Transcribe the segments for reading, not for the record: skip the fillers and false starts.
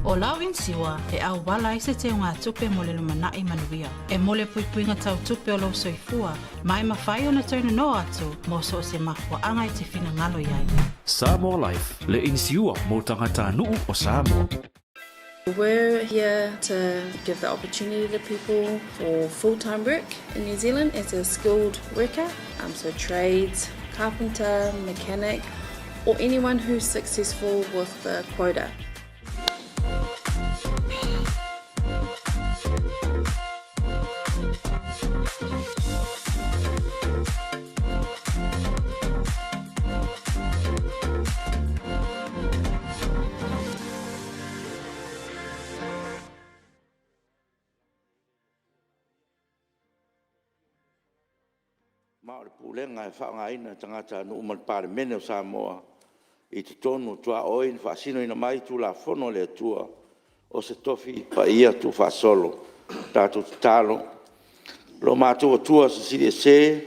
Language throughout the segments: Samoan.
O lau inisiua e auala ai se teugatupe mo le lumanai manuia. E mo le puipuiga tau tupe o lou soifua ma e mafai ona toe nonoa atu mo so o se mafuaaga e te finagalo i ai. Samoa Life, le inisiua mo tagatanuu o Samoa. We're here to give the opportunity to people for full-time work in New Zealand as a skilled worker, so trades, carpenter, mechanic, or anyone who's successful with the quota. Ma o le pulega e faaaogaina e tagatanuu ma le Palemene o Samoa i totonu o tuaoi na faasinoina mai Tulafono a le Atua, o se tofi paia tuufaasolo. Tatou tatalo, Lo matou Atua Silisili Ese,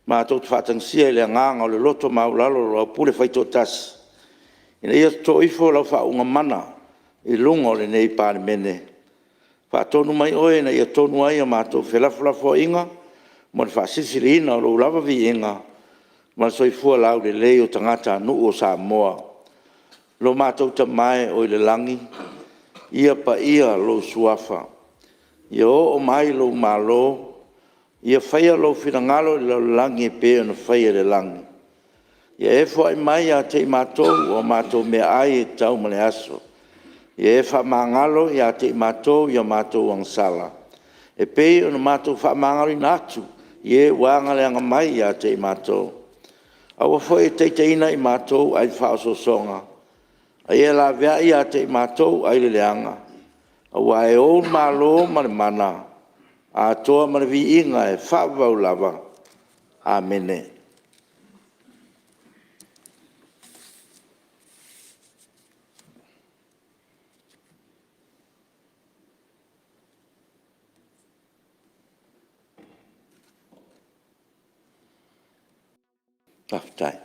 matou te faatagisia i le agaga o le loto maualalo lau pule faitoatasi, ina ia toto ifo lau faauuga mana i luga o lenei Palemene. Faatonu mai Oe ina ia tonu ai a matou felafolafoaiga mo le faasilisiliina o Lou lava viiga ma le soifua laulelei o tagatanuu o Samoa. Lo matou Tama e o i le lagi, ia paia Lou Suafa, ia oo mai Lou Malo, ia faia Lou finagalo i le lalolagi e pei ona faia i le lagi. Ia e foai mai ia te i matou a matou meaai e tatau mo le aso. Ia e faamagalo ia te i matou i a matou agasala, e pei ona matou faamagaloina atu i e ua agaleaga mai ia te i matou. Aua foi e te taitaiina i matou ai le faaosoosoga, a ia laveai ia te i matou ai le leaga, aua e ou le Malo ma le mana, atoa ma le viiga e faavavau lava. Amene. Faafetai.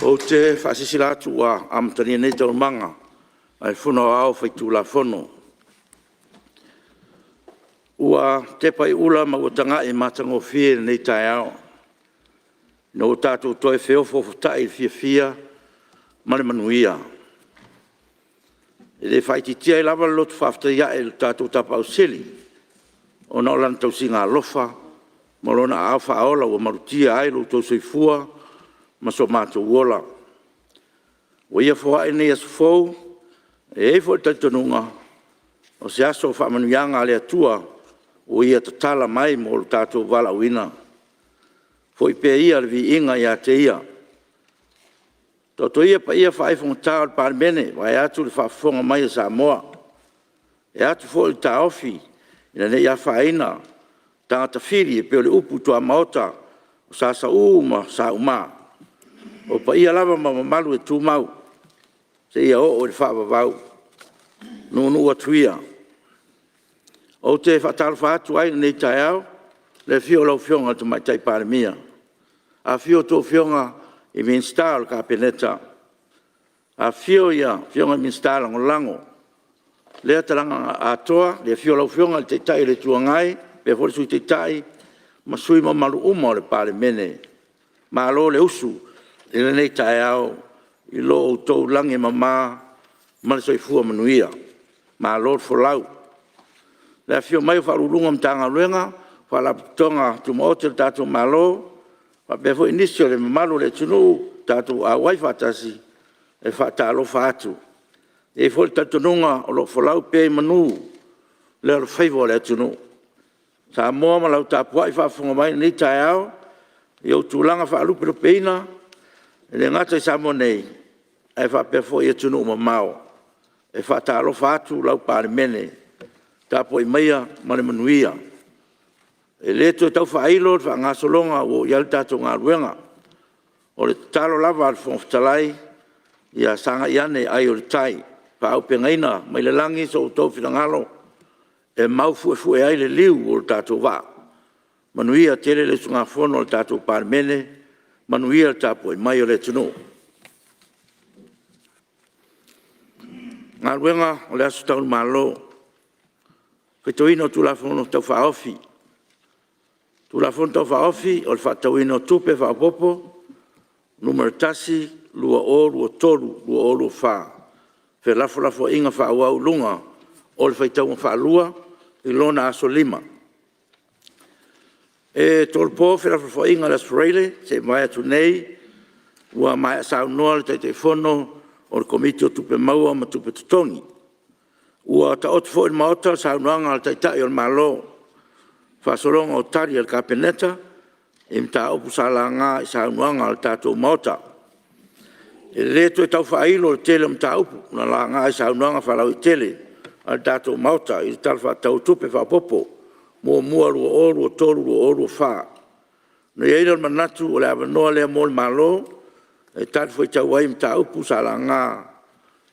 Ou te faasilasila atu ua amatalia nei Taualumaga a le Fono Aoao Faitulafono. Ua tepa i ula ma ua taga'i i le matagofie lenei taeao ina ua tatou toe feofaofata'i i le fiafia ma le manuia. E le faaitiitia ai lava le loto faafetai ae i lo tatou Tapaau Sili ona o Lana tausiga alofa ma Lona Aao faaola ua malutia ai lo outou soifua ma so matou ola. Ua Ia foai lenei aso fou, e i ai foi le talitonuga, o se aso o faamanuiaga a le Atua ua Ia tatala mai mo lo tatou valaauina. Foi pea ia le viiga ia te Ia. Taoto ia paia faaifogata o le Palemene vaeatu le faafofoga mai a Samoa, e atu foi le taofi ina ne i afaina tagata fili e pei o le upu i tuamaota o Sa Sa'u ma Sa'uma. O paia lava ma mamalu e tumau seia oo i le faavavau. Nuunuu atu ia. Ou te faatalofa atu ai i lenei taeao i le afio o lau Afioga i le Tamaitai Palemia, afifio a outou Afioga i Minisita o le Kapeneta, afifio Afioga i Minisita Lagolago. I lea talaga na atoa i le afio o lau Afioga i le Taitai o le Itu Agai faapea foi le Sui Taitai ma sui usufono mamalu uma o le Palemene. Malo le usu i lenei taeao i lo outou lagi e mama ma le soifua manuia. Malo le folau. Le afifio mai o Ofisa Sili o Pulega o Matagaluega ma Faalapotopotoga Tumaoti a le tatou Malo faapea foi nisi o le mamalu o le atunuu ua tatou auai faatasi, e faatalofa atu. E i ai foi le talitonuga o lo o folau pea i manu le alofaiva o le atunuu. Samoa ma lau tapuai faafofoga mai i lenei taeao i ou tulaga faalupelupeina, e le gata i Samoa nei ae faapea foi i atunuu mamao. E faatalofa atu lau Palemene. Tapuai maia ma le manuia. E le toe tau faailo le faagasologa ua oo i ai le tatou galuega. O le tatalo lava a le Fofoga Fetalai, ia sagai ane ai o le tai, faaauupegaina mai le lagi so outou finagalo e maufu'efu'e ai le liu o le tatou vaa. Manuia tele le usugafono a le tatou Palemene, manuia le tapuai mai a le atunuu. Galuega O le Aso Taulimalo, Faitauina o Tulafono Tau Faaofi. Tulafono Tau Faaofi o le Faatatauina o Tupe Faaopoopo (Nu.1) 2023/2024, felafolafoaiga faaauau i luga o le faitauga faalua i lona aso 5. E tolopo felafolafoaiga i le Aso Faraile na se i mavae atu nei, ua maea saunoa le Taitaifono o le Komiti o Tupe Maua ma Tupe Totogi. Ua taoto foi i le Maota le saunoaga a le Taitai o le Malo, faasologa o Tali a le Kapeneta i mataupu sa laga i saunoaga a le tatou Maota. E le toe tau faailo le tele o mataupu na laga i saunoaga faalauaitele a le tatou Maota i le Tala Faatatau Faaopoopo Nu.1 2023/2024. Ona i ai lea o le manatu o le avanoa lea mo le Malo e talifuaitau ai i mataupu sa laga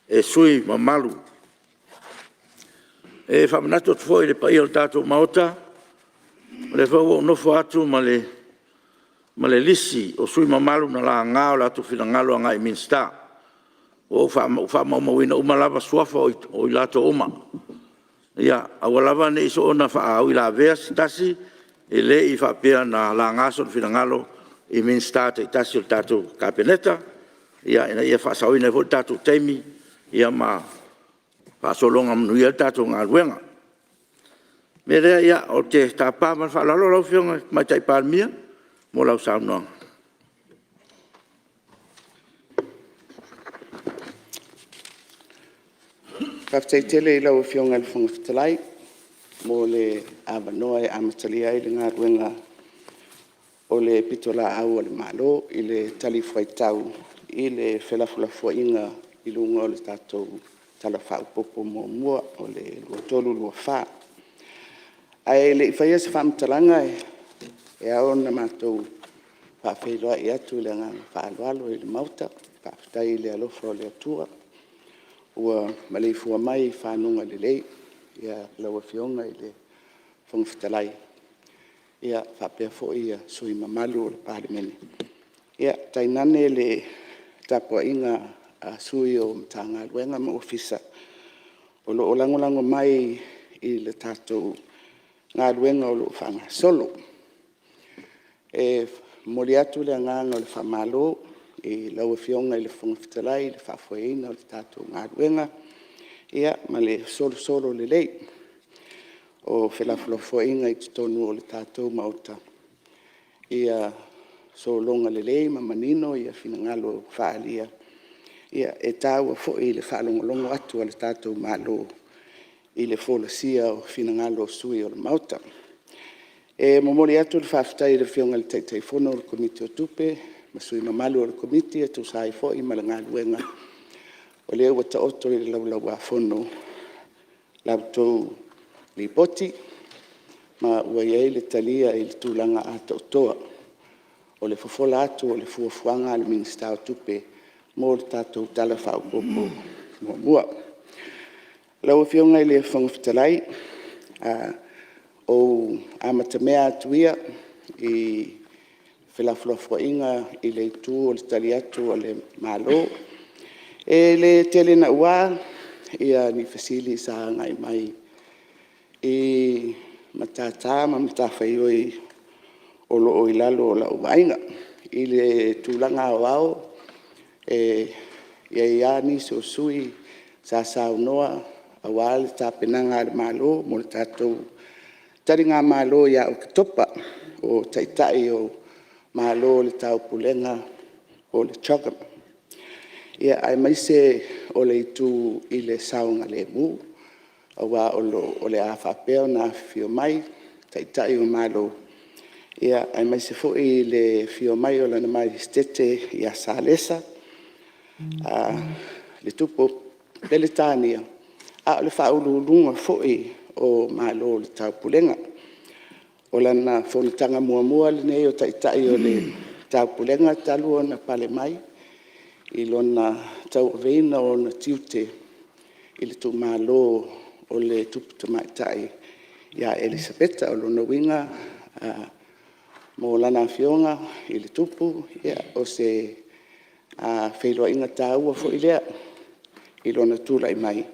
e sui usufono mamalu. E faamanatu atu foi i le paia o le tatou Maota, o lea foi ua ou nofo atu ma le lisi o sui usufono mamalu na laga o latou finagalo agai i Minisita. Ua ou faamaumauina uma lava suafa o i latou uma. Ia aua lava ne i soona faauilavea se tasi, e le i faapea na laga sona finagalo i Minisita taitasi o le tatou Kapeneta, ina ia faasaoina ai foi le tatou taimi ma faasologa manuia ai le tatou galuega. O le mea lea, ou te tapa ma le faaaloalo lau Afioga i le Tamaitai Palemia mo lau saunoaga. Faafetai tele i lau Afioga i le Fofoga Fetalai mo le avanoa e amatalia ai le galuega o le pitolaau a le Malo i le talifuaitau i le felafolafoaiga i luga o le tatou Tala Faaopoopo Muamua o le 2023/2024. Ae le i faia se faamatalaga e ao ona matou faafeiloai atu i le agaga faaaloalo i le Maota. Faafetai i le alofa o le Atua ua maleifua mai i faguga lelei lau Afioga i le Fofoga Fetalai faapea foi sui usufono mamalu o le Palemene, tainane le tapuaiga a sui o Matagaluega ma Ofisa o lo o lagolago mai i le tatou galuega o lo o faagasolo. E momoli atu le agaga o le faamalo i lau Afioga i le Fofoga Fetalai i le faafoeina o le tatou galuega ma le solosolo lelei o felafolafoaiga i totonu o le tatou Maota, ia sologa lelei ma manino finagalo faaalia, e taua foi i le faalogologo atu a le tatou Malo i le folasia o finagalo o sui usufono o le Maota. E momoli atu le faafetai i le Afioga i le Taitaifono o le Komiti o Tupe ma sui usufono mamalu o le Komiti e tusa ai foi ma le galuega o lea ua taoto i le Laulau-a-Fono la outou Lipoti, ma ua i ai le talia i le tulaga atoatoa o le fofola atu o le fuafuaga a le Minisita o Tupe mo le tatou Tala Faaopoopo Muamua. Lau Afioga i le Fofoga Fetalai, o le a ou amatamea atu ia i felafolafoaiga i le itu o le tali atu a le Malo. E le tele naua ni fesili sa agai mai i matata ma matafaioi o lo o i lalo o lau vaaiga. I le tulaga aoao, e i ai lava nisi o sui usufono sa saunoa aua le tapenaga a le Malo mo le tatou taligamalo ia Oketopa, o Taitai o Malo o le Taupulega po o le CHOGM, aemaise o le itu i le saogalemu, aua o le a faapea ona afifio mai Taitai o Malo, aemaise foi le afio mai o Lana Maiesetete ia Salesa le Tupu o Peretania, a o le Faauluuluga foi o Malo o le Taupulega. O lana fonotaga muamua lenei o Taitai o le Taupulega talu ona pale mai i lona tauaveina o ona tiute i le tuumalo o le Tupu Tamaitai ia Elisapeta. O lona uiga mo lana Afioga i le Tupu, o se feiloaiga taua foi lea i lona tulai mai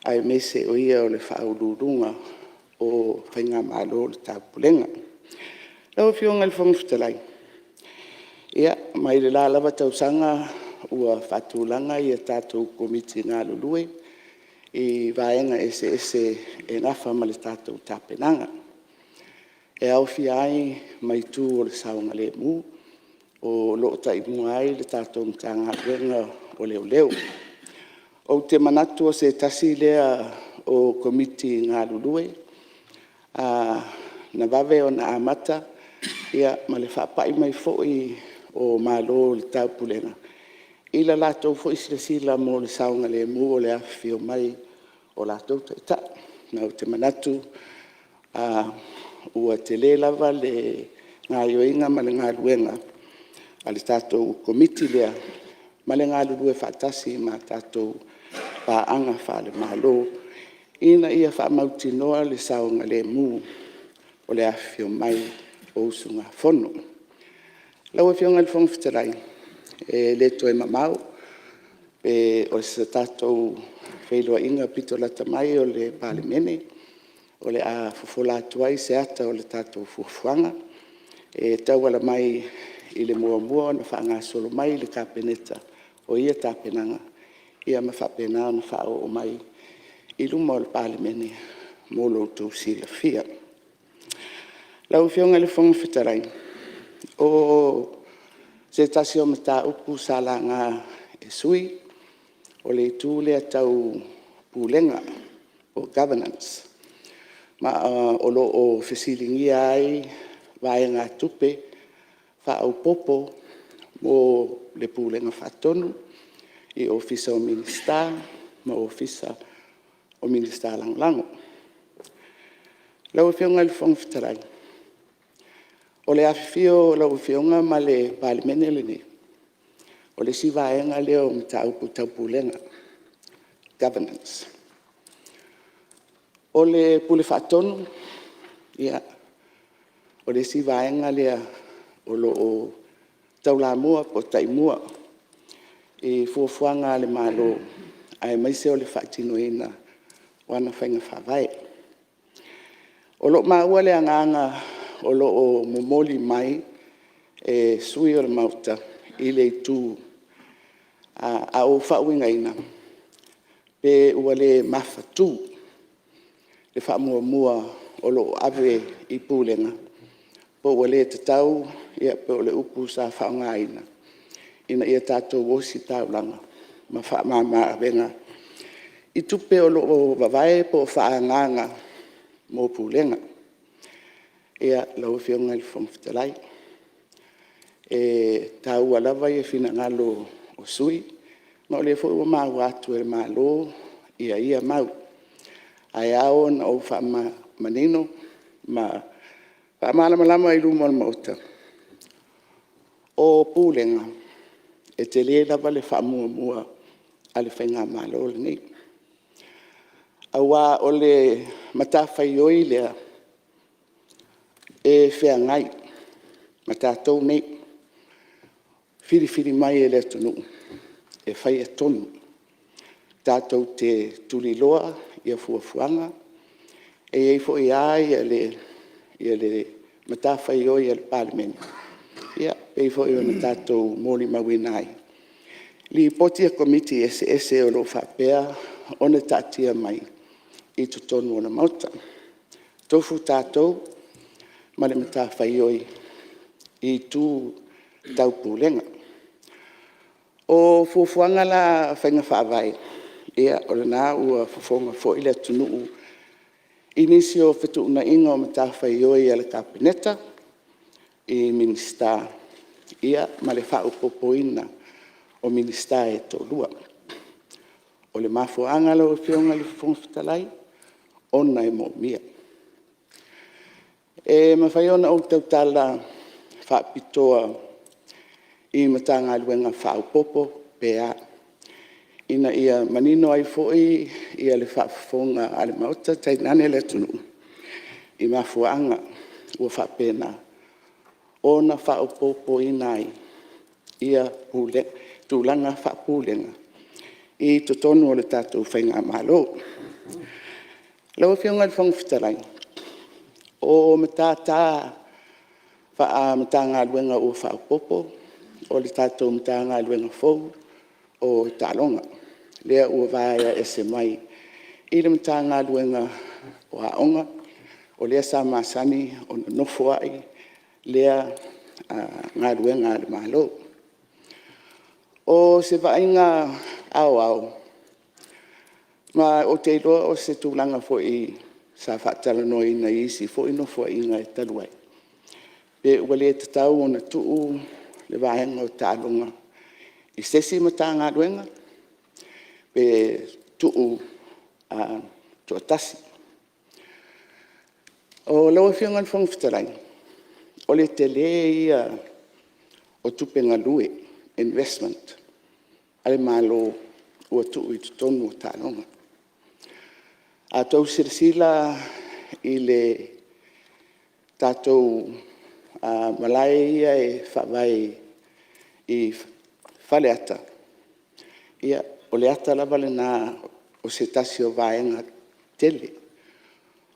aemaise o ia o le Faauluuluga o Faigamalo o le Taupulega. Lau Afioga i le Fofoga Fetalai, mai le la lava tausaga ua faatulaga tatou Komiti galulue i vaega eseese e nafa ma le tatou tapenaga, e aofia ai ma itu o le saogalemu o lo o taimua ai le tatou Matagaluega o Leoleo. Ou te manatu o se tasi lea o Komiti galulue na vave ona amata ma le faapai mai foi o Malo o le Taupulega i le latou foi silasila mo le saogalemu o le afifio mai o latou Taitai. Ma ou te manatu ua tele lava le gaoioiga ma le galuega a le tatou Komiti lea ma le galulue faatasi ma tatou paaga faale-Malo ina ia faamautinoa le saogalemu o le afifio mai o usugafono. Lau Afioga i le Fofoga Fetalai, e le toe mamao pe o se tatou feiloaiga aupito lata mai o le Palemene o le a fofola atu ai se ata o le tatou fuafuaga e tauala mai i le muamua ona faagasolo mai i le Kapeneta o ia tapenaga ma faapena ona faaoo mai i luma o le Palemene mo lo outou silafia. Lau Afioga i le Fofoga Fetalai, o se tasi o mataupu sa laga e sui usufono, o le itu lea tau Pulega po o governance, ma o lo o fesiligia ai vaegatupe faaopoopo mo le Pulega Faatonu i Ofisa o Minisita ma Ofisa o Minisita Lagolago. Lau Afioga i le Fofoga Fetalai, o le afifio o lau Afioga ma le Palemene lenei, o le isi vaega lea o mataupu tau Pulega, governance. O le Pule Faatonu, o le isi vaega lea o lo o taulamua po o taimua i fuafuaga a le Malo aemaise o le faatinoina o ana faiga faavae. O lo o maua le agaga o lo o momoli mai e sui usufono o le Maota i le itu, a ou faauigaina, pe ua le mafatu le faamuamua o lo o ave i Pulega, po ua le tatau po o le upu sa faaaogaina, ina ia tatou ositaulaga ma faamama-avega i tupe o lo o vavae po o faaagaaga mo Pulega. Lau Afioga i le Fofoga Fetalai, e taua lava finagalo o sui usufono, ma o lea foi ua maua atu e le Malo ia mau. Ae ao ona ou faamanino ma faamalamalama i luma o le Maota, o Pulega, e tele lava le faamuamua a le faigamalo lenei, aua o le matafaioi lea e feagai ma tatou nei, filifili mai e le atunuu e faia tonu, tatou te tuliloa fuafuaga, e i ai foi lava le matafaioi a le Palemene, e pei foi ona tatou molimauina ai Lipoti a Komiti eseese o lo o faapea ona taatia mai i totonu o le Maota. E tofu tatou ma le matafaioi i itu tau Pulega. O fuafuaga la a faiga faavae, o lena ua fofoga foi le atunuu i nisi o fetuunaiga o matafaioi a le Kapeneta i Minisita ma le faaopoopoina o Minisita e toalua. O le mafuaaga lau Afioga i le Fofoga Fetalai, ona e moomia. E mafai ona ou tautala faapitoa i Matagaluega faaopoopo pe a, ina ia manino ai foi le faafofoga a le Maota tainane le atunuu i mafuaaga ua faapena ona faaopoopoina ai tulaga faa-Pulega i totonu o le tatou faigamalo. Lau Afioga i le Fofoga Fetalai, o matata faa-Matagaluega ua faaopoopo, o le tatou Matagaluega fou o Taaloga, lea ua vaea ese mai i le Matagaluega o Aoga, o lea sa masani ona nofo ai lea galuega a le Malo. O se vaaiga aoao, ma ou te iloa o se tulaga foi sa faatalanoaina i isi foi Nofoaiga talu ai, pe ua le tatau ona tuu le vaega o taaloga i se isi Matagaluega pe tuu toatasi. Lau Afioga i le Fofoga Fetalai, o le tele ia o tupe galue, investment a le Malo ua tuu i totonu o taaloga. A outou silasila i le tatou malae ia e faavae i Faleata, ia, o le ata lava lena o se tasi o vaega tele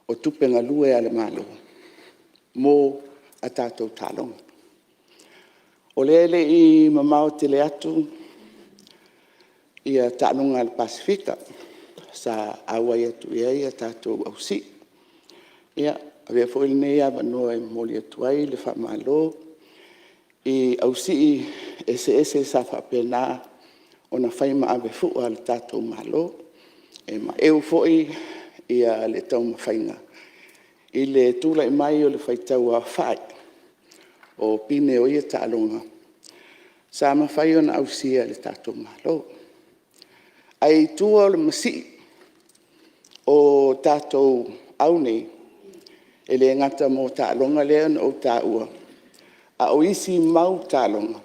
o tupe galue a le Malo mo a tatou taaloga. O lea e le i mamao tele atu taaloga a le Pasefika sa auai atu i ai a tatou ausii. Ia, avea foi lenei avanoa e momoli atu ai le faamalo i ausii eseese sa faapena ona fai ma avefua a le tatou Malo. E maeu foi le taumafaiga i le tulai mai o le faitauaofai o pine o ia taaloga sa mafai ona ausia e le tatou Malo. Ae i tua o le masii o tatou au nei, e le gata mo taaloga lea na ou taua, a o isi mau taaloga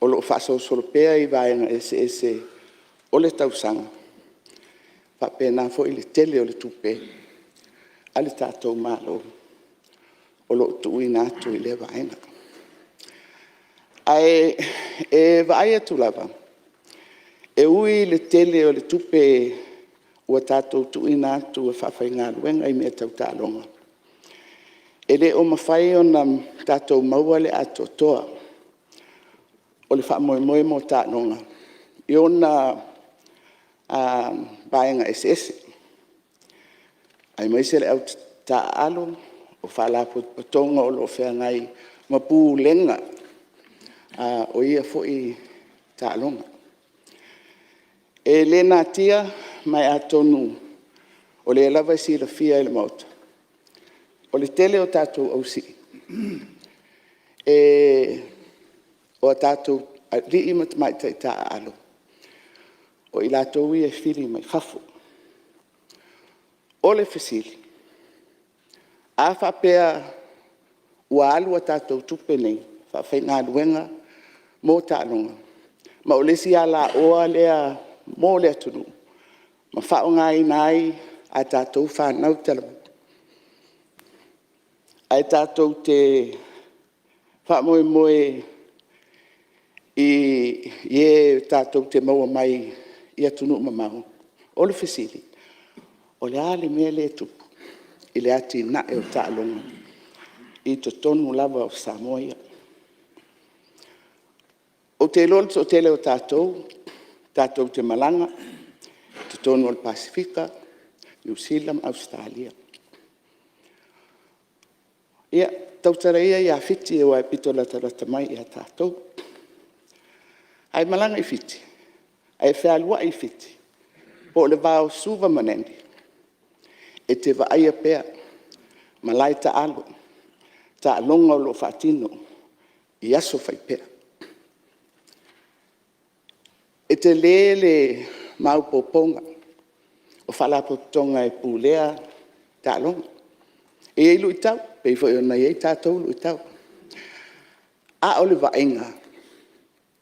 o lo o faasolosolo pea i vaega eseese o le tausaga, e faapena foi le tele o le tupe a le tatou Malo o lo o tuuina atu i lea vaega. Ae vaai atu lava, e ui i le tele o le tupe ua tatou tuuina atu e faafaigaluega i mea tau taaloga, e le o mafai ona tatou maua le atoatoa o le faamoemoe mo taaloga i ona vaega eseese, aemaise le au taaalo, o Faalapotopotoga o lo o feagai ma Pulega o ia foi taaloga. E le natia, ma e atonu o lea lava e silafia e le Maota, o le tele o tatou ausii, o a tatou alii ma tamaitai taaalo, o i latou ia e fili mai fafo. O le fesili; a faapea ua alu a tatou tupe nei faafaigaluega mo taaloga, ma o le isi alaoa lea mo le atunuu ma faaaogaina ai a tatou fanau talavou, ae tatou te faamoemoe i e tatou te maua mai i atunuu mamao. O le fesili; o le a le mea lea e tupu i le atinae o taaloga i totonu lava o Samoa ia? Ou te iloa o le toatele o tatou, tatou te malaga i totonu o le Pasefika, Niu Sila ma Ausetalia. Ia, tautala ia ia Fiti aua e pito latalata mai ia tatou. A e malaga i Fiti ae e fealuai i Fiti, po o le va o Suva ma Nadi, e te vaaia pea malae taalo, taaloga o lo o faatino i aso faipea. E tele le maopoopoga. o Faalapotopotoga e pulea taaloga. E i ai luitau, e pei foi ona i ai tatou luitau. A o le vaaiga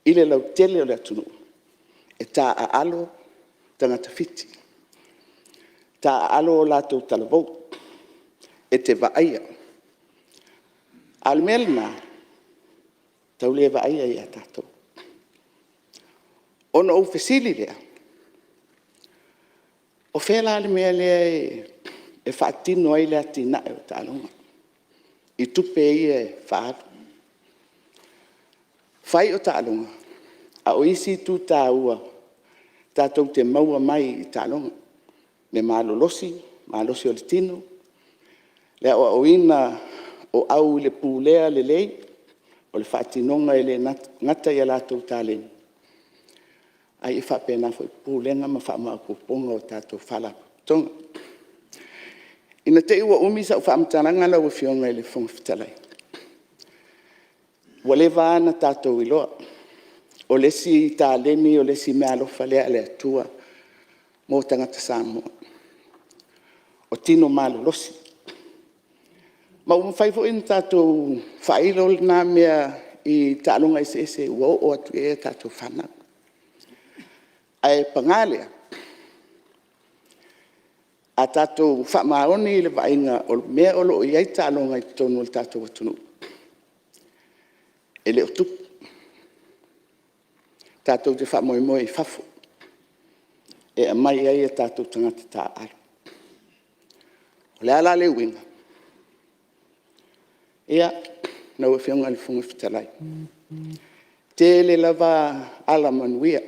i le lautele o le atunuu, e taaalo tagata Fiti, taaalo o latou talavou, e te vaaia. A o le mea lena, e tau le vaaia ia tatou. Ona ou fesili lea, o fea la le mea lea e faatino ai le atinae o taaloga i tupe ia e faaalu? Fai o taaloga, a o isi itu taua tatou te maua mai i taaloga, le malolosi, malosi o le tino, le aoaoina o au i le pulea lelei o le faatinoga e le gata i a latou taleni, a ia faapena foi pulega ma faamaopoopoga o tatou Faalapotopotoga. Ina te i ua umi sau faamatalaga lau Afioga i le Fofoga Fetalai, ua leva lava ona tatou iloa, o le isi taleni o le isi meaalofa lea a le Atua mo tagata Samoa, o tino malolosi. Ma ua mafai foi ona tatou faailo lena mea i taaloga eseese ua oo atu i ai a tatou fanau. Ae paga lea, a tatou faamaoni i le vaaiga o mea o lo o i ai taaloga i totonu o le tatou atunuu, e le o tupu. Tatou te faamoemoe i fafo e aumai ai a tatou tagata taaalo. O le a la le uiga? Ia, lau Afioga i le Fofoga Fetalai, e tele lava alamanuia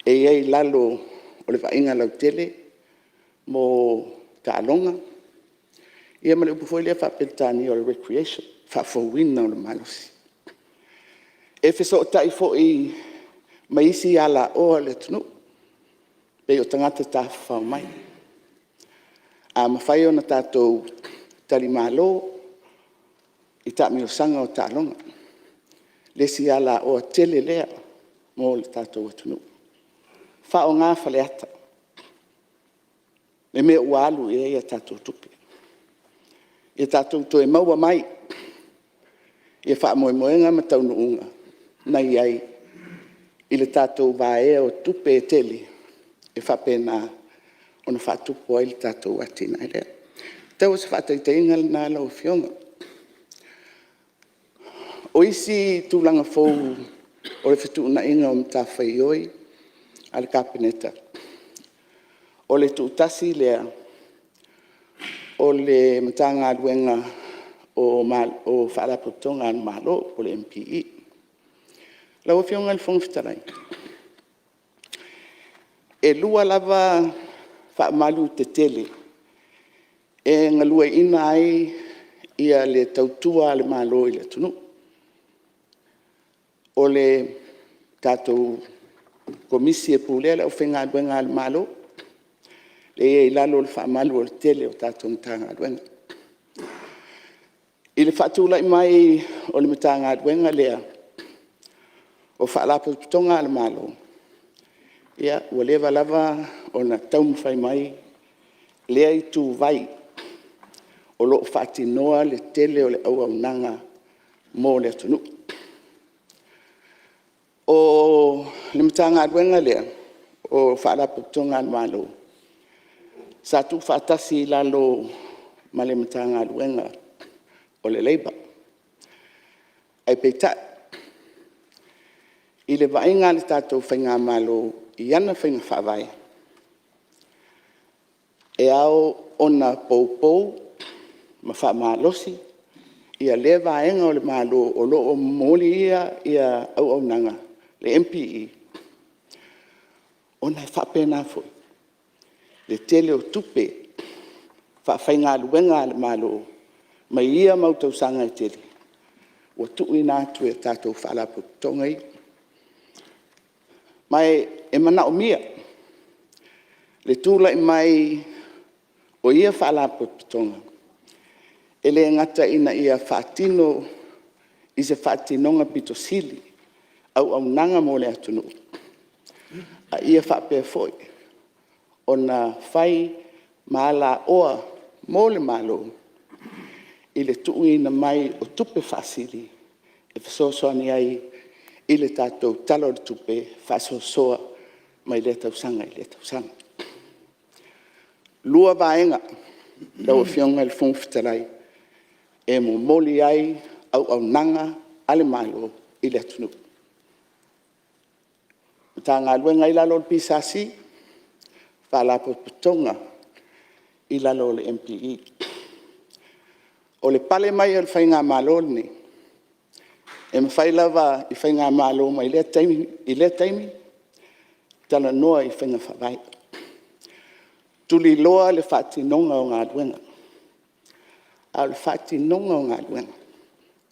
e i ai i lalo o le vaaiga lautele mo taaloga, ia ma le upu foi lea faa-Peretania o le recreation, faafouina o le malosi. E fesootai foi ma isi alaoa o le atunuu, pei o tagata tafafao mai. A mafai ona tatou talimalo i taamilosaga o taaloga, le isi alaoa tele lea mo le tatou atunuu. Faaaoga Faleata le mea ua alu i ai a tatou tupe, ia tatou toe maua mai faamoemoega ma taunuuga na i ai i le tatou vaea o tupe e tele e faapena ona faatupu ai le tatou atinae lea. Tau o se faataitaiga lena lau Afioga. O isi tulaga fou o le fetuunaiga o matafaioi a le Kapeneta, o le tuutasi lea o le Matagaluega o Faalapotopotoga a le Malo po o le MPE. Lau Afioga i le Fofoga Fetalai, e lua lava faamalu tetele e galueaiina ai le tautua a le Malo i le atunuu. O le tatou Komisi e Pulea le Aufaigaluega a le Malo, lea e i ai i lalo o le faamalu o le tele o tatou Matagaluega. I le faatulai mai o le Matagaluega lea o Faalapotopotoga a le Malo, ia ua leva lava ona taumafai mai lea ituvai o lo o faatinoa le tele o le auaunaga mo le atunuu. O le Matagaluega lea o Faalapotopotoga a le Malo, sa tuufaatasi i lalo ma le Matagaluega o le Leipa. Ae peitai i le vaaiga a le tatou faigamalo i ana faiga faavae, e ao ona poupou ma faamalosi lea vaega o le Malo o lo o momolia auaunaga, le MPE, ona e faapena foi le tele o tupe faafaigaluega a le Malo mai ia mau tausaga e tele ua tuuina atu i tatou Faalapotopotoga ia. Ma e manaomia le tulai mai o ia Faalapotopotoga, e le gata ina ia faatino i se faatinoga aupito sili auaunaga mo le atunuu, a ia faapea foi ona fai ma alaoa mo le Malo i le tuuina mai o tupe faasili e fesoasoani ai i le tatou Tala o le Tupe faasoasoa mai lea tausaga i lea tausaga. E 2 vaega lau Afioga i le Fofoga Fetalai e momoli ai auaunaga a le Malo i le atunuu, Matagaluega i lalo o le PSC, Faalapotopotoga i lalo o le MPE. O le pale mai o le faigamalo lenei, e mafai lava e faigamalo mai lea taimi i lea taimi talanoa i faiga faavae, tuliloa le faatinoga o galuega, a o le faatinoga o galuega,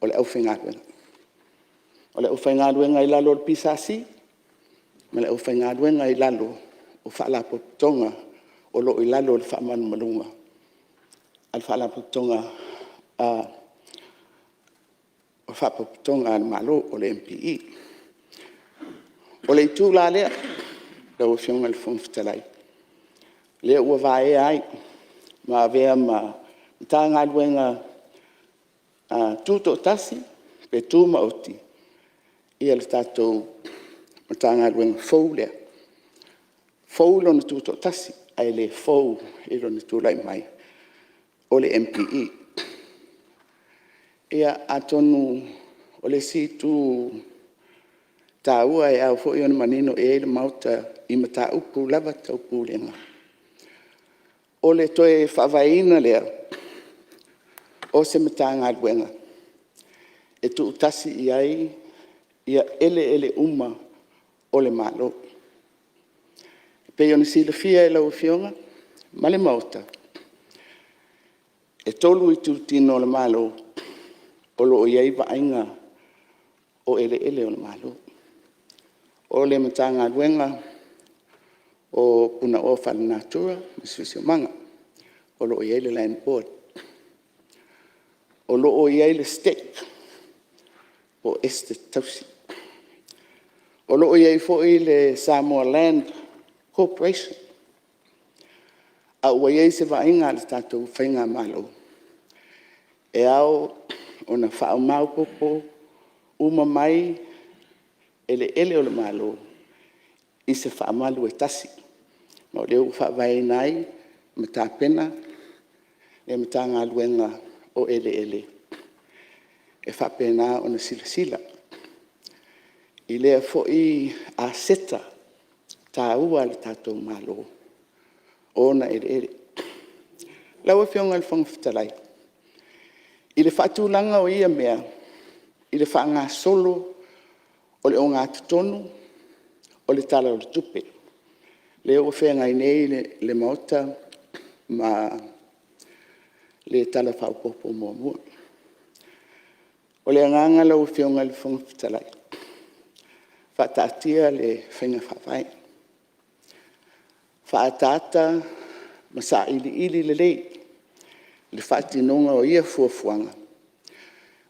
o le aufaigaluega. O le aufaigaluega i lalo o le PSC ma le aufaigaluega i lalo o Faalapotopotoga o lo o i lalo o le faamalumaluga a le Faalapotopotoga a le Malo po o le MPE. O le itu la lea lau Afioga i le Fofoga Fetalai, lea ua vaea ai ma avea ma Matagaluega Tutoatasi pe Tumaoti le tatou Matagaluega fou lea. E fou lona tutoatasi ae le fou i lona tulai mai o le MPE. Ia, atonu o le isi itu taua e ao foi ona manino i ai le Maota i mataupu lava tau Pulega, o le toe faavaeina lea o se Matagaluega e tuutasi i ai eleele uma o le Malo. E pei ona silafia e lau Afioga ma le Maota, e 3 itutino o le Malo o lo o i ai vaaiga o eleele o le Malo. O le Matagaluega o Punaoa Faalenatura ma le Siosiomaga, o lo o i ai le Land Board. O lo o i ai le STEC po o Esetete Tausi. O lo o i ai foi le Samoa Land Corporation, a ua i ai se vaaiga a le tatou faigamalo, e ao ona faamaopoopo uma mai eleele o le Malo i se faamalu e tasi, ma o lea ua faavaeina ai ma tapena le Matagaluega o Eleele e faapena ona silasila i lea foi aseta taua a le tatou Malo, o ona eleele. Lau Afioga i le Fofoga Fetalai, i le faatulaga o ia mea i le faagasolo o le ogatotonu o le Tala o le Tupe, lea ua feagai nei le Maota ma le Tala Faaopoopo Muamua. O le agaga lau Afioga i le Fofoga Fetalai, faataatia le faiga faavae, faaataata ma sailiili lelei le faatinoga o ia fuafuaga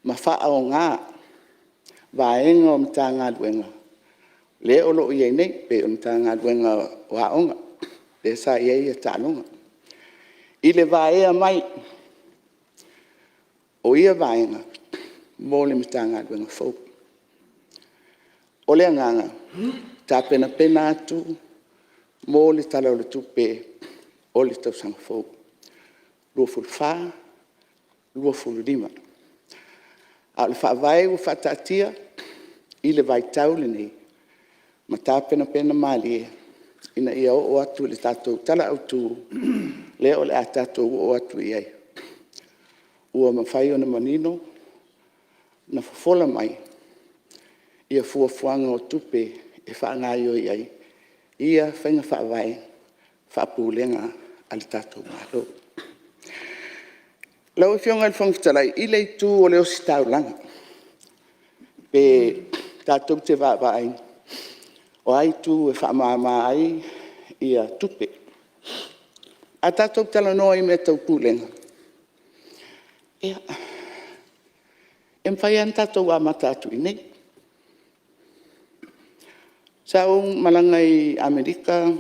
ma faaaoga vaega o Matagaluega lea o lo o i ai nei, pei o le Matagaluega o Aoga, lea sa i ai taaloga, i le vaea mai o ia vaega mo le Matagaluega fou. O le agaga, tapenapena atu mo le Tala o le Tupe o le tausaga fou 2024/2025. A o le faavae ua faataatia i le vaitau lenei ma tapenapena malie ina ia oo atu i le tatou Tala Autu lea o le a tatou oo atu i ai, ua mafai ona manino ona fofola mai fuafuaga o tupe e faagaoioi ai ia faiga faavae faa-Pulega a le tatou Malo. Lau Afioga i le Fofoga Fetalai, i le itu o le ositaulaga, pe tatou te vaavaai o a itu e faamama ai tupe. A tatou talanoa i mea tau Pulega, ia, e mafai lava ona tatou amata atu i inei. Sa ou malaga i Amerika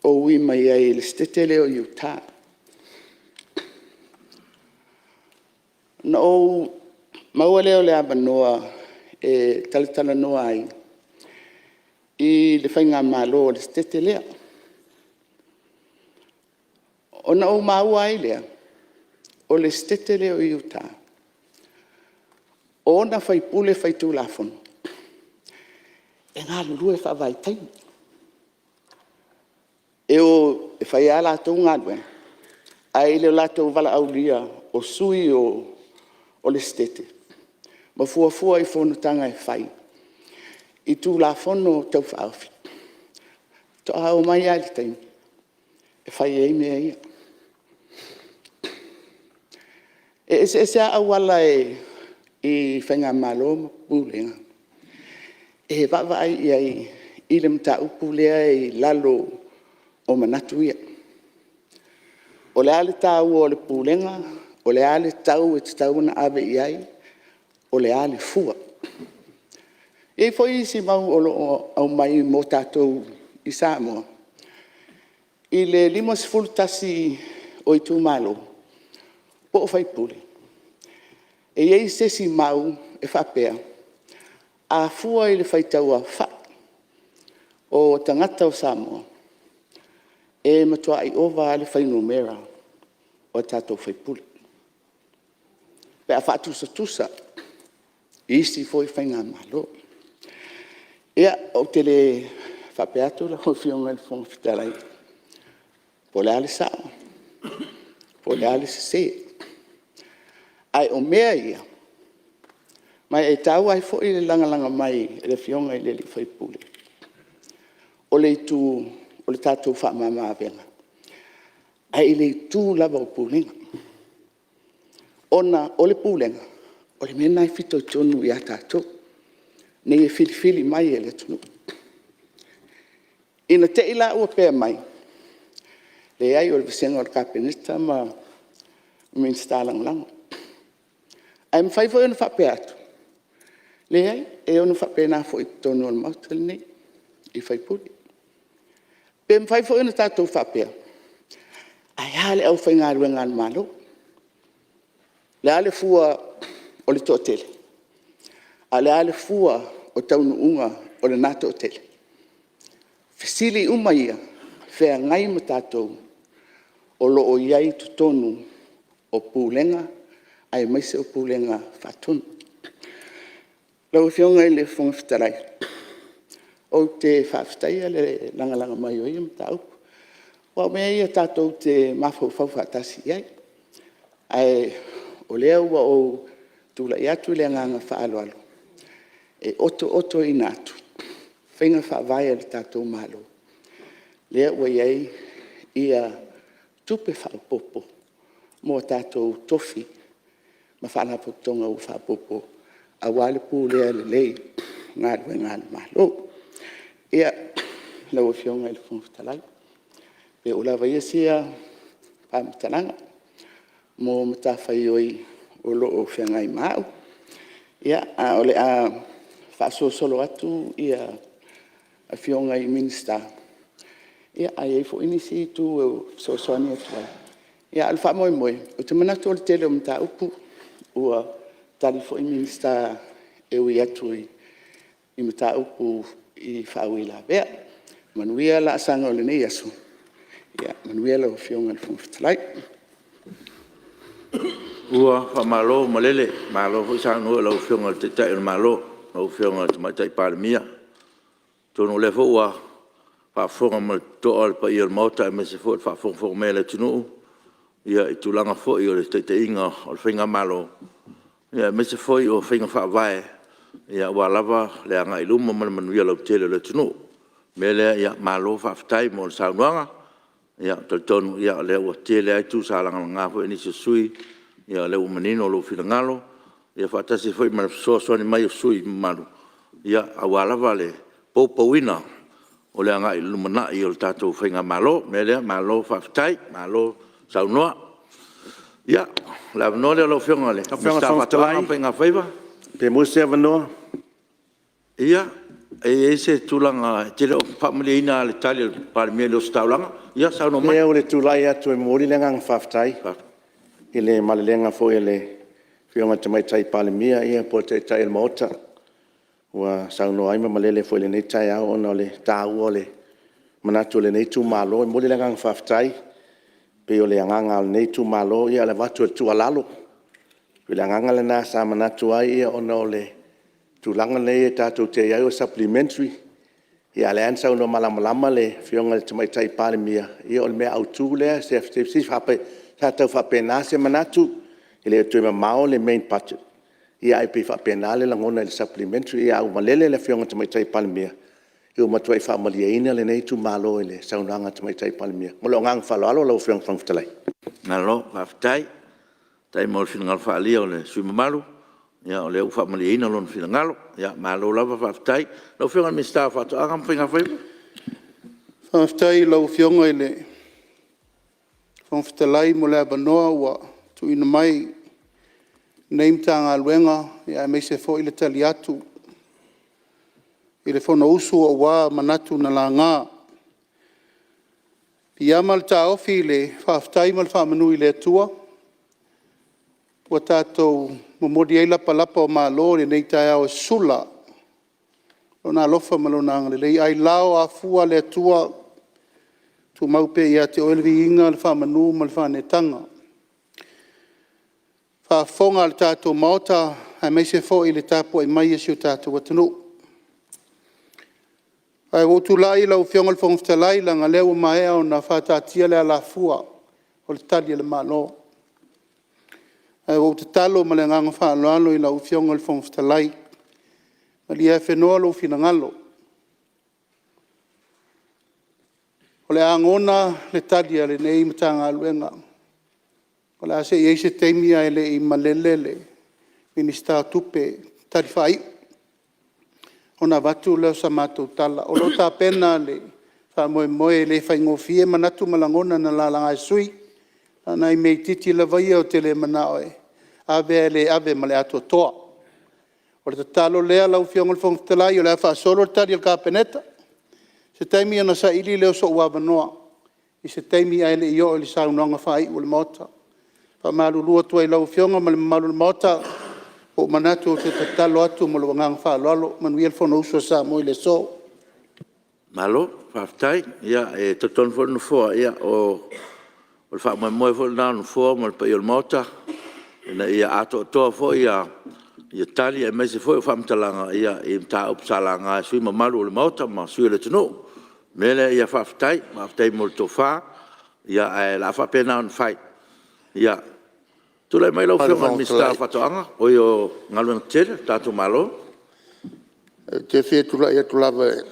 ou ui mai ai i le Setete lea o Utah. Na ou maua lea o le avanoa e talatalanoa ai i le faigamalo a le Setete lea. Ona ou maua ai lea, o le Setete lea o Utah, o ona sui usufono faitulafono, e galulue faavaitaimi. E o e fai lava a latou galuega, ae i le latou valaaulia o sui o le Setete ma fuafua i fonotaga e fai i Tulafono Tau Faaofi, faatoa omai lava i le taimi e fai ai mea ia. E eseese lava auala i faigamalo ma pulega e vaavaai i ai i le mataupu lea e i lalo o manatu ia. O le a le taua o le Pulega? O le a le tau e tatau ona ave i ai? O le a le fua? E i ai foi isi mau o lo o aumai mo tatou i Samoa, i le 51 o itumalo po o sui usufono, e i ai se isi mau e faapea, a fua i le faitau aofai o tagata o Samoa, e matuai ova lava le fuainumera o tatou sui usufono pe a faatusatusa i isi foi faigamalo. Ia, ou te le faapea atu lau Afioga i le Fofoga Fetalai po o le a le sao po o le a le sese, ae o mea ia, ma e taua ai foi le lagalaga mai e le Afioga i le sui usufono, o le itu o le tatou faamamaavega, ae i le itu lava o Pulega, ona o le Pulega, o le mea lena e fitoitonu ia tatou nei e filifili mai e le atunuu. Ina te i la ua pea mai, leai o le vasega o le Kapeneta ma Minisita Lagolago. Ae mafai foi ona faapea atu, leai, e ono faapena foi i totonu o le Maota lenei i sui usufono. Pe mafai foi ona tatou faapea, ae a le aufaigaluega a le Malo? O le a le fua o le toatele, a o le a le fua o taunuuga o lena toatele? O fesili uma ia e feagai ma tatou o lo o i ai i totonu o Pulega aemaise o Pulega Faatonu. Lau Afioga i le Fofoga Fetalai, ou te faafetaia le lagalaga mai o ia mataupu, aua o mea ia tatou te mafaufau faatasi i ai. Ae o lea ua ou tulai atu i le agaga faaaloalo e otootoina atu faiga faavae a le tatou Malo, lea ua i ai tupe faaopoopo mo tatou tofi ma Faalapotopotoga ua faaopoopo aua le pulea lelei o galuega a le Malo. Ia, lau Afioga i le Fofoga Fetalai, ua lava ia sia faamatalaga mo matafaioi o lo o feagai ma au, ae o le a faasolosolo atu Afioga i Minisita, a i ai foi nisi itu e fesoasoani atu ai. A o le faamoemoe, ou te manatu o le tele o mataupu ua tali foi Minisita e ui atu i mataupu i faauilavea. Manuia laasaga o lenei aso, manuia lau Afioga i le Fofoga Fetalai. Ua faamalo malele, malo foi saunoa i lau Afioga i le Taitai o le Malo, lau Afioga i le Tamaitai Palemia. Atonu o lea foi ua faafofoga ma le totoa le paia o le Maota aemaise foi o le faafogafoga mai a le atunuu i tulaga foi o le taitaiga o le faigamalo, aemaise foi o faiga faavae aua lava le agai i luma ma le manuia lautele o le atunuu. O le mea lea, malo faafetai mo le saunoaga. E talitonu o lea ua tele lava itu sa lagalaga foi e nisi o sui usufono, o lea ua manino lou finagalo faatasi ai foi ma le fesoasoani mai o sui usufono mamalu aua lava le poupouina o le agai i le lumanai o le tatou faigamalo. O le mea lea, malo faafetai, malo saunoa. Ia, o le avanoa lea o lau Afioga i le Minisita o Faatoaga ma Faiga Faiva. Lau Afioga i le Fofoga Fetalai, pe maua se avanoa? Ia, E i ai se tulaga… E te le o faamalieina lava i le tali a le Palemia i le ositaulaga? Ia saunoa mai. Ia o le tulai atu e momoli le agaga faafetai i le malelega foi a le Afioga i le Tamaitai Palemia po o le Taitai o le Maota ua saunoa ai ma malele foi i lenei taeao ona o le taua o le manatu o lenei itumalo. E momoli le agaga faafetai. E pei o le agaga lava o lenei itumalo o le avatu o le tuualalo. E pei o le agaga lena sa manatu ai ona o le tulaga lenei tatou te i ai o le Supplementary, a o lea lava na saunoa malamalama le Afioga i le Tamaitai Palemia, ia o le mea autu lea, sa tau faapena se manatu, e le o toe mamao le main budget, ae pei e faapena le lagona i le Supplementary. Ae ua malele le Afioga i le Tamaitai Palemia, ua matuai faamalieina lenei itumalo i le saunoaga a le Tamaitai Palemia. Ma lou agaga faaaloalo lau Afioga i le Fofoga Fetalai. Malo faafetai. Faafetai mo le finagalo faaalia o le sui usufono mamalu, o lea ua faamalieina lona finagalo. Malo lava faafetai. Lau Afioga i le Minisita o Faatoaga ma Faiga Faiva. Faafetai i lau Afioga i le Fofoga Fetalai mo le avanoa ua tuuina mai i lenei Matagaluega aemaise foi le tali atu i le Fonousu aua manatu na laga. E piiama le taofi i le faafetai ma le faamanu i le Atua ua tatou momoli ai lapalapa o malo i lenei taeao e sula Lona alofa ma Lona agalelei. Ailao afua le Atua, tumau pea ia te Oe le viiga, le faamanu ma le faaneetaga. Faafofoga a le tatou Maota aemaise foi le tapuai mai a si o tatou atunuu. Ae ua ou tulai lau Afioga i le Fofoga Fetalai, leaga o lea ua maea ona faataatia le alafua o le Tali a le Malo. Ae ua ou tatalo ma le agaga faaaloalo i lau Afioga i le Fofoga Fetalai, malie afenoa lou finagalo, o le a gona le tali a lenei Matagaluega, o le a se i i ai se taimi ae le i malele le Minisita o Tupe e tali faaiu ona avatu lea o se matou tala. O lo o tapena le faamoemoe, e le faigofie manatu ma lagona na laga e sui usufono, a o nai mea itiiti lava ia ou te le manao e ave ae le ave ma le atoatoa. O le tatalo lea lau Afioga i le Fofoga Fetalai, o le a faasolo le tali a le Kapeneta, o se taimi ona saili lea o sou avanoa i se taimi ae le i oo i le saunoaga faaiu a le Maota. E faamalulu atu ai i lau Afioga ma le mamalu o le Maota, ua ou manatu ou te tatalo atu ma lou agaga faaaloalo. Manuia le Fonousu a Samoa i le aso. Malo faafetai. Ia, e talitonu foi le Nofoa, o le faamoemoe foi lena o le Nofoa ma le paia o le Maota ina ia atoatoa foi tali aemaise foi o faamatalaga i mataupu sa laga e sui usufono mamalu o le Maota ma sui usufono o le atunuu. O le mea lea, ia faafetai, faafetai mo le tofa, ae o le a faapena ona fai. Ia, tulai mai lau Afioga i le Minisita o Galuega Tetele a le tatou Malo. Ou te fia tulai atu lava i le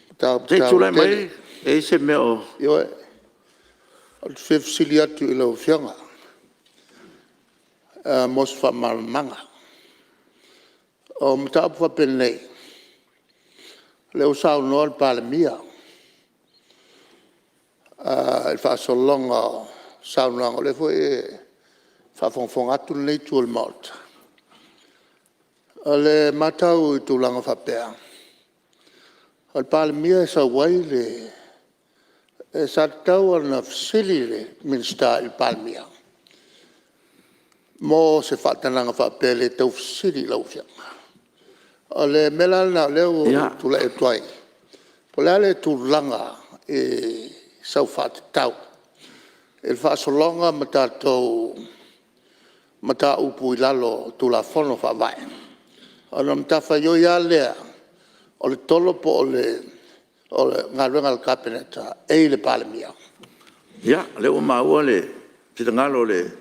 mataupu Se i taua tulai mai tele. e i ai se mea o… Ioe, ou te fia fesili atu i lau Afioga mo se faamalamalamaga. O mataupu faapenei, o lea ua saunoa le Palemia i le faasologa o saunoaga, o lea foi e faafogafoga atu lenei itu o le Maota. O le matau i tulaga faapea, o le Palemia e sau ai le… Sa tatau ona fesili le Minisita i le Palemia mo se faatagaga faapea e le tau fesili i lau Afioga. O le mea la lena o lea ua ou tulai atu ai, po o le a le tulaga i sau faatatau i le faasologa ma tatou mataupu i lalo o Tulafono Faavae, ona o le matafaioi lava lea o le tolo po o le galuega a le Kapeneta e i le Palemia. Ia, o lea ua maua le finagalo o le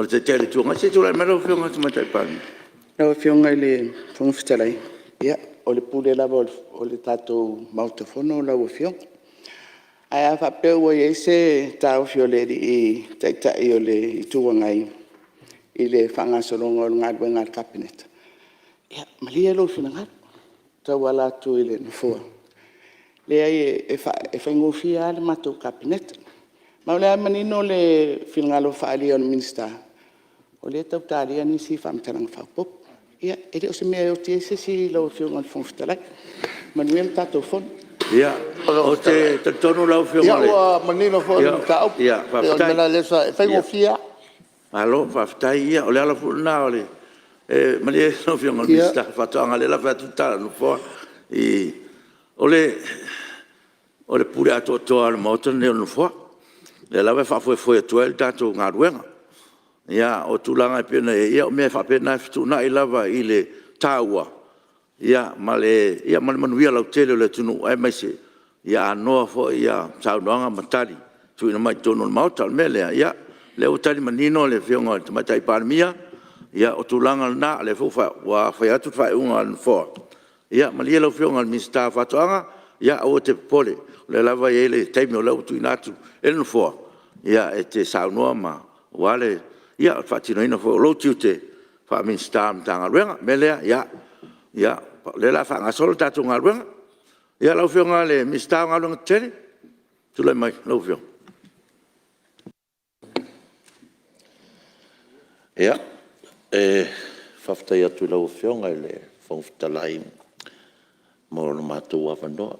Taitai o le Itu Agai. Se i tulai mai lau Afioga i le Tamaitai Palemia. Lau Afioga i le Fofoga Fetalai, ia o le pule lava o le tatou Maota Fono o lau Afioga. Ae a faapea ua i ai se taofi o le Taitai o le Itu Agai i le faagasologa o le galuega a le Kapeneta, ia malie lou finagalo e tauala atu i le Nofoa. E leai e faigofie lava le matou Kapeneta. Ma o lea lava e manino le finagalo faaalia o le Minisita, o lea e tau talia nisi faamatalaga faaopoopo. Ia, e le o se mea e oti ai se isi lau Afioga i le Fofoga Fetalai. Manuia le tatou Fono. Ia, Ou te talitonu lau Afioga i le… Ia, ua manino foi le mataupu. Ia, E pei o le mea lena lea sa… E faigofie lava. Malo faafetai. Ia o le ala foi lena o le… Malie lau Afioga i le Minisita o Faatoaga o lea o le a fai atu le tala a le Nofoa. O le pule atoatoa lava a le Maota lenei o le Nofoa, o lea lava e faafoefoe atu ai le tatou galuega. Ia o tulaga e pei ona i ai, ia o mea faapena e fetuunai lava i le taua ma le manuia lautele o le atunuu aemaise ia anoa foi saunoaga ma tali tuuina mai totonu o le Maota. O le mea lea, ia o lea ua tali manino le Afioga i le Tamaitai Palemia, ia o tulaga lena, o lea foi ua fai atu le faaiuga a le Nofoa. Ia malie lau Afioga i le Minisita o Faatoaga, aua e te popole, o lea lava e i ai le taimi o lea ua tuuina atu e le Nofoa e te saunoa aua le faatinoina foi o lou tiute faa-Minisita o le Matagaluega. O le mea lea, ia o lea o le a faagasolo le tatou galuega. Ia lau Afioga i le Minisita o Galuega Tetele, tulai mai lau Afioga. Ia, e faafetai atu i lau Afioga i le Fofoga Fetalai mo lo matou avanoa.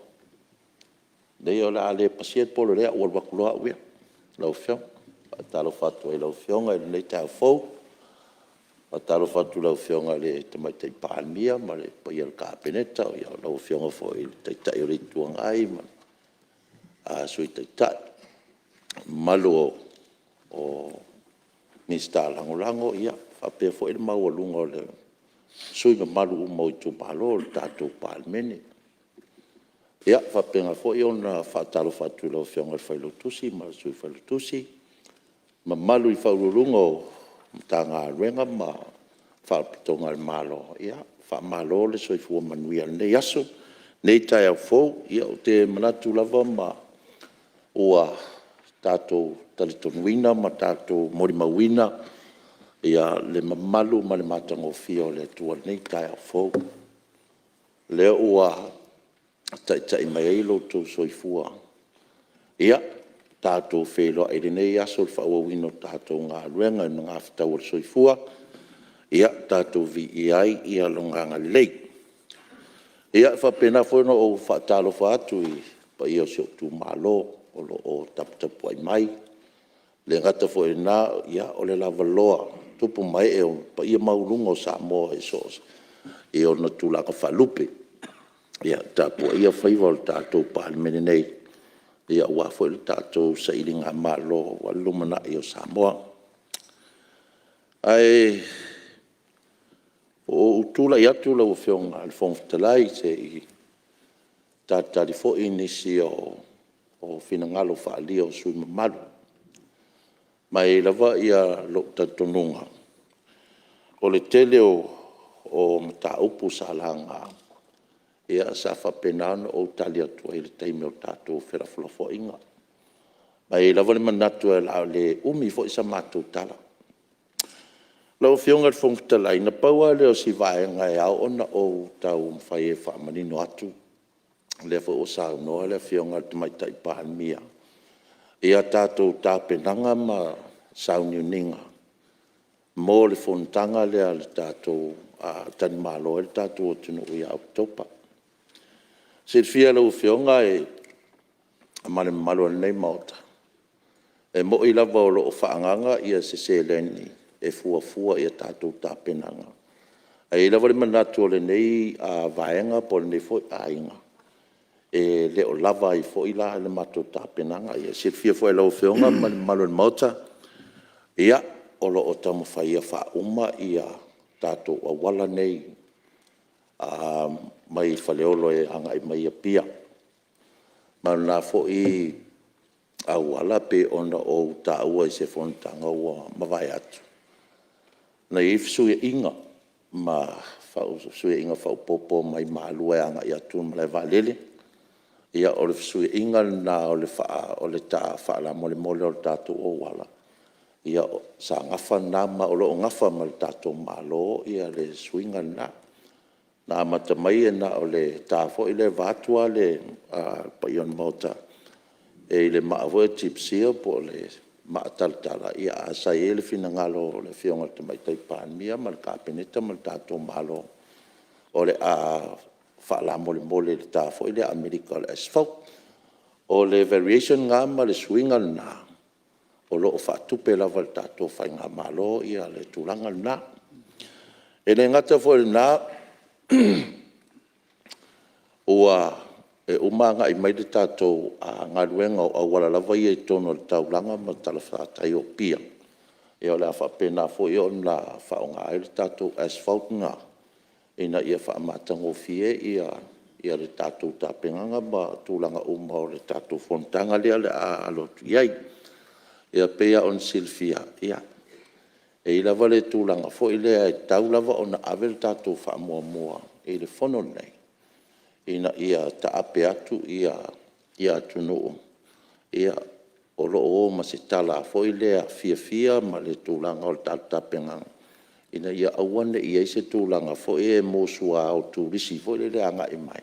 Leai o le a le pasia le polokalea ae ua alu atu loa au ia lau Afioga. E faatalofa atu ai i lau Afioga i lenei taeao fou. E faatalofa atu i lau Afioga i le Tamaitai Palemia ma le paia o le Kapeneta, lau Afioga foi i le Taitai o le Itu Agai ma le Sui Taitai, le mamalu o Minisita Lagolago faapea foi le maualuga o sui usufono mamalu uma o itumalo o le tatou Palemene. E faapena foi ona faatalofa atu i lau Afioga i le Failautusi ma le Sui Failautusi, mamalu i Ofisa Sili o Pulega o Matagaluega ma Faalapotopotoga a le Malo. Faamalo le soifua manuia i lenei aso, lenei taeao fou. Ou te manatu lava ma ua tatou talitonuina ma tatou molimauina le mamalu ma le matagofie o le Atua i lenei taeao fou, lea ua taitai mai ai lo outou soifua. Ia, tatou feiloai i lenei aso i le faaauauina o tatou galuega i le magafetau o le soifua. Ia tatou viia ai Lona agalelei. E faapena foi ona ou faatalofa atu i le paia o si ou itumalo o lo o taputapuai mai. E le gata foi i lena o le lavaloa o tupu ma ee o le paia maualuga o Samoa i ona tulaga faalupe. O tapuaia faiva o le tatou Palemene nei aua foi le tatou sailigamalo aua le lumanai o Samoa. Ae ua ou tulai atu lau Afioga i le Fofoga Fetalai se i talitali foi nisi o finagalo faaalia o sui usufono mamalu. Ma e i ai lava lou talitonuga, o le tele o mataupu sa laga, sa faapena ona ou tali atu ai i le taimi o tatou felafolafoaiga. Ma e i ai lava le manatu o le a le umi foi sa matou tala. Lau Afioga i le Fofoga Fetalai, na pau lava lea o si vaega e ao ona ou taumafai e faamanino atu, lea foi ua saunoa le Afioga i le Tamaitai Palemia i a tatou tapenaga ma sauniuniga mo le fonotaga lea a le tatou talimalo ai le tatou atunuu ia Oketopa. E silafia e lau Afioga ma le mamalu o lenei Maota, e moni lava o lo o faaagaaga se seleni e fuafua i a tatou tapenaga, ae i ai lava le manatu o lenei vaega po o lenei foi aiga, e le o lava ai foi la le matou tapenaga. E silafia foi e lau Afioga ma le mamalu o le Maota, o lo o taumafai ia faauma tatou auala nei mai Faleolo e agai mai i Apia. Ma o lena foi auala e pei ona ou taua i se fonotaga ua mavae atu, na i ai fesuiaiga ma fesuiaiga faaopoopo mai Malua e agai atu i le malae vaalele. Ia o le fesuiaiga lena o le ta faalamolemole o le tatou auala, sa nafa lena ma o lo o nafa ma le tatou Malo le suiga lena. Na amata mai na o le ta foi lea vaeatu lava le paia o le Maota e i le maa foi lea o le tip seal po o le maatalatala, ae sa i ai le finagalo o le Afioga i le Tamaitai Palemia ma le Kapeneta ma le tatou Malo, o le a faalamolemole i le ta foi lea Amerika o le asphalt. O le variation lena ma le suiga lena o lo o faatupe lava e le tatou faigamalo le tulaga lena. E le gata foi i lena e uma agai mai le tatou galuega o auala lava ia i totonu o le taulaga ma le talafatai o Apia, o le a faapena foi ona faaaoga ai le tatou asphalt lena ina ia faamatagofie le tatou tapenaga ma tulaga uma o le tatou fonotaga lea o le a alo atu i ai. E pei lava ona silafia e i ai lava le tulaga foi lea e tatau lava ona ave le tatou faamuamua i le fono lenei ina ia taape atu atunuu o lo o o ma se tala foi lea fiafia ma le tulaga o le tatou tapenaga ina ia aua ne i i ai se tulaga foi lea mo suauu turisi foi lele agai mai,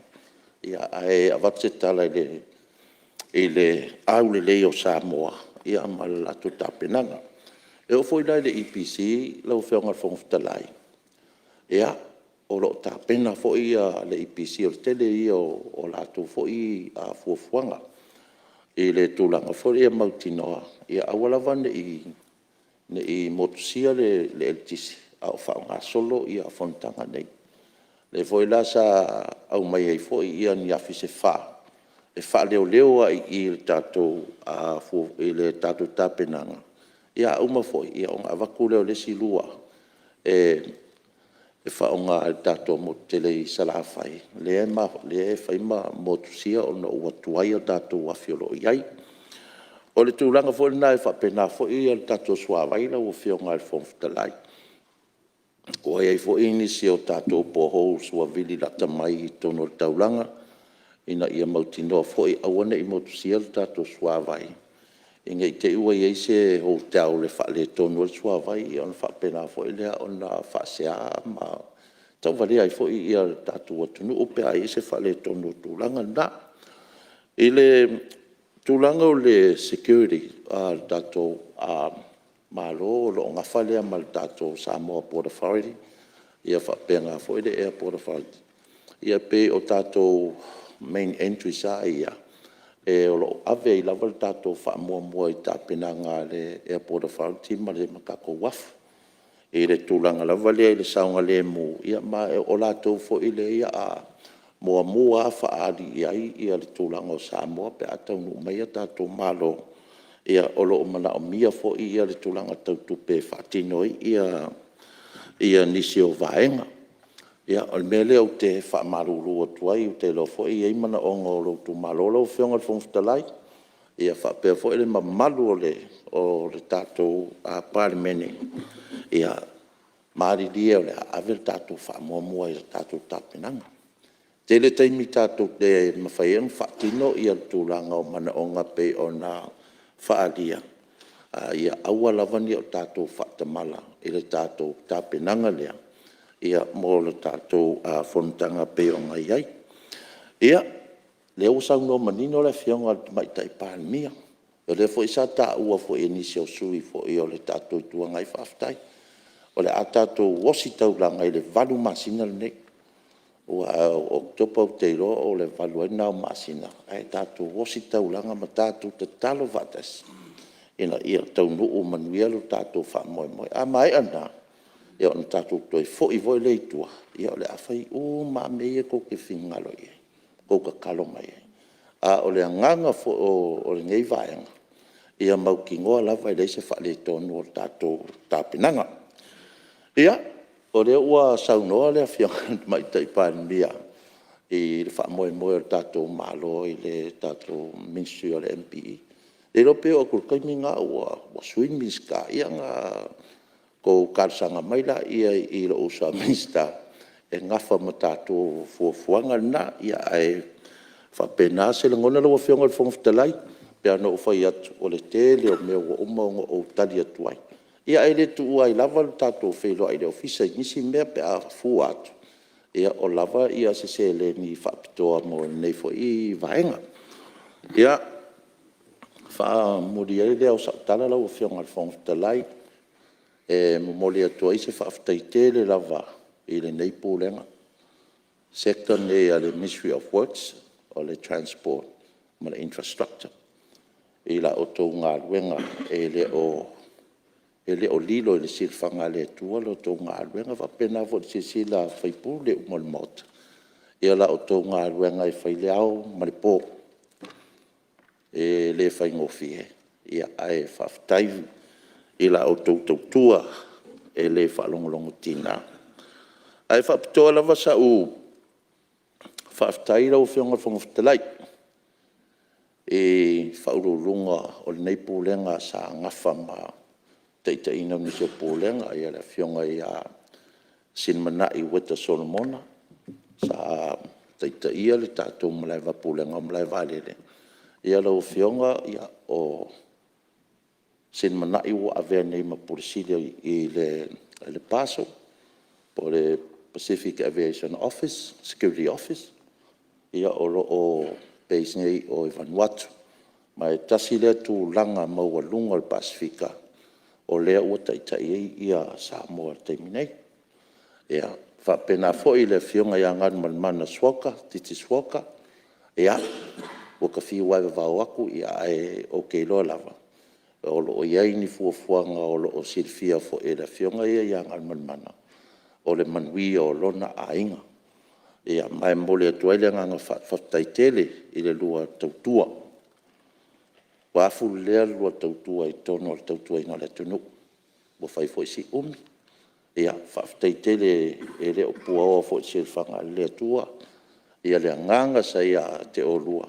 ae avatu se tala i le aulelei o Samoa ma le latou tapenaga. E oo foi la i le EPC lau Afioga i le Fofoga Fetalai, o lo o tapena foi le EPC. O le tele ia o latou foi fuafuaga i le tulaga foi lea ia mautinoa ia aua lava ne i motusia le eletise a o faagasolo fonotaga nei. O lea foi la sa aumai ai foi ni afi se fa e faaleoleo ai i i i le tatou tapenaga, a uma foi ona avatu lea o le isi lua e faaaoga e le tatou motu tele i Salafai lea e fai ma motusia ona ua tuai a tatou afi o lo o i ai. O le tulaga foi lena e faapena foi le tatou suavai lau Afioga i le Fofoga Fetalai, ua i ai foi nisi o tatou poreholes ua vili lata mai i totonu o le taulaga ina ia mautinoa foi aua ne i motusia le tatou suavai ne i te i ua i ai se hotel e faaletonu ai le suavai ona faapena foi lea ona faasea ma tauvalea ai foi le tatou atunuu pe a i ai se faaletonu i le tulaga lena. I le tulaga o le security a le tatou Malo o lo o nafa lea ma le tatou Samoa Port Authority faapena foi le Airport Authority. E pei o tatou main entries lava ia o lo o ave ai lava le tatou faamuamua i tapenaga a le Airport Authority ma le tatou Uafu i le tulaga lava lea i le saogalemu, ma o latou foi lea o le a muamua lava faaali i ai le tulaga o Samoa pe a taunuu mai a tatou malo. O lo o manaomia foi le tulaga tau tupe e faatino ai nisi o vaega. O le mea lea ou te faamalulu atu ai, ou te iloa foi e i ai manaoga o lou itumalo lau Afioga i le Fofoga Fetalai, faapea foi le mamalu o le tatou Palemene, ia malilie o le a ave le tatou faamuamua i le tatou tapenaga. E tele taimi e mafai ai ona faatino le tulaga o manaoga e pei ona faaalia, a ia aua lava ne i o tatou faatamala i le tatou tapenaga lea mo le tatou fonotaga e pei ona i ai. Ia, o lea ua saunoa manino le Afioga i le Tamaitai Palemia, o lea foi sa taua foi e nisi o sui usufono o le tatou Itu Agai, faafetai. O le a tatou ositaulaga i le 8 masina lenei, aua o Oketopa ou te iloa o le 8 ai lena o masina, ae tatou ositaulaga ma tatou tatalo faatasi ina ia taunuu manuia lo tatou faamoemoe. A maea lena, ona tatou toe foi foi lea i tua, o le a fai uma lava mea ia tou te finagalo i ai ma tou tatalo mai ai. A o le agaga foi o lenei Vaega, ia mautinoa lava e leai se faaletonu o le tatou tapenaga. Ia, o lea ua saunoa le Afioga i le Tamaitai Palemia i le faamoemoe o le tatou Malo i le tatou Ministry o le MPE. Le iloa pe oo atu i le taimi lena ua sui le Minisita, ia ona outou talosaga mai lea i lou uso a Minisita e nafa ma tatou fuafuaga na. Ae faapena se lagona lau Afioga i le Fofoga Fetalai, e pei lava ona ou fai atu, o le tele o mea ua uma ona ou tali atu ai, ae le tuua ai lava le tatou feiloai i le Ofisa i nisi mea pe a fua atu o lava se seleni faapitoa mo lenei foi vaega. Ia, Faamuli ai lea o sau tala lau Afioga i le Fofoga Fetalai, e momoli atu ai se faafetai tele lava i lenei Pulega, Sector lenei a le Ministry of Works, o le Transport ma le Infrastructure i la outou galuega e le o lilo i le silafaga a le Atua la outou galuega. E faapena foi i le silasila a sui usufono uma o le Maota i la outou galuega e fai i le ao ma le po. E le faigofie, ae faafetai i la outou tautua e le faalogologotiga. Ae faapitoa lava sau faafetai lau Afioga i le Fofoga Fetalai i Ofisa Sili o Pulega o lenei Pulega sa nafa ma le taitaiga o nisi o Pulega, le Afioga ia Silimanai Ueta Solomona sa taitaia le tatou Pulega o Malae Vaalele. Ia lau Afioga o Silimanai ua avea nei ma Pule Sili i le PASO po o le Pacific Aviation Security Office o lo o base nei i o i Vanuatu. Ma e tasi lea tulaga maualuga o le Pasefika o lea ua taitai ai Samoa i le taimi nei. E faapena foi le Afioga ia Galumalemana Titi Schwalger, ua ta fiu lava e vavao atu ae ou te iloa lava o lo o i ai ni fuafuaga o lo o silafia foi e le Afioga ia Galumalemana o le manuia o lona aiga. Ma e momoli atu ai le agaga faafetai tele i le lua tautua, ua afulelea le lua tautua i totonu o le tautuaina o le atunuu. Ua fai foi si umi, faafetai tele, e le o puaaoa foi i le silafaga a le Atua le agaga sa ia te oulua,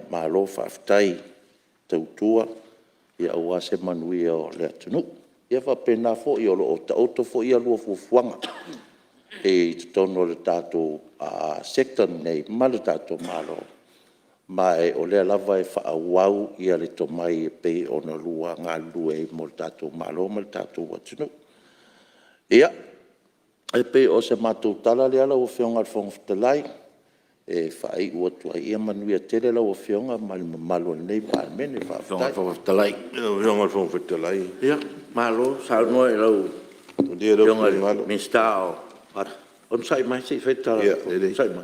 malo faafetai tautua aua se manuia o le atunuu. Ia faapena foi o lo o taoto foi a oulua fuafuaga i totonu o le tatou Sector lenei ma le tatou Malo, ma o lea lava e faaauau le tomai e pei ona oulua galulue ai mo le tatou Malo ma le tatou atunuu. Ia, e pei o se matou tala lea lau Afioga i le Fofoga Fetalai e faaiu atu ai, ia manuia tele lau Afioga ma le mamalu o lenei Palemene. Faafetai. Ia, malo saunoa i lau Afioga i le Minisita o… Onosai mai se i fai le tala.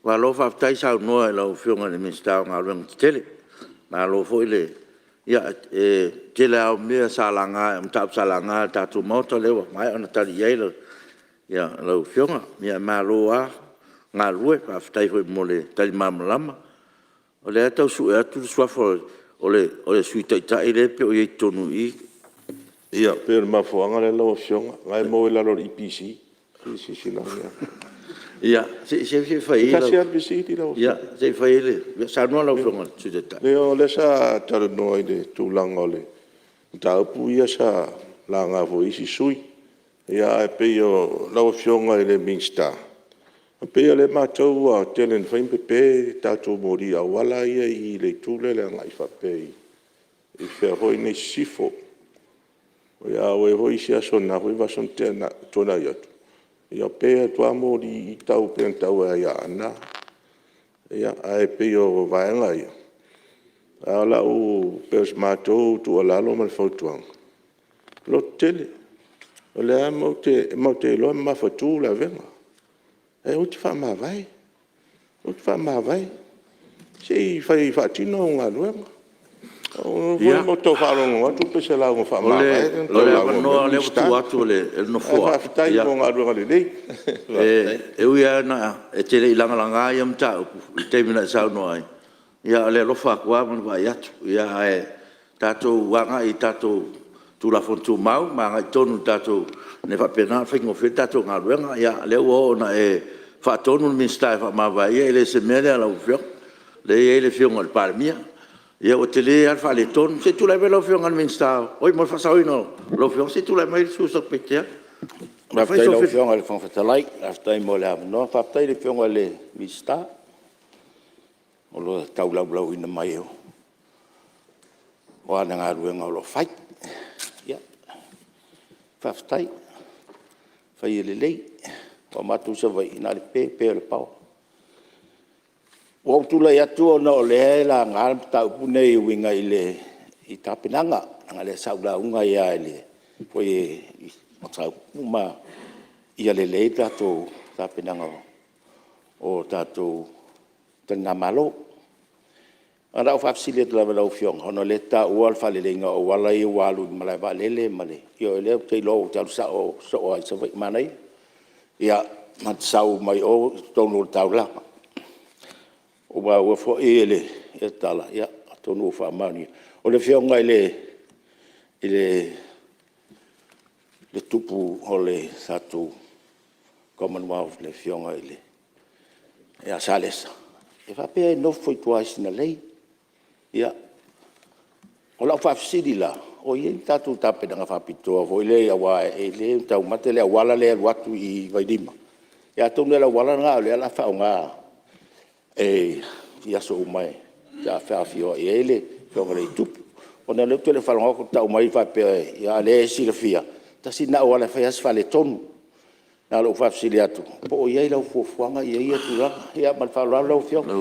Malo faafetai saunoa i lau Afioga i le Minisita o Galuega Tetele. Malo foi le… Ia o le tele lava o mea sa laga, o mataupu sa laga e le tatou Maota o lea ua maea ona tali i ai lau Afioga. Malo lava galulue, faafetai foi mo le tali malamalama. O lea e tau sue atu le suafa o le Sui Taitai lea e pei o i ai i totonu i i. Ia, pei o le mafuaaga lea lau Afioga, o la e maua i lalo o le EPC, se i silasila ane lava. Ia, se i fai ia… E tasi lava le fesili lau Afioga. Ia se i fai ia… Saunoa lau Afioga i le Sui Taitai. Leai o lea sa talanoa i le tulaga o mataupu ia sa laga foi e isi sui usufono. Ae pei o lau Afioga i le Minisita, e pei o lea e matau ua tele ina fai ma pepe tatou moli auala ia e i le itu lea agai faapea i fea foi nei i sisifo. A ua i ai foi isi aso i lena foi vaiaso na tuanai atu, ia pe atu lava moli i i pei ona tau ai ia Aana. Ae pei o vaega ia, a o lau… pei o se matou tuualalo ma le fautuaga, lototele. O lea lava matou te iloa e mamafatu le avega, ae aua e te faamavae, aua e te faamavae, se i fai e faatino au galuega. O lea foi ou te faalogologo atu pei o se lauga faamavae lea na tau O le lauga mai avanoa ai le lea ua Minisita. tuu atu e le Nofoa… Ae faafetai mo galuega lelei. E ui lava ina e te le i lagalaga ia mataupu i le taimi na e saunoa ai, a o le alofa atu lava ma le vaai atu. Ae tatou agai i tatou Tulafono Tumau ma agai tonu i tatou… ina ia faapena ona faigofie ai le tatou galuega. Ia, o lea ua oo ina e faatonu le Minisita e faamavae, ia e le o se mea lea a lau Afioga, o lea e i ai le Afioga i le Palemia. Ia ua tele lava le faaletonu. Se i tulai mai lau Afioga i le Minisita… Oi mo le faasaoina o lou taimi, se i tulai mai le sui usufono mo Satupaitea. Faafetai i lau Afioga i le Fofoga Fetalai, faafetai mo le avanoa. Faafetai i le Afioga i le Minisita mo le tau laulauina mai o ana galuega o lo o fai. Ia, faafetai fai ia lelei. Aua o matou i Savaii, na o le pe pea o le power. Ua ou tulai atu ona o lea e laga le mataupu lenei e uiga i tapenaga, leaga o lea sa ou lauga ai lava i mataupu uma ia lelei le tatou tapenaga o tatou taligamalo. Na ona ou faafesili atu lava i lau Afioga ona o lea e te taua le faaleleiga o auala ia ua alu i le malaevaalele ma le… Ioe, o lea ou te iloa ou te alu sao soo lava i Savaii, manaia. Ia ma te sau mai o i totonu o le taulaga. Ua maua foi i le tala, atonu ua faamaonia, o le Afioga i le Tupu o le tatou Commonwealth le Afioga ia Salesa, e faapea e nofo i tua i Sinalei. Ia, o lau faafesili la, o i ai ni tatou tapenaga faapitoa foi lea aua e le taumate le auala lea e alu atu i Vailima, ia atonu o le auala lena o lea o le a faaaoga i aso uma e feafioai ai le Afioga i le Tupu. Ona o lea ou te le o faalogo atu o tau mai faapea, a o lea e silafia, tasi lena auala e fai lava si faaletonu. Na o lou faafesili atu po o i ai lau fuafuaga i ia tulaga. Ia ma le faaaloalo lau Afioga.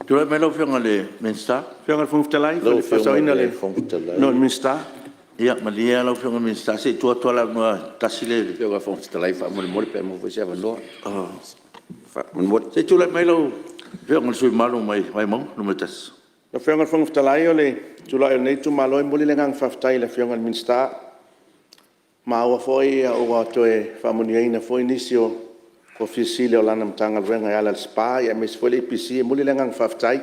Tulai mai lau Afioga i le Minisita. Lau Afioga i le Fofoga Fetalai mo le faasaoina o le avanoa o le Minisita. Ia malie lau Afioga i le Minisita se i tuu atu lava le avanoa e tasi le… Lau Afioga i le Fofoga Fetalai faamolemole pe maua foi se avanoa. Se i tulai mai lau Afioga i le sui usufono mamalu mai Vaimauga 1. Lau Afioga i le Fofoga Fetalai o le tulai o lenei itumalo e momoli le agaga faafetai i le Afioga i le Minisita. Ua maua foi ua toe faamanuiaina foi nisi o Ofisa Sili o lana Matagaluega e ala i le SPA aemaise foi le EPC. E momoli le agaga faafetai. E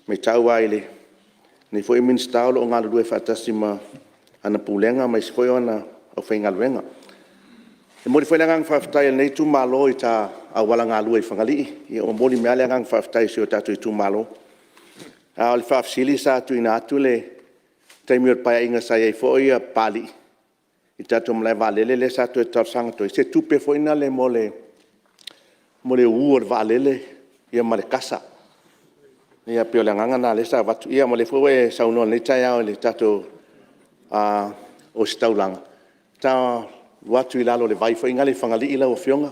maitau lava i lenei foi Minisita o lo o galulue faatasi ma ana Pulega aemaise foi o ana aufaigaluega. E momoli foi le agaga faafetai o lenei itumalo i ta auala galue i Fagalii, ia e momoli mai lava le agaga faafetai o si o tatou itumalo. A o le faafesili sa tuuina atu i le taimi o le Paeaiga sa i ai foi Papalii i le tatou malaevaalele lea sa toe talosaga atu ai i se tupe foi lea mo le uu o le vaalele ma le kasa. Ia pei o le agaga lena lea sa avatu, ia ma o lea foi ua e saunoa i lenei taeao i le tatou ositaulaga, sa alu atu i lalo o le vai foi lea i Fagalii lau Afioga,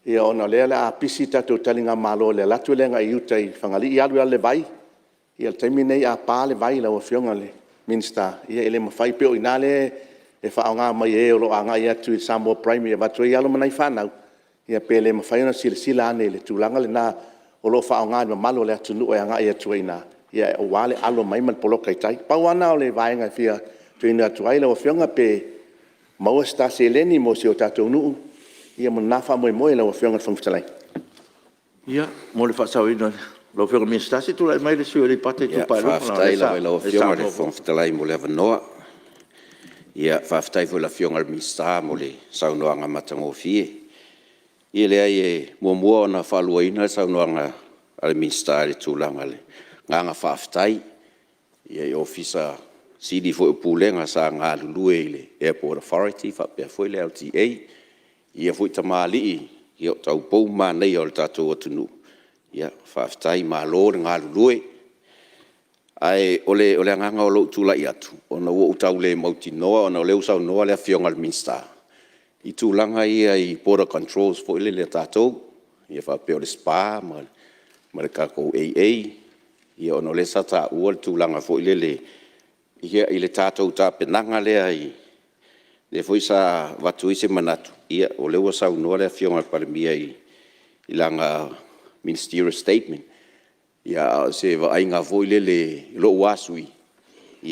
ona o lea o le a pisi le tatou taligamalo i le alu atu lea agai uta i Fagalii alu i lalo o le vai. Ia o le taimi lenei a pa le vai lau Afioga i le Minisita, ia e le mafai, pei o i ina lea e faaaoga mai e o lo o agai atu i le Samoa Primary e avatu ai alo ma nai fanau, ia pe le mafai ona silasila ane i le tulaga lena o lo o faaaoga e le mamalu o le atunuu e agai atu ai i ina aua le alo mai ma le poloka i tai. Pau lava lena o le vaega e fia tuuina atu ai lau Afioga, pe maua se ta seleni mo si o tatou nuu mo lena faamoemoe lau Afioga i le Fofoga Fetalai. Ia, mo le faasaoina o lau Afioga i le Minisita, se i tulai mai le sui usufono mo Aleipata Itupa i Luga. Faafetai lava i lau Afioga i le Fofoga Fetalai mo le avanoa. Faafetai foi i le Afioga i le Minisita mo le saunoaga matagofie. Ia e leai e muamua ona faaluaina le saunoaga a le Minisita i le tulaga o le agaga faafetai i Ofisa Sili foi o Pulega sa galulue i le Airport Authority faapea foi le LTA, i ia foi tamalii o taupou ma manaia o le tatou atunuu, faafetai malo le galulue. Ae o le agaga o lou tulai atu, ona ua ou tau le mautinoa ona o lea ua saunoa le Afioga i le Minisita i tulaga ia i border controls foi lele a tatou, ia faapea o le SPA ma le tatou AA, ona o lea sa taua le tulaga foi lele i le tatou tapenaga lea lea foi sa avatu ai se manatu, o lea ua saunoa le Afioga i le Palemia i lana Ministerial Statement. A o se vaaiga foi lele i lou lava sui usufono,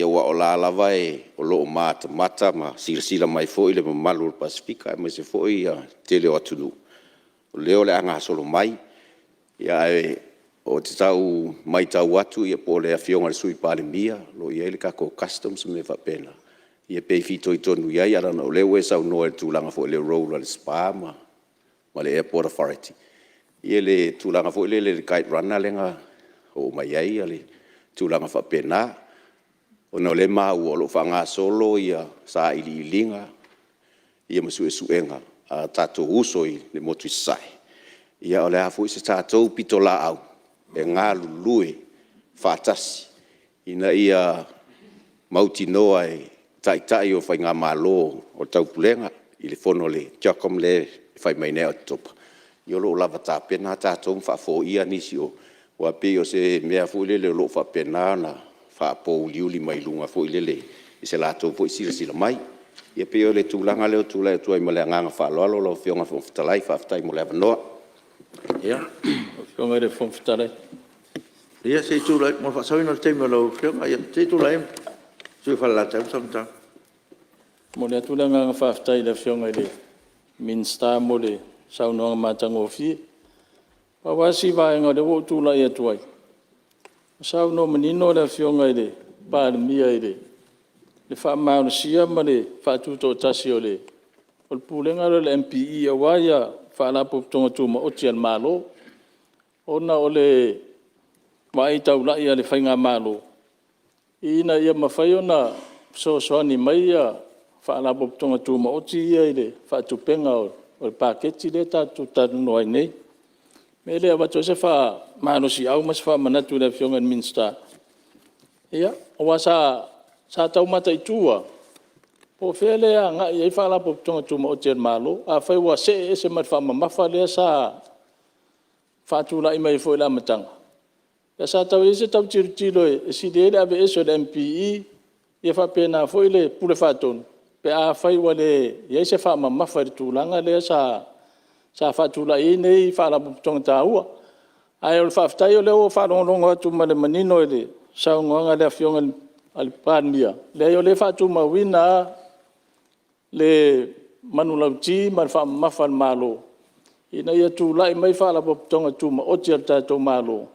aua o la e lava o lo o matamata ma silasila mai foi le mamalu o le Pasefika aemaise foi le tele o atunuu, o lea o le a gasolo mai. Ae ou te tau maitau atu po o le Afioga i le Sui Palemia o lo o i ai le tatou Customs ma mea faapena, ia pe fitoitonu i ai, ae leaga o lea ua e saunoa i le tulaga foi o le role a le SPA ma le Airport Authority, i le tulaga foi lele i le Kite Runner lea na oo mai ai le tulaga faapena. Ona o lea e maua o lo o faagasolo sailiiliga ma suesuega a tatou uso i le motu i Sasae, ia a o le a foi se tatou pitolaau e galulue faatasi ina ia mautinoa e Taitai o Faigamalo o le Taupulega i le fono a le CHOGM lea e fai mai nei ia Oketopa, ia o lo o lava tapena tatou ma faafoia nisi o Aua e pei o se mea foi lele o lo o faapena ona faapouliuli mai luga foi lele i se latou foi silasila mai. Ia pei o le tulaga lea e tulai atu ai ma le agaga faaaloalo lau Afioga i le Fofoga Fetalai. Faafetai mo le avanoa. Lau Afioga i le Fofoga Fetalai… Ia se i tulai mo le faasaoina o le taimi o lau Afioga, se i tulai mai le sui usufono mo Falelatai ma Samatau. E momoli atu le agaga faafetai i le Afioga i le Minisita mo le saunoaga matagofie. Pau lava si vaega o lea ua ou tulai atu ai, na saunoa manino le Afioga i le Palemia i le faamalosia ma le faatutoatasi o le Pulega lea o le MPE aua Faalapotopotoga Tumaoti a le Malo, ona o le vaai taulai a le Faigamalo ina ia mafai ona fesoasoani mai Faalapotopotoga Tumaoti ia i le faatupega o le Paketi lea tatou te talanoa ai nei. O le mea lea e avatu ai se faamalosiau ma se faamanatu i le Afioga i le Minisita, aua sa tau mataitu lava po o fea lea e agai i ai Faalapotopotoga Tumaoti a le Malo. Afai ua see ese ma le faamamafa lea sa faatulai mai foi i le amataga, ia sa tau i ai se tau tilotilo e sili ai le aveese o le MPE ia faapena foi le Pule Faatonu pe afai ua leai se faamamafa i le tulaga lea sa faatulai ai nei Faalapotopotoga taua. Ae o le faafetai o lea ua ou faalogologo atu ma le manino i le saunoaga a le Afioga i le Palemia, leai o lea e faatumauina lava le manulauti ma le faamamafa a le Malo ina ia tulai mai Faalapotopotoga Tumaoti a le tatou Malo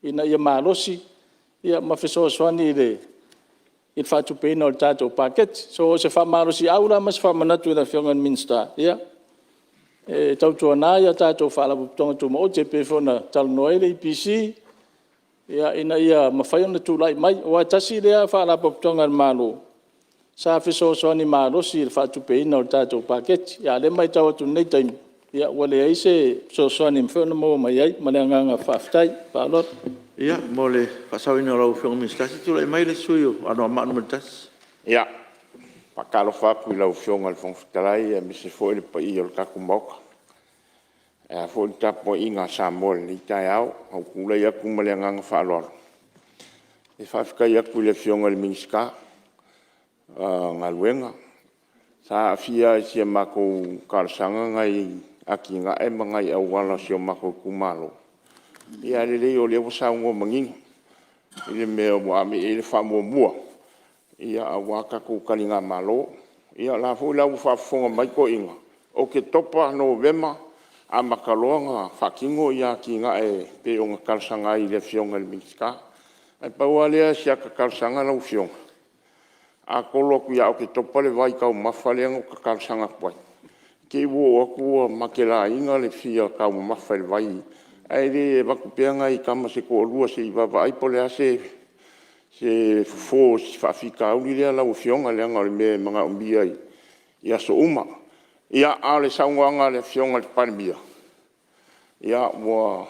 ina ia malosi ma fesoasoani i le faatupeina o le tatou Paketi. So, o se faamalosiau la ma se faamanatu i le Afioga i le Minisita, ia, e tautuana ia tatou Faalapotopotoga Tumaoti e pei foi ona talanoa ai le EPC ina ia mafai ona tulai mai. Aua e tasi lea Faalapotopotoga a le Malo sa fesoasoani malosi i le faatupeina o le tatou Paketi, a o lea e matau atu i lenei taimi ua leai se fesoasoani e mafai ona maua mai ai. Ma le agaga faafetai. Faaaloalo. Ia mo le faasaoina o lau Afioga i le Minisita, se i tulai mai le sui usufono mo Anoamaa 1. Ia, e faatalofa atu i lau Afioga i le Fofoga Fetalai aemaise foi le paia o le tatou Maota. Ae a foi le tapuaiga a Samoa i lenei taeao. Ua ou tulai atu ma le agaga faaaloalo e faafetai atu i le Afioga i le Minisita o Galuega. Sa aafia lava i si a matou talosaga nai atinae ma nai auala o si o matou itumalo, ae lelei o lea ua saunoa manino i le mea ua ave i ai le faamuamua aua tatou taligamalo. Ia o la foi la ua faafofoga mai toeaiina, Oketopa, Novema amata loa ona faatino atinae pei ona talosaga ai i le Afioga i le Minisita. Ae pau lava lea o si ata talosaga lau Afioga, a tolo atu ia Oketopa le vaitaumafa lea na ota talosaga atu ai, te i ua oo atu ua matelaina le fia taumamafa i le vai, ae le avatu pea nai tama se toalua se i vaavaai po o le a se fofo o si faafitauli lea lau Afioga, leaga o le mea e manaomia i aso uma. Ia, a o le saunoaga a le Afioga i le Palemia, ua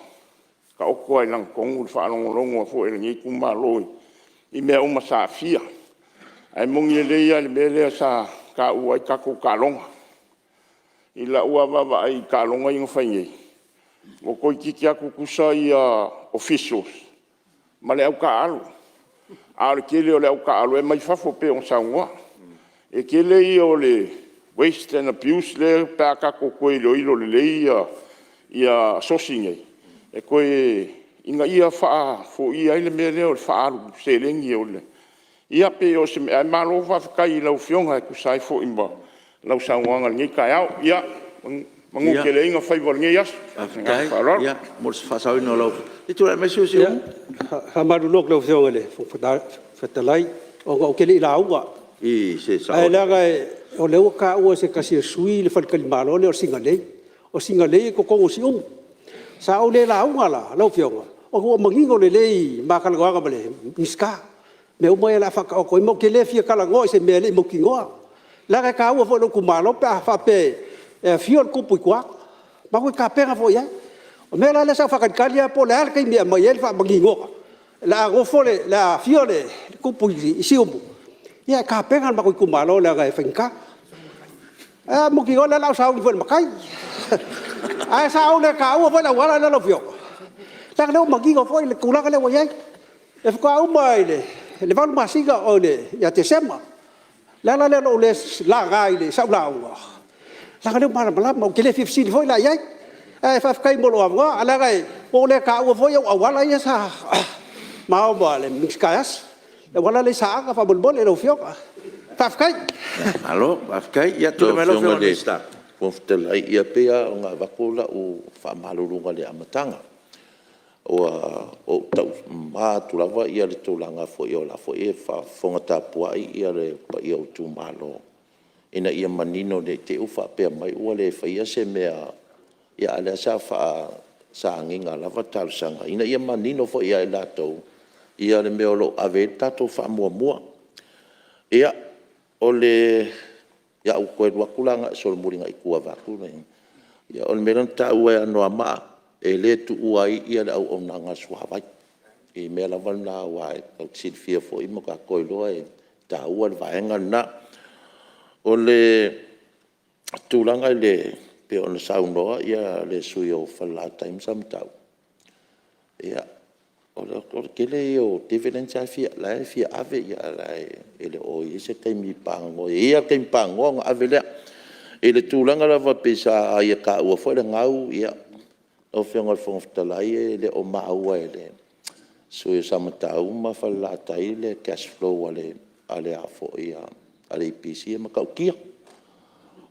taoto lava i lagatonu le faalogologo foi a lenei itumalo i mea uma sa aafia. Ae moni lelei lava le mea lea sa taua ai tatou taaloga. I lau lava vaavaai i taaloga ia na fai nei, ua toeitiiti lava tutusa officials ma le au taaalo. A o le tele o le au taaalo e omai fafo pei ona saunoa. O le tele ia o le waste and abuse lea pe a tatou toe iloilo lelei asosi nei e toe… ina ia faafoia ai le mea lea o le faaalu seleni. Ia pei o se mea… ae malo faafetai i lau Afioga e tusa ai foi ma lau saunoaga i lenei taeao. Ia manuteleina faiva o lenei aso. Ma le agaga faaaloalo. Faafetai mo le faasaoina o lau… Se i tulai mai le sui usufono mo Siumu. E faamalulu atu i lau Afioga i le Fofoga Fetalai ona ou te le i lauga, ae leaga o lea ua taua e se tasi o sui usufono le faletalimalo lea o Sinalei. O Sinalei e i totonu o Siumu. Sa ou le lauga la lau Afioga ona ua manino lelei i ma talanoaga ma le Minisita mea uma ia o le a faataoto ai, ma ou te le fia talanoa i se mea e le i mautinoa, leaga e taua foi i lou itumalo pe a faapea e afio le Tupu i tua, matou te tapena foi i ai. O le mea la lea sa ou faatalitali lava po o le a le taimi e aumai ai le faamaninoga o le a afio le Tupu i Siumu, ia e tapena le matou itumalo leaga e faigata. Ae a mautinoa o lea o le a ou sauni foi i le matai. Ae sa ou le taua foi le auala lea lau Afioga, Leaga o lea ua manino foi le tulaga lea ua i ai, e faatoa uma i le 8 masina ia Tesema. O le ala lea o lou le laga i sau lauga, leaga o lea ua malamalama, ou te le fia fesili foi la i ai. Ae faafetai mo lou avanoa, ae leaga ua ou le taua foi au auala ia sa ma o ma le Minisita e asi, le auala lea i Saaga faamolemole lau Afioga. Faafetai. Malo faafetai. Ia tulai mai lau Afioga i le Fofoga Fetalai, e pei lava ona avatu lau faamaluluga i le amataga, ua ou taumama atu lava le tulaga foi o la foi e faafofoga tapuai le paia o Itumalo ina ia manino ne i te i ua faapea mai ua le faia se mea, a o lea sa agiga lava talosaga ina ia manino foi ia i latou le mea o lo o ave i ai le tatou faamuamua. Ia, o le a ou toe alu atu la e solomuli agai i tua vaeatu le… O le mea lea na taua e Anoamaa e le tuua ai le auaunaga a le suavai i mea lava na aua e tatou te silafia foi ma tatou iloa e taua le vaega lena. O le tulaga e pei ona saunoa le sui usufono o Falelatai ma Samatau, ia o le tele ia o dividends la e fia ave ae e le o i ai se taimi paganoa. E i ai lava le taimi paganoa ona ave lea. I le tulaga lava pei sa ia taua foi le gau, ia, lau Afioga i le Fofoga Fetalai e le o maua e le sui usufono o Samatau ma Falelatai le cash flow a le EPC e matautia.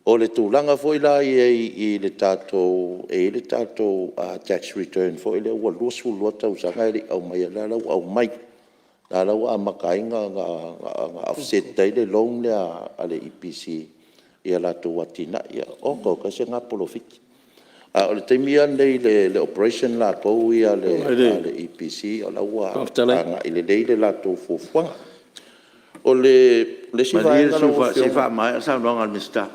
O le tulaga foi la i ai i le tatou… e i ai le tatou tax return foi lea ua 22 tausaga e le i aumaia, o lea la ua aumai, o la ua amata ai ona offset ai le loan lea a le EPC i a latou atinae. Oka oka e se na polofiti. A o le taimi lava lenei i le operation latou ia a le EPC o la ua agai lelei le latou fuafuaga. O le isi vaega lau Malie le sui usufono se i faamaea le saunoaga a le Minisita.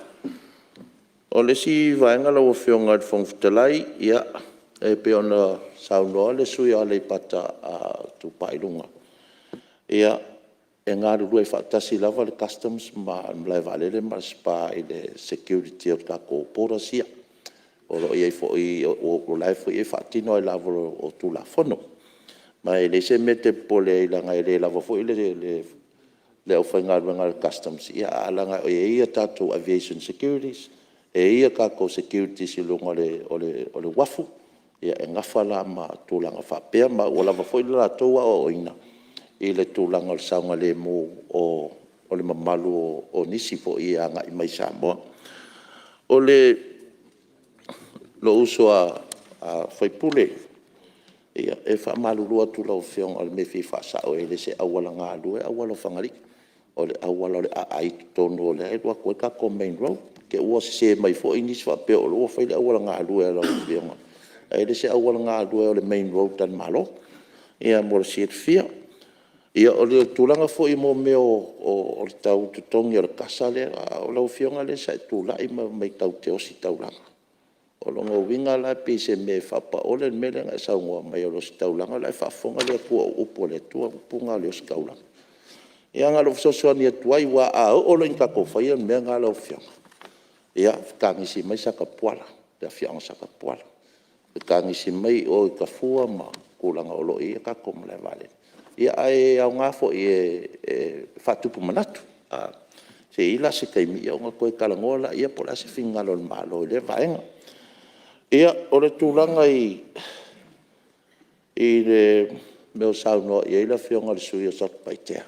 O le isi vaega lau Afioga i le Fofoga Fetalai, e pei ona saunoa le sui usufono o Aleipata Itupa i Luga, e galulue faatasi lava le Customs ma le malaevaalele ma le SPA i le security o tatou borders ia. O lo o i ai foi, o la foi e faatino lava i lalo o Tulafono. Ma e leai se mea e te popole ai leaga e le lava foi le aufaigaluega a le Customs ae leaga e i ai a tatou Aviation Securities, e i ai a tatou securities i luga o le uafu e nafa la ma tulaga faapea, ma ua lava foi le latou aoaoina i le tulaga o le saogalemu o le mamalu o nisi foi e agai mai i Samoa. O lou uso a sui usufono, e faamalulu atu i lau Afioga o le mea e fia faasao e le o se auala galue le auala o Fagalii, o le auala o le aai i totonu o lea e alu atu ai le tatou main road. I te'i ua sese mai foi nisi faapea o lea ua fai le auala galue a lau Afioga, ae le o se auala galue o le main road a le Malo mo le silafia. Ia o le tulaga foi i mea o le tau totogi o le kasa lea, o lau Afioga lea sa e tulai ma fai mai tatou te ositaulaga. O lona uiga la e pei o se mea faapaole le mea lea na e saunoa mai ai o le ositaulaga o la e faafofoga le Atua o upu a le Atua upu na o le ositaulaga. Ia na o lou fesoasoani atu ai aua a oo loa ina tatou faia le mea lena lau Afioga, ia fetagisi mai Satapuala, le afioaga o Satapuala, fetagisi mai o i Tafua ma tulaga o lo o i ai tatou malaevaalele. Ae aoga foi e faatupu manatu. Se i i ai la se taimi ona toe talanoa lea po o le a se finagalo o le Malo i lea vaega. Ia, o le tulaga i le mea ua saunoa i ai le Afioga i le sui usufono mo Satupaitea,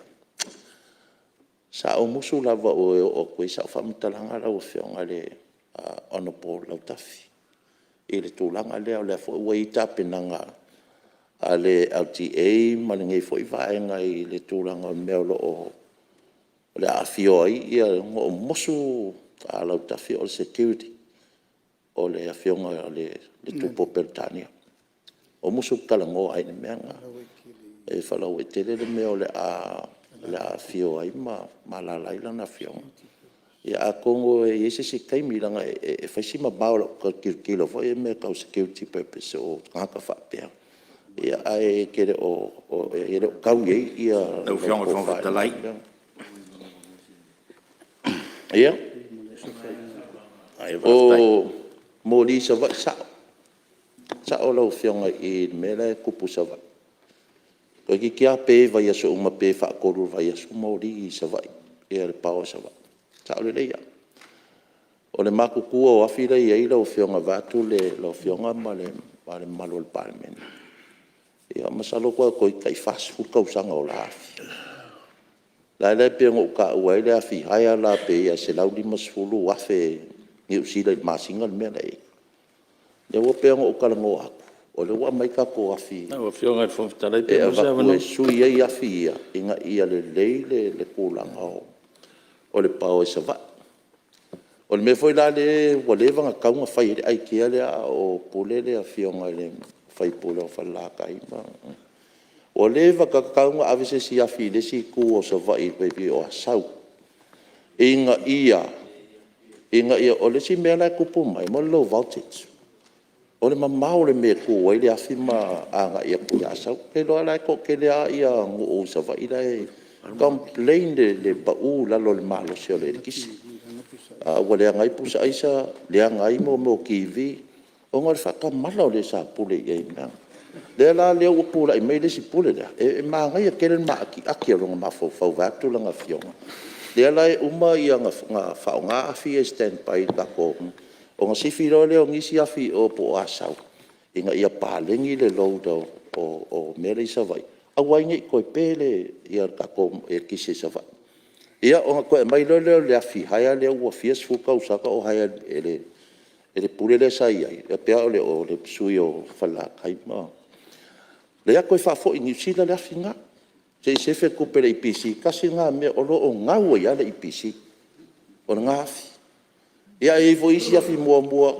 sa ou musu lava e oo atu i ai sau faamatalaga lau Afioga i le Hon Lautafi i le tulaga lea, o lea foi ua i ai tapenaga a le LTA ma lenei foi vaega i le tulaga o mea o le a afio ai. Na ou musu Lautafi o le security o le Afioga i le Tupu o Peretania. Na ou musu ou te talanoa ai i le mea lena, e faalauaitele le mea o le a afio ai ma alaala ai lana afioga. Ia atonu e i ai se isi taimi leaga e fai si mamao o lau tilotilo foi i mea tau security purpose o tagata faapea, ae e le o tau i ai Lau Afioga i le Fofoga Fetalai… Ia, o moli i Savaii, e sao. Sao lau Afioga i le mea la e tupu i Savaii, toeitiiti lava pe i vaiaso uma, pe faatolu i le vaiaso moli i Savaii le power i Savaii. E sao lelei lava. O le matutu o afi la e i ai lau Afioga vaeatu lau Afioga ma le mamalu o le Palemene, ia masalo toeitiiti tai 40 tausaga o la afi. O le ala lea pei ona ou taua ai le afi hire le la pei e $150,000 Niu Sila i le masina le mea la e i ai. Lea ua pei ona ou talanoa atu, o lea ua aumai tatou afi Lau Afioga i le Fofoga Fetalai pe e maua se avatu avanoa. e sui ai afi ia ina ia lelei le tulaga o le power i Savaii. O le mea foi la lea ua leva ona tatau ona fai ai le aikia lea a o pule le Afioga i le sui usufono o Falelatai ma… Ua leva ona tatau ona ave se isi afi i le isi itu o Savaii tai pei o Asau ina ia… O le isi mea la e tupu mai o le low voltage. O le mamao o le mea e tu ai le afi ma agai atu i Asau. Ou te iloa la e toatele lava nuu i Savaii la e complain i le pau i lalo o le malosi o le eletise. Ua leaga ai pusa aisa, leaga ai TV ona o le faatamala o le sa pule i ai i mea na. O lea la ua tulai mai le isi Pule lea, e manaia tele le maatiati o lona mafaufau vaeatu lana afioga, lea la e uma ona faaaoga afi ia e standby i le tatou… ona sifi loa lea o nisi afi i o po o Asau ina ia paleni le load o mea la e i Savaii, aua ai ne i toe pe le tatou eletise i Savaii. Ia ona toe aumai loa lea o le afi hire lea ua fia sefulu tausaga o hire e le Pule lea sa i ai, e pei lava o le sui usufono o Falelatai ma… lea toe faafoi i Niu Sila le afi lena, se i sefe le tupe a le EPC. Tasi lena mea o lo o gau ai lava le EPC, o lena afi. Ia ae i ai foi isi afi muamua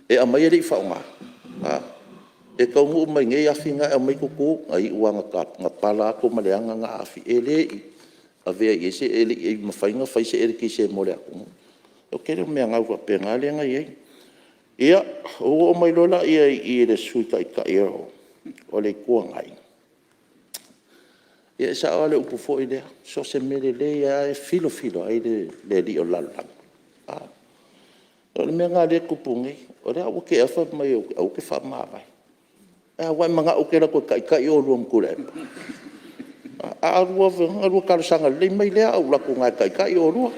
e aumai e le i faaaogaina. E taunuu mai nei afi na e aumai tutu. Na iu lava ina pala atu ma leaga na afi, e le i avea i ai se… e le i mafai ona fai se eletise mo le atunuu. O le tele o mea gau faapena lea na i ai. Ia, ou oo mai loa lea i le Sui Taitai o le Itu Agai, ia e sao lava le upu foi lea, so o se mea lelei lava e filofilo ai le alii o le lalolagi. O le mea lena o lea e tupu nei, o lea ua te i lava fai mai aua ou te faamavae. Ae a, ua e manao ou te alu atu e taitai oulua ma Tuilaepa? A ona lua talosaga lelei mai lea ae ou alu atu i ina e taitai oulua.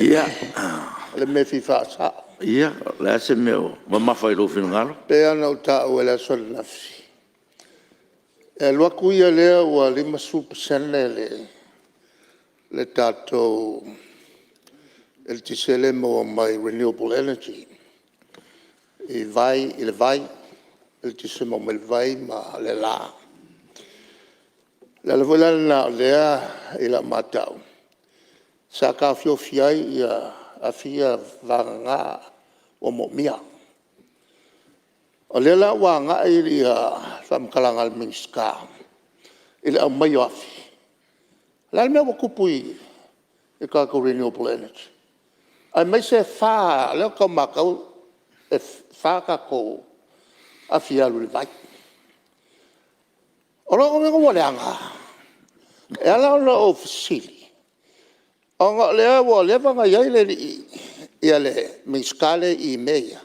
Ia. O le mea e fia faasao. Ia, o le a se mea ua mamafa i lou finagalo? E pei lava ona ou taua i le aso ananafi, e alu atu ia lea ua 50% le tatou eletise lea e maua mai renewable energy i le vai, eletise maua mai le vai ma le la. O le ala foi la lena o lea i lau matau sa taofiofi ai afi ia vagana ua moomia. O lea la ua agai le faamatalaga a le Minisita i le aumai o afi. O le a le mea ua tupu i le tatou renewable energy? Aemaise e fa, o lea ou te tau matau e fa tatou afi e alu i le vai. O lona uiga ua leaga? E ala ona ou fesili ona o lea ua leva ona i ai le alii le Minisita lea i i mea ia,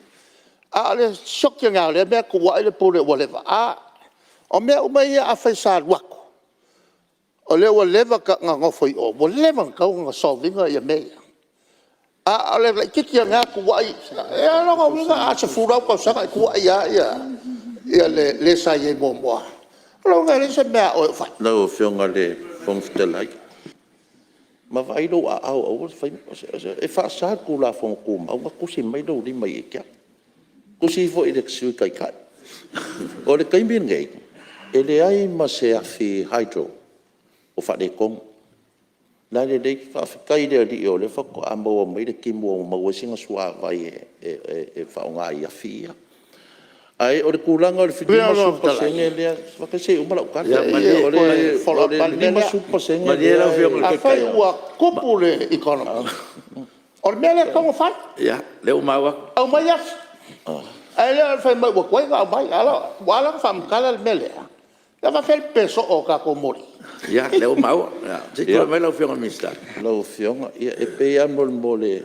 a o le sioki ane lava o lea mea, tuuai le Pule ua leva. A o mea uma ia afai sa alu atu o lea ua leva ona nofo i o, ua leva ona tatau ona solve ina mea ia. A o le laitiiti ane lava tuuai. O lona uiga a 10 lava ou tausaga e tuuai lava le sa i ai muamua. O lona uiga e leai se mea a oe o fai. Lau Afioga i le Fofoga Fetalai, ma vaai lou aao aua le faia… E faasa i le Tulafono Tumau ona tusi mai lou lima ia te au, tusi ifo i le Sui Taitai. O le taimi lenei, e leai ma se afi hydro o faaletonu, o la e lelei. Faafetai i le Alii o lea faatoa maua mai le timu ua maua ai sina suavai e faaaoga i afi ia. Ae o le tulaga o le 50% lea, se i uma lau tala. O le 50% Malie lau Afioga i le Afai Taitai. ua tupu le economy, o le mea lea e tatau ona fai, Ia, o lea ua maua atu. aumai afi. Ae le o le fai mai ua tuai ona aumai. Ua ala ona faamatala le mea lea, a faapefea le pepe soo o tatou moli? Ia, o lea ua maua. Se i tulai mai lau Afioga i le Minisita. Lau Afioga, e pei lava mo le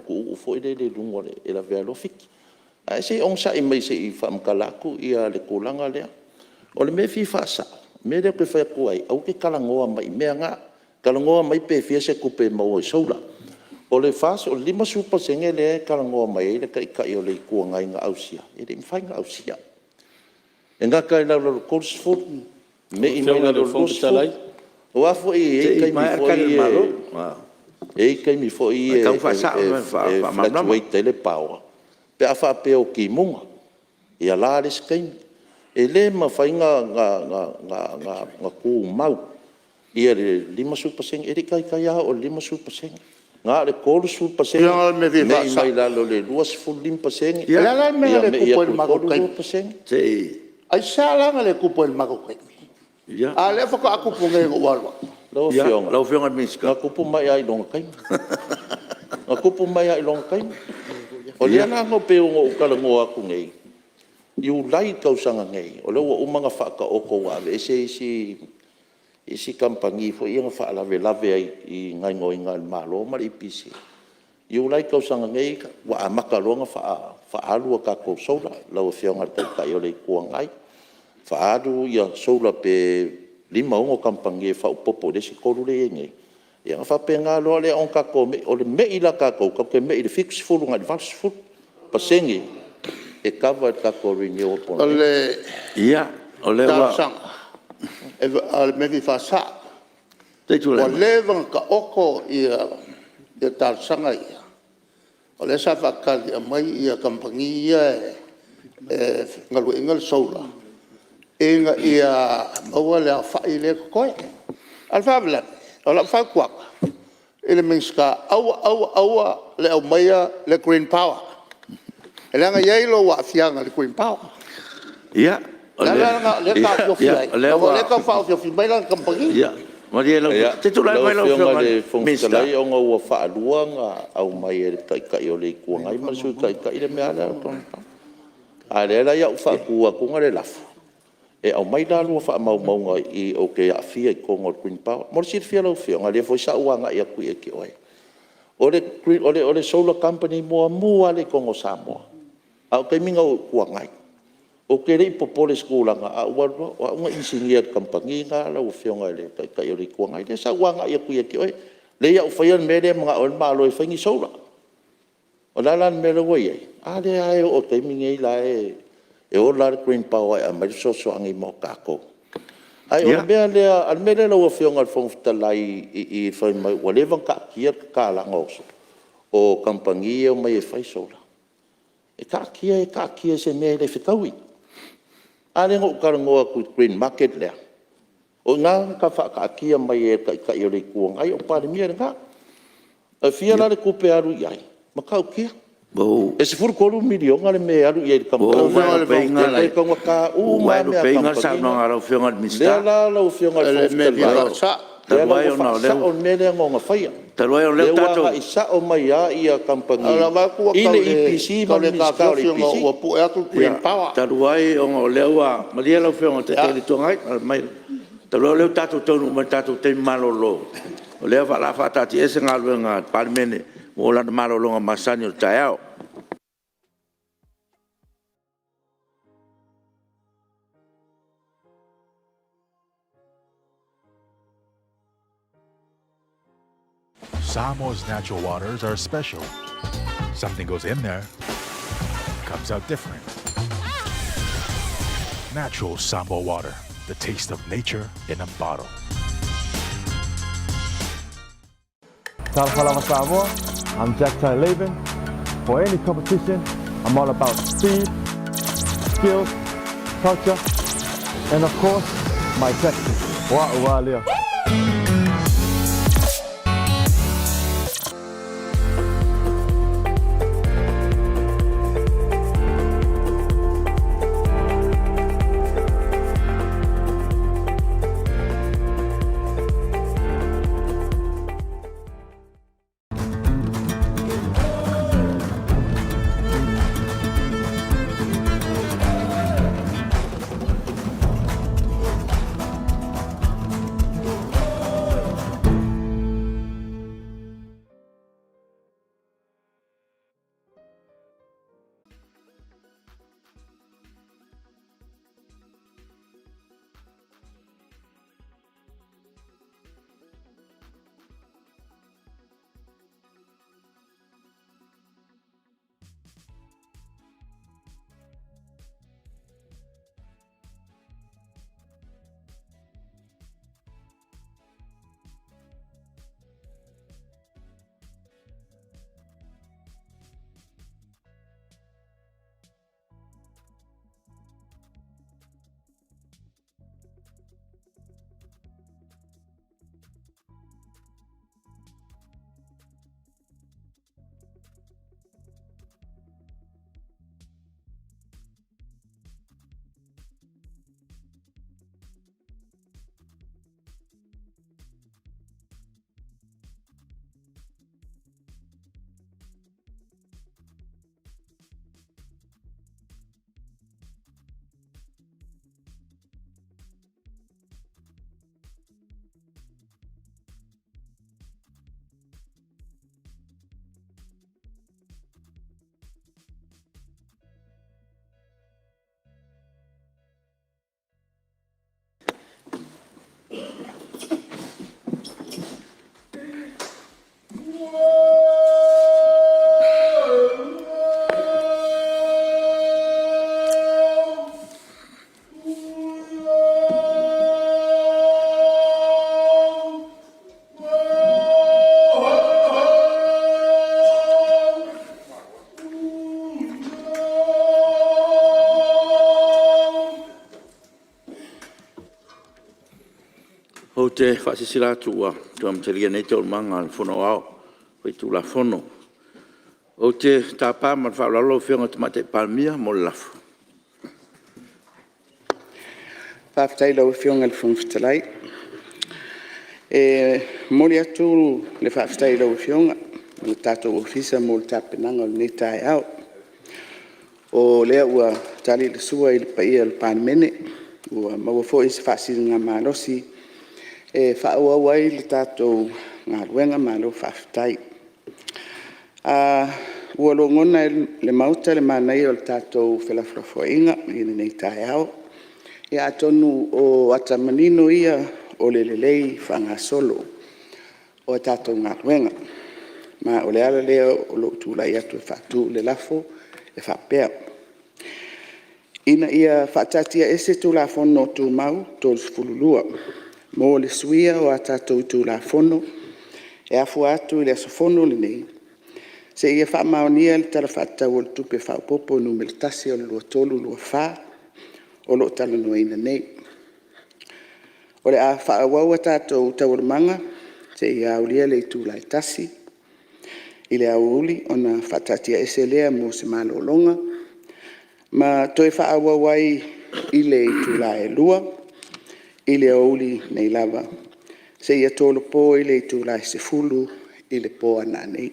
tuuu foi lele i luga e lavea loa fiki. Ae se i onosai mai se i faamatala atu le tulaga lea. O le mea e fia faasao, o le mea lea ou te fai atu ai, aua e te talanoa mai i mea na, talanoa mai pe fia se tupe e maua i solar. O le 50% lea e talanoa mai ai le Taitai o le Itu Agai na ausia, e le i mafai ona ausia. E gata i lalo o le 30, me'i mai lalo o le 20. Aua foi e i ai taimi foi ia e fluctuate ai le power pe a faapea o timuga, ia la le isi taimi. E le mafai ona tumau le 50%. E le i taitai lava oo i le 50%, na o le 30% me'i mai lalo i le 25%, O le a la le mea na le me'i tupu ai atu i le i matou le taimi? 32%. Aisea la na le tupu ai i le matou taimi? A o lea faatoa tupu nei ina ua ou alu atu. Lau Afioga, na tupu mai lava i lona taimi, na tupu mai lava i lona taimi. O lea la e pei ona ou talanoa atu nei, Iulai i le tausaga nei, o lea ua uma ona faataoto ua aveese isi kamupani foi ia na faalavelave ai i gaoioiga a le Malo ma le EPC. Iulai i le tausaga nei ua amata loa ona faaalu a tatou solar lau Afioga i le Taitai o le Itu Agai, faaalu solar pe 5, 6 kamupani e faaopoopo i le isi 3 lea e i ai nei, ia ona faapena loa lea ona tatou me'i. O le me'i la a tatou, tatou te me'i i le 70 agai i le 80% e kava e le tatou renewable. O le talosaga, o le mea e fia faasao, ua leva ona taoto talosaga ia, o lea sa faatali e aumai kamupani ia e galueaiina le solar ina ia maua le aofai lea e totoe. A o le faalavelave, o lau fautuaga i le Minisita, aua, aua, aua le aumaia le Green Power, leaga e i ai lou aafiaga i le Green Power. O le ala lena o lea e taofiofi ai, ona o lea e tau faaofiofi mai lana kamupani. Se i tulai mai lau Lau Afioga Afioga i i le le Fofoga Minisita. Fetalai, ona ua faalua ona aumai e le Taitai o le Itu Agai ma le Sui Taitai le mea lea o le Green Power. A o lea la o le a ou faatu atu le lafo, E aumai la a lua faamaumauga i i ou te aafia i totonu o le Green Power. Mo le silafia e lau Afioga, o lea foi sa ou agai atu ia te oe, o le solar company muamua lava lea i totonu o Samoa, a o le taimi lena o ou Itu Agai. Ou te le i popole i se tulaga, ae ou alu loa, o au na inisinia i le kamupani lena lau Afioga i le Taitai o le Itu Agai. Lea sa ou agai atu ia te oe, lea o le a ou faia le mea lea e manao ai le Malo e fai ni solar. O le a la le mea lea ua i ai? A lea lava e oo i le taimi lenei o la e ola lava le Green Power e aumai le fesoasoani mo tatou. Ae o le mea lea lau Afioga i le Fofoga Fetalai i fai mai ua leva ona taatia le tatalaga o kamupani ia e omai e fai solar, e taatia e taatia i se mea e le fetaui. A lea na ou talanoa atu i le green market lea, o i ina na faataatia mai ai e le Taitai o le Itu Agai a o Palemia lena. E fia la le tupe e alu i ai? E matautia. E $13 miliona le mea e alu i ai i le kamupani. Ua E toe taugata Ua uma lava mea a vaelupeina le kamupani saunoaga a lau Afioga i le na. O Minisita. lea la lau Afioga i le Talu Fofoga Fetalai, o lea la ua faasao le mea lea na ona faia. ai o O lea lea ua agai sao mai lava kamupani Ae vaai atu ua i le EPC tau ma le le Minisita o le taofiofi ona EPC. ua pu'e atu le Green Power. Talu ai ona o lea ua… Malie lau Afioga i le Taitai o le Itu Agai, talu ai o lea ua tatou taunuu mai i le tatou taimi malolo, o lea o le a faataatiaese Galuega a le Palemene mo lana malologa masani o le taeao. Samoa's natural waters are special. Something goes in there, comes out different. Natural Samoa water, the taste of nature in a bottle. Talofa lava Samoa, I'm Jack Tai Laban. For any competition, I'm all about speed, skills, culture, and of course, my tactics. Wa'u lea. te faasilasila atu ua toe amatalia nei Taualumaga a le Fono Aoao Faitulafono. Ou te tapa ma le faaaloalo lau Afioga i le Tamaitai Palemia mo le lafo. Faafetai i lau Afioga i le Fofoga Fetalai. E momoli atu le faafetai i lau Afioga ma le tatou Ofisa mo le tapenaga o lenei taeao. O lea ua tali le sua i le paia o le Palemene, ua maua foi se faasiligamalosi e faaauau ai le tatou galuega. Malo faafetai. Ua logona e le Maota le manaia o le tatou felafolafoaiga i lenei taeao. Ia atonu o ata manino ia o le lelei faagasolo o a tatou galuega. Ma o le ala lea o lou tulai atu e faatu le lafo e faapea, Ina ia faataatiaese Tulafono Tumau 32 mo le suia o a tatou itula Fono e afua atu i le aso Fono lenei, seia faamaonia le Tala Faatatau o le Tupe Faaopoopo (Nu.1) 2023/2024 o lo o talanoaina nei. O le a faaauau a tatou Taualumaga seia aulia le itula e 1:00 i le aoauli ona faataatiaese lea mo se malologa ma toe faaauau ai i le itula e 2:00 i le aoauli nei lava seia tolopo i le itula e 10:00 i le po a nanei.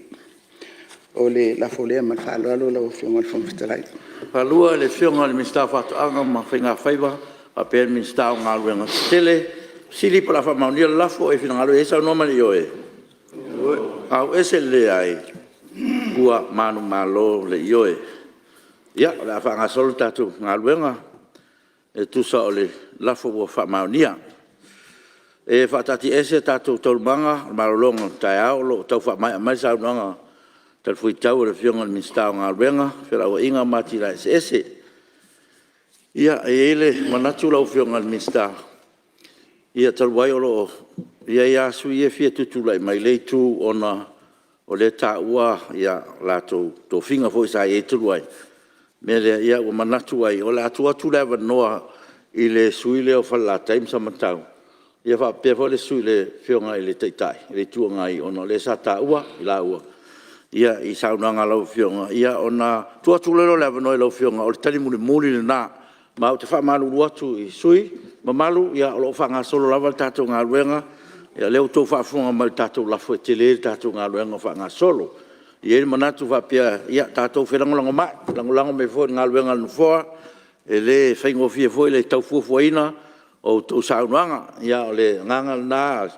O le lafo lea ma le faaaloalo lau Afioga i le Fofoga Fetalai. Ia, o le a faamaonia le lafo. O finagalo ai saunoa ma le ioe. Ua manumalo le Ioe. Ia, o le a faagasolo le tatou galuega e tusa o le lafo ua faamaonia. E faataatiaese a tatou Taualumaga o le malologa o le taeao o lo o tau faamaea mai le saunoaga talifuaitau a le Afioga i le Minisita o Galuega, Felauaiga ma Atinae Eseese. Ia, e i ai le manatu lau Afioga i le Minisita, ia talu ai o lo o i ai lava sui usufono ia e fia tutulai mai lea itu ona o lea e taua latou tofiga foi sa i ai talu ai. O le mea lea ua manatu ai o le a tuu atu le avanoa i le sui usufono lea o Falelatai ma Samatau ia faapea foi le Afioga i le Taitai o le Itu Agai ona o lea sa taua i laua i saunoaga a lau Afioga. Ia ona tuu atu loa lea o le avanoa i lau Afioga, o le tali mulimuli lena. Ma ou te faamalulu atu i sui usufono mamalu, o lo o faagasolo lava le tatou galuega. O lea ua outou faafofoga mai i le tatou lafo, e tele le tatou galuega o faagasolo. E i ai le manatu faapea, ia tatou felagolagomai, lagolago mai foi i le galuega a le Nofoa, e le faigofie foi le tau fuafuaina o a outou saunoaga. Ia o le agaga lena, e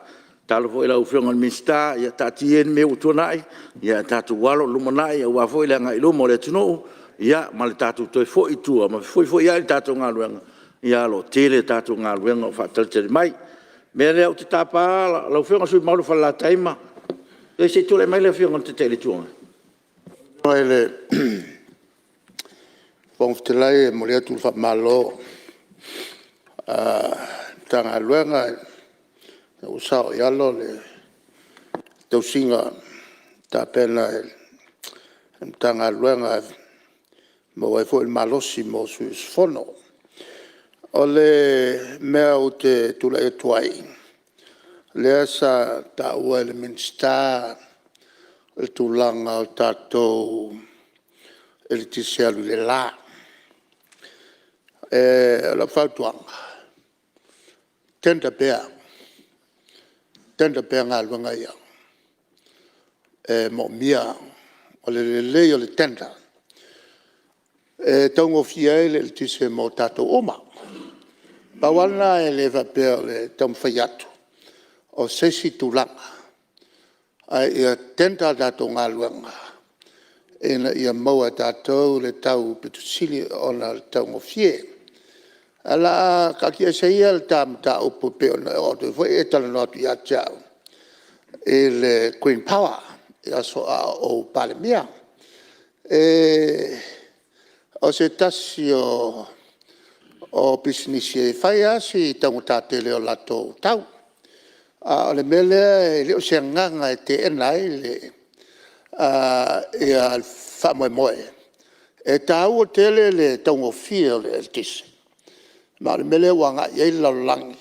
tatalo foi i lau Afioga i le Minisita, ia taatia ia ni mea ua tuanai ae tatou alo i le lumanai aua foi le agai i luma o le atunuu ma le tatou toe foi i tua ma fefoifoiai le tatou galuega, ae o lo o tele a tatou galuega o faatalitali mai. O le mea lea ou te tapa lau Afioga i le sui usufono mamalu mo Falelatai ma… Ia se i tulai mai le Afioga i le Taitai o le Itu Agai. Lau Afioga i le Fofoga Fetalai e momoli atu le faamalo i le Matagaluega ua saoialo le tausiga na tapena e le Matagaluega e maua ai foi le malosi mo sui usufono. O le mea ou te tulai atu ai, lea sa taua e le Minisita le tulaga o tatou eletise alu i le la. O lau fautuaga, tender pea, tender pea galuega ia e moomia. O le lelei o le tender e taugofie ai le eletise mo tatou uma. Pau lava lena e le faapea o le taumafai atu o se isi tulaga, ae ia tender a tatou galuega ina ia maua e tatou le tau aupito sili ona taugofie. Ae o le a taatia ese ia le ta mataupu e pei ona e oo atu ai foi e talanoa atu ia te au i le Green Power i aso a o ou Palemia. O se tasi o pisinisi e fai lava si taugata tele o latou tau. A o le mea lea e le o se agaga e teena ai le faamoemoe. E taua tele le taugofie o le eletise ma o le mea lea ua agai i ai le lalolagi.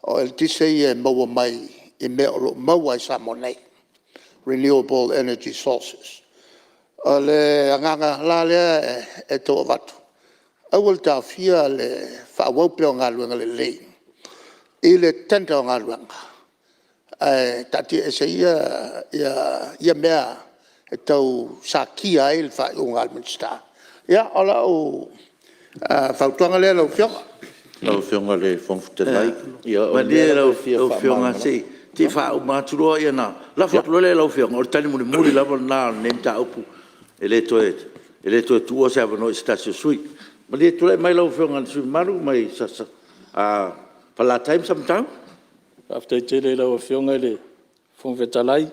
O eletise ia e maua mai i mea o lo o maua i Samoa nei, renewable energy sources. O le agaga la lea e tau avatu, aua le taofia le faaauau pea o galuega lelei i le tender o galuega ae taatia ese ia mea e tau satia ai le faaiuga a le Minisita. Ia, o lau fautuaga lea lau Afioga. Lau Afioga i le Fofoga Fetalai, ia o le Malie mea lea lau e fia Afioga faamalamalama. se i faauma atu loa ona lafo atu loa lea i lau Afioga, o le tali mulimuli lava lena o lenei mataupu. E le toe tuua se avanoa i se tasi o sui usufono. Malie tulai mai lau Afioga i le sui usufono mamalu mai Falelatai ma Samatau. Faafetai tele i lau Afioga i le Fofoga Fetalai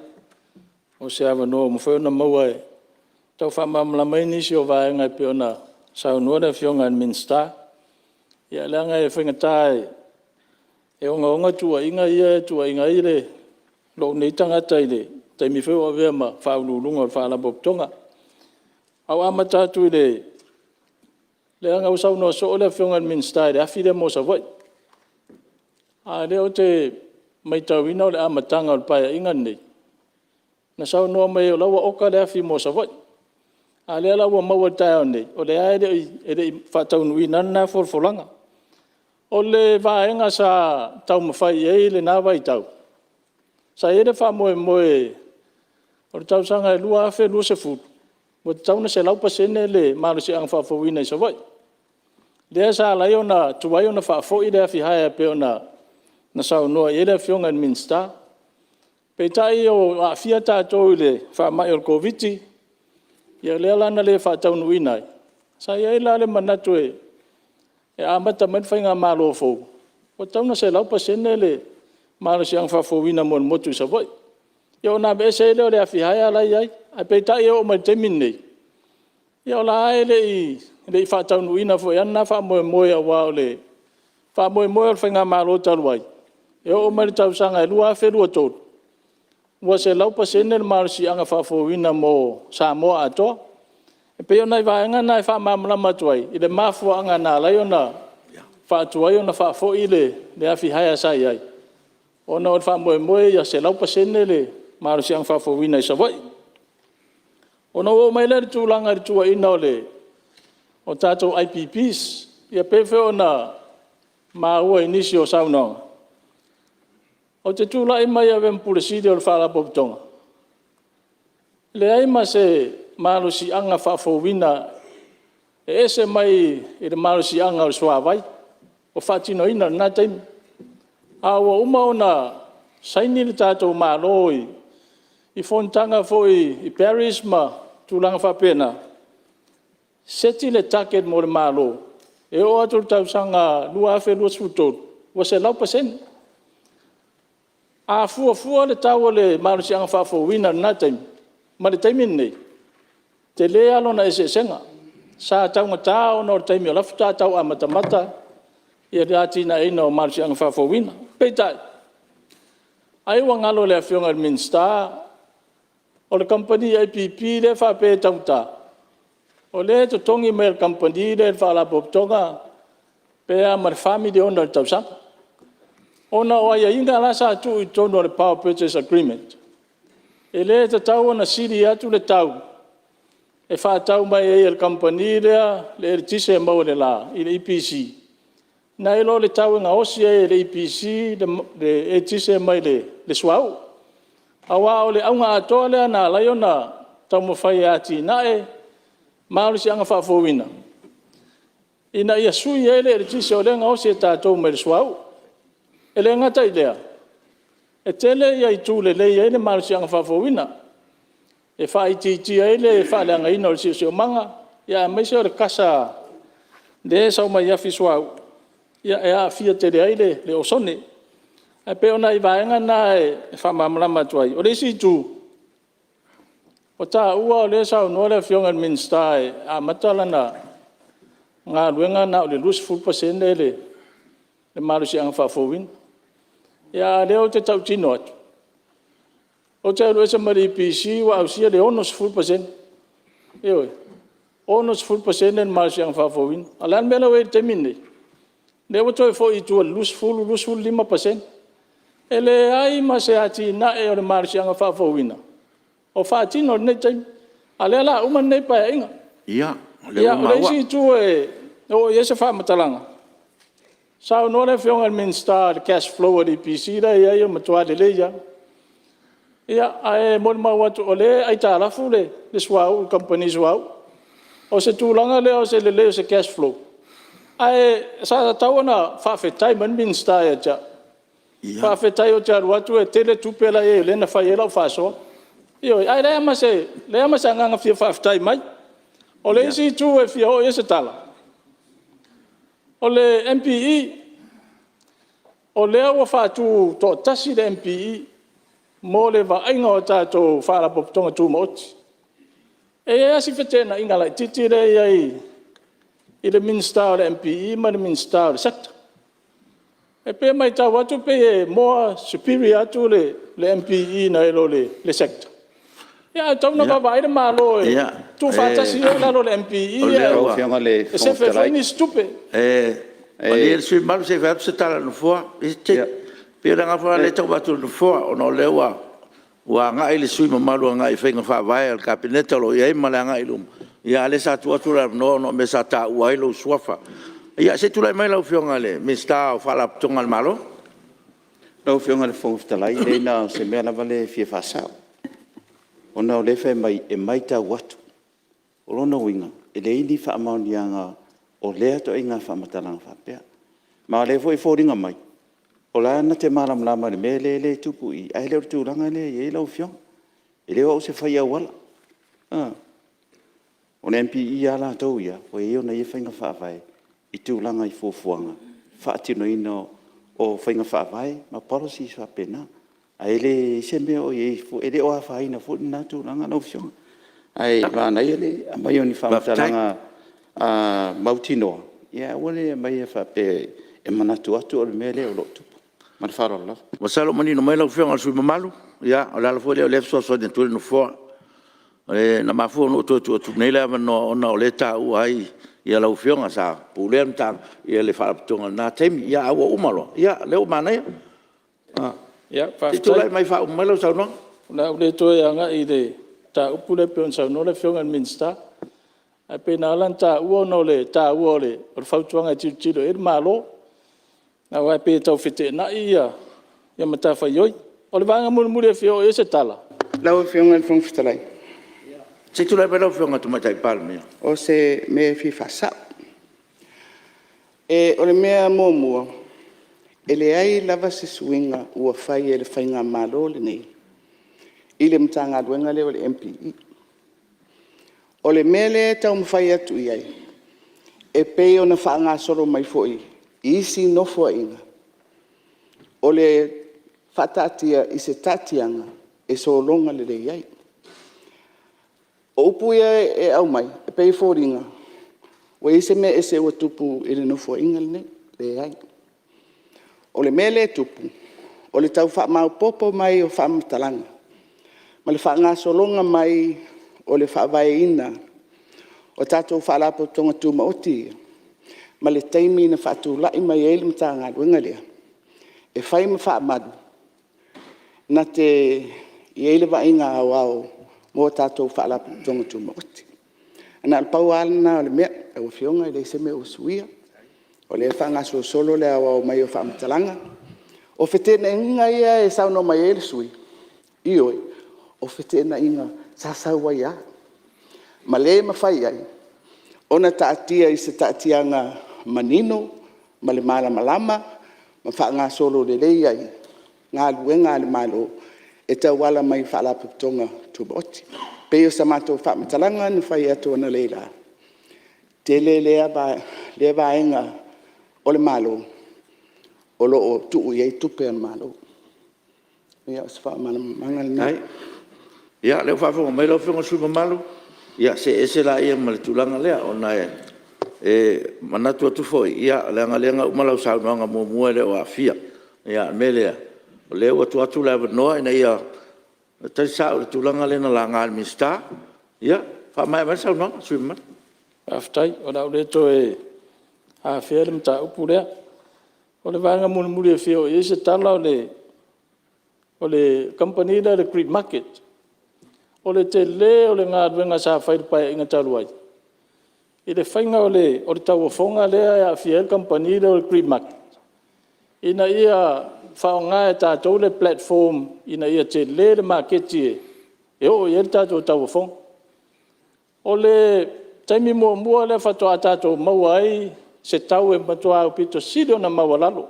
mo se avanoa ua mafai ona maua e tau faamalamalama ai nisi o vaega e pei ona saunoa le Afioga i le Minisita. Ia leaga e faigata e ogaoga tuuaiga ia e tuuaiina ai lou nei tagata i le taimi foi o avea ma Faauluuluga o le Faalapotopotoga. Ae ua ou amata atu i le… leaga ua saunoa soo le Afioga i le Minisita i le afi lea mo Savaii. A o lea ou te maitauina o le amataga o le Paeaiga lenei na saunoa mai ai o la ua oka le afi mo Savaii. A o lea la ua maua i le taeao nei, o lea lava e le i faataunuuina lena folafolaga. O le vaega sa taumafai i ai i lena vaitau, sa i ai le faamoemoe o le tausaga 2020 ua tatau ona 100% le malosiaga faafouina i Savaii. Lea sa ala ai ona tuai ona faafoi le afi hire e pei ona saunoa i ai le Afioga i le Minisita. Peitai ua aafia tatou i le faamai o le Koviti-19, ia lea la na le faataunuuina ai. Sa i ai la le manatu e amata mai le faigamalo fou ua tatau ona 100% le malosiaga faafouina mo le motu i Savaii, ia ona aveese ai lea o le afi hire la e i ai. Ae peitai e oo mai i le taimi lenei, ia o la e lava e le i faataunuuina foi lava lena faamoemoe aua o le faamoemoe o le faigamalo talu ai, e oo mai i le tausaga 2023 ua 100% le malosiaga faafouina mo Samoa atoa. E pei o nai vaega na e faamalamalama atu ai i le mafuaaga na ala ai ona faatuai ona faafoi le afi hire sa i ai, ona o le faamoemoe ia 100% le malosiaga faafouina i Savaii. Ona ou oo mai lea i le tulaga i le tuuaiina o tatou IPPs. Ia pei foi ona maua i nisi o saunoaga, ou te tulai mai e avea ma Pule Sili o le Faalapotopotoga, e leai ma se malosiaga faafouina e ese mai i le malosiaga o le suavai o faatinoina i lena taimi. A ua uma ona saini le tatou Malo i fonotaga foi i Paris ma tulaga faapena, seti le target mo le Malo e oo atu i le tausaga 2023 ua 100%. A fuafua le tau o le malosiaga faafouina i lena taimi ma le taimi lenei, e tele lava lona eseesega. Sa taugata ona o le taimi o la e faatoa tau amatamata le atinaeina o malosiaga faafouina. Peitai, ai ua galo i le Afioga i le Minisita o le kamupani IPP lea e faapea e taugata, o lea e totogi mai e le kamupani lea i le Faalapotopotoga pe a ma le $4 miliona i le tausaga, ona o aiaiga la sa tuu i totonu o le power purchase agreement, e le tatau ona sili atu le tau e faatau mai ai e le kamupani lea le eletise e maua i le la i le EPC nai lo le tau e gaosi ai e le EPC le eletise mai le suauu. Aua o le auga atoa lea na ala ai ona taumafai e atinae malosiaga faafouina ina ia sui ai le eletise o lea e gaosi e tatou mai le suauu. E le gata i lea, e tele itu e lelei ai le malosiaga faafouina, e faaitiitia ai le faaleagaina o le siosiomaga, aemaise o le kasa lea e sau mai afi suauu e aafia tele ai le osone. Ae pei o nai vaega na e faamalamalama atu ai. O le isi itu, ua taua o lea e saunoa le Afioga i le Minisita e amata lana galuega na o le 20% le malosiaga faafouina. A o lea ou te tautino atu, ou te alu ese mai le EPC ua ausia le 60%, ioe, 60% le malosiaga faafouina. A o le a le mea la ua i ai i le taimi lenei? Lea ua toe foi i tua i le 20, 25%. E leai ma se atinae o le malosiaga faafouina o faatino i lenei taimi, a o lea o le a uma lenei Paeaiga. Ia, o lea ua O le maua. isi itu e oo i ai se faamatalaga, saunoa le Afioga i le Minisita i le cash flow a le EPC la e i ai e matua lelei lava. Ia, ae molimau atu o lea e aitalafu le suauu i le kamupani suauu. O se tulaga lea o se lelei o se cash flow? Ae sa tatau ona faafetai mai le Minisita ia te au, faafetai ou te alu atu e tele tupe la e i ai lea na fai ai lau faasoa. Ioe, ae leai lava ma se agaga fia faafetai mai. O le isi itu e fia oo i ai se tala, o le MPE. O lea ua faatutoatasi le MPE mo le vaaiga o tatou Faalapotopotoga Tumaoti. E i ai lava si feteenaiga laitiiti lea e i ai i le Minisita o le MPE ma le Minisita o le Sector. E pei e matau atu e pei e more superior atu le MPE nai lo le Sector. Ia ae tatau ona vaavaai le Malo e tuufaatasi ia i lalo o le MPE ae sefe ai foi nisi tupe. Malie le sui usufono mamalu se i fai atu se tala a le Nofoa. E pei o le agaga foi lena o lea e tau avatu e le Nofoa, ona o lea ua agai le sui usufono mamalu i faiga faavae a le Kapeneta o lo o i ai ma le agai i luma, a o lea sa tuu atu le avanoa ona o mea sa taua ai lou suafa. Ia se i tulai mai lau Afioga i le Minisita o Faalapotopotoga a le Malo. Lau Afioga i le Fofoga Fetalai, leai na o se mea lava lea e fia faasao, ona o lea e fai mai e matau atu. O lona uiga, e leai ni faamaoniaga o lea ituaiga faamatalaga faapea. Ma o lea foi e foliga mai o la e na te malamalama i le mea lea e tupu i i, ae le o le tulaga lea e i ai lau Afioga. E le o au o se fai auala, o le MPE lava latou ia ua i ai ana ia faiga faavae i tulaga i fuafuaga i le faatinoina o faiga faavae ma policies faapena. Ae leai se mea o i ai fua, e le o afaina foi lena tulaga lau Afioga. Ae manaia le aumai o ni faamatalaga mautinoa, ae aua le aumaia faapea e manatu atu o le mea lea o lo o tupu. Ma le faaaloalo lava. Masalo ua manino mai lau Afioga i le sui usufono mamalu, o le ala foi lea o lea e fesoasoani atu ai le Nofoa. Na mafua ona ou toe tuu atu nei le avanoa ona o lea e taua ai lau Afioga sa pulea le Faalapotopotoga i lena taimi, ae ua uma loa, ia o lea ua manaia. Se i tulai mai e faauma mai lau saunoaga. O le a ou le toe agai i le mataupu lea pei ona saunoa le Afioga i le Minisita. Ae pei na ala ona taua ona o le taua o le fautuaga e tilotilo i ai le Malo, aua e pei e tau feteenai matafaioi. O le vaega mulimuli e fia oo i ai se tala… Lau Afioga i le Fofoga Fetalai… Se i tulai mai lau Afioga i le Tamaitai Palemia. O se mea e fia faasao. O le mea muamua, e leai lava se suiga ua fai e le faigamalo lenei i le Matagaluega lea o le MPE. O le mea lea e taumafai atu i ai, e pei ona faagasolo mai foi i isi Nofoaiga, o le faataatia i se taatiaga e sologa lelei ai. O upu ia e aumai, e pei e foliga ua i ai se mea ese ua tupu i le Nofoaiga lenei. Leai. O le mea lea e tupu, o le tau faamaopoopo mai o faamatalaga ma le faagasologa mai o le faavaeina o tatou Faalapotopotoga Tumaoti ia, ma le taimi na faatulai mai ai le Matagaluega lea, e fai ma faamalu na te i ai le vaaiga aoao mo tatou Faalapotopotoga Tumaoti. Na o le pau lava lena o le mea. Lau Afioga e leai se mea o suia, o lea e faagasolosolo le aoao mai o faamatalaga. O feteenaiga ia e saunoa mai ai le sui usufono, ioe, o feteenaiga sa sau ai lava, ma le mafai ai ona taatia i se taatiaga manino ma le malamalama ma faagasolo lelei ai galuega a le Malo e tauala mai i Faalapotopotoga Tumaoti. E pei o sa matou faamatalaga na fai atu analeila, e tele lea vaega o le Malo o lo o tuu i ai tupe a le Malo. Ia o se faamalamalamaga lena. Faafetai. Ia o lea ua faafofoga mai lau Afioga i le sui usufono mamalu, ia see ese laia ma le tulaga lea, ona e manatu atu foi, leaga o lea na uma lau saunoaga muamua e le o aafia. O le mea lea, o lea ua tuu atu le avanoa ina ia tali sao i le tulaga lea na laga e le Minisita. Ia faamaea mai le saunoaga a le sui usufono mamalu. Faafetai. O le a ou le toe afea le mataupu lea. O le vaega mulimuli e fia oo i ai se tala o le Kamupani lea o le Grid Market. O le tele o le galuega sa fai i le Paeaiga talu ai i le faiga o le tauofoga lea e aafia ai le Kamupani lea o le Grid Market ina ia faaaoga e tatou le platform ina ia tele le maketi e oo i ai le tatou tauofoga. O le taimi muamua lea faatoa tatou maua ai se tau e matua aupito sili ona maualalo,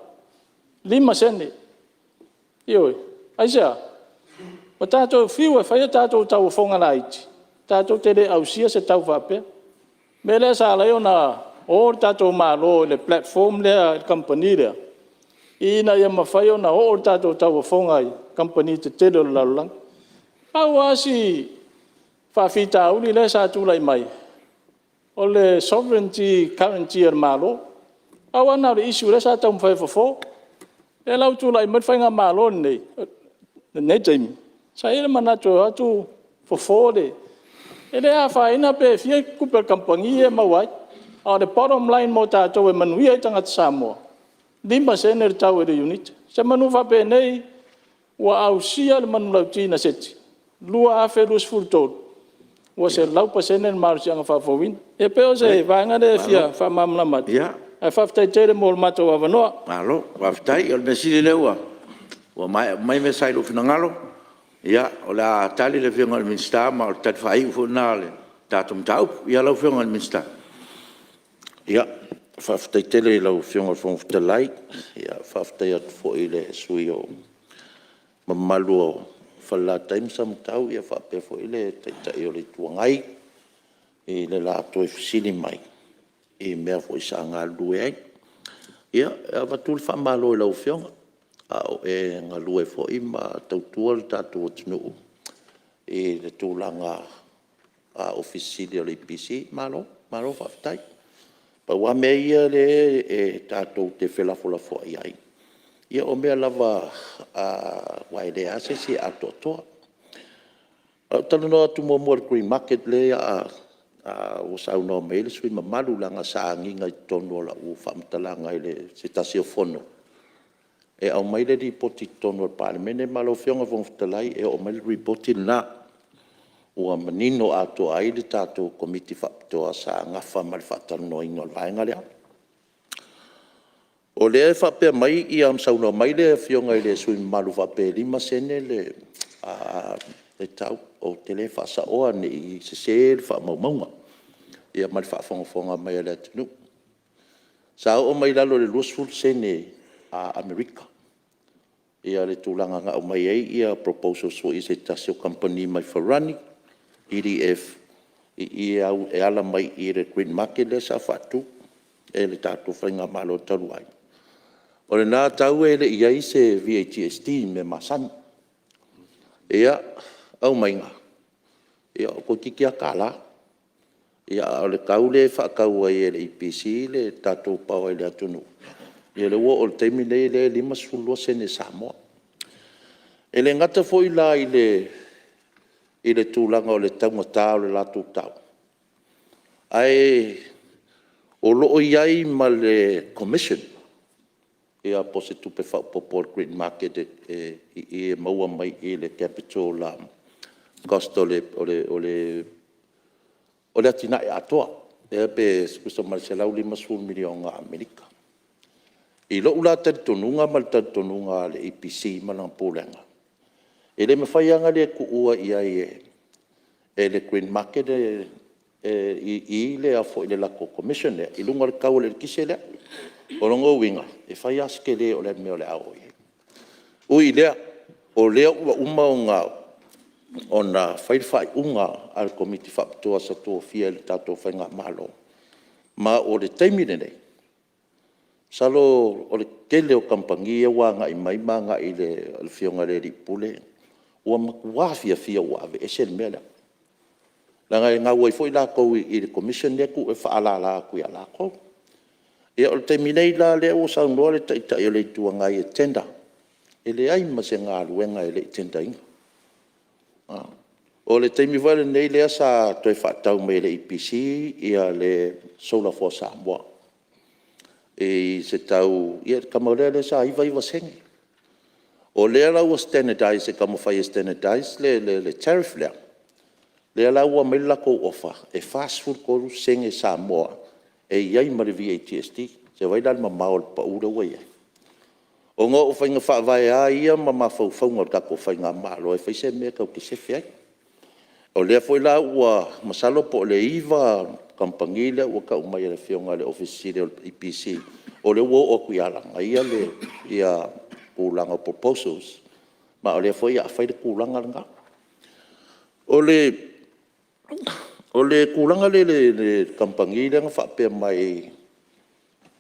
5sene. Ioe. Aisea? Ua tatou fiu e fai a tatou tauofoga laiti tatou te le ausia se tau faapea. O le mea lea sa ala ai ona o le tatou Malo i le platform lea i le kamupani lea ina ia mafai ona oo le tatou tauofoga i kamupani tetele o le lalolagi. Pau lava si faafitauli lea sa tulai mai o le sovereign guarantee a le Malo. Pau lava lena o le issue lea sa taumafai e fofo. O lea la ua tulai mai le Faigamalo lenei i lenei taimi, sa i ai le manatu e o atu fofo le… E le afaina pe fia tupe a le kamupani ia e maua ai, a o le bottom line mo tatou e manuia ai tagata Samoa, e 5sene le tau i le iunite. Semeamanu faapenei ua ausia le manulauti na seti 2023 ua 100% le malosiaga faafouina. E pei o se vaega lea e fia faamalamalama atu ae faafetai tele mo le matou avanoa. Malo faafetai. Ia o le mea sili o lea ua maea uma mai mea sa i lou finagalo. Ia o le a tali le Afioga i le Minisita ma o le tali faaiu foi lena o le tatou mataupu. Ia lau Afioga i le Minisita. Ia, faafetai tele i lau Afioga i le Fofoga Fetalai. Faafetai atu foi i le sui usufono mamalu o Falelatai ma Samatau faapea foi le Taitai o le Itu Agai i le la toe fesili mai i mea foi sa galulue ai. Ia, e avatu le faamalo i lau Afioga a o e galue foi ma tautua le tatou atunuu i le tulaga Ofisa Sili o le EPC. Malo, malo faafetai. Pau lava mea ia lea e tatou te felafolafoai ai, ia o mea lava aua e leai lava se isi e atoatoa. O le a ou talanoa atu muamua i le Green Market lea ua saunoa mai ai le sui usufono mamalu leaga sa agiga i totonu o lau faamatalaga i se tasi o fono e aumai le Lipoti i totonu o le Palemene. Ma lau Afioga i le Fofoga Fetalai e oo mai le Lipoti lena ua manino atoa ai le tatou Komiti Faapitoa sa nafa ma le faatalanoaina o le vaega lea. O lea e faapea mai ma saunoa mai le Afioga i le sui usufono mamalu e faapea e 5sene le tau. Ou te le faasaoa ne i sese le faamaumauga ma le faafogafoga mai a le atunuu. Sa oo mai lalo i le 20sene Amerika le tulaga na aumai ai proposals foi a se tasi o kamupani mai Farani, PDF i i e ala mai i le Green Market lea sa faatu e le tatou faigamalo talu ai. O lena tau e le i i ai se VAGST mea masani. Ia, aumaiga, toeitiiti lava $1, a o le tau lea e faatau ai e le EPC le tatou power i le atunuu, ia lea ua oo i le taimi lenei lea e 52sene Samoa. E le gata foi la i le tulaga o le taugata o le latou tau, ae o lo o i ai ma le commission po o se tupe faaopoopo a le Green Market i i e maua mai i le capital cost o le atinae atoa, lea pe tusa ma le $150 miliona Amerika. I lou la talitonuga ma le talitonuga o le EPC ma lana Pulega, e le mafai lava ona le tuua i ai e le Green Market le latou commission lea i luga o le tau o le eletise lea. O lona uiga e fai lava si tele o le mea o le a oo i ai. Ui i lea, o lea ua uma ona fai le faaiuga a le Komiti Faapitoa sa tofia e le tatou faigamalo, ma o le taimi lenei, masalo o le tele o kamupani ia ua agai mai ma agai i le Afioga i le Ofisa Sili, ua matua fiafia ua aveese le mea lea, leaga e gau ai foi latou i le commission lea e faalala atu ia latou. Ia o le taimi nei la lea ua saunoa le Taitai o le Itu Agai e tender, e leai ma se galuega e le i tender ina. O le taimi foi lenei lea sa toe faatau mai e le EPC le solar for Samoa. i se tau… ia le tama lea sa 99sene. O lea la ua standardize e taumafai e standardize le tariff lea, lea la ua aumai le latou offer e 43sene Samoa e i ai ma le VAGST. Se i vaai la i le mamao o le pau lea ua i ai? Ona o faiga faavae lava ia ma mafaufauga o le tatou faigamalo e fai se mea tatou te sefe ai. O lea foi la ua masalo po o le 9 kamupani lea ua tau mai e le Afioga i le Ofisa Sili o le EPC, o lea ua oo atu ia ia tulaga o proposals, ma o lea foi o le a fai le tulaga lena. O le tulaga lea i le kamupani lea na faapea mai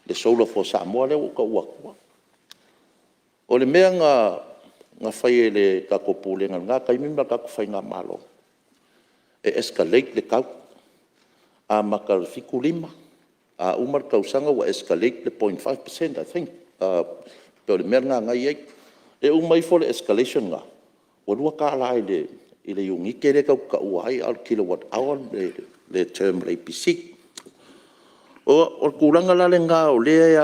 le solar for Samoa lea ua ou taua atua, o le mea na fai e le tatou Pulega i lena taimi ma le tatou faigamalo, e escalate le tau, amata i le 75, a uma le tausaga ua escalate le .5% I think pei o le mea lena na i ai. E uma ifo le escalation lena, ua $2 i le iunite lea tatou te taua ai a o le kilowatt hour le term a le EPC. O le tulaga la lena o lea e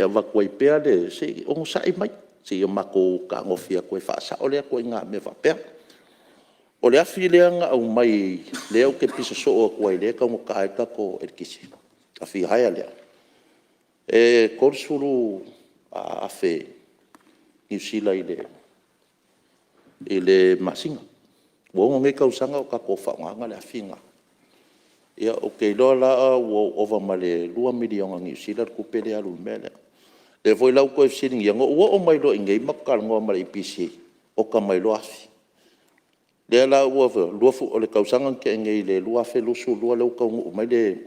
avatu ai pea le… se i onosai mai se i matou fetagofi atu e faasao lea ituaiga mea faapea. O le afi lea na aumai lea ou te pisa soo atu ai o lea e taugata ai le tatou eletise, le afi hire lea, e 30,000 Niu Sila i le masina. Ua 6 nei tausaga o tatou faaaogaina le afi lena. Ia ou te iloa la ua ova ma le $2 miliona Niu Sila le tupe lea e alu i le mea lea. O lea foi la ua toe fesiligia… Na ou oo mai loa i inei matou talanoa ma le EPC, oka mai loa afi. Lea la ua… o le tausaga na tea nei le 2022 lea ua taunuu mai le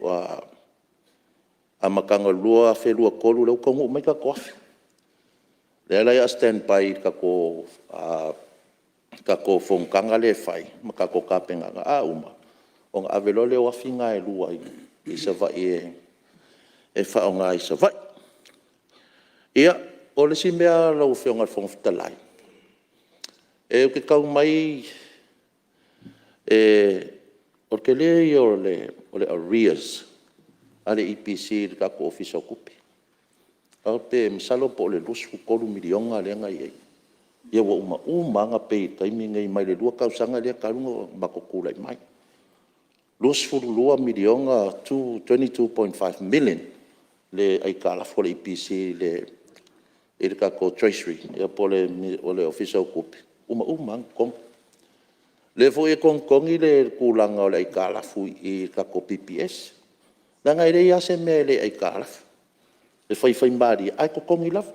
amataga o le 2023 lea ua taunuu mai tatou afi. Lea la o le a stand by i le tatou fonotaga lea e fai ma tatou tapenaga, a uma ona ave loa lea o afi na e lua i Savaii e faaaoga i Savaii. Ia, o le isi mea lau Afioga i le Fofoga Fetalai, ou te tau mai… o le tele ia o le arrears a le EPC i le tatou Ofisa o Tupe, masalo po o le $23 miliona lea na i ai. Ia ua uma uma lava ona pay i le taimi lenei mai le lua tausaga lea talu ona matou tulai mai. $22 miliona, $22.5 million le aitalafu a le EPC i le tatou Treasury po o le Ofisa o Tupe, ua uma uma lava ona totogi. O lea foi e togitogi le tulaga o le aitalafu i le tatou PPS, leaga e leai lava se mea e le aitalafu, e faifaimalie ae totogi lava.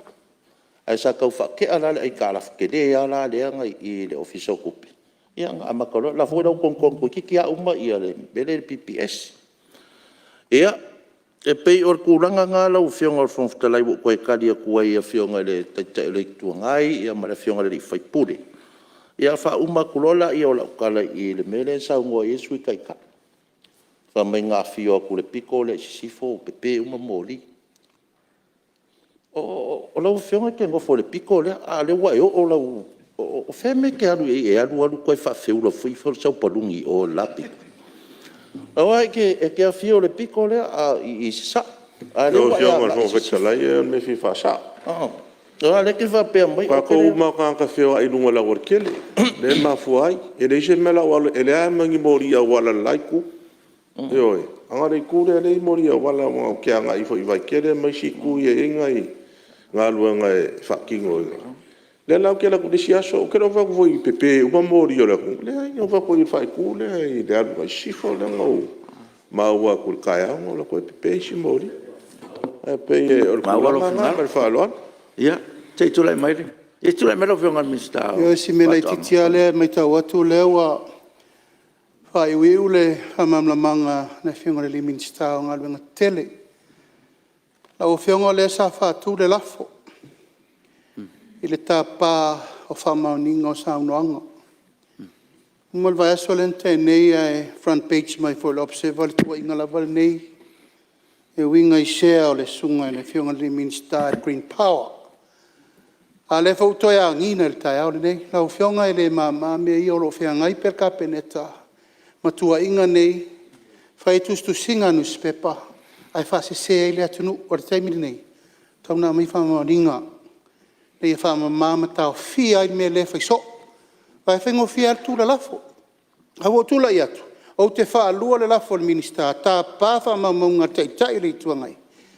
Ae sa tau faatea la le aitalafu tele lava lea na i i le Ofisa o Tupe, ia na amata loa… O la foi ua togitogi toeitiiti lava uma le mea lea i le PPS. Ia, e pei o le tulaga lena lau Afioga i le Fofoga Fetalai ua ou toe tali atu ai i le Afioga i le Taitai o le Itu Agai ma le Afioga i le sui usufono. Ia ona faauma atu loa lea o lau tala i le mea lea na saunoa i ai le Sui Taitai, fai mai na afio atu i le pito lea i sisifo ua pepe uma moli. O lau Afioga e te nofo i le pito lea, a o lea ua e oo lau… O fea le mea e te alu i ai e te alu alu toe faafeula foi sau paluni i o i le la pito? Aua e te afio i le pito lea i sasae, a o lea Lau ua e Afioga i le agai i Fofoga sisifo. Fetalai o le mea e fia faasao. Aua o lea e te faapea mai O tatou uma lava o tagata feoai i luga o le aualatele lea e mafua ai. E leai se mea o le a ou alu ai, e leai lava ma ni moli auala i le la itu, ioe. Ae na o le itu lea e i ai moli auala aua ou te agai foi i Vaitele ma isi itu ia e i ai nai galuega e faatino. O lea la ou te alu atu i le isi aso, ou te le o fai atu foi e pepe uma moli o le atunuu, leai. Na ou fai atu i le faaitu lea i le alu agai sisifo lea na ou maua atu i le taeao na ou alu atu ai e pepe isi moli. Ae pei o le tulaga lena ma le faaaloalo. Ia, se i tulai mai lau Afioga i le Minisita o Ia o si mea laitiiti lava lea e maitau atu o lea ua faaiuiu le faamalamalamaga a le Afioga i le Minisita o Galuega Tetele. Lau Afioga o lea sa faatu le lafo i le tapa o faamaoniga o saunoaga. Ua uma le vaiaso lea na tea nei ae front page mai foi i le Observer le tuuaiga lava lenei e uiga i sea o le Susuga i le Afioga i le Minisita i le Green Power. A o lea foi ua toe agiga i le taeao lenei. Lau Afioga e le mama mea ia o lo o feagai pea le Kapeneta ma tuuaiga nei e fai i tusitusiga a nusipepa ae faasese ai le atunuu. O le taimi lenei, tatau ona aumai faamaoniga ina ia faamama ma taofia ai le mea lea e fai soo. Aua e faigofie lava ona tu le lafo. Ae ua ou tulai atu, ou te faalua le lafo a le Minisita, tapa faamaumauga a le Taitai o le Itu Agai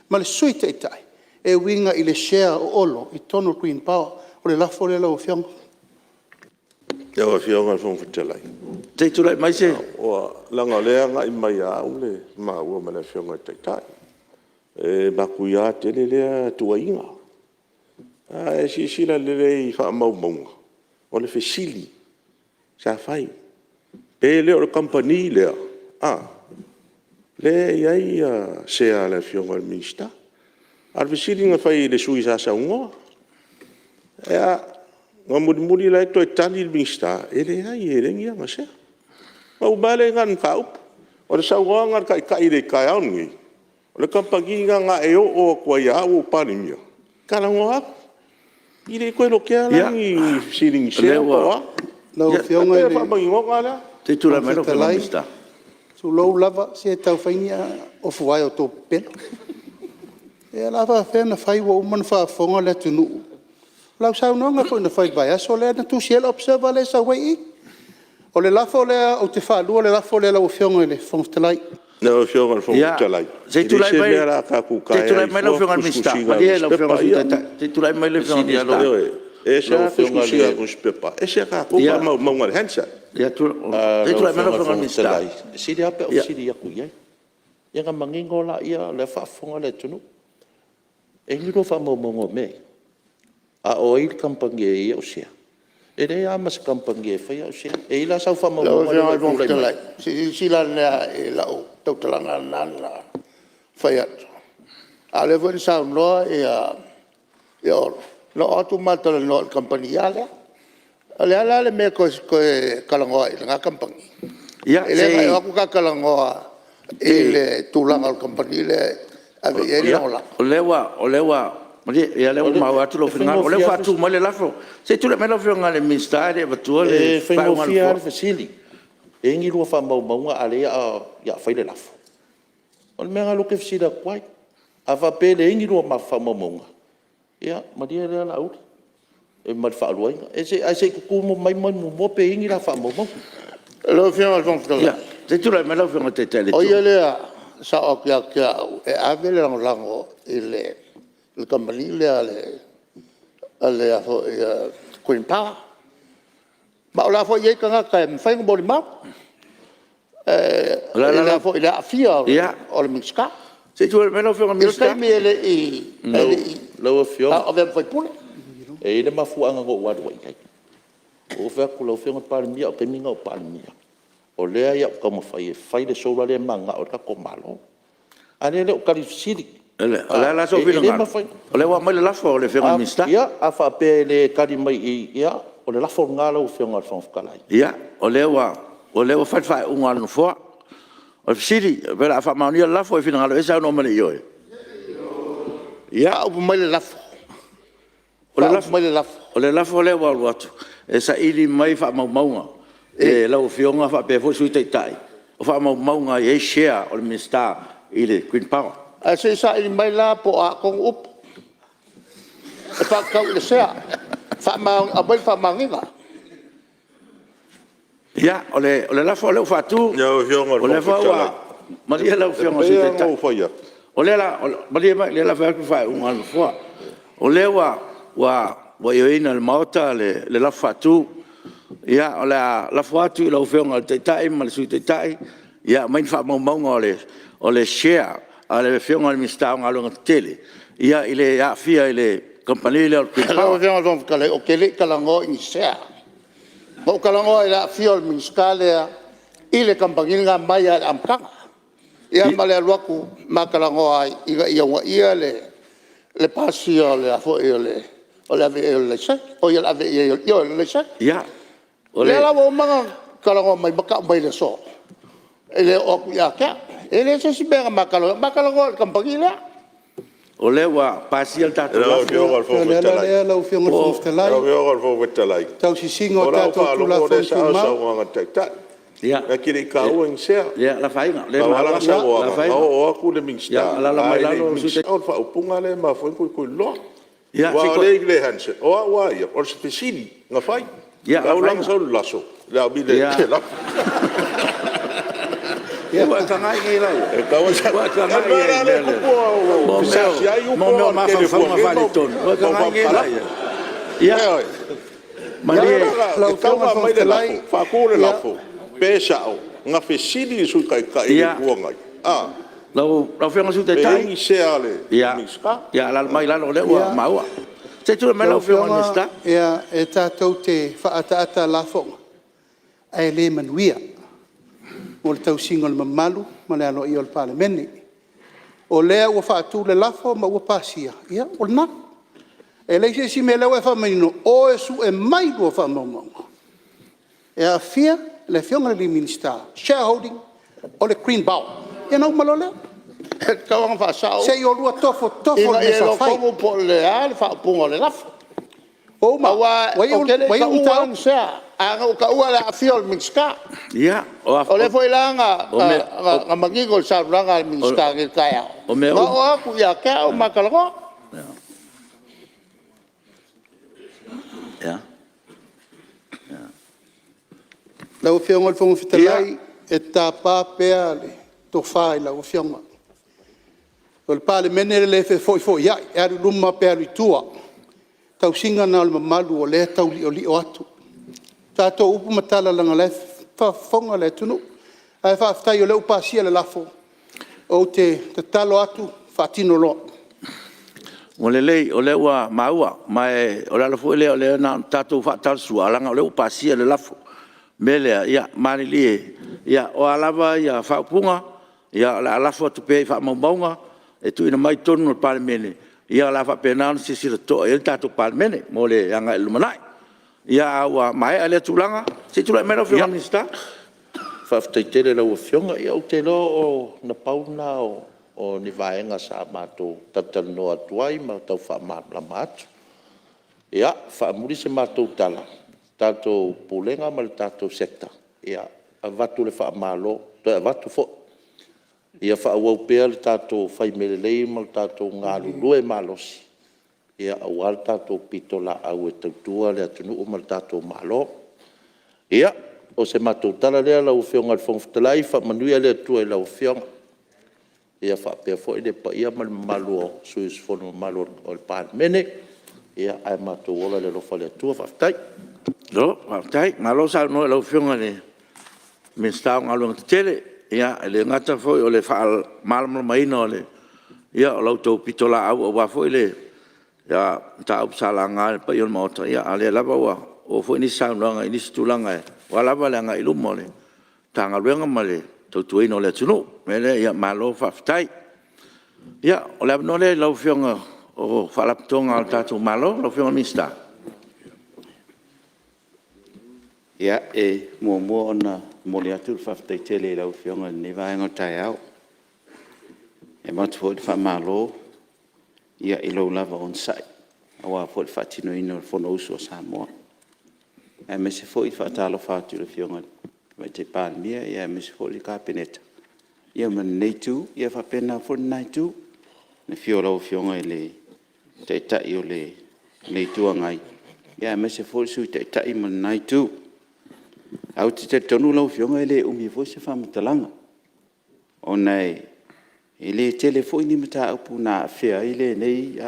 ma le Sui Taitai e uiga i le share o Olo i totonu o le Green Power. O le lafo lea lau Afioga. Lau Afioga i le Fofoga Fetalai, Se i tulai mai se… Leaga o lea e agai mai ia au maua ma le Afioga i le Taitai. E matuia tele lea tuuaiga. A e silasila lelei i faamaumauga, o le fesili sa fai, pe le o le kamupani lea a, lea e i ai sea a le Afioga i le Minisita. A o le fesili na fai i le sui usufono sa saunoa. Na mulimuli laia toe tali le Minisita, e leai e leai ni ana sea. Ona uma lea i ina o le mataupu. O le saunoaga a le Taitai i le taeao lenei, o le kamupani lena na e oo atu ai ia au a o ou Palemia, talanoa atu. E le toe lotea la ni fesili i ni sea po o a. E pei o le faamaninoga lea. Lau Afioga i le Fofoga Fetalai, tulou lava, se tau fai ni ofuvae o tou pepelo. Ia o le a faapefea ona fai ua uma ona faafofoga le atunuu i lau saunoaga foi na fai i le vaiaso lea na tusi ai le Observer lea e sau ai i i. O le lafo lea, ou te faalua le lafo lea lau Afioga i le Fofoga Fetalai. Lau Afioga i le Fofoga Fetalai, e leai se mea o le a tatou taea ai fua tusitusiga a nusipepa ia. Ioe, e ese lava tusitusiga a nusipepa, ese a tatou faamaumauga a le Hansard. Lau Afioga i le Fofoga Fetalai, e sili lava pe a ou fesili atu i ai, ia ona manino lea o lea e faafofoga le atunuu. E i ai ni lua faamaumauga o mea ia? A o ai le kamupani e i ai au sea? E leai lava ma se kamupani e faia au sea. E i ai la sau Lau faamaumauga Afioga lea i le ua e Fofoga tulai mai ai? Fetalai, se i silasila ane lava i lau tautalaga lena na fai atu, a o lea foi na saunoa Olo, na oo atu ma talanoa i le kamupani a lea. O le a la le mea e toe talanoa ai i lena kamupani? E le na e o atu ta talanoa i le tulaga o le kamupani lea e ave i ai le lagolago? Malie o lea ua maua atu lou finagalo, o lea ua faatu mai le lafo. Se i tulai mai lau Afioga i le Minisita e le i avatua le E faaiuga a le faigofie lava Nofoa. le fesili, e i ai ni lua faamaumauga a o lea o le a fai le lafo? O le mea lena o lea ou te fesili atu ai. A faapea e leai ni lua faamaumauga, ia malie lea Laauli ma le faaluaina, ae se i tutu mai muamua pe i ai ni la faamaumauga. Lau Afioga i le Fofoga Fetalai, Se i tulai mai lau Afioga i le Taitai o le o Itu ia Agai. lea e sao atu ia te au e ave le lagolago i le kamupani lea a le Green Power. Ma o la e foi e i ai tagata e mafai ona molimau i le aafia o le Minisita Se i tulai mai lau Afioga i le i le Minisita. taimi e le i Lau Afioga, avea ma faipule. e i ai le mafuaaga na ou alu ai i ai. Na ou fai atu, lau Afioga i le Palemia, o le taimi lena o ou Palemia, o lea o le a ou taumafai e fai le solar lea e mananao ai le tatou Malo. A o lea e le o tali i le fesili. O le a la sou E le finagalo? mafai… O lea ua aumai le lafo a le Afioga i le Minisita. Ia, a faapea e le tali mai i i, ia o le lafo lena lau Afioga i le Fofoga Fetalai. Ia, o lea ua fai le faaiuga a le Nofoa. O le fesili, pe o le a faamaonia le lafo? E finagalo i ai saunoa mai i le ioe. Ia, Faaupu mai le lafo, faaupu mai le lafo. O le lafo lea ua alu atu, e saili mai faamaumauga e lau Afioga faapea foi le Sui Taitai, o faamaumauga e i ai share o le Minisita i le Green Power. Ae se i saili mai la po o a tonu upu e faatatau i le sea. Aumai le faamaoniga. Ia, o le lafo lea ua faatu, Lau Afioga i o le lea Fofoga foi ua Fetalai, malie lau e Afioga i le Sui pei lava ona Taitai. ou fai atu… O lea o le a… malie mai o lea o le a fai atu le faaiuga a le Nofoa. O lea ua ioeina e le Maota le lafo faatu. Ia, o le a lafo atu i lau Afioga i le Taitai ma le Sui Taitai e aumai ni faamaumauga o le share a le Afioga i le Minisita o Galuega Tetele i le aafia i le kamupani lea o le Green Lau Power. Afioga i le Fofoga Fetalai ou te le i talanoa i ni sea. Na ou talanoa i le aafia o le Minisita lea i le kamupani lena mai lava i le amataga, ia ma le alu atu ma talanoa ai ina ia uunaia le pasia o le ave i ai o le laisene. Oi le ave i ai o le… ioe, o le laisene. O lea la ua uma ona talanoa mai ma tau mai i le aso e le oo atu ia te au. E leai se isi mea na ma talanoa ai, na ma talanoa i le kamupani lea. O lea ua pasia le tatou Lau lafo. Afioga i le Ia, o Fofoga le ala Fetalai, lea lau Afioga i le Fofoga Fetalai, lau Afioga i le Fofoga Fetalai, tausisiga o o lau tatou faalogo o lea Tulafono e sao le Tumau, saunoaga a le Taitai. Ae te le i taua ni sea. Afaina. Na pau lava lana saunoaga, na oo atu le Minisita Alaala mai ae le lalo i le Sui Minisita. O le faaupuga lea e mafua ai ona tulituliloa. Aua o lea i le Hansard, o au lava ia, o le fesili na fai. O au la na sau le laso, i le lafo. Ua e tagai nei la i ai? O le mea la lea e tupu ua fesaatiai upu Mo mea o ona o le tele o mafaufauga fuainei faaletonu. ma Ua e tagai nei la i ai? Ioe. E tatau ona aumai le lafo, faatu le lafo, Pe sao na fesili le Sui Taitai i le Itu Agai? Lau Afioga i le Sui Pe i Taitai, ai ni sea a le Minisita? Ia alaala mai i lalo o lea ua maua. Se i tulai mai lau Afioga i le Minisita. Lau Afioga e tatou te faaataata lafoga ae le manuia mo le tausiga o le mamalu ma le aloaia o le Palemene. O lea ua faatu le lafo ma ua pasia, ia o lena. E leai se isi mea, o lea ua e faamanino, o e sue mai lua faamaumauga e aafia le Afioga i le Minisita, shareholding o le Green Power. Ia ona uma loa lea. E tatau ona faasao Se i oulua tofotofo ina i le ia mea sa iloa fai. tonu po o le a le faaupuga o le lafo. Ua uma? Aua Ua iu ou le te le i mataupu? taua lava ni sea, ae na ou taua le aafia o le Minisita. O lea foi la na manino i le saunoaga a le Minisita nei i le taeao, na oo atu ia te au ma talanoa. Lau Afioga i le Fofoga Fetalai, e tapa pea le tofa i lau Afioga. O le Palemene e le fefoifoiai, e alu i luma pe alu i tua. O le tausiga lena o le mamalu o lea e tau liolio atu. O tatou upu ma tala leaga o la e faafofoga le atunuu. Ae faafetai o lea ua pasia le lafo, ou te tatalo atu, faatino loa. Ua lelei o lea ua maua, ma o le ala foi lea na ona tatou faatalasua, ae leaga o lea ua pasia le lafo. O le mea lea, ia malilie, o a lava faaupuga, o le a lafo atu pea i faamaumauga e tuuina mai i totonu o le Palemene, o le a faapena ona silasila totoa i ai le tatou Palemene mo le agai i le lumanai. Ae ua maea lea tulaga. Se i tulai mai lau Afioga i le Minisita. Faafetai tele i lau Afioga. Ia ou te iloa na pau lena o ni vaega sa matou talatalanoa atu ai ma tau faamalamalama atu. Ia, faamuli se matou tala, le tatou Pulega ma le tatou Sector, e avatu le faamalo, toe avatu foi. Ia faaauau pea le tatou fai mea lelei ma le tatou galulue malosi aua le tatou pitolaau e tautua le atunuu ma le tatou Malo. Ia, o se matou tala lea lau Afioga i le Fofoga Fetalai, faamanuia le Atua i lau Afioga, faapea foi le paia ma le mamalu o sui usufono mamalu o le Palemene, ae matou ola i le alofa o le Atua. Faafetai. Malo faafetai, malo saunoa i lau Afioga i le Minisita o Galuega Tetele. E le gata foi o le faamalamalamaina o la outou pitolaau aua foi le mataupu sa laga e le paia o le Maota, a o lea lava ua oo foi nisi saunoaga i nisi tulaga aua lava le agai i luma o le Matagaluega ma le tautuaina o le atunuu. O le mea lea, ia malo faafetai. Ia, o le avanoa lea i lau Afioga o Faalapotopotoga a le tatou Malo, lau Afioga i le Minisita. Ia, e muamua ona momoli atu le faafetai tele i lau Afioga i lenei vaega o le taeao. E avatu foi le faamalo i lou lava onosai aua foi le faatinoina o le Fonousu a Samoa. Aemaise foi e faatalofa atu i le Afioga i le Tamaitai Palemia aemaise foi le Kapeneta ma lenei Itu, ia faapena foi lena Itu i le afio o lau Afioga i le Taitai o le Itu Agai, aemaise foi le Sui Taitai ma lena Itu. Ae ou te talitonu lau Afioga e le umi foi se faamatalaga, ona e le tele foi ni mataupu na afea ai lenei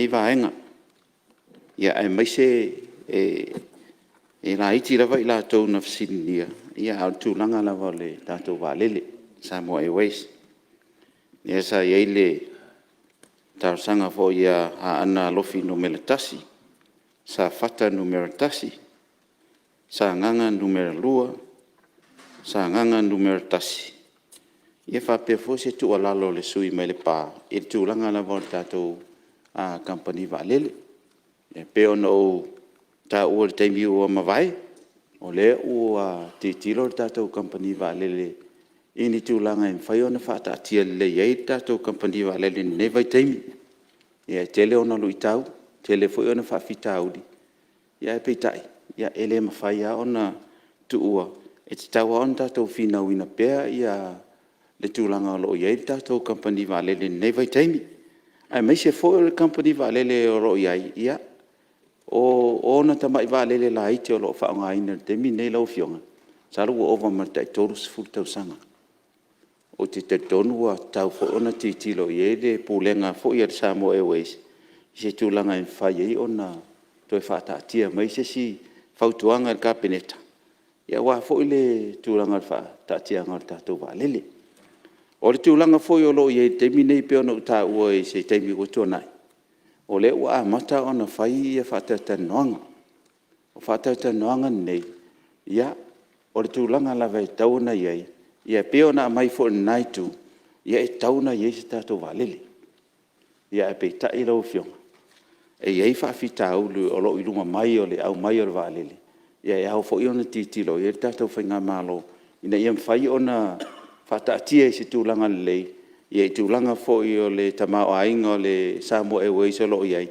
vaega, aemaise e laiti lava i latou na fesiligia, a o le tulaga lava o le tatou vaalele, Samoa Airways. Lea sa i ai le talosaga foi ia Aana Alofi 1, Safata 1, Sagaga 2, Sagaga 1, ia faapea foi se tuualalo a le sui usufono mai Lepa i le tulaga lava o le tatou kamupani vaalele. E pei ona ou taua i le taimi ua mavae, o lea ua tilotilo le tatou kamupani vaalele i ni tulaga e mafai ona faataatia lelei ai le tatou kamupani vaalele i lenei vaitaimi. E tele ona luitau, e tele foi ona faafitauli, ae peitai, e le mafai lava ona tuua e tatau lava ona tatou finauina pea le tulaga o lo o i ai le tatou Kamupani Vaalele i lenei vaitaimi, aemaise foi o le Kamupani Vaalele o lo o i ai, o ona tamai vaalele laiti o lo o faaaogaina i le taimi lenei lau Afioga, masalo ua ova ma le tai 30 tausaga. Ou te talitonu ua tatau foi ona tilotilo i ai le Pulega foi a le Samoa Airways i se tulaga e mafai ai ona toe faataatia mai se isi fautuaga i le Kapeneta, aua foi le tulaga o le faataatiaga o le tatou vaalele. O le tulaga foi o lo o i ai i le taimi lenei pei ona ou taua i se taimi ua tuanai, o lea ua amata ona fai faatalatalanoaga. O faatalatalanoaga nei, o le tulaga lava e tatau ona i ai, e pei ona aumai foi e lena Itu, e tatau ona i ai se tatou vaalele. Ae peitai lau Afioga, e i ai faafitauli o lo o i luma mai o le aumai o le vaalele, e ao foi ona tilotilo i ai le tatou faigamalo ina ia mafai ona faataatia i se tulaga lelei i tulaga foi o le tamaoaiga o le Samoa Airways o lo o i ai,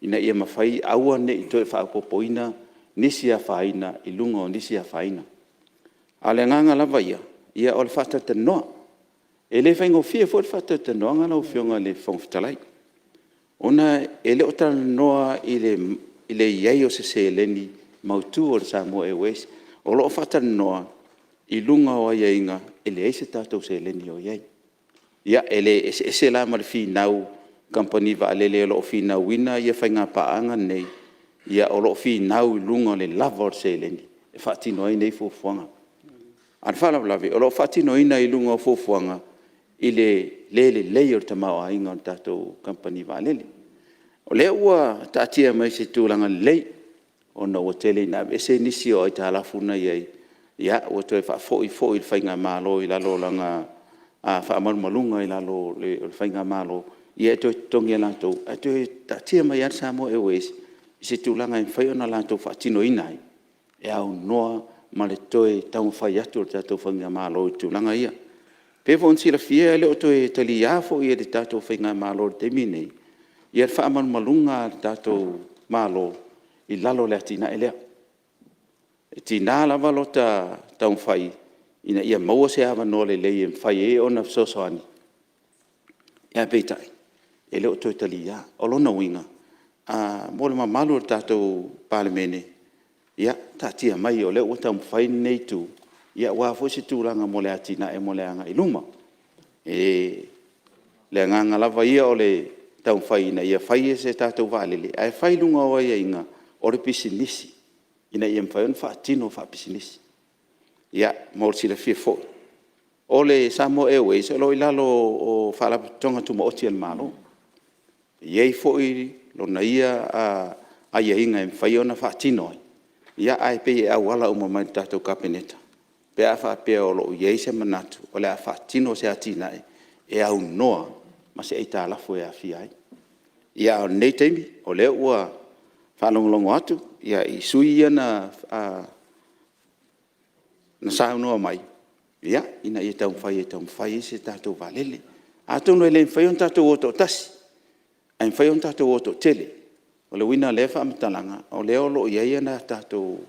ina ia mafai, aua ne i toe faaopoopoina nisi afaina i luga o nisi afaina. A o le agaga lava ia, o le faatalatalanoa. E le faigofie foi le faatalatalanoaga lau Afioga i le Fofoga Fetalai, ona e le o talanoa i le i ai o se seleni mautu a le Samoa Airways. O lo o faatalanoa i luga o aiaiga e leai se tatou seleni o i ai. Ia, e le eseese la ma le finau a kamupani vaalele o lo o finauina faigapaaga nei, o lo o finau i luga o le lava o le seleni e faatino ai nei fuafuaga. A o le faalavelave, o lo o faatinoina i luga o fuafuaga i le le lelei o le tamaoaiga o le tatou kamupani vaalele. O lea ua taatia mai i se tulaga lelei ona ua tele ina aveese nisi o aitalafu na i ai, ua toe faafoi foi i le faigamalo i lalo o lana faamalumaluga i lalo o le faigamalo, ia e toe totogi e latou, ae toe taatia mai lava le Samoa Airways i se tulaga e mafai ona latou faatinoina ai, e aunoa ma le toe taumafai atu o le tatou faigamalo i tulaga ia. E pei foi ona silafia e le o toe talia foi e le tatou faigamalo i le taimi lenei le faamalumaluga a le tatou Malo i lalo o le atinae lea. E tiga lava lota taumafai ina ia maua se avanoa lelei e mafai ai ona fesoasoani, ae peitai, e le o toe taliaina. O lona uiga, mo le mamalu o le tatou Palemene, ia taatia mai o lea ua taumafai lenei Itu aua foi se tulaga mo le atinae mo le agai i luma. O le agaga lava ia o le taumafai ina ia fai se tatou vaalele, ae fai i luga o aiaiga o le pisinisi, ina ia mafai ona faatino faapisinisi. Ia, mo le silafia foi, o le Samoa Airways, o lo o i lalo o Faalapotopotoga Tumaoti a le Malo. E i ai foi lona ia aiaiga e mafai ona faatino ai, ae pei e auala uma mai le tatou Kapeneta pe a faapea o lo o i ai se manatu o le a faatino se atinae e aunoa ma se aitalafu e aafia ai. Ia, a o lenei taimi, o lea ua faalogologo atu i sui usufono ia na saunoa mai, ina ia taumafai e taumafai ai se tatou vaalele. Atonu e le mafai ona tatou o toatasi, ae mafai ona tatou o toatele. O le uiga o lea faamatalaga, o lea o lo o i ai tatou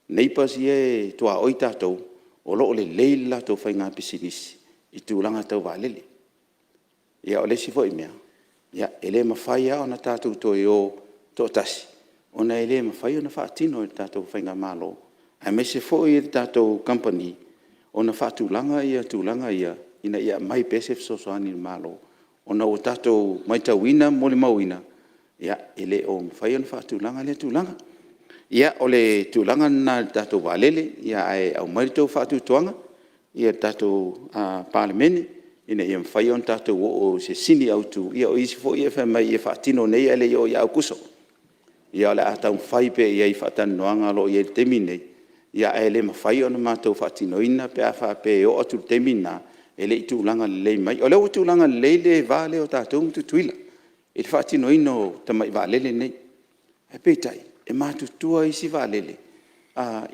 neighbours ia e tuaoi tatou, o lo o lelei le latou faiga pisinisi i tulaga tau vaalele. Ia o le isi foi mea, e le mafai lava ona tatou toe o toatasi, ona e le mafai ona faatino e le tatou faigamalo, aemaise foi le tatou kamupani ona faatulaga tulaga ia ina ia aumai pea se fesoasoani a le Malo, ona ua tatou matauina ma molimauina, e le o mafai ona faatulaga lea tulaga. Ia, o le tulaga lena i le tatou vaalele, ae aumai lo outou faatuatuaga le tatou Palemene ina ia mafai ona tatou oo i se sini autu. Ia o isi foi ia fai mai ia faatino nei ae le i oo ia Aokuso. Ia o le a taumafai pea i ai i faatalanoaga o lo o i ai i le taimi lenei, ae le mafai ona matou faatinoina pe a faapea e oo atu i le taimi lena e le i tulaga lelei mai. O lea ua tulaga lelei le va lea o tatou ma Tutuila i le faatinoina o tamai vaalele nei. Ae peitai, e matutua isi vaalele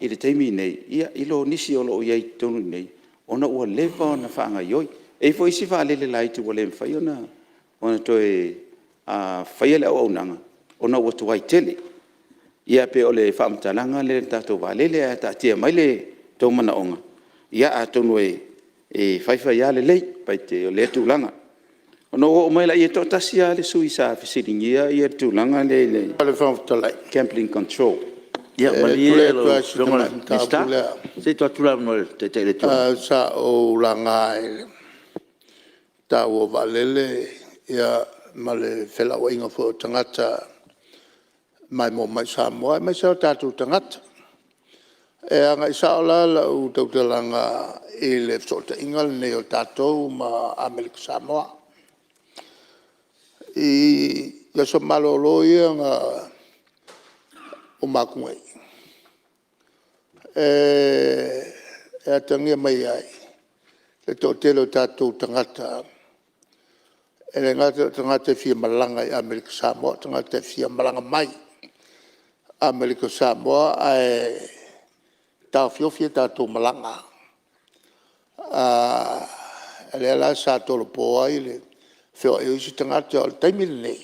i le taimi lenei i lo nisi o lo o i ai i totonu i inei ona ua leva ona faagaoioi. E i ai foi isi vaalele laiti ua le mafai ona toe faia le auaunaga ona ua tuai tele. Ia pei o le faamatalaga lea i le tatou vaalele, ae taatia mai le outou manaoga, ia atonu e fai fai lava lelei o lea tulaga. Ona ou oo mai lea, e toatasi lava le sui usufono sa fesiligia le tulaga lea i le Gambling Control. Ia malie lau Afioga i le Minisita, se i tuu atu le avanoa i le Taitai o le Itu Agai. Sa ou laga i le taua o vaalele ma le felauaiga foi o tagata maimoa mai i Samoa aemaise lava o tatou tagata. E agai sao la lau tautalaga i le fesootaiga lenei o tatou ma Amerika Samoa. I aso malolo ia na uma atu nei, e atagia mai ai le toatele o tatou tagata e le gata o tagata e fia malaga i Amerika Samoa a o tagata e fia malaga mai Amerika Samoa ae taofiofi a tatou malaga. Lea la sa tolopo ai le feoai o isi tagata. O le taimi lenei,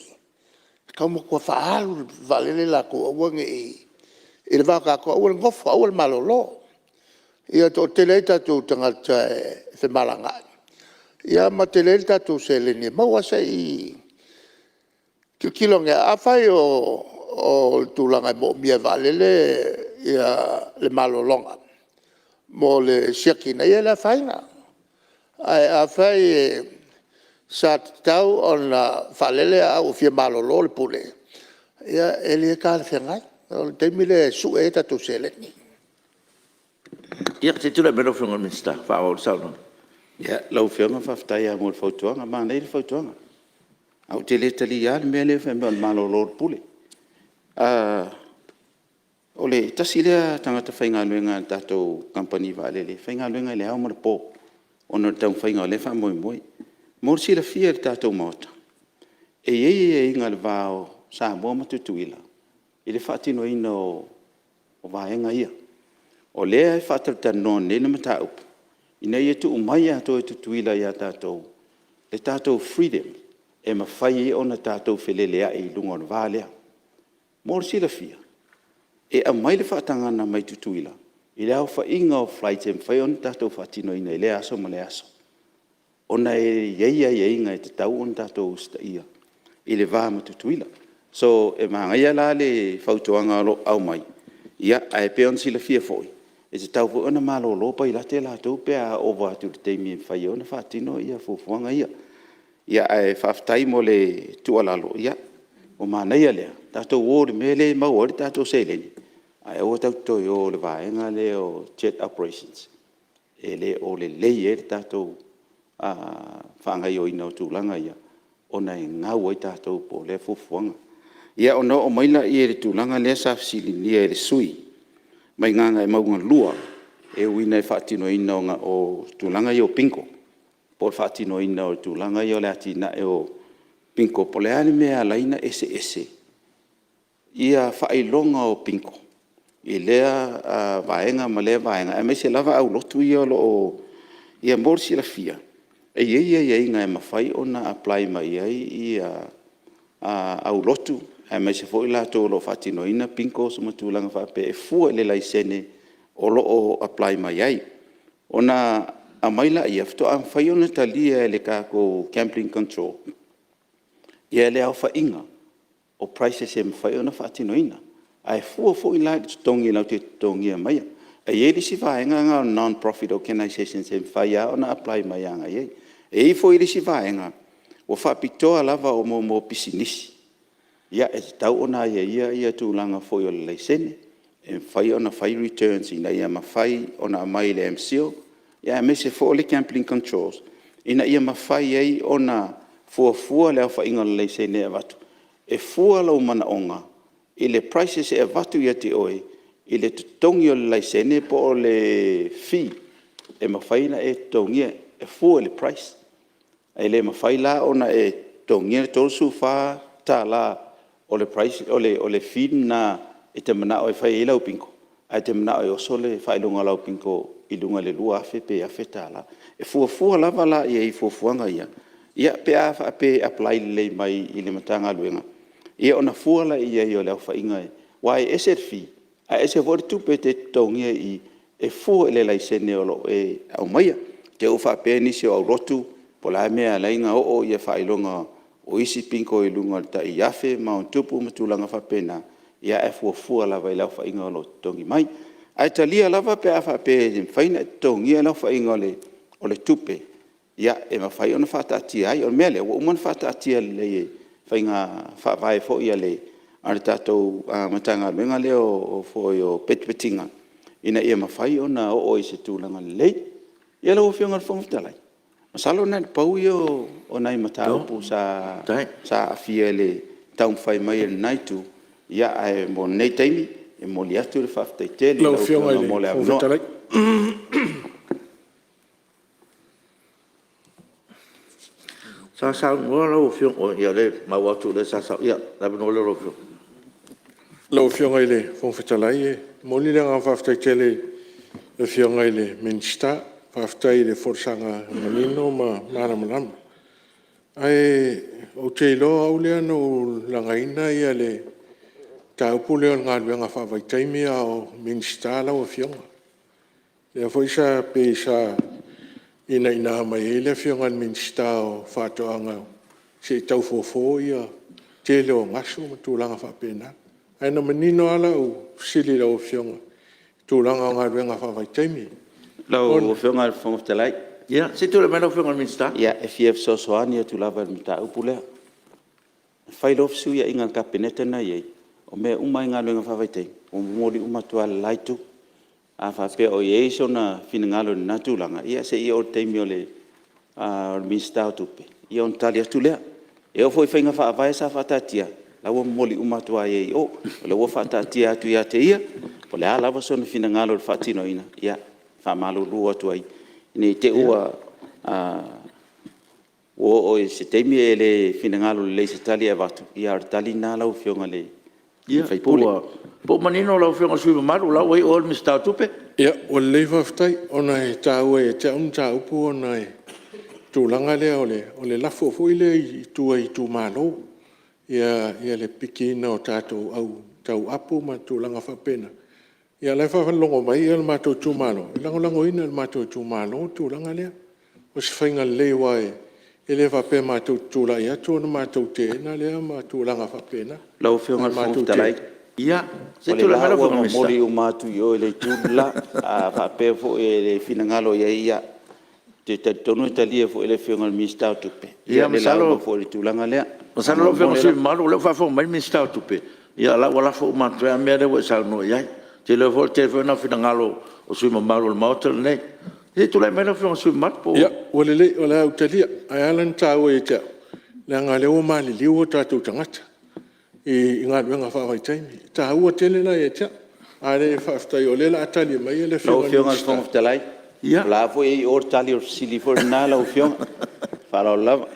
e tau matua faaalu i le vaalele latou aua ne i… i le va o tatou, aua le nofo, aua le malolo ia toatele ai tatou tagata e femalagaai ia ma tele ai le tatou seleni e maua. Se i tilotilo ane lava, afai o le tulaga e moomia e vaalele le malologa mo le siakiina, ia e le afaina. Ae afai sa tatau ona faalele ae ua fia malolo le Pule, ia e le talafeagai. O le taimi lea e sue ai tatou seleni. Ia se i tulai mai lau Afioga i le Minisita e faaauau le saunoaga. Lau Afioga faafetai lava mo le fautuaga, manaia le fautuaga. Ae ou te le talia le mea lea fai mai o le malolo o le Pule. O le tasi lea tagata faigaluega a le tatou Kamupani Vaalele e faigaluega i le ao ma le po ona o le taumafaiga o lea faamoemoe. Mo le silafia e le tatou Maota, e i ai aiaiga i le va o Samoa ma Tutuila i le faatinoina o vaega ia. O lea e faatalatalanoa nei le mataupu ina ia tuu mai atoa e Tutuila ia tatou le tatou freedom e mafai ai ona tatou feleleai i luga o le va lea. Mo le silafia, e aumai le faatagaga mai Tutuila i le aofaiga o flights e mafai ona tatou faatinoina i lea aso ma lea aso, ona e i ai aiaiga e tatau ona tatou usitaia i le va ma Tutuila. So, e manaia la le fautuaga o lo o aumai, ae pei ona silafia foi, e tatau foi ona malolo pailate latou pe a ova atu i le taimi e mafai ai ona faatino fuafuaga ia. Ae faafetai mo le tuualalo, ua manaia lea, tatou o i le mea lea e maua ai le tatou seleni, ae aua tatou te toe o i le vaega lea o jet operations e le o lelei ai le tatou faagaoioiga o tulaga ia, ona e gau ai tatou po o lea fuafuaga. Ia ona oo mai lea i le tulaga lea sa fesiligia e le sui usufono mai Gagaemauga 2 e uiga i le faatinoina o tulaga ia o bingo, po o le faatinoina o tulaga ia o le atinae o bingo. Po o le a le mea e ala ai ona eseese faailoga o bingo i lea vaega ma lea vaega, aemaise lava aulotu ia o lo o… Ia mo le silafia, e i ai aiaiga e mafai ona apply mai ai aulotu aemaise foi i latou o lo o faatinoina bingos ma tulaga faapea e fua i le laisene o lo o apply mai ai. Ona aumai lea faatoa mafai ona talia e le tatou Gambling Control le aofaiga o prizes e mafai ona faatinoina. Ae fua foi la i le totogi latou te totogiina maia. E i ai le isi vaega na o le non-profit organizations e mafai lava ona apply mai agai i ai. E i ai foi le isi vaega ua faapitoa lava mo pisinisi. Ia, e tatau ona aiaia le tulaga foi o le laisene e mafai ona fai returns ina ia mafai ona aumai i le MCIL aemaise foi o le Gambling Control ina ia mafai ai ona fuafua le aofaiga o le laisene e avatu, e fua lou manaoga i le prizes e avatu ia te oe i le totogi o le laisene po o le fee e mafai ona e totogia, e fua i le prize. E le mafai la ona e totogia le $34 o le prize o le fee lena e te manao e fai ai lau bingo ae te manao e oso le faailoga o lau bingo i luga i le $2,000 pe $1,000. E fuafua lava la i ai i fuafuaga ia pe a faapea e apply lelei mai i le Matagaluega, ia ona fua lea i ai o le aofaiga, aua e ese le fee ae ese foi le tupe e te totogia i i E fua i le laisene o lo o e aumaia. I te i ua faapea nisi o aulotu po o le a le mea e ala ai ona oo faailoga o isi bingo i luga o le tai 1000+ ma tulaga faapena, ae fuafua lava i le aofaiga o lo o totogi mai. Ae talia lava pe a faapea e mafai ona e totogia le aofaiga o le tupe e mafai ona faataatia ai. O le mea lea, ua uma ona faataatia lelei e faiga faavae foi a le tatou Matagaluega lea o Petipetiga, ina ia mafai ona oo i se tulaga lelei. Ia lau Afioga i le Fofoga Fetalai, masalo na o le pau ia o nai mataupu sa aafia i le taumafai mai a lena Itu, ae mo lenei taimi, e momoli atu le faafetai tele i lau Afioga mo le avanoa. Sa saunoa lau Afioga, ia o lea e maua atu o lea sa saunoa… Ia, le avanoa lea o lau Afioga. Lau Afioga i le Fofoga Fetalai e momoli le agaga faafetai tele i le Afioga i le Minisita, faafetai i le folasaga manino ma malamalama. Ae ou te iloa o au lea na ou lagaina le mataupu lea o le galuega faavaitaimi a o Minisita lau Afioga. Lea foi sa pei sa inaina mai ai le Afioga i le Minisita o Faatoaga se i tau fofo le tele o gasu ma tulaga faapena. Ae na manino lava lau fesili i lau Afioga i le tulaga o galuega faavaitaimi. Lau Afioga i le Fofoga Fetalai… Ia, se i tulai mai lau Afioga i le Minisita. Ia, e fia fesoasoani atu lava i le mataupu lea. Na fai loa fesuiaiga a le Kapeneta lena e i ai, o mea uma lava i galuega faavaitaimi, ua momoli uma atu lava i le la itu. A faapea o i ai sona finagalo i lena tulaga, ia se i oo i le taimi o le Minisita o Tupe ona tali atu lea. E oo foi i faiga faavae sa faataatia, o la e ua momoli uma atu lava i ai i o. O lea ua faataatia atu ia te ia, po o le a lava sona finagalo i le faatinoina, ia e faamalulu atu ai, ne i te i ua oo i se taimi e le finagalo lelei i se tali e avatu, ae o le tali lena lau Afioga i le sui usufono. Ia, po ua manino lau Afioga i le sui usufono mamalu, o la e ua i o le Minisita o Tupe. Ia, ua lelei faafetai, ona e taua ia te au le mataupu ona o le tulaga lea o le lafo foi lea i tua i itumalo le pikiina o tatou au tauapu ma tulaga faapena. Ia o la e faafofoga mai le matou itumalo, e lagolagoina e le matou itumalo le tulaga lea. O se faiga lelei aua e le faapea matou te tulai atu ona matou teena lea ma tulaga faapena. Lau Afioga i le Fofoga Fetalai, o lena ua momoli uma atu i o i le itu le la. A faapea foi e le finagalo i ai, ia, ou te talitonu e talia foi e le Afioga i le Minisita o Tupe le lauga foi i le tulaga lea. Masalo lau Afioga i le sui usufono mamalu o lea ua faafofoga mai le Minisita o Tupe, ia o la e ua lafo uma atu lava mea ia ua e saunoa i ai. Ou te iloa foi o le tele foi lena o finagalo o sui usufono mamalu o le Maota lenei. Se i tulai mai lau Afioga i le sui usufono mamalu po o… Ia, ua lelei, o le a ou talia. Ae ala ona taua ia te au, leaga o lea ua maliliu o tatou tagata i galuega faavaitaimi. E taua tele la ia te au, a o lea faafetai o lea o le a tali mai le Afioga i le Lau Afioga i le Minisita. Fofoga Fetalai, o la foi e i o le tali o le fesili foi lena lau Afioga. Ma le faaaloalo lava.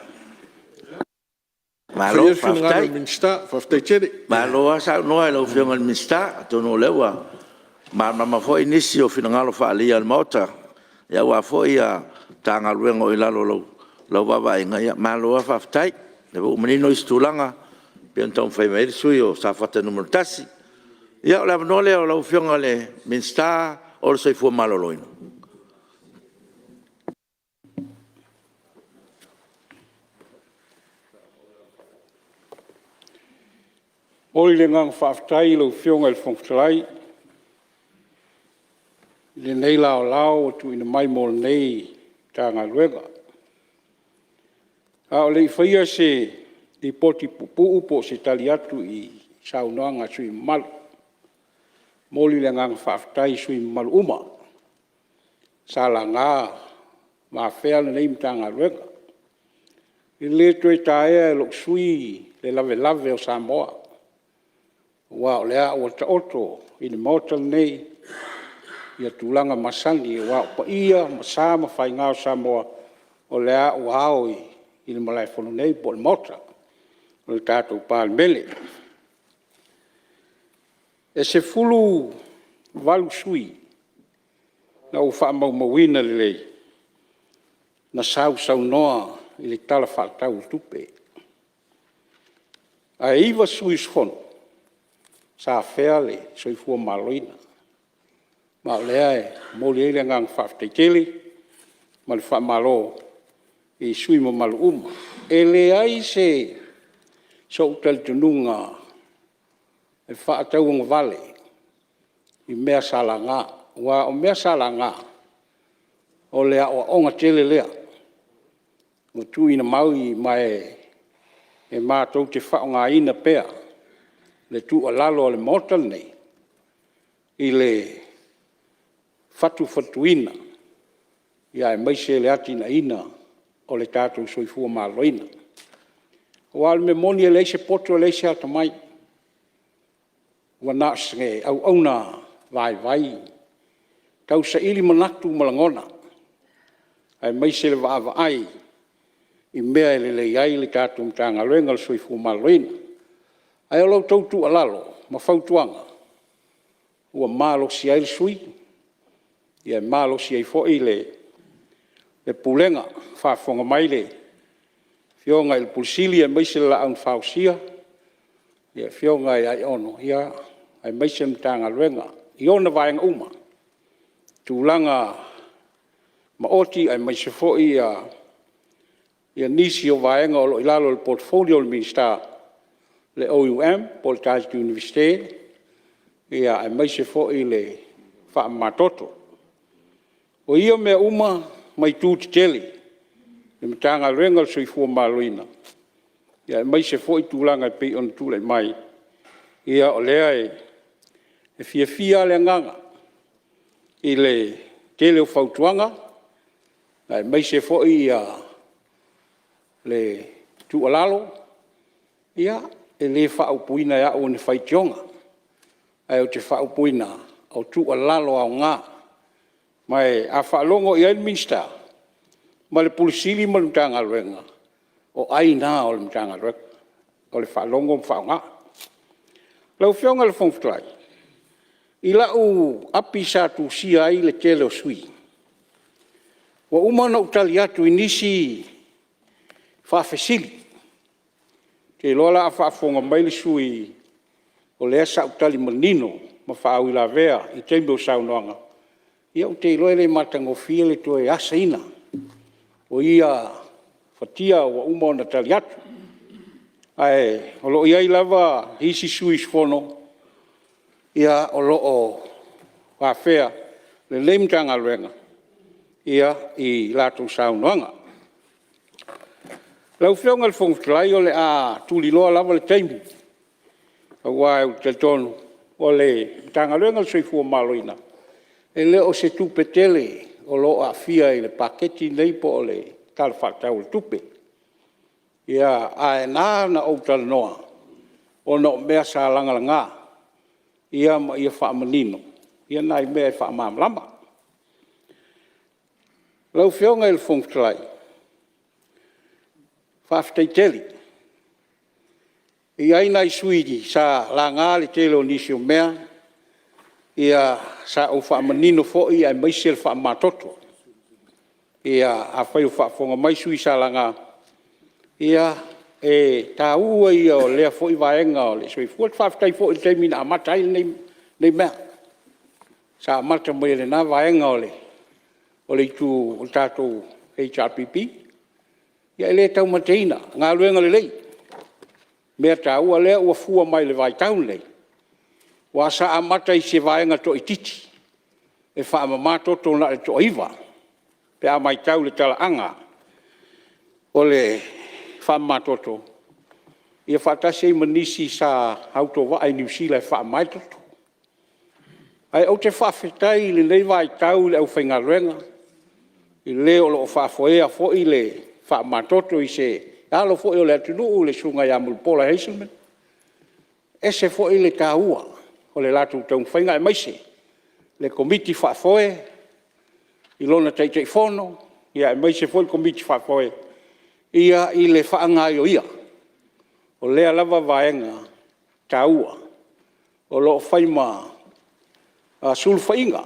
Malo faafetai. Malo lava saunoa i lau Afioga i le Minisita, atonu o lea ua malamalama foi nisi o finagalo faaalia o le Maota aua foi Matagaluega o lo o i lalo o lau vaavaaiga. Ia malo lava faafetai, o lea foi ua manino isi tulaga e pei ona taumafai mai ai le sui usufono mo Safata 1. Ia o le avanoa lea o lau Afioga i le Minisita o le Soifua Maloloina. E momoli le agaga faafetai i lau Afioga i le Fofoga Fetalai i lenei laolao ua tuuina mai mo lenei Matagaluega. A o le i faia se lipoti puupuu po o se tali atu i saunoaga a sui usufono mamalu, e momoli le agaga faafetai i sui usufono mamalu uma sa laga ma afea lenei Matagaluega. E le toe taea e lou sui usufono le lavelave o Samoa, aua o lea ua taoto i le Maota lenei tulaga masani aua o paia o sa ma faiga o Samoa, o lea ua ao i le Malaefono nei po o le Maota o le tatou Palemene. E 18 sui usufono na ou faamaumauina lelei na sausaunoa i le Tala Faatatau o le Tupe, ae 9 sui usufono sa afea le soifua maloloina. Ma o lea e momoli ai le agaga faafetai tele ma le faamalo i sui usufono mamalu uma. E leai sou talitonuga e faatauagavale i mea sa laga, aua o mea sa laga, o le aoaoga tele lea ua tuuina mai ma e matou te faaaogaina pea le tuualalo a le Maota lenei i le fatufatuina aemaise le atinaeina o le tatou soifua maloloina. Aua o le mea moni e leai se poto leai se atamai, ua na o se auauna vaivai tausaili manatu ma lagona aemaise le vaavaai i mea e lelei ai le tatou Matagaluega o le Soifua Maloloina. Ae o la outou tuualalo ma fautuaga ua malosi ai le sui usufono, e malosi ai foi le Pulega. A o faafofoga mai le Afioga i le Ofisa Sili o Pulega aemaise le Laau na Fausia, le Afioga ia Aiono aemaise le Matagaluega i ona vaega uma, tulaga maoti aemaise foi nisi o vaega o lo o i lalo o le portfolio a le Minisita, le OUM po o le tatou Iunivesite, aemaise foi le faamamatoto. O ia mea uma ma itu tetele i le Matagaluega o le Soifua Maloloina, aemaise foi tulaga e pei ona tulai mai, ia o lea e fiafia lava le agaga i le tele o fautuaga, aemaise foi le tuualalo. Ia, e le faaupuina e au o ni faitioga, ae ou te faaupuina o tuualalo aoga. Ma a faalogo i ai le Minisita ma le Ofisa Sili o Pulega ma le Matagaluega, o ai na o le Matagaluega, o le faalogo ma faaaoga. Lau Afioga i le Fofoga Fetalai, i lau api sa tusia ai le tele o sui usufono, ua uma ona ou tali atu i nisi faafesili. Ou te iloa la a faafofoga mai le sui usufono, o lea sa ou tali manino ma faauilavea i taimi o saunoaga, ia ou te iloa e le matagofie le toe asaina o ia fatia ua uma ona tali atu. Ae o lo o i ai lava isi sui usufono o lo o afea lenei Matagaluega i latou saunoaga. Lau Afioga i le Fofoga Fetalai, o le a tuliloa lava le taimi, aua ou te talitonu o le Matagaluega o le Soifua Maloloina, e le o se tupe tele o lo o aafia i le paketi lenei po o le Tala Faatatau o le Tupe. Ae ala ona ou talanoa, ona o mea sa lagalaga ma ia faamanino nai mea e faamalamalama. Lau Afioga i le Fofoga Fetalai, faafetai tele. E i ai nai sui usufono sa laga le tele o nisi o mea, sa ou faamanino foi aemaise le faamamatoto. Afai o faafofoga mai sui usufono sa laga, ia, e taua ia o lea foi vaega o le soifua. Faafetai foi i le taimi na amata ai lenei mea, sa amata mai e lena vaega o le itu o le tatou HRPP. Ia e le taumateina galuega lelei, mea taua lea ua fua mai i le vaitau lenei, aua sa amata i se vaega toaitiiti e faamamatoto na o le toaiva pe a matau i le talaaga o le faamamatoto, ia faatasi ai ma nisi sa autovaa i Niu Sila e faamama ai le toto. Ae ou te faafetai i lenei vaitau i le aufaigaluega, i le o lo o faafoea foi le faamamatoto i se alo foi o le atunuu le Susuga ia Mulipola Hazelman. E ese foi le taua o le latou taumafaiga aemaise le Komiti Faafoe i lona Taitaifono aemaise foi le Komiti Faafoe i le faagaoioia o lea lava vaega taua o lo o fai ma sulufaiga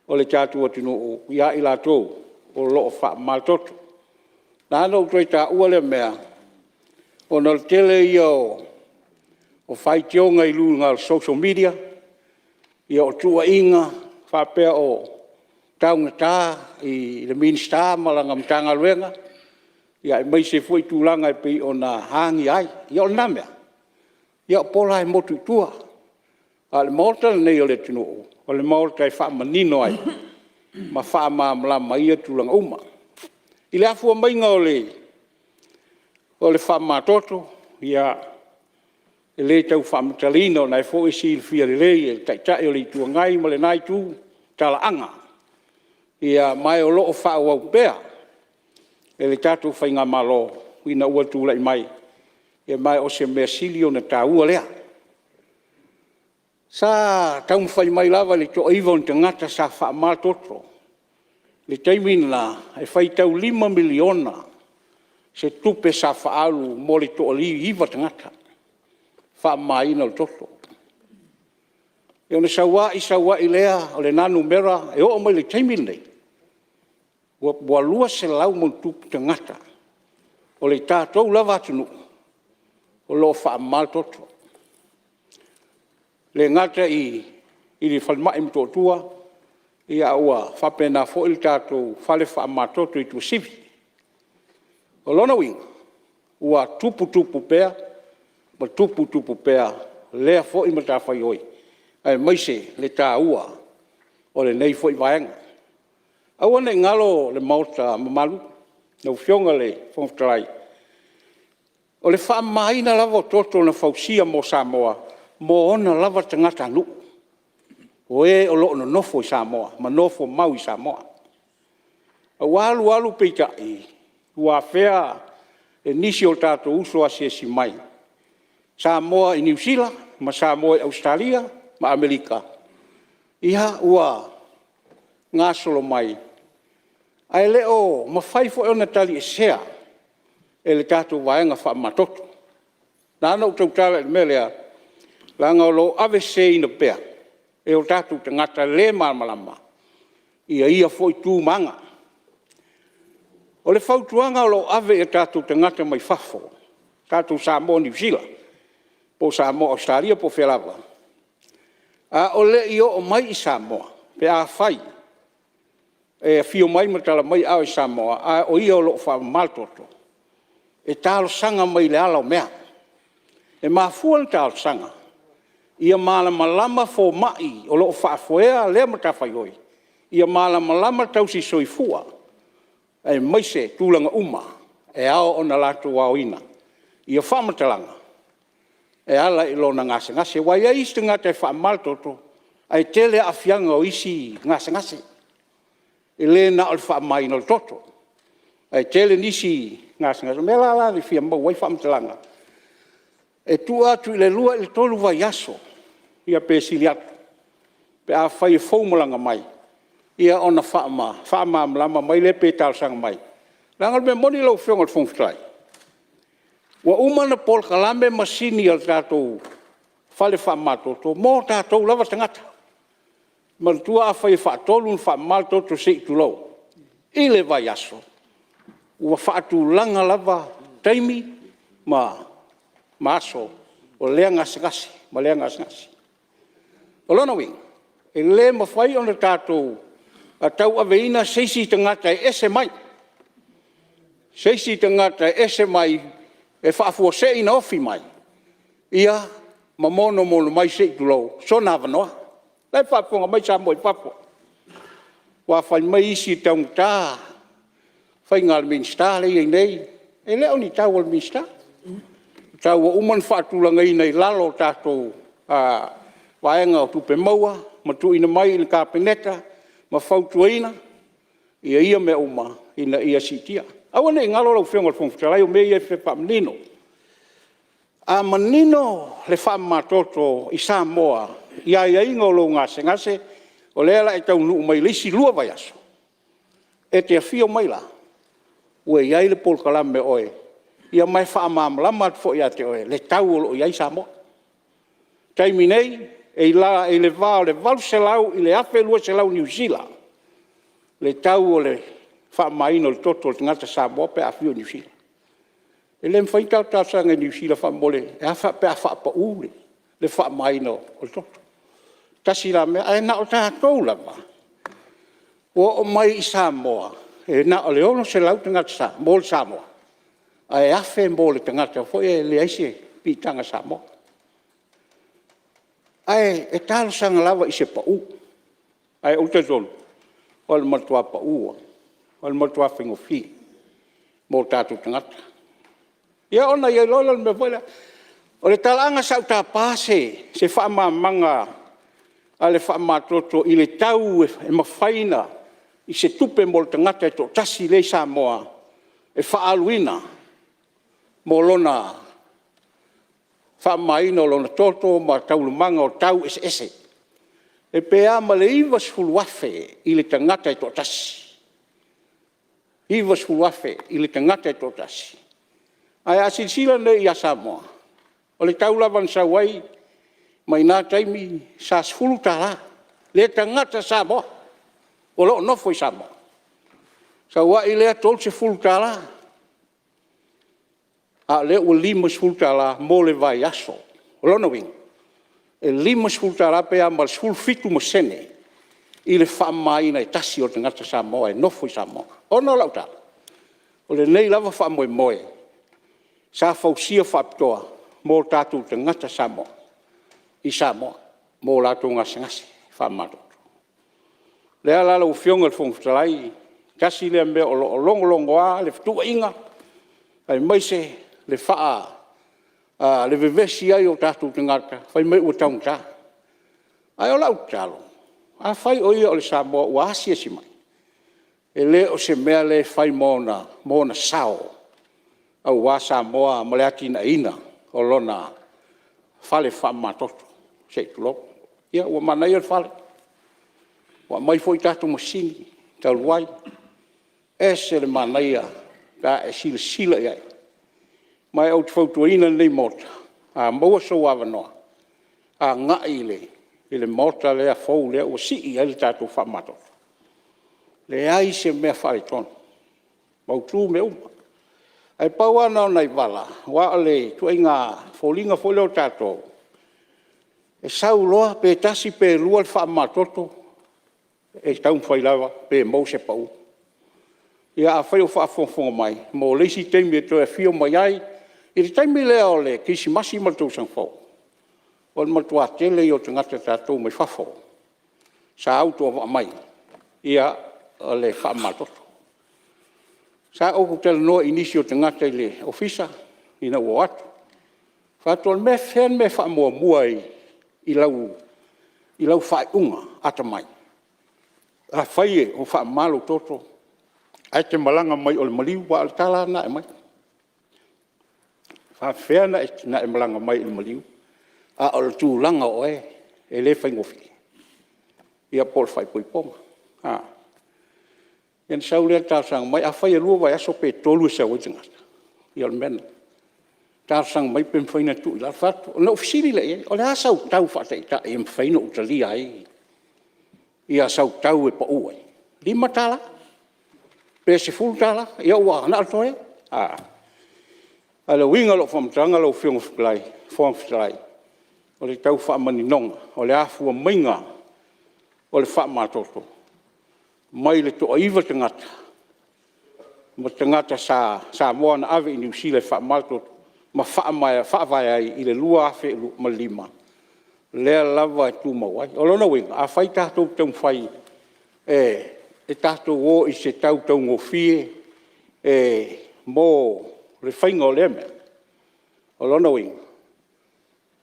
o le tatou atunuu ia i latou o lo o faamamatoto. E ala ona ou toe taua lea mea, ona o le tele ia o faitioga i luga o le social media, o tuuaiga. faapea o taugata i le Minisita ma lana Matagaluega, aemaise foi tulaga e pei ona agia ai. Ia o lena mea, o pola e motu i tua, a o le Maota lenei o le atunuu, o le Maota e faamanino ai ma faamalamalama ai ia tulaga uma. I le afua maiga o le faamamatoto, ia, e le tau faamatalaina o lena foi e silafia lelei e le Taitai o le Itu Agai ma lena Itu talaaga, ma o lo o faaauau pea e le tatou faigamalo ina ua tulai mai, ma o se mea sili ona taua lea. Sa taumafai mai lava i le toaiva o ni tagata sa faamama le toto. I le taimi lena, e faitau $5 miliona se tupe sa faaalu mo le toaiva tagata le faamamaina o le toto. Ona sau ai sau ai lea o lena numera e oo mai i le taimi lenei, ua 200+ tagata o le tatou lava atunuu o lo o faamama le toto. E le gata i le falemai i Motootua, a ua faapena foi le tatou fale faamamatoto i Tuasivi. O lona uiga, ua tupu tupu pea ma tupu tupu pea lea foi matafaioi, aemaise le taua o lenei foi vaega. Aua ne i galo le Maota mamalu, lau Afioga i le Fofoga Fetalai, o le faamamaina lava o toto na fausia mo Samoa, mo ona lava tagatanuu, o e o lo o nonofo i Samoa ma nofomau i Samoa. Ae ua alu alu peitai, ua afea e nisi o tatou uso asiasi mai Samoa i Niu Sila ma Samoa i Ausetalia ma Amerika, ia ua gasolo mai, ae le o mafai foi ona taliesea e le tatou vaega faamamatoto. E ala ona ou tautala i le mea lea, leaga o lo o aveseseina pea e o tatou tagata le malamalama ia foi tu ma aga. O le fautuaga o lo o ave i o tatou tagata mai fafo, tatou Samoa Niu Sila po o Samoa Ausetalia po o fea lava, a o le i oo mai i Samoa, pe afai e afio mai ma tala mai aao i Samoa, a o ia o lo o faamama le toto, e talosaga mai i le ala o mea. E mafua ona talosaga, ia malamalama fomai o lo o faafoea lea matafaioi, ia malamalama tausisoifua, aemaise tulaga uma e ao ona latou aoina faamatalaga e ala i lona gasegase. Aua e i ai isi tagata e faamama le toto, ae tele aafiaga o isi gasegase, e le na o le faamamaina o le toto, ae tele nisi gasegase. O le mea la lea e fia maua ai faamatalaga, e tua atu i le 2 i le 3 vaiaso ia pe sili atu pe afai e fou malaga mai, ia ona faamalamalama mai lea pe talosaga mai. Leaga o le mea moni lau Afioga i le Fofoga Fetalai, ua uma ona polokalame masini a le tatou fale faamamatoto mo tatou lava tagata. Manatua afai e faatolu ona faamama le toto se i tulou i le vaiaso, ua faatulaga lava taimi ma aso o lea gasegase ma lea gasegase. O lona uiga, e le mafai ona tatou tauaveina se isi tagata e ese mai, se isi tagata e ese mai e faafuasei ona ofi mai ia ma monomono mai se i tulou sona avanoa. O la e faafofoga mai Samoa i fafo, aua fai mai isi e taugata faiga a le Minisita lea e i ai nei. E le o ni tau a le Minisita, o tau ua uma ona faatulagaina i lalo o tatou vaega o tupe maua ma tuuina mai i le Kapeneta ma fautuaina ia mea uma ina ia siitia. Aua ne i galo lau Afioga i le Fofoga Fetalai, o mea ia e fia faamanino. A manino le faamamatoto i Samoa i aiaiga o lou gasegase, o lea o le a e taunuu mai i le isi 2 vaiaso, e te afio mai la, ua i ai le polokalame o oe, ma e faamalamalama atu foi ia te oe le tau o lo o i ai Samoa. O le taimi nei, e i le va o le $800 i le $1,200 Niu Sila le tau o le faamamaina o le toto o le tagata Samoa pe a afio i Niu Sila. E le mafai ona tatou talosaga i Niu Sila faamolemole e a pe a faapau le faamamaina o le toto. Tasi la mea, ae na o tatou lava ua oo mai i Samoa, e na o le 600 tagata Samoa mo le Samoa, ae 1,000 mo le tagata foi lea e leai se piitaga Samoa. Ae talosaga lava i se pau, ae ou te talitonu o le matua pau lava, o le matua faigofie mo tatou tagata. Ia ona i ai loa lea o le mea foi lea. O le talaaga sa ou tapa se faamalamalamaga a le faamamatoto i le tau e mafai ona… i se tupe mo le tagata e toatasi lea e i Samoa e faaaluina mo lona faamamaina o lona toto ma taualumaga o tau eseese. Pe a ma le $90,000 i le tagata e toatasi, $90,000 i le tagata e toatasi. Ae a silasila nei ia Samoa, o le tau lava na sau ai mai na taimi sa $10 le tagata Samoa o lo o nofo i Samoa. Sau ai lea $30, a o lea ua $50 mo le vaiaso. O lona uiga, e $50 pe a ma le 17 ma sene i le faamamaina e tasi o le tagata Samoa e nofo i Samoa. Ona o lau tala, o lenei lava faamoemoe sa fausia faapitoa mo tatou tagata Samoa i Samoa mo o latou gasegase faamamatoto. O lea la lau Afioga i le Fofoga Fetalai, tasi lea mea o lo o logologoa le tuuaiga aemaise le vevesi ai o tatou tagata fai mai ua taugata. Ae o lau tatalo, afai o ia o le Samoa ua asiasi mai, e le o se mea lea e fai ma ona sao aua Samoa ma le atinaeina o lona fale faamamatoto, se i tulou. Ia ua manaia le fale, ua aumai foi tatou masini talu ai, e ese le manaia pe a e silasila i ai. Ma ou te fautuaina lenei Maota, a maua sou avanoa, agai i le Maota lea fou lea ua sii i ai le tatou faamamatoto. Leai se mea faaletonu, mautu mea uma. Ae pau lava na o nai vala, aua o le ituaiga foliga foi lea o tatou, e sau loa pe tasi pe lua le faamamatoto, e taumafai lava pe maua se pau. Ia afai o faafogafoga mai mo le isi taimi e toe afio mai ai. I le taimi lea o le Kerisimasi ma le Tausaga Fou, o le matua tele ia o tagata tatou mai fafo sa autovaa mai o le faamamatoto. Sa ou talanoa i nisi o tagata i le ofisa ina ua o atu, fai atu, o fea le mea e faamuamua i lau faaiuga atamai? Afai ua faamama lou toto ae e te malaga mai o le maliu, aua o le tala lava lena e aumai. E faapefea ona e malaga mai i le maliu a o le tulaga o oe e le faigofie, ia po o le faaipoipoga. Ia ona sau lea talosaga mai, afai e lua vaiaso pe tolu e sau ai le tagata, ia o le mea lena. Talosaga mai pe mafai ona tuu i lalo. Ou fai atu… Ona ou fesili lea i ai, o le a sau tau faataitai e mafai ona ou talia ai sau tau e pau ai? E $5 pe $10? Ia ua na o le toe lava. A o le uiga o lau faamatalaga lau Afioga i le Fofoga Fetalai, o le tau faamaninoga o le afua mai o le faamamatoto mai le toaiva tagata ma tagata Samoa na ave i Niu Sila e faamamatoto ma faavae ai i le 2005 lea lava e tumau ai. O lona uiga, afai tatou te taumafai e tatou o i se tau taugofie mo le faiga o lea mea, o lona uiga,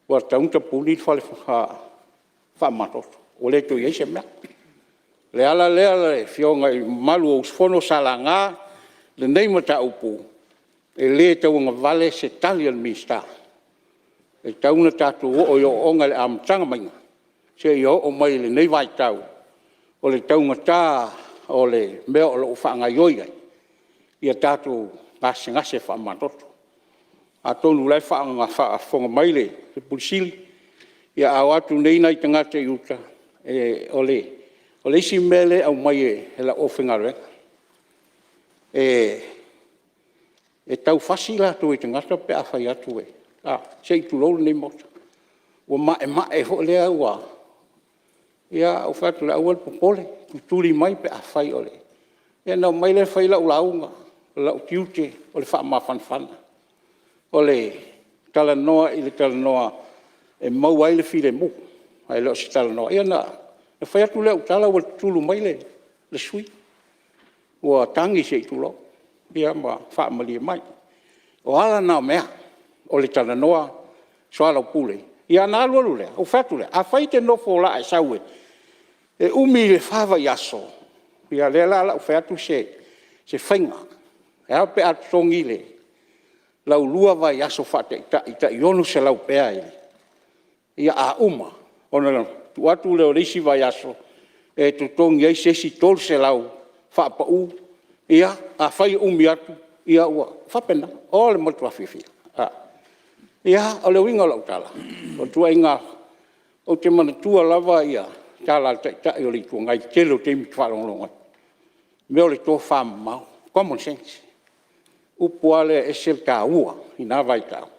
ua tatau ona tapuni le fale faamamatoto, ua le toe i ai se mea. O le ala lea afioga i le mamalu o sui usufono sa laga lenei mataupu, e le tauagavale se tali a le Minisita, e tatau ona tatou oo i ooooga i le amataga mai seia oo mai i lenei vaitau o le taugata o le mea o lo o faagaoioi ai tatou gasegase faamamatoto. Atonu o la e faafofoga mai le Ofisa Sili o Pulega, ia a o atu nei nai tagata i uta, o le isi mea lea e aumai e lau aufaigaluega, e tau fasi latou e tagata pe a fai atu, se i tulou lenei Maota, ua maemae foi lea ua Ia ou fai atu lea, aua le popole, tutuli mai pe afai o le… Ia ona omai lea fai lau lauga, o lou tiute o le faamafanafana, o le talanoa i le talanoa e maua ai le filemu, ae le o se talanoa… Ia ona fai atu lea o au tala ua tutulu mai le sui usufono, ua tagi se i tulou, ia ma faamalie mai. O ala na o mea, o le talanoa, soalaupule, ia ona alu alu lea, ou fai atu lea, afai e te nofo o le a e sau e umi i le fa vaiaso, ia o lea la o le a ou fai atu se faiga. E a pe a totogi lau lua vaiaso faataitai tai $600 pea ia a uma ona tuu atu lea o le isi vaiaso e totogi ai se isi $300 faapau. Ia, afai e umi atu, ia ua faapena. O le matua fiafia. Ia, o le uiga o lau tala, o ituaiga… Ou te manatua lava tala a le Taitai o le Itu Agai i le tele o taimi ou te faalogologo ai, o le mea o le tofamamao, common sense. O le upu lava lea e ese le taua i na vaitau,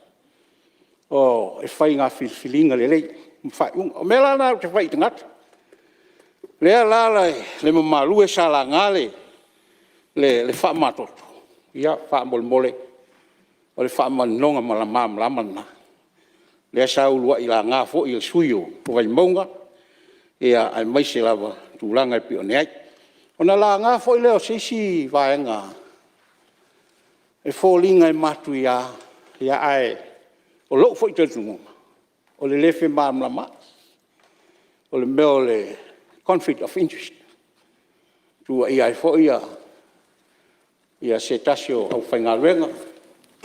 e faiga filifiliga lelei ma faaiuga. O mea la na ou te fai i tagata, o lea la le mamalu e sa laga le faamamatoto, ia faamolemole o le faamaninoga malamalama lena, lea sa uluai laga foi e le sui usufono o Vaimauga, aemaise lava tulaga e pei ona i ai. Ona laga foi lea o se isi vaega e foliga e matuia, ae o lou foi talitonuga, o le le femalamalamaai, o le mea o le conflict of interest, tuuaia ai foi se tasi o aufaigaluega.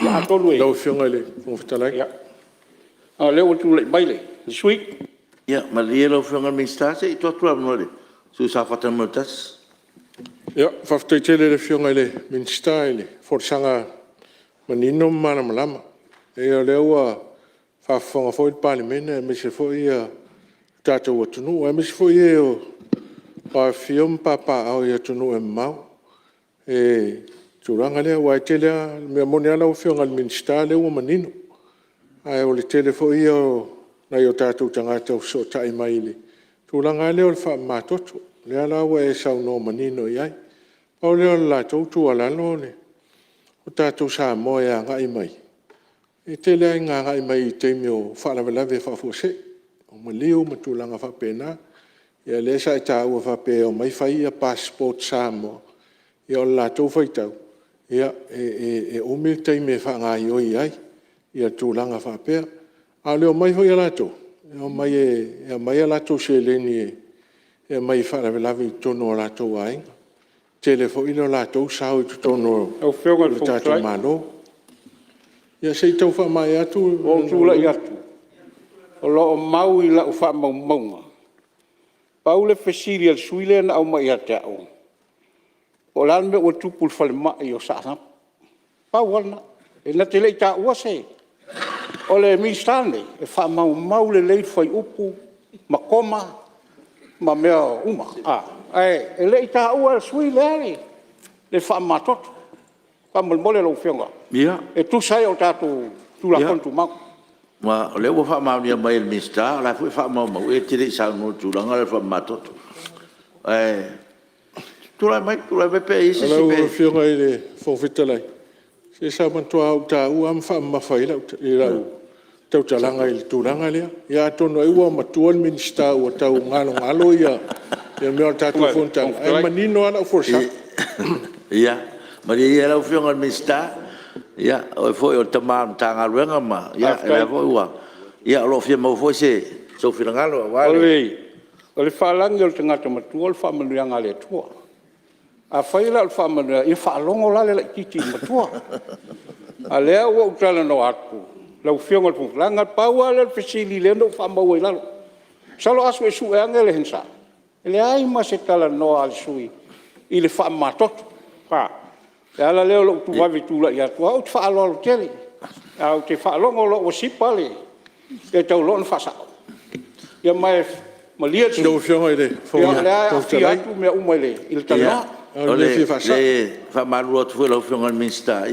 Ia atonu e… Lau Afioga i le Fofoga Fetalai… A o lea ua tulai mai le sui usufono. Ia malie lau Afioga i le Minisita se i tuu atu le avanoa i le sui usufono mo Safata 1. Faafetai tele i le Afioga i le Minisita i le folasaga manino ma malamalama. Leai o lea ua faafofoga foi le Palemene aemaise foi le tatou atunuu, aemaise foi e o lo o afifio ma papaaao i atunuu e mamao i le tulaga lea. Aua e tele lava… o le mea moni lava lau Afioga i le Minisita o lea ua manino, ae o le tele foi ia o nai o tatou tagata ua fesootai mai i le tulaga lava lea o le faamamatoto, lea la ua e saunoa manino i ai. Pau lea o le latou tuualalo o tatou Samoa e agai mai, e tele lava ina agai mai i taimi o faalavelave faafuasei, o maliu ma tulaga faapena. Ia lea sa e taua faapea e omai fai passport Samoa, ia o le latou faitau, e umi le taimi e faagaoioi ai tulaga faapea. A o le omai foi a latou, e omai e aumai a latou seleni e aumai e faalavelave i totonu o latou aiga. E tele foi lo latou sao i totonu o le tatou Malo. Ia se i tau faamaea atu. Ua ou tulai atu, o lo o mau i lau faamaumauga, pau le fesili a le sui usufono lea na aumai ia te au, po o le a le mea ua tupu i le falemai o Saanapu. Pau lava lena. E na te le i taua se… O le Minisita lenei, e faamaumau lelei fuaiupu ma koma ma mea uma, ae le i taua e le sui usufono lea le faamamatoto, faamolemole lau Afioga e tusa ai o tatou Tulafono Tumau. Ia, o lea ua faamaonia mai e le Minisita o la e foi e faamaumau e te le i saunoa i le tulaga lea o le faamamatoto. Ae tulai mai pe a i ai se isi mea. Lau Afioga i le Fofoga Fetalai, se sa matua ou taua lava ma faamamafa i ai lau tautalaga i le tulaga lea. Ia atonu ai ua matua le Minisita ua tau galogalo mea o le tatou fonotaga, ae manino lava lau folasaga. Ia, malie ia lau Afioga i le Minisita, o oe foi o le tama o le Matagaluega ma o lea foi ua… Ia o lo o fia maua foi sou finagalo aua le… O le faalagi o le tagata matua o le faamanuiaga a le Atua. Afai la o le faamanuiaga, ia faalogo la le laitiiti i le matua. A o lea ua ou talanoa atu lau Afioga i le Fofoga Fetalai, leaga na pau lava lea o le fesili lea na ou faamauina i lalo. Masalo a suesue ane le Hansard, e leai ma se talanoa a le sui usufono i le faamamatoto. O le ala lea o lou vave tulai atu, aua ou te faaaloalo tele. Ae ou te faalogo loa ua sipa le… e tatau loa ona faasa'o. Ia ma e malie le sui usufono, o lea e aafia atu mea uma i le talanoa. E faamalulu atu foi i lau Afioga i le Minisita,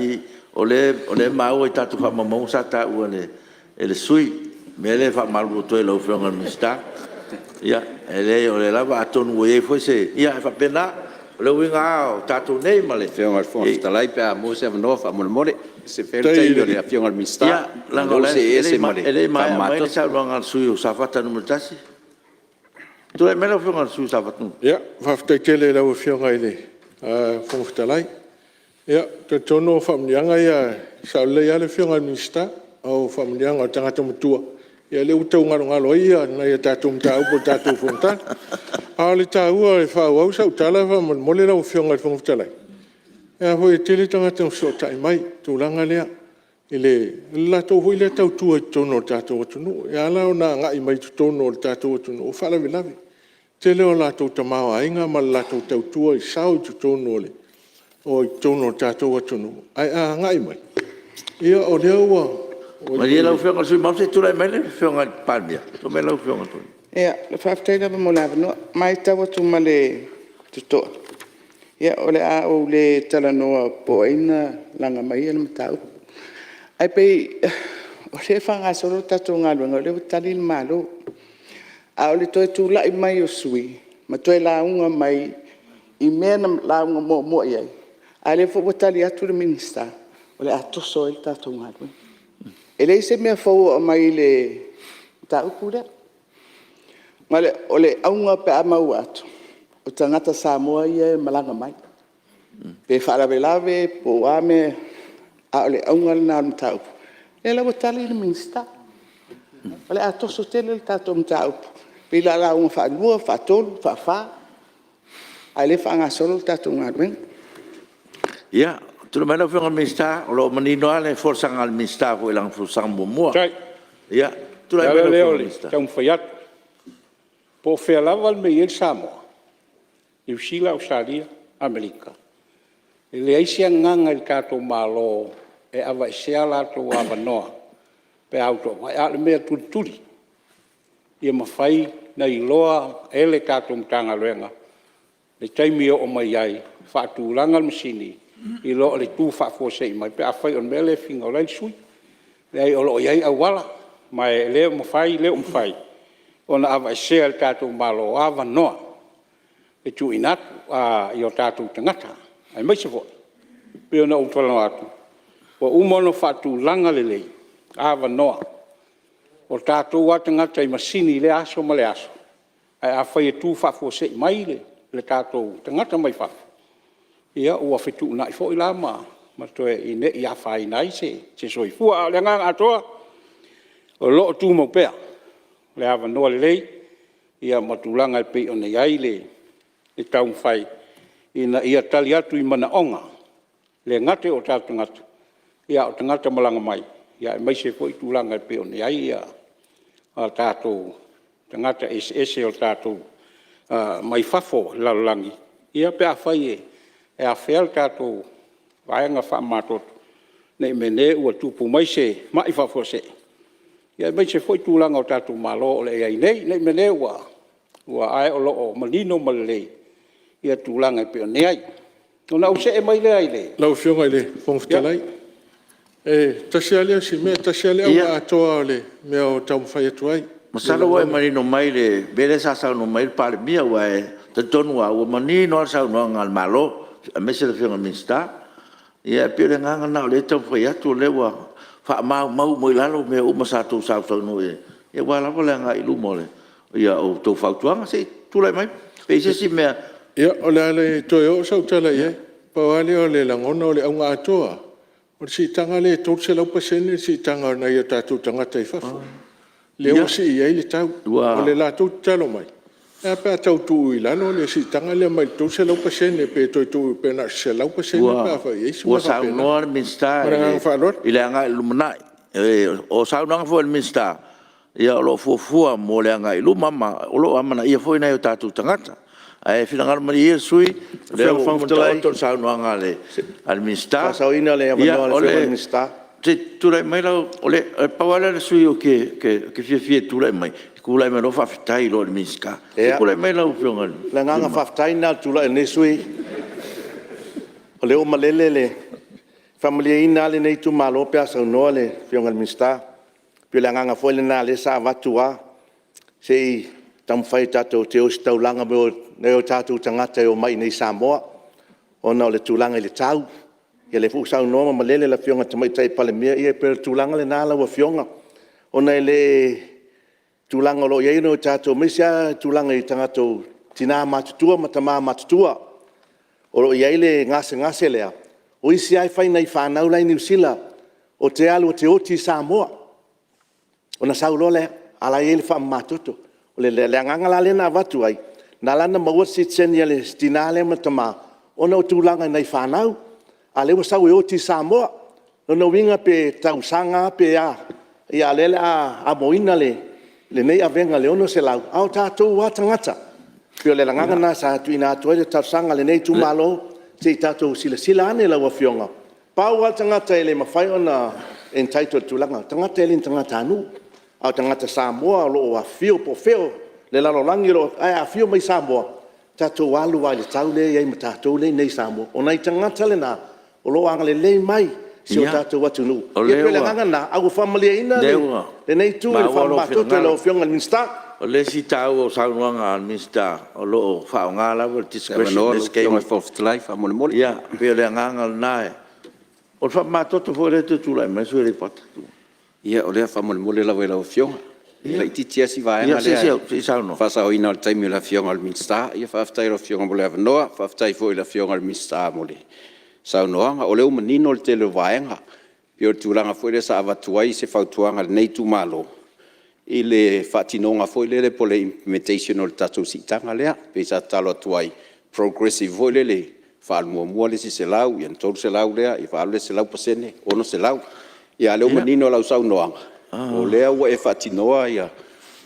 o lea e maua i tatou faamaumauga sa taua e le sui usufono. O le mea lea e faamalulu atu ai i lau Afioga i le Minisita. Ia e leai o lea lava atonu ua i ai foi se… Ia e faapena, o le uiga lava o tatou nei ma le… Lau Afioga i le Fofoga Fetalai pe a maua se avanoa faamolemole, se i fai le taimi o le Afioga i le Minisita ona o lea ua see ese ma le E le i maea mai faamamatoto. le saunoaga a le sui usufono mo Safata 1. Tulai mai lau Afioga i le sui usufono mo Safata 1. Ia, faafetai tele i lau Afioga i le Fofoga Fetalai. Ia, ou te talitonu o faamanuiaga ia, e sao lelei lava le Afioga i le Minisita, o faamanuiaga o le tagata matua, ia lea ua tau galogalo ai nai a tatou mataupu o le tatou fonotaga. A o le taua e faaauau sau tala faamolemole lau Afioga i le Fofoga Fetalai, e tele tagata na fesootai mai i le tulaga lea i le latou foi lea tautua i totonu o le tatou atunuu. E ala ona agai mai totonu o le tatou atunuu o faalavelave. Tele o latou tamaoaiga ma le latou tautua i sao i totonu o le tatou atunuu, ae a agai mai, ia o lea ua… Malie lau Afioga i le sui usufono mamalu se i tulai mai le Afioga i le Palemia. Tulai mai lau Afioga. Faafetai lava mo le avanoa. E matau atu ma le totoa, ia o le a ou le talanoa po o ai na laga maia le mataupu. Ae pei o lea e faagasolo le tatou galuega o lea ua tali le Malo. A o le toe tulai mai o sui usufono ma toe lauga mai i mea na lauga muamua i ai, a o lea foi ua tali atu le Minisita, o le a toso ai le tatou galuega. E leai se mea fou o aumai i le mataupu lea. Ma o le auga pe a maua atu, o tagata Samoa ia e malaga mai, pe faalavelave po o a mea, a o le auga lena o le mataupu. O lea la ua tali le Minisita, o le a toso tele le tatou mataupu, pei o le a lauga faalua, faatolu, faafa, a o lea e faagasolo le tatou galuega. Ia, tulai mai lau Afioga i le Minisita, o lo o manino lava le folasaga a le Minisita foi i lana folasaga muamua. Faafetai. O le ala lea o le taumafai atu, po o fea lava le mea e i ai le Samoa, Niu Sila, Ausetalia, Amerika, e leai se agaga i le tatou Malo e aveesea a latou avanoa pe a omai. A o le mea tulituli, ia mafai ona iloa e le tatou Matagaluega le taimi e oo mai ai, faatulaga le masini i lo le tu faafuasei mai pe afai o le mea lea e finagalo ai le sui usufono. E leai o lo o i ai auala, ma e le o mafai, le o mafai ona aveesea e le tatou Malo avanoa e tuuina atu i o tatou tagata, aemaise foi pei ona ou talanoa atu, ua uma ona faatulaga lelei avanoa o tatou lava tagata i masini i lea aso ma lea aso. Ae afai e tu faafuasei mai le tatou tagata mai fafo, ia ua fetuunai foi la ma toe ina ne i afaina ai se soifua. A o le agaga atoa, o lo o tumau pea le avanoa lelei ma tulaga e pei ona i ai le taumafai ina ia tali atu i manaoga, e le gata i o tatou tagata, a o tagata malaga mai, aemaise foi tulaga e pei ona i ai o tatou tagata eseese mai fafo o le lalolagi, ia pe afai e afea le tatou vaega faamamatoto, ne i meaane ua tupu mai se mai faafuasei, aemaise foi tulaga o tatou malo o le a i ai nei, ne i meaane ua… ae o lo o manino ma lelei tulaga e pei ona i ai. Ona ou see mai lea i le… Lau Afioga i le Fofoga Fetalai, e tasi lava lea o si mea, e tasi lava le auga atoa o le mea o taumafai atu ai. Masalo ua e manino mai i le mea lea sa saunoa mai ai le Palemia, aua e talitonu lava ua manino lava le saunoaga a le Malo aemaise le Afioga i le Minisita. Ia e pei o le agaga lena o lea e taumafai atu o lea ua faamaumau uma i lalo mea uma sa outou sausaunoa i ai aua lava le agai i luma o a outou fautuaga. Se i tulai mai pe i ai se isi mea. Ia, o le a le toe oo sau tala i ai. Pau lava lea o le lagona, o le auga atoa lava, o le siitaga lea e 300% le siitaga o nai o tatou tagata i fafo lea ua sii ai le tau. O le latou tatalo mai, e a pe a tau tuu i lalo le siitaga lea mai le 300% pe toe tuu pe na o se 100% pe afai e i ai se Ua mea faapena. saunoa le Minisita Ma le agaga faaaloalo. i le agai i le lumanai. O saunoaga foi a le Minisita, o lo o fuafua mo le agai i luma ma o lo o amanaia foi nai o tatou tagata. Ae finagalo malie ia le sui usufono, o lea ua uma ona taoto le saunoaga a le Minisita. Mo le faasaoina o le avanoa o le Afioga i le Minisita. Se i tulai mai lau… Na pau lava lea o le sui usufono ou te fiafia e tulai mai, e tulai mai loa faafetai loa i le Minisita. Se i tulai mai lau Afioga i le sui usufono. O le agaga faafetai lena o le tulai o lenei sui usufono, o lea ua malele le… E faamalieina lava lenei itumalo pe a saunoa le Afioga i le Minisita. E pei o le agaga foi lena o lea sa avatu lava, se i taumafai tatou te ositaulaga ma nai o tatou tagata e omai i inei i Samoa ona o le tulaga i le tau. Ia lea foi ua saunoa ma malele le Afioga i le Tamaitai Palemia, ia pei o le tulaga lena lau Afioga, ona o le tulaga o lo o i ai nai o tatou, aemaise lava tulaga i tatou tina matutua ma tama matutua. O lo o i ai le gasegase lea, o isi lava e fai i nai fanau la e i Niu Sila, ou te alu ou te oti i Samoa, ona sau loa lea, a o la e i ai le faamamatoto. O le agaga la lea na avatu ai, na ala ona maua le sitiseni a le tina lea ma le tama, ona o tulaga i nai fanau, a o lea ua sau e oti i Samoa. O lona uiga pe tausaga lava pe a, a o lea o le a amoina lenei avega i le $600, a o tatou lava tagata. E pei o le agaga lena sa tuuina atu ai le talosaga a lenei itumalo, se i tatou silasila ane lau Afioga. Pau lava le tagata e le mafai ona entitle i le tulaga lena, o le tagata e le o ni tagatanuu. A o tagata Samoa o lo o afifio po o fea o le lalolagi ae a afio mai Samoa, tatou alu lava i le tau lea e i ai ma tatou lea e i inei i Samoa. O nai tagata na o lo o agalelei mai i si o tatou atunuu. Ia pei o le agaga lena, ae ua faamalieina lenei itu i le faamamatoto i lau Afioga i le Minisita. O le isi taua o saunoaga a le Minisita, o lo o faaaoga lava le discretion i le Fofoga Fetalai faamolemole. Ia, pei o le agaga lena. O le faamamatoto foi lea e toe tulai mai le sui usufono mo Aleipata. Ia, o lea faamolemole lava i lau Afioga, e laitiiti lava si vaega lea i le faasaoina o le taimi o le Afioga i le Minisita. Faafetai i lau Afioga mo le avanoa, faafetai foi i le Afioga i le Minisita mo le saunoaga. O lea ua manino le tele o vaega, e pei o le tulaga foi lea sa avatu ai se fautuaga a lenei itumalo i le faatinoga foi lele po o le implementation o le tatou siitaga lea. Pei sa tatalo atu ai, progressive foi lele, faaalu muamua le isi $100 ona $300 lea, faaalu le isi 100%, $600. A o lea ua manino lau saunoaga, o lea ua e faatinoa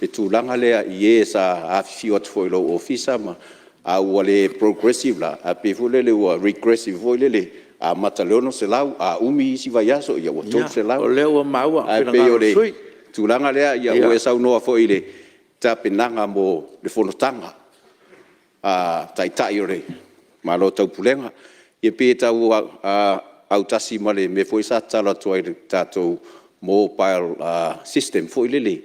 le tulaga lea i e sa afifio atu foi i lou ofisa ma… a ua le progressive la, ae pei foi lele ua regressive foi lele, amata i le $600, a umi isi vaiaso ua $300. O lea ua maua le Ae pei o le tulaga lea, ua e saunoa foi i le tapenaga mo le fonotaga a Taitai o Malo o le Taupulega. Ia pei e tau autasi ma le mea foi lea sa tatalo atu ai i le tatou mobile system foi lele,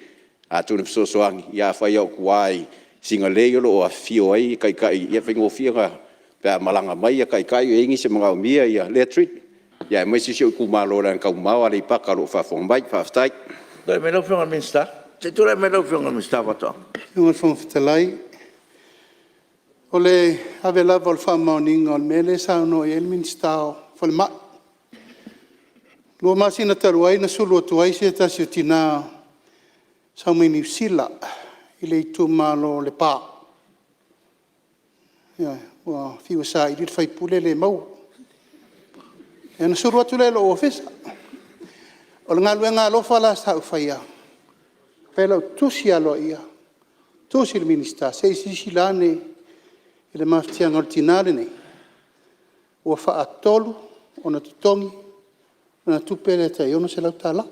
atonu e fesoasoani, afai lava o tua i Sinalei o lo o afifio ai Taitai, ia e faigofie ona, pe a malaga mai Taitai o i ai nisi e manaomia lea treatment, aemaise si ou itumalo leaga e taumamao Aleipata o lo o faafofoga mai. Faafetai. Tulai mai lau Afioga i le Minisita. Se i tulai mai lau Afioga i le Minisita o Faatoaga. Lau Afioga i le Fofoga Fetalai, o le ave lava o le faamaoniga o le mea lea e saunoa i ai le Minisita o le Falemai. 2 masina talu ai na sulu atu ai se tasi o tina na sau mai Niu Sila i le itumalo o Lepa. Ioe. Ua fiu e saili le sui usufono e le maua. Ia ona sulu atu lea i lou ofisa. O le galuega alofa la sa ou faia, fai lau tusi aloaia, tusi i le Minisita, se i silasila ane i le mafatiaga o le tina lenei, ua faatolu ona totogi lana tupe lea tai $600. Na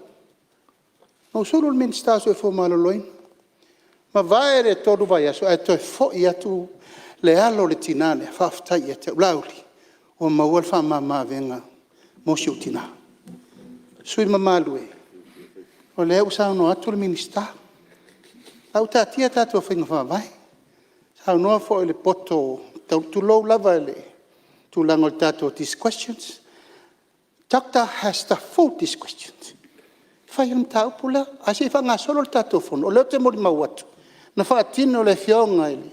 ou sulu i le Minisita o le Soifua Maloloina, mavae le 3 vaiaso ae toe foi atu le alo o le tina lea e faafetai ia te au, Laauli, ua maua le faamama avega mo si ou tina. Sui usufono mamalu e, o lea ua saunoa atu le Minisita, o la ua taatia a tatou faiga faavae, saunoa foi i le poto, tulou lava i le tulaga o le tatou discretion, doctor has the full discretion e fai ai le mataupu lea. Ae se i faagasolo le tatou Fono, o lea ou te molimau atu, na faatino e le Afioga i le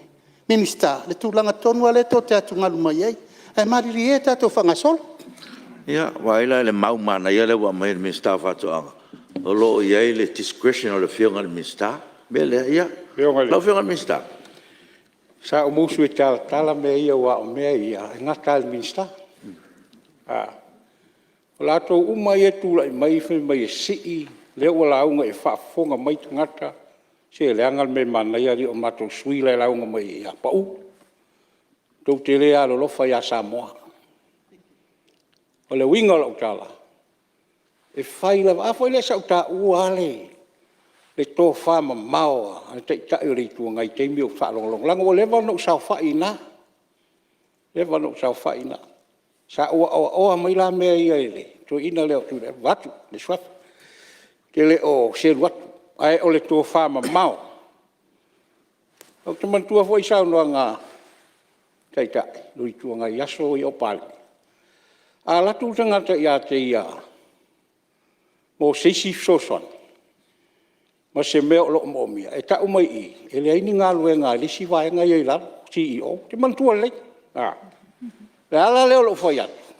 Minisita le tulaga tonu lava lea tou te atugalu mai ai. Ae malilie ia tatou faagasolo. Ia, vaai la i le mau manaia lea ua aumai e le Minisita o Faatoaga, o lo o i ai le discretion o le Afioga i le Minisita. O le mea lea, ia, lau Afioga i le Minisita. Sa ou musu e talatala mea ia aua o mea ia e gata lava i le Minisita. O latou uma ia e tulai mai fai mai e sii, lea ua lauga ia faafofoga mai tagata, se leaga le mea e manaia alii o matou sui la e lauga mai ia pau. Tou te le alolofa ia Samoa. O le uiga o lau tala, e fai lava… A foi lea sa ou taua lava le tofamamao a le Taitai o le Itu Agai i taimi ia a o ou faalogologo, leaga ua leva ona ou saofai i ina, leva ona ou saofai i ina. Sa ou aoaoa mai la mea ia i le toeaina lea o Tuilaepa vaeatu le suafa. Ou te le o selu atu, ae o le tofamamao Ou te manatua foi saunoaga a Taitai o le Itu Agai i aso ia a o Palemia, a alu atu le tagata ia te ia mo se isi fesoasoani ma se mea o lo o moomia, e tau mai i i e leai ni galuega a le isi vaega ia i lalo, CEOs. Ou te manatua lelei. O le ala lea o lou fai atu,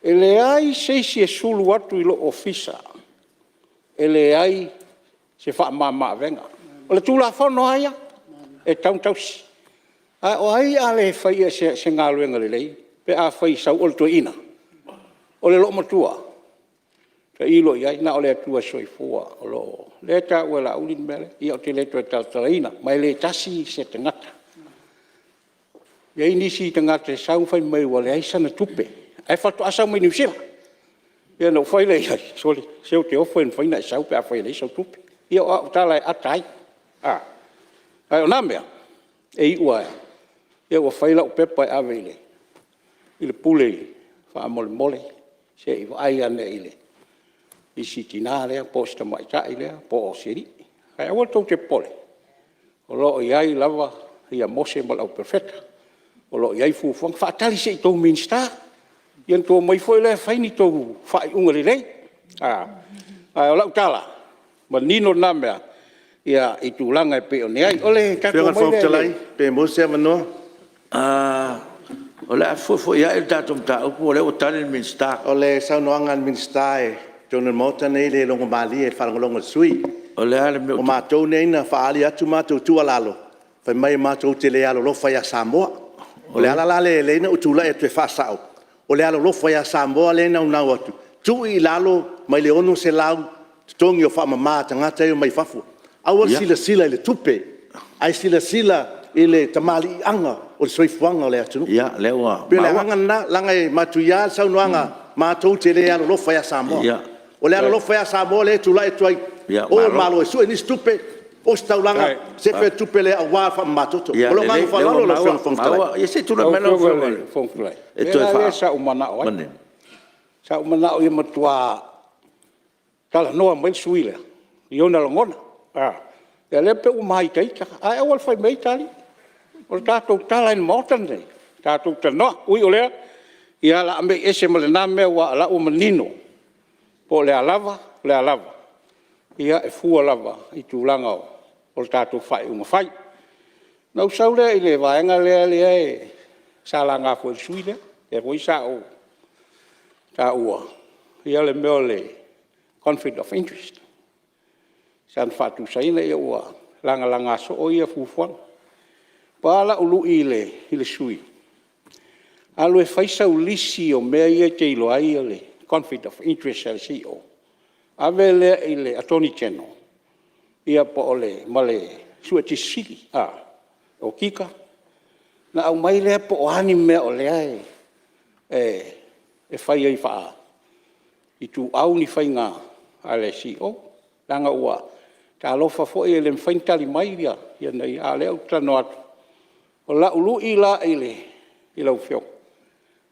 e leai se isi e sulu atu i lou ofisa e leai se faamama-avega. O le Tulafono lava ia, e tatau ona tausi. A o ai o le a le faia se galuega lelei pe afai e sau o le toeaina, o le loomatua? Tailo i ai, na o le Atua Soifua o lo o… Lea e taua e Laauli le mea lea, ia ou te le toe talatalaina, ma e le tasi se tagata. E i ai nisi tagata e sau fai mai ua leai sana tupe, ae faatoa sau mai Niu Sila. Ia ona ou fai lea i ai, sole, se ou te ofo i le mafai ona e sau pe afai e leai sau tupe. Ia o au tala e ata ai, ae o na mea, e iu lava ua fai lau pepa e ave i le Pule, faamolemole se i vaai ane i si tina lea po o si tamaitai lea po o si alii. Ae aua tou te popole, o lo o i ai lava Mose ma le Auperofeta, o lo o i ai fuafuaga. Faatali se i tou Minisita ona outou omai foi lea fai ni tou faaiuga lelei. A o lau tala, manino lena mea i tulaga e pei ona i ai. O le tatou omai lea i le… Lau Afioga i le Fofoga Fetalai pe maua se avanoa? O le a fefoifoiai le tatou mataupu o lea ua tali le Minisita. O le saunoaga a le Minisita i totonu o le Maota lenei e le logomalie i le faalogologo a le sui usufono. O le a le mea ua tupu? O matou nei na faaali atu matou tuualalo, fai mai matou te le alolofa ia Samoa. O le ala la lea e ala ai ona ou tulai atu e faasao, o le alolofa ia Samoa lea e naunau atu, tuu i lalo mai le $600 totogi o faamama a tagata ia e omai fafo. Aua le silasila i le tupe, ae silasila i le tamaliiaga o le soifuaga o le atunuu. E pei o le agaga lena, leaga e matuia le saunoaga, matou te le alolofa ia Samoa. O le alolofa ia Samoa lea e tulai atu ai, o le Malo e sue nisi tupe, ositaulaga, sefe le tupe lea aua le faamamatoto. Ma lou agaga faaaloalo lau Afioga i le Fofoga Fetalai. Ia se i tulai mai lau Afioga i le Fofoga Fetalai, o le mea la lea sa ou manao ai, sa ou manao ia matua talanoa mai le sui usufono lea i ona lagona, a o lea pei ua ma itaita. Ae aua le fai maia ita alii. O le tatou tala i le Maota lenei, tatou talanoa. Ui o lea, ia o le a mei ese ma lena mea aua o la ua manino po o le a lava po o le a lava, ia e fua lava i tulaga o tatou faaiuga fai. Ona ou sau lea i le vaega lea sa laga foi e le sui usufono lea, lea foi sa ou taua le mea o le conflict of interest, sa faatusaina. Ia ua lagalaga soo ia fuafuaga. Pau lava lau lui i le sui usufono, alu e fai sau lisi o mea ia e te iloa ai le conflict of interest a le CEO, ave lea i le Attorney General ma le Suetusi Sili, Okika, ona aumai lea po o a ni mea o lea e fai ai faaituau ni faiga a le CEO. Leaga ua… talofa foi e le mafai ona tali mai a o lea ou te talanoa atu. O lau lui la i lau Afioga,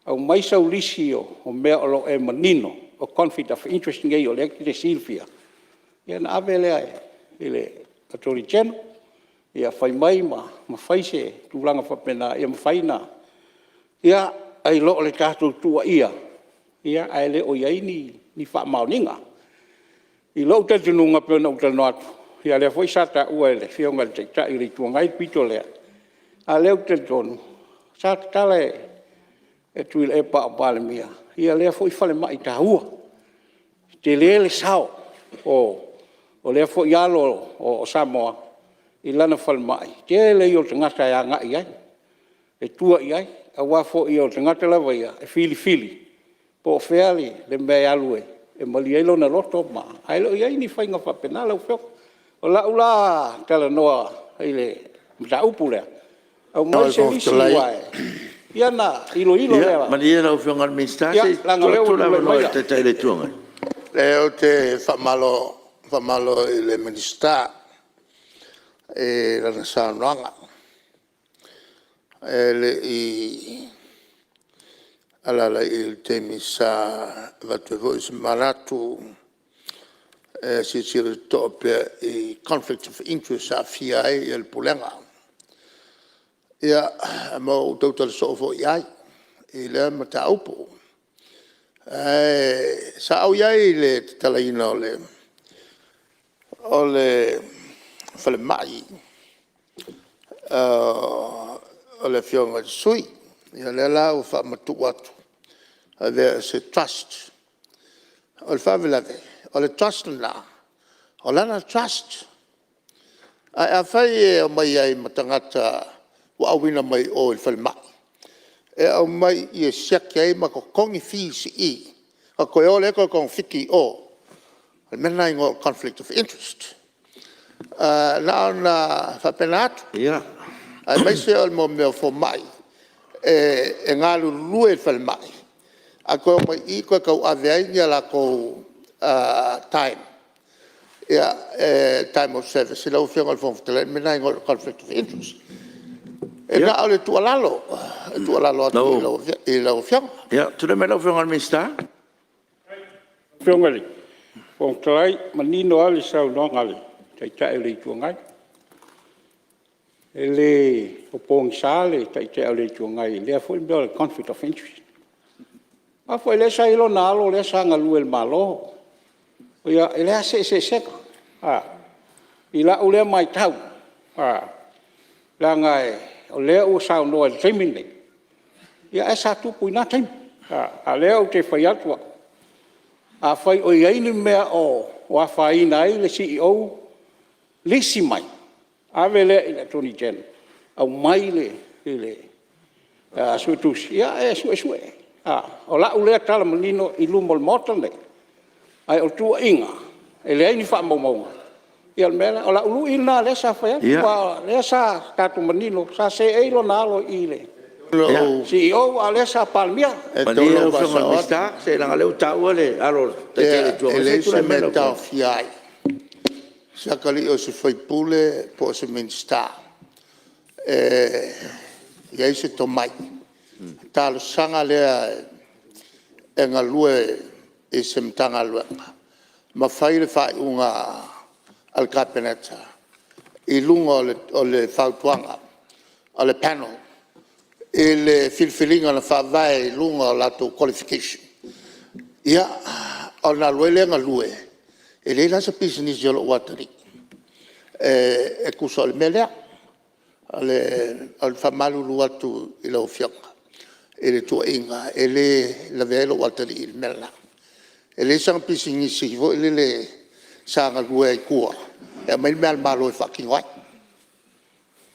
aumai sau lisi o mea o lo o e manino o conflict of interest nei o lea e te silafia, ia ona ave lea i le Attorney General, ia fai mai ma fai se tulaga faapena ia mafai ona… nai lo le tatou tuuaia ae le o i ai ni faamaoniga. I lou talitonuga pei ona ou talanoa atu, ia lea foi sa taua e le Afioga i le Taitai o le Itu Agai le pito lea, a o lea ou te talitonu sa tatala e Tuilaepa a o Palemia lea foi falemai taua. E tele le sao o lea foi alo o Samoa i lana falemai, tele ia o tagata e agai i ai, e tua i ai, aua foi o le tagata lava ia e filifili po o fea le mea e alu e malie ai lona loto ma… Ae le o i ai ni faiga faapena lau Afioga. O lau la talanoa i le mataupu lea, aumai se lisi aua e… ona iloilo lea. Ia malie lau Afioga i le Minisita se i tuu atu le avanoa i le Taitai o le Itu Agai. Leai ou te faamalo i le Minisita i lana saunoaga. E le i alaala i i i le taimi sa avatu ai foi se manatu e silasila totoa pea i conflict of interest e aafia ai le Pulega. Ia, ma ua ou tautala soo foi i ai i lea mataupu. Ae sa ou i ai i le tatalaina o le falemai o le Afioga i le Sui. Ia lea la ua faamatuu atu e avea o se Trust. O le faalavelave o le Trust lena o lana Trust, ae afai e omai ai ma tagata ua auina mai o i le falemai e aumai i i e siaki ai ma totogi fees i i ona toe o lea toe togafiti i o, o le mea lena e igoa o le conflict of interest. Na ona faapena atu, aemaise o mea o fomai e galulue i falemai ae toe omai i i toe tauave ai ni a latou time, time of service. Lau Afioga i le Fofoga Fetalai, o le mea lena e igoa o le conflict of interest. E na o le tuualalo, e tuualalo atu i lau Afioga. Ia, tulai mai lau Afioga i le Minisita. Lau Afioga i le Fofoga Fetalai, e manino lava le saunoaga a le Taitai o le Itu Agai. E le o pogisa le Taitai o le Itu Agai i lea foi mea o le conflict of interest. Aua foi o lea sa i ai lona alo lea sa galue i le Malo. Ia, e leai lava se eseesega i lau lea maitau, leaga o lea ua saunoa i le taimi lenei, ae sa tupu i na taimi. A o lea ou te fai atu au, afai o i ai ni mea o afaina ai le Ofisa Sili, lisi mai, ave lea i le Attorney General aumai le Suetusi e suesue. O lau lea tala manino i luma o le Maota lenei, ae o tuuaiga e leai ni faamaumauga, ia o le mea lena. O lau lui lena lea sa fai atu aua o lea sa tatou manino sa seei lona alo i le CEO a o lea sa Palemia. E Malie lau Afioga i le Minisita, se leaga o lea ua taua le alo o le Taitai o le Itu E Agai. Se leai i se tulai mai mea lau e Afioga. taofia ai si atalii o se sui usufono po o se Minisita e i ai se tomai, talosaga lea e galue i se Matagaluega ma fai le faaiuga a le Kapeneta i luga o le fautuaga a le panel i le filifiliga na faavae i luga o latou qualifications, ia, ona alu ai lea e galue. E leai la se pisinisi a lou atalii e tusa o le mea lea. O le faamalulu atu i lau Afioga i le tuuaiga, e le lavea ai lou atalii i le mea lena. E leai sana pisinisi foi lele sa galue ai i tua e aumai le mea a le Malo e faatino ai.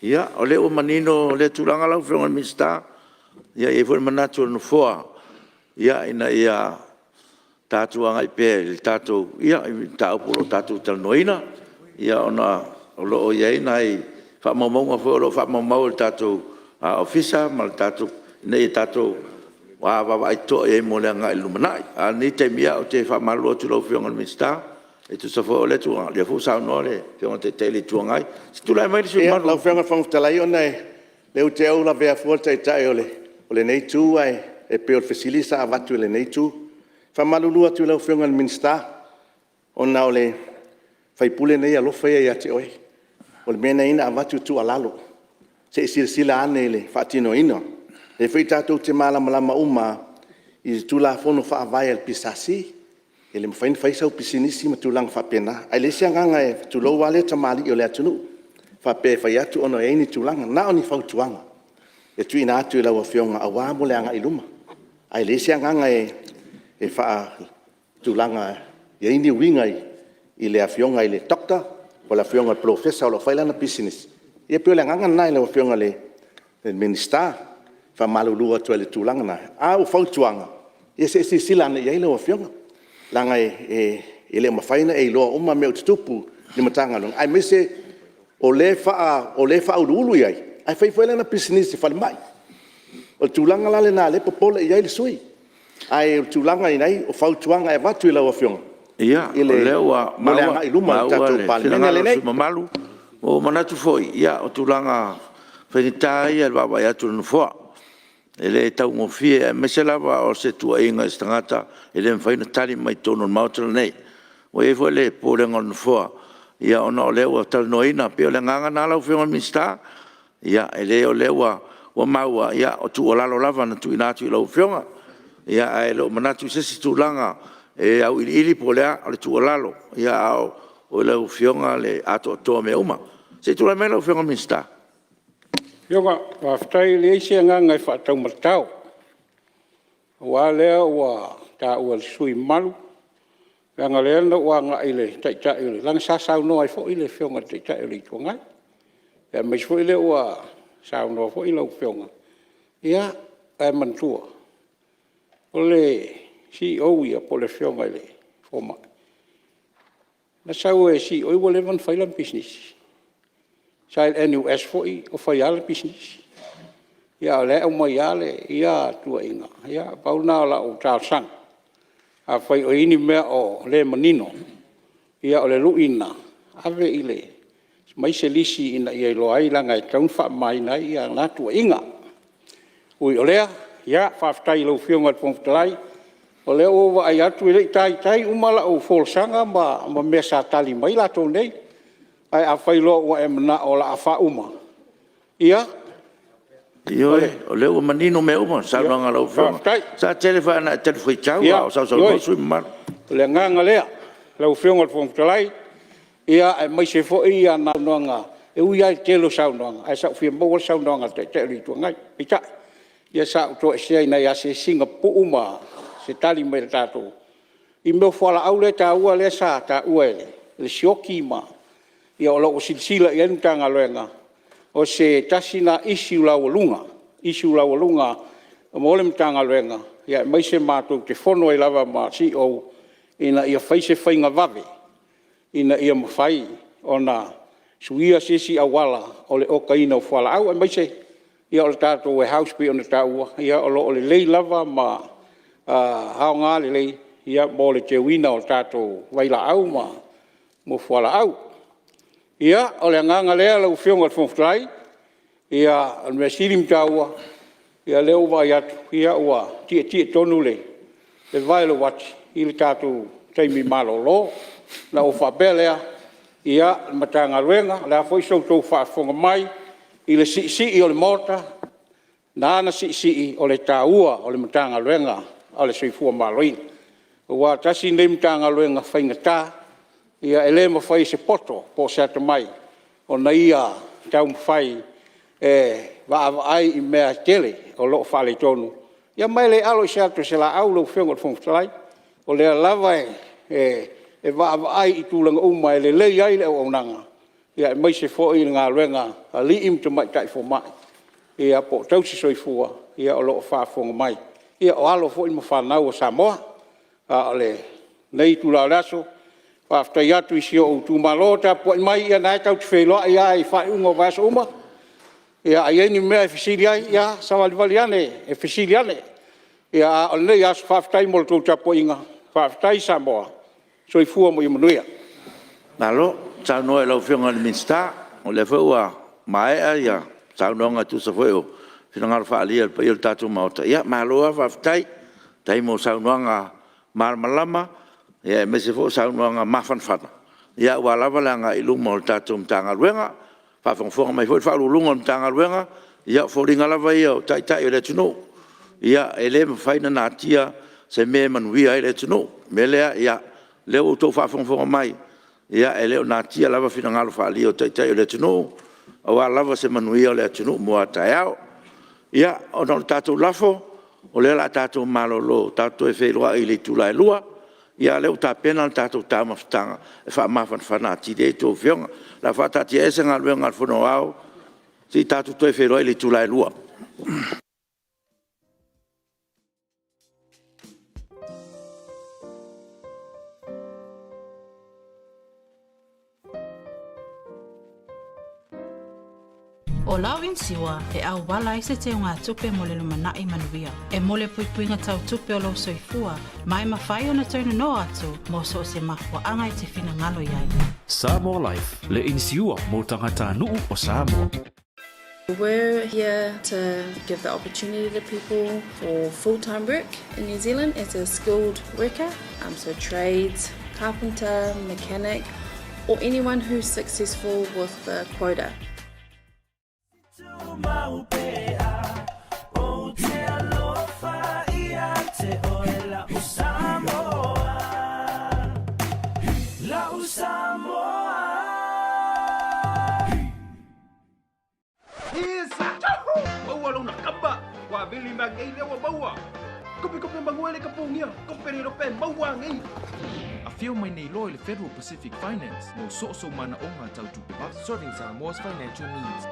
Ia, o lea ua manino lea tulaga lau Afioga i le Minisita. E i ai foi le manatu o le Nofoa ina ia tatou agai pea i le tatou mataupu o lo o tatou talanoaina, ona o lo o i ai nai faamaumauga foi o lo o faamaumau e le tatou Ofisa ma le tatou… ina ia tatou vaavaai totoa i ai mo le agai i le lumanai. A o lenei taimi, ou te faamalulu atu i lau Afioga i le Minisita e tusa foi o lea tulaga, o lea foi ua saunoa le Afioga i le Taitai o le Itu Agai. Se i tulai mai le sui usufono mamalu. Lau Afioga i le Fofoga Fetalai, ona o lea ua tea ua lavea fua le Taitai o lenei Itu ae pei o le fesili sa avatu e lenei Itu. E faamalulu atu i lau Afioga i le Minisita, ona o le sui usufono lenei e alofa ia ia te oe. O le mea na i ai na avatu o le tuualalo, se i silasila ane i le faatinoina. O lea foi tatou te malamalama uma lava i le Tulafono Faavae a le PSC, e le mafai ona fai sau pisinisi ma tulaga faapena. Ae leai se agaga, tulou lava lea tamalii o le atunuu, faapea e fai atu ona e i ai ni tulaga. Na o ni fautuaga e tuuina atu i lau Afioga aua mo le agai i luma. Ae leai se agaga e faatulaga e i ai ni uiga i le Afioga i le Doctor po o le Afioga i le Polofesa o lo o fai lana pisinisi. Ia pei o le agaga lena i lau Afioga i le Minisita. E faamalulu atu ai i le tulaga lena. A o fautuaga, ia se i silasila ane i ai lau Afioga, leaga e le o mafai ona e iloa uma mea o tutupu i Matagaluega, aemaise o lea e faauluulu i ai, ae fai foi lana pisinisi falemai. O le tulaga la lena o lea e popole i ai le sui usufono, ae o le tulaga e i ai, o fautuaga e avatu i lau Afioga mo le agai i luma o le Ia, o lea ua tatou maua le Palemene finagalo o le lenei. sui usufono mamalu. Ua ou manatu foi, o tulaga faigata ia i le vaavaai atu a le Nofoa. E le taugofie, aemaise lava o se tuuaiga i se tagata e le mafai ona tali mai i totonu o le Maota lenei. Ua i ai foi le popolega o le Nofoa, ona o lea ua talanoaina. E pei o le agaga lena lau Afioga i le Minisita, Ia e leai o lea ua maua, o tuualalo lava na tuuina atu i lau Afioga, ae le o manatu i se isi tulaga e auiliili po o le a, o le tuualalo, a o lau Afioga le atoatoa o mea uma. Se i tulai mai lau Afioga i le Minisita. Lau Afioga, faafetai. E leai se agaga e faataumatatao, aua o lea ua taua e le sui usufono mamalu, leaga o lea na ou agai i le Taitai, leaga sa saunoa ai foi le Afioga i le Taitai o le Itu Agai, aemaise foi o lea ua saunoa foi lau Afioga. Ia, ae manatua, o le CEO ia po o le Afioga i le Fomai, na sau lava e CEO ua leva ona fai lana pisinisi. Sa i le NUS foi o fai lava lana pisinisi, a o lea e aumai lava ia tuuaiga. Ia pau lena o lau talosaga, afai o i ai ni mea o le manino, ia o le lui lena, aumai se lisi ina ia iloa ai, leaga e tatau ona faamama ai na tuuaiga. Ui o lea, ia faafetai i lau Afioga i le Fofoga Fetalai, o lea ua ou vaai atu e le i taitai uma lau folasaga ma mea sa tali mai ai latou nei. Ae afai loa ua e manao o le a faauma, ia. Ioe, o lea ua manino mea uma i le saunoaga a lau Afioga. Sa tele foi lava ina e talifuaitau a o sausaunoa sui usufono mamalu. Ioe, o le agaga lea lau Afioga i le Fofoga Fetalai, aemaise foi saunoaga, e ui lava i le tele o saunoaga, ae sa ou fia maua le saunoaga a le Taitai o le Itu Agai. Peitai, ia sa ou toesea i nai asiasiga pupuu ma se tali mai a le tatou… i mea o fualaau lea e taua lea sa taua i le sioki ma… Ia o lo o silasila i ai le Matagaluega, o se tasi lena issue laualuga, issue laualuga mo le Matagaluega, aemaise matou te fono ai lava ma CEOs ina ia fai se faiga vave ina ia mafai ona suia se isi auala o le okaina o fualaau, aemaise o le tatou warehouse pei ona taua, o lo o lelei lava ma aoga lelei mo le teuina o tatou vailaau ma fualaau. Ia, o le agaga lea lau Afioga i le Fofoga Fetalai. O le mea sili ma taua, o lea ua ou vaai atu ua tietie tonu le vae o le uati i le tatou taimi malolo. Ona ou faapea lea, ia, le Matagaluega, o le a foi sa outou faafofoga mai i le siisii o le Maota, na ala ona siisii, o le taua o le Matagaluega a le Soifua Maloloina. Aua tasi lenei Matagaluega faigata, e le mafai e se poto po o se atamai ona ia taumafai e vaavaai i mea e tele o lo o faaletonu. Ia ma e le alo i se ata o se laau lau Afioga i le Fofoga Fetalai, o lea lava e vaavaai i tulaga uma e lelei ai le auaunaga, aemaise foi le galuega a alii ma tamaitai fomai po o tausisoifua o lo o faafofoga mai, ia o alo foi ma fanau a Samoa. A o lenei itula o le aso, faafetai atu i si ou itumalo o tapuai mai, ia o lena tatou te feiloai lava i faaiuga o vaiaso uma. A i ai ni mea e fesili ai, ia savalivali ane e fesili ane. A o lenei aso, faafetai mo le tou tapuaiga, faafetai Samoa. Soifua ma ia manuia. Malo saunoa i lau Afioga i le Minisita, o lea foi ua maea saunoaga e tusa foi o finagalo faaalia o le paia o le tatou Maota. Ia malo lava faafetai, faafetai mo saunoaga malamalama aemaise foi o saunoaga mafanafana aua lava le agai i luma o le tatou Matagaluega. Ua faafogafoga mai foi le Ofisa Sili o Pulega o le Matagaluega, ia o foliga lava ia o Taitai o le atunuu, e le mafai ona natia se mea e manuia ai le atunuu. O le mea lea, o lea ua outou faafogafoga mai, e le o natia lava finagalo faaalia o Taitai o le atunuu aua lava se manuia o le atunuu mo a taeao. Ia, ona o le tatou lafo, o lea o le a tatou malolo tatou te toe feiloai i le itula e 2:00, a o lea ua tapena le tatou taumafataga e faamafanafana atili ai a outou afioga. O le a faataatiaese Galuega a le Fono Aoao seia tatou toe feiloai i le itula e 2:00. O lau inisiua e auala ai se teugatupe mo le lumanai manuia. E mo le puipuiga tau tupe o lou soifua ma e mafai ona toe nonoa atu mo so o se mafuaaga e te finagalo i ai. Samoa Life, le inisiua mo tagatanuu o Samoa. We're here to give the opportunity to people for full-time work in New Zealand as a skilled worker, so trades, carpenter, mechanic, or anyone who's successful with the quota. Faavili mea nei lea ua maua. Kope kope manua le ka punia. Kope le pe maua nei. Afio mai nei loa i le Federal Pacific Finance mo so o sou manaoga tau tupe vave. Serving Samoa's financial needs.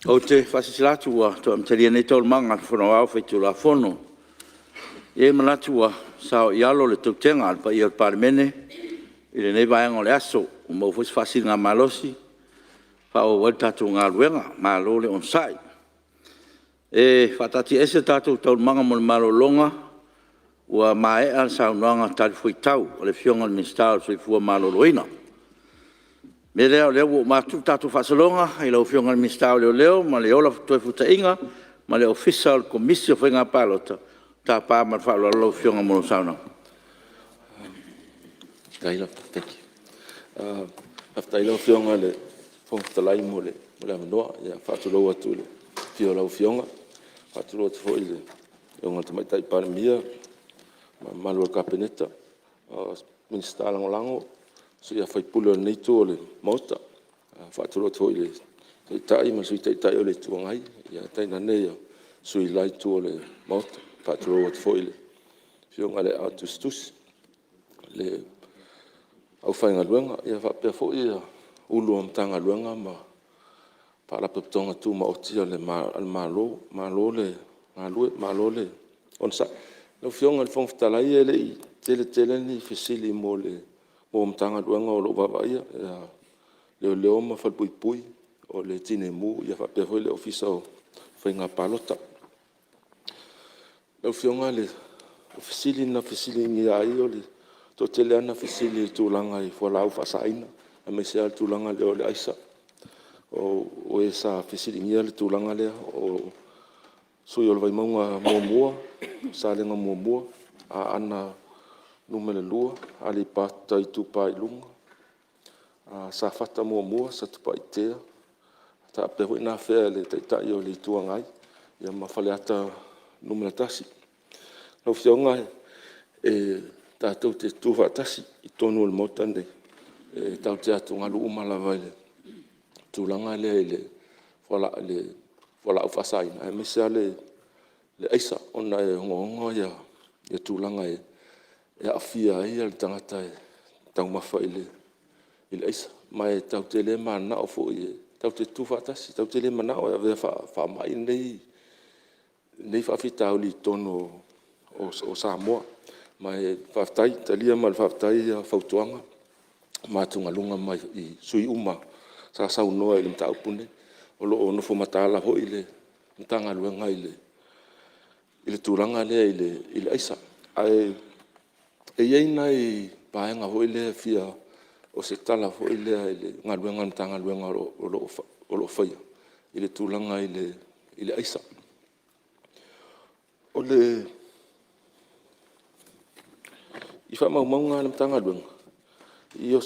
Ou te faasilasila atu ua toe amatalia nei Taualumaga a le Fono Aoao Faitulafono. E i ai le manatu ua saoialo le tautega a le paia o le Palemene i lenei vaega o le aso, ua maua foi se faasiligamalosi e faaauau ai le tatou galuega. Malo le onosai. E faataatiaese tatou Taualumaga mo le malologa ua maea le saunoaga talifuaitau a le Afioga i le Minisita o le Soifua Maloloina. O le mea lea o lea ua uma atu le tatou faasologa i lau Afioga i le Minisita o Leoleo ma le Ola Toefuataina ma le Ofisa o le Komisi o Faiga Palota. Ou te tapa ma le faaaloalo lau Afioga mo lau saunoaga. Faafetai lau Afioga i le Fofoga Fetalai mo le avanoa. E faatulou atu i le afio o lau Afioga, e faatulou atu foi i le Afioga i le Tamaitai Palemia ma le mamalu o le Kapeneta, Minisita Lagolago, sui usufono o lenei itu o le Maota. E faatulou atu foi i le Taitai ma le Sui Taitai o le Itu Agai, tainane sui usufono o le la itu o le Maota. E faatulou atu foi i le Afioga i le Aao Tusitusi, le aufaigaluega faapea foi Ofisa Sili o Pulega o Matagaluega ma Faalapotopotoga Tumaoti a le Malo. Malo le galulue malo le onosai. Lau Afioga i le Fofoga Fetalai e le i tele tele ni fesili mo Matagaluega o lo o ou vaavaaia, Leoleo ma Falepuipui, o le Tineimu ia faapea foi le Ofisa o Faiga Palota. Lau Afioga o fesili na fesiligia ai o le toatele lava na fesili i le tulaga i fualaau faasaina aemaise lava le tulaga lea o le aisa. O e sa fesiligia le tulaga lea o le sui usufono o le Vaimauga 1, Salega 1, Aana 2, Aleipata Itupa i Luga, Safata 1, Satupaitea. Sa faapea foi ona afea e le Taitai o le Itu Agai ia ma Faleata 1. Lau Afioga e tatou te tutu faatasi i totonu o le Maota lenei, e tatou te atugalu uma lava i le tulaga lea i le fualaau faasaina aemaise lava le aisa ona e ogaoga tulaga e aafia ai le tagata e taumafa i le aisa. Ma e tatou te le mananao foi e… tatou te tutu faatasi, tatou te le mananao e avea faa-faamai lenei lenei faafitauli i totonu o Samoa. Ma e faafetai, e talia ma le faafetai fautuaga ma atugaluga mai i sui usufono uma sa saunoa i le mataupu lenei. O lo o nofo mataala foi le Matagaluega i le tulaga lea i le aisa. Ae i ai nai vaega foi lea e fia… o se tala foi lea i le galuega a le Matagaluega o lo o faia i le tulaga i le aisa. I faamaumauga a le Matagaluega i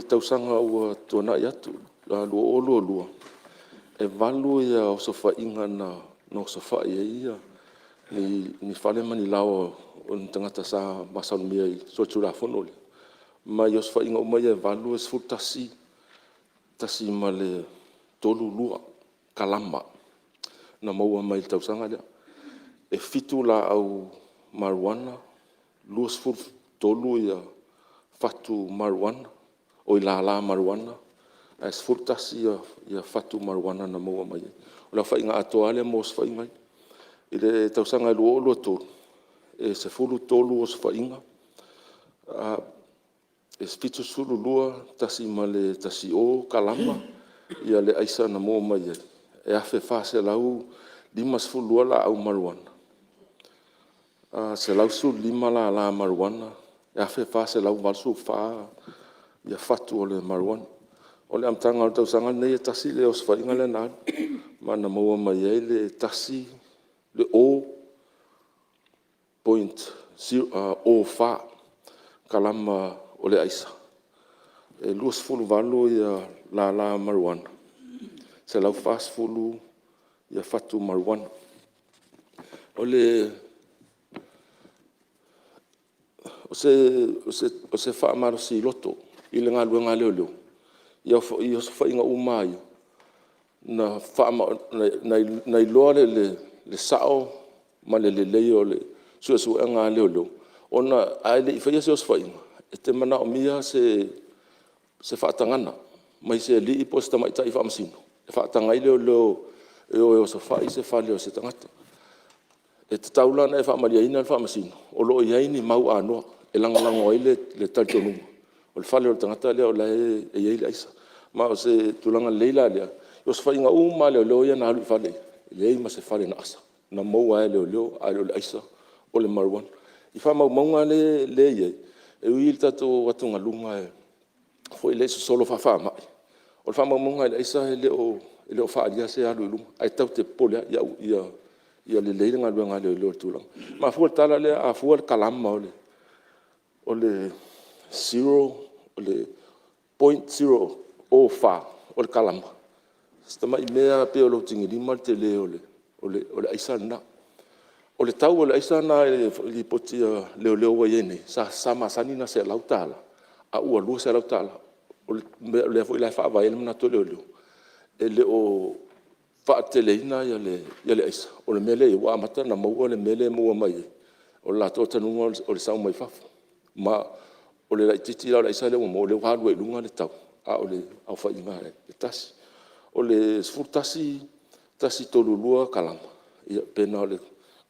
tausaga ua tuanai atu 2022, e 8 osofaiga na osofai ai ni fale ma ni laoa o ni tagata sa masalomia i le solitulafono lea, ma i osofaiga uma ia e 8, e 11.32 kalama na maua mai i le tausaga lea. E 7 laau marijuana, 23 fatu marijuana, oi lala marijuana, ae 11 fatu marijuana na maua mai ai. O le aofaiga atoa lava lea mo osofaiga ia. I le tausaga e 2023, e 13 osofaiga, e 72.10 kalama le aisa na maua mai ai, e 1452 laau marijuana, 115 lala marijuana, e 1484 fatu o le marijuana. O le amataga o le tausaga lenei e tasi le osofaiga lea na alu ma na maua mai ai le 0.04 kalama o le aisa, e 28 lala marijuana, 140 fatu marijuana. O se faamalosiloto i le galuega a leoleo i osofaiga uma lava ia, na iloa le sao ma le lelei o le suesuega a leoleo ona a o le i faia se osofaiga, e te manaomia se faatagaga mai se alii po o se tamaitai faamasino e faataga ai leoleo e o e osofai se fale o se tagata. E tatau la ona e faamalieina le faamasino o lo o i ai ni mau anoa e lagolago ai le talitonuga o le fale o le tagata lea o la e i ai le aisa. Ma o se tulaga lelei la lea, o osofaiga uma lava a leoleo lea na alu i fale ia, e leai ma se fale na asa na maua ai e leoleo ae le o le aisa o le marijuana. I faamaumauga lea e i ai, e ui i le tatou atugaluga foi lea i sosolo faa-faamai, o le faamaumauga i le aisa e le o faaalia se alu i luga, ae tatou te popole lava ia lelei le galuega a leoleo i le tulaga lea. E mafua le tala lea, a fua le kalama o le 0.04 o le kalama, si tamai mea lava pei o lou atigilima le tele o le aisa lena. O le tau o le aisa lena i lipoti a leoleo ua i ai nei, sa masani ona $100 a ua $200. O le mea foi la e faavae ai le manatu o leoleo, e le o faateteleina le aisa, o le mea lea e i ai ua amata ona maua le mea lea e maua mai ai. O le latou talitonuga o le sau mai fafo, ma o le laitiiti la o le aisa lea ua maua lea ua alu ai i luga le tau, a o le aofaiga e tasi. O le 11.32 kalama, ia pe na o le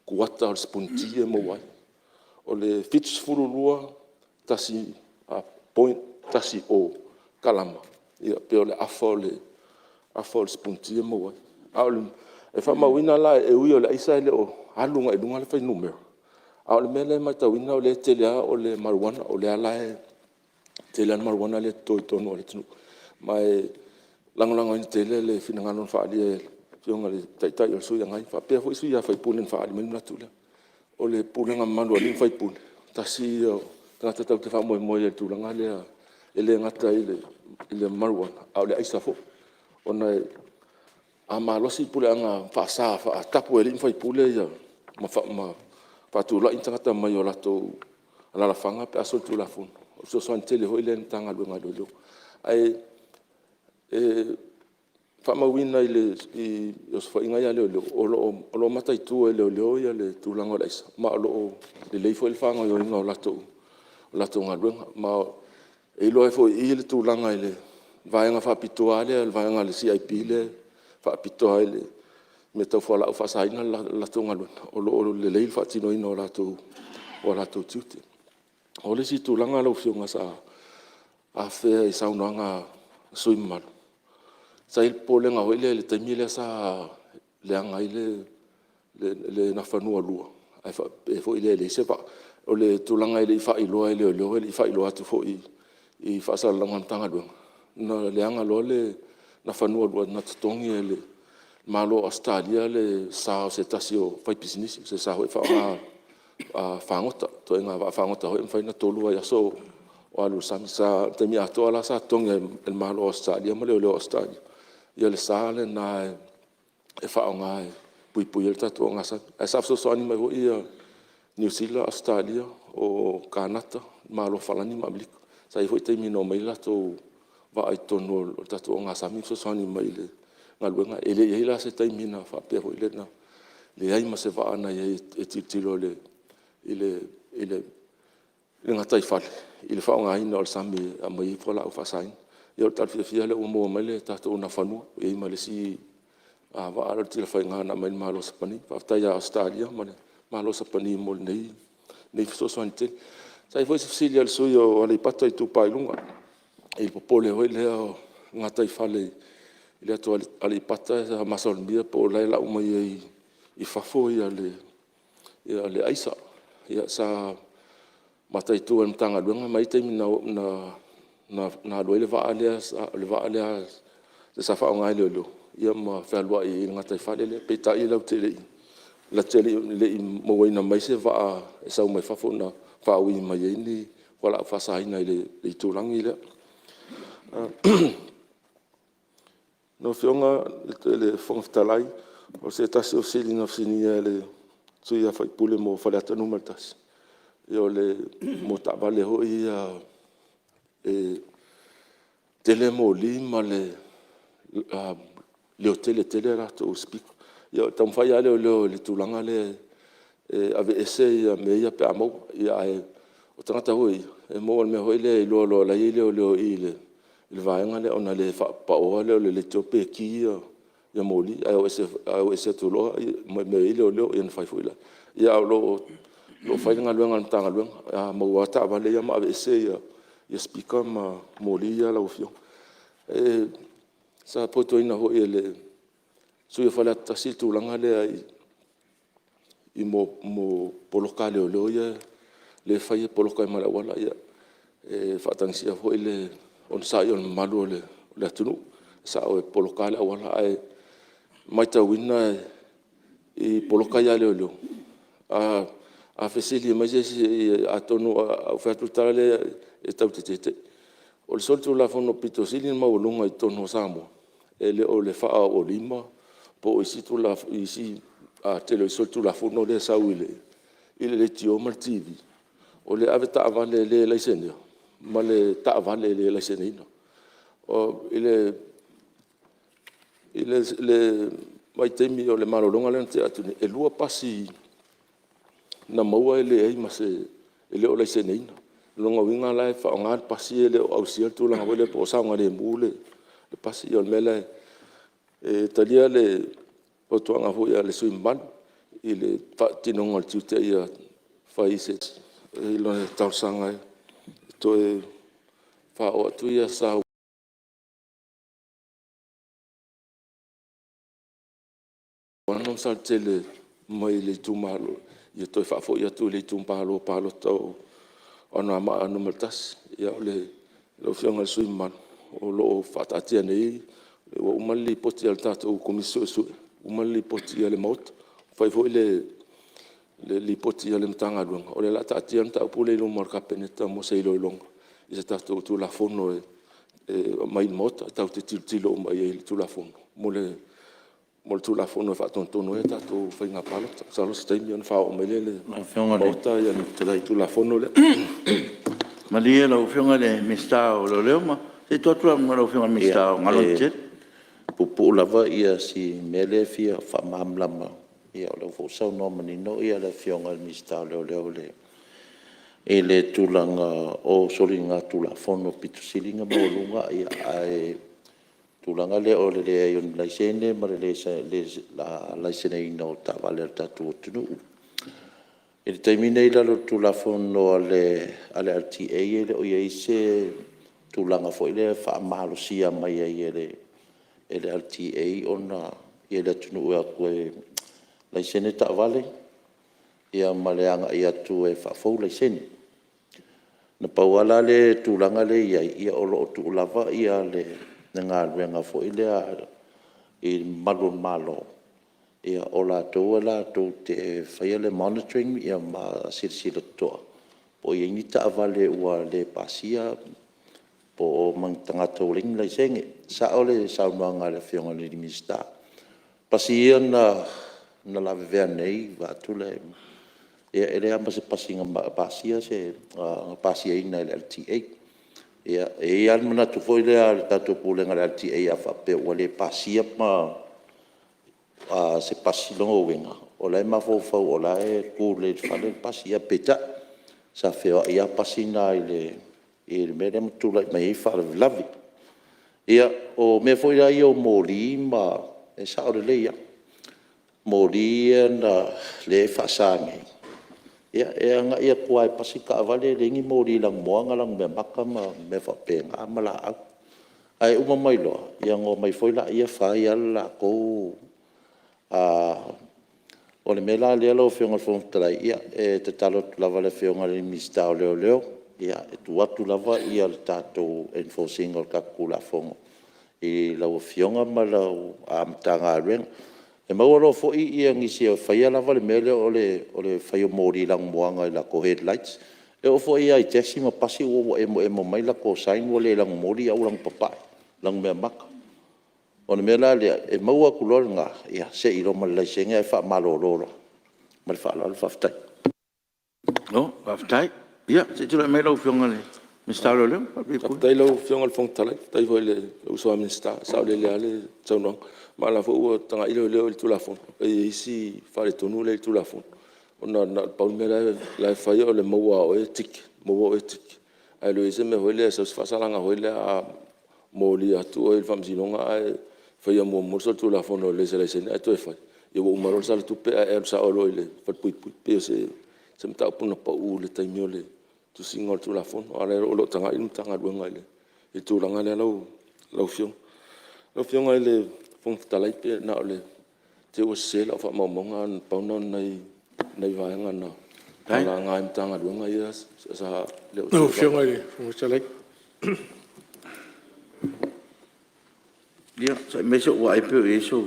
kuata o le sipuniti e maua ai. O le 72.10 kalama, ia pei o le afa o le sipuniti e maua ai. E faamauina la e ui o le aisa e le o alu agai i luga le fuainumera, a o le mea lea e matauina o lea e tele lava o le marijuana, o lea la e tele lava le marijuana lea e toto i totonu o le atunuu. Ma e lagolagoina tele le finagalo na faaalia e le Afioga i le Taitai o le Itu Agai faapea foi sui usufono na faaali mai manatu. O le pulega mamalu a alii ma faipule, tasi ia o tagata tatou te faamoemoe i ai i le tulaga lea, e le gata i le marijuana a o le aisa foi. Ona a malosi le puleaga faasa faatapu e alii ma faipule ma faatulai ni tagata mai o latou alaalafaga pe a solitulafono, o le fesoasoani tele foi lea i le Matagaluega a Leoleo. Ae faamauina i osofaiga ia a leoleo, o lo o mataitu e leoleo le tulaga o le aisa, ma o lo o lelei foi le faagaoioiga o latou galuega. Ma e iloa ai foi i i le tulaga i le vaega faapitoa lava lea, le vaega a le CIP lea e faapitoa i le mea tau fualaau faasaina le latou galuega, o lo o lelei le faatinoina o latou tiute. O le isi tulaga lau Afioga sa afea i saunoaga a sui usufono mamalu, sa i ai le popolega foi lea i le taimi lea sa leaga ai le Nafanua II ae faapea foi lea e leai se vaa. O le tulaga e le i faailoa e leoleo e le i faailoa atu foi i faasalalauga a le Matagaluega, na leaga loa le Nafanua II na totogi e le Malo o Ausetalia le sa o se tasi o faipisinisi, o se sa foi e faaaoga e fagota, ituaiga vaafagota foi lea e mafai ona 3 vaiaso o alu i le sami. O le taimi atoa la sa totogi ai e le Malo o Ausetalia ma leoleo o Ausetalia le sa lena e faaaoga e puipui ai le tatou ogasami. Ae sa fesoasoani mai foi Niu Sila, Ausetalia, o Kanata, Malo o Falani ma Amerika. Sa i ai foi taimi na omai ai latou vaa i totonu o le tatou ogasami ma fesoasoani mai i le galuega. E le i i ai la se taimi na faapea foi lea na leai ma se vaa na i ai e tilotilo i le gataifale i le faaaogaina o le sami e aumai ai fualaau faasaina. Ia o le tala fiafia lea ua maua mai le tatou Nafanua ua i ai ma le isi vaa lea o le Tilafaiga na aumai le Malo o Sapani. Faafetai ia Ausetalia ma le Malo o Sapani mo lenei fesoasoani tele. Sa i ai foi se fesili a le sui usufono mo Aleipata Itupa i Luga i le popole foi lea o le gataifale i le atu Aleipata sa masalomia po o la e lau mai ai fafo le aisa. Ia sa mataitu e le Matagaluega ma e i ai taimi na alu ai le vaa lea sa faaaoga e leoleo ma fealuai ai i le gataifale lea. Peitai latou te le i mauaina mai se vaa e sau mai fafo na faaui mai ai ni fualaau faasaina i le itulagi lea. Lau Afioga i le Fofoga Fetalai, o se tasi o fesili na fesiligia e le sui usufono mo Faleata 1, mo taavale foi ia e tele moli ma le leotele tele a latou speaker. Ia e taumafai lava leoleo i le tulaga lea e aveese mea ia pe a maua, ae o tagata foi ia e maua i le mea foi lea e iloa loa o la e i ai leoleo i le vaega lea ona le faapaoa lea o le leitio pe ki moli, ae o ese atu loa ma mea e i ai leoleo ia ona fai foi lea. Ae o lo o fai le galuega a le Matagaluega, a maua lava taavale ia ma aveese speaker ma moli ia lau Afioga. Sa fautuaina foi e le sui usufono mo Faleata 1 le tulaga lea i poloka a leoleo lea e fai e poloka ai ma le auala. Ia, e faatagisia foi le onosai o le mamalu o le atunuu, e sao e poloka lava le auala, ae maitauina i poloka ia a leoleo, a fesili mai se isi, atonu a ou fai atu le tala lea e tatou te tete'i. O le solitulafono aupito sili ona maualuga i totonu o Samoa, e le o le 4 o 5 po o isi tele o solitulafono lea e sau i le leitio ma le TV, o le avetaavale le laisenea ma le taavale le laiseneina. I le vaitaimi o le malologa lea na tea atu nei, e 2 pasi na maua e leai ma se, e le o laiseneina. O lona uiga la e faaaoga le pasi e le o ausia le tulaga foi lea po o saogalemu le pasi. O le mea lea e talia le fautuaga foi a le sui usufono mamalu i le faatinoina o le tiute ia fai i le talosaga e toe faaoo atu ia Sauano ma Saletele mai le itumalo, ia toe faafoi atu i le itumalo palota o Anoamaa 1. Ia lau Afioga i le sui usufono mamalu, o lo o faataatia nei, ua uma le Lipoti a le tatou Komisi Suesue, uma le Lipoti a le Maota, fai foi le Lipoti a le Matagaluega, o lea o le a taatia le mataupu lea i luma o le Kapeneta mo se iloiloga i se tatou Tulafono e aumai i le Maota tatou te tilotilo uma i ai i le Tulafono mo le Tulafono e faatonutonu ai a tatou faiga palota. Masalo o se taimi ona faaoo mai lea i le Maota le Tulafono lea. Malie lau Afioga i le Minisita o Leoleo se i tuu atu le avanoa i lau Afioga i le Minisita o Galuega Tetele. E puupuu lava si mea lea e fia faamalamalama, o lea foi ua saunoa manino le Afioga i le Minisita o Leoleo i le tulaga o soligatulafono aupito sili ona maualuga. Ae tulaga lea o le leai o ni laisene ma le le laiseneina o taavale a le tatou atunuu. I le taimi lenei i lalo o le Tulafono a le LTA e le o i ai se tulaga foi lea e faamalosia mai ai e le LTA le atunuu e o atu e laisene taavale ma le agai atu e faafou laisene. Na pau lava la le tulaga lea e i ai, o lo o tuu lava le galuega foi lea i malu o le Malo, o latou e latou te faia le monitoring ma silasila totoa po o i ai ni taavale ua le pasia ma ni tagata ua leai ni laisene. E sao le saunoaga a le Afioga i le Minisita, o pasi ia na lavevea nei vaeatu le… ia e leai lava ma se pasi na pasiaina e le LTA. E i ai lava le manatu foi lea a le tatou Pulega o le LTA a faapea ua le pasia se pasi, lona uiga o la e mafaufau o la e tu lelei i le fale le pasi. Ae peitai, sa feoai lava pasi na i le mea lea ma tulai mai ai faalavelave. Ia, o mea foi la ia o moli ma… e sao lelei lava. Moli lea e faasa nei, ia e agai atu lava e pasi le taavale e leai ni moli lanumoana lanumeamata ma mea faapena ma laau. Ae uma mai loa ona omai foi lea fai lava le latou… O le mea la lea lau Afioga i le Fofoga Fetalai, e tatalo atu lava i le Afioga i le Minisita o Leoleo, e tuu atu lava le tatou enforce ina o le tatou Tulafono i lau Afioga ma lau Matagaluega. E maua loa foi nisi e faia lava le mea lea o le fai o moli lanumoana i latou headlights. E oo foi lava i taxi ma pasi ua emoemo mai latou sign ua le lanumoli ae ua lanupapae, lanumeamata. O le mea la lea, e maua atu loa lena, ia sei loa ma le laisene ae faamalolo loa. Ma le faaaloalo faafetai. Malo faafetai. Ia se i tulai mai lau Afioga i le Minisita o Leoleo. Faafetai i lau Afioga i le Fofoga Fetalai, faafetai foi i lou uso a Minisita, e saolele lava le saunoaga. Ma o la e foi ua tagai leoleo i le Tulafono, e i ai si faaletonu lea i le Tulafono, ona na o le pau le mea la e fai o le maua lava o oe e ticket, maua oe e ticket, ae le o i ai se mea foi lea e sau se faasalaga foi lea a molia atu oe i le faamasinoga ae faia muamua le solitulafono e leai se laisene ae toe fai, ia ua uma loa le sala tupe ae e alu sao loa i le falepuipui. E pei o se mataupu na pau i le taimi o le tusiga o le Tulafono, a o lea o lo o tagai le Matagaluega i le tulaga lea lau Afioga. Lau Afioga i le Fofoga Fetalai, pe na o le… te i ua sese lau faamaumauga ae na pau lena o nai vaega na laga e Matagaluega ia sa… Lau Afioga i le Fofoga Fetalai… Ia, onosai mai se i ou vaai po o i ai sou…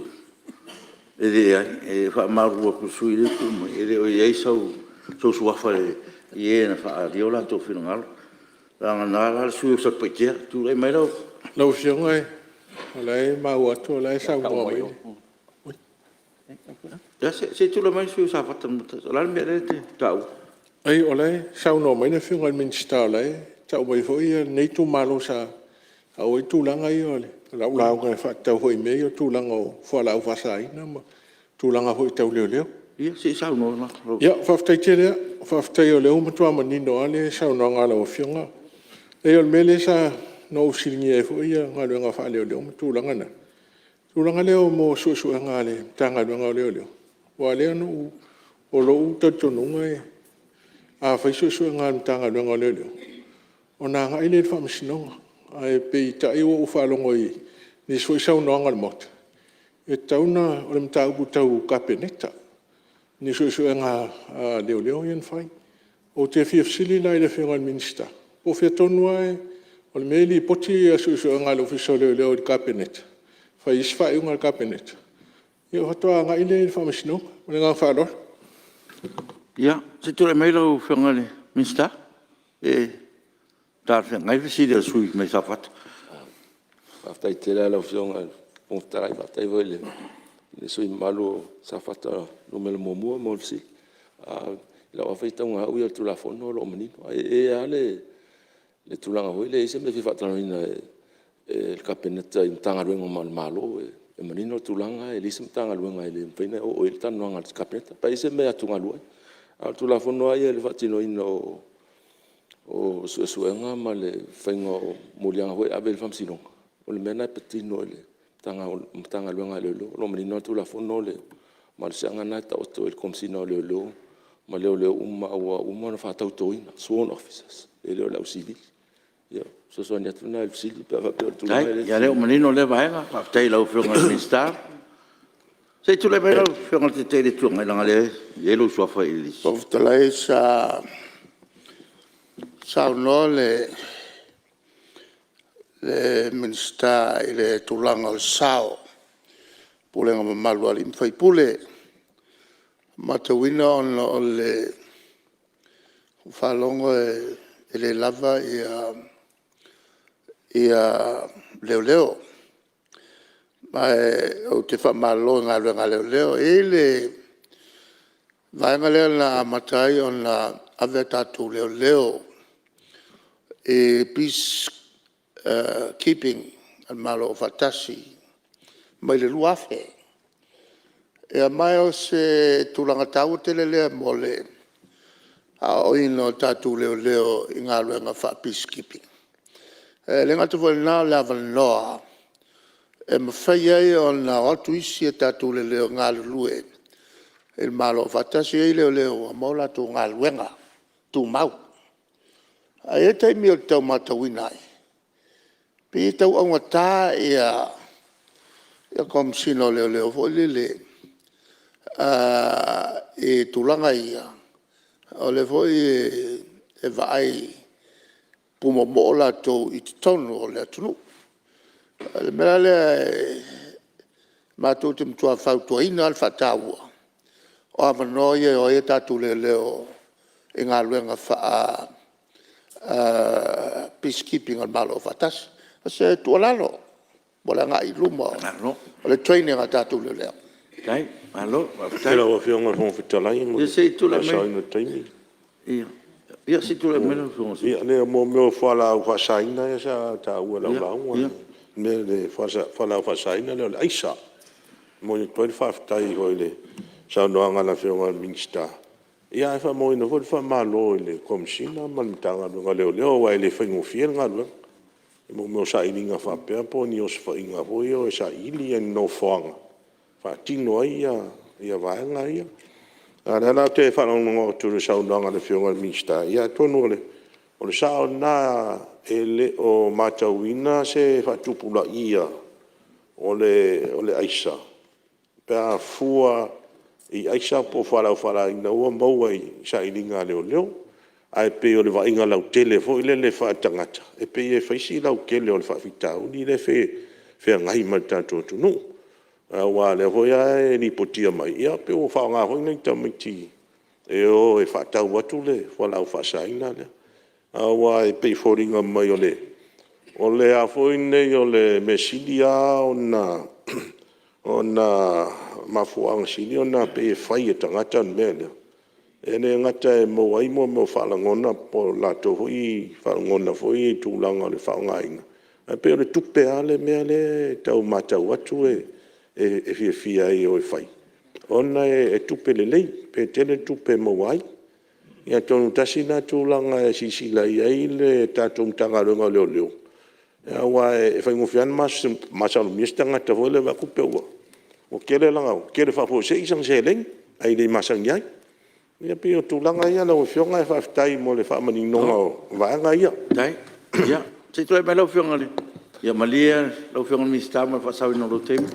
E leai, e faamalulu atu i le sui usufono lea e tu mai, e le o i ai sou suafa i e na faaalia o latou finagalo, vagana la le sui usufono mo Satupaitea. Tulai mai lau… Lau Afioga o la e maua atu o la e saunoa mai… Ia se i tulai mai le sui usufono mo Safata 1. O le a le mea lea e te taua? Leai o la e saunoa mai le Afioga i le Minisita o la e tau mai foi lenei itumalo sa oo i ai tulaga ia o lau lauga e faatatau foi i mea ia o tulaga o fualaau faasaina ma tulaga foi tau leoleo. Ia se i saunoa la. Ia faafetai tele lava. Faafetai o lea ua matua manino lava le saunoaga a lau Afioga. Leai o le mea lea na ou fesiligia ai foi galuega faaleoleo ma tulaga na, o le tulaga lea mo suesuega a le Matagaluega o Leoleo, aua o lea na ou… O lou talitonuga a fai suesuega a le Matagaluega o Leoleo, ona agai lea i le Faamasinoga. Ae peitai ua ou faalogo i nisi foi saunoaga a le Maota, e tatau ona… o le mataupu tau Kapeneta ni suesuega a leoleo ia na fai. Ou te fia fesili la i le Afioga i le Minisita, po o fea tonu lava… o le mea e lipoti suesuega a le Ofisa o Leoleo i le Kapeneta e fai ai se faaiuga a le Kapeneta ona faatoa agai lea i le Faamasinoga. Ma le agaga faaaloalo. Ia, se i tulai mai lau Afioga i le Minisita, pe talafeagai le fesili a le sui usufono mai Safata. Faafetai tele lava i lau Afioga i le Fofoga Fetalai, faafetai foi i le sui usufono mamalu o Safata 1 mo le fesili. I lau lava faitauga o au ia i le Tulafono o lo o manino. E i ai lava le tulaga foi lea e i ai se mea e fia faatalanoaina e le Kapeneta i Matagaluega uma a le Malo, e manino le tulaga e leai se Matagaluega e le mafai ona oo i ai le talanoaga a le Kapeneta pe a i ai se mea e atugalu ai. A o le Tulafono lava ia i le faatinoina o suesuega ma le faiga o moliaga foi ia e ave i le Faamasinoga, o le mea lena e patino Matagaluega a Leoleo. O lo o manino lava le Tulafono o le malosiaga lena e taoto i le Komesina o Leoleo ma leoleo uma ua uma ona faatautoina, sworn officers e le o le au sivili. Ia o le fesoasoani atu lena i le fesili pe a faapea o le tulaga lea e te fesili ai. Faafetai, ia o lea ua manino lea vaega, faafetai i lau Afioga i le Minisita. Se i tulai mai lau Afioga i le Taitai o le Itu Agai leaga o lea e i ai lou suafa i le lisi. Fofoga Fetalai sa saunoa le Minisita i le tulaga o le sao o pulega mamalu a alii ma faipule. Ua matauina ona o le faalogo e le lava leoleo. Ma ou te faamalo i galuega a leoleo. E i ai le vaega lea na amata ai ona ave a tatou leoleo i peacekeeping a Malo Afaatasi mai le 2000. Ma o se tulaga taua tele lea mo le aoaoina o tatou leoleo i galuega faa-peacekeeping. E le gata foi i lena o le avanoa e mafai ai ona o atu isi a tatou leoleo e galulue i Malo Afaatasi. E i ai leoleo ua maua a latou galuega tumau. Ae i ai taimi ou te tau matauina ai pei e tau augata Komesina o Leoleo foi lele i tulaga ia, o lea foi e vaai pumoomoo latou i totonu o le atunuu. O le mea la lea matou te matua fautuaina lava le faataua o avanoa ia e o ai a tatou leoleo i galuega faa-peacekeeping a Malo Afaatasi. O se tuualalo mo le agai i luma o le training a tatou leoleo. Malo faafetai. Lau Afioga i le Fofoga Fetalai mo le Ia se i tulai faasaoina o le taimi. mai lau Afioga i le sui usufono. Ia mo mea o fualaau faasaina lea sa taua i lau lauga, le fualaau faasaina lea o le aisa. E momoli atu ai le faafetai foi i le saunoaga a le Afioga i le Minisita, ae faamauina foi le faamalo i le Komesina ma le Matagaluega o Leoleo aua e le faigofie le galuega i mea o sailiga faapea po o ni osofaiga foi ia e o e saili ni nofoaga e faatino ai vaega ia. A o lea la ou te faalogologo atu i le saunoaga a le Afioga i le Minisita, ia atonu o le sao lena, e le o matauina se faatupulaia o le aisa pe a fua i aisa po o fualaau faasaina ua maua i sailiga a leoleo. Ae pei o le vaaiga lautele foi lele faaletagata, e pei e fai si lautele o le faafitauli lea e feagai ma le tatou atunuu. Aua o lea foi lava e lipotia mai, e pei ua faaaoga foi nai tamaiti e o e faatau atu le fualaau faasaina lea. Aua e pei e foliga mai o le a foi lenei o le mea sili lava ona mafuaaga sili ona pei e fai e tagata le mea lea, e le gata e maua ai mea o faalagona po o latou foi faalagona foi ia i le tulaga o le faaaogaina, ae pei o le tupe lava le mea lea e tau matau atu e fiafia ai e o e fai, ona e tupe lelei, pe tele le tupe e maua ai. Ia atonu tasi lena tulaga e silasila i ai le tatou Matagaluega o Leoleo, aua e faigofie lava ona masalomia se tagata foi lea e vaai atu pei ua tele faafuasei sana seleni ae le masani ai. Ia pei o tulaga ia lau Afioga ae faafetai mo le faamaninoga o vaega ia. Faafetai. Ia se i tulai mai lau Afioga i le… Ia malie lau Afioga i le Minisita mo le faasaoina o lou taimi,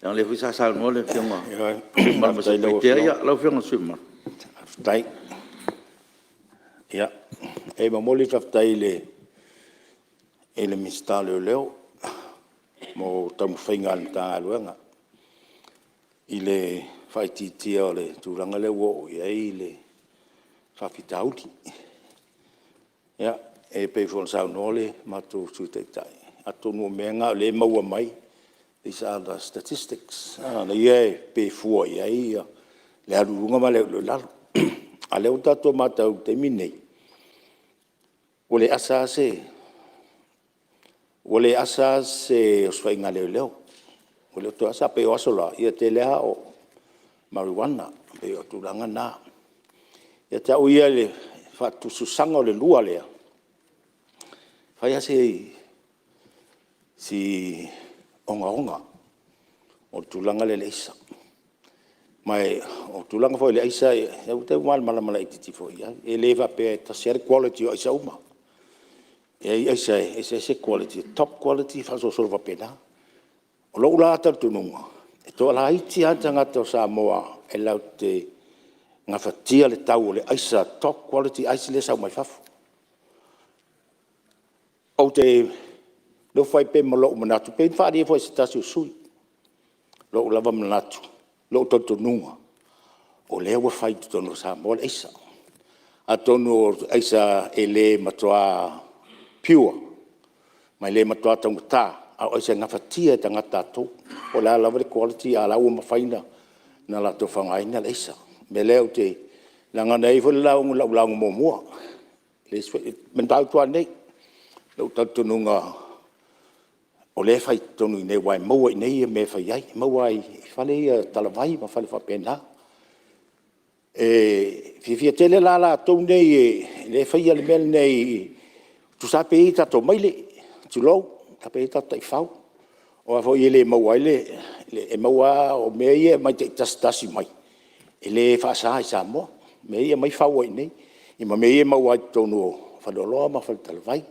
leaga o lea foi sa saunoa le Afioga i le sui usufono mamalu mai Satupaitea. Ia, lau Afioga i le sui usufono mamalu. Faafetai. Ia, e momoli le faafetai i le Minisita o Leoleo mo taumafaiga a le Matagaluega i le faaitiitia o le tulaga lea ua oo i ai le faafitauli. Ia, e pei foi ona saunoa le matou Sui Taitai, atonu o mea na o lea e maua mai, these are the statistics ia pe fua i ai le alu i luga ma le alu i lalo. A o lea ua tatou matau i le taimi lenei, ua le asa lava se osofaiga a leoleo, ua le toe asa. E pei o aso la, e tele lava o marijuana, pei o tulaga na. Ia te au ia i le faatusatusaina o le lua lea, e fai lava si ogaoga. o le tulaga lea i le aisa. Ma o le tulaga foi i le aisa ou te malamalama laitiiti foi i ai. E le faapea e tasi lava le quality o aisa uma. E i ai aisa e eseese quality, e top quality faasolosolo faapena. O lou la talitonuga, e toalaiti lava tagata o Samoa e latou te gafatia le tau o le aisa top quality ice lea e sau mai fafo. Ou te nofo ai pea ma lou manatu pei ona faaalia foi e se tasi o sui usufono lou lava manatu, lou talitonuga, o lea ua fai i totonu o Samoa le aisa. Atonu o aisa e le matua pure ma e le matua taugata, a o aisa e gafatia e tagata tatou. Po o le a lava le quality a o la e ua mafai ona latou faaaogaina le aisa. O le mea lea ou te… leaga na i ai foi le lauga i lau lauga muamua i le mataupu lava lenei, lou talitonuga o lea e fai i totonu i inei aua e maua i inei mea e fai ai, e maua i fale ia talavai ma fale faapena. E fiafia tele la latou nei e faia le mea lenei, tusa lava pe i ai tatou maile, tulou, pe i ai tatou taifau. Aua foi e le maua ai le… e maua lava o mea ia e aumai taitasitasi mai, e le faasa i Samoa, mea ia e aumai fau ai i inei, ia ma mea ia e maua ai i totonu o faleoloa ma faletalavai.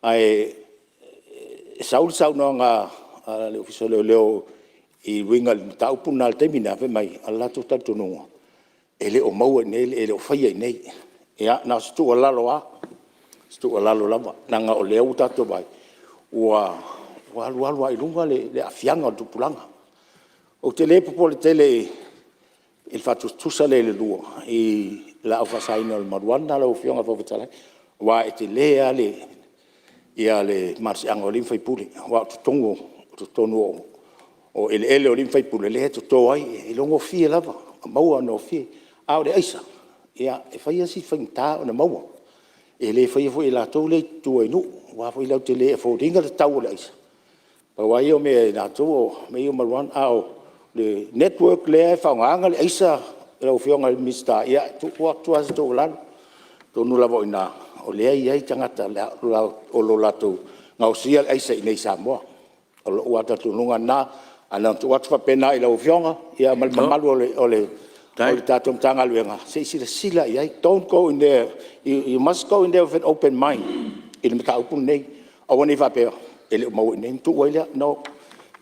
Ae sau le saunoaga a le Ofisa o Leoleo e uiga i le mataupu lena i le taimi lena, fai mai, o le latou talitonuga, e le o maua i inei, e le o faia i inei. Ia na o se tuualalo lava, o se tuualalo lava, leaga o lea ua tatou vaai ua alu alu lava i luga le aafiaga o le tupulaga. Ou te le popole tele i le faatusatusa lea i le lua i laau faasaina o le marijuana lau Afioga i le Fofoga Fetalai, aua e tele lava le malosiaga o alii ma faipule, aua o totonu o eleele o alii ma faipule lea e toto ai, e iloagofie lava, e maua gofie. A o le aisa, e fai lava si faigata ona maua, e le faia foi e latou lea e i tua i nuu, aua foi latou te le afford ina le tau o le aisa. Pau lava ia o mea ia i latou o mea ia o marijuana. A o le network lea e faaaogaina le aisa lau Afioga i le Minisita, ia e tuu atu lava se tuualalo, atonu lava o i ina o lea e i ai tagata o lo o latou gaosia le aisa i inei i Samoa. O lou lava talitonuga lena, ae na ona tuu atu faapena i lau Afioga ma le mamalu o le tatou Matagaluega, se i silasila i ai. Don't go in there, you must go in there with an open mind i le mataupu lenei. Aua ne i faapea e le o maua i inei ona tuu ai lea. No,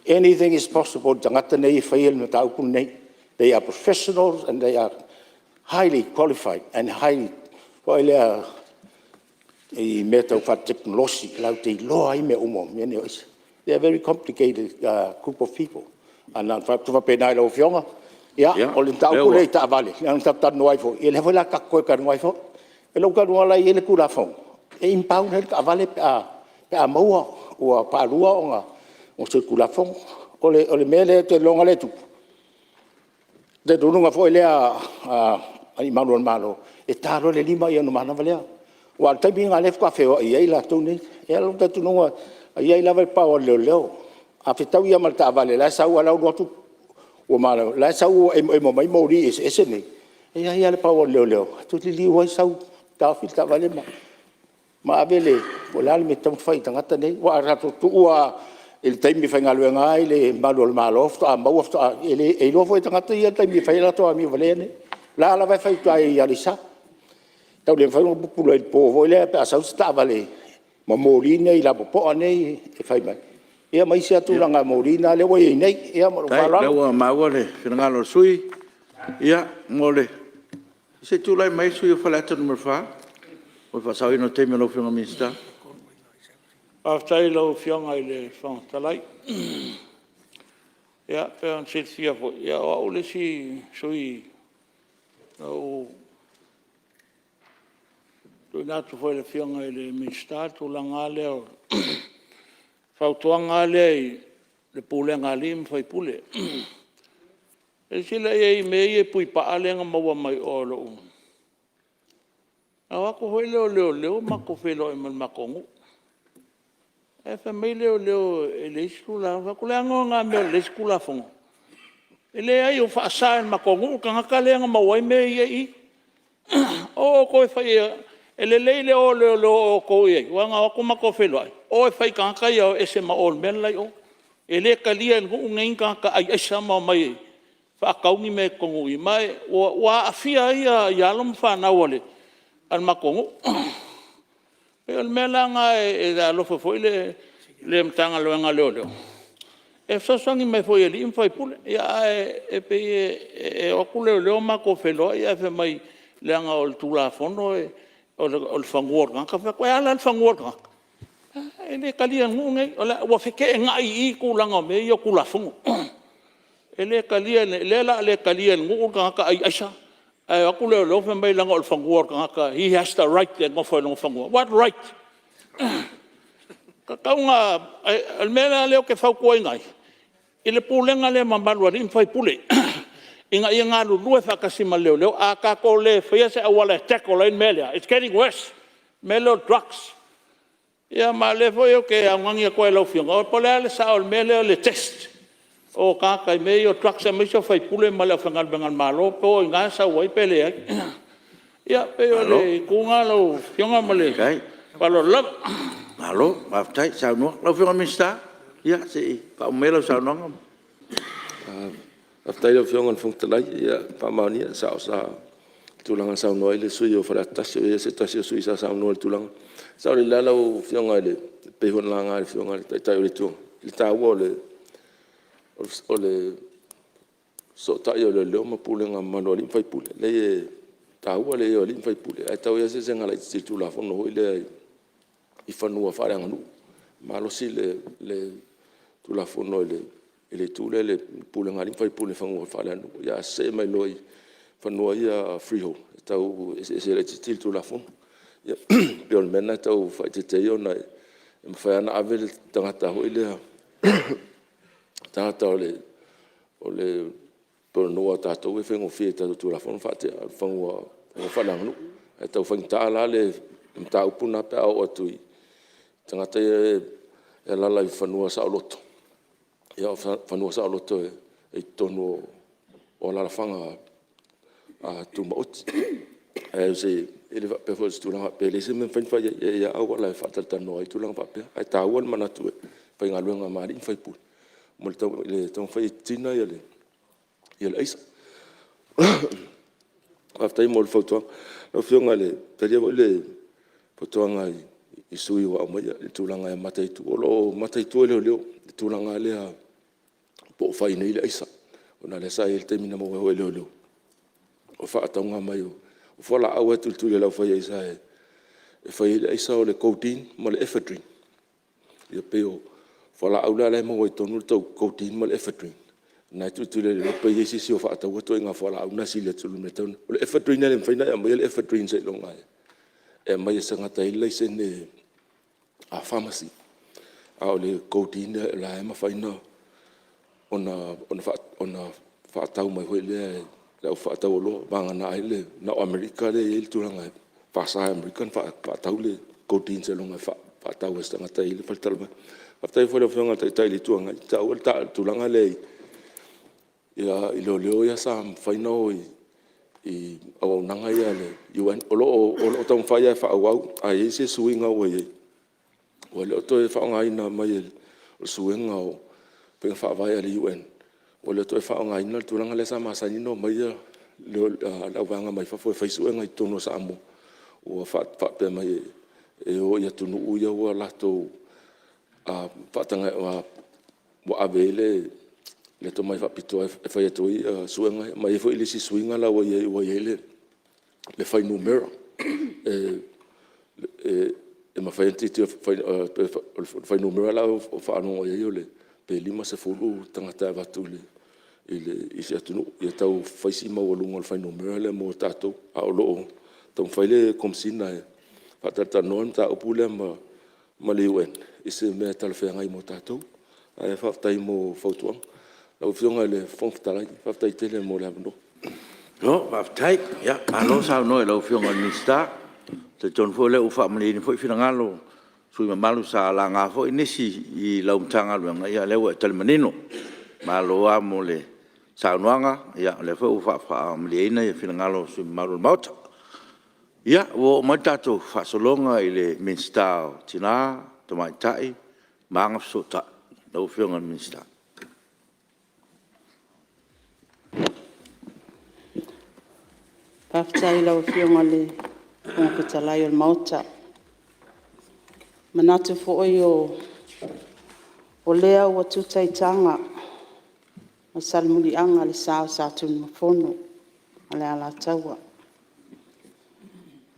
anything is possible i le tagata nei e faia le mataupu lenei. They are professionals and they are highly qualified and highly foi lea i mea tau faatekonolosi latou te iloa ai mea uma o mea nei o aisa. They are very complicated group of people. Ae na ona fai atu faapena i lau Afioga. Ia, o le mataupu lea i taavale, leaga sa tatou talanoa ai foi, ia o lea foi o le a tatou toe talanoa ai foi. I lou talitonuga la e i ai le Tulafono, e impound ai le taavale pe a maua ua faalua ona solitulafono. O le mea lea ou te iloa e tupu, o le talitonuga foi lea o alii malu o le Malo, e ta loa le 5 ona manava lea. Aua o le taimi lena o lea faatoa feoai ai latou nei. E i ai lou talitonuga e i ai lava le power a le leoleo. A fetaui lava ma le taavale o la e sau ae o la e ua alu atu o la e sau ua emoemo mai moli eseese nei, e i ai lava le power a le leoleo e toe liliu ai sau taofi le taavale ma ave le… po o le a le mea e tatau ona fai i tagata nei. Aua a tatou tuu lava i le taimi e faigaluega ai le malu o le Malo faatoa maua faatoa… E iloa foi e tagata ia le taimi e fai ai a latou amio valea nei. O la e lava e fai i uta i Aleisa. E tau le mafai ona pupula i le po foi lea pe a sau se taavale ma moli nei lapopoa nei e fai mai, ia ma isi lava tulaga moli na ua i ai nei. Ia ma lou faaaloalo. Faafetai o lea ua maua le finagalo o le sui usufono. Se i tulai mai le sui usufono mo Faleata 4 mo le faasaoina o le taimi o lau Afioga i le Minisita. Faafetai i lau Afioga i le Fofoga Fetalai. Ia pei ona silafia foi, o au le isi sui usufono na ou tuuina atu foi i le Afioga i le Minisita le tulaga lava lea o le fautuaga lava lea i le pulega a alii ma faipule. Silasila i ai i mea ia i Puipaa lea na maua mai o i lou… Na o atu foi lea o leoleo matou feiloai ma le matou nuu. Ae fai mai leoleo e leai se Tulafono. Ou fai atu, o le a le mea e leai ai se Tulafono? E leai ua faasa e le matou nuu le tagata lea na maua ai mea ia e i i. O outou e fai i ai. E lelei le o o leoleo i ai aua na o atu matou feiloai, o e fai i tagata ia e o ese ma o i le mea la e i o. E le talia e le nuu lenei ni tagata ai aisa ma omai e faatau ni mea i totonu i i, ma ua aafia ai alo ma fanau a le matou nuu. E pei o le mea la lena e alolofa foi le Matagaluega a Leoleo e fesoasoani mai foi i alii ma faipule. Ae pei e o atu leoleo matou feiloai ae fai mai leaga o le tulafono o le fanua o le tagata. Ou fai atu, e a la le fanua o le tagata? E le talia e le nuu lenei. Ua feteenai i i tulaga o mea ia o Tulafono. E le talia, o lea o le a le talia e le nuu le tagata ai aisa ae o atu leoleo fai mai leaga o le fanua o le tagata, he has the right e nofo ai i lona fanua. What right? E tatau ona… O le mea la lea ou te fautuaina ai i le pulega lea mamalu a alii ma faipule ina ia galulue faatasi ma leoleo. A tatou le faia se auala e tackle ai le mea lea, it's getting worse le mea lea o le drugs. Ia ma o lea foi ou te augani atu ai i lau Afioga, po o le a le sao o le mea lea o le test o tagata i mea ia o drugs aemaise o faipule ma le aufaigaluega a le Malo, po o i ina e sau ai pe leai. Ia pei o le itu lena lau Afioga ma le faaaloalo lava. Malo faafetai saunoa. Lau Afioga i le Minisita, ia se i faauma maia lau saunoaga. Faafetai i lau Afioga i le Fofoga Fetalai. E faamaonia, e sao le tulaga na saunoa ai le sui usufono mo Faleata 1, o ia se tasi o sui usufono sa saunoa i le tulaga. E sao lelei lava lau Afioga e pei foi ona laga e le Afioga i le Taitai o le Itu Agai le taua o le fesootai o leoleo ma pulega mamalu a alii ma faipule. E leai e taua le i ai o alii ma faipule ae tau i ai lava si eseesega laitiiti i le Tulafono foi lea i fanua faaleaganuu. E malosi le Tulafono i le itu lea i le pulega a alii ma faipule i fanua faaleaganuu, ae se'e mai loa i fanua ia freehold e tau eseese laitiiti le Tulafono. E pei o le mea lena e tau faaeteete ai ona e mafai lava ona ave le tagata foi lea le tagata o le pei o le nuu lava o tatou e faigofie i tatou Tulafono ona faatea fanua faaleaganuu. Ae tau faigata la le mataupu lena pe a oo atu i tagata ia e alaala i fanua saoloto, ia o fanua saoloto e i totonu o alaalafaga tumaoti. Ae le faapea foi o se tulaga faapea e leai se mea e mafai ona fai i ai, e i ai lava auala e faatalatalanoa ai tulaga faapea. Ae taua le manatu e faigaluega ma alii ma faipule mo le taumafai e titina le aisa. Faafetai mo le fautuaga. Lau Afioga e talia foi le fautuaga i sui usufono ua aumaia i le tulaga e mataitu. O lo o mataitu e leoleo le tulaga lea po o fai i inei le aisa ona o lea sa i ai le taimi na maua ai foi e leoleo o le faatauga mai o fualaau lava e tulituli e le au fai aisa e fai ai le aisa o le codeine ma le ephedrine. E pei o fualaau la e maua i totonu o le tou codeine ma le ephedrine lena e tulituli e leoleo pe i ai se isi o faataua ituaiga fualaau na e sili atu i lo le mea e tatau ona… O le ephedrine e le mafai ona e aumaia le ephedrine seiloga e aumai e se tagata e i ai le laisene pharmacy. A o le codeine o la e mafai ona faatau mai foi lea e le au faatau oloa vagana ai na o Amerika lea e i ai le tulaga e faasa e Amerika ona faatau le codeine seiloga e faatau e se tagata e i ai le faletalavai. Faafetai foi i lau Afioga i le Taitai o le Itu Agai na taua le tulaga lea i leoleo ia sa mafai ona o i auaunaga ia a le UN. O lo o taumafai lava e faaauau ae i ai se suiga ua i ai ua le o toe faaaogaina mai e le suega o faiga faavae a le UN, ua le o toe faaaogaina le tulaga lea sa masani ona omai le auvaega mai fafo e fai suega i totonu o Samoa. Ua faapea mai e o i atunuu ia ua latou faataga ua ave i ai le tomai faapitoa e fai atu ai suega ia. Ma e i ai foi le isi suiga la ua i ai ua i ai le fuainumera e mafai ona tilotilo… O le fuainumera la ua ou faalogo i ai pe 50 tagata e avatu i se atunuu. Ia tau fai si maualuga o le fuainumera lea mo tatou, a o lo o taumafai le Komesina e faatalatalanoa le mataupu lea ma le UN i se mea talafeagai mo tatou. Ae faafetai mo fautuaga. Lau Afioga i le Fofoga Fetalai, faafetai tele mo le avanoa. Malo faafetai, malo saunoa i lau Afioga i le Minisita. E talitonu foi o lea ua faamalieina foi finagalo o sui usufono mamalu sa laga foi nisi i lau Matagaluega, ia o lea ua e tali manino. Malo lava mo le saunoaga, o lea foi ua faamalieina finagalo o sui usufono mamalu o le Maota. Ia, ua oo mai le tatou faasologa i le Minisita o Tina, Tamaitai ma Agafesootai. lau Afioga i le Minisita. Faafetai i lau Afioga i le Fofoga Fetalai o le Maota. E manatu foi o lea ua tuta i taga ma salemuliaga le sa o Satunumafono ma le Alataua.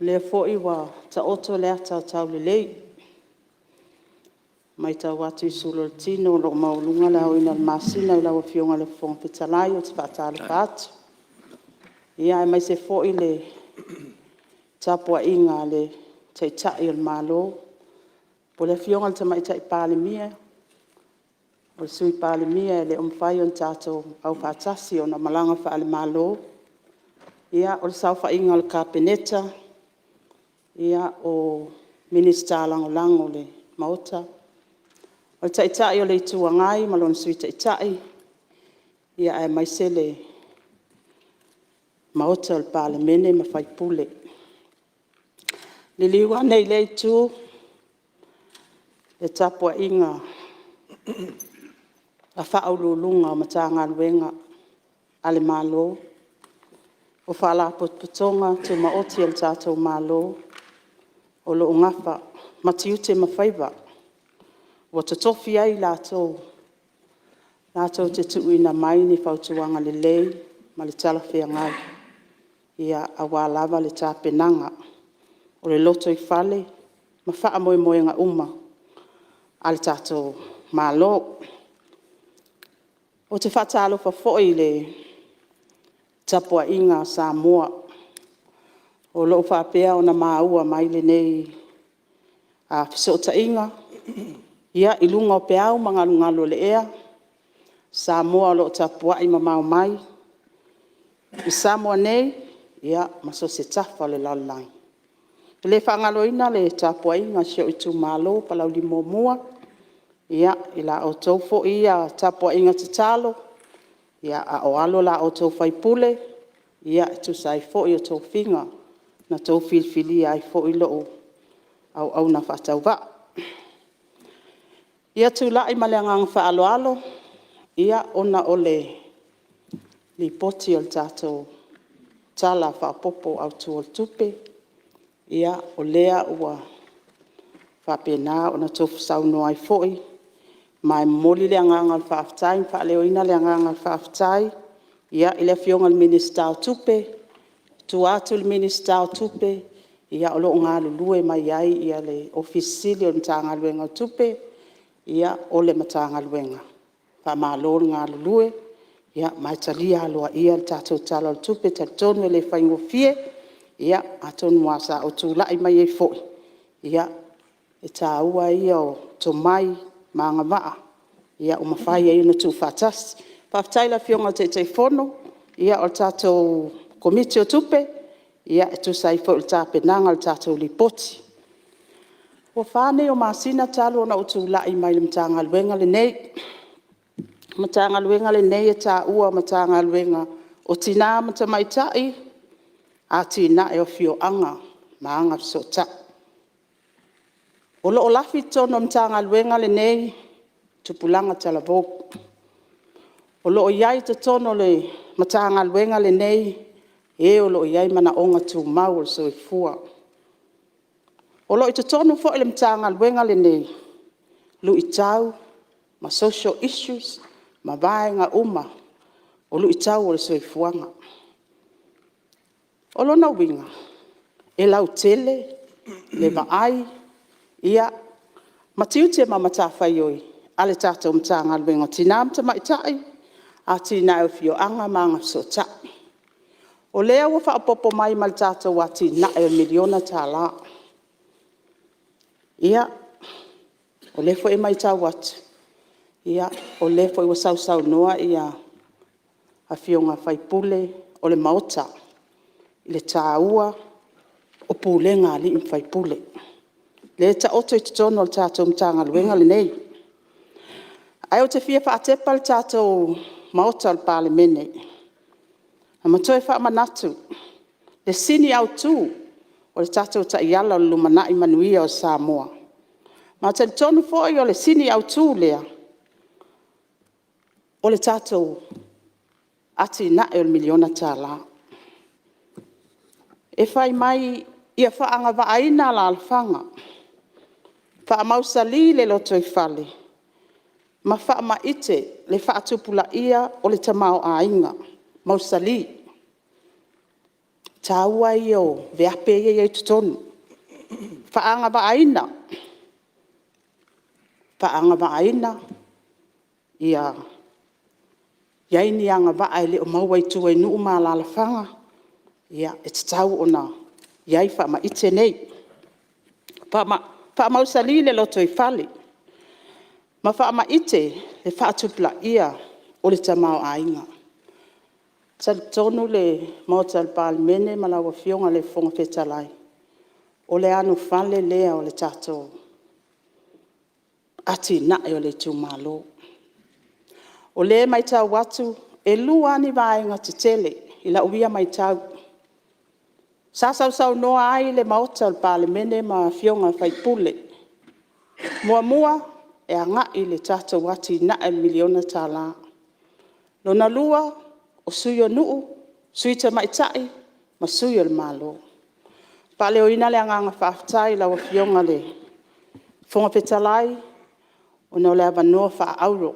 O lea foi ua taoto le ata o taulelei, e matau atu i sulu o le tino o lo o maualuga le aoina o le masina i lau Afioga i le Fofoga Fetalai, ou te faatalofa atu, aemaise foi le tapuaiga a le Taitai o le Malo, po o le Afioga i le Tamaitai Palemia, o le Sui Palemia e le o mafai ona tatou aufaatasi ona o malaga faale-Malo. Ia, o le saofaiga a le Kapeneta, o Minisita Lagolago o le Maota. O le Taitai o le Itu Agai ma lona Sui Taitai, aemaise le Maota o le Palemene ma sui usufono. Liliu ane i lea Itu i le tapuaiga a Ofisa Sili o Pulega o Matagaluega a le Malo, o Faalapotopotoga Tumaoti a le tatou Malo o lo o nafa ma tiute ma faiva ua totofi ai i latou latou te tuuina mai ni fautuaga lelei ma talafeagai aua lava le tapenaga o le lotoifale ma faamoemoega uma a le tatou Malo. Ou te faatalofa foi i le tapuaiga a Samoa o lo o faapea ona maua mai lenei fesootaiga i luga o peau ma galugalu o le ea, Samoa o lo o tapuai mamao mai i Samoa nei ma so o se tafa o le lalolagi. E le faagaloina le tapuaiga a si ou itumalo o Palauli 1, i la outou foi tapuaiga tatalo a o alo la outou sui usufono e tusa ai foi o tofiga na outou filifilia ai foi lou auauna faatauvaa. Ia, tulai ma le agaga faaaloalo ona o le Lipoti o le tatou Tala Faaopoopo Autu o le Tupe, o lea ua faapena ona tofu saunoa ai foi. Ma e momoli le agaga o le faafetai ma faaleoina le agaga o le faafetai i le Afioga i le Minisita o Tupe. O tua atu i le Minisita o Tupe, o lo o galulue mai ai le Ofisa Sili o le Matagaluega o Tupe o le Matagaluega. Faamalo le galulue, ma e talia aloaia le tatou Tala o le Tupe. E talitonu e le faigofie, atonu aua sa ou tulai mai ai foi, e taua ia o tomai ma agavaa ua mafai ai ona tuufaatasi. Faafetai i le Afioga i le Taitaifono o le tatou Komiti o Tupe e tusa ai foi o le tapenaga o le tatou Lipoti. Ua fa nei o masina talu ona ou tulai mai i le Matagaluega lenei. O le Matagaluega lenei e taua o le Matagaluega o Tina ma Tamaitai, Atinae o Afioaga ma Agafesootai. O lo o lafi i totonu o le Matagaluega lenei tupulaga talavou. O lo o i ai i totonu o le Matagaluega lenei e o lo o i ai manaoga tumau o le soifua. O lo o i totonu foi o le Matagaluega lenei luitau ma social issues ma vaega uma o luitau o le soifuaga. O lona uiga, e lautele le vaai ma tiute ma matafaioi a le tatou Matagaluega o Tina ma Tamaitai, Atinae o Afioaga ma Agafesootai. O lea ua faaopoopo mai ma le tatou atinae o le $1miliona. Ia, o lea foi e matau atu, o lea foi ua sausaunoa afioga i sui usufono o le Maota i le taua o pulega a alii ma faipule, lea e taoto i totonu o le tatou Matagaluega lenei. Ae ou te fia faatepa le tatou Maota o le Palemene ma toe faamanatu le sini autu o le tatou Taiala o le Lumanai Manuia o Samoa. Ma e talitonu foi o le sini autu lea, O le tatou atinae o le miliona tala. E fai mai ia faaagavaaina alalafaga, faamausali le lotoifale ma faamaite le faatupulaia o le tamaoaiga, mausali. O le taua ia o veape ia e i ai i totonu. Faaagavaaina, faaagavaaina ia i ai ni agavaa e le o maua i tua i nuu ma alalafaga, e tatau ona i ai faamaite nei. Faamausali le lotoifale ma faamaite le faatupulaia o le tamaoaiga. E talitonu le Maota o le Palemene ma lau afioga i le Fofoga Fetalai, o le anofale lea o le tatou atinae o le itumalo. O lea e matau atu, e 2 lava ni vaega tetele i lau ia matau, sa sausaunoa ai le Maota o le Palemene ma afioga i sui usufono. Muamua, e agai i le tatou atinae o le miliona tala. Lona lua, o sui o nuu, sui tamaitai ma sui o le Malo. E faaleoina le agaga faafetai i lau afioga i le Fofoga Fetalai, ona o le avanoa faaauro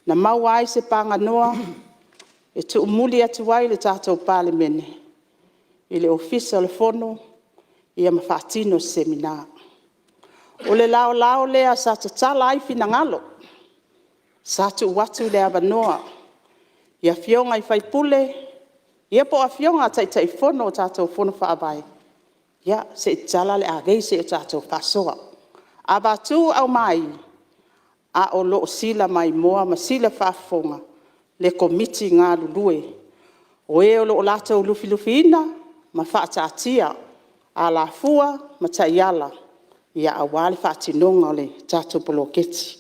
na maua ai se paganoa e tuumuli atu ai le tatou Palemene i le Ofisa o le Fono ma faatino se Semina. O le laolao lea sa tatala ai finagalo, sa tuu atu le avanoa i afioga i sui usufono ia po o afioga i Taitaifono o tatou Fono Faavae, se i tatala le avei se i o tatou faasoa. Avatu aumai, a o lo o sila maimoa ma sila faafofoga le Komiti galulue o e o lo o latou lufilufiina ma faataatia alafua ma taiala aua le faatinoga o le tatou poloketi.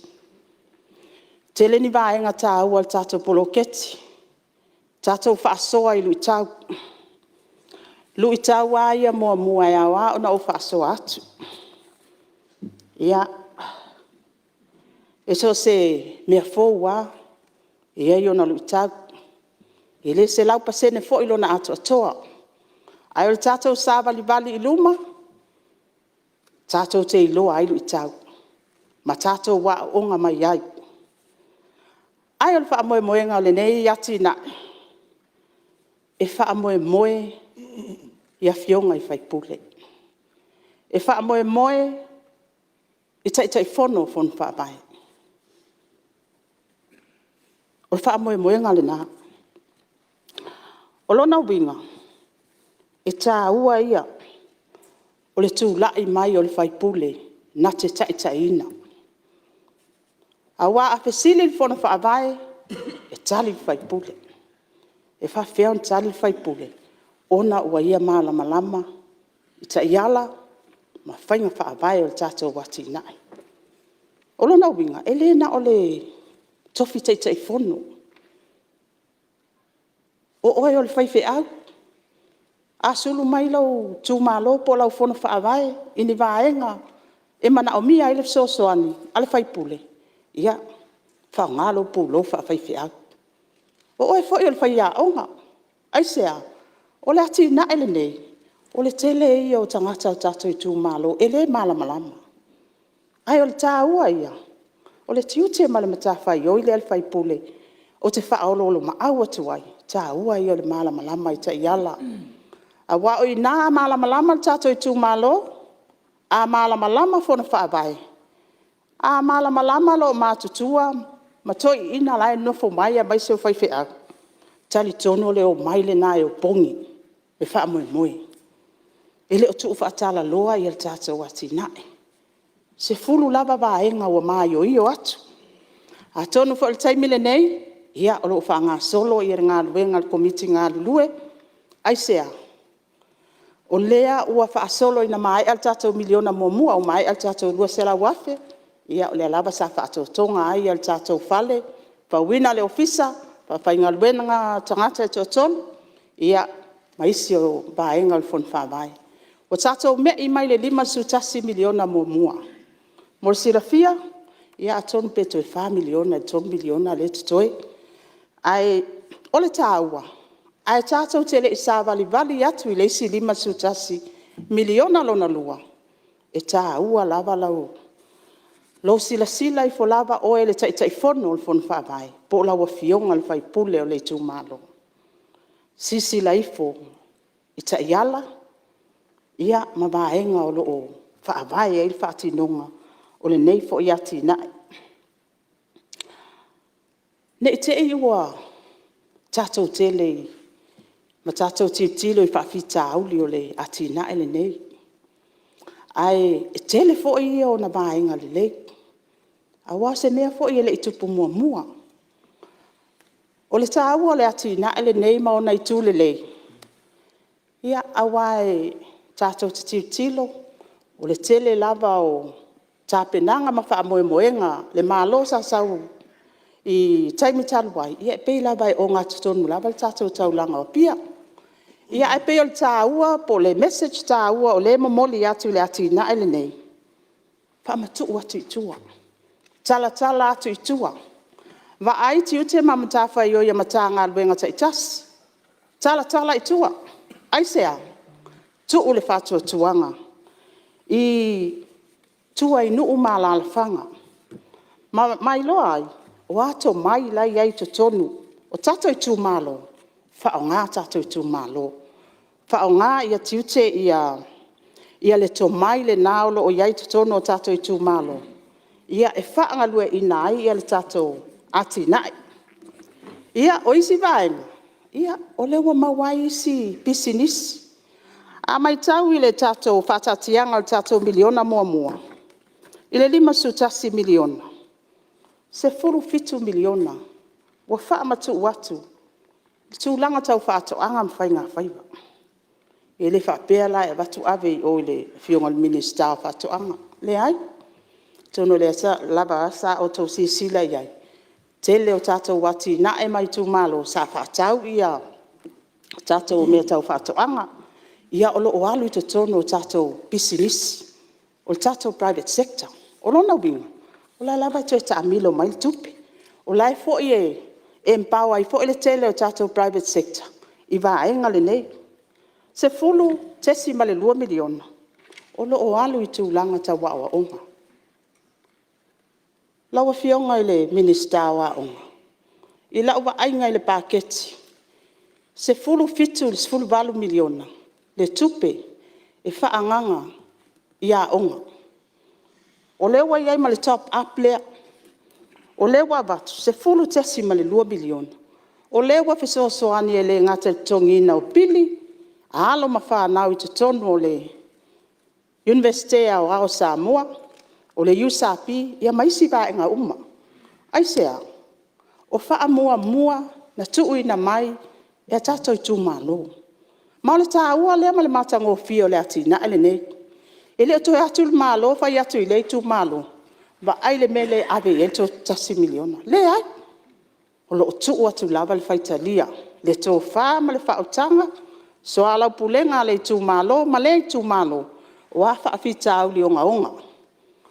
E tele ni vaega taua o le tatou poloketi, tatou faasoa i luitau. O luitau lava ia muamua e ao lava ona ou faasoa atu. E so o se mea fou lava, e i ai ona luitau. E le 100% foi lona atoatoa. Ae o le tatou savalivali i luma, tatou te iloa ai luitau, ma tatou aooga mai ai. Ae o le faamoemoega o lenei atinae, e faamoemoe i afioga i sui usufono. E faamoemoe i Taitaifono o Fono Faavae. O le faamoemoega lena. O lona uiga, e taua ia o le tulai mai o le sui usufono e na te taitaiina. Aua a fesili le Fono Faavae, e tali le sui usufono. E faapefea ona tali le sui usufono? Ona ua ia malamalama i taiala ma faiga faavae o le tatou atinae. O lona uiga, e le na o le tofi Taitaifono. O oe o le faifeau, a sulu mai lou itumalo po o lau Fono Faavae i ni vaega e manaomia ai le fesoasoani a le sui usufono, ia faaaoga lou pulou faafaifeau. O oe foi o le faiaoga. Aisea? O le atinae lenei, o le tele ia o tagata o tatou itumalo e le malamalama. Ae o le taua ia, o le tiute ma le matafaioi lea a le sui usufono ou te faaoloolomaau atu ai, o le taua ia o le malamalama i taiala. Aua o i ina a malamalama le tatou itumalo, a malamalama Fono Faavae, a malamalama loomatutua ma toeaiina la e nonofo mai aemaise o faifeau, e talitonu o le omai lena e opogi le faamoemoe. E le o tuufaatalaloa le tatou atinae. E 10 lava vaega ua maioio atu. Atonu foi o le taimi lenei, o lo o faagasolo le galuega a le Komiti galulue. Aisea? O lea ua faasolo ina maea le tatou miliona muamua, ua maea le tatou $200,000, ia o lea lava sa faatotoga ai le tatou fale, fauina le ofisa, faafaigaluega tagata e toatolu, ia ma isi o vaega o le Fono Faavae. Ua tatou mei mai i le $51 miliona muamua. Mo le silafia, Ia atonu pe toe $4 miliona i le $3 miliona lea e totoe. Ae o le taua, ae tatou te le i savalivali atu i le isi $51 miliona lona lua, e taua lava lou silasila ifo lava oe le Taitaifono o le Fono Faavae, po o lau afioga i le sui usufono o le itumalo. Silasila ifo i taiala ma vaega o lo o faavae ai le faatinoga o lenei foi atinae. Ne i te i ua tatou tele ma tatou tilotilo i faafitauli o le atinae lenei, ae tele foi ia o ona vaega lelei, aua o se mea foi e le i tupu muamua. O le taua o le atinae lenei ma ona itu lelei, aua tatou te tilotilo o le tele lava o tapenaga ma faamoemoega a le Malo sa sau i le taimi talu ai, e pei lava e ogatotonu lava le tatou taulaga o Apia. Ae pei o le taua po o le message taua o lea e momoli atu i le atinae lenei, faamatuu atu i tua, talatala atu i tua, vaai tiute ma matafaioi a Matagaluega taitasi, talatala i tua. Aisea? Tuu le faatuatuaga i tua i nuu ma alalafaga ma iloa ai o a tomai la e i ai i totonu o tatou itumalo, faaaoga tatou itumalo, faaaoga le tomai lena o lo o i ai i totonu o tatou itumalo e faagalueaiina ai le tatou atinae. O isi vaega, o lea ua maua ai isi pisinisi. A matau i le tatou faataatiaga o le tatou miliona muamua i le $51 miliona, $17 miliona ua faamatuu atu i tulaga tau faatoaga ma faigafaiva. E le faapea la e avatu ave i o i le afioga i le Minisita o Faatoaga, leai. Atonu o lea lava sa outou silasila i ai, tele o tatou atinae ma itumalo sa faatau ia tatou mea tau faatoaga. Ia o lo o alu i totonu o tatou pisinisi, o le tatou private sector. O lona uiga, o la e lava e toe taamilo mai le tupe. O la foi e empower ai foi le tele o tatou private sector i vaega lenei. E $10.2 miliona o lo o alu i tulaga tau aoaoga. Lau Afioga i le Minisita o Aoga, i lau vaaiga i le paketi, e $17 i le $18 miliona le tupe e faaagaaga i aoga. O lea ua i ai ma le top up lea, o lea ua avatu e $10.2 miliona, o lea ua fesoasoani e le gata i le totogiina o pili a alo ma fanau i totonu o le Iunivesite Aoao o Samoa, o le USP ma isi vaega uma. Aisea? O faamuamua na tuuina mai e tatou itumalo. Ma o le taua lea ma le matagofie o le atinae lenei. E le o toe o atu le Malo fai atu i lea itumalo, vaai le mea lea e ave i ai le tou $1 miliona. Leai, o lo o tuu atu lava le faitalia, le tofa ma le faautaga, soalaupulega a le itumalo ma lea itumalo, o a faafitauli ogaoga,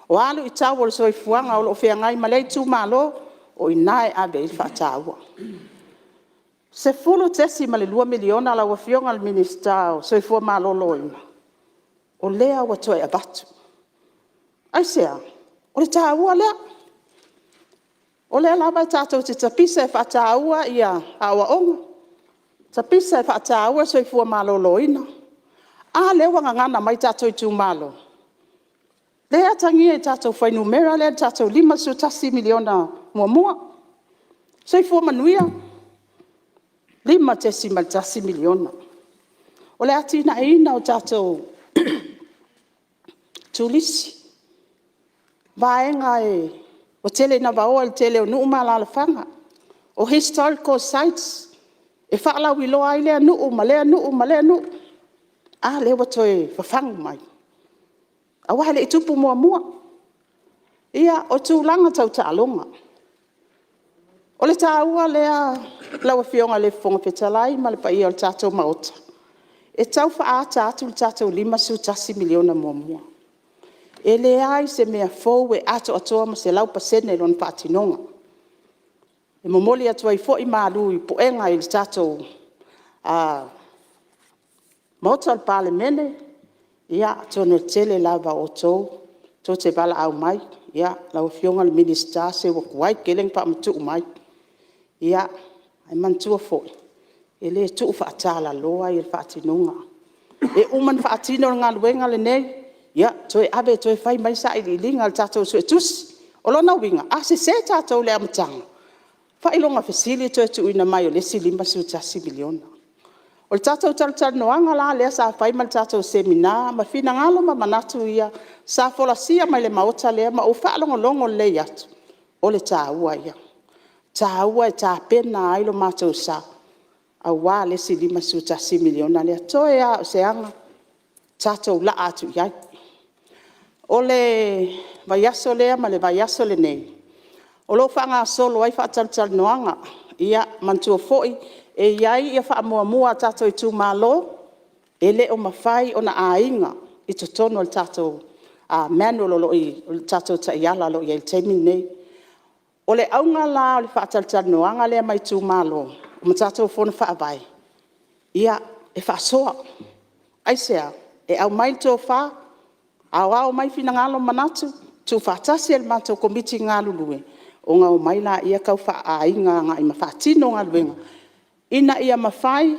o a luitau o le soifuaga o lo o feagai ma lea itumalo, o i ina e ave i ai le faataua. $10.2 miliona lau Afioga i le Minisita o le Soifua Maloloina, o lea ua toe avatu. Aisea? O le taua lea. O lea lava tatou te tapisa e faataua aoaoga, tapisa e faataua le soifua maloloina. A lea ua gagana mai tatou itumalo? Lea e atagia i tatou fuainumera lea i le tatou $51 miliona muamua. Soifua manuia, $5.1 miliona. O le atinaeina o tatou turisi, vaega ua tele ina vaoa i le tele o nuu ma alalafaga. O historical sites, e faalauiloa ai lea nuu ma lea nuu ma lea nuu. A lea ua toe fafagu mai, aua e le i tupu muamua. Ia, o tulaga tau taaloga. O le taua lea lau Afioga i le Fofoga Fetalai ma le paia o le tatou Maota, e tau faaata atu le tatou $51 miliona muamua. E leai se meafou e atoatoa ma 100% lona faatinoga. E momoli atu ai foi malu i puega i le tatou Maota o le Palemene, atonu o le tele lava o outou tou te valaau mai, lau Afioga i le Minisita se ua tuai tele ona faamatuu mai. Ae manatua foi e le tuufaatalaloa le faatinoga. E uma ona faatino le galuega lenei, toe ave e toe fai mai sailiiliga a le tatou Suetusi. O lona uiga a sese tatou i le amataga, faailoga fesili le toe tuuina mai o le isi $51 miliona. O le tatou talatalanoaga la lea sa fai ma le tatou Semina ma finagalo ma manatu ia sa folasia mai i le Maota lea ma ou faalogologo lelei atu, o le taua ia. E taua e tapena ai lo matou sa aua le isi $51 miliona lea. Toe lava o se aga tatou laa atu i ai. O le vaiaso lea ma le vaiaso lenei, o lo o faagasolo ai faatalatalanoaga. Ia manatua foi e i ai faamuamua a tatou itumalo, e le o mafai ona aiga i totonu o le tatou manual o le tatou taiala o lo o i ai i le taimi lenei. O le auga la o le faatalatalanoaga lea ma itumalo ma tatou Fono Faavae, ia e faasoa. Aisea? E aumai le tofa, aoao mai finagalo ma manatu, tuufaatasi e le matou Komiti galulue ona omai lea tau faaaiga agai ma faatino galuega ina ia mafai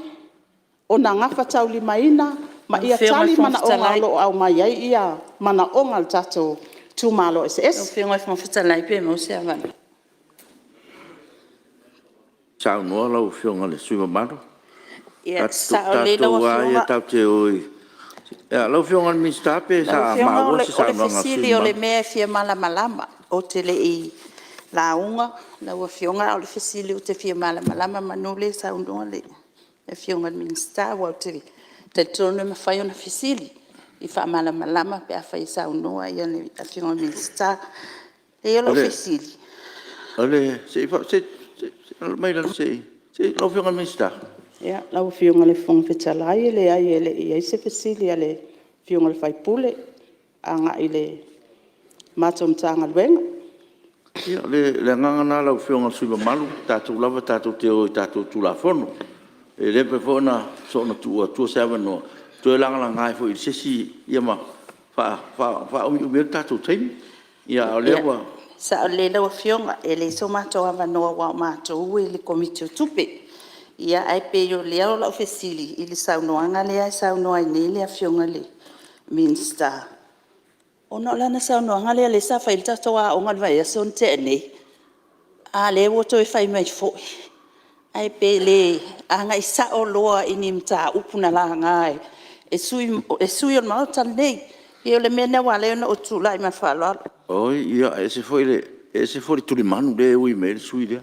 ona gafataulimaina ma ia tali manaoga o lo o aumai ai manaoga o tatou itumalo eseese. Lau Afioga i le Fofoga Fetalai pe maua se avanoa. Saunoa lau Afioga i le sui usufono mamalu. E sao lelei lau O tatou lava ia tatou te o i… Lau Afioga i le Minisita pe sa maua se saunoaga a le sui usufono mamalu? Lau Afioga o le fesili o le mea e fia malamalama. Ou te le i lauga lau Afioga a o le fesili ou te fia malamalama meamanu o lea e saunoa le Afioga i le Minisita. Aua ou te talitonu e mafai ona fesili e faamalamalama pe afai e saunoa le Afioga i le Minisita. O lau fesili… Se i alaala mai i lalo se i… Lau Afioga i le Minisita. Lau Afioga i le Fofoga Fetalai, e leai e le i i ai se fesili a le Afioga i le sui usufono agai i le matou Matagaluega. Ia o le agaga lena lau Afioga i le sui usufono mamalu, o tatou lava tatou te o i tatou Tulafono. E le mafai foi ona soona tuu atua se avanoa e toe lagalaga ai foi e se isi ma faaumiumi ai le tatou taimi. A o lea ua… E sao lelei lau Afioga, e leai so matou avanoa aua o matou e i le Komiti o Tupe. Ia ae pei o lea o lau fesili i le saunoaga lea e saunoa ai nei le Afioga i le Minisita, ona o lana saunoaga lea sa fai ai le tatou aoga i le vaiaso na tea nei, a o lea ua toe fai mai foi. Ae pe le agai sao loa i ni mataupu na laga e sui usufono o le Maota lenei. E pei o le mea lena ua ala ai ona ou tulai ma le faaaloalo. Oi, ia e ese foi le tulimanu lea e ui mai ai le sui usufono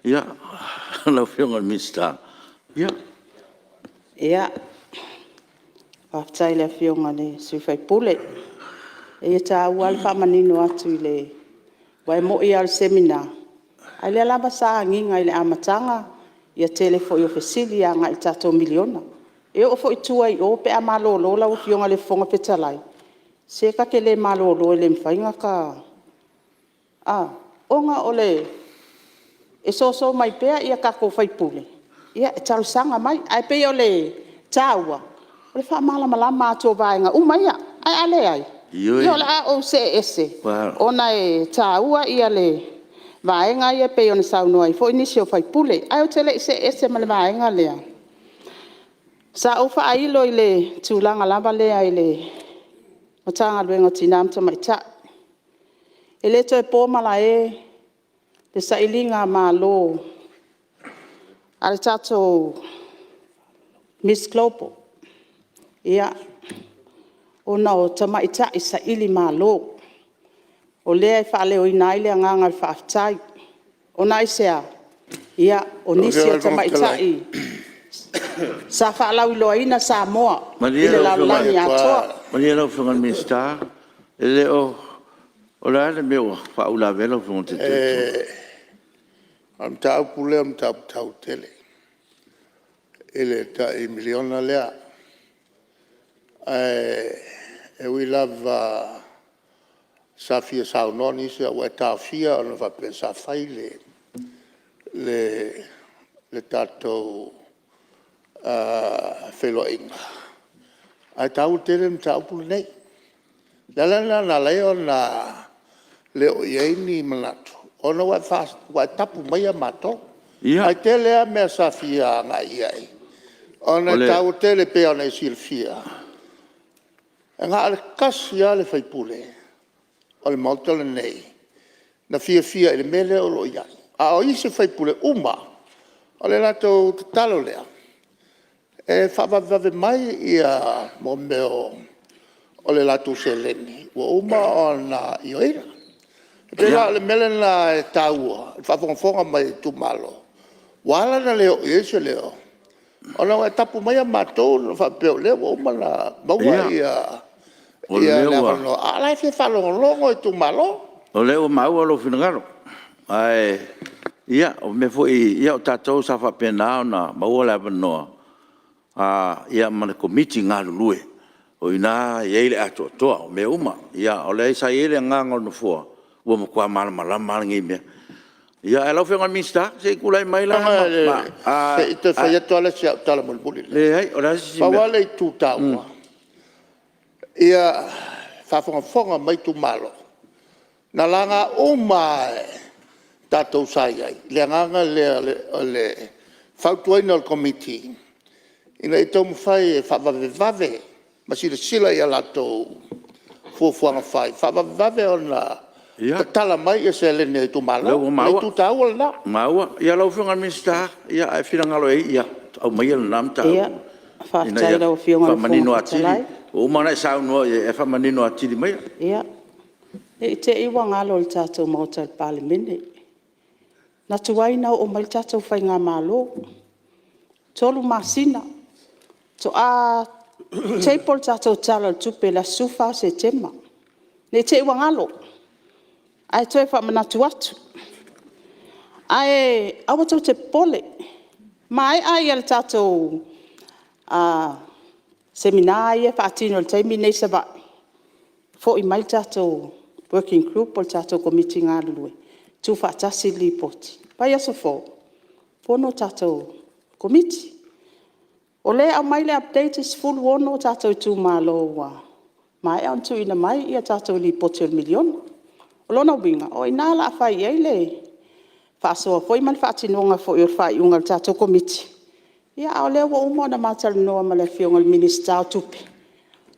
lea. Lau Afioga i le Minisita. Ia, faafetai i le Afioga i le sui usufono. E taua lava le faamanino atu aua e moni lava o le Semina, a o lea lava sa agiga i le amataga le tele foi o fesili agai i le tatou miliona. E oo foi i tua i o pe a malolo lau Afioga i le Fofoga Fetalai, se ta te le malolo e le mafai ona ta… ona e soso mai pea tatou sui usufono e talosaga mai. Ae pei o le taua, o le faamalamalama atu o vaega uma ia. Ae a leai, ia o le a ou see ese ona e taua vaega ia pei ona saunoa ai foi nisi o sui usufono. Ae ou te le i see ese ma le vaega lea, sa ou faailo i le tulaga lava lea i le Matagaluega o Tina ma Tamaitai. E le toe po malae le sailigamalo a le tatou Miss Global ona o tamaitai sailimalo. O lea e faaleoina ai le agaga o le faafetai. Ona aisea? O nisi o tamaitai sa faalauiloaina Samoa i le lalolagi atoa. Malie lau Afioga i le Minisita, e le o… O le a le mea ua faauilavea ai lau Afioga i le Taitai o le Itu Agai? O le mataupu lea o le mataupu taua tele i le tai $1 miliona lea. Ae ui lava Sa fia saunoa nisi ae ua e taofia ona faapea sa fai le tatou feiloaiga, ae taua tele le mataupu lenei. O le ala lena na ala ai ona le oo i ai ni manatu ona ua e tapu maia matou. Ae tele lava mea sa fia agai i ai ona e taua tele. E pei ona e silafia e na o le tasi lava le sui usufono o le Maota lenei na fiafia i le mea lea o lo o i ai, a o isi sui usufono uma lava, o le latou tatalo lea e faavavevave mai mea o le latou seleni ua uma ona ioeina. E pei la o le mea lena e taua i le faafogafoga mai a itumalo, ua ala ona le oo i ai se leo ona ua e tapu maia matou ona faapea o lea ua uma ona maua le avanoa, a o la e fia faalogologo itumalo. O lea ua maua lou finagalo, ae o mea foi… O tatou sa faapena ona maua le avanoa ma le Komiti galulue, o i ina e i ai le atoatoa o mea uma. O lea sa i ai le agaga o le Nofoa, ua matua malamalama lava lenei mea. Ae lau Afioga i le Minisita, se i tulai mai la. Se i toe fai atu lava le isi au tala mulimuli lea. Leai, o le a se isi mea… Pau lava le itu taua, ia faafogafoga mai itumalo, na laga uma lava e tatou sa i ai le agaga lea o le fautuaina o le Komiti ina ia taumafai e faavavevave ma silasila i a latou fuafuaga fai, faavavevave ona tatala mai seleni a itumalo. Lea ua O le itu taua lena. Maua. Ia lau Afioga i le Minisita, a e finagalo i ai, aumaia lena mataupu ina Faafetai i lau Afioga i le ia faamanino Fofoga atili. Fetalai. Ua uma ona e saunoa i ai, ae faamanino atili maia. Ia, ne i te i ua galo i le tatou Maota o le Palemene, na tuai ona oo mai le tatou faigamalo, 3 masina faatoa table le tatou Tala o le Tupe i le aso 14 o Setema. Ne i te i ua galo, ae toe faamanatu atu. Ae aua tou te popole, maea le tatou Semina ia e faatino i le taimi lenei i Savaii, foi mai le tatou working group po o le tatou Komiti galulue, tuufaatasi le lipoti, vaiaso fou, fono le tatou Komiti. O lea e aumai le update e 16 tatou itumalo ua maea ona tuuina mai a tatou lipoti o le miliona. O lona uiga, o i ina o le a fai i ai le faasoa foi ma le faatinoga foi o le faaiuga a le tatou Komiti, a o lea ua uma ona ma talanoa ma le Afioga i le Minisita o Tupe,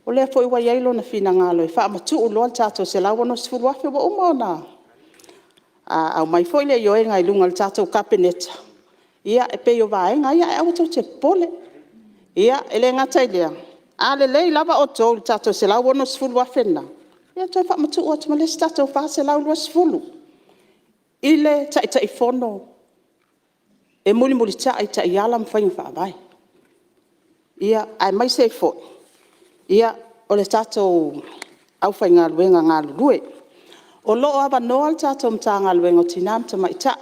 o lea foi ua i ai lona finagalo e faamatuu loa le tatou $160,000. Ua uma ona aumai foi le ioega i luga o le tatou Kapeneta, ia e pei o vaega ia, ae aua tou te popole. Ia, e le gata i lea, a lelei lava outou i le tatou $160,000 lena, ia toe faamatuu atu ma le isi tatou $420,000 i le Taitaifono e mulimulitai i taiala ma faiga faavae, aemaise ai foi o le tatou aufaigaluega galulue. O lo o avanoa le tatou Matagaluega o Tina ma Tamaitai,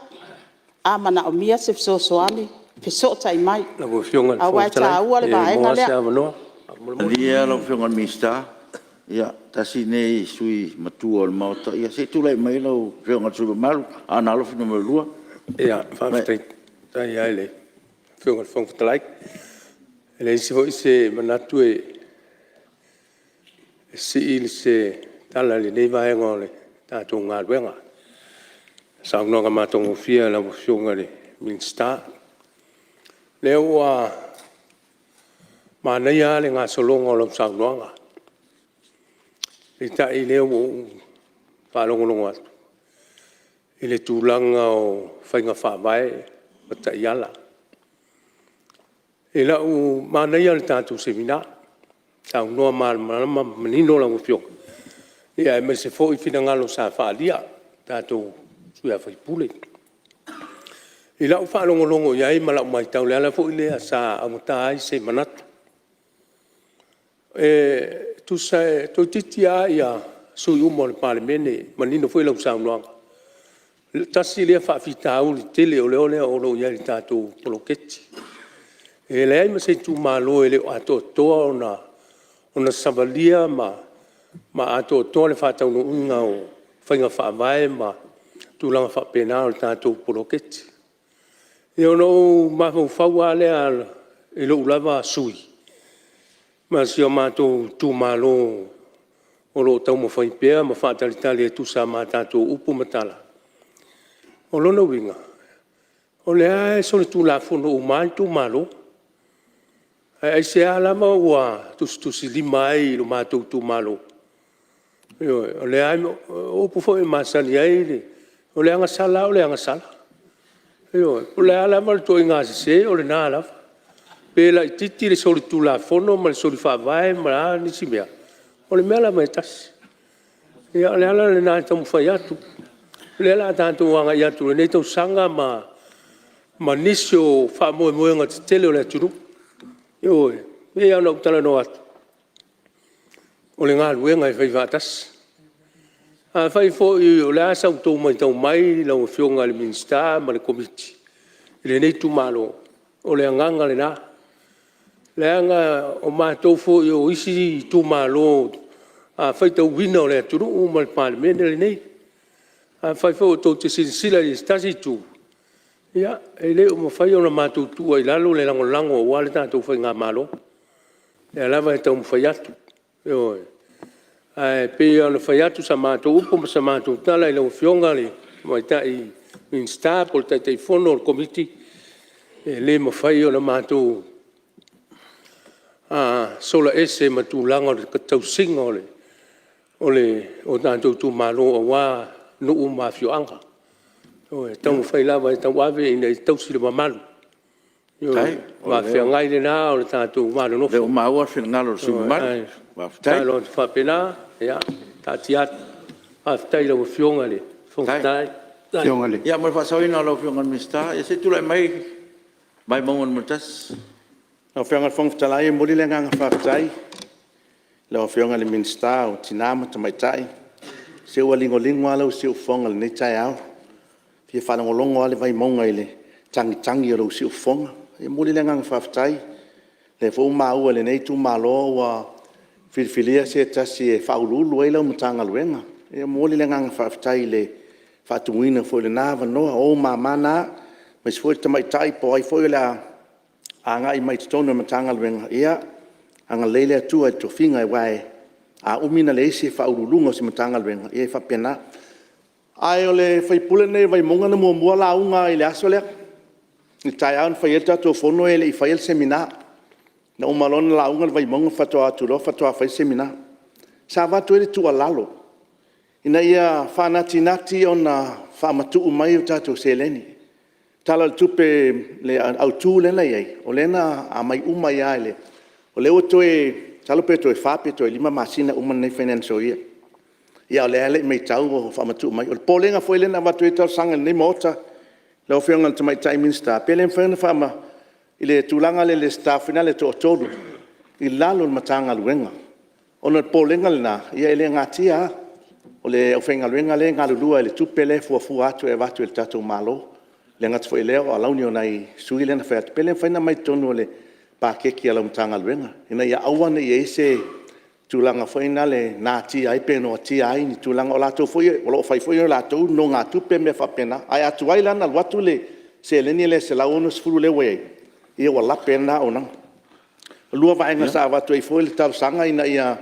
a manaomia se fesoasoani, fesootai mai, aua e taua le vaega lea. Lau Afioga i le Fofoga Fetalai pe maua se avanoa faamolemole. Malie lau Afioga i le Minisita, tasi lenei sui usufono matua o le Maota. Ia se i tulai mai lau Afioga i le sui usufono mamalu Aana Alofi 2. Faafetai lava i le Afioga i le Fofoga Fetalai. E leai foi se manatu e sii se tala i lenei vaega o le tatou galuega i le saunoaga matagofie a lau Afioga i le Minisita. O lea ua manaia lava le gasologa o lau saunoaga, peitai o lea ua ou faalogologo atu i le tulaga o faiga faavae ma taiala. Manaia le tatou Semina, saunoa malamalama ma manino lau Afioga, aemaise foi finagalo sa faaalia o tatou sui usufono. I lau faalogologo i ai ma lau matau, o le ala foi lea sa augata ai se manatu. Tusa toeitiiti lava sui usufono uma o le Palemene, manino foi lau saunoaga, tasi lea faafitauli tele o lea o lo o i ai i le tatou poloketi. E leai ma se itumalo e le o atoatoa ona savalia ma ma atoatoa le faataunuuina o faiga faavae ma tulaga faapena o le tatou poloketi. Ia ona ou mafaufau lava lea i lou lava sui usufono ma si o matou itumalo o lo o taumafai pea ma faatalitali e tusa ma tatou upu ma tala. O lona uiga, o lea lava e solitulafono uma lava itumalo, ae aisea lava ua tusitusilima ai i lo matou itumalo? Ioe, o upu foi e masani ai, o le agasala lava o le agasala. Ioe. Po o le a lava le ituaiga sese, o lena lava. Pe laitiiti le solitulafono ma le soli faavae ma a nisi mea, o le mea lava e tasi. Ia o le ala lena o le taumafai atu. O lea o le a tatou agai atu i lenei tausaga ma nisi o faamoemoega tetele o le atunuu. Ioe. E pei lava ona ou talanoa atu, o le galuega e faifaatasi. Afai foi o le a sa outou matau mai lau Afioga i le Minisita ma le Komiti i lenei itumalo, o le agaga lena, leaga o matou foi o isi itumalo faitauina o le atunuu ma le Palemene lenei. Afai foi tou te silasila i se tasi itu, ia e le o mafai ona matou tuua i lalo le lagolago aua le tatou faigamalo, o lea lava e taumafai atu, ioe. Ae pei lava ona fai atu sa matou upu ma sa matou tala i lau Afioga i le Tamaitai Minisita po o le Taitaifono o le Komiti, e le mafai ona matou sola ese ma tulaga o le tausiga o tatou itumalo aua nuu ma afioaga. Ioe. E taumafai lava e tauave ina ia tausi le mamalu, ioe, o le faafeagai lena o le tatou va nonofo. Faafetai o lea ua maua le finagalo o le sui usufono mamalu. Ae tatalo atu faapena, ia taatia atu. Faafetai i lau Afioga i le Fofoga Fetalai. Ia mo le faasaoina o lau Afioga i le Minisita, se i tulai mai Vaimauga 1. Lau Afioga i le Fofoga Fetalai e momoli le agaga faafetai i lau Afioga i le Minisita o Tina ma Tamaitai. Se ua ligoligo a lau siufofoga i lenei taeao, e fia faalogologo lava le Vaimauga i le tagitagi o lou siufofoga. E momoli le agaga faafetai, o lea foi ua maua e lenei itumalo ua filifilia se tasi e faauluulu i ai lau Matagaluega. E momoli le agaga faafetai i le faatumuina foi o lena avanoa, o ou mama na, aemaise foi le tamaitai po o ai foi o le a agai mai totonu o le Matagaluega, ia agalelei le Atua i tofiga aua a umi ona leai se Faauluuluga o se Matagaluega, ia e faapena. Ae o le sui usufono lenei o Vaimauga na muamua lauga lava i le aso lea, i le taeao na fai ai le tatou fono e le i faia le Semina. Na uma loa ona lauga le Vaimauga faatoa o atu loa faatoa fai le Semina. Sa avatu ai le tuualalo ina ia faanatinati ona faamatuu mai a tatou seleni. O le Tala o le Tupe Autu lea na i ai, o lea na aumai uma ai lava. O lea ua toe masalo pe toe 4 pe toe 5 masina uma lenei financial year, a o lea lava e le i matau o faamatuu mai. O le popolega foi lea na avatu ai le talosaga i lenei Maota lau Afioga i le Tamaitai Minisita, pe le mafai ona i le tulaga lea i le staff foi lea e toatolu i lalo o le Matagaluega. Ona o le popolega lena, e le natia lava, o le aufaigaluega lea e galulue lava i le tupe lea e fuafua atu e avatu e le tatou Malo. E le gata foi i lea o alauni o nai sui ia na fai atu, pe le mafai ona aumai totonu o le paketi a lau Matagaluega ina ia aua ne i i ai se tulaga foi lea e natia ai pe noatia ai ni tulaga, o latou foi o lo o fai foi a latou nonogatupe ma mea faapena. Ae a tuai la ona alu atu le seleni lea e $160,000 lea ua i ai, ia ua lape ai lena auaunaga. Lua o vaega sa avatu ai foi le talosaga ina ia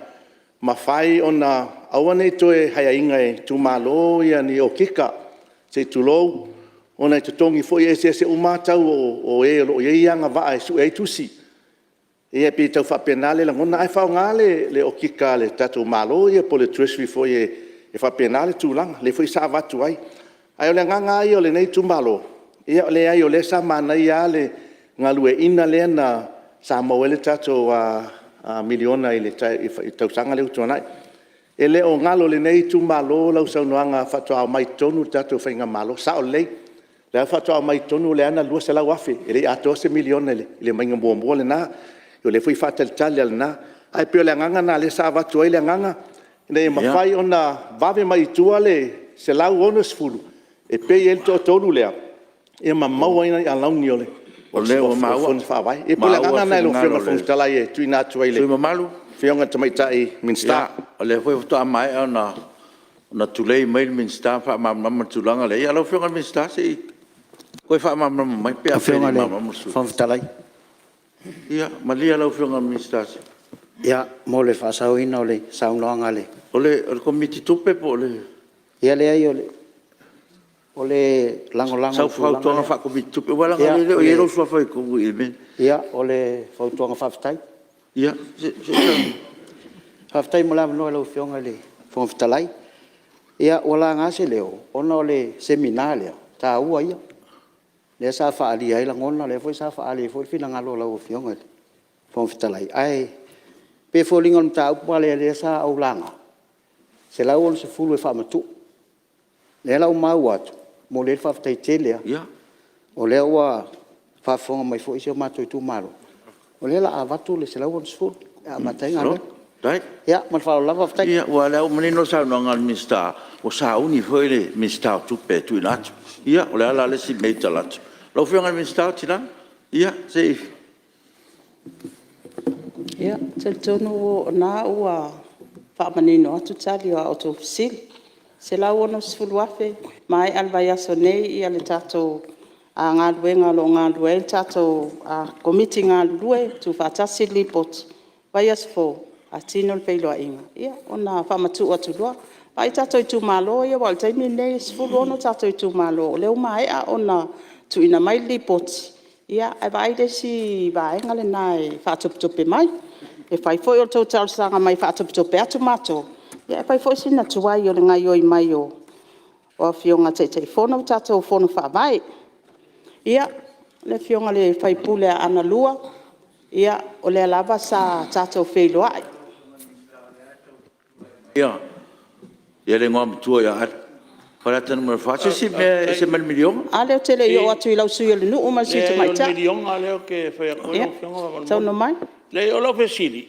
mafai ona aua ne i toe hire ina e itumalo ni okika se i tulou, ona e totogi foi, e eseese uma lava tau o e o lo o i ai agavaa e sue ai tusi. Ia e pei e tau faapena le lagona, ae faaaoga le okika a le tatou Malo po o le Treasury foi e faapena le tulaga, lea foi sa avatu ai. Ae o le agaga lava ia o lenei itumalo, ia leai o lea sa manaia lava le galueaiina lea sa maua ai le tatou miliona i le tausaga lea ua tuanai. E le o galo i lenei itumalo lau saunoaga faatoa omai i totonu le tatou faigamalo, e sao lelei. O lea faatoa omai i totonu o lea na $200,000 e le i atoa se miliona i le aumaiga muamua lena. O lea foi e faatalitali lava i lena. Ae pei o le agaga lena o lea sa avatu ai le agaga ina ia mafai ona vave mai tua le $160,000 e pay ai le toatolu lea ma maua ai nai alauni o Fono Faavae. E pei o le agaga lena lau Afioga i le Fofoga Fetalai e tuuina atu ai i le Afioga i le Tamaitai Minisita. Ia, o lea foi faatoa maea ona tulei mai le Minisita ma faamalamalama le tulaga lea. Ia lau Afioga i le Minisita se i toe faamalamalama mai pe afai e le i malamalama le sui usufono. Lau Afioga i le Fofoga Fetalai. Ia malie lau Afioga i le Minisita. Ia mo le faasaoina o le saunoaga a le… O le Komiti Tupe po o le… Ia leai o le lagolago i le tulaga lea. Sau fautuaga faa-Komiti Tupe aua leaga o lea e le o i ai lou suafa i totonu i i i le mea lea. Ia, o le fautuaga faafetai. Ia se i… Faafetai mo le avanoa i lau Afioga i le Fofoga Fetalai. Ia ua laga se leo ona o le Semina lea, o le taua ia, lea sa faaalia ai lagona, lea foi sa faaali ai foi finagalo o lau Afioga i le Fofoga Fetalai. Ae pei e foliga o le mataupu lea sa ou laga, e $160,000 e faamatuu. O lea la ua maua atu, e momoli ai le faafetai tele lava, o lea ua faafofoga mai foi si o matou itumalo, o lea o le a avatu le $160,000 e amata ai galuega. Ia ma le faaaloalo lava faafetai. Ia aua o lea ua manino le saunoaga a le Minisita, ua sauni foi le Minisita o Tupe e tuuina atu. Ia o le a la le isi mea i tala atu? Lau Afioga i le Minisita o Tina, ia se i… Ia, e talitonu o lena ua faamanino atu tali o a outou fesili. $160,000, maea i le vaiaso nei le tatou galuega o lo o galulue ai le tatou Komiti galulue e tuufaatasi le Lipoti, vaiaso fou faatino le feiloaiga ona faamatuu atu loa. Vaai tatou itumalo ia aua o le taimi lenei e 16 tatou itumalo o lea ua maea ona tuuina mai le Lipoti, ae vaai le isi vaega lena e faatopetope mai. E fai foi o le tou talosaga mai e faatopetope atu matou, ae fai foi sina tuai o le gaoioi mai o Afioga i Taitaifono ma tatou Fono Faavae. Ia, le Afioga i le sui usufono mo Aana 2, o lea lava sa tatou feiloai. Ia le Igoamatua ia Ale, Faleata 4, se isi mea e ese mai le miliona. Ale, ou te le i oo atu i lau Sui o le Nuu ma le Sui Tamaitai. Leai o le miliona lea ou te fai atu ai lau Afioga faamolemole. Ia, saunoa mai. Leai o lau fesili,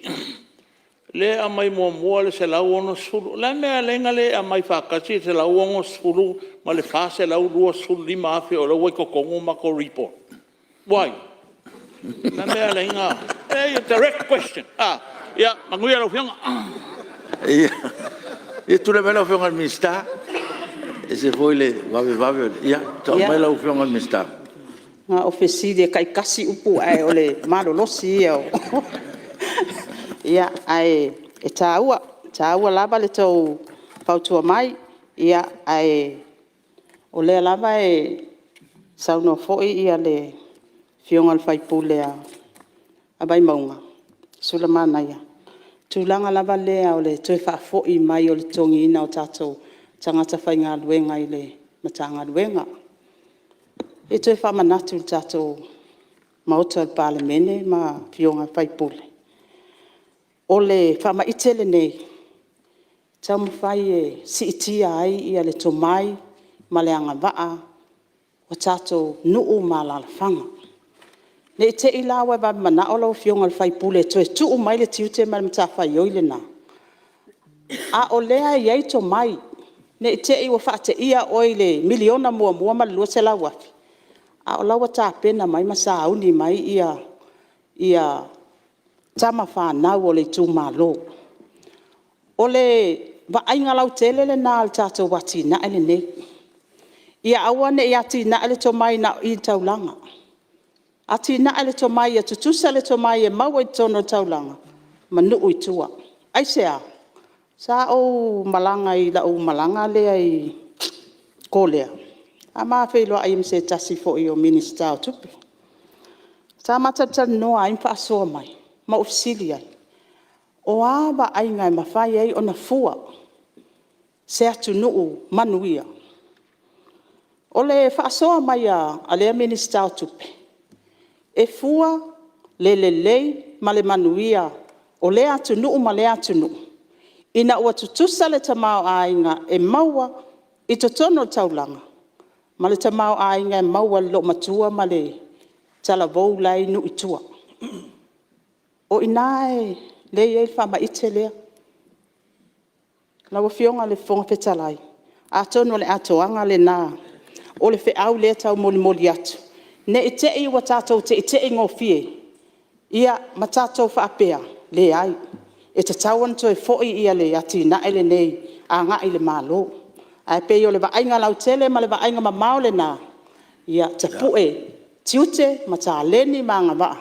lea e aumai muamua le $160,000. O le a le mea e ala ai ona le aumai faatasi le $160,000 ma le $425,000 o lea ua i totonu matou report? Why? O le a le mea e ala ai ona… Leai, direct question. Ia manuia lau Afioga. Ia tulai mai lau Afioga i le Minisita, e ese foi le vavevave o le… Ia tau mai lau Afioga i le Minisita. Na o fesili e tai-tasi upu ae o le malolosi ia o… Ae taua, e taua lava le tou fautua mai, ae o lea lava e saunoa foi le Afioga i le sui usufono a Vaimauga, Sulamanaia, i le tulaga lava lea o le toe faafoi mai o le totogiina o tatou tagata faigaluega i le Matagaluega. E toe faamanatu i le tatou Maota o le Palemene ma Afioga i sui usufono, o le faamaite lenei e taumafai e siitia ai le tomai ma le agavaa o tatou nuu ma alaalafaga. Ne i te i la ua e vave manao lau Afioga i le sui usufono e toe tuu mai le tiute ma le matafaioi lena, a o lea e i ai tomai. Ne i te i ua faateia oe i le $1miliona muamua ma le $200,000, a o la e ua tapena mai ma sauni mai tamafanau a le itumalo. O le vaaiga lautele lena o le tatou atinae lenei, ia aua ne i atinae le tomai na o i i le taulaga, atinae le tomai ia tutusa le tomai e maua i totonu o le taulaga ma nuu i tua. Aisea? Sa ou malaga i lau malaga lea i Korea, sa ma feiloai ai ma se tasi foi o Minisita o Tupe. Sa ma talatalanoa ai ma faasoa mai ma ou fesili i ai, o a vaaiga e mafai ai ona fua se atunuu manuia? O le faasoa mai a lea Minisita o Tupe, e fua le lelei ma le manuia o lea atunuu ma lea atunuu ina ua tutusa le tamaoaiga e maua i totonu o le taulaga ma le tamaoaiga e maua e le loomatua ma le talavou la e i nuu i tua. O i ina lea e i ai le faamaite lea. Lau Afioga i le Fofoga Fetalai, atonu o le atoaga lena o le feau lea e taumolimoli atu, ne i te i ua tatou teitei gofie ma tatou faapea, leai. E tatau ona toe foi le atinae lenei agai i le Malo. Ae pei o le vaaiga lautele ma le vaaiga mamao lena, ia tapue tiute ma taleni ma agavaa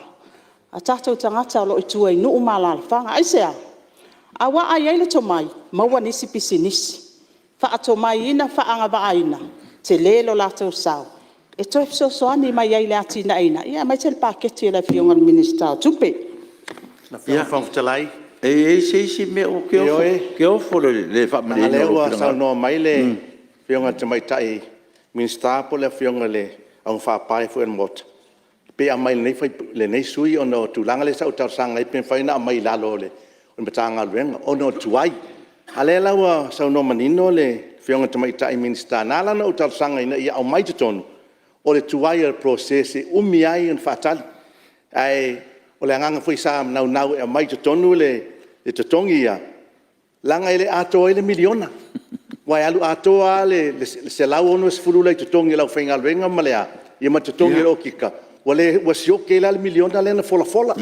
a tatou tagata o lo o i tua i nuu ma alalafaga. Aisea? Aua a i ai le tomai, maua nisi pisinisi, faatomaiina, faaagavaaina, tele lo latou sao e toe fesoasoani mai ai i le atinaeina aemaise le paketi a le Afioga i le Minisita o Tupe. Lau Afioga i le Fofoga Fetalai… E i ai se isi mea… Ou te ofo i le le faamalieina o lou Ioe, leaga o lea ua finagalo. saunoa mai le Afioga i le Tamaitai Minisita po o le Afioga i le augafaapae foi o le Maota, pei e aumai i lenei sui usufono ona o le tulaga lea sa ou talosaga ai pe mafai ona aumai i lalo o le Matagaluega ona o le tuai. A o lea la ua saunoa manino le Afioga i le Tamaitai Minisita, na ala ona ou talosaga ina ia aumai i totonu, o le tuai o le process e umi ai ona faatali. Ae o le agaga foi sa naunau e aumai i totonu le totogi ia, leaga e le atoa ai le miliona. Aua e alu atoa lava le $160,000 lea i totogi o le aufaigaluega ma le a, ia ma totogi o le okika, ua sioki ai la le miliona lea na folafola.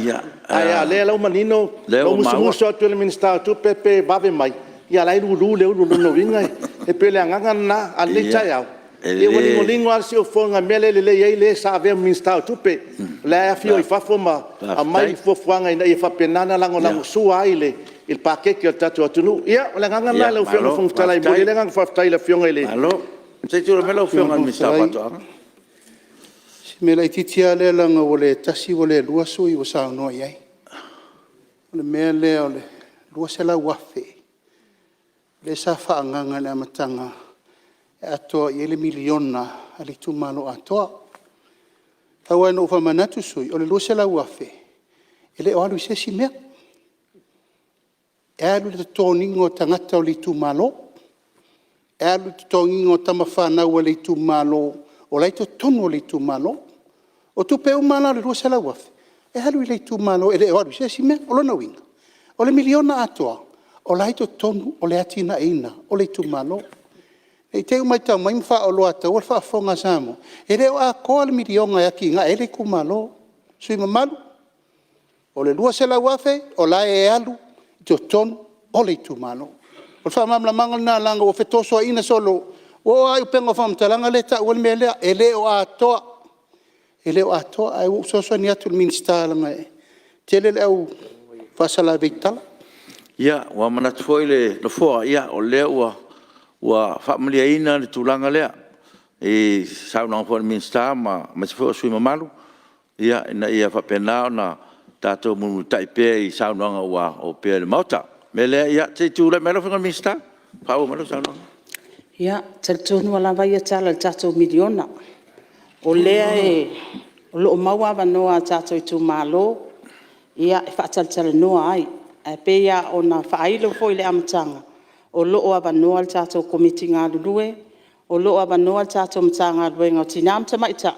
A o lea la ua manino, na ou musumusu atu i le Minisita o Tupe pe vave mai, ia a o la e lulu le ulu. O lona uiga e pei o le agaga lena, a o lenei taeao, ia ua ligoligo lava le siufofoga i le mea lea e lelei ai le sa avea ma Minisita o Tupe, o la e afio i fafo ma aumai fuafuaga ina ia faapena ona lagolagosua ai i le paketi a le tatou atunuu. Ia, o le agaga lena lau Afioga i le Fofoga Fetalai e momoli ai le agaga faafetai i le Afioga i le… Se i tulai mai lau Afioga i le Minisita o Faatoaga. Si mea laitiiti lava lea leaga ua le tasi ua le lua sui usufono ua saunoa i ai. O le mea lea o le $200,000 lea sa faaagaaga i le amataga e atoa i ai le miliona a le itumalo atoa. Tau lava ina ou faamanatu sui usufono, o le $200,000 e le o alu i se isi mea, e alu i le totogiina o tagata o le itumalo, e alu i le totogiina o tamafanau a le itumalo o la e i totonu o le itumalo. O tupe uma la o le $200,000, e alu i le itumalo e le o alu i se isi mea. O lona uiga, o le miliona atoa, o la e i totonu o le atinaeina o le itumalo. Ne i te i ua matau mai ma faaoloataua le faafofoga a Samoa, e le o atoa le miliona e atiae ai le itumalo. Sui usufono mamalu, o le $200,000 o la e alu i totonu o le itumalo. O le faamalamalamaga lena leaga ua fetosoaina solo, ua oo lava i upega o faamatalaga lea e tau ai le mea lea. E le o atoa, e le o atoa. Ae ua ou fesoasoani atu i le Minisita leaga e tele le au faasalavei tala. Ia, ua manatu foi le Nofoa, o lea ua faamalieina le tulaga lea i le saunoaga foi a le Minisita aemaise foi o sui usufono mamalu, ina ia faapena ona tatou mulimulitai pea i saunoaga ua opea i le Maota. O le mea lea, se i tulai mai lau Afioga i le Minisita e faaauau mai lau saunoaga. Ia, e talitonu lava ia tala i le tatou miliona, o lea o lo o maua avanoa a tatou itumalo e faatalatalanoa ai. Ae pei lava ona faailo foi i le amataga, o lo o avanoa le tatou Komiti galulue, o lo o avanoa le tatou Matagaluega o Tina ma Tamaitai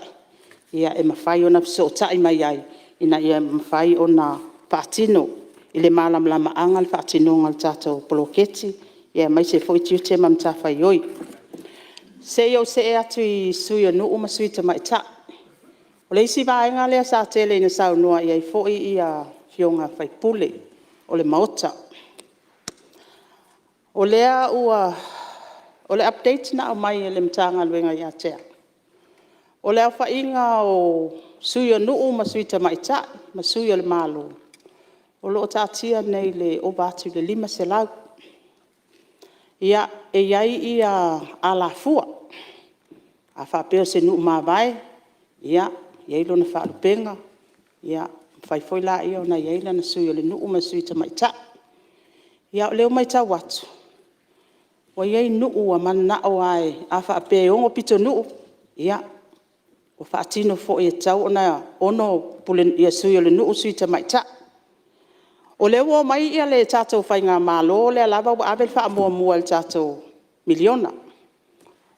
e mafai ona fesootai mai ai ina ia mafai ona faatino i le malamalamaaga le faatinoga o le tatou poloketi, aemaise foi tiute ma matafaioi. Se i ou see atu i Sui o Nuu ma Sui Tamaitai. O le isi vaega lea sa tele ina saunoa i ai foi afioga i sui usufono o le Maota. O le update na aumai e le Matagaluega ia te au, o le aofaiga o Sui o Nuu ma Sui Tamaitai ma Sui o le Malo, o lo o taatia nei i le ova atu i le 500. E i ai alafua, a faapea o se nuu mavae, e i ai lona faalupega, ona mafai foi lea ona i ai lana Sui o le Nuu ma le Sui Tamaitai. A o lea ua matau atu, ua i ai nuu ua mananao lava a faapea e ono pitonuu, ia, ua faatino foi e tatau ona 6 Sui o le Nuu, Sui Tamaitai. O lea ua omai le tatou faigamalo o lea lava ua ave le faamuamua i le tatou miliona.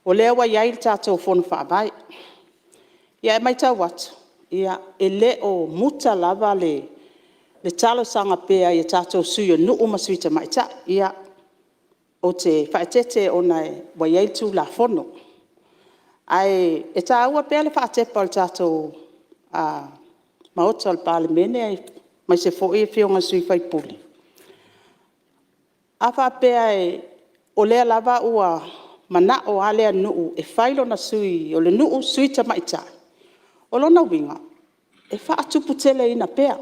O lea ua i ai le tatou Fono Faavae. Ae matau atu, e le o muta lava le talosaga pea i tatou Sui o Nuu ma Sui Tamaitai. Ia, ou te faaeteete ona ua i ai le Tulafono. Ae taua pea le faatepa o le tatou Maota o le Palemene aemaise foi afioga i sui usufono, A faapea o lea lava ua manao lava lea nuu e fai lona sui o le nuu, sui tamaitai, o lona uiga e faatuputeleina pea.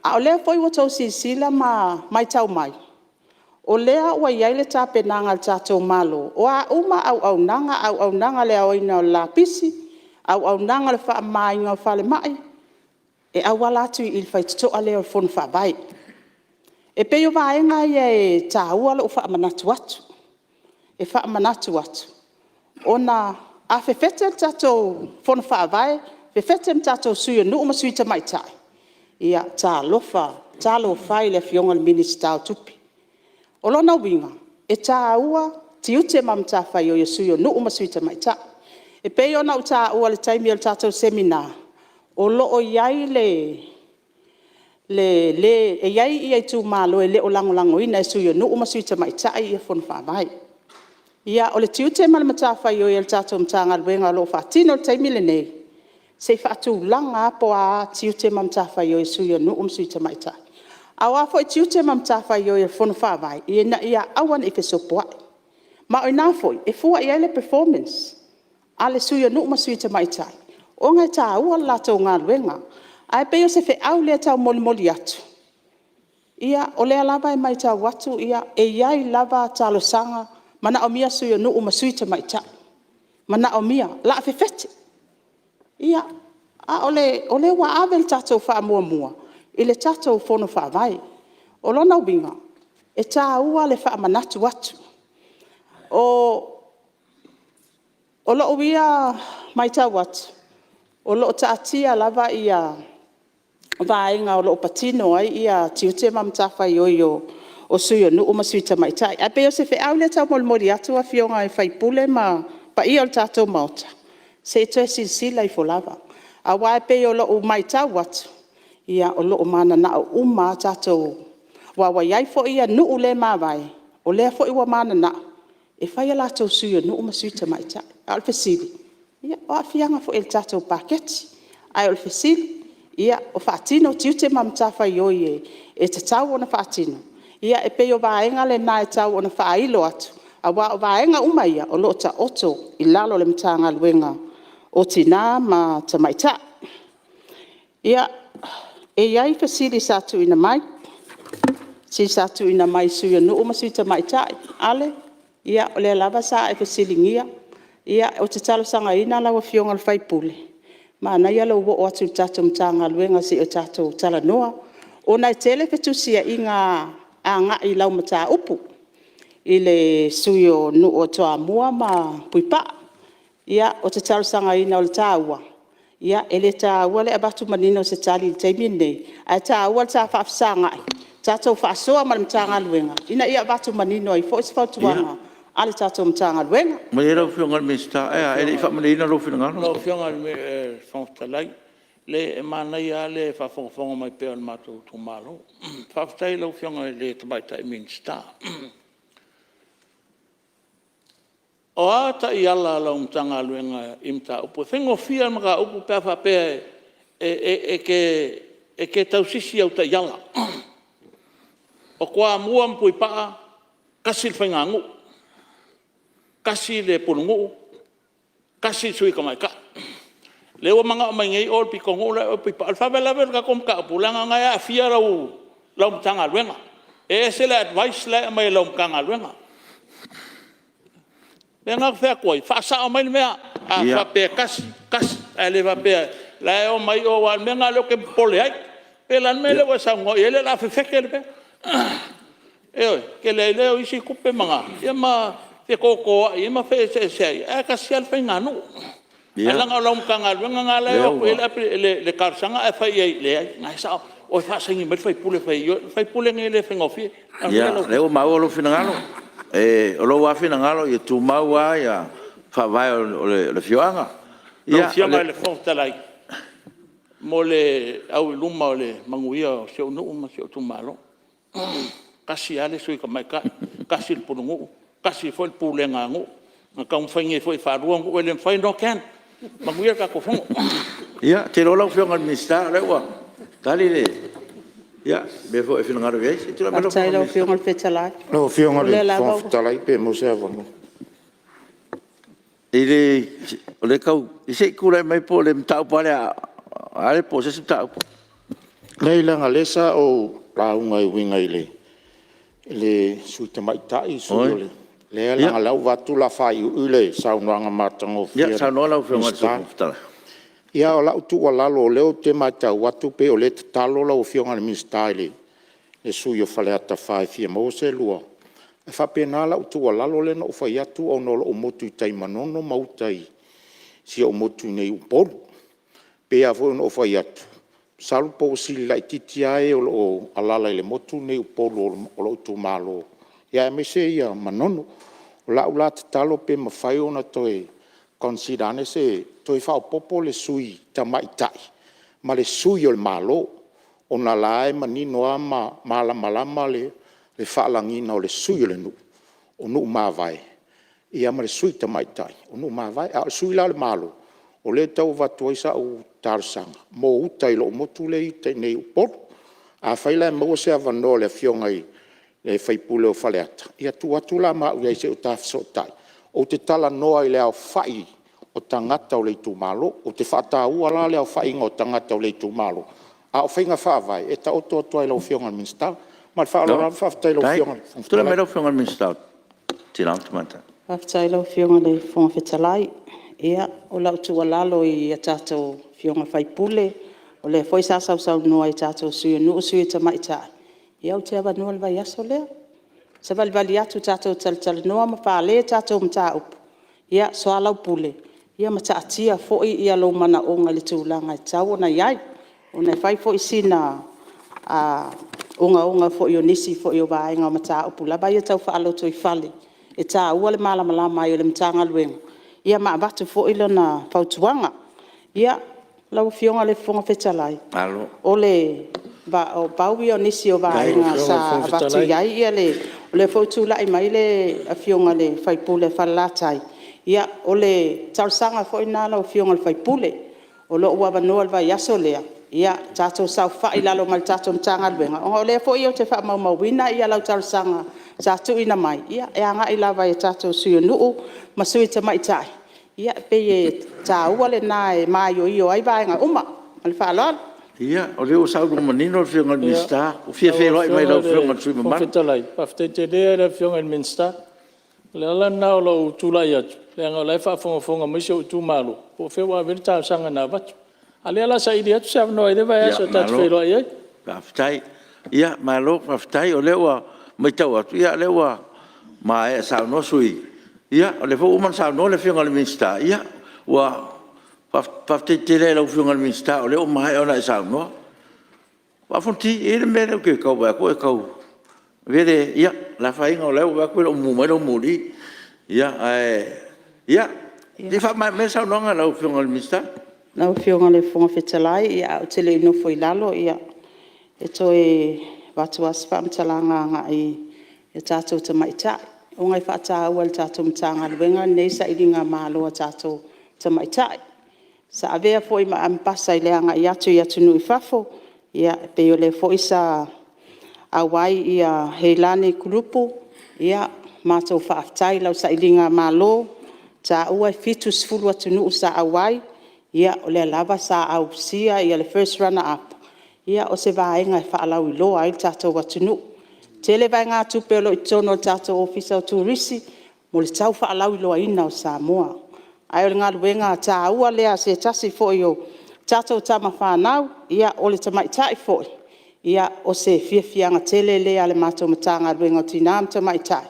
A o lea foi ua outou silasila ma matau mai, o lea ua i ai le tapenaga a le tatou Malo, o a uma auaunaga, auaunaga i le aoina o le lapisi, auaunaga i le faamamaina o falemai, e auala atu i le faitotoa lea o le Fono Faavae. E pei o vaega ia e taua lou faamanatu atu. E faamanatu atu, ona a fefete le tatou Fono Faavae, fefete ma tatou Sui o Nuu ma Sui Tamaitai, ia talofa, talofa e i le Afioga i le Minisita o Tupe. O lona uiga, e taua tiute ma matafaioi a Sui o Nuu ma Sui Tamaitai. E pei ona ou taua i le taimi o le tatou Semina, o lo o i ai itumalo e le o lagolagoina e Sui o Nuu ma Sui Tamaitai Fono Faavae. Ia o le tiute ma le matafaioi a le tatou Matagaluega o lo o faatino i le taimi lenei, se i faatulaga lava po o a tiute ma matafaioi a Sui o Nuu ma Sui Tamaitai. A o a foi tiute ma matafaioi a le Fono Faavae, ina ia aua ne i fesopoai. Ma o i ina foi e fua i ai le performance a le Sui o Nuu ma Sui Tamaitai, ona e taua le latou galuega. Ae pei o se feau lea e taumolimoli atu, ia o lea lava e matau atu e i ai lava talosaga, manaomia Sui o Nuu ma Sui Tamaitai, manaomia. O le a fefete? Ia, a o lea ua ave le tatou faamuamua i le tatou Fono Faavae. O lona uiga, e taua le faamanatu atu. O lou ia matau atu, o lo o taatia lava vaega o lo o patino ai tiute ma matafaioi o Sui o Nuu ma Sui Tamaitai. Ae pei o se feau lea e taumolimoli atu Afioga i sui usufono ma le paia o le tatou Maota, se i toe silasila ifo lava. Aua e pei o lau matau atu, ia o lo o mananao uma lava tatou, aua ua i ai foi nuu le mavae, o lea foi ua mananao e fai a latou Sui o Nuu ma Sui Tamaitai. A o le fesili, ia o aafiaga foi o le tatou paketi. A o le fesili, o faatino tiute ma matafaioi e tatau ona faatino? Ia e pei o vaega na e tau ona faailo atu, aua o vaega uma ia, o lo o taoto i lalo o le Matagaluega o Tina ma Tamaitai. Ia, e i ai fesili sa tuuina mai, fesili sa tuuina mai i Sui o Nuu ma Sui Tamaitai. Ale, ia o lea lava sa e fesiligia. Ou te talosagaina lau Afioga i le sui usufono, manaia lou oo atu i le tatou Matagaluega se i o tatou talanoa, ona e tele fetusiaiga agai i lau mataupu i le Sui o Nuu o Toamua ma Puipaa. Ia, ou te talosagaina, o le taua, e le taua le avatu manino o se tali i le taimi lenei, ae taua le ta faafesagai, tatou faasoa ma le Matagaluega ina ia avatu manino ai foi se fautuaga a le tatou Matagaluega. Ia malie lau Afioga i le Minisita, ae a, e le i faamalieina lou finagalo? Lau Afioga i le Fofoga Fetalai, leai e manaia lava le faafogafoga mai pea o le matou itumalo. Faafetai i lau Afioga i le Tamaitai Minisita. O a taiala a lau Matagaluega i mataupu ia? E faigofie lava le mataupu pe a faapea e te tausisi i au taiala. O Toamua ma Puipaa e tasi le faiganuu, tasi le pulenuu, tasi le sui tamaitai. O lea ua manao mai nei o i le pitonuu la i o i Puipaa. O le faalavelave o le tatou mataupu leaga o lena e aafia lau Matagaluega. E ese le advice la e aumai e lau Matagaluega. O lea la ou te fai atu ai, faasao mai le mea. A faapea e tasi, tasi, ae le faapea o la e omai o aua o le mea lena lea ou te popole ai. Pe o le a le mea lea ua e saunoa i ai o le a fefete le mea. Ioe, tele ai lea o isi tupe ma fetotoai ai ma feeseeseai ai ae tasi lava le faiganuu. Ae leaga o lau Matagaluega lena la e o atu i ai le talosaga ae fai i ai, leai o lena e sao, oe faasaini mai le sui usufono e fai e ioe. O le sui usufono lenei e le faigofie. Manuia lau Afioga. Ia, o lea ua maua lou finagalo. O lou lava finagalo ia tumau lava faavae o le afioaga. Lau Afioga i le Fofoga Fetalai, mo le au i luma o le manuia o si ou nuu ma si ou itumalo. E tasi lava le sui tamaitai, tasi le pulenuu, tasi foi le pulega a nuu. Na taumafai nei foi e faalua nuu, e le mafai, no can. Manuia le tatou Fono. Ia, ou te iloa lau Afioga i le Minisita o lea ua tali le mea foi e finagalo i ai. Se i tulai mai lau Afioga Lau i Afioga le i le Minisita. Fofoga Fetalai pe maua se avanoa. Ia se i tulai mai po o le mataupu lava lea a Ale po o se isi mataupu. Leai leaga o lea sa ou lauga e uiga i le Sui Tamaitai, Sui o le… Leaga o lea ua ou vaai atu o le a faaiuiu le saunoaga matagofie a le Ia saunoa lau Afioga i le Sui Minisita. Fofoga Fetalai. Ia o lau tuualalo o lea ou te matau atu pei o lea e tatalo lau Afioga i le Minisita i le sui usufono o Faleata 4 e fia maua se lua… E faapena lau tuualalo lea na ou fai atu ona o lou motu i tai i Manono ma uta i si ou motu i nei i Upolu. E pei lava foi ona ou fai atu, masalo po ua sili laitiiti lava e o lo o alaala i le motu lenei i Upolu o lou itumalo, aemaise Manono. O lau la tatalo pe mafai ona toe consider ane se… toe faaopoopo le Sui Tamaitai ma le Sui o le Malo, ona o la e manino lava ma malamalama le faalagiga o le Sui o le nuu, o nuu mavae, ia ma le Sui Tamaitai, o nuu mavae. A o le sui la o le Malo, o lea e tau avatu ai sau talosaga mo uta i lou motu lea e i uta i Upolu. Afai la e maua se avanoa o le Afioga i le sui usufono o Faleata, ia tuu atu la ma au i ai se i ta fesootai, ou te talanoa i le aofai o tagata o le itumalo. Ou te faataua la le aofaiga o tagata o le itumalo, a o faiga faavae, e taoto atu lava i lau Afioga i le Minisita. Ma le faaaloalo lava. Faafetai i lau Afioga i le Fofoga Tulai mai Fetalai. lau Afioga i le Minisita mo Tina ma Tamaitai. Faafetai i lau Afioga i le Fofoga Fetalai. Ia, o lau tuualalo i a tatou Afioga i sui usufono, o lea foi sa sausaunoa i tatou Sui o Nuu, Sui Tamaitai, ia ou te avanoa i le vaiaso lea. Savalivali atu tatou te talatalanoa ma fale tatou mataupu, soalaupule ma taatia foi lou manaoga i le tulaga e tatau ona i ai, ona e fai foi sina ogaoga foi o nisi foi o vaega o mataupu lava ia tau faalotoifale, e taua le malamalama ai o le Matagaluega ma avatu foi lana fautuaga. Ia, lau Afioga i le Fofoga Fetalai, pau ia o nisi o vaega sa avatu i ai le… O lea foi ua tulai mai le Afioga i le sui usufono o Falelatai, ia o le talosaga foi lena lau Afioga i le sui usufono. O lo o ua avanoa i le vaiaso lea, tatou saofai i lalo ma le tatou Matagaluega, ona o lea foi ou te faamaumauina lau talosaga sa tuuina mai, e agai lava i tatou Sui o Nuu ma Sui Tamaitai. E pei e taua lena e maioio ai vaega uma. Ma le faaaloalo. Ia, o lea ua saunoa manino le Afioga i le Minisita, ua fia feiloai ma lau Afioga i le sui usufono Lau mamalu. Afioga i le Fofoga Fetalai, faafetai tele lava i le Afioga i le Minisita. O le ala lena o lou tulai atu, leaga o la e faafogafoga mai si ou itumalo po o fea ua ave i ai le talosaga na avatu. A o lea o le a saili atu se avanoa i lea vaiaso ta te feiloai ai. Faafetai. Ia malo faafetai. O lea ua matau atu, o lea ua maea saunoa sui usufono, o lea foi ua uma ona saunoa le Afioga i le Minisita. Ia, ua faafetai tele lava i lau Afioga i le Minisita o lea ua maea ona e saunoa. Vaa o Fonoti, e i ai le mea lea ou te tau vaai atu o e tau… Avea le… Ia, le afaina o lea ua ou vaai atu e le o mumu mai lau moli. Ae ia, se i faamaea mai le saunoaga a lau Afioga i le Minisita. Lau Afioga i le Fofoga Fetalai, ae ou te le i nofo i lalo, e toe avatu lava se faamatalaga agai i tatou tamaitai, ona e faataua e le tatou Matagaluega lenei sailigamalo a tatou tamaitai. Sa avea foi ma Ambassador i le agai atu i atunuu i fafo, e pei o lea foi sa auai Heilani Kulupu, matou faafetai i lau sailigamalo, e taua e 70 atunuu sa auai, o lea lava sa ausia le 1st Runner Up, o se vaega e faalauiloa ai le tatou atunuu. E tele vaegatupe o lo o i totonu o le tatou Ofisa o Turisi mo le tau faalauiloaina o Samoa. Ae o le galuega taua lea a se tasi foi o tatou tama fanau, o le tamaitai foi, o se fiafiaga tele lea o le matou Matagaluega o Tina ma Tamaitai,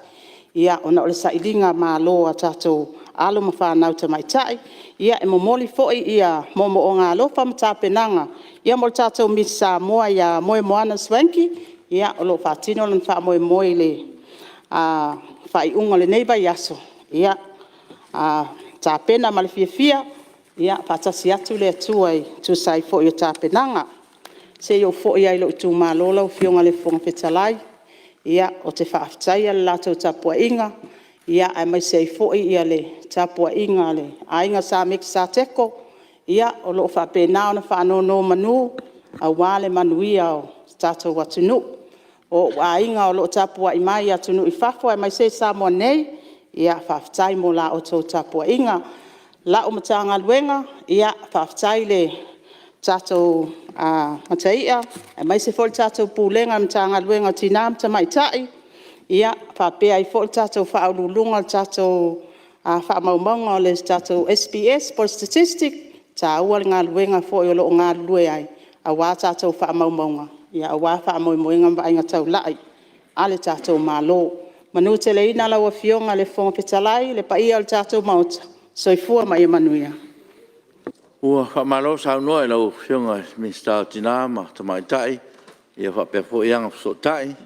ona o le sailigamalo a tatou alo ma fanau tamaitai. E momoli foi moomooga alofa ma tapenaga mo le tatou Miss Samoa ia Moemoana Schwenkie, o lo o faatino lona faamoemoe i le faaiuga o lenei vaiaso. Ia tapena ma le fiafia, faatasi atu le Atua e tusa ai foi o tapenaga. Se i ou foi lava i lou itumalo lau Afioga i le Fofoga Fetalai, ou te faafetaia le latou tapuaiga, aemaise ai foi le tapuaiga a le Aiga Sa Mekisateko o lo o faapena ona faanonomanu aua le manuia o tatou atunuu. O ou aiga o lo o tapuai mai i atunuu i fafo aemaise o Samoa nei, ia faafetai mo la outou tapuaiga. Lau Matagaluega, faafetai i le tatou Mataia aemaise foi o le tatou Pulega o le Matagaluega o Tina ma Tamaitai, faapea ai foi le tatou Faauluuluga o le tatou Faamaumauga o le tatou SBS po o le Statistic, e taua le galuega foi o lo o galulue ai aua tatou faamaumauga aua faamoemoega ma vaaiga taulai a le tatou Malo. Manuteleina lau Afioga i le Fofoga Fetalai, le paia o le tatou Maota, soifua ma ia manuia. Ua faamalo saunoa i lau Afioga i le Minisita o Tina ma Tamaitai faapea foi Agafesootai,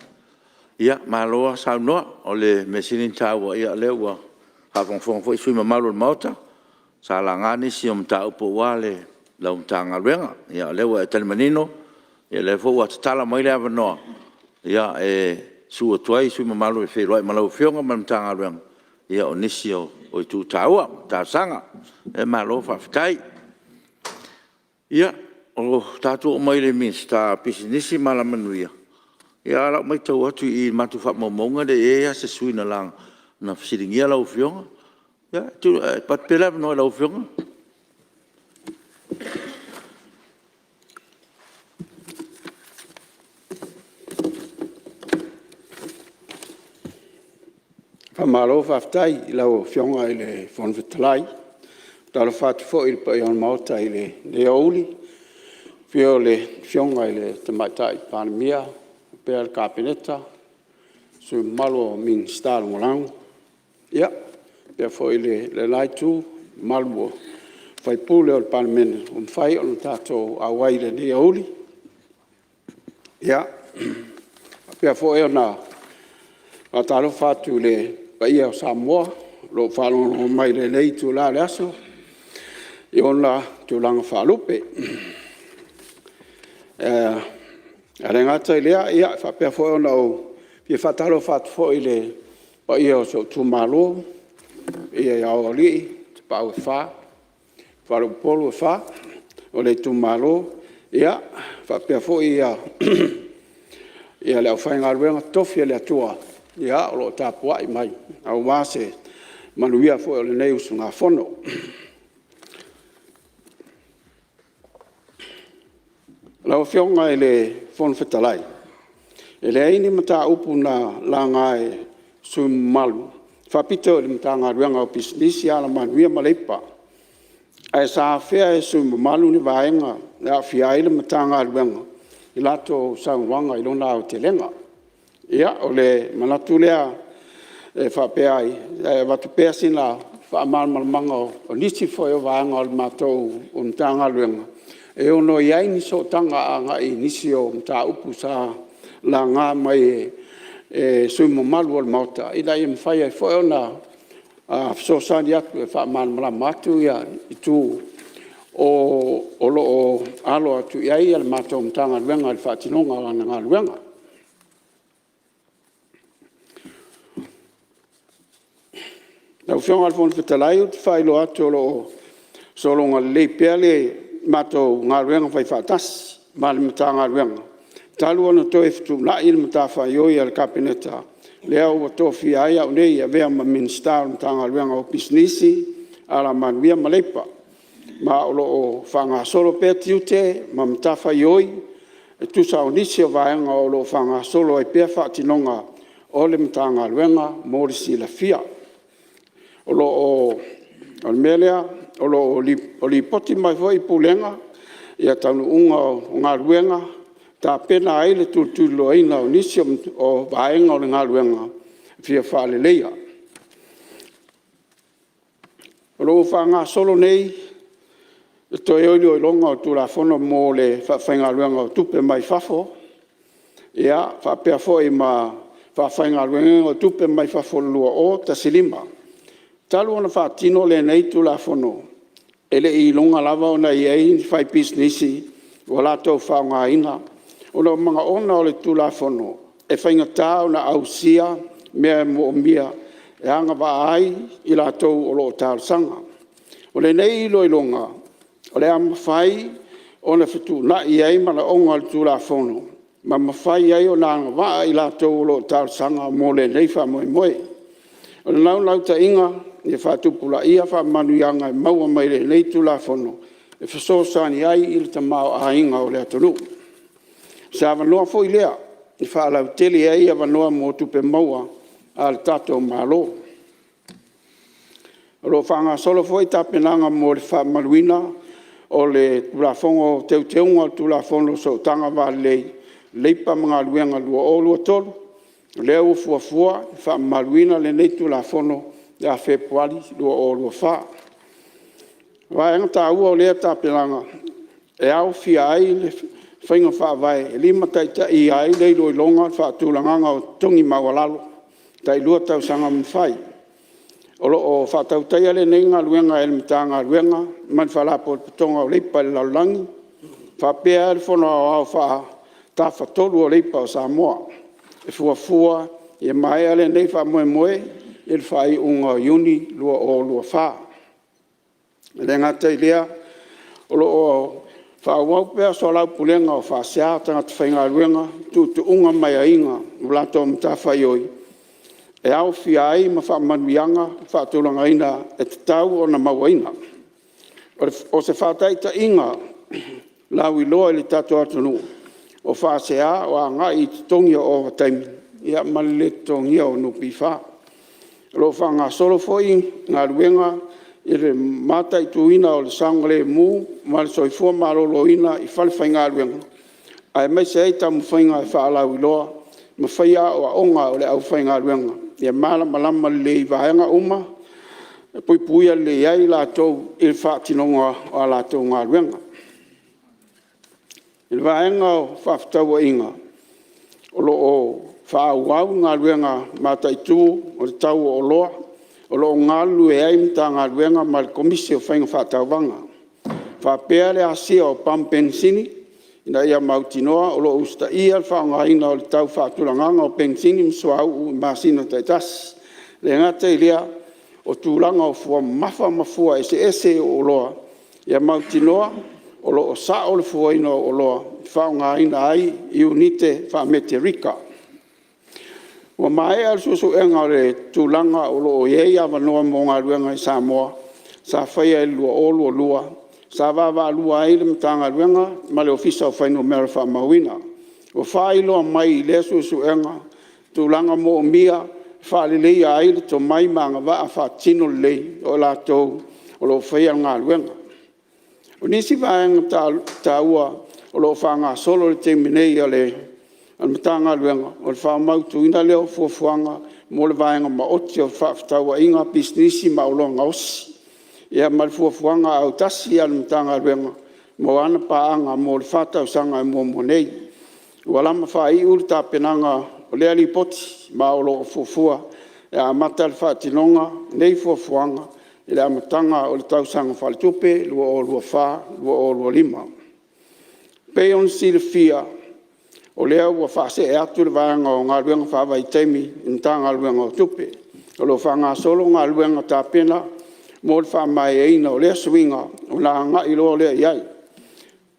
malo lava saunoa. O le measili ona taua o lea ua faafogafoga foi sui usufono mamalu o le Maota sa laga nisi o mataupu aua lau Matagaluega. O lea ua e tali manino, o lea foi ua tatala mai le avanoa e susu atu ai sui usufono mamalu e feiloai ma lau Afioga ma le Matagaluega, o nisi o itu taua ma talosaga. Malo faafetai. Ia, ua tatou oo mai i le Minisita o Pisinisi ma Alamanuia, ae o lau matau atu i matou faamaumauga e leai lava se sui usufono na laga na fesiligia lau Afioga. Ia, e tuu atu pea le avanoa i lau Afioga. Faamalo faafetai i lau Afioga i le Fofoga Fetalai. E faatalofa atu foi i le paia o le Maota i lenei aoauli i le afio o le Afioga i le Tamaitai Palemia faapea le Kapeneta, sui mamalu o Minisita Lagolago. Ia, faapea foi i lena itu i le mamalu o sui usufono o le Palemene ua mafai ona tatou auai i lenei aoauli. Ia, e faapea foi ona faatalofa atu i le paia o Samoa o lo o faalogologo mai i lenei itula o le aso i ona tulaga faalupe. Ae le gata i lea, e faapea foi ona ou fia faatalofa atu foi i le paia o si ou itumalo, le paia i Aloalii, Tapaau e Fa, Faleupolu e Fa o le itumalo. Ia, e faapea foi le aufaigaluega totofi a le Atua o lo o tapuai mai aua se manuia foi o lenei usugafono. Lau Afioga i le Fofoga Fetalai, e leai ni mataupu na laga e sui usufono mamalu e faapito i le Matagaluega o Pisinisi, Alamanuia ma Leipa, ae sa afea e sui usufono mamalu ni vaega e aafia ai le Matagaluega i latou saunoaga i lona aotelega. Ia, o le manatu lea e faapea ai, e avatu pea sina faamalamalamaga o nisi foi o vaega o le matou Matagaluega e ono i ai ni sootaga agai i nisi o mataupu sa laga mai e sui usufono mamalu o le Maota, ina ia mafai ai foi ona fesoasoani atu e faamalamalama atu itu o lo o alo atu i ai le matou Matagaluega i le faatinoga o ana galuega. Lau Afioga i le Fofoga Fetalai ou te faailoa atu o lo o sologa lelei pea le matou galuega faifaatasi ma le Matagaluega talu ona toe fetuunai le matafaioi a le Kapeneta lea ua tofia ai au nei e avea ma Minisita o le Matagaluega o Pisinisi, Alamanuia ma Leipa, ma o lo o faagasolo pea tiute ma matafaioi e tusa o nisi o vaega o lo o faagasolo ai pea faatinoga o le Matagaluega mo le silafia. O le mea lea, o lo o lipoti mai foi i Pulega taunuuga o galuega e tapena ai le tulituliloaina o nisi o vaega o le galuega e fia faaleleia. O lo o faagasolo nei le toe iloiloga o le Tulafono mo le Faafaigaluegaina o Tupe mai Fafo faapea foi ma le Faafaigaluegaina o Tupe mai Fafo 2015. Talu ona faatino lenei Tulafono, e le i iloga lava ona i ai ni faipisinisi ua latou faaaogaina, ona o manaoga o le Tulafono e faigata ona ausia mea e moomia e agavaa ai i latou o lo o talosaga. O lenei iloiloga o le a mafai ona fetuunai ai manaoga o le Tulafono ma mafai ai ona agavaa i latou o lo o talosaga mo lenei faamoemoe. O le naunautaiga ia faatupulaia faamanuiaga e maua mai lenei Tulafono e fesoasoani ai i le tamaoaiga o le atunuu. O se avanoa foi lea e faalautele ai avanoa mo tupe maua a le tatou Malo. O lo o faagasolo foi tapenaga mo le faamamaluina o le Tulafono o Teuteuga o le Tulafono o Sootaga Va Lelei o Leipa ma Galuega 2023, o lea ua fuafua e faamamaluina lenei Tulafono ia Fepuari 2024. O vaega taua o lea tapenaga e aofia ai faiga faavae e limataitaia ai le iloiloga o le faatulagaga o totogi maualalo tai lua tausaga ma fai. O lo o faatautaia lenei galuega e le Matagaluega ma le Faalapotopotoga o Leipa a le Lalolagi faapea le Fono Aoao Faa-Tafatolu o Leipa a Samoa. E fuafua ia maea lenei faamoemoe i le faaiuga o Iuni 2024. E le gata i lea, o lo o faaauau pea soalaupulega o faasea a tagata faigaluega i tuutuuga ma aiaiga o latou matafaioi e aofia ai ma faamanuiaga faatulagaina e tatau ona mauaina. O se faataitaiga lauiloa i le tatou atunuu, o faasea o agai i totogi o ovataimi ma le le totogia o NPF. O lo o faagasolo foi galuega i le mataituina o le saogalemu ma le soifua maloloina i falefaigaluega, aemaise ai taumafaiga e faalauiloa ma faia aoaoga o le aufaigaluega ia malamalama lelei i vaega uma e puipuia lelei ai i latou i le faatinoga o a latou galuega. I le vaega o fefaatauaiga, o lo o faaauau galuega mataitu o le tau o oloa o lo o galulue ai le Matagaluega ma le Komisi o Faiga Faatauvaga, faapea le asia o pamu penisini ina ia mautinoa o lo o usitaia le faaaogaina o le tau faatulagaga o penisini ma suauu i masina taitasi. E le gata i lea o tulaga o fua mamafa ma fua eseese o oloa ia mautinoa o lo o sao le fuaina o oloa e faaaogaina ai iunite faa-meterika. Ua maea le suesuega o le tulaga o lo o i ai avanoa mo galuega i Samoa sa faia i le 2022, sa vaavaalua ai le Matagaluega ma le Ofisa o Fuainumera Faamauina. Ua faailoa mai i lea suesuega tulaga moomia e faaleleia ai le tomai ma agavaa faatino lelei o i latou o lo o faia le galuega. O nisi vaega taua o lo o faagasolo i le taimi nei a le Matagaluega, o le faamautuina lea o fuafuaga mo le vaega maoti o fefaatauaiga, pisinisi ma oloa gaosi, ma le fuafuaga autasi a le Matagaluega mo ana paaga mo le fa tausaga e muamua nei. Ua lama faaiu le tapenaga o lea Lipoti ma o lo o fuafua e amata le faatinoga o nei fuafuaga i le amataga o le tausaga faaletupe 2024/2025. E pei ona silafia, o lea ua faasee atu le vaega o galuega faavaitaimi i le Matagaluega o Tupe. O lo o faagasolo galuega tapena mo le faamaeaina o lea suiga ona agai loa lea i ai.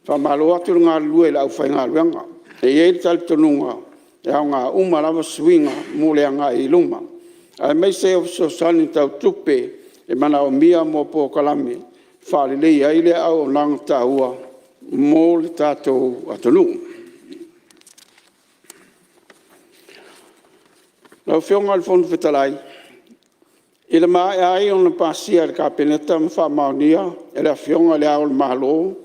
Faamalo atu le galulue i le aufaigaluega. E i ai le talitonuga e aoga uma lava suiga mo le agai i luma, aemaise o fesoasoani tau tupe e manaomia mo polokalame e faaleleia ai lea auaunaga taua mo le tatou atunuu. Lau Afioga i le Fofoga Fetalai, I le maea ai ona pasia e le Kapeneta ma faamaonia e le Afioga i Le Ao o le Malo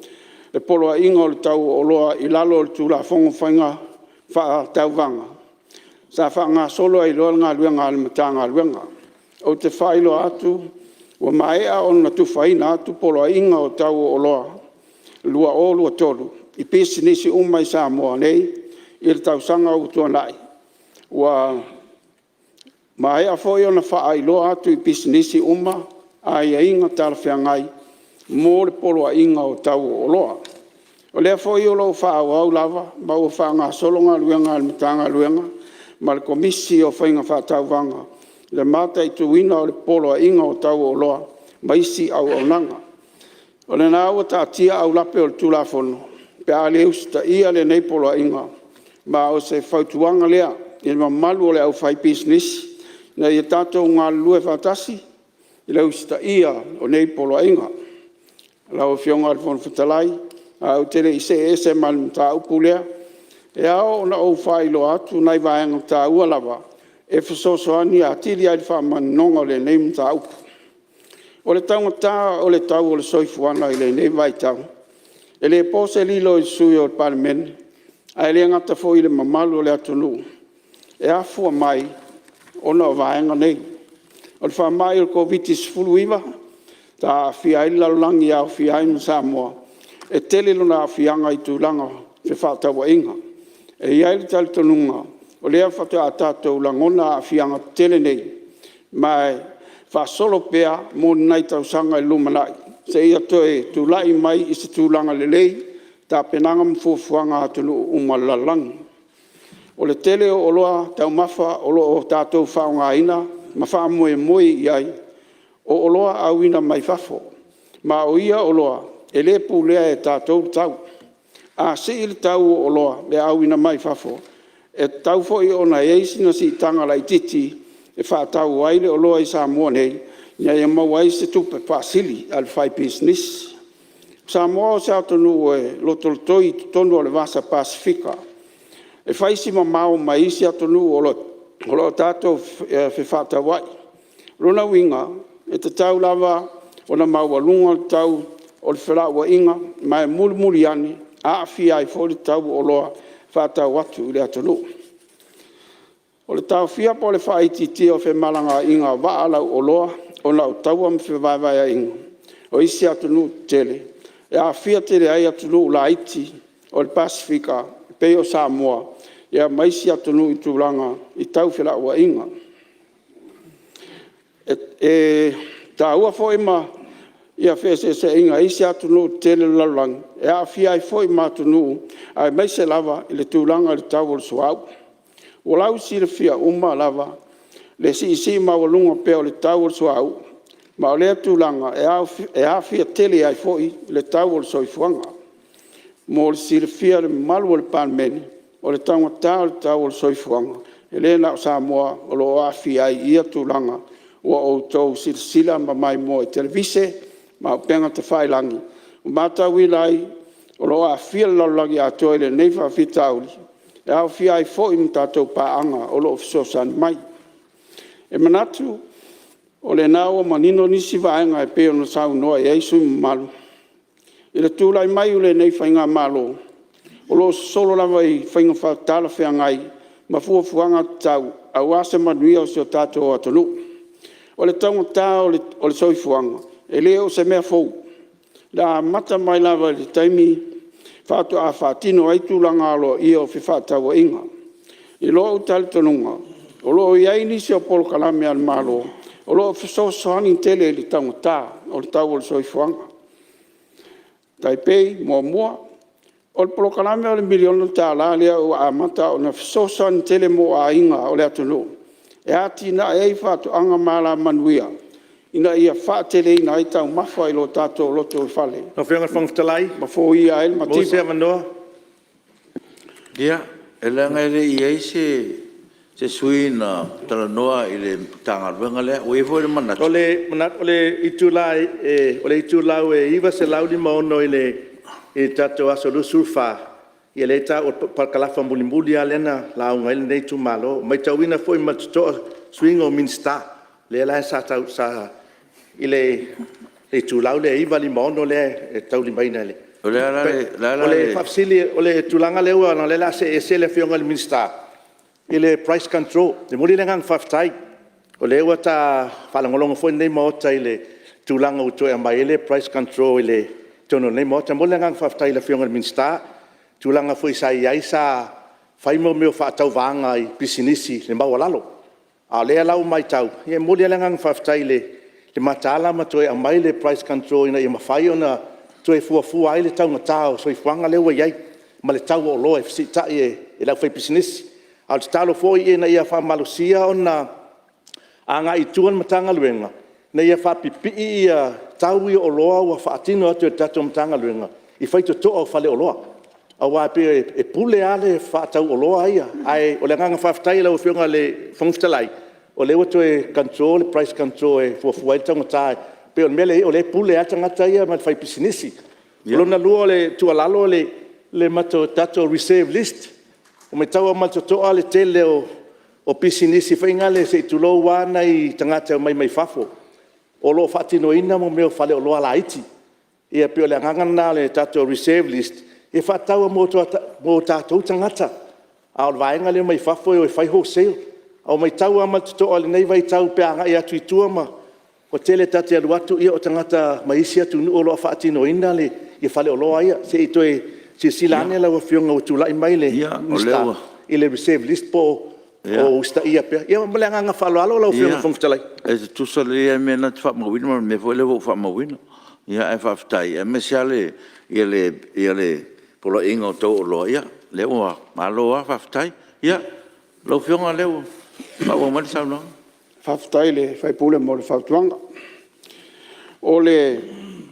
le Poloaiga o le Tau o Oloa i lalo o le Tulafono o Faiga Faatauvaga, sa faagasolo ai loa le galuega a le Matagaluega. Ou te faailoa atu ua maea ona tufaina atu Poloaiga o Tau o Oloa 2023 i pisinisi uma i Samoa nei i le tausaga ua tuanai. Ua maea foi ona faailoa atu i pisinisi uma aiaiga talafeagai mo le Poloaiga o Tau o Oloa. O lea foi o lo o faaauau lava ma ua faagasolo galuega a le Matagaluega ma le Komisi o Faiga Faatauvaga i le mataituina o le Poloaiga o Tau o Oloa ma isi auaunaga. O lena ua taatia aulape o le Tulafono pe a le usitaia lenei poloaiga. Ma o se fautuaga lea i le mamalu o le aufaipisinisi ina ia tatou galulue faatasi i le usitaia o nei poloaiga. Lau Afioga i le Fofoga Fetalai, ae ou te le i see ese ma le mataupu lea, e ao ona ou faailoa atu nai vaega taua lava e fesoasoani atili ai i le faamaninoga o lenei mataupu. O le taugata o le tau o le soifuaga i lenei vaitau, e le po se lilo i sui usufono o le Palemene, ae le gata foi i le mamalu o le atunuu, e afua mai ona o vaega nei. O le faamai o le Koviti-19 sa aafia ai le lalolagi e aofia ai ma Samoa, e tele lona aafiaga i tulaga o fefaatauaiga. E i ai le talitonuga o lea faatoa tatou lagona aafiaga tetele nei, ma e faasolo pea mo ni nai tausaga i le lumanai seia toe tulai mai i se tulaga lelei tapenaga ma fuafuaga a atunuu uma o le lalolagi. O le tele o oloa taumafa o lo o tatou faaaogaina ma faamoemoe i ai, o oloa auina mai fafo, ma o ia oloa e le pulea e tatou le tau. A sii le tau o oloa e auina mai fafo, e tatau foi ona i ai sina siitaga laitiiti e faatau ai le oloa i Samoa nei ina ia maua ai se tupe faasili a le faipisinisi. O Samoa o se atunuu e lotolotoi i totonu o le Vasa Pasefika, e fai si mamao ma isi atunuu o lo o tatou fefaatauai. O lona uiga, e tatau lava ona maualuga le tau o felauaiga ma e mulimuli ane aafia ai foi le tau o oloa faatau atu i le atunuu. O le taofia po o le faaitiitia o femalagaaiga a vaa lau oloa ona o taua ma fevaevaeaiga o isi atunuu tetele e aafia tele ai atunuu laiti o le Pasefika e pei o Samoa ma isi atunuu i tulaga tau felauaiga. E taua foi feeseeseaiga i isi atunuu tetele o le lalolagi e aafia ai foi ma atunuu aemaise lava i le tulaga i le tau o le suauu. Ua lausilafia uma lava le siisii maualuga pea o le tau o le suauu, ma o lea tulaga e aafia tele ai foi le tau o le soifuaga. Mo le silafia e le mamalu o le Palemene, o le taugata o le tau o le soifuaga, e le na o Samoa o lo o aafia ai i ia tulaga. Ua outou silasila ma maimoa i televise ma upega tafailagi ua matauina ai o lo o aafia le lalolagi atoa i lenei faafitauli, e aofia ai foi ma tatou paaga o lo o fesoasoani mai. E manatu o lena ua manino nisi vaega e pei ona saunoa i ai sui usufono mamalu. I le tulai mai o lenei faigamalo, o lo o sosolo lava i faiga talafeagai ma fuafuaga tatau aua se manuia o si o tatou atunuu. O le taugata o le soifuaga, e le o se mea fou. Na amata mai lava i le taimi faatoa faatino ai tulaga aloaia o fefaatauaiga. I lou talitonuga, o lo o i ai nisi o polokalame a le Malo o lo o fesoasoani tele i le taugata o le tau o le soifuaga. E tai pei, muamua, o le polokalame o le $1 miliona lea ua amata ona fesoasoani tele mo aiga o le atunuu e atinae ai faatoaga ma alamanuia ina ia faateleina ai taumafa i lo tatou lotoifale Lau Afioga i le Fofoga Fetalai, ma foia ai le pe maua se mativa. avanoa? Ia, leaga e le i i ai se sui usufono na talanoa i le Matagaluega lea. Ua i ai foi le manatu… O le itulau e 956 i le tatou aso 24, ia lea e taua o le parakalafa mulimuli lava lea na lauga ai lenei itumalo. E matauina foi ma le totoa suiga o Minisita, lea la sa tau i le itulau lea e 956 lea e taulimaina e le… O le faafesili o le tulaga lea leaga o lea o le a see ese le Afioga i le Minisita i le price control. E momoli le agaga faafetai o lea ua ta faalogologo foi lenei Maota i le tulaga ua toe aumai ai le price control i totonu o lenei Maota. E momoli le agaga faafetai i le Afioga i le Minisita i tulaga foi sa i ai sa fai mea o faatauvaga i pisinisi i le maualalo. A o lea la ua matau, ia e momoli lava le agaga faafetai i le mataala ma toe aumai le price control ina ia mafai ona toe fuafua ai le taugata o le soifuaga lea ua i ai ma le tau o oloa e fesiitai e le aufaipisinisi. A o le tatalo foi ina ia faamalosia ona agai i tua le Matagaluega ina ia faapipii tau ia o oloa ua faatino atu e le tatou Matagaluega i faitotoa o faleoloa. Aua e pei e pule lava le faatauoloa ia. Ae o le agaga faafetai i lau Afioga i le Fofoga Fetalai, o lea ua toe control le price control e fuafua ai le taugata. E pei o le mea lea e i ai o lea e pule lava le tagata ia ma le faipisinisi. O lona lua o le tuualalo, o le tatou reserve list, e matau lava ma le totoa le tele o pisinisi foi na se i tulou lava nai tagata e omai mai fafo, o lo o faatinoina mea o faleoloa laiti. Ia pei o le agaga lena o le tatou reserve list, e faatatau lava mo tatou tagata, a o le vaega lea e omai fafo e o e fai wholesale. Ae ua matau lava ma le totoa i lenei vaitau pe a agai atu i tua, ua tele ta te alu atu o tagata mai isi atunuu o lo o faatinoina faleoloa ia. Se i toe silasila ane lau Afioga ua tulai mai le Minisita i le reserve list po o usitaia pea. Ia ma le agaga faaaloalo lau Afioga i le Fofoga Fetalai. Ia, e tutusa lelei lava mea na e te faamauina ma le mea foi lea ua ou faamauina. Ae faafetai, aemaise lava le poloaiga o tau o oloa, ia lea ua malo lava faafetai. Ia, lau Afioga o lea ua faaauau mai le saunoaga. Faafetai i le sui usufono mo le fautuaga. O le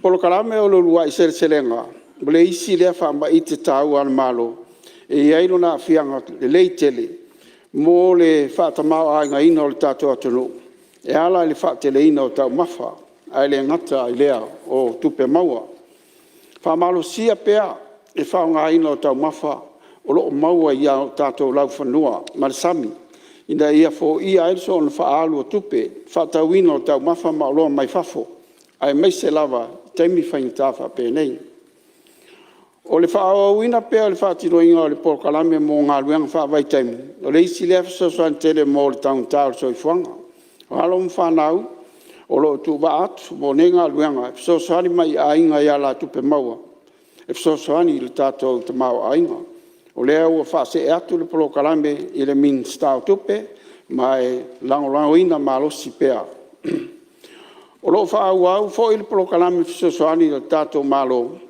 polokalame o le uluai seleselega, o le isi lea faamaite taua a le Malo e i ai lona aafiaga lelei tele mo le faatamaoaigaina o le tatou atunuu e ala i le faateleina o taumafa, ae le gata i lea o tupe maua. Faamalosia pea le faaaogaina o taumafa o lo o maua i o tatou laufanua ma le sami ina ia foia ai le soona faaalu o tupe i le faatauina o taumafa ma oloa mai fafo, aemaise lava i taimi faigata faapenei. O le faaauauina pea o le faatinoina o le polokalame mo galuega faavaitaimi, o le isi lea fesoasoani tele mo le taugata o le soifuaga. O alo ma fanau o lo o tuuvaa atu mo nei galuega e fesoasoani mai i aiga i alatupe maua e fesoasoani i le tatou tamaoaiga. O lea ua faasee atu le polokalame i le Minisita o Tupe ma e lagolagoina malosi pea. O lo o faaauau foi le polokalame fesoasoani a le tatou Malo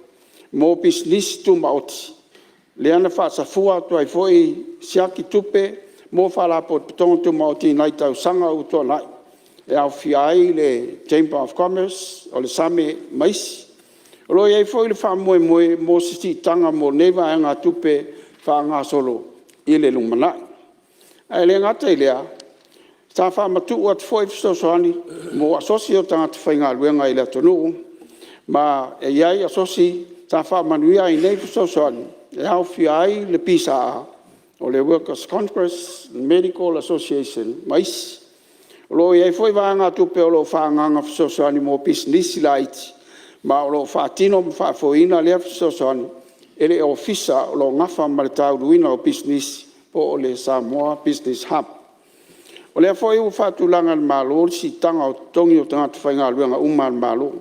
mo pisinisi tumaoti, lea na faasafua atu ai foi siaki tupe mo Faalapotopotoga Tumaoti i nai tausaga ua tuanai e aofia ai le Chamber of Commerce, o le SAME ma isi. O lo o i ai foi le faamoemoe mo se siitaga mo nei vaegatupe faagasolo i le lumanai. Ae le gata i lea, sa faamatuu atu foi fesoasoani mo asosi o tagata faigaluega i le atunuu ma e i ai asosi sa faamanuia i nei fesoasoani e aofia ai le PSA, o le Workers Congress, Medical Association ma isi. O lo o i ai foi vaegatupe o lo o faaagaaga fesoasoani mo pisinisi laiti ma o lo o faatino ma faafoeina lea fesoasoani e le Ofisa o lo o nafa ma le tauluina o pisinisi po o le Samoa Business Hub. O lea foi ua faatulaga e le Malo le siitaga o totogi o tagata faigaluega uma a le Malo.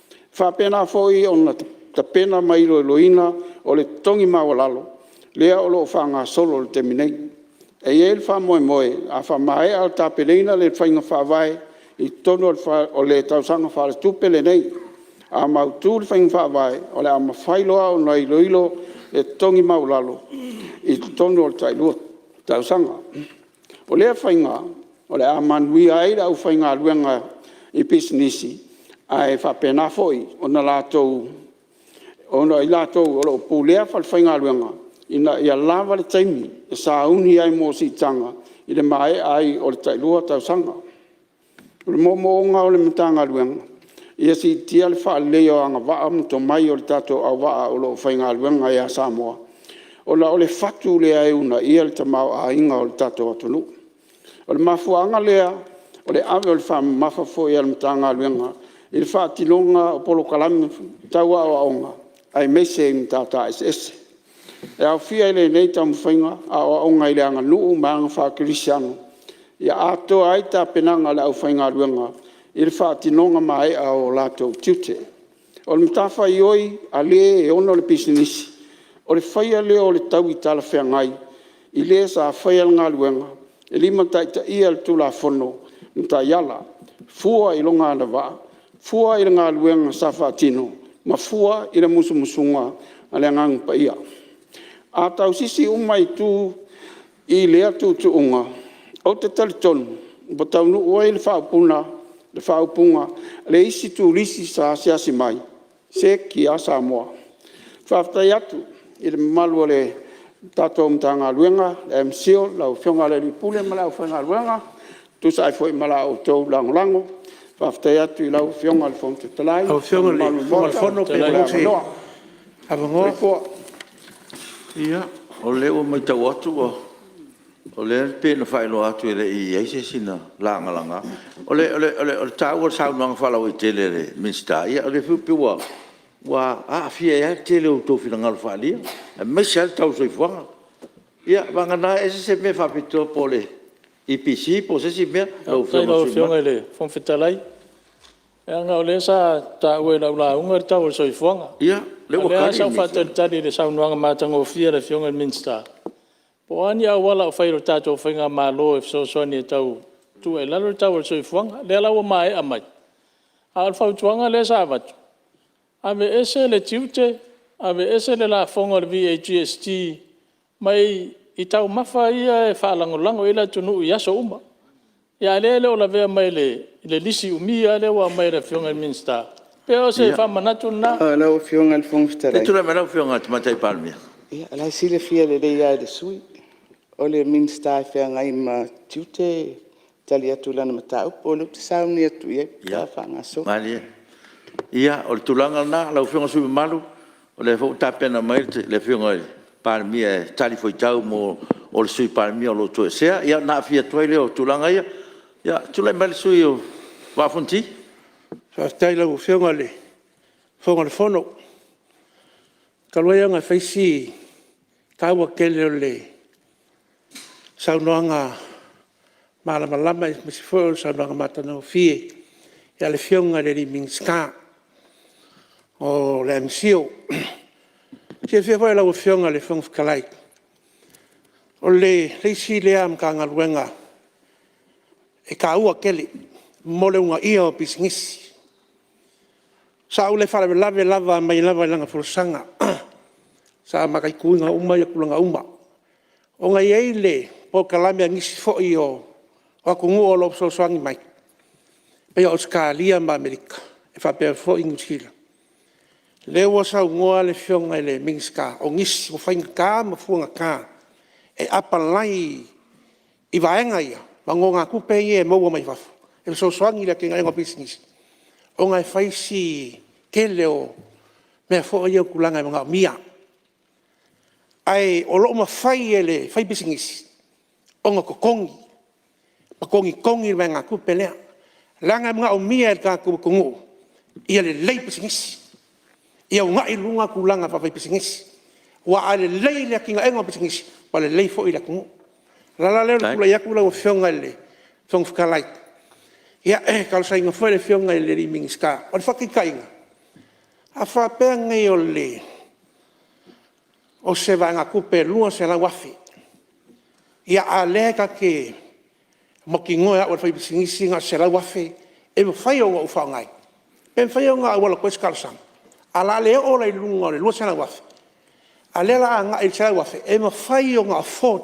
E faapena foi ona tapena ma iloiloina o le totogi maualalo lea o lo o faagasolo i le taimi nei. E i ai le faamoemoe a faamaea tapenaina le faiga faavae i totonu o le tausaga faaletupe lenei. A mautu le faiga faavae, o le a mafai loa ona iloilo le totogi maualalo i totonu o le tailua tausaga. O lea faiga o le a manuia ai le aufaigaluega i pisinisi ae faapena foi ona i latou o lo o pulea falefaigaluega ina ia lava le taimi e sauni ai mo siitaga i le maea ai o le tailua tausaga. O le moomooga o le Matagaluega, ia siitia le faaleleia o agavaa ma tomai o le tatou auvaa o lo o faigaluega ia Samoa, ona o le fatu lea e uunaia le tamaoaiga o le tatou atunuu. O le mafuaaga lea o le ave o le faamamafa foi a le Matagaluega i le faatinoga o polokalame tau aoaoga aemaise i matata eseese. E aofia i lenei taumafaiga aoaoga i le aganuu ma aga faakerisiano ia atoa ai tapenaga a le aufaigaluega i le faatinoga maea o latou tiute. O le matafaioi a le e ona le pisinisi, o le faia lea o le taui talafeagai i le sa faia le galuega e limataitaia le Tulafono ma taiala, fua i lona agavaa, fua i le galuega sa faatino ma fua i le musumusuga a le Agaga Paia. A tausisi uma itu i lea tuutuuga, ou te talitonu ua taunuu ai le faaupuga a le isi turisi sa asiasi mai, “Seki a Samoa.” Faafetai atu i le mamalu o le tatou Matagaluega le MCIL, lau Afioga i le Ofisa Sili o Pulega ma le aufaigaluega e tusa ai foi ma la outou lagolago. Faafetai atu i lau Afioga i le Fofoga Fetalai Lau Afioga ma i le le mamalu Fofoga o o le le Maota Fono pe mo le maua se avanoa. avanoa. Soifua. Ia, o lea ua maitau atu o lea e pei ona faailoa atu e le i i ai se isi na lagalaga. O le taua o le saunoaga faalauaitele a le Minisita, ia o lea foi e pei ua aafia ai lava le tele o outou finagalo faaalia aemaise lava le tau o le soifuaga. Ia vagana e ese se mea faapitoa po o le EPC po o se isi mea lau Faafetai Afioga i le lau sui usufono Afioga mamalu. i le Fofoga Fetalai, leaga o lea sa taua i lau lauga le tau o le soifuaga. Ia A o lea sa ou faatalitali i le saunoaga matagofie a le Afioga i le Minisita, po o a ni auala o fai e le tatou faigamalo e fesoasoani e tau tuu ai i lalo le tau o le soifuaga. O lea la ua maea mai, a o le fautuaga lea sa avatu, aveese le tiute, aveese le lafoga o le VAGST mai i taumafa ia e faalagolago i ai le atunuu i aso uma. A o lea e le o lavea mai i le lisi umi lava lea ua aumai e le Afioga i le Minisita. E pei o se faamanatu lena. Lau Afioga i le Fofoga Se i Fetalai, tulai mai lau Afioga i le Tamaitai Palemia. Ia o la e silafia lelei lava e le sui usufono, o le Minisita e feagai ma tiute e tali atu i lana mataupu. O lea ou te sauni atu i ai pe a faagasolo. Ia, malie. Ia o le tulaga lena lau Afioga i le sui usufono mamalu, o lea foi ua tapena mai le Afioga i le Palemia e talifuaitau mo le Sui Palemia o lo o toesea. Ia ona aafia atu ai lea o tulaga ia. Ia, tulai mai le sui usufono mo le Vaa o Fonoti. Faafetai i lau Afioga i le Fofoga o le Fono. Talu ai ona e fai si taua tele o le saunoaga malamalama aemaise foi o le saunoaga matagofie a le Afioga i le Minisita o le MCIL. E silafia foi e lau Afioga i le Fofoga Fetalai, o le isi lea Matagaluega e taua tele mo le uunaia o pisinisi. Sa ou le faalavelave lava mai lava i lana folasaga, sa mataituina uma tulaga uma, ona e i ai le polokalame a nisi foi o atunuu o lo o fesoasoani mai, pei o Ausetalia ma Amerika e faapea foi Niu Sila. O lea ua saunoa le Afioga i le Minisita, o nisi ua faigata ma fuagata e apalai i vaega ia ma nonogatupe ia e maua mai fafo e fesoasoani i le atinaeina o pisinisi, ona e fai si tele o mea foi ia o tulaga e manaomia. Ae o lo o mafai e le faipisinisi ona totogi ma togitogi le vaegatupe lea, leaga e manaomia e le tatou atunuu ia lelei pisinisi, ia uunai i luga tulaga faa-faipisinisi. Aua a lelei le atinaeina o pisinisi, ua lelei foi le atunuu. O le ala lea o le tulai atu lau Afioga i le Fofoga Fetalai, e talosagaina foi le Afioga i le Minisita. O le faataitaiga, a faapea nei o se vaegatupe e $200,000, a o lea ta te mautinoa o au o le faipisinisi na o le $100,000 e mafai ona ou faaaogaina, pe mafai ona auala atu ai se talosaga? Ae o le a le oo la i luga o le $200,000 a o lea o le a agai i le $100,000 e mafai ona afford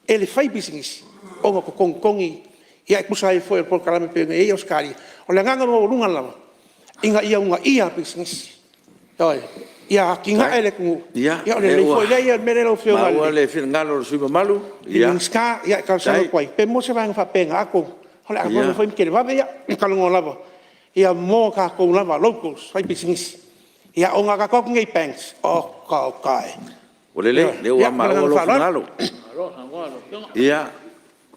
e le faipisinisi ona togitogi e tusa ai foi o le polokalame e pei ona i ai Ausetalia. O le agaga maualuga lava ina ia uunaia pisinisi, ia atinae le atunuu ona lelei foi lea. Ia o le mea lea lau Ia, o Afioga lea ua i maua le finagalo o le sui usufono mamalu. le Minisita e talosaga atu ai pe maua se vaega faapena atonu o le a vave foi ma televave ona talanoa lava mo tatou lava locals faipisinisi. Ona a tatou o atu nei i banks, oka oka e. Ua lelei o lea ua maua lou Ma le agaga finagalo. faaaloalo. Ia,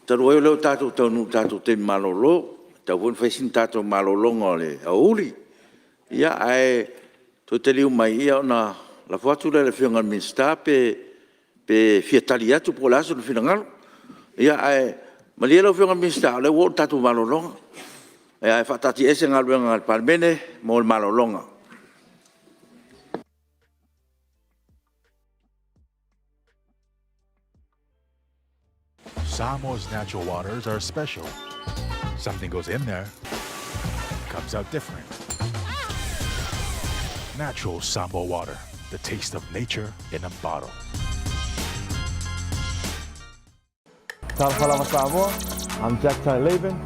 talu ai o lea ua tatou taunuu i le tatou taimi malolo, e tatau foi ona fai sina tatou malologa o le aoauli. Ae toe taliu mai ona lafo atu lea i le Afioga i le Minisita pe fia tali atu po o le a sona finagalo. Ae malie lau Afioga i le Minisita o lea ua oo i le tatou malologa. Ae faataatiaese Galuega a le Palemene mo le malologa. Samoa's natural waters are special. Something goes in there, comes out different. Natural Samoa water, the taste of nature in a bottle. Talofa lava Samoa, I'm Jack Tai Levin.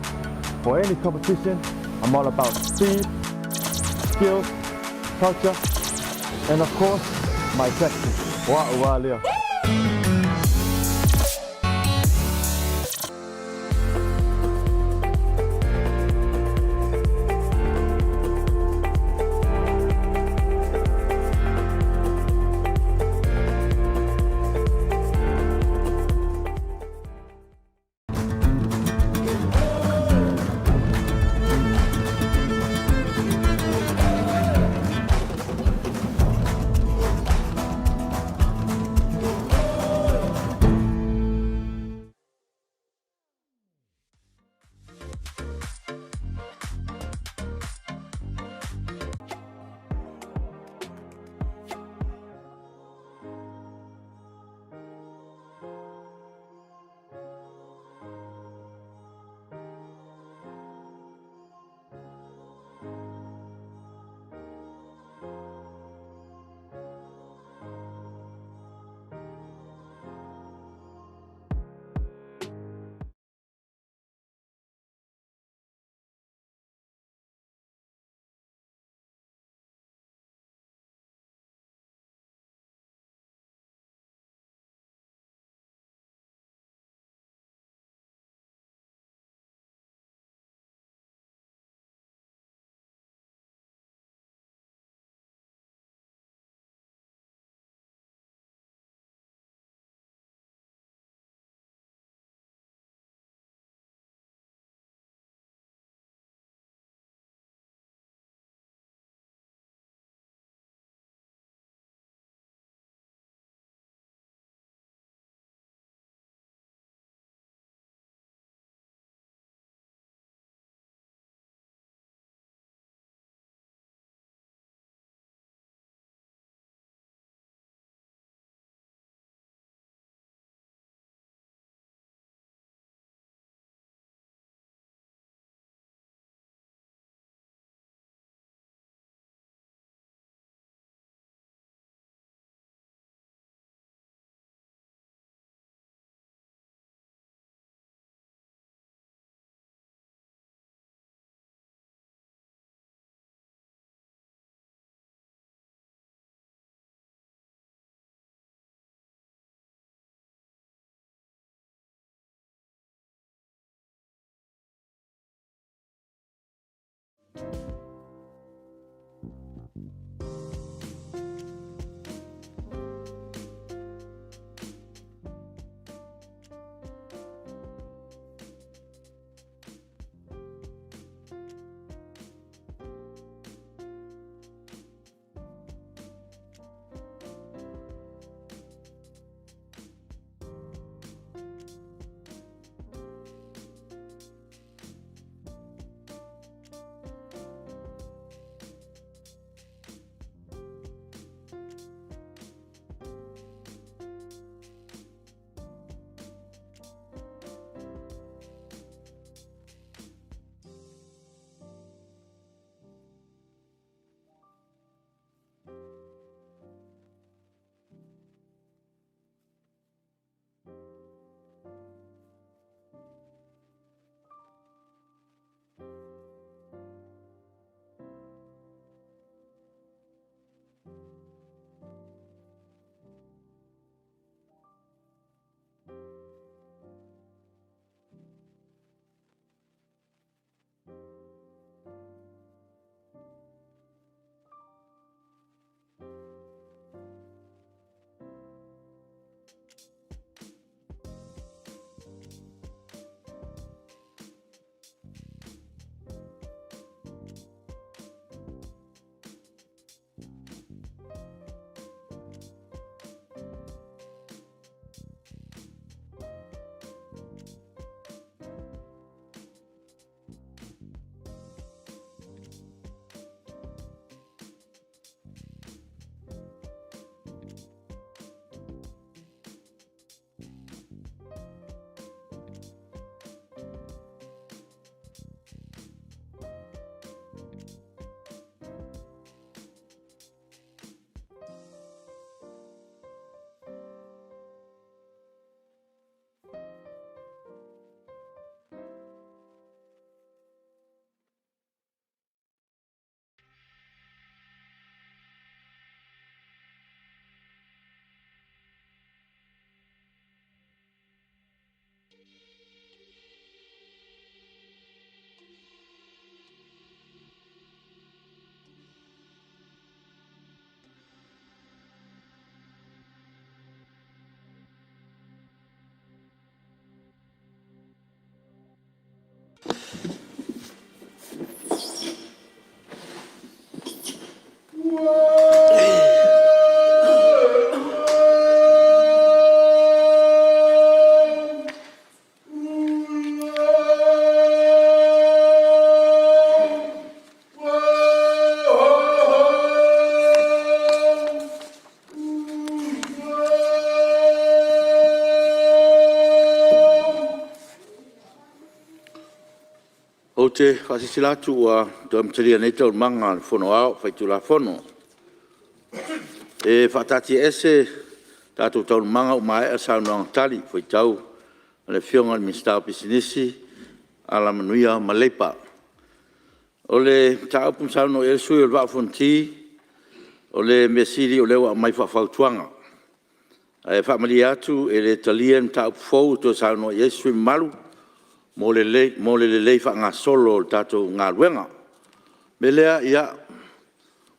For any competition, I'm all about speed, skills, culture, and of course, my tactics. O au lava lea. Ou te faasilasila atu ua toe amatalia nei Taualumaga a le Fono Aoao Faitulafono. E faataatiaese tatou Taualumaga ua maea le saunoaga talifuaitau a le Afioga i le Minisita o Pisinisi, Alamanuia ma Leipa. O le mataupu na saunoa i ai le sui usufono o le Vaa o Fonoti, o le mea sili o lea ua aumai faafautuaga. Ae faamalie atu e le talia ni mataupu fou e toe saunoa i ai se sui usufono mamalu mo le lelei faagasolo o le tatou galuega. O le mea lea, ia,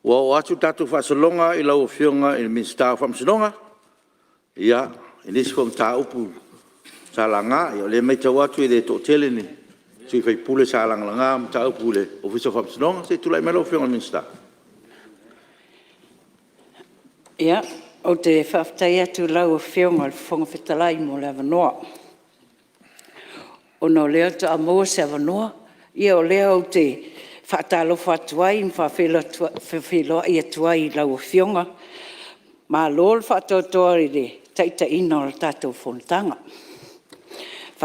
ua oo atu le tatou faasologa i lau Afioga i le Minisita o Faamasinoga, i nisi foi o mataupu sa laga. Ia o lea e matau atu e le toatele ni sui usufono sa lagalaga mataupu i le Ofisa o Faamasinoga. Se i tulai mai lau Afioga i le Minisita. Ia, ou te faafetai atu i lau Afioga i le Fofoga Fetalai mo le avanoa. Ona o lea faatoa maua se avanoa, ia o lea ou te faatalofa atu ai ma faafeiloai atu ai i lau Afioga. Malo le faatoatoa i le taitaiga o le tatou fonotaga. E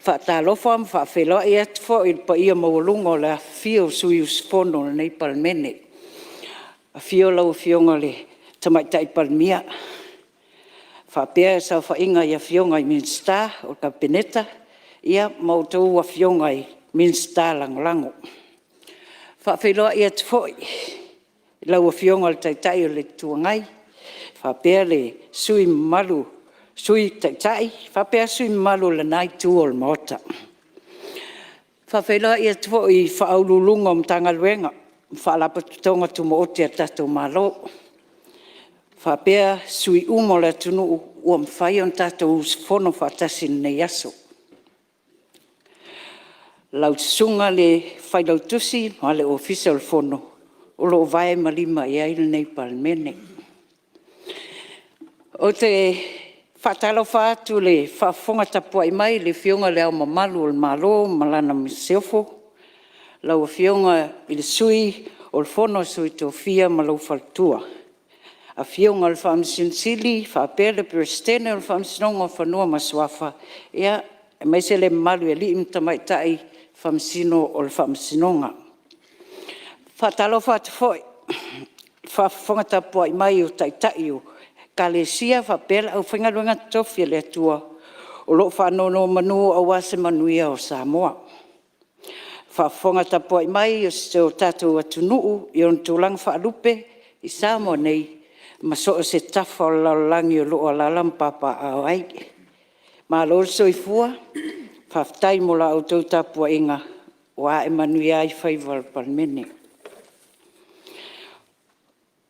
faatalofa ma faafeiloai atu foi i le paia maualuga o le afifio o sui usufono o lenei Palemene. Afio lau Afioga i le Tamaitai Palemia faapea le saofaiga i Afioga i Minisita o le Kapeneta ma a outou Afioga i Minisita Lagolago. E faafeiloai atu foi i lau Afioga i le Taitai o le Itu Agai faapea le Sui Taitai faapea sui usufono mamalu o lena Itu o le Maota. E faafeiloai atu foi i Ofisa Sili o Pulega o Matagaluega ma Faalapotopotoga Tumaoti a le tatou Malo faapea sui usufono uma o le atunuu ua mafai ona tatou usufono faatasi i lenei aso. Lau Susuga i le Failautusi ma le Ofisa o le Fono o lo o vae ma lima i ai lenei Palemene. Ou te faatalofa atu i le faafofoga tapuai mai a le Afioga i Le Ao Mamalu o le Malo ma Lana Masiofo, lau Afioga i le Sui o le Fono a Sui Tofia ma lou Faletua, Afioga i le Faamasino Sili faapea le Peresetene o le Faamasinoga o Fanua ma Suafa, aemaise le mamalu i alii ma tamaitai Faamasino o le Faamasinoga. E faatalofa atu foi i le faafofoga tapuai mai o Taitai o Ekalesia faapea le aufaigaluega totofi a le Atua o lo o faanonomanu aua se manuia o Samoa. Faafofoga tapuai mai a si o tatou atunuu i ona tulaga faalupe i Samoa nei ma so o se tafa o le lalolagi o lo o alaala ma papaaao ai. Malo le soifua, faafetai mo la outou tapuaiga ua ae manuia ai faiva o le Palemene.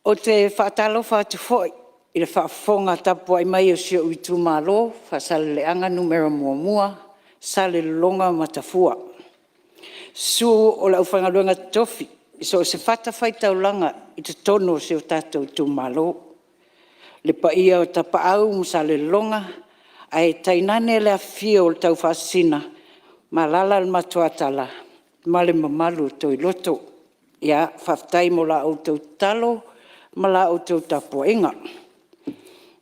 Ou te faatalofa atu foi i le faafofoga tapuai mai a si ou itumalo o Faasaleleaga 1, Salelologa ma Tafua. Susu o le aufaigaluega totofi i so o se fatafaitaulaga i totonu o si o tatou itumalo. Le paia o Tapaau ma Salelologa, ae tainane le afifio o le Taufaasisina ma alaala le Matuatala ma le mamalu o le Toiloto. Ia, faafetai mo la outou tatalo ma la outou tapuaiga.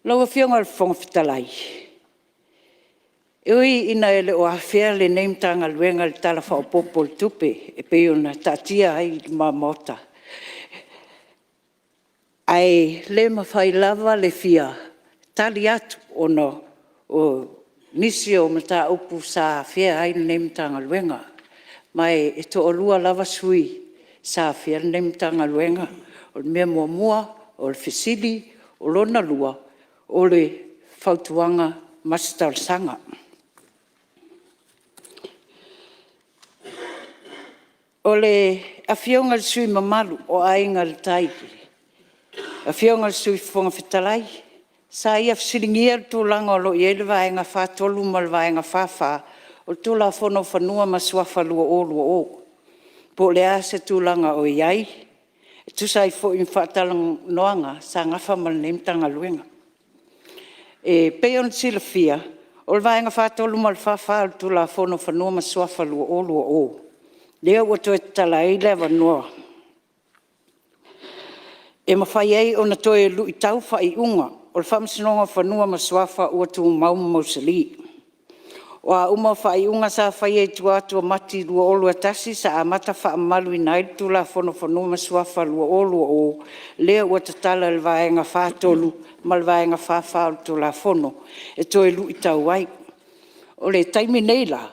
Lau Afioga i le Fofoga Fetalai, e ui ina e le o afea lenei Matagaluega i le Tala Faaopoopo o le Tupe e pei ona taatia ai i luma Maota, ae le mafai lava le fia tali atu ona o nisi o mataupu sa afea ai lenei Matagaluega. Ma e toalua lava sui usufono sa afea lenei Matagaluega. O le mea muamua o le fesili, o lona lua o le fautuaga ma se talosaga. O le Afioga i le sui usufono mamalu o Aiga i le Tai, le Afioga i le Sui Fofoga Fetalai, sa ia fesiligia le tulaga o lo o i ai le Vaega 43 ma le Vaega 44 o le Tulafono o Fanua ma Suafa 2020, po o le a se tulaga o i ai? E tusa ai foi ma faatalanoaga sa nafa ma lenei Matagaluega. E pei ona silafia, o le Vaega 43 ma le 44 o le Tulafono o Fanua ma Suafa 2020, lea ua toe tatala ai le avanoa e mafai ai ona toe luitau faaiuga o le Faamasinoga o Fanua ma Suafa ua tumau ma mausali. O a uma faaiuga sa faia i tua atu o Mati 2021 sa amata faamamaluina ai le Tulafono o Fanua ma Suafa 2020, lea ua tatala e le Vaega 43 ma le Vaega 44 o le Tulafono e toe luitau ai. O le taimi nei la,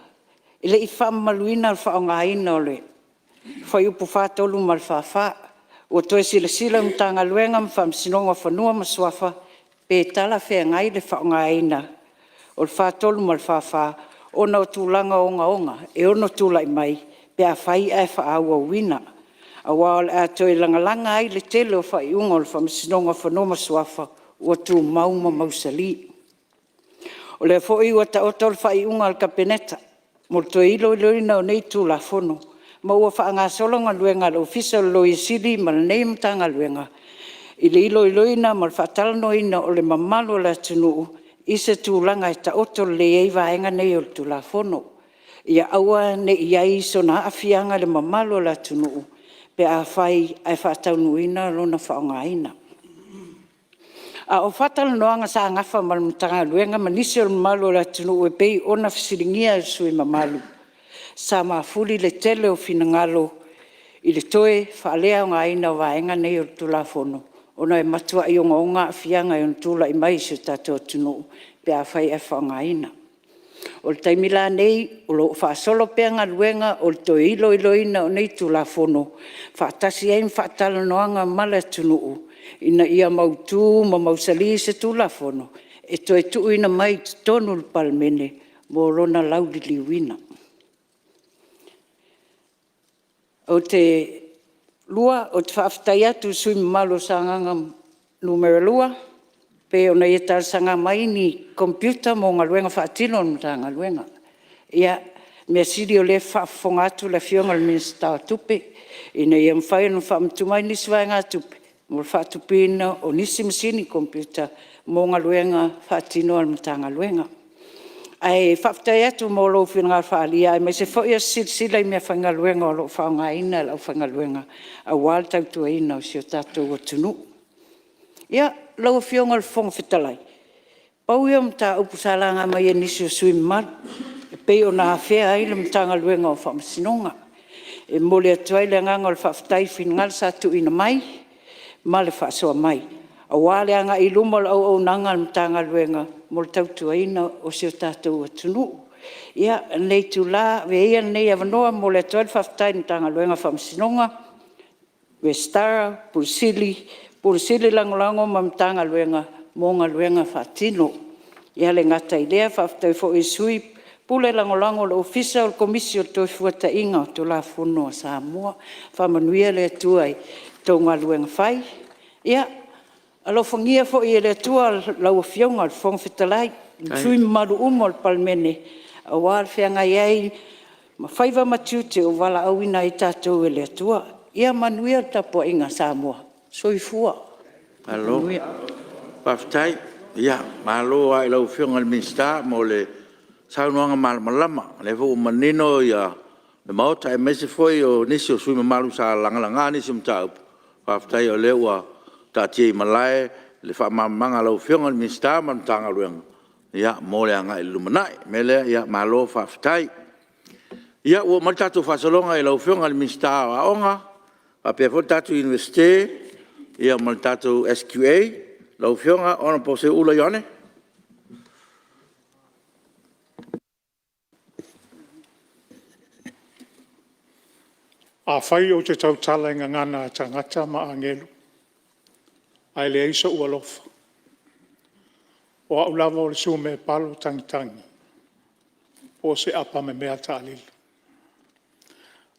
e le i faamamaluina le faaaogaina o le Fuaiupu 43 ma le 44. Ua toe silasila le Matagaluega ma Faamasinoga o Fanua ma Suafa pe talafeagai le faaaogaina o le 43 ma le 44 ona o tulaga ogaoga e ono tulai mai pe afai ae faaauauina, aua o le a toe lagalaga ai le tele o faaiuga o le Faamasinoga o Fanua ma Suafa ua tumau ma mausali. O lea foi ua taoto le faaiuga a le Kapeneta mo le toe iloiloina o nei Tulafono, ma ua faagasolo galuega a le Ofisa o le Loia Sili ma lenei Matagaluega i le iloiloina ma le faatalanoaina o le mamalu o le atunuu i se tulaga e taoto lelei ai vaega nei o le Tulafono, ia aua ne i i ai sona aafiaga i le mamalu o le atunuu pe afai ae faataunuuina lona faaaogaina. A o faatalanoaga sa nafa ma le Matagaluega ma nisi o le mamalu o le atunuu e pei ona fesiligia e le sui usufono mamalu, sa mafuli le tele o finagalo i le toe faaleaogaina o vaega nei o le Tulafono, ona e matuai ogaoga aafiaga e ono tulai mai i si o tatou atunuu pe afai ae faaaogaina. O le taimi la lenei o lo o faasolo pea galuega o le toe iloiloina o nei Tulafono, faatasi ai ma faatalanoaga ma le atunuu, ina ia mautu ma mausali se Tulafono e toe tuuina mai i totonu o le Palemene mo lona lauliliuina. Lua, ou te faafetai atu i le sui usufono mamalu o Sagaga 2 pei ona ia talosaga mai ni computer mo galuega faatino a le Matagaluega. Ia, measili o lea e faafofoga atu le Afioga i le Minisita o Tupe, ina ia mafai ona faamatuu mai nisi vaegatupe mo le faatupeina o nisi masini computer mo galuega faatino a le Matagaluega. Ae faafetai atu mo lou finagalo faaalia aemaise foi o se silasila i meafaigaluega o lo o faaaogaina e le aufaigaluega aua le tautuaina o si o tatou atunuu. Ia, lau Afioga i le Fofoga Fetalai, pau ia o mataupu sa laga mai e nisi o sui usufono mamalu e pei ona afea ai le Matagaluega o Faamasinoga. E momoli atu ai le agaga o le faafetai i finagalo sa tuuina mai ma le faasoa mai aua le agai i luma o le auaunaga a le Matagaluega mo le tautuaina o si o tatou atunuu. Ia, o lenei itula, avea ia lenei avanoa e momoli atu ai le faafetai i le Matagaluega o Faamasinoga, Resitara, Ofisa Sili, Ofisa Sili Lagolago ma le Matagaluega mo galuega faatino. E le gata i lea faafetai foi i Sui Pule Lagolago o le Ofisa o le Komisi o le Toefuataiga o Tulafono a Samoa. Faamanuia le Atua i a outou galuega fai. Ia alofagia foi e le Atua lau Afioga i le Fofoga Fetalai ma sui usufono mamalu uma o le Palemene aua le feagai ai ma faiva ma tiute ua valaauina ai tatou e le Atua. Ia manuia le tapuaiga a Samoa. Soifua ma ia manuia. Malo faafetai. Ia, malo lava i lau Afioga i le Minisita mo le saunoaga malamalama, o lea foi ua manino le Maota aemaise foi o nisi o sui usufono mamalu sa lagalaga nisi o mataupu. Faafetai o lea ua taatia i malae le faamalamalamaga a lau Afioga i le Minisita ma le Matagaluega mo le agai i le lumanai. O le mea lea, ia malo faafetai. Ia ua oo mai le tatou faasologa i lau Afioga i le Minisita o Aoga faapea foi le tatou Iunivesite ma le tatou SQA, lau Afioga Honourable Seuula Ioane. Afai ou te tautala i gagana a tagata ma agelu ae leai sou alofa, o au lava o le sumepalo tagitagi po o se apamemea taalili.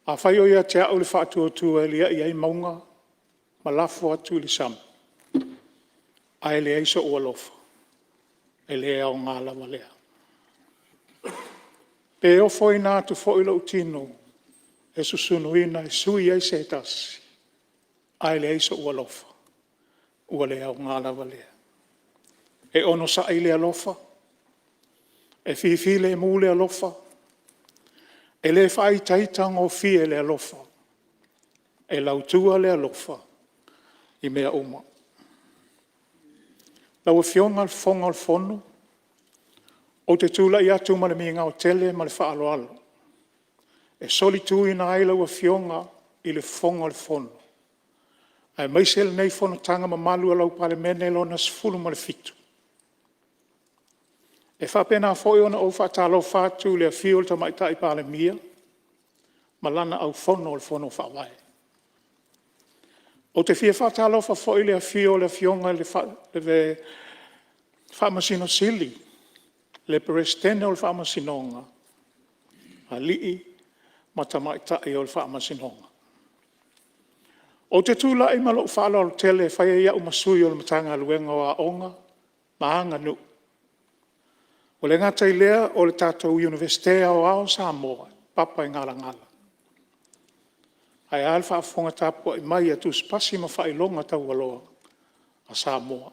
Afai o ia te au le faatuatua e liai ai mauga ma lafo atu i le sami, ae leai sou alofa, e le aoga lava lea. Pe ofoina atu foi lou tino e susunuina e sui ai se tasi, ae leai sou alofa, ua le aoga lava lea. E onosai le alofa, e fifilemu le alofa, e le faaitaitagofie le alofa, e lautua le alofa i mea uma. Lau Afioga i le Fofoga o le Fono, ou te tulai atu ma le migao tele ma le faaaloalo e solituina ai lau Afioga i le Fofoga o le Fono aemaise lenei fonotaga mamalu a lau Palemene Lona XVII. E faapena foi ona ou faatalofa atu i le afio o le Tamaitai Palemia ma lana Aufono o le Fono Faavae. Ou te fia faatalofa foi i le afio o le Afioga i le Faamasino Sili, le Peresetene o le Faamasinoga, Alii ma Tamaitai o le Faamasinoga. Ou te tulai ma lou faaaloalo tele e fai ai au ma sui o le Matagaluega o Aoga ma Aganuu. Ua le gata i lea o le tatou Iunivesite Aoao o Samoa, Papaigalagala, ae a le faafofoga tapuai mai a Tusipasi ma Faailoga Taualoa a Samoa.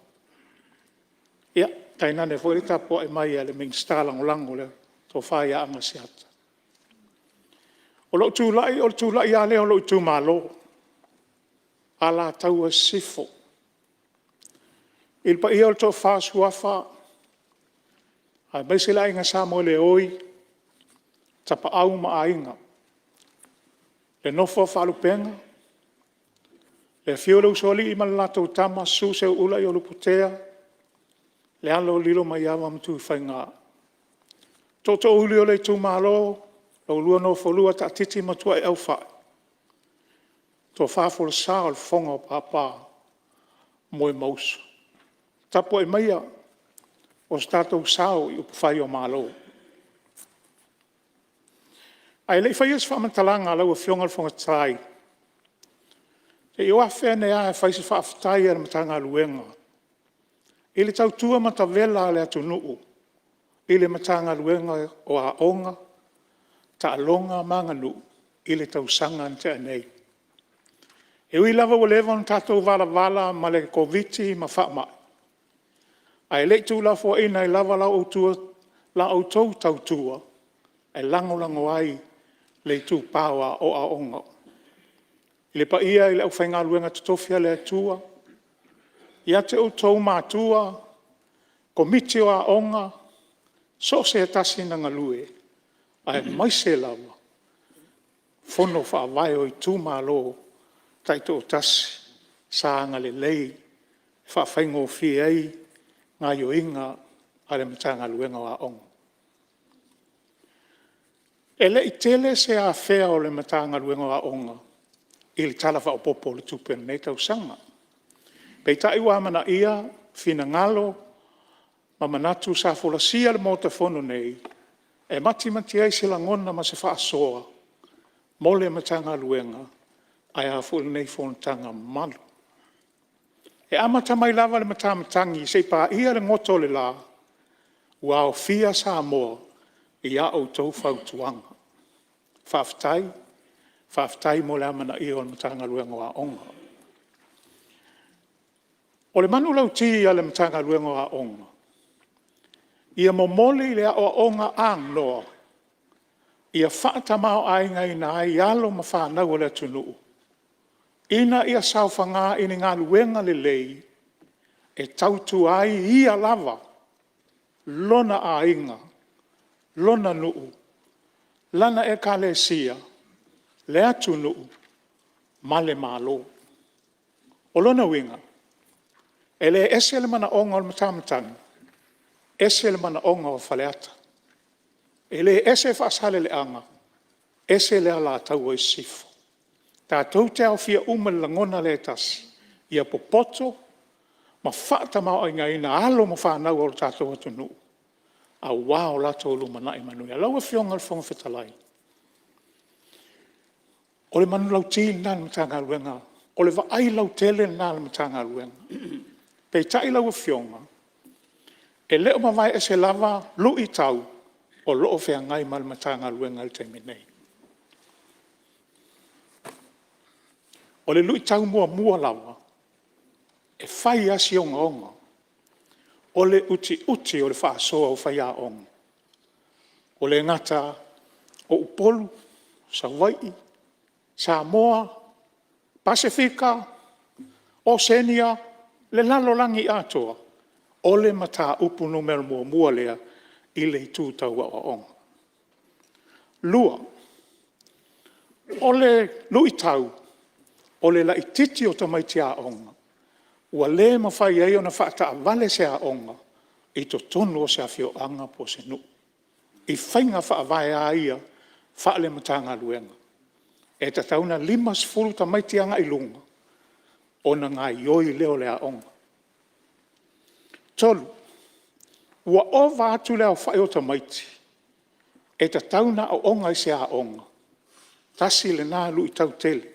Ia, tainane foi le tapuai mai a le Minisita Lagolago le Tofa ia Agaseata. O lou tulai, o le tulai lava lea o lou itumalo, Alataua Sisifo. I le paia o le Toafa o Suafa aemaise le Aiga Samoeleoi, Tapaau ma Aiga, le Nofo a Faalupega, le afio o le Usoalii ma le latou Tama, Susu Seuula, Aiolupotea, le alo o Lilomaiava ma Tuifaiga. Tootoouli o le itumalo, la oulua Nofolua, Taatiti ma Tuaiaufai, Tofa Folasa o le Fofoga o Papa ma Moemausu. Tapuai maia mo so tatou sao i upufai o Malo. Ae le i faia se faamatalaga lau Afioga i le Fofoga Fetalai, se i ou afe ane lava e fai se faafetai a le Matagaluega i le tautua matavela a le atunuu i le Matagaluega o Aoga, Taaloga ma Aganuu i le tausaga na tea nei. E ui lava ua leva ona tatou valavala ma le Koviti-19 ma faamai, ae le i tuulafoaiina ai lava la outou tautua e lagolago ai le itupa o aoga. I le paia i le aufaigaluega totofi a le Atua, ia te outou matua, Komiti o Aoga, so o se tasi na galue aemaise lava Fono Faavae o itumalo taitoatasi sa agalelei e faafaigofie ai gaoioiga a le Matagaluega o Aoga. E le i tele se afea o le Matagaluega o Aoga i le Tala Faaopoopo o le Tupe i lenei tausaga. Peitai ua amanaia finagalo ma manatu sa folasia i le Maota Fono nei e matimati ai se lagona ma se faasoa mo le Matagaluega, ae a foi lenei fonotaga mamalu. E amata mai lava i le matamatagi seia paia le goto o le la, ua aofia Samoa i a outou fautuaga. Faafetai, faafetai mo le amanaia o le Matagaluega o Aoga. O le manulauti a le Matagaluega o Aoga, ia momoli le aoaoga anoa ia faatamaoaigaina ai alo ma fanau a le atunuu ina ia saofaga i ni galuega lelei e tautua ai ia lava, lona aiga, lona nuu, lana Ekalesia, le atunuu ma le Malo. O lona uiga, e le ese le manaoga o le matamatagi ese le manaoga o Faleata. E le ese Faasaleleaga ese le Alataua Sisifo. Tatou te aofia uma i le lagona lea e tasi, ia popoto ma faatamaoaigaina alo ma fanau a le tatou atunuu aua lo latou lumanai manuia. Lau Afioga i le Fofoga Fetalai, o le manulauti lena a le Matagaluega, o le vaai lautele lena a le Matagaluega. Peitai lau Afioga, e le o mavae ese lava luitau o lo o feagai ma le Matagaluega i le taimi nei. O le luitau muamua lava, e fai lava si ogaoga, o le utiuti o le faasoa o faiaoga. Ua le gata o Upolu, Savaii, Samoa, Pasefika, Oceania, le lalolagi atoa, o le mataupu numera muamua lea i le itu tau aoaoga. Lua, o le luitau, o le laitiiti o tamaiti aoga, ua le mafai ai ona faataavale se aoga i totonu o se afioaga po o se nuu i faiga faavae lava ia faale-Matagaluega, e tatau ona 50 tamaiti agai i luga ona gaoioi lea o le aoga. Tolu, ua ova atu le aofai o tamaiti e tatau ona aooga i se aoga, tasi lena luitau tele.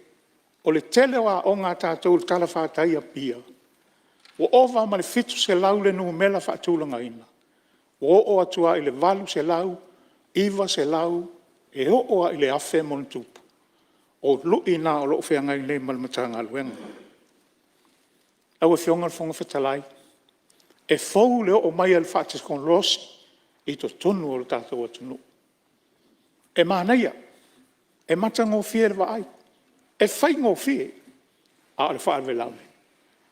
O le tele o aoga a tatou i le talafatai i Apia, ua ova ma le 700 le numera faatulagaina, ua oo atu lava i le 800, 900, e oo lava i le 1000+. O lui na o lo o feagai nei ma le Matagaluega. Lau Afioga i le Fofoga Fetalai, e fou le oo mai o le faatekonolosi i totonu o le tatou atunuu. E manaia, e matagofie i le vaai, e faigofie, a o le faalavelave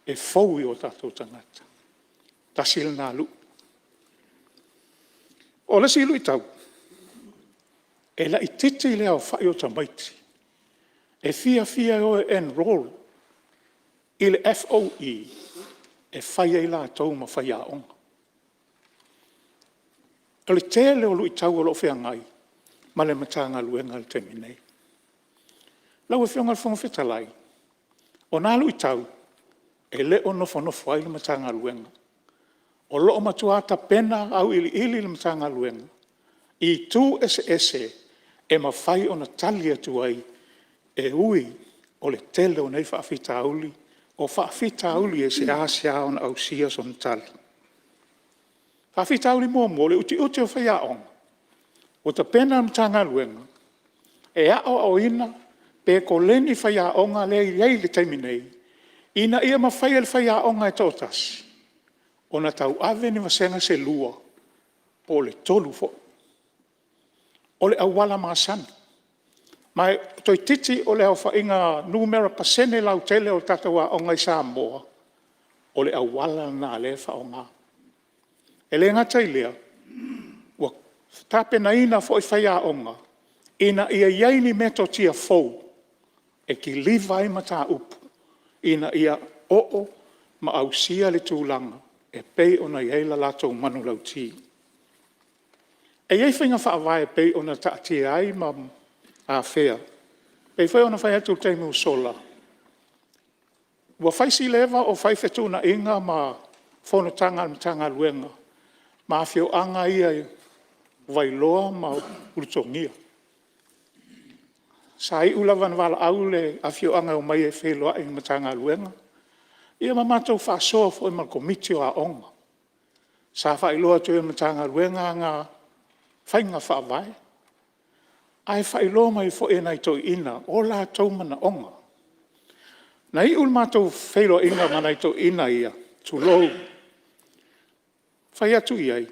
e fou i o tatou tagata. Tasi lena lui. O le isi luitau, e laitiiti le aofai o tamaiti e fiafia e o e enrol i le FOE e fai ai latou ma faiaoga. O le tele o luitau o lo o feagai ma le Matagaluega i le taimi nei. Lau Afioga i le Fofoga Fetalai, o na luitau, e le o nofonofo ai le Matagaluega, o lo o matua tapena auiliili le Matagaluega i itu eseese e mafai ona tali atu ai, e ui o le tele o nei faafitauli, o faafitauli e seasea ona ausia sona tali. Faafitauli muamua, o le utiuti o faiaoga, ua tapena le Matagaluega e aoaoina pe koleni faiaoga lea e i ai i le taimi nei, ina ia mafai e le faiaoga e toatasi ona tauave ni vasega se lua po o le tolu foi. O le auala masani, ma toeitiiti o le aofaiga numera pasene lautele o tatou aoga i Samoa, o le auala lena o lea e faaaoga. E le gata i lea, ua tapenaina foi faiaoga ina ia i ai ni metotia fou e kiliva ai mataupu ina ia oo ma ausia le tulaga e pei ona i ai le latou manulauti. E i ai faiga faavae e pei ona taatia ai ma afea, e pei foi ona fai atu i le taimi ua sola, ua fai si leva o fai fetuunaiga ma fonotaga a le Matagaluega ma afioaga ia o Vailoa ma Ulutogia. Sa iu lava ina valaau le afioaga e omai e feiloai i le Matagaluega, ia ma matou faasoa foi ma le Komiti o Aoga. Sa faailoa atu e le Matagaluega ana faiga faavae, ae faailoa mai foi e nai toeaiina o latou manaoga. Na iu le matou feiloaiga ma nai toeaiina ia, tulou, fai atu i ai,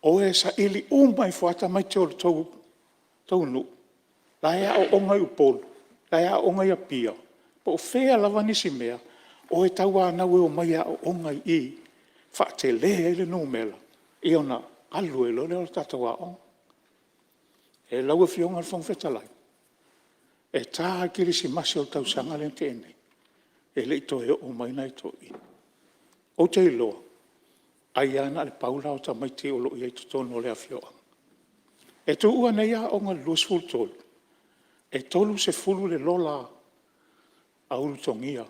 o e saili uma ifo lava tamaiti o le tou nuu la e aooga i Upolu, la e aooga i Apia, po o fea lava nisi mea, o e tauanau e omai e aooga i i e faatele ai le numera, ia ona alu ai loa lea o le tatou aoga. Lau Afioga i le Fofoga Fetalai, e ta lava le Kerisimasi o le tausaga lea na tea nei, e le i toe oo mai nai toeaiina. Ou te iloa, ai lava na o le pau lena o tamaiti o lo o i ai i totonu o le afioaga. E tuua nei aoga i le 2023, e 30 le lola a Ulutogia.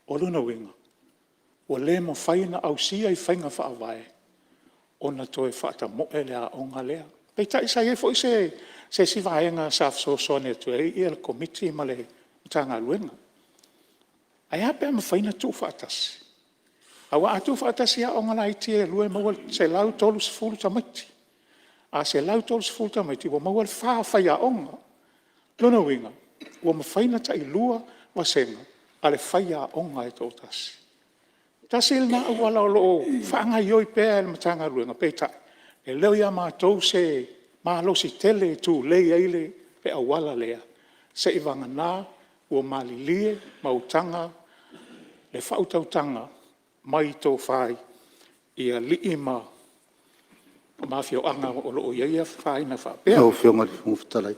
O lona uiga, ua le mafai ona ausia i faiga faavae ona toe faatamoe le aoga lea. Peitai sa i ai foi se isi vaega sa fesoasoani atu ai le Komiti ma le Matagaluega. Ae a pe a mafai ona tuufaatasi? Aua a tuufaatasi aoga laiti ia e lua e maua le 130 tamaiti. A 130 tamaiti ua maua le 4 o faiaoga. O lona uiga, Ua mafai ona tailua vasega a le faiaoga e toatasi. E tasi lena auala o lo o faagaoioi pea e le Matagaluega, peitai e le o ia matou se malosi tele e tulei ai le auala lea, seiavagana ua malilie le faautautaga mai le tofa i alii ma afioaga o lo o i ai afaina faapea. Lau Afioga i le Fofoga Fetalai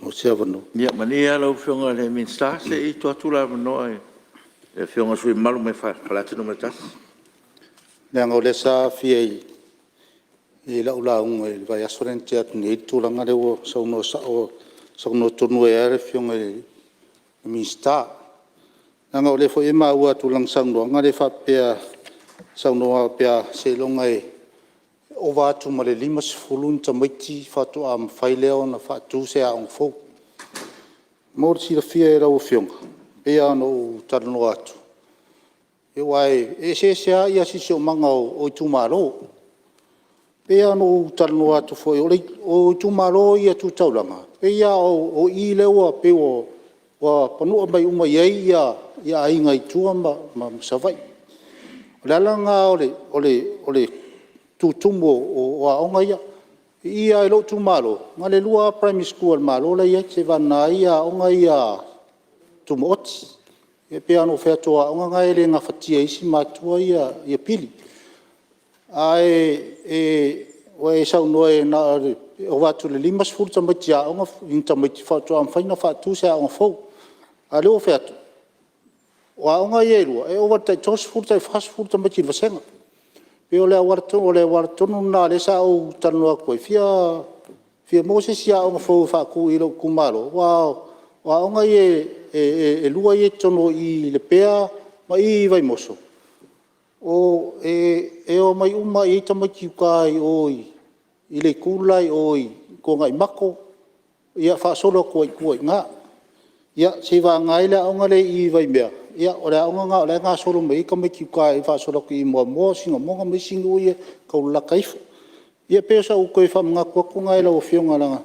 mo se avanoa. Ia malie lau Afioga i le Minisita se i tuu atu le avanoa i le Afioga i le sui usufono mamalu mai Faleata 1. Leaga o lea sa aafia i lau lauga i le vaiaso lea na tea atu nei le tulaga lea ua saunoa tonu ai lava le Afioga i le Minisita. Leaga o lea foi e maua atu i lana saunoaga lea faapea, saunoa faapea seiloga e ova atu ma le 50 ni tamaiti faatoa mafai lea ona faatu se aoga fou. Mo le silafia e lau Afioga, e pei lava ona ou talanoa atu, aua e eseese lava siosiomaga o itumalo. E pei lava ona ou talanoa atu foi, o itumalo ia tu taulaga, e pei lava o i lea e pei ua panua mai uma i ai aiga i tua ma Savaii. O le ala lena o le tutumu o aoga ia. I i lava i lou itumalo, na o le 2 lava primary school a le Malo la e i ai, seiavagana ai aoga tumaoti. Ia pei lava ona ou fai atu o aoga na e le gafatia e isi matua pili. Ae ua e saunoa e ova atu i le 50 tamaiti aoga ni tamaiti faatoa mafai ona faatu se aoga fou. A o lea ua ou fai atu, o aoga ia e lua, e ova i le tai 30 tai 40 tamaiti i le vasega. E pei o le auala tonu lena lea sa ou talanoa atu ai, e fia maua se isi aoga fou e faatu i lou itumalo, aua o aoga ia e lua ia e i totonu i Lepea ma i i Vaimoso, e omai uma lava i ai tamaiti i uta i o i le itu le la i o i Tuanaimato faasolo atu ai i tua i ina. Ia seiavagana ai le aoga lea i Vaimea, o le aoga lena o la e gasolo mai ai tamaiti i uta faasolo atu i Moamoa, Sinamoga ma isi nuu ia e taulalata ifo. Ia pei o sau toe faamanatu atu lena i lau Afioga leaga o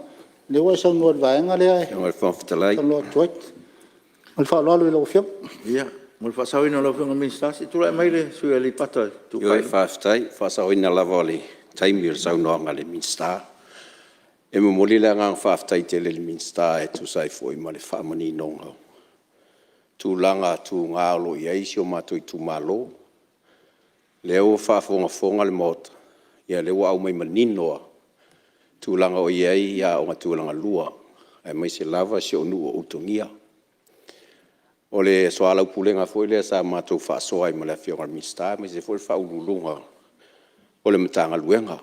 lea ua e saunoa i le vaega lea e talanoa atu ai. Ma le faaaloalo i lau Afioga. Ia, mo le faasaoina o lau Afioga i le Minisita, se i tulai mai le sui usufono mo Aleipata Itupa i Luga. Ioe, faafetai. O le faasaoina lava o le taimi o le saunoaga a le Minisita. E momoli le agaga faafetai tele i le Minisita e tusa ai foi ma le faamaninoga o tulaga tuga o lo o i ai si o matou itumalo. O lea ua faafogafoga le Maota, ia o lea ua aumai manino lava tulaga o i ai aoga tulagalua aemaise lava si ou nuu o Ulutogia. O le soalaupulega foi lea sa matou faasoa ai ma le Afioga i le Minisita aemaise foi o le Faauluuluga o le Matagaluega.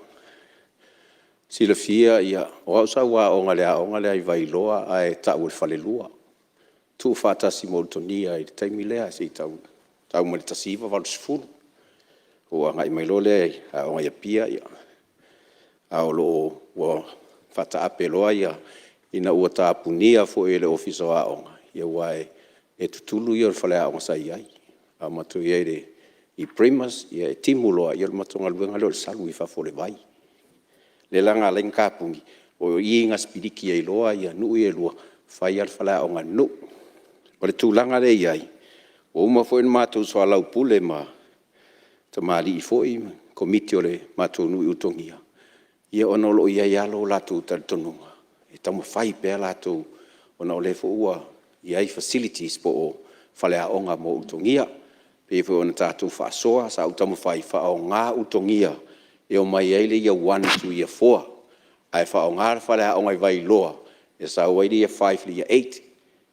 E silafia o au sa ou aoga i le aoga lea i Vailoa ae tau o le falelua, tuufaatasi ma Ulutogia i le taimi lea seia tau mai i le 1980. Ona ou agai mai loa lea e aoga i Apia, a o lo o ua faataape loa ina ua tapunia foi e le Ofisa o Aoga, aua e tutulu ia o le faleaoga sa i ai. A o matou i ai i primers, e timu loa, o le matou galuega lea o le salu i fafo o le vai. O lea la na ala ai ona tapuni, o i na sipiliki ai loa nuu ia e lua, fai lava le faleaoga a le nuu. O le tulaga lea e i ai, ua uma foi ona matou soalaupule ma tamalii foi ma Komiti o le matou nuu i Ulutogia, ia ona o lo o i ai lava lo latou talitonuga, e taumafai pea latou ona o lea foi ua i ai facilities po o faleaoga mo Ulutogia. E pei foi ona tatou faasoa, sa ou taumafai e faaaoga Ulutogia e omai ai le Year 1 to Year 4, ae faaaoga le faleaoga i Vailoa e sau ai le Year 5 i le Year 8.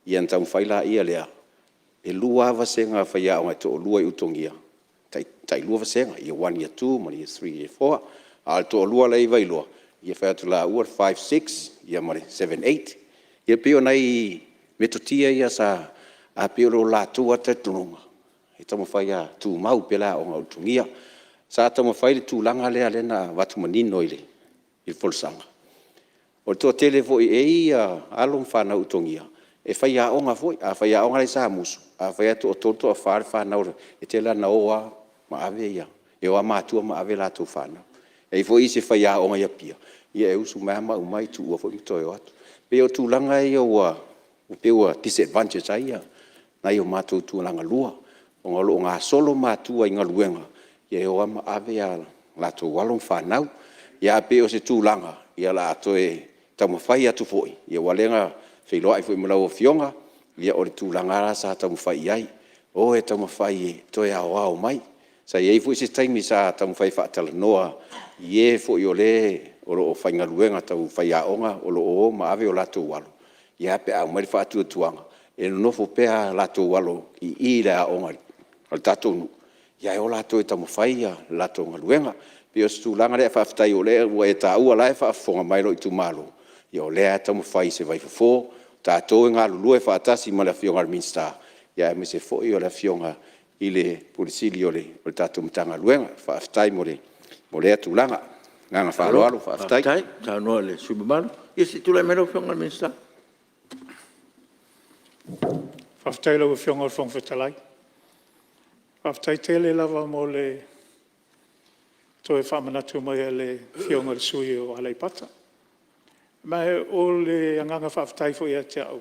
Ia ona taumafai lea, e lua lava vasega a faiaoga e toalua i Ulutogia, e tailua vasega, Year 1 Year 2 ma le Year 3 Year 4. A o le toalua la e i Vailoa, ia fai atu e laua le 5, 6 ma le 7, 8. Ia pei o nai metotia ia sa… ae pei o le latou lava talitonuga, e taumafai lava ia tumau pea le aoga a Ulutogia. Sa taumafai le tulaga lea na avatu manino i le folasaga, o le toatele foi e i ai alo ma fanau i Ulutogia, e faiaoga foi. A faiaoga la i Samusu, afai lava e toatolu toafa le fanau, e tele lava ina o lava ma ave, e o lava matua ma ave a latou fanau. E i ai foi isi e faiaoga i Apia, ia e usu mai lava ma aumai, tuua foi ma toe o atu. E pei o tulaga ia ua Ua pei ua disadvantage ai nai o matou tulagalua ona o lo o gasolo matua i galuega, ia e o lava ma ave a latou alo ma fanau. Ae pei o se tulaga o le a toe taumafai atu foi, aua o lea na feiloai foi ma lau Afioga, ia o le tulaga lava lena sa taumafai i ai, o e taumafai e toe aoao mai. Sa i ai foi se taimi sa taumafai e faatalanoa i e foi o lo o faigaluega tau faiaoga o lo o o ma ave o latou alo, ae a pe a aumai le faatuatuaga e nonofo pea o latou alo i i i le aoga a le tatou nuu, ae o latou e taumafai le latou galuega. E pei o se tulaga lea, ae faafetai o lea ua e taua, o la e faafofoga mai lou itumalo, o lea lava e taumafai i se vaifofo. O tatou e galulue faatasi ma le Afioga i le Minisita, aemaise foi o le Afioga i le Ofisa Sili o le tatou Matagaluega. Faafetai mo lea tulaga. Ma le agaga faaaloalo faafetai. Malo faafetai saunoa i le sui usufono mamalu. Ia se i tulai mai lau Afioga i le Minisita. Faafetai i lau Afioga i le Fofoga Fetalai. Faafetai tele lava mo le toe faamanatu mai e le Afioga i le sui usufono mo Aleipata. Ma o le agaga faafetai foi ia te au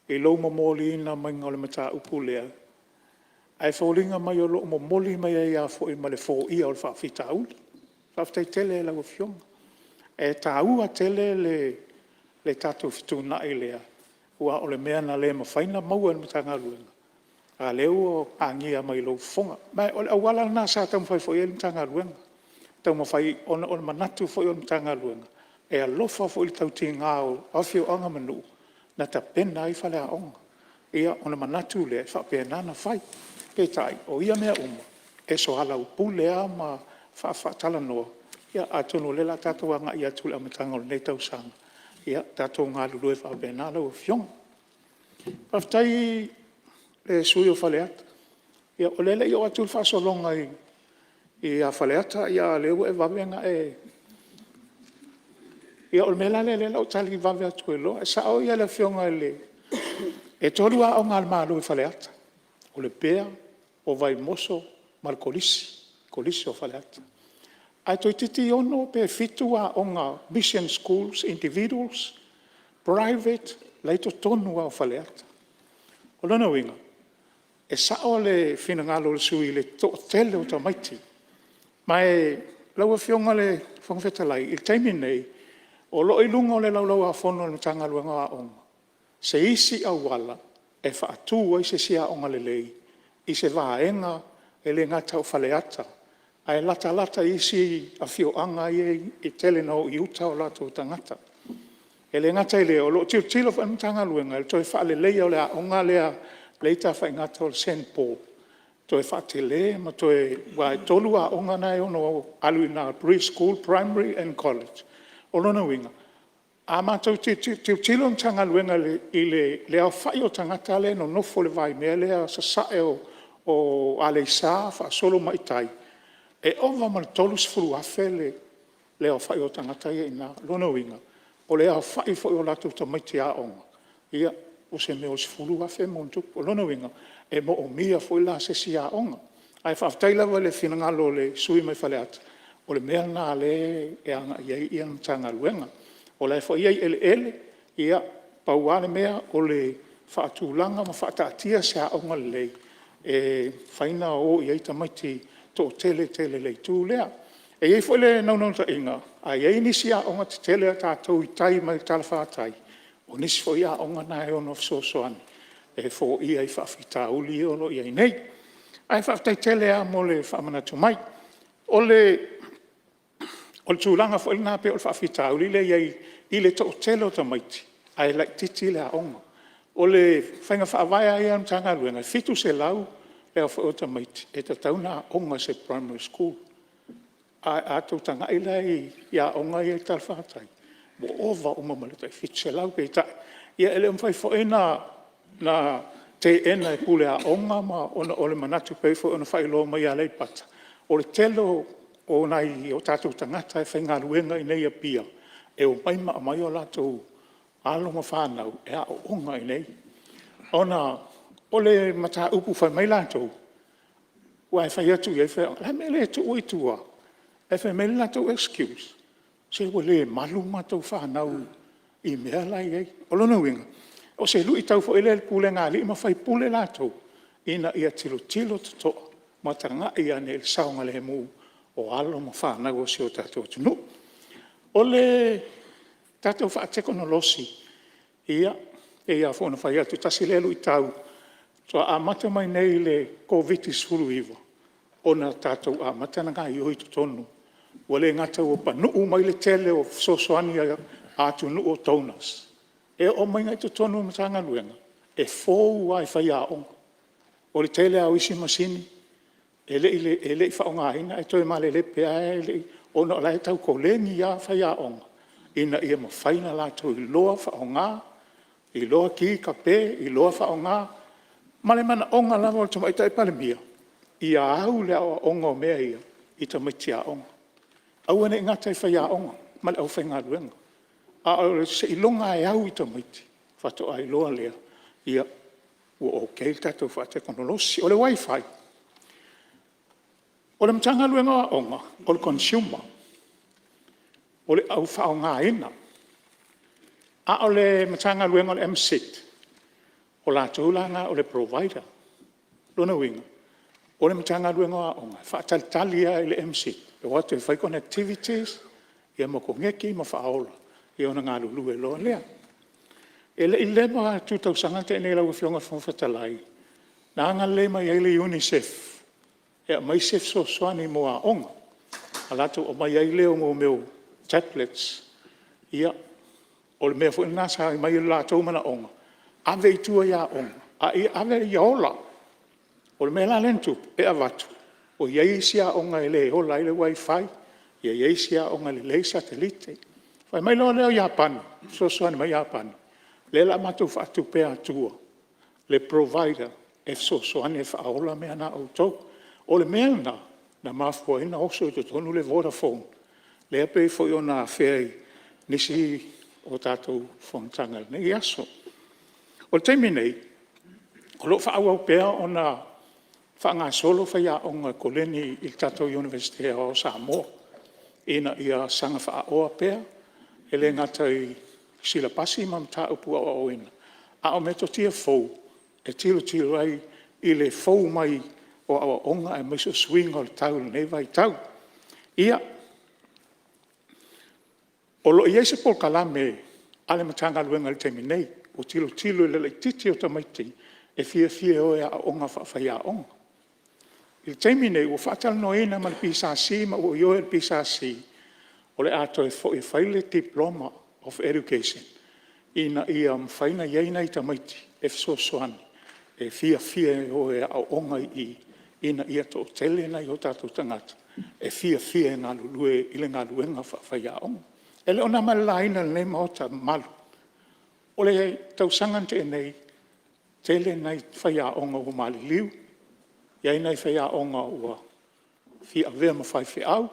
i lou momoliina mai o le mataupu lea, ae foliga mai o lo o momoli mai ai lava foi ma le foia o le faafitauli. Faafetai tele i lau Afioga. E taua tele le tatou fetuunai lea, aua o le mea na le mafai ona maua e le Matagaluega, a o lea ua agia mai lou fofoga. Ma o le auala lena sa taumafai foi i ai le Matagaluega, taumafai ona o le manatu foi o le Matagaluega, e alofa foi i le tautiga o afioaga ma nuu na tapena ai faleaoga. Ia ona manatu lea e faapena ona fai. Peitai, o ia mea uma, e soalaupule lava ma faatalanoa, atonu o lea o le a tatou agai atu i le amataga o lenei tausaga, ia tatou galulue faapena lau Afioga. Faafetai i le sui usufono mo Faleata, ia o lea e le i oo atu le faasologa ia Faleata, a o lea ua e vave ona e… Ia o le mea la lea o le a ou tali vave atu ai loa. E sao le Afioga i le… E 3 aoga a le Malo i Faleata, o Lepea, o Vaimoso ma le Kolisi o Faleata. Ae toeitiiti 6 pe 7 aoga Mission Schools, Individuals, Private la e i totonu lava o Faleata. O lona uiga, e sao le finagalo o le sui usufono i le toatele o tamaiti. Ma lau Afioga i le Fofoga Fetalai, i le taimi lenei, o lo o i luga o le Laulau-a-Fono a le Matagaluega o Aoga se isi auala e faatu ai se isi aoga lelei i se vaega e le gata o Faleata, ae latalata i isi afioaga ia e tele ina o i uta o latou tagata. E le gata i lea, o lo o tilotilo foi le Matagaluega i le toe faaleleia o le aoga lea e i Tafaigata o le Saint Paul, toe faatele ma toe… aua e 3 aoga na e ono alu i ina, Pre-School, Primary and College. O lona uiga, a matou tilotilo le Matagaluega i le aofai o tagata lea e nonofo i le vaimea lea sasae o Aleisa faasolo mai i tai, e ova ma le 30,000 le aofai o tagata ia e i ina. O lona uiga, o le aofai foi o latou tamaiti aoga, ia o se mea o le 10,000+. O lona uiga, e moomia foi la se isi aoga. Ae faafetai lava i le finagalo o le sui usufono mai Faleata, o le mea lena o lea e agai i ai le Matagaluega. O la e foi e i ai eleele, ia, pau lava le mea o le faatulaga ma faataatia se aoga lelei e mafai ona o i ai tamaiti e toatele tele i le itu lea. E i ai foi le naunautaiga, a i ai nisi aoga tetele a tatou i tai mai le talafatai, o nisi foi aoga na e ono fesoasoani e foia ai faafitauli ia o lo o i ai nei. Ae faafetai tele lava mo le faamanatu mai. O le tulaga foi lena pei o le faafitauli lea e i ai i le toatele o tamaiti ae laitiiti le aoga. O le faiga faavae lava ia a le Matagaluega, e 700 le aofai o tamaiti e tatau ona aooga i se primary school. Ae a tou tagai la i aoga ia e i le talafatai, ua ova uma ma le tai 700. Peitai, e le o mafai foi ona teena e Pule Aoga ona o le manatu e pei foi ona faailoa mai e Aleipata, o le tele o nai o tatou tagata e faigaluega i inei i Apia e omai ma aumai o latou alo ma fanau e aooga i inei. Ona o le mataupu fai mai latou, aua e fai atu i ai, o le a le mea e le tuu ai tua? Ae fai mai le latou excuse, se ua le malu matou fanau i mea la e i ai. O lona uiga, O se luitau foi lea i le pulega a alii ma faipule latou ina ia tilotilo totoa ma tagai ane i le saogalemu o alo ma fanau a si o tatou atunuu. O le tatou faatekonolosi, e pei lava foi ona fai atu tasi lea luitau faatoa amata mai nei i le Koviti-19 ona tatou amata ona gaoioi i totonu. Ua le gata ua panuu mai le tele o fesoasoani a atunuu o donors, e oo mai i totonu o Matagaluega e fou lava i faiaoga. O le tele lava o isi masini e le i faaaogaina ae toe malepelepe lava ona o la e tau koleni lava faiaoga ina ia mafai ona latou iloa faaaoga, iloa ki kape, iloa faaaoga ma le manaoga lava o le Tamaitai Palemia ia au le aoaoga o mea ia i tamaiti aoga. Aua ne i gata i faiaoga ma le aufaigaluega, a o seiloga lava e au i tamaiti faatoa iloa lea ua okay le tatou faatekonolosi. O le wifi, o le Matagaluega o Aoga o le consumer, o le au faaaogaina. A o le Matagaluega o le MCIT o latou la na o le provider. O lona uiga o le Matagaluega o Aoga e faatalitali lava i le MCIT e o atu e fai connectivities ma koneti ma faaola ona galulue loa lea. E le i leva atu i le tausaga na tea nei lau Afioga i le Fofoga Fetalai na agalelei mai ai le UNICEF e aumai se fesoasoani mo aoga, na latou aumaia ai lea o mea o tablets. O le mea foi lena sa aumai ai lo latou manaoga, ave i tua i aoga a ia ave ia ola. O le mea la lea na tupu e avatu, ua i ai isi aoga e le ola ai le wifi, ia i ai isi aoga e lelei satelite. Fai mai loa lea o Iapani, fesoasoani mai Iapani, lea o le a matou faatupeina atua le provider e fesoasoani e faaola mea na a outou. O le mea lena na mafua ai ona oso i totonu le Vodafone lea e pei foi ona afea i nisi o tatou fonotaga i lenei aso. O le taimi lenei o lo o faaauau pea ona faagasolo faiaoga e koleni i le tatou Iunivesite Aoao o Samoa ina ia saga faaoa pea e le gata i silapasi ma mataupu aoaoina, a o metotia fou e tilotilo ai i le fou mai o aoaoga aemaise o suiga o le tau i lenei vaitau. O lo o i ai se polokalame a le Matagaluega i le taimi nei ua tilotilo i le laitiiti o tamaiti e fiafia e o e aooga faafaiaoga. I le taimi lenei ua faatalanoaina ma le PSC ma ua ioe le PSC o le a toe foi e fai le Diploma of Education ina ia mafai ona i ai nai tamaiti e fesoasoani e fiafia e o e aooga i i ina ia toatele nai o tatou tagata e fiafia e galulue i le galuega faafaiaoga. E le o na ma le laina e lenei Maota mamalu, o le tausaga na tea nei, tele nai faiaoga ua maliliu, e i ai nai faiaoga ua fia avea ma faifeau,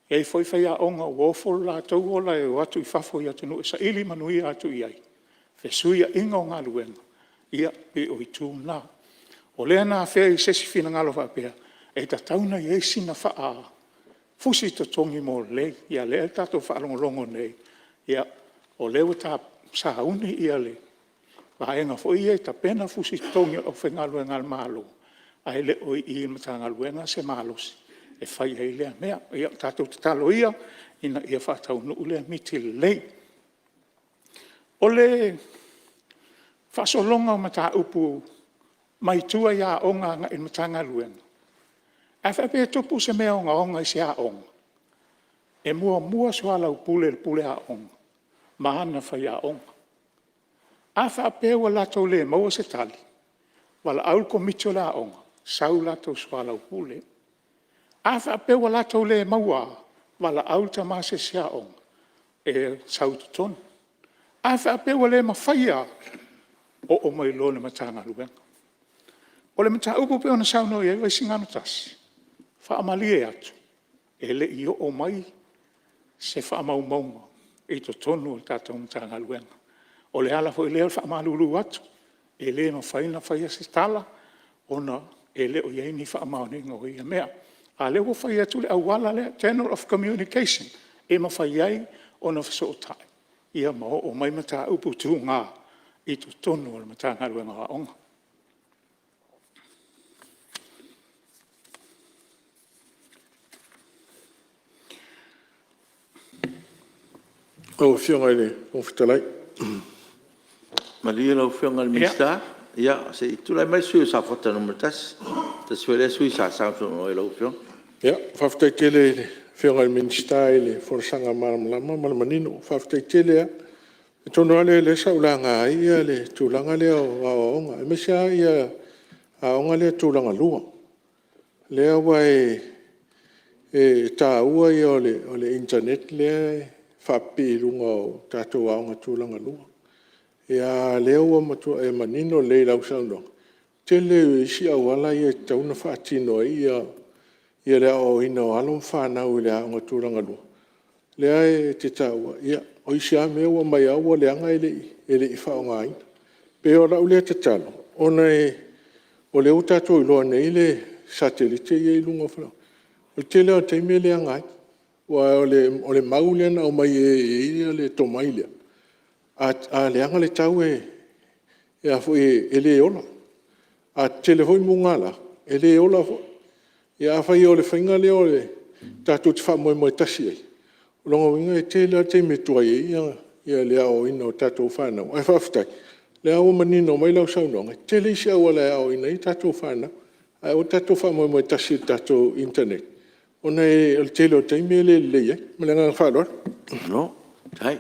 e i ai foi faiaoga ua ofo lo latou ola e o atu i fafo i atunuu e saili manuia atu i ai, fesuiaiga o galuega, pei o itu na. O lea na afea i se isi finagalo faapea e tatau ona i ai sina fusi totogi mo lelei. Ia lea ua tatou faalogologo nei, o lea ua sauni le vaega foi ia e tapena fusi totogi o le aufaigaluega a le Malo, ae le o i i i le Matagaluega se malosi e fai ai lea mea. Ia tatou tatalo ia ina ia faataunuu lea miti lelei. O le faasologa o mataupu mai tua i aoga agai i le Matagaluega, a faapea e tupu se mea ogaoga i se aoga, e muamua soalaupule e le pule aoga ma ana faiaoga. A faapea ua latou le maua se tali, valaau le Komiti o le aoga sau latou soalaupule. A faapea ua latou le maua lava, valaau le tama asiasi aoga e sau i totonu. A faapea ua le mafaia lava, oo mai loa i le Matagaluega. O le mataupu pei ona saunoa i ai Vaisigano 1, e faamalie atu e le i oo mai se faamaumauga i totonu o le tatou Matagaluega. O le ala foi lea o le faamalulu atu, e le mafai ona faia se tala ona e le o i ai ni faamaoniga o ia mea. A o lea ua fai atu le auala lea, channel of communication e mafai ai ona fesootai ma oo mai mataupu tuga i totonu o le Matagaluega o Aoga. Lau Afioga i le Fofoga Fetalai… Malie lau Afioga i le Minisita, se i tulai mai le sui usufono mo Safata 1, se tasi foi lea sui usufono sa sausaunoa i lau Afioga. Faafetai tele i le Afioga i le Minisita i le folasaga malamalama ma le manino, faafetai tele lava. O le mea tonu lava lea sa ou laga ai le tulaga lea o aoaoga aemaise lava aoga lea tulagalua. Lea aua e taua ia o le internet lea e faapipii i luga o tatou aoga tulagalua. A o lea ua matua manino lelei i lau saunoaga, e tele o isi auala ia e tatau ona faatino ai le aoaoina o alo ma fanau i le aoga tulagalua lea e te taua, o isi lava mea ua aumai lava ua leaga e le i faaaogaina. E pei o lau lea tatalo ona o lea ua tatou iloa nei le satellite lea e i luga o faleaoga, o le tele lava o taimi e leaga ai. Aua o le mau lea na aumai e i ai le tomai lea, a leaga le tau e le ola, a tetele foi mugala e le ola foi. Ia afai o le faiga lea tatou te faamoemoe tasi i ai, o lona uiga e tele lava le taimi e tuai ai le aoaoina o tatou fanau. Ae faafetai o lea ua manino mai lau saunoaga, e tele isi auala e aoaoina ai tatou fanau, ae aua tatou te faamoemoe tasi i le tatou internet ona o le tele o taimi e le lelei ai. Ma le agaga faaaloalo. Malo faafetai.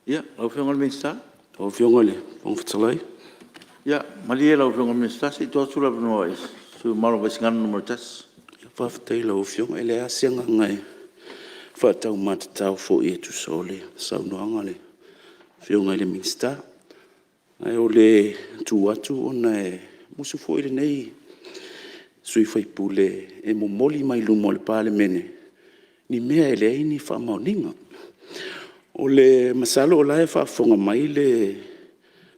Ia lau Afioga i le Minisita. Lau Afioga i le Fofoga Fetalai… Ia malie lau Afioga i le Minisita se i tuu atu le avanoa i le sui usufono mamalu mo Vaisigano 1. Faafetai i lau Afioga. E leai lava se agaga e faataumatatao foi e tusa o le saunoaga a le Afioga i le Minisita. Ae o le tu atu ona e musu foi lenei sui usufono e momoli mai luma o le Palemene ni mea e leai ni faamaoniga. Masalo o la e faafofoga mai le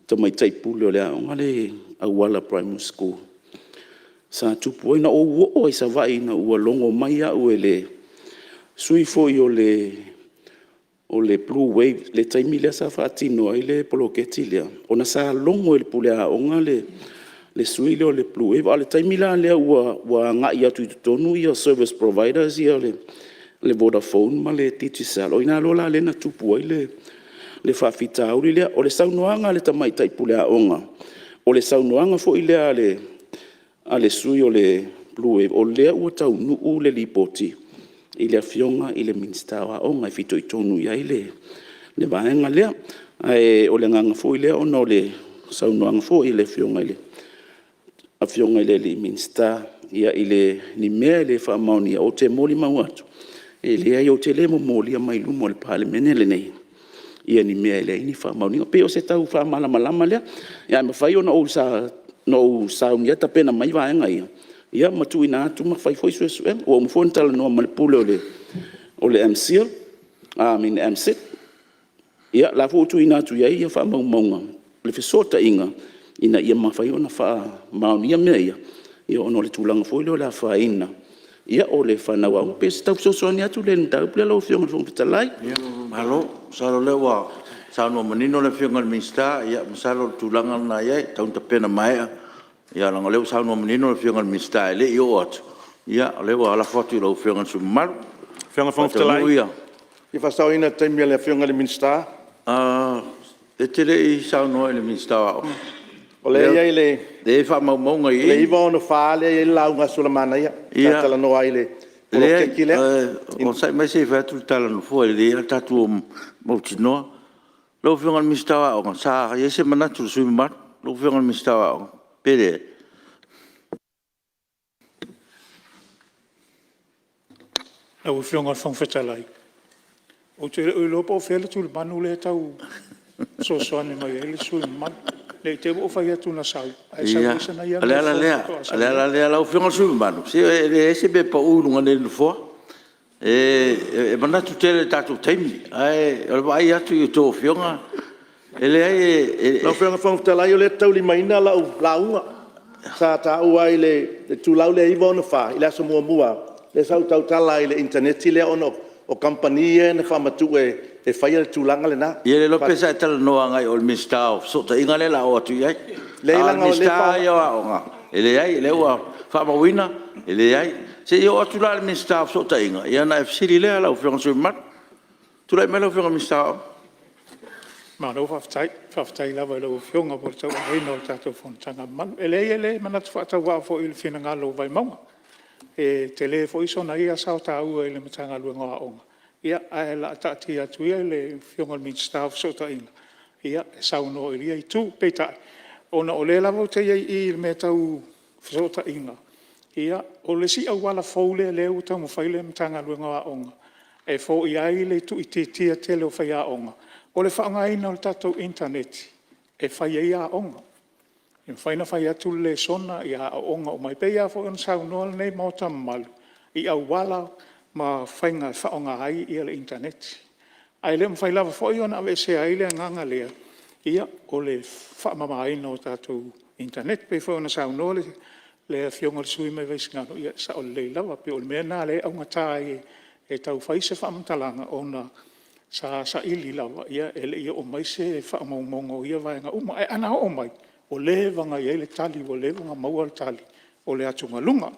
tamaitai pule o le aoga lea i Auala Primary School sa tupu ai. Na ou oo lava i Savaii ina ua logo mai au e le sui foi o le Blue Wave i le taimi lea sa faatino ai le poloketi lea, ona sa logo e le pule aoga le sui lea o le Blue Wave. A o le taimi la lea ua agai atu i totonu service providers ia o le Vodafone ma le Digicel, o i ina loa lea na tupu ai le faafitauli lea. O le saunoaga a le tamaitai pule aoga, o le saunoaga foi lea a le sui o le Blue Wave, o lea ua taunuu le lipoti i le Afioga i le Minisita o Aoga e fitoitonu i ai le vaega lea. Ae o le agaga foi lea ona o le saunoaga foi a le Afioga i le Minisita i ni mea e le faamaonia. Ou te molimau atu, e leai ou te le momolia mai luma o le Palemene lenei ni mea e leai ni faamaoniga. E pei o se tau faamalamalama lea. Ae mafai ona ou saunia tapena mai vaega ia ma tuuina atu ma fai foi suesuega. Ua uma foi ona talanoa ma le Pule o le MCIL, I mean le MSIT, o la foi ua tuuina atu i ai faamaumauga o le fesootaiga ina ia mafai ona faamaonia mea ia, ona o le tulaga foi lea o le afaina o le fanau aoga. E pei o se tau fesoasoani atu lea i le mataupu lea lau Afioga i le Fofoga Fetalai. Malo. Masalo o lea ua saunoa manino le Afioga i le Minisita, masalo o le tulaga lena e i ai, e tatau ona tapena maea leaga o lea ua saunoa manino le Afioga i le Minisita e le i oo atu, ia o lea ua lafo atu i lau Afioga i le sui usufono mamalu. Lau Afioga i le Fofoga Fetalai, e fia faasaoina le taimi o le Afioga i le Minisita. E te le i saunoa i le Minisita o Aoga. O lea e i ai le… E i ai faamaumauga i i. O le 964 lea e i ai le lauga a Sulamanaia sa talanoa ai i le poloketi lea. Onosai mai se i fai atu le tala a le Nofoa, e lelei lava le tatou mautinoa. Lau Afioga i le Minisita o Aoga, sa i ai se manatu o le sui usufono mamalu lau Afioga i le Minisita o Aoga, pe leai? Lau Afioga i le Fofoga Fetalai, ou te le o iloa po o fea le tulimanu lea e tau fesoasoani mai ai le sui usufono mamalu. Ne i te i ua ou fai atu na sau ae sau ese na ia O le mea ala fou lea, faatoa o sau le nei. ala lea lau Afioga i le sui usufono mamalu, se e leai se mea e pau i luga nei o le Nofoa. E manatu tele i le tatou taimi, ae o le vaai atu i a outou Afioga, e leai e… Lau Afioga i le Fofoga Fetalai o lea ou te taulimaina lau lauga sa taua ai i le itulau lea e 964 i le aso muamua lava, lea sa ou tautala ai i le internet lea ona O kamupani ia na faamatuu e faia le tulaga lena. Ia le iloa pe sa e talanoa agai i o i le Minisita o Fesootaiga lea o le a oo atu i ai. A o le Minisita lava ia o Aoga, e leai o lea ua faamauina e leai. Se i oo atu la i le Minisita o Fesootaiga ona e fesili lea lau Afioga i le sui usufono mamalu. Tulai mai lau Afioga i le Minisita o Aoga. Malo faafetai, faafetai lava i lau Afioga mo le tauaveina o le tatou fonotaga mamalu. E leai e le manatu faatauvaa foi i le finagalo o Vaimauga, e tele foi sona ia sao taua i le Matagaluega o Aoga, ae o le a taatia atu ia i le Afioga i le Minisita o Fesootaiga e saunoa i ia itu. Peitai, ona o lea lava ou te i ai i i i le mea tau fesootaiga, o le isi auala fou lea ua taumafai le Matagaluega o Aoga e foia ai le tuuitiitia tele o faiaoga, o le faaaogaina o le tatou initaneti e fai ai aoga. E mafai ona fai atu le lesona ia aooga uma ai. E pei lava foi ona saunoa lenei Maota mamalu i auala ma faiga e faaaoga ai le initaneti. Ae le mafai lava foi ona aveesea ai le agaga lea o le faamamaina o tatou initaneti. E pei foi ona saunoa le Afioga i le sui usufono mai Vaisigano, ia e sao lelei lava. E pei o le mea lena lea e augata ai e tau fai se faamatalaga ona sa saili lava e le i oo mai se faamaumauga o ia vaega uma. Ae ana oo mai, ua leva ona i ai le tali, ua leva ona maua le tali o le atugaluga.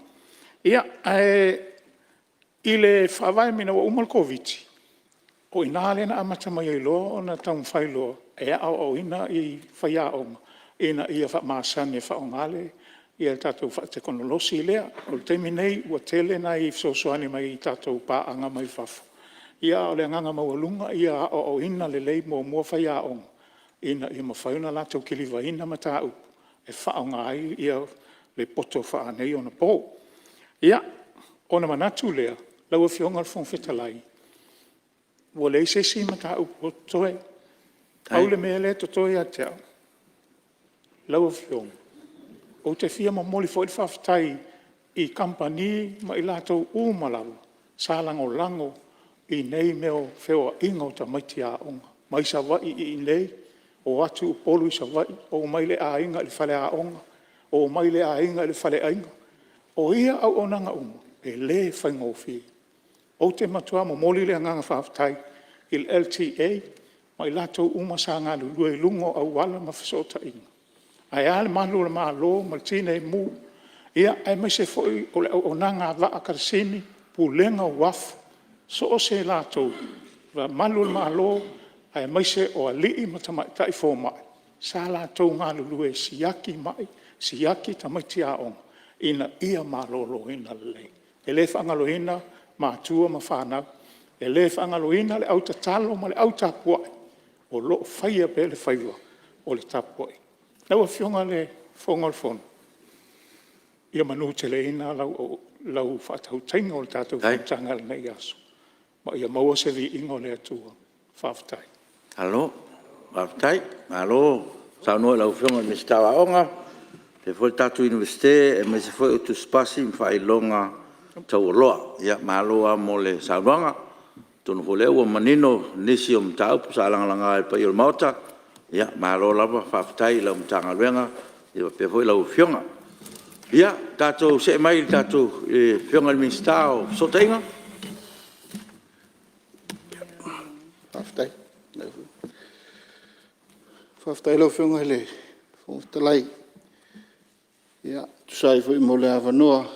Ae i le faavae ina ua uma le Koviti-19, o i ina lea na amata mai ai loa ona taumafai loa e aoaoina faiaoga ina ia faamasani e faaaoga le tatou faatekonolosi lea. O le taimi nei ua tele nai fesoasoani mai tatou paaga mai fafo, a o le agaga maualuga ia aoaoina lelei muamua faiaoga ina ia mafai ona latou kilivaina mataupu e faaaoga ai le poto faaneionapo. Ia, ona manatu lea lau Afioga i le Fofoga Fetalai, ua leai se isi mataupu o totoe. Pau le mea lea e totoe ia te au, lau Afioga, ou te fia momoli foi le faafetai i kamupani ma i latou uma lava sa lagolago i nei mea o feoaiga o tamaiti aoga mai Savaii i inei, o atu Upolu i Savaii, omai le aiga i le faleaoga, omai le aiga i le faleaiga. O ia auaunaga uma, e le faigofie. Ou te matua momoli le agaga faafetai i le LTA ma i latou uma sa galulue i luga o auala ma fesootaiga, ae a le malu o le Malo ma le Tinei Mu, aemaise foi o le auaunaga a vaa kalasini, Pulega o Uafu, so o se latou, malu o le Malo aemaise o alii ma tamaitai fomai sa latou galulue e siaki mai, siaki tamaiti aoga ina ia maloloina lelei. E le faagaloina matua ma fanau, e le faagaloina le au tatalo ma le au tapuai o lo o faia pea le faiva o le tapuaiga. Lau Afioga i le Fofoga o le Fono, ia manuteleina lau faatautaiga o le tatou fonotaga i lenei aso ma ia maua se viiga o le Atua. Faafetai. Malo faafetai, malo saunoa i lau Afioga i le Minisita o Aoga faapea foi le tatou Iunivesite aemaise foi o Tusi Pasi ma Faailoga Taualoa. Malo lava mo le saunoaga. Atonu foi o lea ua manino nisi o mataupu sa lagalaga e le paia o le Maota. Malo lava faafetai i lau Matagaluega faapea foi lau Afioga. Ia tatou see mai i le Afioga i le Minisita o Fesootaiga. Faafetai lau Afioga i le Fofoga Fetalai e tusa ai foi mo le avanoa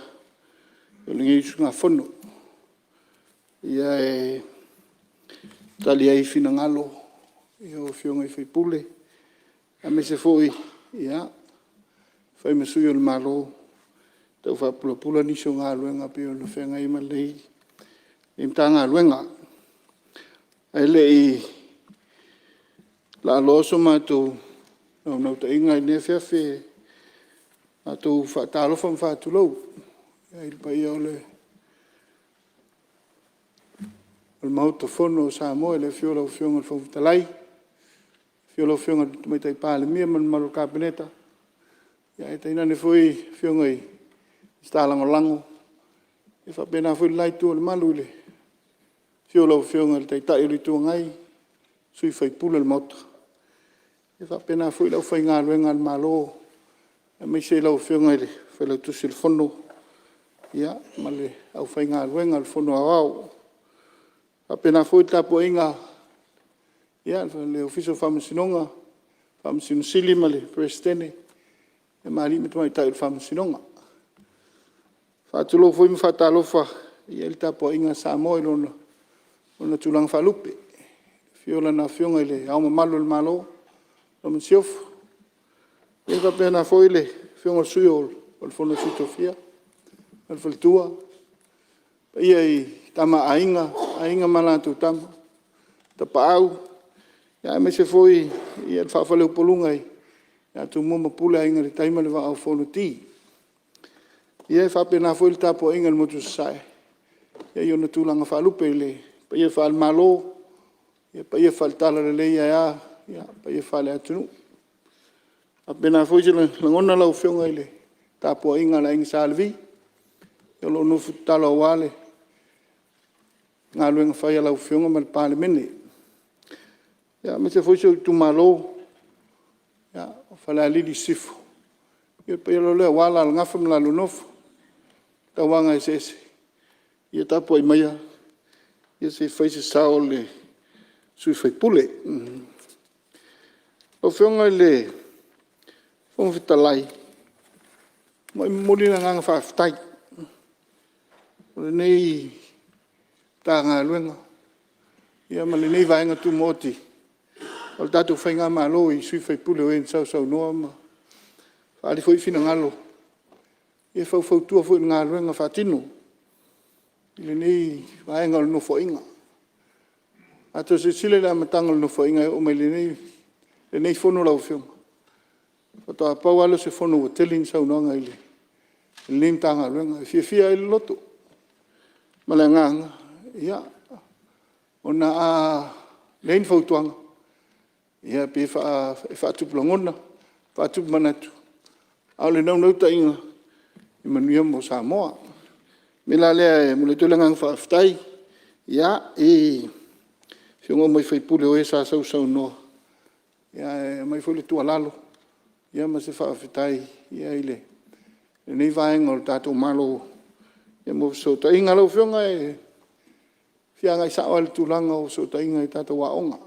o lenei usugafono e tali ai finagalo o Afioga i sui usufono aemaise foi e fai ma sui o le Malo e tau faapulapula nisi o galuega e pei ona feagai ma lenei Matagaluega. Ae lei laaloa so matou naunautaiga i lenei afiafi, e matou te faatalofa ma faatulou i le paia o le Maota Fono o Samoa i le afio o lau Afioga i le Fofoga Fetalai, afio lau Afioga i le Tamaitai Palemia ma le mamalu o le Kapeneta, ae tainane foi Afioga i Minisita Lagolago. E faapena foi le la itu o le malu i le afio o lau Afioga i le Taitai o le Itu Agai ma sui usufono o le Maota. E faapena foi le aufaigaluega a le Malo aemaise lau Afioga i le Failautusi o le Fono ma le aufaigaluega a le Fono Aoao. Faapena foi le tapuaiga a le Ofisa o Faamasinoga, Faamasino Sili ma le Peresetene ma Alii ma Tamaitai o le Faamasinoga. Faatulou foi ma faatalofa i le tapuaiga a Samoa i ona tulaga faalupe, afio lana Afioga i Le Ao Mamalu o le Malo ma lau Masiofo, faapena foi le Afioga i le Sui o le Fono a Sui Tofia ma le Faletua, paia i Tama a Aiga, Aiga ma latou Tama, Tapaau aemaise foi le faa-faleupoluga ia Tumua ma Pule, Aiga i le Tai ma le Vaa o Fonoti. Ia e faapena foi le tapuaiga i le Motu i Sasae i ona tulaga faalupe i le paia faale-Malo, paia faale-Talalelei aea paia faale-atunuu. E faapena foi se lagona lau Afioga i le tapuaiga a le Aiga Sa Levi o lo o nofo tatalo aua le galuega fai a lau Afioga ma le Palemene. Ia aemaise foi si ou Itumalo o Falealili Sisifo, ia le paia lava lea aua Alalagafa ma la lua Nofo, Tauagaeseese, ia tapuai maia se i fai se sao o le sui usufono. Lau Afioga i le Fofoga Fetalai, e momoli le agaga faafetai o lenei Matagaluega ma lenei Vaega Tumaoti o le tatou Faigamalo i sui usufono o e na sausaunoa ma faaali foi finagalo e faufautua foi i le galuega faatino i lenei vaega o le Nofoaiga. A outou silasila i le amataga o le Nofoaiga e oo mai i lenei fono lau Afioga, faatoa pau a lea o se fono ua tele ni saunoaga i lenei Matagaluega. E fiafia ai le loto ma le agaga ona a leai ni fautuaga ia pei e faatupu lagona, faatupu manatu a o le naunautaiga ia manuia mo Samoa. O le mea la lea e momoli atu ai le agaga faafetai i Afioga uma i sui usufono o e sa sausaunoa e aumai foi le tuualalo ma se faafetai i lenei vaega o le tatou Malo mo fesootaiga. Lau Afioga e fia agai sao lava i le tulaga o fesootaiga i tatou aoga. E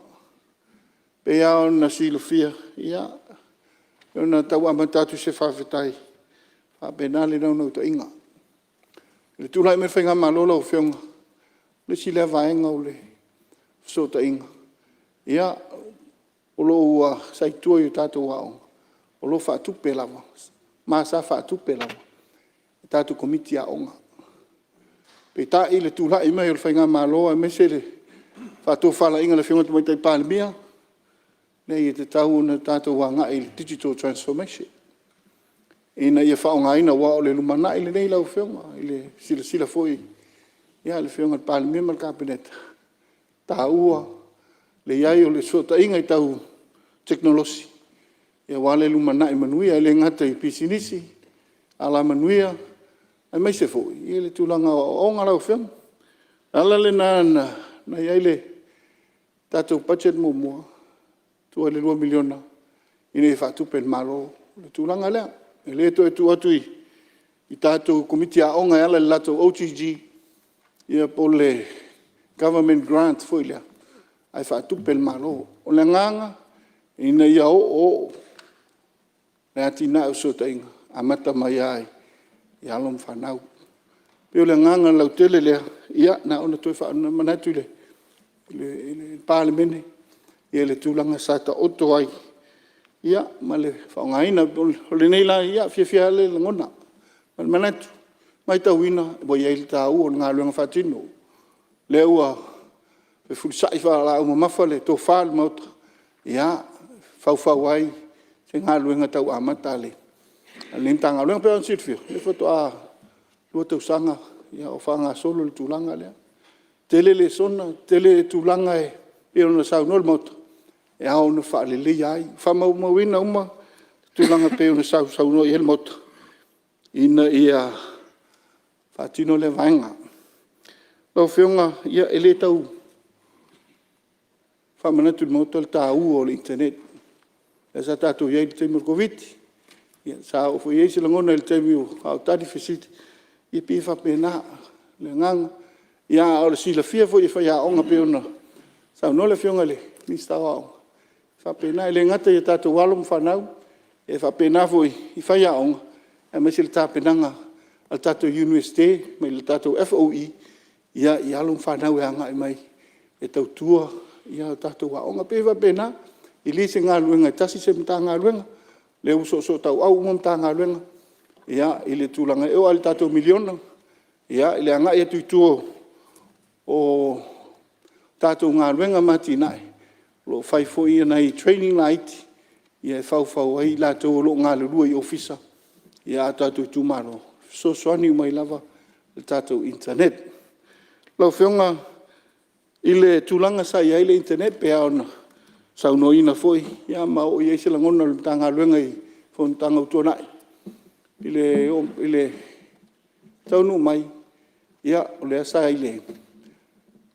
pei lava ona silafia e pei ona tau amata atu se faafetai, e faapena le naunautaiga. I le tulai mai o le Faigamalo lau Afioga, o le isi lea vaega o le fesootaiga o lo o ua… sa i tua i tatou aoga o lo o faatupe lava ma sa faatupe lava e tatou Komiti a Aoga. Peitai i le tulai mai o le Faigamalo aemaise le faatofalaiga a le Afioga i le Tamaitai Palemia, leai e tatau ona tatou agai i le Digital Transformation ina ia faaaogaina aua o le lumanai lenei lau Afioga i le silasila foi a le Afioga i le Palemia ma le Kapeneta, e taua le i ai o le fesootaiga tau tekonolosi aua le lumanai manuia. E le gata i pisinisi, alamanuia aemaise foi le tulaga o aoaoga lau Afioga. O le ala lena na i ai le tatou budget muamua ua tua i le $2 miliona ina ia faatupe e le Malo le tulaga lea. E le toe tuu atu i tatou Komiti a Aoga e ala i le latou OGG ia po o le Government Grant foi lea ae faatupe e le Malo. O le agaga ina ia oooo le atinae o fesootaiga amata mai lava i alo ma fanau. E pei o le agaga lautele lea, na ona toe faamanatu i le Palemene le tulaga sa taoto ai ma le faaaogaina. O lenei la, e fiafia lava le lagona ma le manatu, matauina ua i ai le taua o le galuega faatino lea ua fefulisai faalaau mamafa le tofa i le Maota e faufau ai se galuega tau amata a lenei Matagaluega. E pei ona silafia lea faatoa 2 tausaga o faagasolo le tulaga lea. E tele lesona, tele tulaga e pei ona saunoa le Maota e ao ona faaleleia ai, faamaumauina uma tulaga e pei ona sausaunoa i ai le Maota ina ia faatino lea vaega. Lau Afioga e le tau faamanatu i le Maota le taua o le internet lea sa tatou i ai i le taimi o le Koviti-19, sa oo foi i ai se lagona i le taimi a o tali fesili, ia e pei e faapena le agaga. A o le silafia foi e faiaoga pei ona saunoa le Afioga i le Minisita o Aoga, e faapena. E le gata i a tatou alo ma fanau ae faapena foi i faiaoga aemaise le tapenaga a le tatou Iunivesite ma le tatou FOE i alo ma fanau e agai mai e tautua ia tatou aoga. E pei e faapena, e le o se galuega e tasi se Matagaluega, o lea ua soosootauau uma Matagaluega i le tulaga, e oo lava i le tatou miliona i le agai atu i tua o tatou galuega ma atinae, o lo o fai foi nai trainings laiti e faufau ai i latou o lo o galulue i Ofisa a tatou Itumalo e fesoasoani uma ai lava i le tatou internet. Lau Afioga i le tulaga sa i ai le internet pei lava ona saunoaina foi ma oo i ai se lagona o le Matagaluega i fonotaga ua tuanai, i le taunuu mai o lea sa i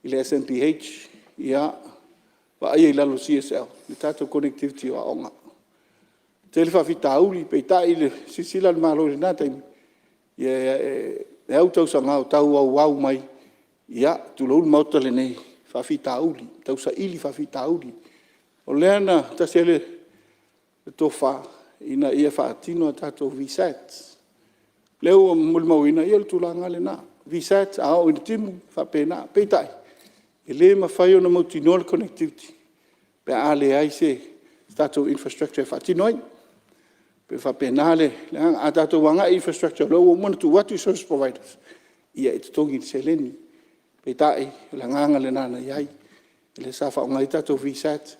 le SNBH vaaia i lalo o le CSL le tatou connectivity o aoga. E tele faafitauli peitai i le silasila a le Malo i lena taimi, e au tausaga o tau auau mai, tulou le Maota lenei, faafitauli, tausaili faafitauli. O lea na tasi ai le tofa ina ia faatino a tatou VISAT, lea ua molimauina ia o le tulaga lava lena, VISAT a oo ina timu e faapena. Peitai e le mafai ona mautinoa le connectivity pe a leai se tatou infrastructure e faatino ai. E pei e faapena le agaga. A tatou agai i infrastructure o lea ua uma ona tuu atu i source providers ia e totogi i le seleni. Peitai o le agaga lena na i ai, lea sa faaaoga ai tatou VISAT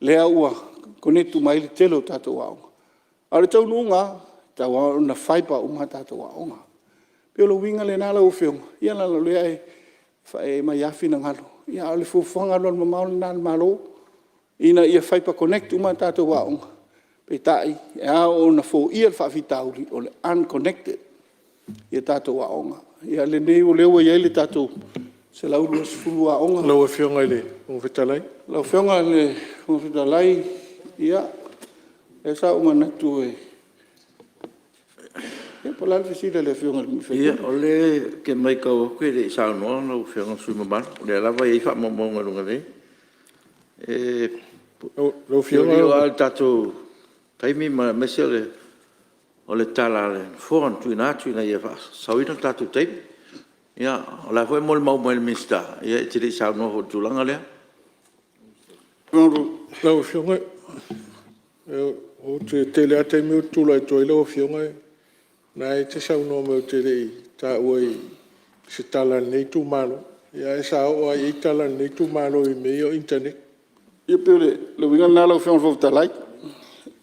lea ua connect uma ai le tele o tatou aoga. A o le taunuuga lava, e tatau lava ona fiber uma a tatou aoga. E pei o le uiga lena lau Afioga, ia leaga o lea e aumai lava finagalo, a o le fuafuaga alualumamao lena a le Malo ina ia fiber connect uma a tatou aoga. Peitai, e ao ona foia le faafitauli o le unconnected ia tatou aoga. Ia lenei o lea ua i ai le tatou 120 aoga. Lau Afioga i le Fofoga Fetalai. Lau Afioga i le Fofoga Fetalai, ia lea sa ou manatu e… ia po o le a le fesili a le Afioga i le sui usufono? Ia o lea ou te maitau atu e le i saunoa lau Afioga i le sui usufono mamalu, o lea lava e i ai faamaumauga i luga nei. E teuteu lava le tatou taimi aemaise o le tala a le Nofoa na tuuina atu ina ia faasaoina le tatou taimi. O la e foi e molimau mai i le Minisita e te le i saunoa foi i le tulaga lea. Lau Afioga e tele lava taimi ou te tulai atu ai lau Afioga o lena e te saunoa mai ou te le i taua i se tala a lenei Itumalo, ae sa oo lava i ai tala a lenei Itumalo i mea ia o internet. Ia pei o le uiga lena lau Afioga i le Fofoga Fetalai,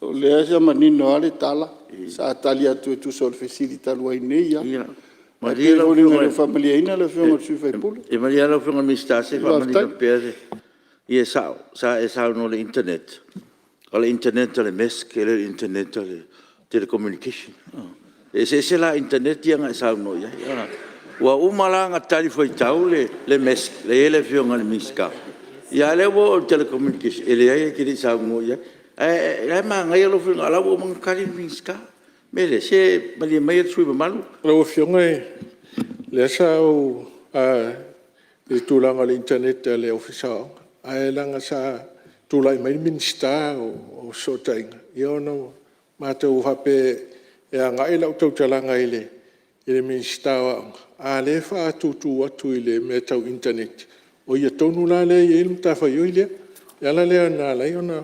o lea sa manino lava le tala sa tali atu e tusa o le fesili talu ai nei lava. Ae pei e foliga e le o faamalieina le Afioga i le sui usufono. Ia malie lau Afioga i le Minisita se i faamanino pea. Ia e sao sa e saunoa i le internet, o le internet a le MESC e le o le internet a le Telecommunication. E eseese la internet ia na e saunoa i ai. Ua uma la ona talifuaitau le MESC lea e i ai le Afioga i le Minisita, a o lea ua oo i le Telecommunication, e leai e te le i saunoa i ai. Ae o la e manaia lou finagalo o la ua uma ona tali le Minisita. O le mea lea, se malie maia le sui usufono mamalu. Lau Afioga o lea sa ou i le tulaga o le internet a le Ofisa o Aoga, ae leaga sa tulai mai le Minisita o Fesootaiga ona matou faapea e agai lau tautalaga i le Minisita o Aoga, a o lea e faatutu atu i le mea tau internet, o ia tonu la lea e i ai le matafaioi lea. O le ala lea na ala ai ona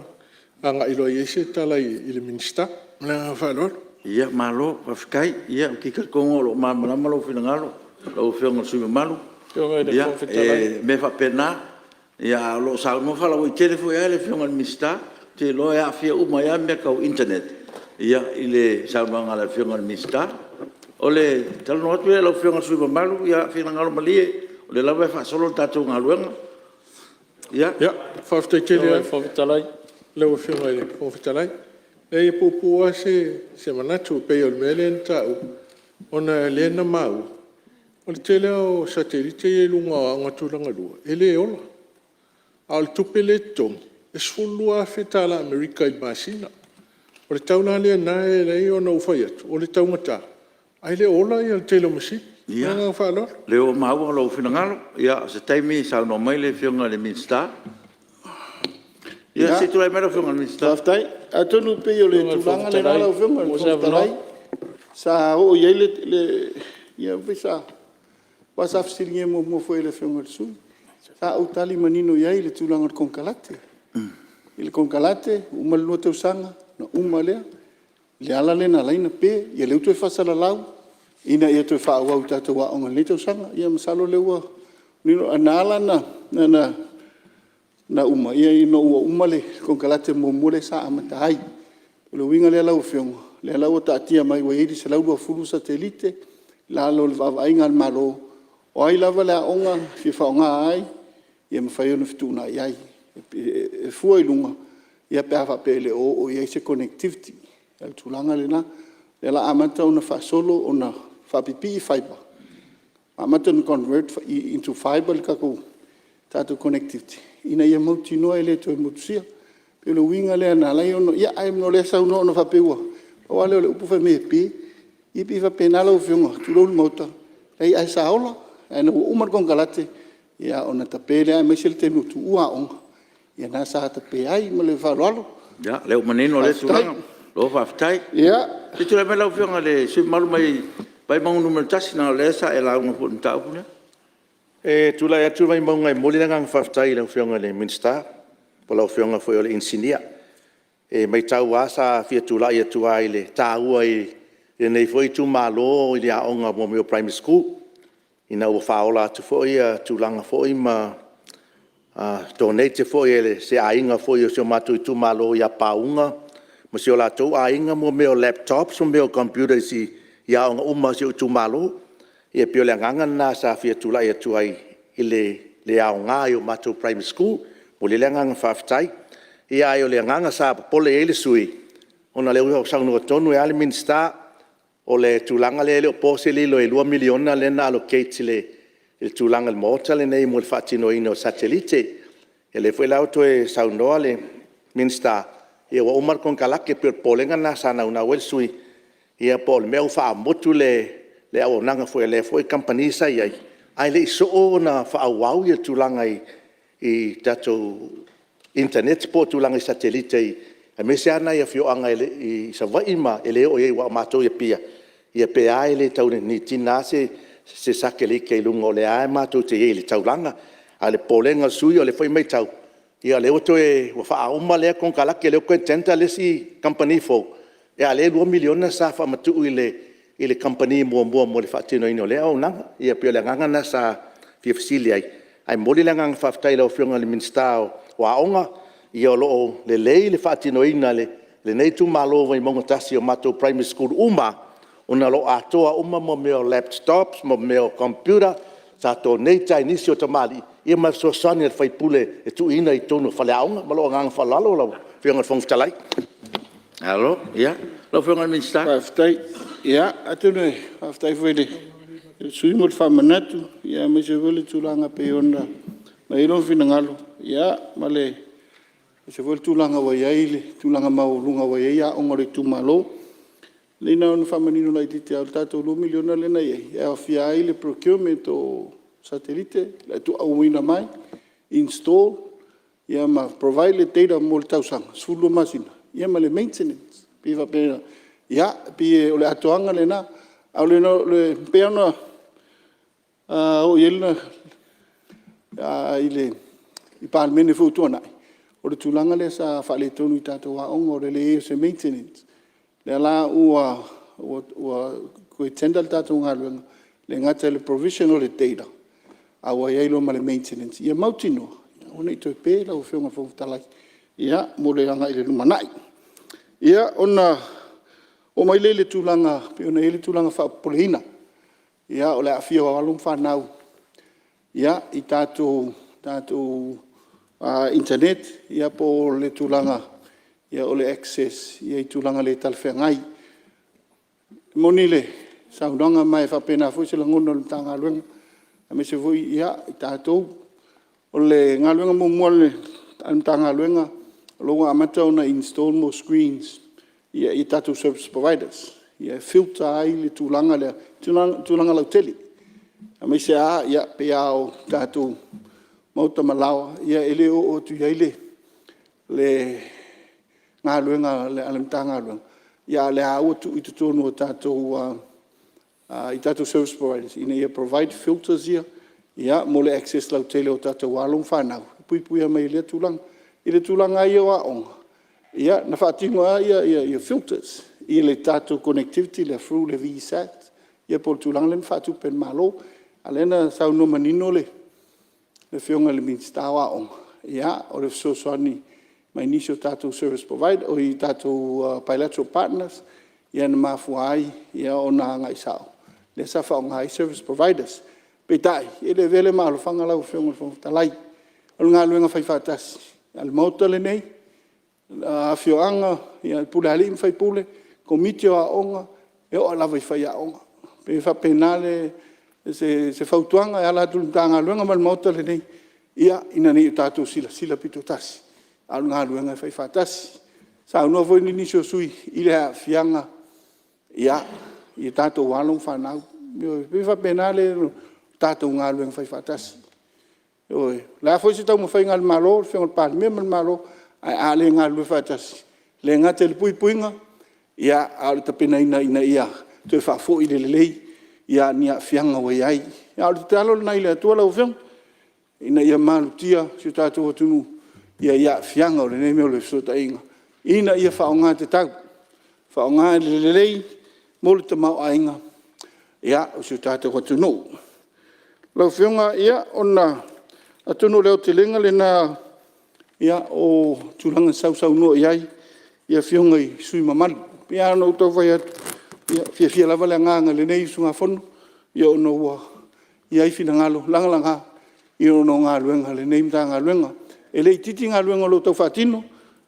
agai loa i ai se tala i le Minisita. Ma le agaga faaaloalo. Ia malo faafetai. Ia ou te talitonu o lo o malamalama lou finagalo lau Afioga i le sui usufono mamalu. Ia e mea faapena, a o lo o saunoa faalauaitele foi lava le Afioga i le Minisita. Ou te iloa e aafia uma ai lava mea tau internet i le saunoaga a le Afioga i le Minisita. O le talanoa atu lea lau Afioga i le sui usufono mamalu, ia finagalo malie o lea lava e faasolo le tatou galuega. Ia faafetai tele lava i lau Afioga i le Fofoga Fetalai. Leai e puupuu lava se manatu e pei o le mea lea na taua ona o lea na maua o le tele lava o satellite ia e i luga o aoga tulagalua e le ola. A o le tupe lea e totogi e $12,000 tala Amerika i le masina. O le tau la lena e ala ai ona ou fai atu o le taugata ae le o ola le tele o masini. lea ua maua lou finagalo, o se taimi saunoa mai le Afioga i le Minisita. Ia se i tulai mai lau Afioga i le Minisita. Faafetai. Atonu e pei o le tulaga lena lau Afioga i le Fofoga Fetalai sa oo i ai le… aua sa fesiligia muamua foi e le Afioga i le sui usufono. Sa ou tali manino i ai i le tulaga o le konekarate. I le konekarate uma le 2 tausaga ona uma lea. O le ala lea na ala ai ona pe, ia lea ua toe faasalalau ina ia toe faaauau i tatou aoga i lenei tausaga. Ia masalo o lea ua manino. Ae na ala ona uma ina ua uma le konekarate muamua lea sa amata ai. O le uiga lea lau Afioga, o lea la ua taatia mai ua i ai le 120 satelite i lalo o le vaavaaiga a le Malo. O ai lava le aoga e fia faaaoga ai e mafai ona fetuunai ai, e fua i luga pe a faapea e le o oo i ai se connectivity. O le tulaga lena. O lea o le a amata ona faasolo ona faapipii fiber, amata ona convert into fiber le tatou connectivity ina ia mautinoa e le toe motusia. E pei o le uiga lea na ala ai ona… ae ona o lea e saunoa ona faapea ua… Pau lava lea o le upu fai mai e pe, ia e pei e faapena lau Afioga, tulou le Maota, leai ae sa ola. Ae ina ua uma le konekarate ia ona tape lea aemaise le taimi ua tuua aoga, ia lena sa tape ai. Ma le faaaloalo. Ia, o lea ua manino lea tulaga, malo faafetai. Se i tulai mai lau Afioga i le sui usufono mamalu mai Vaimauga 1, leaga o lea sa e lauga foi i le mataupu lea. E tulai atu Vaimauga e momoli le agaga faafetai i lau Afioga i le Minisita po o lau Afioga foi o le Inisinia. E maitau lava sa fia tulai atu lava i le taua i lenei foi itumalo i le aoga mo mea o primary school, ina ua faaola atu foi tulaga foi ma donate foi e se aiga foi o si o matou itumalo ia Pauga ma si o latou aiga mea o laptops ma mea o computers i aoga uma o si ou itumalo. E pei o le agaga lena sa fia tulai atu ai i le aoga i o matou primary school. E momoli ai le agaga faafetai. Ae o le agaga sa popole i ai le sui usufono, ona o lea ua saunoa tonu ai lava le Minisita, o le tulaga lea e le o po se lilo i le $2 miliona lea na allocate i le tulaga i le Maota lenei mo le faatinoina o satellite. Ia lea foi la ua toe saunoa le Minisita ua uma le konekarate. E pei o le popolega lena sa naunau ai le sui usufono, po o le mea ua faamutu le auaunaga foi a lea foi kamupani sa i ai, ae le i soo ona faaauau le tulaga i tatou internet po o tulaga i satellite aemaise lava nai afioaga i Savaii e le oo i ai aua o matou i Apia, pe a e le tau need ina lava se satellite i luga o lea lava matou te i ai i le taulaga. A o le popolega o le sui usufono o lea foi e maitau, o lea ua toe faauma lea konekarate lea ua toe tender le isi kamupani fou, a o lea e $2 miliona sa faamatuu i le kamupani muamua mo le faatinoina o lea auaunaga. Ia pei o le agaga lena sa fia fesili ai, ae momoli le agaga faafetai i lau Afioga i le Minisita o Aoga, o lo o lelei le faatinoina e lenei itumalo o Vaimauga 1 i matou primary schools uma lava, ona o lo o atoa uma mea o laptops ma mea o computer sa donate lava e nisi o tamalii ma le fesoasoani a le sui usufono e tuuina i totonu o faleaoga. Ma lou agaga faaaloalo lau Afioga i le Fofoga Fetalai. Malo. Ia, lau Afioga i le Minisita. Faafetai. Ia atonu e faafetai foi i le sui usufono mo le faamanatu aemaise foi le tulaga pei ona i ai lou finagalo, aemaise foi le tulaga ua i ai le tulaga maualuga ua i ai aoga a le itumalo. Leai na ona faamanino laitiiti lava, o le tatou $2 miliona lea na i ai e aofia ai le procurement o satellite, le auina mai, install ma provide le data mo le tausaga, 12 masina, ia ma le maintenance. E pei o le atoaga lena. Ae pei lava ona oo i ai le Palemene foi ua tuanai, o le tulaga lea sa faaletonu i tatou aoga o le leai o se maintenance. O lea la ua toe tender le tatou galuega, e le gata i le provision o le data, a ua i ai loa ma le maintenance ia mautinoa e aua ne i toe pe lau Afioga i le Fofoga Fetalai mo le agai i le lumanai. Ia, ona oo mai lea i le tulaga pei ona i ai le tulaga faapopoleina, o le aafia o alo ma fanau i tatou internet po o le tulaga o le access i tulaga le talafeagai. E moni le saunoaga ma e faapena foi se lagona o le Matagaluega aemaise foi i tatou. O le galuega muamua a le Matagaluega o lea ua amata ona install screens i tatou service providers e filter ai le tulaga lea, tulaga lautele. Aemaise lava pei lava o tatou maota ma laoa e le oo atu i ai le galuega a le Matagaluega, a o lea lava ua tuu i totonu o tatou service providers ina ia provide filters ia mo le access lautele o tatou alo ma fanau e puipuia mai ai i lea tulaga. I le tulaga lava ia o aoga, na faatino lava filters i le tatou connectivity lea through le VSAT po o le tulaga lea na faatupe e le Malo. A o lea na saunoa manino le Afioga i le Minisita o Aoga, ia o le fesoasoani mai nisi o tatou bilateral partners na mafua ai ona agai sao lea sa faaaoga ai service providers. Peitai, e le avea lea ma alofaga lau Afioga i le Fofoga Fetalai, o le galuega faifaatasi a le Maota lenei, afioaga, pulega a alii ma faipule, Komiti o Aoga e oo lava i faiaoga. E pei e faapena se fautuaga e ala atu i le Matagaluega ma le Maota lenei, ina ne i tatou silasila pitotasi a o le galuega e faifaatasi. Saunoa foi nisi o sui usufono i le aafiaga i tatou alo ma fanau. Ioe, e pei e faapena le tatou galuega faifaatasi. Ioe. O le a foi se taumafaiga a le Malo, le Afioga i le Palemia ma le Malo, ae a le galulue faatasi, e le gata i le puipuiga a o le tapenaina ina ia toe faafoi le lelei ni aafiaga ua i ai. A o le tatalo lena i le Atua lau Afioga, ina ia malutia si o tatou atunuu i aafiaga o lenei mea o le fesootaiga, ina ia faaaoga tatau, faaaoga i le lelei mo le tamaoaiga o si o tatou atunuu. Lau Afioga, atonu o le aotelega lena o tulaga na sausaunoa i ai Afioga i sui usufono mamalu. E pei lava ona ou tau fai atu, e fiafia lava le agaga o lenei usugafono ona ua i ai finagalo lagalaga ona o galuega a lenei Matagaluega. E le itiiti galuega o lo o tau faatino,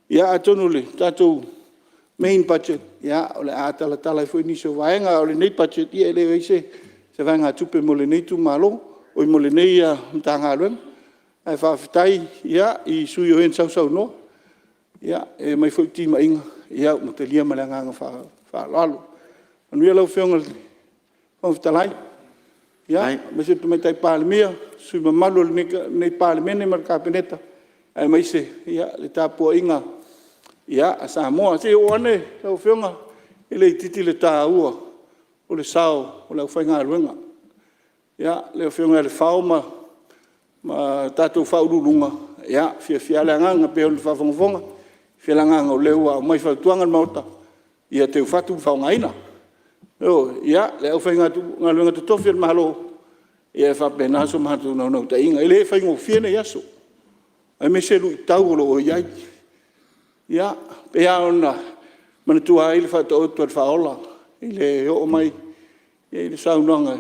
ia atonu o le tatou main budget o le a talatala ai foi nisi o vaega. A o lenei budget, ia e leai se vaegatupe mo lenei Matagaluega. Ae faafetai i sui usufono o e na sausaunoa e aumai foi timaiga ua talia ma le agaga faaaloalo. Manuia lau Afioga i le Fofoga Fetalai, aemaise le Tamaitai Palemia, sui usufono mamalu o lenei Palemene ma le Kapeneta aemaise le tapuaiga a Samoa. Se i ou oo ane lau Afioga, e le itiiti le taua o le sao o le aufaigaluega. Le Afioga ia Lefao ma tatou Ofisa Sili o Pulega, e fiafia lava le agaga e pei ona faafogafoga, e fiafia lava le agaga o lea ua aumai fautuaga a le Maota, ia teufatu ma faaaogaina. Ioe. Ia, le aufaigaluega totofi a le Malo, ia e faapena so matou naunautaiga. E le faigofie nei aso aemaise luitau o lo o i ai. Ia, e pei lava ona manatua ai le Faataoto a le Faaola i le oo mai i le saunoaga,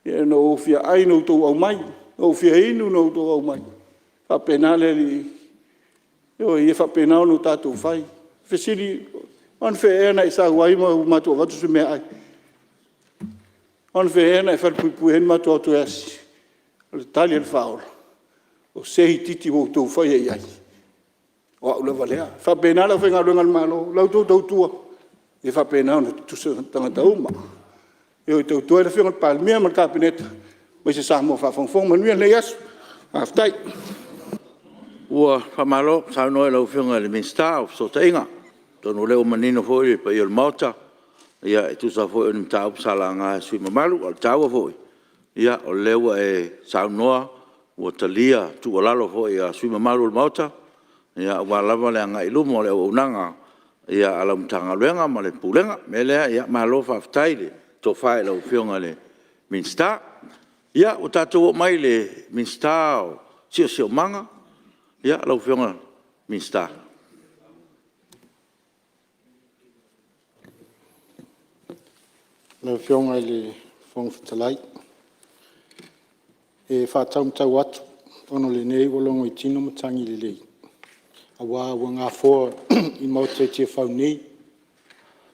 “Na ou fia ai na outou aumai, na ou fia inu na outou aumai, e faapena le Alii. Ioe, ia faapena ona tatou fai.” Fesili, o anafea ea na e sau ai ma matou avatu se meaai? O anafea ea na e falepuipui ai ma matou o atu e asi? O le tali a le Faaola, o se itiiti ua outou faia i ai, o au lava lea. E faapena le aufaigaluega a le Malo, la outou tautua ia faapena ona tutusa tagata uma. Ioe, tautua ai le Afioga i le Palemia ma le Kapeneta aemaise Samoa o faafogafoga. Manuia lenei aso, faafetai. Ua faamalo saunoa i lau Afioga i le Minisita o Fesootaiga, atonu o lea ua manino foi le paia o le Maota e tusa foi o ni mataupu sa laga e sui usufono mamalu. A o le taua foi o lea ua e saunoa ua talia tuualalo foi a sui usufono mamalu o le Maota aua lava le agai i luma o le auaunaga a lau Matagaluega ma le Pulega. O le mea lea, malo faafetai le tofa i lau Afioga i le Minisita. Ia ua tatou oo mai i le Minisita o le Siosiomaga, lau Afioga i le Minisita. Lau Afioga i le Fofoga Fetalai, e faataumatau atu ona o lenei ua logoitino matagi lelei aua ua gafoa i Maota i Tiafau nei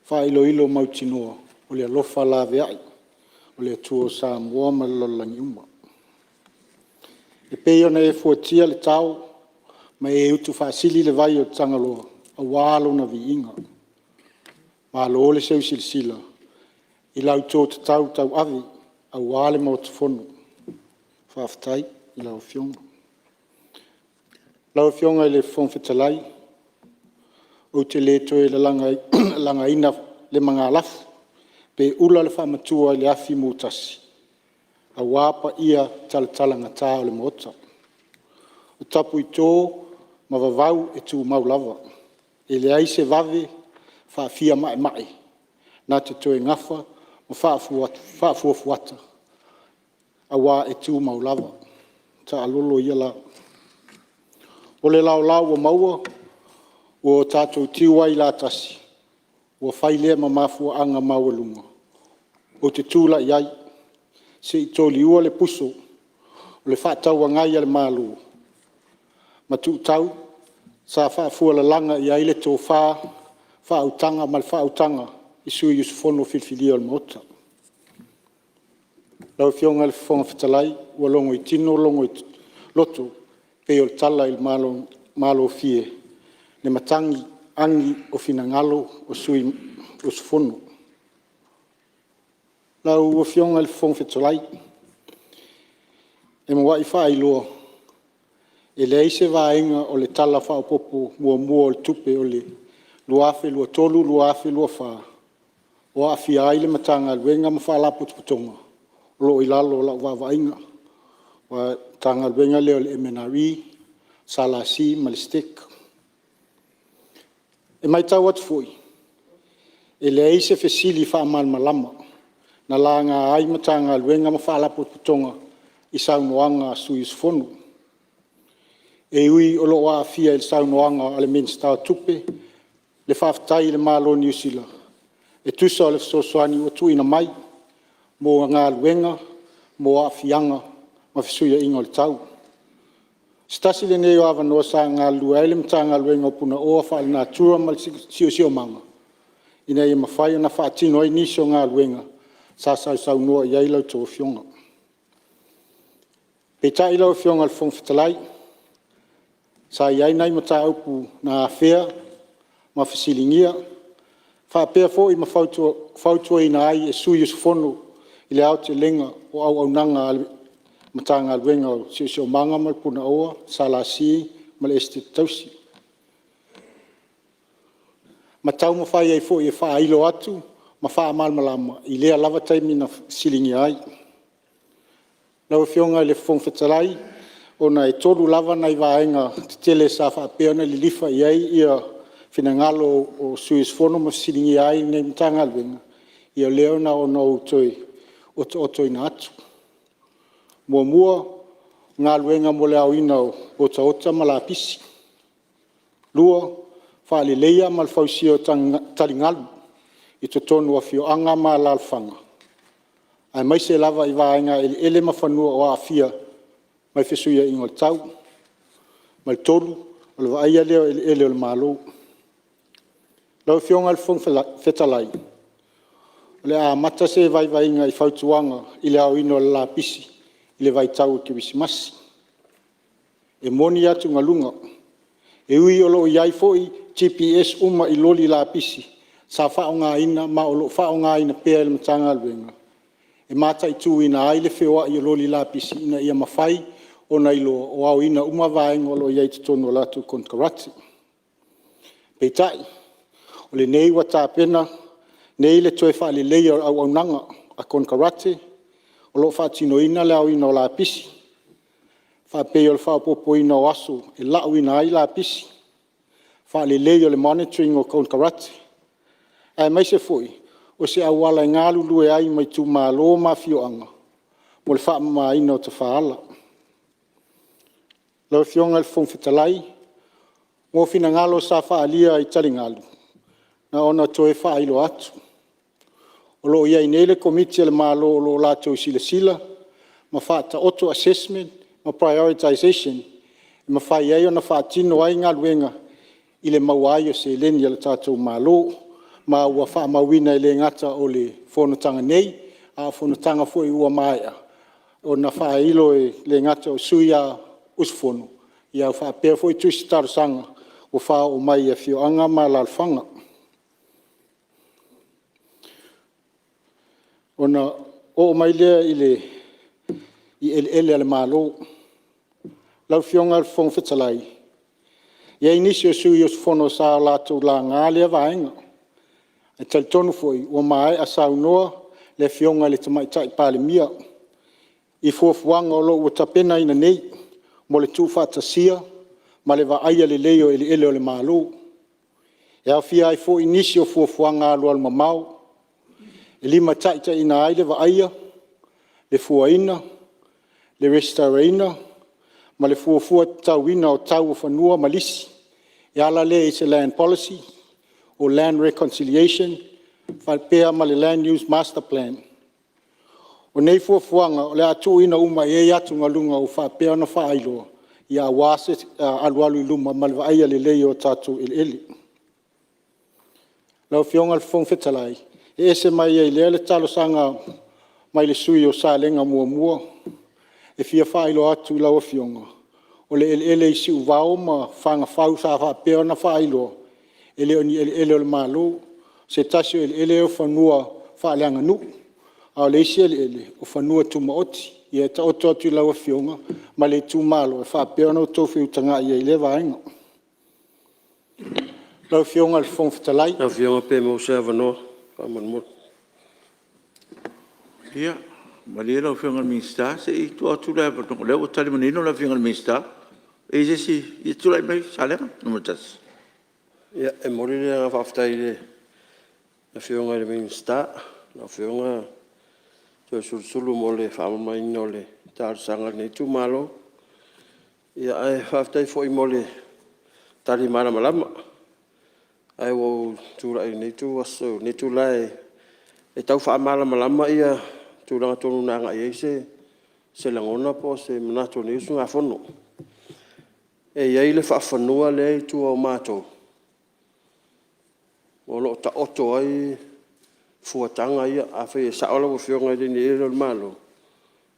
faailoilo mautinoa o le alofa laveai o le Atua o Samoa ma le lalolagi uma. E pei ona e fuatia le tao ma e utufaasili le vai o le Tagaloa aua lona viiga. Malo le seusilasila i lau to tatau tauave aua le Maota Fono. Faafetai i lau Afioga. Lau Afioga i le Fofoga Fetalai ou te le toe lalagaina le magalafu pe ula le faamatua i le afi mutasi aua paia talatalagata o le Maota. O tapu i to ma vavau e tumau lava, e leai se vave faafiamaemae na te toe gafa ma faafuafuata aua e tumau lava. Taalolo ia la. O le laolao ua maua ua tatou tiu ai i latasi ua fai lea ma mafuaaga maualuga ou te tulai ai se i toliua le puso o le faatauagai a le Malo ma tuutau sa faafuelalaga i ai le tofa, faautaga ma le faautaga i sui usufono filifilia o le Maota. Lau Afioga i le Fofoga Fetalai ua logoitino loto pei o le tala i le malofie le matagi agi o finagalo o sui usufono. Lau Afioga i le Fofoga Fetalai, e muai faailoa e leai se vaega o le Tala Faaopopo Muamua o le Tupe 2023/2024 o aafia ai le Matagaluega ma Faalapotopotoga o lo o i lalo o lau vaavaaiga, aua o le Matagaluega lea o le MNRE, SLC ma le STEC. E maitau atu foi e leai se fesili faamalamalama na laga ai Matagaluega ma Faalapotopotoga i saunoaga a sui usufono. E ui o lo o aafia i le saunoaga a le Minisita o Tupe le faafetai i le Malo o Niu Sila e tusa o le fesoasoani ua tuuina mai mo galuega mo aafiaga o fesuiaiga o le tau. O se tasi lenei o avanoa sa galulue ai le Matagaluega o Punaoa Faalenatura ma le Siosiomaga ina ia mafai ona faatino ai nisi o galuega sa sausaunoa i ai a outou Afioga. Peitai lau Afioga i le Fofoga Fetalai, sa i ai nai mataupu na afea ma fesiligia faapea foi ma fautuaina ai e sui usufono i le aotelega o auaunaga a le Matagaluega o le Siosiomaga ma le Punaoa, SLC ma le Esetete Tausi, ma taumafai ai foi e faailo atu ma faamalamalama i lea lava taimi na fesiligia ai. Lau Afioga i le Fofoga Fetalai, ona e tolu lava nai vaega tetele sa faapea ona lilifa i ai finagalo o sui usufono ma fesiligia ai lenei Matagaluega, ia lea na ona ou toe otootoina atu. Muamua, galuega mo le aoina o otaota ma lapisi. Lua, faaleleia ma le fausia o taligalu i totonu o afioaga ma alaalafaga aemaise lava i vaega eleele ma fanua o aafia mai fesuiaiga o le tau. Ma le tolu, o le vaaia lea o eleele a le Malo. Lau Afioga i le Fofoga Fetalai, o le a amata se vaivaiga i fautuaga i le aoina o le lapisi i le vaitau o le Kerisimasi. E moni atugaluga, e ui o lo o i ai foi GPS uma i loli lapisi sa faaaogaina ma o lo o faaaogaina pea e le Matagaluega e mataituina ai le feoai o loli lapisi ina ia mafai ona iloa o aoina uma vaega o lo o i ai i totonu o latou konekarate. Peitai, o lenei ua tapena nei le toe faaleleia o auaunaga a konekarate o lo o faatinoina le aoina o lapisi, faapei o le faaopoopoina o aso e lauina ai lapisi, faaleleia o le monitoring o konekarate, aemaise foi o se auala e galulue ai ma itumalo ma afioaga mo le faamamaina o tafaala. Lau Afioga i le Fofoga Fetalai, mo finagalo sa faaalia i taligalu, na ona toe faailoa atu, o lo o i ai nei le Komiti a le Malo o lo o latou silasila ma faataoto assessment ma prioritization e mafai ai ona faatino ai galuega i le maua ai o seleni a le tatou Malo. Ma ua faamauina e le gata o le fonotaga nei, a o fonotaga foi ua maea ona faailo e le gata o sui usufono, ae faapea foi tusi talosaga ua faaoo mai afioaga ma alaalafaga. Ona oo mai lea i le i eleele a le Malo. Lau Afioga i le Fofoga Fetalai, e i ai nisi o sui usufono sa latou laga lea vaega. E talitonu foi ua maea saunoa le Afioga i le Tamaitai Palemia i fuafuaga o lo o ua tapenaina nei mo le tuufaatasia ma le vaaia lelei o eleele o le Malo, e aofia ai foi nisi o fuafuaga alualumamao e limataitaiina ai le vaaia, le fuaina, le resitalaina ma le fuafua tatauina o tau o fanua ma lisi, e ala lea i se land policy po o land reconciliation faapea ma le Land Use Master Plan. O nei fuafuaga o le a tuuina uma i ai atugaluga ua faapea ona faailoa, aua se alualu i luma ma le vaaia lelei o tatou eleele. Lau Afioga i le Fofoga Fetalai, e ese mai ai i lea le talosaga mai le sui usufono o Salega 1, e fia faailoa atu i lau Afioga, o le eleele i Siuvao ma Fagafau sa faapea ona faailoa, e le o ni eleele o le Malo. O se tasi o eleele ia o fanua faaleaganuu, a o le isi eleele, o fanua tumaoti. Ia e taoto atu i lau Afioga ma le itumalo e faapea ona outou feutagai ai i lea vaega. Lau Afioga i le Fofoga Fetalai… Lau Afioga pe maua se avanoa faamolemole. Ia, malie lau Afioga i le Minisita se i tuu atu le avanoa, o lea ua tali manino le Afioga i le Minisita. E i ai se isi… Ia tulai mai Salega 1. Ia, e momoli le agaga faafetai i le Afioga i le Minisita, lau Afioga Toeolesulusulu mo le faamalamalamaina o le talosaga a lenei itumalo. Ae faafetai foi mo le tali malamalama. Ae ua ou tulai i lenei itula e tau faamalamalama tulaga tonu na agai i ai se lagona po o se manatu o lenei usugafono. E i ai le faafanua lea e i tua o matou o lo o taoto ai fuataga ia. Afai e sao lau Afioga e le o ni eleele o le Malo,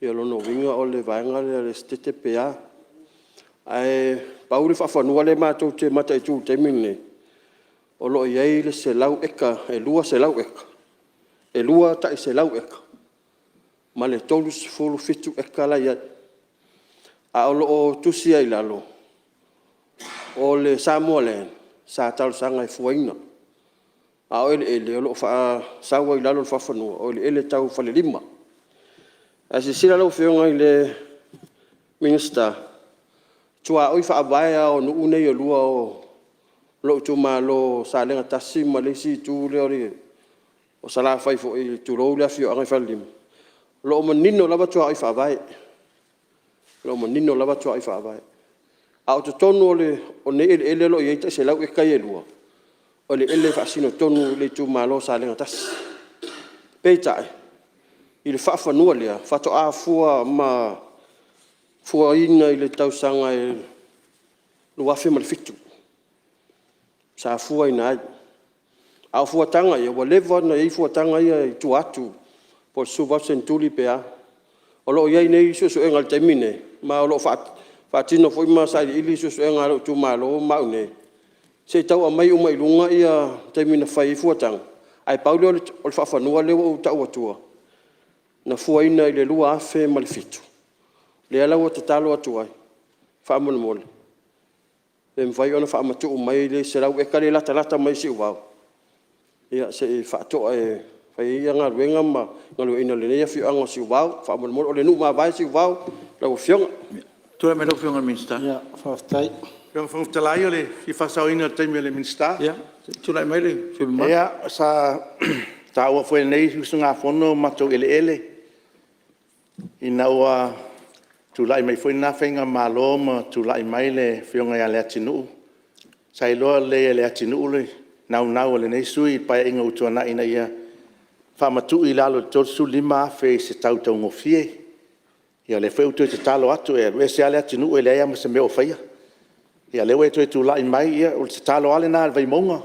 ia o lona uiga o le vaega lea o le Esetete pe a. Ae pau le faafanua lea matou te mataitu i le taimi lenei, o lo o i ai le 100 eka, e 200 eka, e lua tai 100 eka ma le 37 eka la e i ai. Ae o lo o tusi ai i lalo, o le Samoa Land sa talosaga e fuaina, a o eleele o lo o faasau ai i lalo o le faafanua o eleele tau Falelima. Ae silasila lau Afioga i le Minisita, tuaoi faavae lava o nuu nei e lua o lou itumalo o Salega 1 ma le isi itu lea o Salafai foi tulou le afioaga i Falelima, o lo o manino lava tuaoi faavae, o lo o manino lava tuaoi faavae. A o totonu o nei eleele o lo o i ai tai 100 eka ia e lua, o eleele e faasino tonu i le itumalo o Salega 1. Peitai i le faafanua lea faatoa fua ma fuaina i le tausaga e 2007 sa fuaina ai. A o fuataga ia ua leva ona i ai fuataga ia i tua atu po o le 18 seneturi pe a. O lo o i ai nei suesuega i le taimi lenei ma o lo o faatino foi ma sailiili suesuega a lou itumalo ma au nei se i tau aumai uma i luga taimi na fai ai fuataga, ae pau lea o le faafanua lea ua ou tau atua na fuaina i le 2007. Lea la ua tatalo atu ai faamolemole, pe mafai ona faamatuu mai le 100 eka lea e latalata mai i Siuvao se i faatoa e fai ai galuega ma galueaiina e lenei afioaga o Siuvao faamolemole. O le nuu mavae Siuvao lau Afioga. Tulai mai lau Afioga i le Minisita. Faafetai. Lau Afioga i le Fofoga Fetalai o le fia faasaoina o le taimi o le Minisita. Ia se i tulai mai le sui usufono mamalu. Ia sa taua foi e lenei usugafono matou eleele ina ua tulai mai foi lena faigamalo ma tulai mai le Afioga ia Leatinuu, sa iloa lelei e Leatinuu le naunau o lenei sui usufono i Paeaiga ua tuanai ina ia faamatuu i lalo i le $35,000 i se tau taugofie. Ia o lea foi ua toe tatalo atu e alu ese lava Leatinuu e leai lava ma se mea o faia. Ia o lea ua e toe tulai mai, ia o le tatalo lava lena a le Vaimauga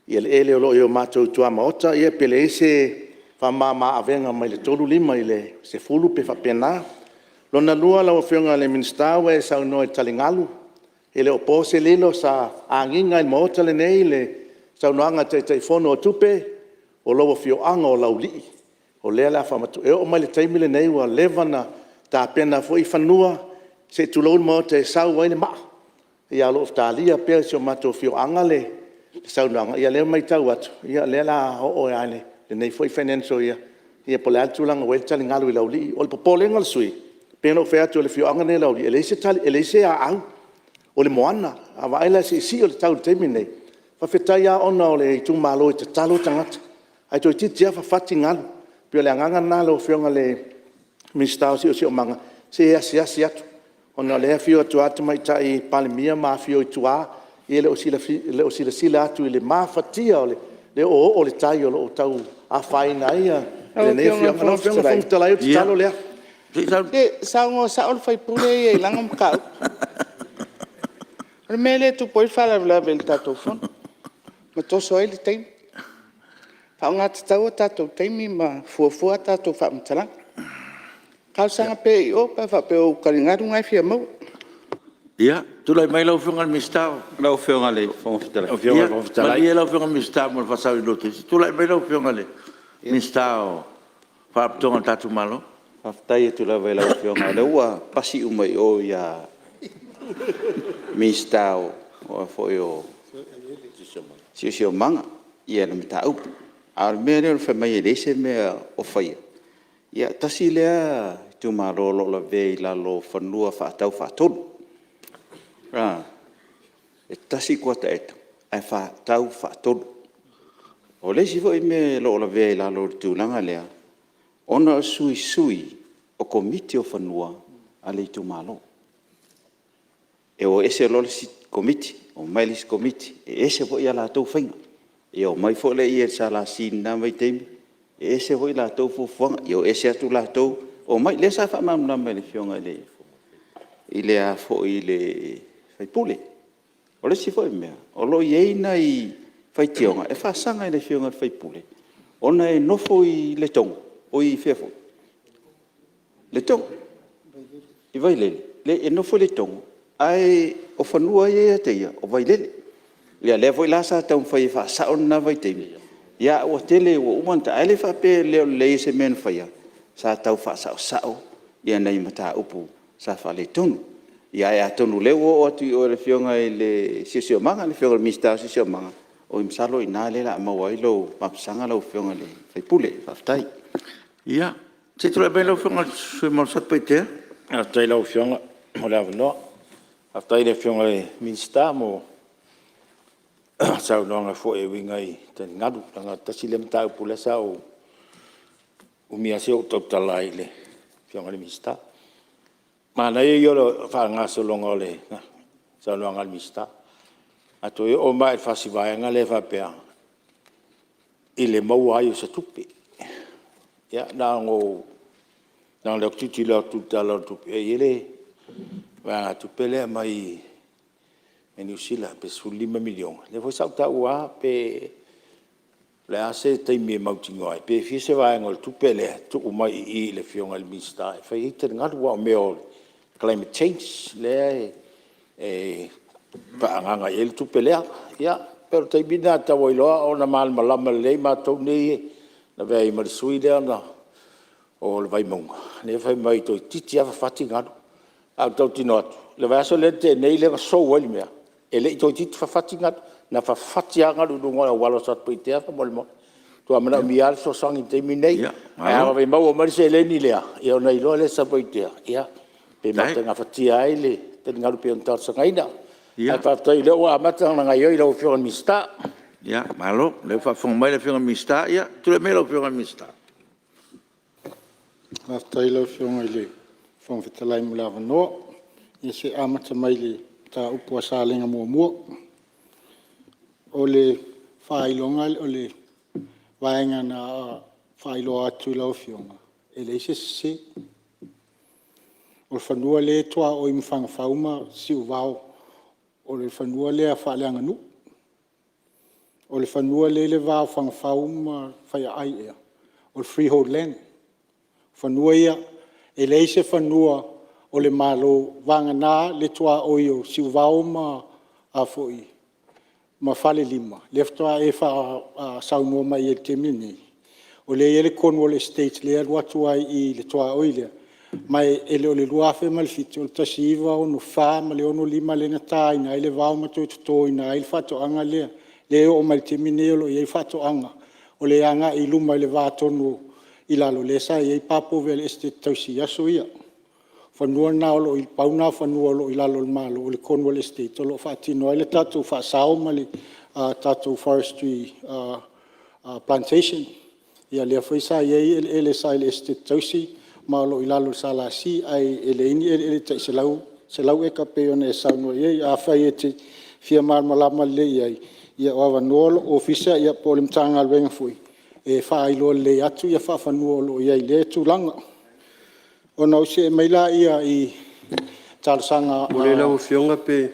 i eleele o lo o i o matou tuamaota, ia pe leai se faamama avega mai le 35 i le 10 pe faapena. Lona lua lau Afioga i le Minisita ua e saunoa i taligalu, e le o po se lilo sa agiga lava i le Maota lenei le saunoaga a le Taitaifono o Tupe, o lou afioaga o Laulii o lea o le a faamatuu. E oo mai i le taimi lenei ua leva ona tapena foi fanua, se i tulou le Maota e sau ai le maa. Ae o lo o talia pea e si o matou afioaga le saunoaga. Ia o lea e maitau atu o lea o le a oo lava i lenei foi financial year ia po o le a le tulaga ua i ai le taligalu i Laulii. O le popolega o le sui usufono, e pei ona ou fai atu o le afioaga lenei o Laulii e leai se aau, o le moana. A vaai la i le siisii o le tau i le taimi lenei, faafetai lava ona o le itumalo e tatalo tagata, ae toeitiiti lava fafati galu. E pei o le agaga lena lau Afioga i le Minisita o le Siosiomaga, se i e asiasi atu ona o lea e afio atu lava le Tamaitai Palemia ma afifio i tua, ia e le o silasila atu i le mafatia o le oooo o le tai o lo o tau afaina ai lenei afioaga. Lau Afioga i le Lau Afioga i le Fofoga Fetalai, o le tatalo lea. Se saunoa sao le sui usufono ia i lana mataupu. O le mea lea e tupu ai le faalavelave i le tatou Fono, ma toso ai le taimi. Faaaoga tatau a tatou taimi ma fuafua a tatou faamatalaga. Talosaga pea i o pe a faapea o ou taligalu na e fia maua. Ia, tulai mai lau Afioga i le Minisita o… Lau Afioga i le Fofoga Fetalai… Malie lau Afioga i le Minisita mo le faasaoina o lou taimi. Se i tulai mai lau Afioga i le Minisita o Faalapotopotoga a le tatou Malo. Faafetai atu lava i lau Afioga o lea ua pasi uma i o i Minisita o Siosiomaga le mataupu. A o le mea lea o le fai mai e leai se mea o faia, ia tasi lea itumalo o lo o lavea i lalo o fanua faatau faatolu. E tasi le kuata eka ae faatau faatolu. O le isi foi mea e le o lavea i lalo o le tulaga lea, ona o le suisui o Komiti o Fanua a le itumalo. E o ese loa le isi Komiti omai le isi Komiti, e ese foi a latou faiga. Ia omai foi lea i le SLC i lena vaitaimi, e ese foi latou fuafuaga, ia o ese atu latou omai. Lea sa faamalamalama e le Afioga i le sui usufono. O le isi foi mea, o lo o i ai nai faitioga e faasaga i le Afioga i le sui usufono, ona e nofo i Letogo. I Vailele. Leai, e nofo i Letogo ae o fanua ia e ia te ia, o Vailele. Ia lea foi la sa taumafai e faasao lena vaitaimi, ae ua tele ua uma ona… Ae le faapea o le leai o se mea na faia, sa tau faasaosao nai mataupu sa faaletonu. Ae atonu o lea ua oo atu i o i le Afioga i le Siosiomaga, le Afioga i le Minisita o le Siosiomaga, masalo o i ina lea o le a maua ai lou mapusaga lau Afioga i le sui usufono. Faafetai. Ia, se i tulai mai lau Afioga i le sui usufono mamalu mo Satupaitea. Faafetai i lau Afioga mo le avanoa. Faafetai i le Afioga i le Minisita mo le saunoaga foi e uiga i taligalu, leaga tasi lea mataupu lea sa ou umi lava si ou tautala ai i le Afioga i le Minisita. Manaia ia o le faagasologa o le saunoaga a le Minisita, a toe oo mai lava i le fasi vaega lea faapea i le maua ai o se tupe. Ia na ona ou tilotilo atu i le Tala o le Tupe e i ai le vaegatupe lea e aumai Niu Sila pe $15 miliona, lea foi sa ou taua lava pe o le a se taimi e mautinoa ai pe fia se vaega o le tupe lea e tuu mai i le Afioga i le Minisita e fai ai taligalu aua o mea o climate change lea e faaagaaga i ai le tupe lea. Ia pei o le taimi lena e tatau ai loa ona malamalama lelei matou nei na avea ai ma sui lea o le Vaimauga lea fai mai toeitiiti lava fafati galu. Ae ou te tautino atu, o le vaiaso lea na tea nei lea na sosou ai le mea, e le i toeitiiti fafati galu, na fafati lava galu i luga o le auala o Satupaitea faamolemole. E matua manaomia lava le fesoasoani i le taimi lenei. Ae a vave maua mai le seleni lea, ia ona iloa lea e Satupaitea pe matou te gafatia ai le taligalu pei ona talosagaina. Ae faafetai o lea ua amata ona gaoioi lau Afioga i le Minisita. Malo, o lea ua faafofoga mai le Afioga i le Minisita. Ia, tulai mai lau Afioga i le Minisita. Faafetai lau Afioga i le Fofoga Fetalai mo le avanoa. Ia se i amata mai i le mataupu a Salega 1. O le vaega na faailoa atu i lau Afioga, e leai se sese. O le fanua lea e tuaoi ma Fagafau ma Siuvao, o le fanua lea faaleaganuu. O le fanua lea e i le va o Fagafau ma Faiaai ea, o le freehold land. O fanua ia, e leai se fanua o le Malo vagana le tuaoi o Siuvao ma Falelima, lea faatoa e saunoa mai ai i le taimi lenei, o lea e i ai le Cornwall Estate lea e alu atu ai i le tuaoi lea, Ma e le o le 2007, o le 1964 ma le 1965 lea na taina ai le vao ma toe totoina ai le faatoaga lea, lea e oo mai i le taimi lenei o lo o i ai faatoaga. O le agai i luma i le va tonu i lalo lea sa i ai le povi a le Esetete Tausi i aso ia. O fanua na pau na o fanua o lo o i lalo o le Malo, o le Cornwall Estate o lo o faatino ai le tatou faasao ma le tatou forestry plantation. Ia lea foi sa i ai eleele sa i le Esetete Tausi ma o lo o i lalo o le SLC, ae leai ni eleele tai 100 eka pei ona e saunoa i ai. Afai e te fia malamalama lelei i ai, ia o lo o avanoa lou ofisa po o le Matagaluega foi e faailoa lelei atu faafanua o lo o i ai i lea tulaga. Ona ou see mai lea i talosaga a… Malie lau Afioga pe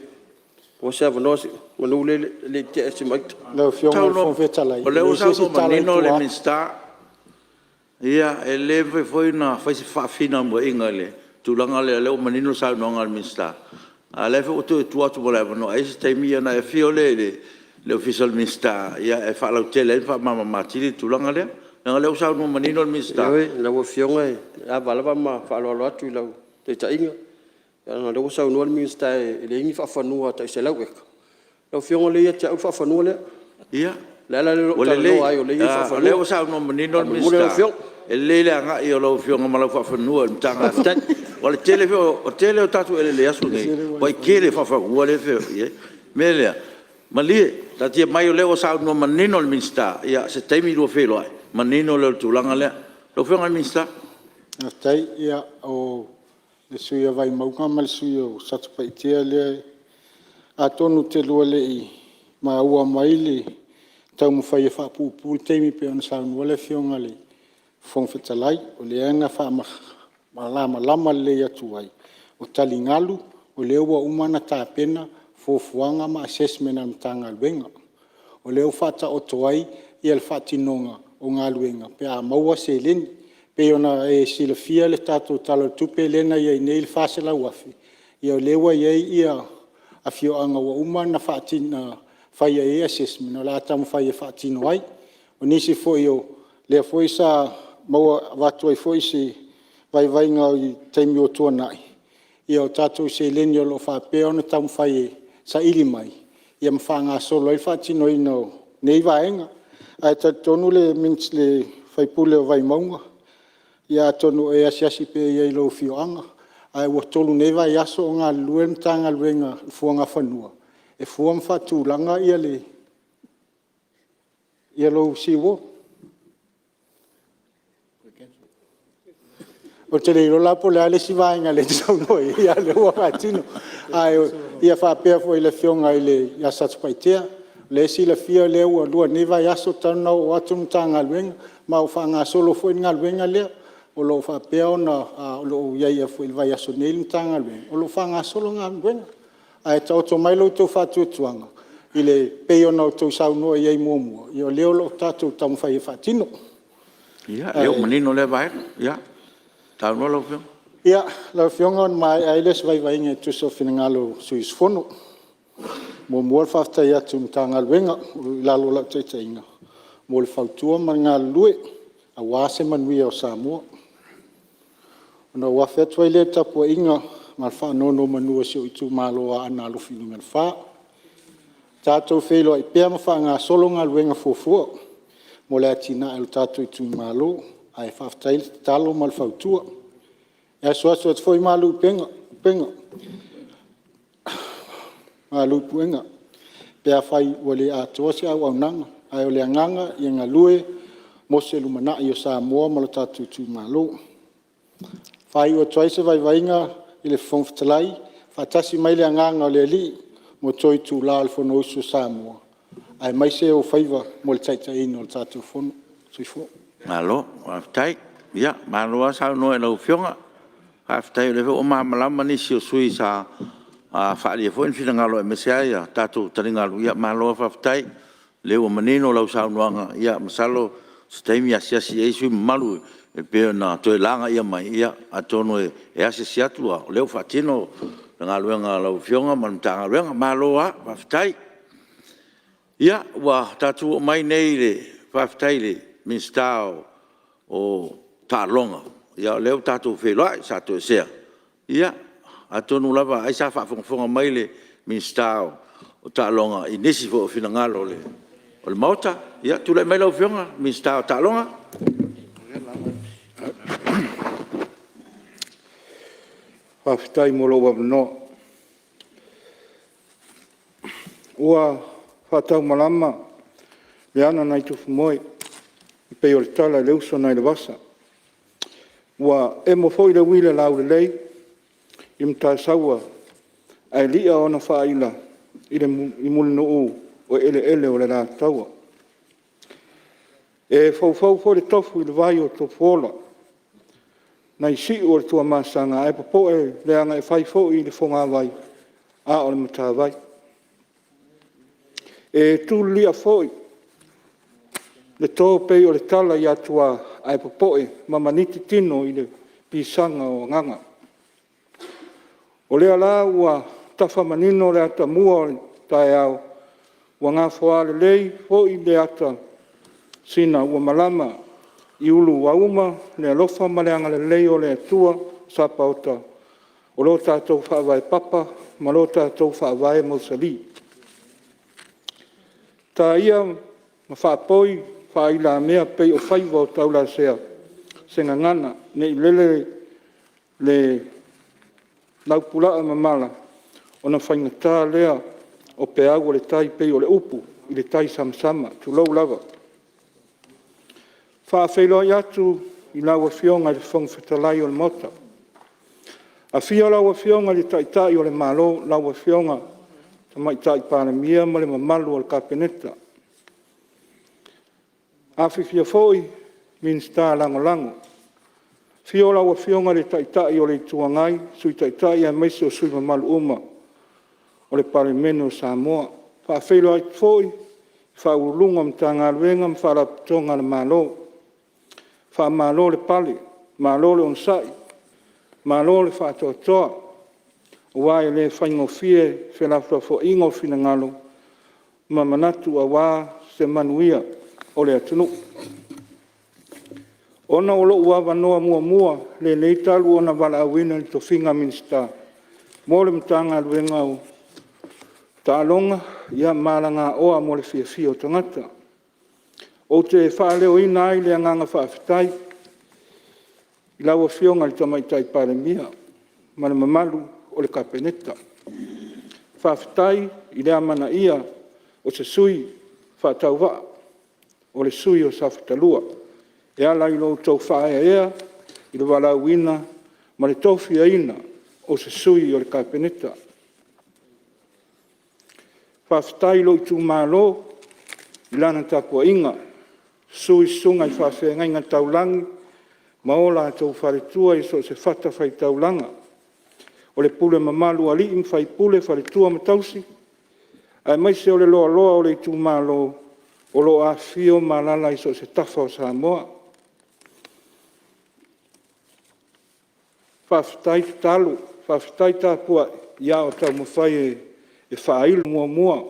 maua se avanoa semeamanu lea e le i tea si ama ita. Lau Afioga i le Fofoga Fetalai, O e lea leai ua se isi saunoa tala i manino le tua atu. Minisita, e le mafai foi ona fai se faafinauaiga i le tulaga lea o lea ua manino le saunoaga a le Minisita, a o lea foi ua toe tuu atu ma le avanoa e i ai se taimi ona e afio lea i le Ofisa o le Minisita e faalautele ai ma faamalamalama atili le tulaga lea. Leaga o lea ua saunoa manino le Minisita. Ioe lau Afioga e ava lava ma faaaloalo atu i lau taitaiga, leaga o lea ua saunoa le Minisita e leai ni faafanua tai 100 eka. Lau Afioga o lea e ia te au le faafanua lea. O le ala lea o lou Ua lelei talanoa ai o lea e i ai o lea faafanua ua saunoa manino le faamolemole lau Minisita, Afioga. e lelei le agai o lau Afioga ma lau faafanua i le Matagaluega. O le tele o tatou eleele i aso nei, ua matua tele faafanua lea e feoai ai. O le mea lea, malie taatia mai o lea ua saunoa manino le Minisita, se taimi lua feiloai ona manino lea o le tulaga lea. Lau Afioga i le Minisita. Faafetai. Ia, o le sui usufono o Vaimauga ma le sui usufono o Satupaitea lea, atonu e te lua le i maua mai le taumafai e faapuupuu le taimi pei ona saunoa le Afioga i le Fofoga Fetalai. O lea na faamalamalama lelei atu ai, o taligalu o lea ua uma ona tapena fuafuaga ma assessment a le Matagaluega. O lea ua faataoto ai le faatinoga o galuega pe a maua seleni. E pei ona e silafia le tatou Tala o le Tupe lea na i ai nei le $400,000, ia o lea ua i ai afioaga ua uma ona fai i ai assessment o le a taumafai e faatino ai. O nisi foi o lea foi sa maua avatu ai foi se vaivaiga i taimi ua tuanai, o tatou seleni o lo o faapea ona taumafai e saili mai ma faagasolo ai le faatinoina o nei vaega. Ae talitonu le sui usufono o Vaimauga, ia atonu o e asiasi pea i ai i lou afioaga, ae ua 3 nei vaiaso o galulue le Matagaluega i fuagafanua e fua ma faatulaga lou seawall. Ou te le iloa la po o le a le isi vaega lea e te saunoa i ai a o lea ua faatino. Ae faapea foi i le Afioga ia Satupaitea, o lea e silafia o lea ua lua nei vaiaso talu ona oo atu le Matagaluega ma ua faagasolo foi le galuega lea. O lo o faapea ona i ai foi i le vaiaso nei le Matagaluega, o lo o faagasolo galuega. Ae taoto mai lo outou faatuatuaga e pei ona outou saunoa i ai muamua, ia o lea o lo o tatou taumafai e faatino. Ia, o lea ua manino lea vaega. Ia, saunoa lau Afioga. Ia, lau Afioga ona maea ai lea o se vaivaiga e tusa o finagalo o sui usufono. Muamua ona faafetai atu i Matagaluega o lo o i lalo o lau taitaiga mo le fautua ma le galulue aua se manuia o Samoa. Ona ou afe atu ai lea i le tapuaiga ma le faanonomanu a si ou itumalo o Aana Alofi 4. Tatou feiloai pea ma faagasolo galuega fuafua mo le atinae o le tatou itumalo, ae faafetai le tatalo ma le fautua. E asuasu atu foi malu i puega pe afai ua le atoa se auaunaga, ae o le agaga ia galue mo se lumanai o Samoa ma lo tatou itumalo. E faaiu atu ai se vaivaiga i le Fofoga Fetalai, faatasi mai le Agaga o le Alii ma toe itula o le Fonousu a Samoa, aemaise ou faiva mo le taitaiga o le tatou Fono. Soifua. Malo faafetai. Ia, malo lava saunoa i lau Afioga. Faafetai o lea foi ua malamalama nisi o sui usufono sa faaalia foi ni finagalo aemaise lava tatou taligalu. Malo lava faafetai o lea ua manino lau saunoaga. Masalo o se taimi asiasi i ai sui usufono mamalu e pei ona toe lagaia mai, atonu e asiasi atu o lea ua faatino le galuega a lau Afioga ma le Matagaluega. Malo lava faafetai. Ia, ua tatou oo mai nei i le faafetai i le Minisita o Taaloga O lea ua tatou feiloai, sa toesea, atonu lava ai sa faafogafoga mai le Minisita o Taaloga i nisi foi o finagalo o le Maota. Ia tulai mai lau Afioga i le Minisita o Taaloga. Faafetai mo lou avanoa. Ua faataumalama le ana nai Tofumoe e pei o le tala i le uso nai le vasa. Ua emo foi le uila laulelei i Matasaua ae lia ona faaila i Mulinuu o eleele o le Alataua. E foufou foi le tofu i le vai o Tofuola nai siu o le Tuamasaga ae popoe leaga e fai foi i le fogavai a o le matavai. E tu lilia foi le to pei o le tala i Atua ae popoe ma maniti tino i le pisaga o agaga. O lea la ua tafa manino le atamua o le taeao, ua gafoa lelei foi le atasina ua malama i uluauma le alofa ma le agalelei o le Atua Sapaota o lo tatou faavae papa ma lo tatou faavae mausali. Ta ia ma faapoi faailamea pei o faiva o taulasea se gagana ne i lele le laupulaa mamala ona faigata lea o peau o le tai pei o le upu i le taisamasama, tulou lava. E faafeiloai atu i lau Afioga i le Fofoga Fetalai o le Maota, afio lau Afioga i le Taitai o le Malo lau Afioga i le Tamaitai Palemia ma le mamalu o le Kapeneta. Afifio foi Minisita Lagolago. Afio lau Afioga i le Taitai o le Itu Agai, Sui Taitai aemaise o sui usufono mamalu uma o le Palemene o Samoa. E faafeiloai atu foi i Ofisa Sili o Pulega o Matagaluega ma Faalapotopotoga a le Malo. Faamalo le pale, malo le onosai, malo le faatoatoa aua e le faigofie felafolafoaiga o finagalo ma manatu aua se manuia o le atunuu. Ona o lou avanoa muamua lenei talu ona valaauina i le tofiga Minisita mo le Matagaluega o Taaloga ma Alagaoa mo le Fiafia o Tagata. Ou te faaleoina ai le agaga faafetai i lau Afioga i le Tamaitai Palemia ma le mamalu o le Kapeneta. Faafetai i le amanaia o se sui faatauvaa, o le sui usufono o Safata 2 e ala i lo outou faaeaea i le valaauina ma le tofiaina o se sui o le Kapeneta. Faafetai i lou itumalo i lana tapuaiga, susu i susuga i faafeagaiga taulagi ma o latou faletua i so o se fatafaitaulaga. O le pule mamalu a alii ma faipule, faletua ma tausi, aemaise o le loaloa o le itumalo o lo o afifio ma alaala i so o se tafa o Samoa. Faafetai tatalo, faafetai tapuai a o taumafai e faailo muamua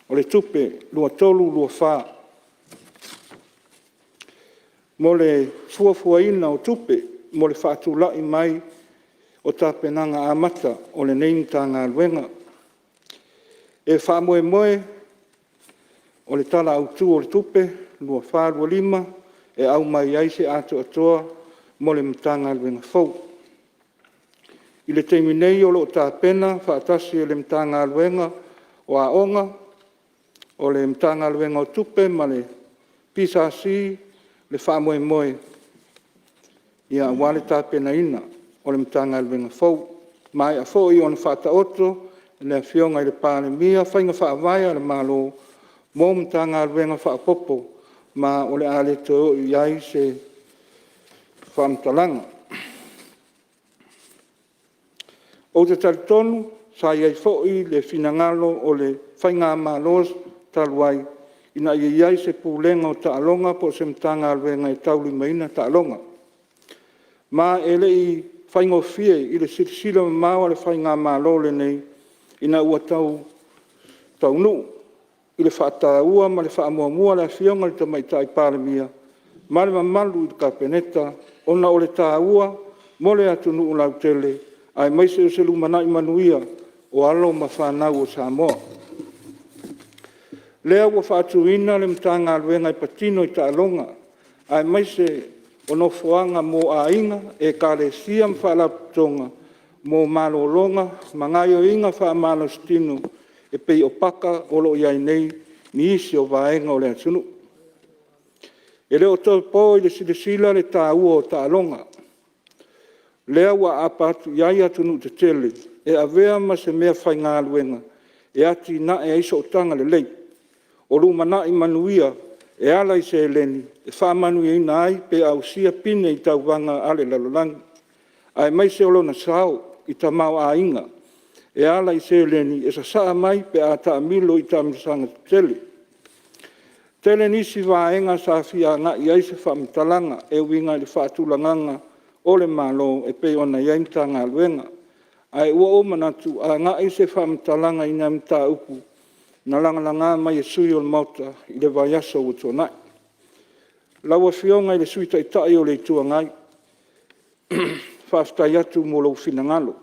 o le Tupe 2023/2024 mo le fuafuaina o tupe mo le faatulai mai o tapenaga amata o lenei Matagaluega. E faamoemoe o le Tala Autu o le Tupe 2024/2025 e aumai ai se atoatoa mo le Matagaluega fou. I le taimi nei o lo o tapena faatasi e le Matagaluega o Aoga, o le Matagaluega o Tupe ma le PSC le faamoemoe aua le tapenaina o le Matagaluega fou. Ua maea foi ona faataoto e le Afioga i le Palemia faiga faavae a le Malo mo Matagaluega faaopoopo, ma o le a le toe oo i ai se faamatalaga. Ou te talitonu sa i ai foi le finagalo o le faigamalo talu ai ina ia i ai se Pulega o Taaloga po o se Matagaluega e taulimaina taaloga. Ma e le i faigofie i le silasila mamao a le faigamalo lenei ina ua taunuu i le faataua ma le faamuamua a le Afioga i le Tamaitai Palemia ma le mamalu i le Kapeneta. ona o le taua mo le atunuu lautele aemaise o se lumanai manuia o alo ma fanau a Samoa. Lea ua faatuina le Matagaluega e patino i taaloga aemaise o nofoaga mo aiga, Ekalesia ma faalapotopotoga mo malologa ma gaoioiga faamalositino e pei o paka o lo o i ai nei i nisi o vaega o le atunuu. E le o toe po i le silasila le taua o taaloga, lea ua aapa atu i ai atunuu tetele e avea ma se meafaigaluega e atinae ai sootaga lelei o lumanai manuia e ala i seleni e faamanuiaina ai pe ausia pine i tauvaga a le lalolagi, aemaise o lona sao i tamaoaiga e ala i seleni e sasaa mai pe a taamilo i taamilosaga tetele. E tele nisi vaega sa fia agai i ai se faamatalaga e uiga i le faatulagaga o le Malo e pei ona i ai Matagaluega. Ae ua ou manatu e agai se faamatalaga i nai mataupu na lagalaga mai e sui usufono o le Maota i le vaiaso ua tuanai. Lau Afioga i le Sui Taitai o le Itu Agai, faafetai atu mo lou finagalo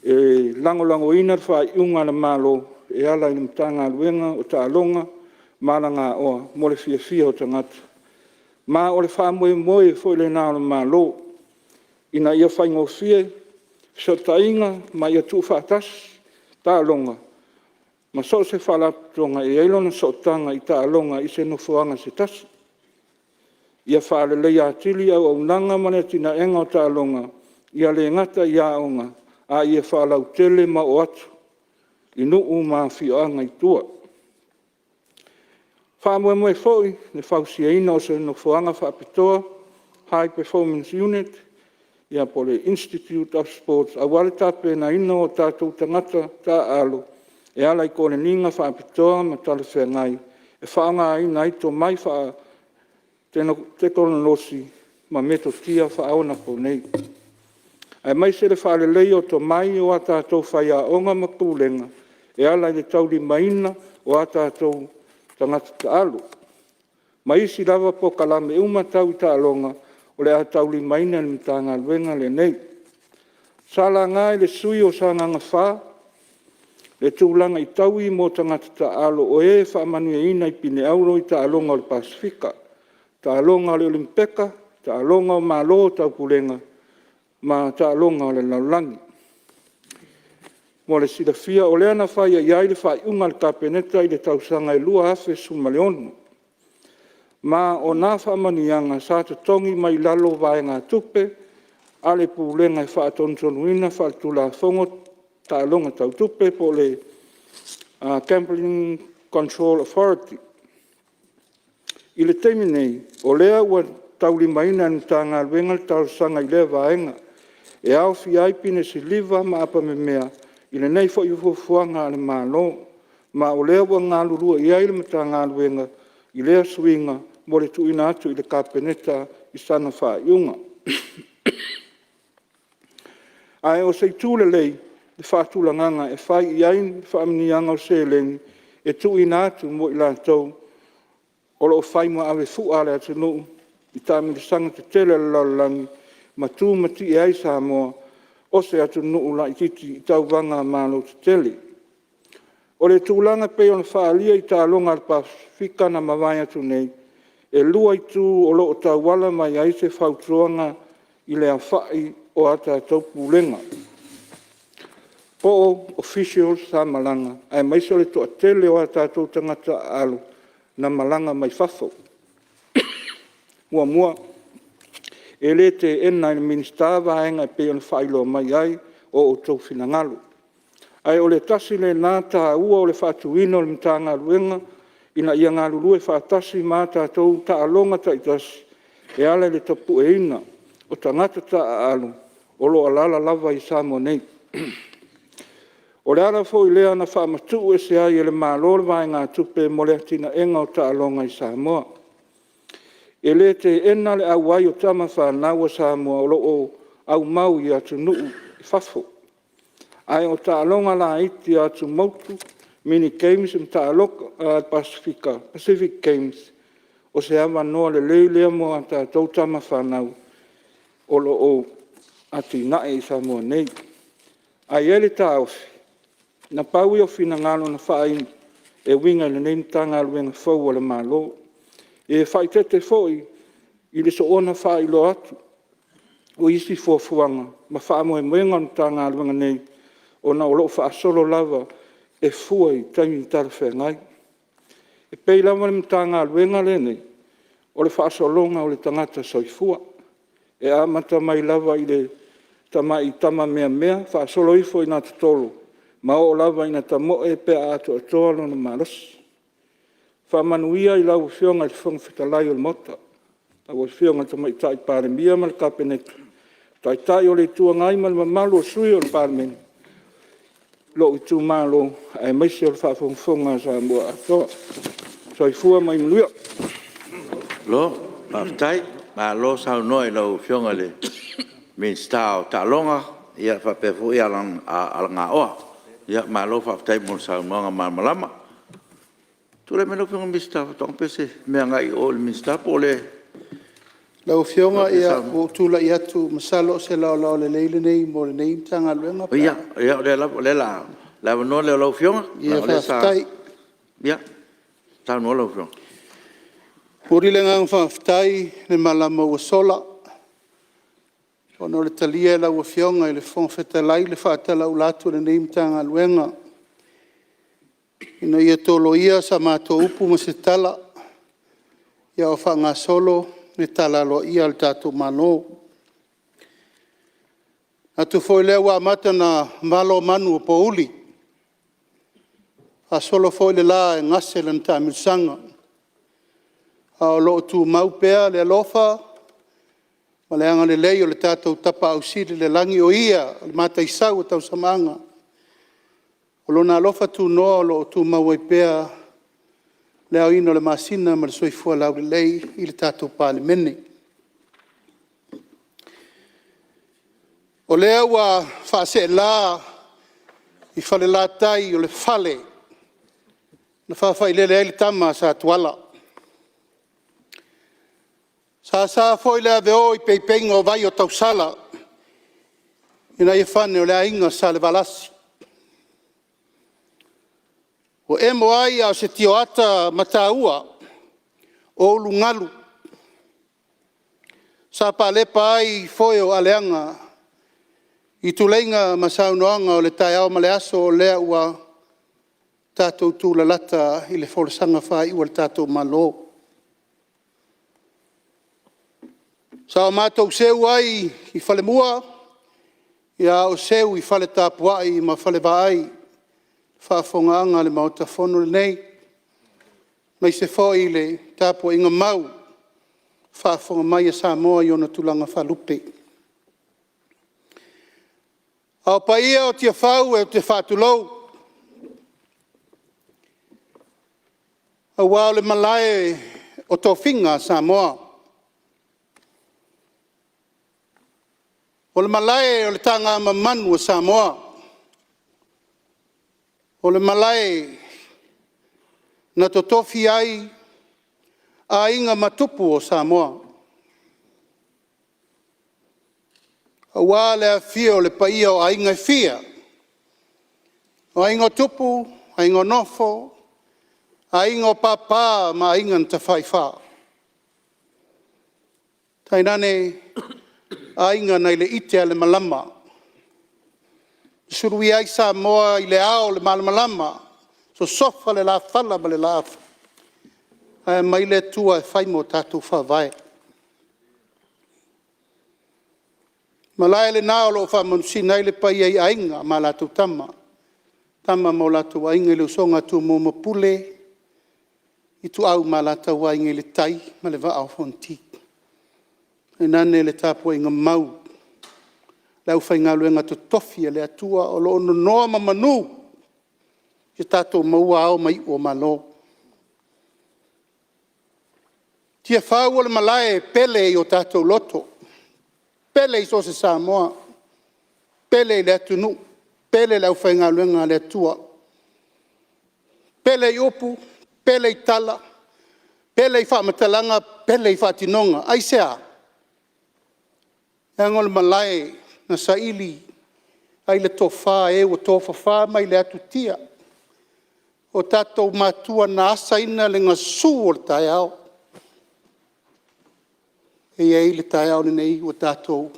e lagolagoina le faaiuga a le Malo e ala i le Matagaluega o Taaloga ma Alagaoa mo le Fiafia o Tagata. Ma o le faamoemoe foi lena o le Malo ina ia faigofie fesootaiga ma ia tuufaatasi taaloga ma so o se faalapotopotoga e i ai lona sootaga i taaloga i se nofoaga se tasi. Ia faaleleia atili auaunaga ma le atinaeina o taaloga, ia le gata i aoga, a ia faalautele ma oo atu i nuu ma afioaga i tua. Faamoemoe foi i le fausiaina o se nofoaga faapitoa, High Performance Unit po o le Institute of Sports aua le tapenaina o tatou tagata taaalo e ala i koleniga faapitoa ma talafeagai e faaaogaina ai tomai faatekonolosi ma metotia faaonaponei, aemaise le faaleleia o tomai o a tatou faiaoga ma pulega e ala i le taulimaina o a tatou tagata taalo ma isi lava polokalame uma tau taaloga o le a taulimaina e le Matagaluega lenei. Sa laga e le sui usufono mo Sagaga 4 le tulaga i taui mo tagata taaalo o e faamanuiaina i pine auro i taaloga o le Pasefika, taaloga a le Olimipeka, taaloga a Malo o le Taupulega ma taaloga a le lalolagi. Mo le silafia o lea na faia i ai le faaiuga a le Kapeneta i le tausaga e 2016, ma o na faamanuiaga sa totogi mai lalo o vaegatupe a le Pulega e faatonutonuina faale-Tulafono taaloga tau tupe po o le Gambling Control Authority. I le taimi nei, o lea ua taulimaina e le Matagaluega le talosaga i lea vaega, e aofia ai pine siliva ma apamemea i lenei foi fuafuaga a le Malo, ma o lea ua galulue i ai le Matagaluega i lea suiga mo le tuuina atu i le Kapeneta i sana faaiuga. Ae o se itu lelei le faatulagaga e fai i ai faamanuiaga o seleni e tuuina atu mo i latou o lo o fai ma avefua a le atunuu i taamilosaga tetele a le lalolagi ma tumatie ai Samoa o se atunuu laitiiti i tauvaga a Malo tetele. O le tulaga e pei ona faaalia i taaloga a le Pasefika na mavae atu nei, e 2 itu o lo o tauala mai ai se fautuaga i le aofai o a tatou Pulega po o officials sa malaga, aemaise o le toatele o a tatou tagata taaalo na malaga mai fafo. Muamua, e le teena e le Minisita vaega e pei ona faailoa mai ai o outou finagalo. Ae o le tasi lena taua o le faatuina o le Matagaluega ina ia galulue faatasi ma a tatou taaloga taitasi e ala i le tapueina o tagata taaalo o lo o alaala lava i Samoa nei. O le ala foi lea na faamatuu ese ai e le Malo le vaegatupe mo le atinaeina o taaloga i Samoa. E le teena le auai o tama fanau a Samoa o lo o aumau i atunuu i fafo. Ae o taaloga laiti a atumotu, mini games ma taaloga a le Pasefika, Pacific Games, o se avanoa lelei lea mo a tatou tama fanau o lo o atinae i Samoa nei. Ae i ai le taofi, na pau ia o finagalo na faaali e uiga i lenei Matagaluega fou a le Malo. E faaeteete foi i le soona faailoa atu o isi fuafuaga ma faamoemoega o le Matagaluega nei, ona o lo o faasolo lava e fua i taimi talafeagai. E pei lava le Matagaluega lenei, o le faasologa o le tagata soifua. E amata mai lava i le tamai tama meamea faasolo ifo ina totolo, ma oo lava ina tamoe pe a atoatoa lona malosi. Faamanuia i lau Afioga i le Fofoga Fetalai o le Maota, lau Afioga i le Tamaitai Palemia ma le Kapeneta, Taitai o le Itu Agai ma le mamalu o sui usufono o le Palemene, lou itumalo, aemaise o le faafogafoga a Samoa atoa. Soifua ma ia manuia. Malo faafetai, malo saunoa i lau Afioga i le Minisita o Taaloga faapea foi Alagaoa. Malo faafetai mo le saunoaga malamalama. Tulai mai lau Afioga i le Minisita o Faatoaga pe o se mea agai i o i le Minisita po o le… Lau Afioga ua ou tulai atu masalo o se laolao lelei lenei mo lenei Matagaluega pe a… Ia, o lea lava o le avanoa lea o lau Afioga leaga o lea sa… Ia faafetai. Ia, saunoa lau Afioga. E momoli le agaga faafetai i le malama ua sola ona o le talia e lau Afioga i le Fofoga Fetalai le faatalaula atu a lenei Matagaluega ina ia toloia sa matou upu ma se tala a o faagasolo le tala aloaia a le tatou Malo. E manatu foi o lea ua amata ona valo manu o pouli, faasolo foi le la e gase lana taamilosaga, a o lo o tumau pea le alofa ma le agalelei o le tatou Tapaau Sili i le lagi, o Ia o le mataisau o tausamaaga. O Lona alofa tunoa o lo o tumau ai pea le aoina o le masina ma le soifua laulelei i le tatou Palemene. O lea ua faaseela i Falelatai o le fale na faafailele ai le tama a Satuala. E sasa foi le aveo i peipeiga o vai o tausala ina ia fane o le aiga Salevalasi. Ua emo ai a o se tioata mataua o ulugalu sa paalepa ai foe o aleaga i tuleiga ma saunoaga o le taeao ma le aso, o lea ua tatou tulalata i le folasaga faaiu a le tatou Malo. Sa o matou seu ai i falemua a o seu i fale tapuai ma falevaai le faafofogaaga a le Maota Fono lenei, aemaise foi le tapuaiga mau a o faafofoga mai a Samoa i ona tulaga faalupe. A o paia o Tiafau ou te faatulou, aua o le malae o tofiga a Samoa. O le malae o le tagamamanu a Samoa. O le malae na totofi ai Aiga ma Tupu o Samoa, aua le afifio o le paia o Aiga e fia, o Aiga o Tupu, Aiga o Nofo, Aiga o Papa ma Aiga na Tafaifa, tainane Aiga nai le ite ale malama na suluia ai Samoa i le ao o le malamalama, sosofa le lafala ma le laafa ae aumai le Atua e fai ma o tatou Faavae. O le malae lena o lo o faamanusina ai le paia i Aiga ma latou Tama, Tama ma o latou Aiga, le usoga a Tumua ma Pule, Ituau ma Alataua, Aiga i le Tai ma le Vaa o Fonoti. Tainane le tapuaiga mau a le aufaigaluega totofi a le Atua o lo o nono ma manu ia tatou maua ao ma iu o Malo. Tiafau o le malae e pele i o tatou loto, pele i so o se Samoa, pele i le atunuu, pele i le aufaigaluega a le Atua, pele i upu, pele i tala, pele i faamatalaga, pele i faatinoga. Aisea? Leaga o le malae na saili ai le tofa a e ua tofafa mai le atutia, o tatou matua na asaina le gasu o le taeao, e i ai le taeao lenei ua tatou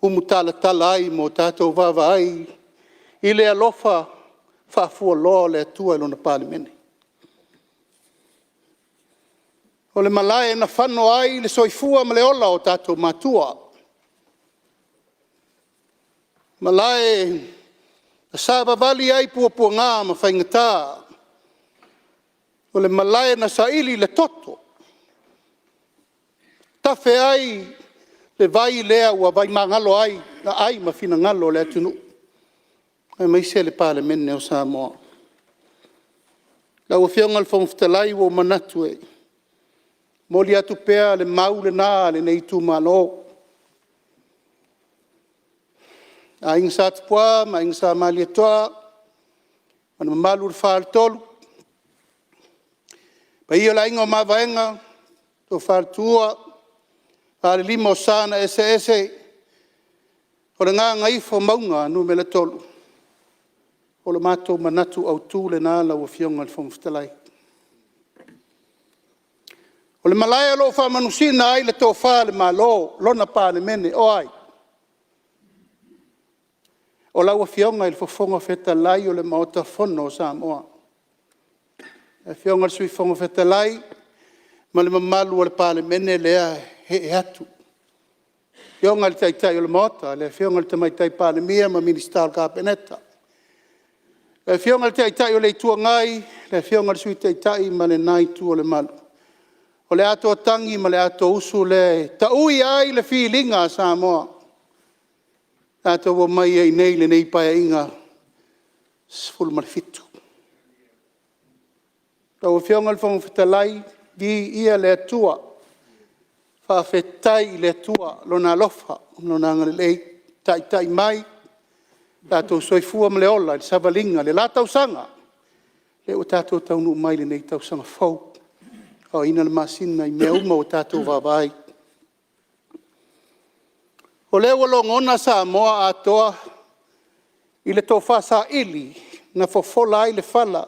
umutalatala ai ma o tatou vaavaai i le alofa faafualoa o le Atua i Lona Palemene. O le malae na fano ai le soifua ma le ola o tatou matua, malae na savavali ai puapuaga ma faigata, o le malae na saili le toto, tafe ai le vai lea ua vaimagalo ai aai ma finagalo o le atunuu aemaise le Palemene o Samoa. Lau Afioga i le Fofoga Fetalai, ua ou manatu e momoli atu pea le mau lena a lenei itumalo, Aiga Sa Tupua ma Aiga Sa Malietoa ma le mamalu i le Faletolu, le paia o le Aiga o Mavaega, le Tofa i le Tuua, Falelima o Sa na Eseese, o le Gagaifomauga Nu.3, o le matou manatu autu lena lau Afioga i le Fofoga Fetalai. O le malae o lo o faamanusina ai le tofa a le Malo, lona Palemene, o ai? O lau Afioga i le Fofoga Fetalai o le Maota Fono o Samoa, le Afioga i le Sui Fofoga Fetalai ma le mamalu o le Palemene lea e ee atu, le Afioga i le Taitai o le Maota, le Afioga i le Tamaitai Palemia ma Minisita o le Kapeneta, le Afioga i le Taitai o le Itu Agai, le Afioga i le Sui Taitai ma lena Itu o le Malu. O le atoatagi ma le atoausu lea e taui ai le filiga a Samoa na tatou omai ai i lenei Paeaiga XVII. Lau Afioga i le Fofoga Fetalai, viia le Atua, faafetai i le Atua i Lona alofa ma Lona agalelei ua taitai mai lo tatou soifua ma le ola i le savaliga i le la tausaga, lea ua tatou taunuu mai i lenei tausaga fou, aoina le masina i mea uma ua tatou vaavaai. O lea ua logona Samoa atoa i le tofa saili na fofola ai le fala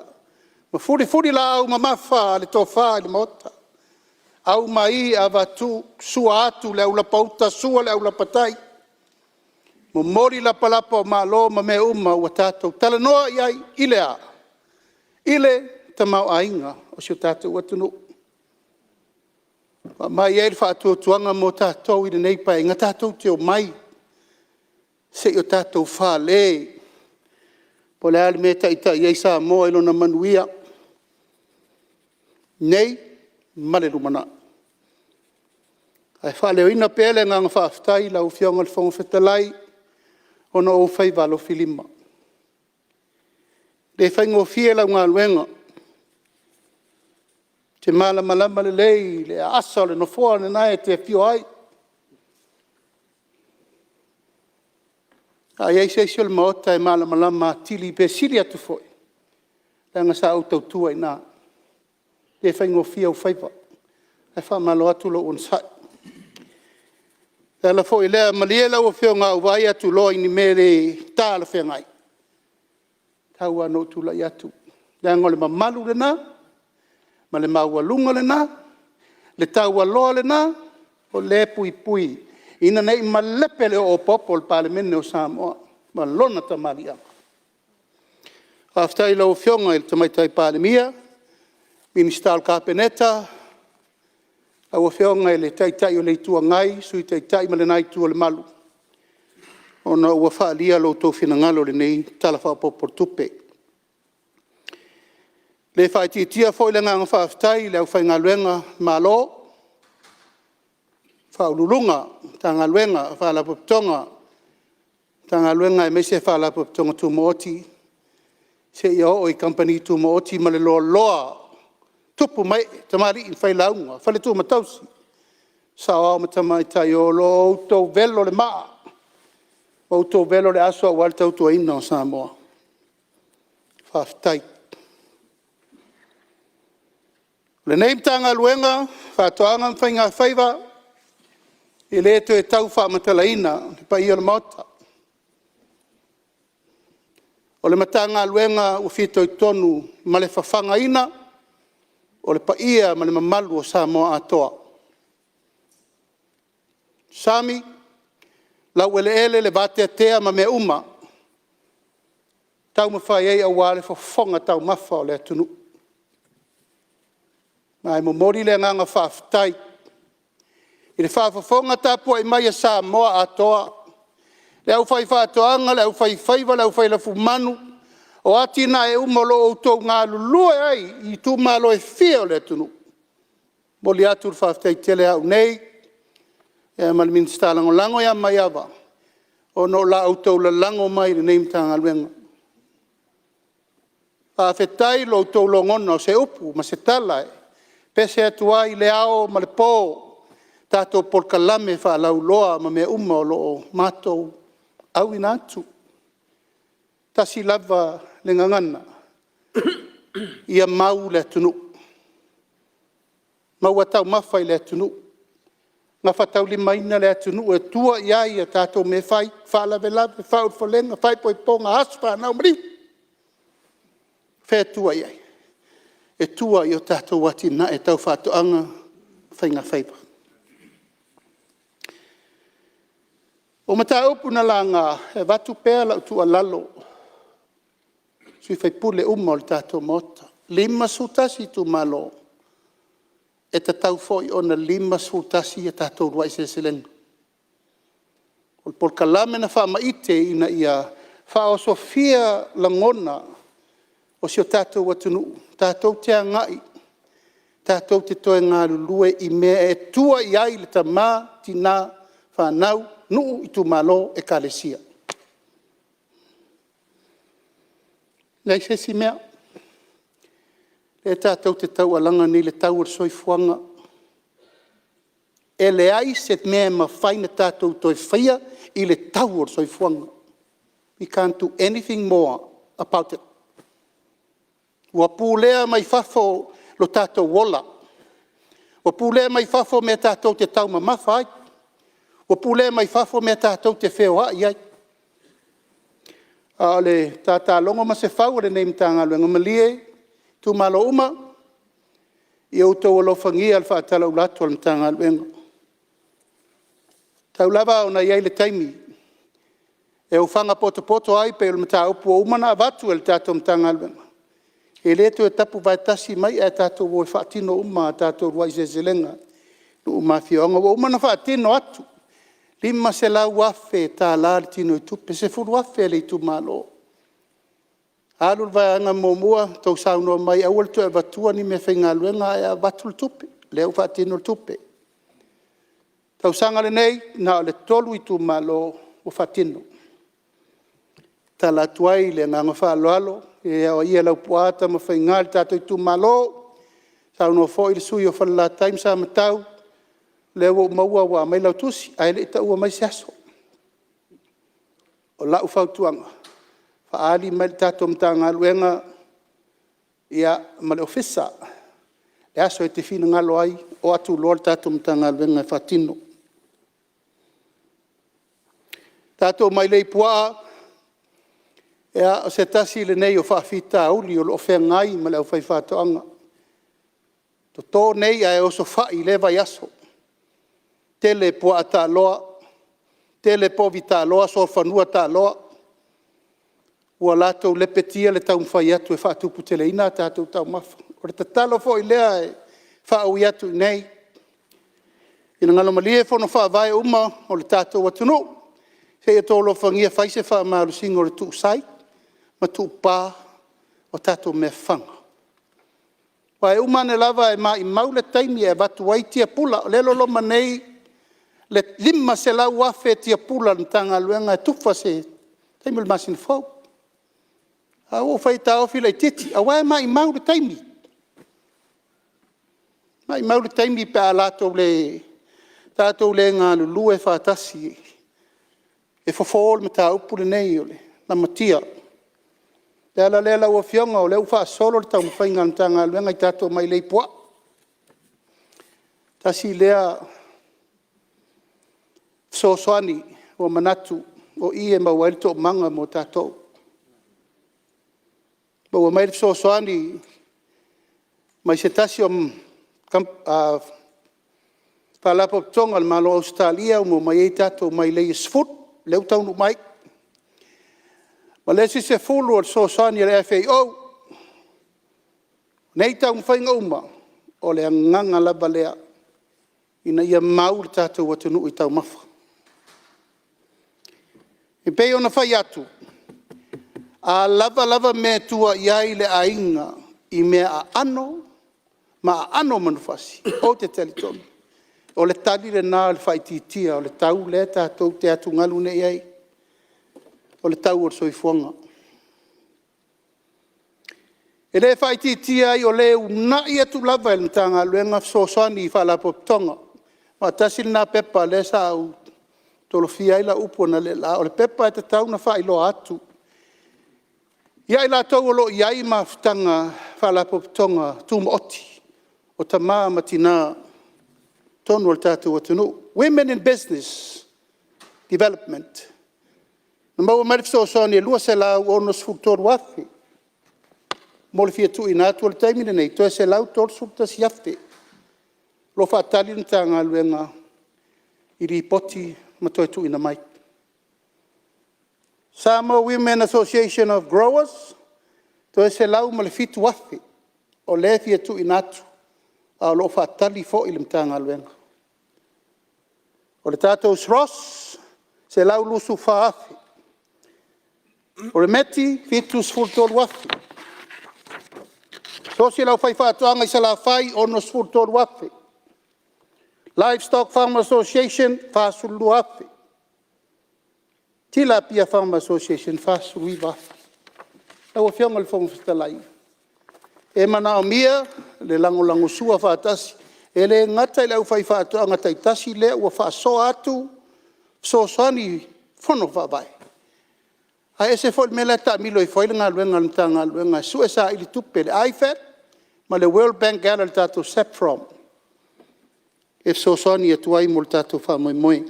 ma fulifulilaau mamafa le tofa i le Maota, aumai avatu, sua atu le aulapauta sua le aulapatai, momoli lapalapa o malo ma mea uma ua tatou talanoa i ai, i le a? I le tamaoaiga o si o tatou atunuu. Ua aumai ai le faatuatuaga mo tatou i lenei Paeaiga tatou te omai se i o tatou fale po o le a le mea e taitai ai Samoa i lona manuia nei ma le lumanai. Ae faaleoina pea le agaga faafetai i lau Afioga i le Fofoga Fetalai ona o ou faiva alofilima. E le faigofie lau galuega, ou te malamalama lelei i le aasa o le Nofoa lena e te afio ai. A i ai se isi o le Maota e malamalama atili pe sili atu foi, leaga sa ou tautua i ina. E le faigofie ou faiva, ae faamalo atu lou onosai. O le ala foi lea, malie lau Afioga a ou vaai atu loa i ni mea le talafeagai, e tatau lava ona ou tulai atu, leaga o le mamalu lena ma le maualuga lena, le taualoa lena, o lea e puipui ina ne i malepe le oopopo o le Palemene o Samoa ma lona tamaaliiaga. Faafetai i lau Afioga i le Tamaitai Palemia, Minisita o le Kapeneta, lau Afioga i le Taitai o le Itu Agai, Sui Taitai ma lena Itu o le Malu, ona ua faaalia lo outou finagalo i lenei Tala Faaopoopo o le Tupe. E le faaitiitia foi le agaga faafetai i le aufaigaluega a le Malo, Ofisa Sili o Pulega o Matagaluega, Faalapotopotoga, Matagaluega aemaise Faalapotopotoga Tumaoti seia oo i Kamupani Tumaoti ma le loaloa o tupu ma ee, tamalii ma failauga, faletua ma tausi, saoao ma tamaitai o lo o outou velo le maa ma outou velo le aso aua le tautuaina o Samoa. Faafetai. O lenei Matagaluega o Faatoaga ma Faigafaiva, E le toe tau faamatalaina le paia o le Maota, o le Matagaluega ua fitoitonu ma le fafagaina o le paia ma le mamalu o Samoa atoa. Sami, laueleele le vateatea ma mea uma e taumafai ai aua le fofoga taumafa o le atunuu. Ma e momoli le agaga faafetai i le faafofoga tapuai mai a Samoa atoa, le aufaifaatoaga, le aufaifaiva, le aufai lafumanu, o atinae uma o lo o outou galulue ai i itumalo e fia o le atunuu. E momoli atu le faafetai tele ia au nei ma le Minisita Lagolago ia Maiava ona o la outou lalago mai i lenei Matagaluega. Faafetai i lo outou logona o se upu ma se tala e pese atu ai i le ao ma le po i tatou polokalame faalauiloa ma mea uma o lo o matou auina atu. E tasi lava le gagana, ia mau le atunuu, maua taumafa i le atunuu, gafataulimaina le atunuu e tua i ai a tatou mea e fai, faalavelave, faaulufalega, faaipoipoga, aso fanau ma maliu. O fea e tua i ai? E tua i a tatou atinae tau faatoaga ma faigafaiva. O mataupu na laga, e avatu pea lau tuualalo i sui usufono uma o le tatou Maota, e 51 itumalo, e tatau foi ona 51 a tatou uluai seleselega. O le polokalame na faamaite ina ia faaosofia lagona o si o tatou atunuu tatou te agai tatou te toe galulue i mea e tua i ai le tama, tina, fanau, nuu, itumalo, ekalesia. E leai se isi mea. O lea tatou te taualaga nei i le tau o le soifuaga. E leai se mea e mafai ona tatou toe faia i le tau o le soifuaga. We can't do anything more about it. Ua pulea mai fafo lo tatou ola, ua pulea mai fafo mea tatou te taumamafa ai, ua pulea mai fafo mea tatou te feoai ai. A o le tatalogo a lenei Matagaluega, malie itumalo uma, ia outou alofagia le faatalaula atu a le Matagaluega. E tatau lava ona i ai le taimi e ofaga potopoto ai pei o le mataupu ua uma ona avatu e le tatou Matagaluega, e le toe tapuvaetasi mai ae tatou o e faatino uma a tatou uluai seleselega i nuu ma afioaga. Ua uma ona faatino atu, e $500,000 le tinoitupe, $10,000 a le itumalo. Alu le vaega muamua, outou saunoa mai e aua le toe avatua ni meafaigaluega ae avatu le tupe, lea ua faatino le tupe. O le tausaga lenei, na o le 3 itumalo ua faatino. E tatala atu ai le agaga faaaloalo, e aoaia e Laupua Tamafaiga i le tatou itumalo, saunoa foi le sui usufono o Falelatai ma Samatau, o lea ua ou maua ua aumai lau tusi, ae le i taua mai se aso. O lau fautuaga, faaali mai i le tatou Matagaluega ma le Ofisa le aso e te finagalo ai, o atu loa le tatou Matagaluega e faatino. Tatou mailei puaa, o se tasi lenei o faafitauli o lo o feagai ma le aufaifaatoaga, toto nei ae osofai i lea vaiaso. Tele puaa taaloa, tele povi taaloa, solofanua taaloa ua latou lepetia le taumafai atu e faatuputeleina a tatou taumafa. O le tatalo foi lea e faaui atu i inei, finagalo malie fono faavae uma o le tatou atunuu, se i outou alofagia fai se faamalosiga o le tuusai ma tuupa o tatou mea fafaga. Aua e uma ane lava e maumau le taimi e avatu ai tiapula, o lea e loloma nei le 500,000 tiapula a le Matagaluega e tufa i se taimi o le masina fou. Ae ua ou fai i ai e taofi laitiiti, aua e maumau le taimi, maumau le taimi pe a tatou le galulue faatasi e fofo le mataupu lenei o le lamatia. O le ala lea lau Afioga o lea ua faasolo le taumafaiga a le Matagaluega i tatou mailei puaa. Tasi lea fesoasoani ua manatu o i e maua ai le toomaga mo tatou. Maua mai le fesoasoani mai se tasi o Faalapotopotoga a le Malo o Ausetalia ua maua mai ai tatou mailei e 10 lea ua taunuu mai. O le isi 10 o le fesoasoani a le FAO. O nei taumafaiga uma, o le agaga lava lea ina ia mau le tatou atunuu i taumafa. E pei ona fai atu, a lava lava mea e tua i ai le aiga i meaai aano ma aano o manufasi, ou te talitonu o le tali lena o le faaitiitia o le tau lea tatou te atugalu nei i ai, o le tau o le soifuaga. E le faaitiitia ai o lea e uunai atu lava e le Matagaluega fesoasoani i Faalapotopotoga. Aua tasi lena pepa lea sa ou tolofia ai lau upu analeila, o le pepa e tatau ona faailoa atu ia i latou o lo o i ai mafutaga Faalapotopotoga Tumaoti o tama ma tina i totonu o le tatou atunuu, Women in Business Development. Na maua mai le fesoasoani e $263,000 mo le fia tuuina atu. O le taimi lenei, toe $131,000. O lo o faatali le Matagaluega i lipoti ma toe tuuina mai. Samoa Women Association of Growers, toe $107,000 o lea e fia tuuina atu, ae o lo o faatali foi le Matagaluega. O le tatou SROS, $124,000. O le METI, $73,000. Siaosi le aufaifaatoaga i Salafai, $63,000. Livestock Farmers Association, $42,000. Tilapia Farmers Association, $49,000. Lau Afioga i le Fofoga Fetalai, e manaomia le lagolagosua faatasi, e le gata i le aufaifaatoaga taitasi lea ua faasoa atu fesoasoani i Fono Faavae, ae ese foi le mea la e taamilo ifo ai le galuega a le Matagaluega e sue saili tupe i le IFAT ma le World Bank e ala i le tatou SAFPROM e fesoasoani atu ai mo le tatou faamoemoe.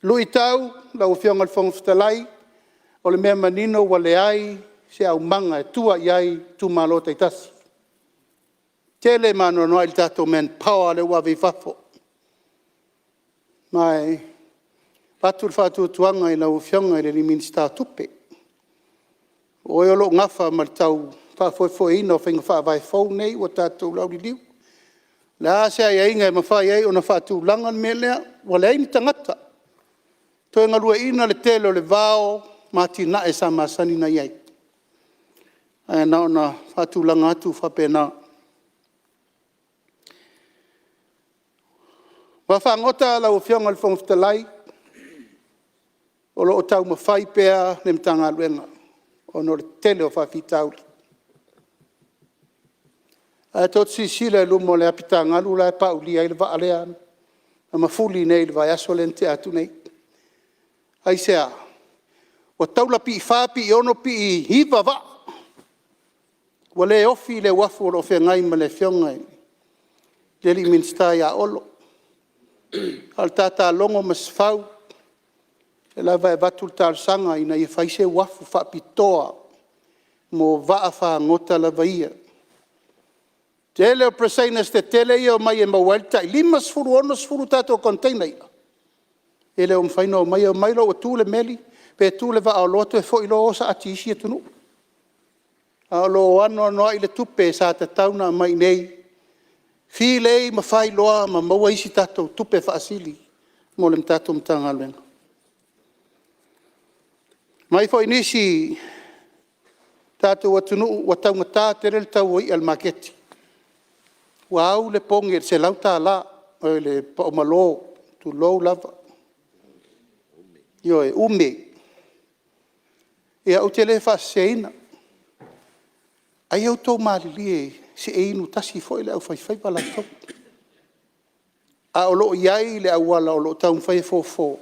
Luitau lau Afioga i le Fofoga Fetalai, o le mea manino ua leai se aumaga e tua i ai itumalo taitasi. E tele ma anoanoai le tatou manpower lea ua ave i fafo. Ma e avatu le faatuatuaga i lau Afioga i le Minisita o Tupe, o oe o lo o nafa ma le tau faafoefoeina o faiga faavae fou nei ua tatou lauliliu. O le a se aiaiga e mafai ai ona faatulaga le mea lea, ua leai ni tagata e toe galueaiina le tele o le vao ma atinae sa masani ona i ai. Ae na ona faatulaga atu faapena. O vaafagota lau Afioga i le Fofoga Fetalai, o lo o taumafai pea le Matagaluega ona o le tele o faafitauli. Ae tou te silasila i luma o le apita galu la e paulia ai le vaa lea na mafuli nei i le vaiaso lea na tea atu nei. Aisea? Ua taula piifa piiono piiiva vaa, ua le ofi le uafu o lo o feagai ma le afioga i le Minisita ia Olo. A o le tatalogo a Masefau, o lea lava e avatu le talosaga ina ia fai se uafu faapitoa mo vaafagota lava ia. O le tele o parasigners tetele ia e omai e maua ai le tai 50, 60 tatou container ia, e le o mafai ona omai, e omai loa ua tu le meli pe tu le vaa oloa toe foi loa o saati i isi atunuu. Ae o lo o anoanoai le tupe sa tatau ona aumai i inei, filei ma fai loa ma maua isi tatou tupe faasili mo le tatou Matagaluega. Omai foi nisi o tatou atunuu ua taugata tele le tau o i'a i le maketi, ua au le poge i le $100 le paumalo tulou lava, ioe, ume. Ia ou te le faaseseina, ae ia outou malilie se i inu tasi foi le aufaifaiva latou. Ae o lo o i ai le auala o lo o taumafai e fofo,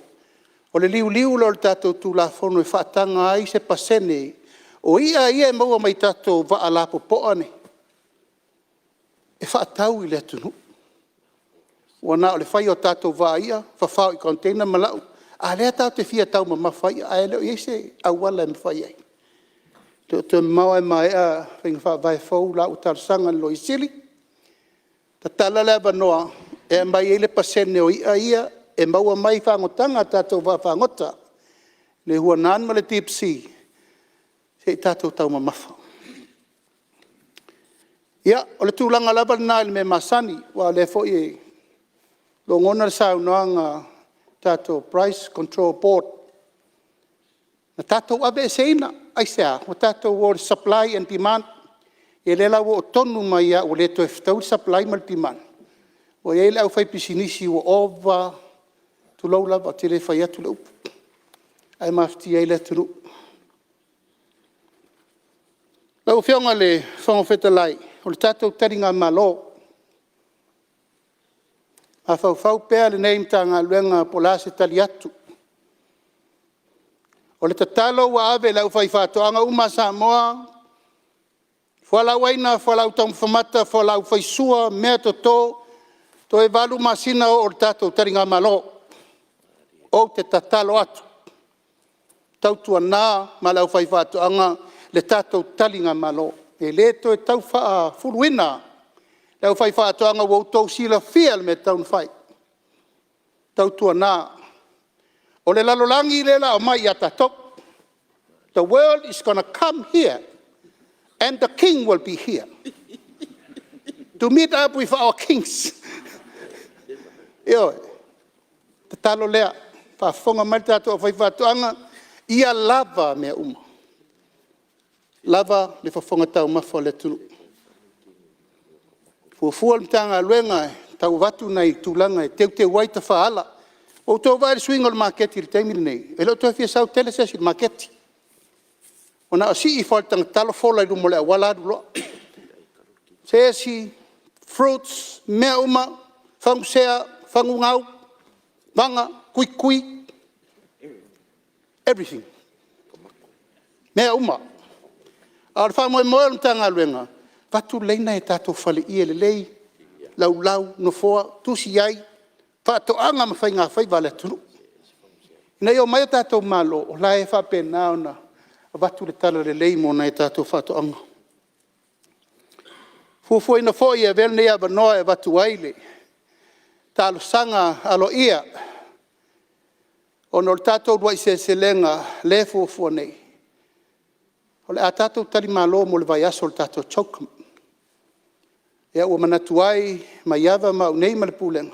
o le liuliu lea o le tatou Tulafono e faataga ai se pasene o i'a ia e maua mai tatou vaa lapopoa nei e faatau i le atunuu. Ua na o le fai o tatou vaa ia, fafao i container ma lau, a o lea tatou te fia taumamafa ai ia, ae le o i ai se auala e mafai ai. E le o toe mamao ae maea faiga faavae fou la ua talosaga i le Loia Sili, tatala le avanoa e aumai ai le pasene o ia ia e maua mai fagotaga a tatou vaafagota le Wanon ma le Deep Sea se i tatou taumamafa. Ia, o le tulaga lava lena i le mea masani aua o lea foi e logona le saunoaga i le tatou Price Control Board. Na tatou aveeseina, aisea? Ua tatou o i le supply and demand, ia lea la ua oo tonu mai lava ua le toe fetaui le supply ma le demand, ua i ai le aufaipisinisi ua ova, tulou lava, ou te le fai atu le upu, ae mafatia ai le atunuu. Lau Afioga i le Fofoga Fetalai, o le tatou taligamalo, e mafaufau pea lenei Matagaluega po o le a se tali atu. O le tatalo ua ave i le aufaifaatoaga uma a Samoa, fualaau aina, fualaau taumafa mata, fualaau faisua, meatoto, toe 8 masina oo i le tatou taligamalo. Ou te tatalo atu, tautuana ma le aufaifaatoaga le tatou taligamalo. E le toe tau faafuluina le aufaifaatoaga ua outou silafia le mea e tatau ona fai. Tautuana, o le lalolagi lea o le a omai ia tatou. The world is gonna come here and the King will be here to meet up with our Kings. Ioe. O le tatalo lea, faafofoga mai le tatou aufaifaatoaga, ia lava mea uma, lava le fofoga taumafa o le atunuu. E fuafua le Matagaluega e tau avatu nai tulaga e teuteu ai tafaala. Ua outou vaai i le suiga o le maketi i le taimi lenei, e le o toe fia sau tele se isi i le maketi. Ua na o le sii ifo lava o le tagatalo fola i luma o le auala alu loa. Se esi, fruits, mea uma, fagusea, fagugau, vaga, tuitui, everything, mea uma. A o le faamoemoe o le Matagaluega, avatu lelei nai a tatou faleie lelei, laulau, nofoa, tusi ai Faatoaga ma Faigafaiva a le atunuu, ina ia omai tatou malo o la e faapena ona avatu le talalelei mo nai a tatou faatoaga. E fuafuaina foi e avea lenei avanoa e avatu ai le talosaga aloaia ona o le tatou uluai seleselega lea e fuafua nei, o le a tatou talimalo mo le vaiaso o le tatou CHOGM. Ia ua manatu ai Maiava ma au nei ma le Pulega,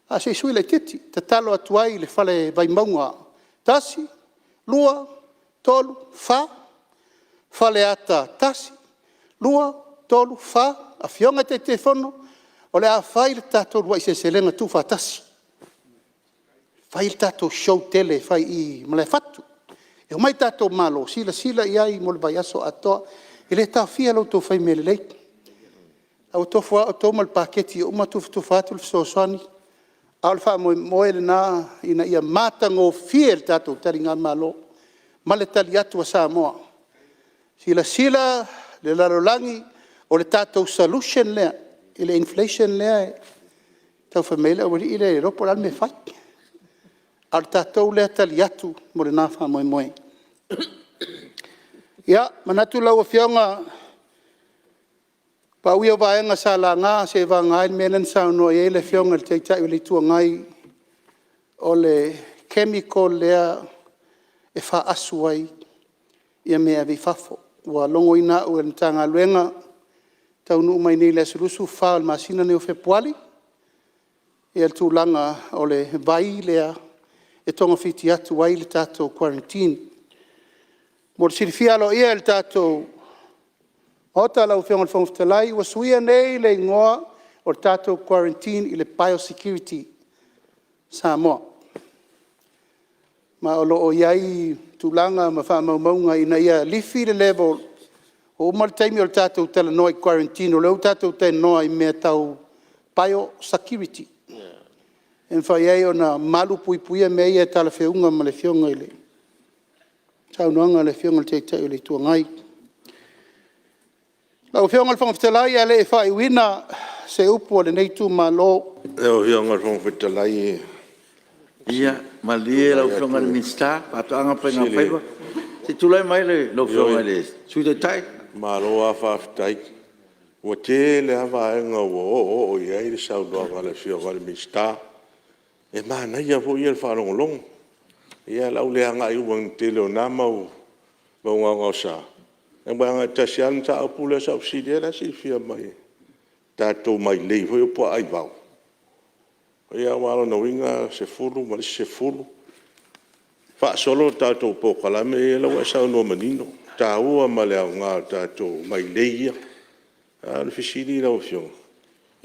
a o se i sui laitiiti. E tatalo atu ai i le Fale Vaimauga 1, 2, 3, 4, Faleata 1, 2, 3, 4, Afioga i Taitaifono, o le a fai le tatou uluai seleselega tuufaatasi. Fai le tatou show tele e fai i Malaefatu. E omai tatou malo e silasila i ai mo le vaiaso atoa. E le taofia lo outou fai mea lelei. A ua tofu lava outou ma le paketi e uma tufatufa atu le fesoasoani, a o le faamoemoe lena ina ia matagofie le tatou taligamalo ma le tali atu a Samoa. Silasila le lalolagi o le tatou solution lea i le inflation lea e tau fai mai ai le aualii ia e le iloa po o le a le mea e fai. A o le tatou lea tali atu mo lena faamoemoe. Ia, manatu lau Afioga, pau ia o vaega sa laga seiavagana le mea lea na saunoa i ai le Afioga i le Taitai o le Itu Agai, o le chemical lea e faaasu ai mea e ave i fafo. Ua logoina au e le Matagaluega, e taunuu mai nei i le aso 24 o le masina lenei o Fepuari le tulaga o le vai lea e togafiti atu ai le tatou quarantine. Mo le silafia aloaia e le tatou Maota lau Afioga i le Fofoga Fetalai, ua suia nei le igoa o le tatou quarantine i le biosecurity Samoa. Ma o lo o i ai tulaga ma faamaumauga ina ia lifi le level, ua uma le taimi o le tatou talanoa i quarantine, o lea ua tatou talanoa i mea tau biosecurity, e mafai ai ona malupuipuia mea ia e talafeauga ma le saunoaga a le Afioga i le Taitai o le Itu Agai. Lau Afioga i le Fofoga Fetalai, ae le i faaiuina se upu a lenei itumalo, Lau Afioga i le Fofoga Fetalai… Ia malie lau Afioga i le Minisita o Faatoaga ma Faiga Faiva, se i tulai mai lau Afioga i le Sui Taitai. Malo lava faafetai. Ua tele lava vaega ua oooo i ai le saunoaga a le Afioga i le Minisita. E manaia foi ia o le faalogologo. Ia o le a ou le agai uma i le tele o na mau gaogaosa, ae aua e tasi lava le mataupu lea sa ou fesili ai o la e silafia mai e le tatou mailei foi lea o puaa aivao. Aua o lona uiga e 10 ma le isi 10, faasolo le tatou polokalame ia, o lea ua e saunoa manino, e taua ma le aoga o tatou mailei ia. A o le fesili lau Afioga,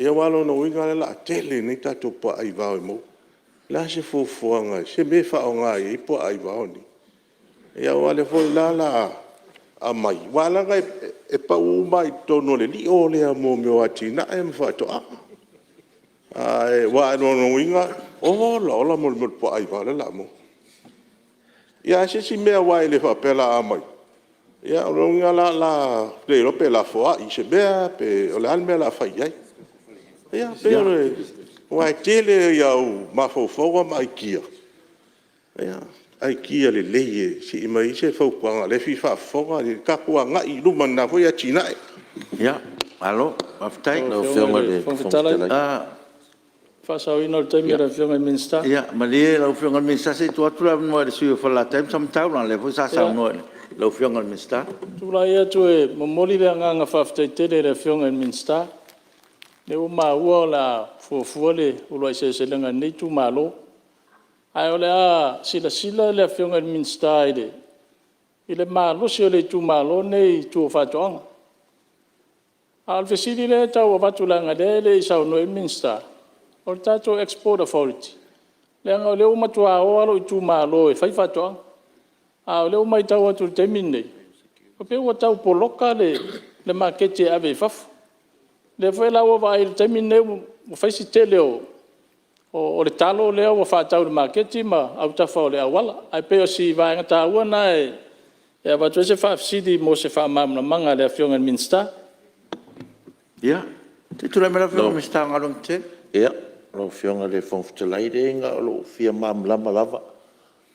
aua o lona uiga o lea o le a tele nei tatou puaa aivao e maua. O le a se fuafuaga i se mea e faaaoga i ai puaa aivao nei? Aua o lea foi la o le a aumai, aua leaga e pau uma lava i totonu o le lio lea o atinae ma faatoaga. Aua o lona uiga, ola ola le puaa aivao lea o le a maua. Ia ae o se isi mea aua e le faapea o le a aumai, o lona uiga la ou te le iloa pe lafoai i se mea pe o le a le mea o le a fai i ai. Ia pei o le… aua e tele au mafaufauga ma aikia, aikia lelei se i aumai ai se fautuaga o lea e fia faafofoga le tatou agai i luma i lena foi atinae. Ia malo faafetai. Lau Afioga i le Fofoga Fetalai… Faasaoina o le taimi o le Afioga i le Minisita. Ia malie lau Afioga i le Minisita se i tuu atu le avanoa i le sui usufono mo Falelatai ma Samatau leaga o lea foi sa saunoa i lau Afioga i le Minisita. Tulai atu e momoli le agaga faafetai tele i le Afioga i le Minisita, o lea ua maua o le a fuafua le uluai seleselega a lenei Itumalo. Ae o le a silasila le Afioga i le Minisita i le malosi o le Itumalo lenei i tua o faatoaga. A o le fesili lea e tau avatu leaga o lea e le i saunoa i ai le Minisita, o le tatou Export Authority leaga o lea ua matua o lava lou Itumalo e fai faatoaga. A o lea ua maitau atu i le taimi lenei ua pei ua tau poloka le maketi e ave ai i fafo. O lea foi la ua vaai i le taimi lenei ua fai si tele o le talo lea ua faatau i le maketi ma autafa o le auala. Ae pei o si vaega taua lena e avatu ai se faafesili mo se faamalamalamaga a le Afioga i le Minisita. Ia, se i tulai mai lau Afioga i le Minisita o Galuega Tetele. Lau Afioga i le Fofoga Fetalai, leai na o lou fia malamalama lava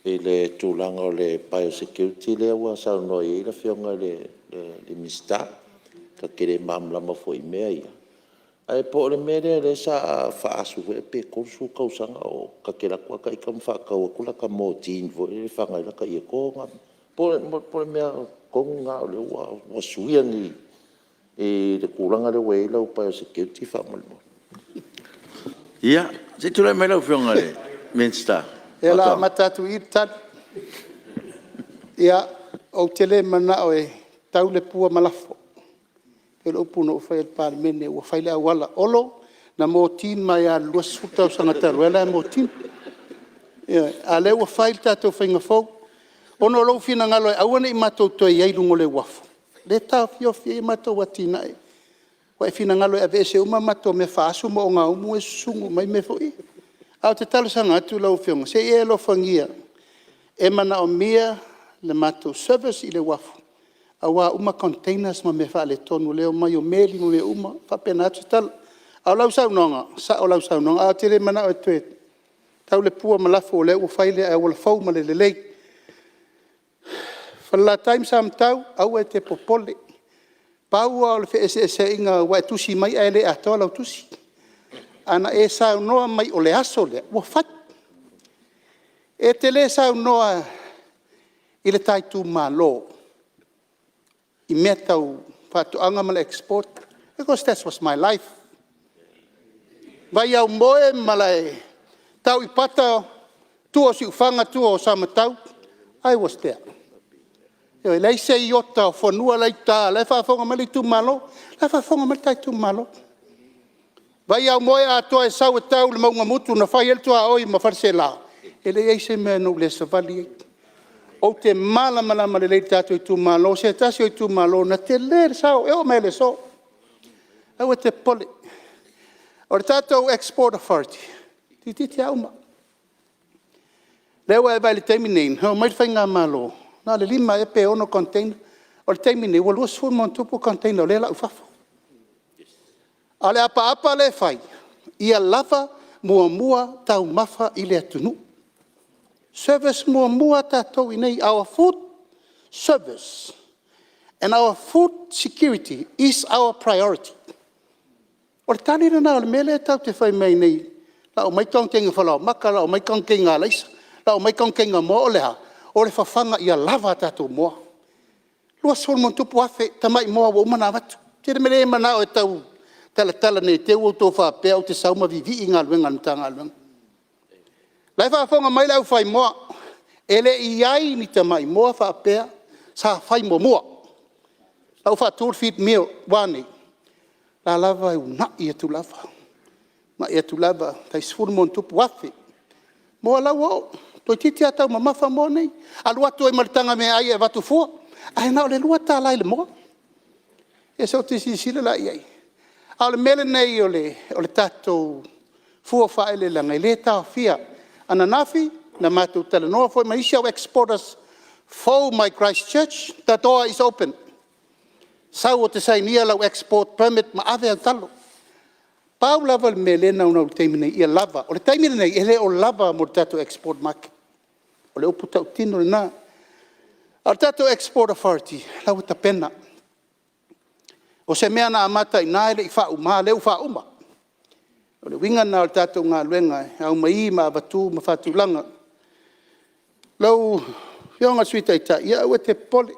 i le tulaga o le biosecurity lea ua saunoa i ai le Afioga i le Minisita. Ta te le malamalama foi i mea ia, ae po o le mea lea sa faaasu foi lea pe 30 tausaga o… ta te alu atu lava ita ma faatau atu lata mortein foi lea e faga ai lata ietoga. Po o le mea tonu lena o lea ua suia nei i le tulaga lea ua i ai lau biosecurity faamolemole. Ia, se i tulai mai lau Afioga i le Minisita o Ia o le a Faatoaga. amata atu i i le tali. Ia, ou te le manao e tau le pua ma lafo, pei o le upu na ou faia i le Palemene ua fai le auala. Olo na mortein mai lava i le 20 tausaga talu ai o la e mortein. Ioe. A o lea ua fai le tatou faiga fou. Ona o lou finagalo e aua ne i matou toe i ai i luga o le uafu, lea e taofiofi ai matou atinae. Ua e finagalo e aveese uma matou mea faaasu ma ogaumu e susunu uma ai mea foi ia. Ae ou te talosaga atu lau Afioga, se i e alofagia e manaomia le matou service i le uafu aua uma containers ma mea faaletonu o lea e omai o meli ma mea uma. E faapena atu se tala. A o lau saunoaga, e sao lau saunoaga, ae ou te le manao e toe tau le pua ma lafo o lea ua fai le auala fou ma le lelei. Falelatai ma Samatau, aua e te popole, pau lava o le feeseeseaiga ua e tusi mai ae le atoa lau tusi. A na e saunoa mai o le aso lea, ua fai. E te le saunoa i le ta itumalo i mea tau faatoaga ma le export because that was my life. Mai aumoe tau i pata, tua o Siufaga, tua o Samatau, I was there. E leai se iota o fanua la e i uta, o la e faafofoga mai le itumalo, o la e faafofoga mai le ta itumalo. Mai aumoe atoa e sau e tau i le mauga mutu na fai ai le tuaoi ma Faleaseela, e leai se mea na ou le savali ai. Ou te malamalama lelei i le tatou itumalo, o se tasi o itumalo na tele le sao e oo mai lava i le aso. Aua e te popole. O le tatou export authority, toeitiiti lava uma. O lea ua e vaai i le taimi lenei, na omai le faigamalo na o le 5 ea pe 6 container. O le taimi lenei ua 20+ container o lea e lau i fafo. A o le apaapa lea e fai, ia lava muamua taumafa i le atunuu. Service muamua a tatou i inei, our food service and our food security is our priority. O le tali lena o le mea lea tatou te fai mai ai nei, lau mai container falaoamata, lau mai container alaisa, lau mai container moa. O le a? O le fafaga ia lava a tatou moa. 20+ afe tamai moa ua uma ona avatu. Ou te le manao e tau talatala ne i te i ua outou faapea ou te sau ma vivii galuega a le Matagaluega. O la e faafofoga mai le aufaimoa, e le i i ai ni tamai moa faapea sa fai muamua. Na ou faatu le feed meal, ua a nei? O la e lava e uunai atu lava, uunai atu lava, tai 10+ afe moa la ua oo, toeitiiti lava taumamafa moa nei, alu atu ai ma le taga meaai e avatu fua, ae na o le $2 i le moa. Ia se i outou silasila la i ai? A o le mea lenei o le tatou fua o faaeleeleaga, e le taofia. Ananafi na matou talanoa foi ma isi au exporters fou mai Christchurch, the door is open. Sau ou te sainia lau export permit ma ave au talo. Pau lava le mea lea e naunau i ai i le taimi nei, ia lava. O le taimi lenei, e le o lava mo le tatou export market. O le upu tautino lena. A o le tatou Export Authority, o la e ua tapena. O se mea na amata i ina e le i faauma, o lea ua faauma. O le uiga lena o le tatou galuega e aumai ma avatu ma faatulaga. Lau Afioga i le Sui Taitai, ia aua e te popole,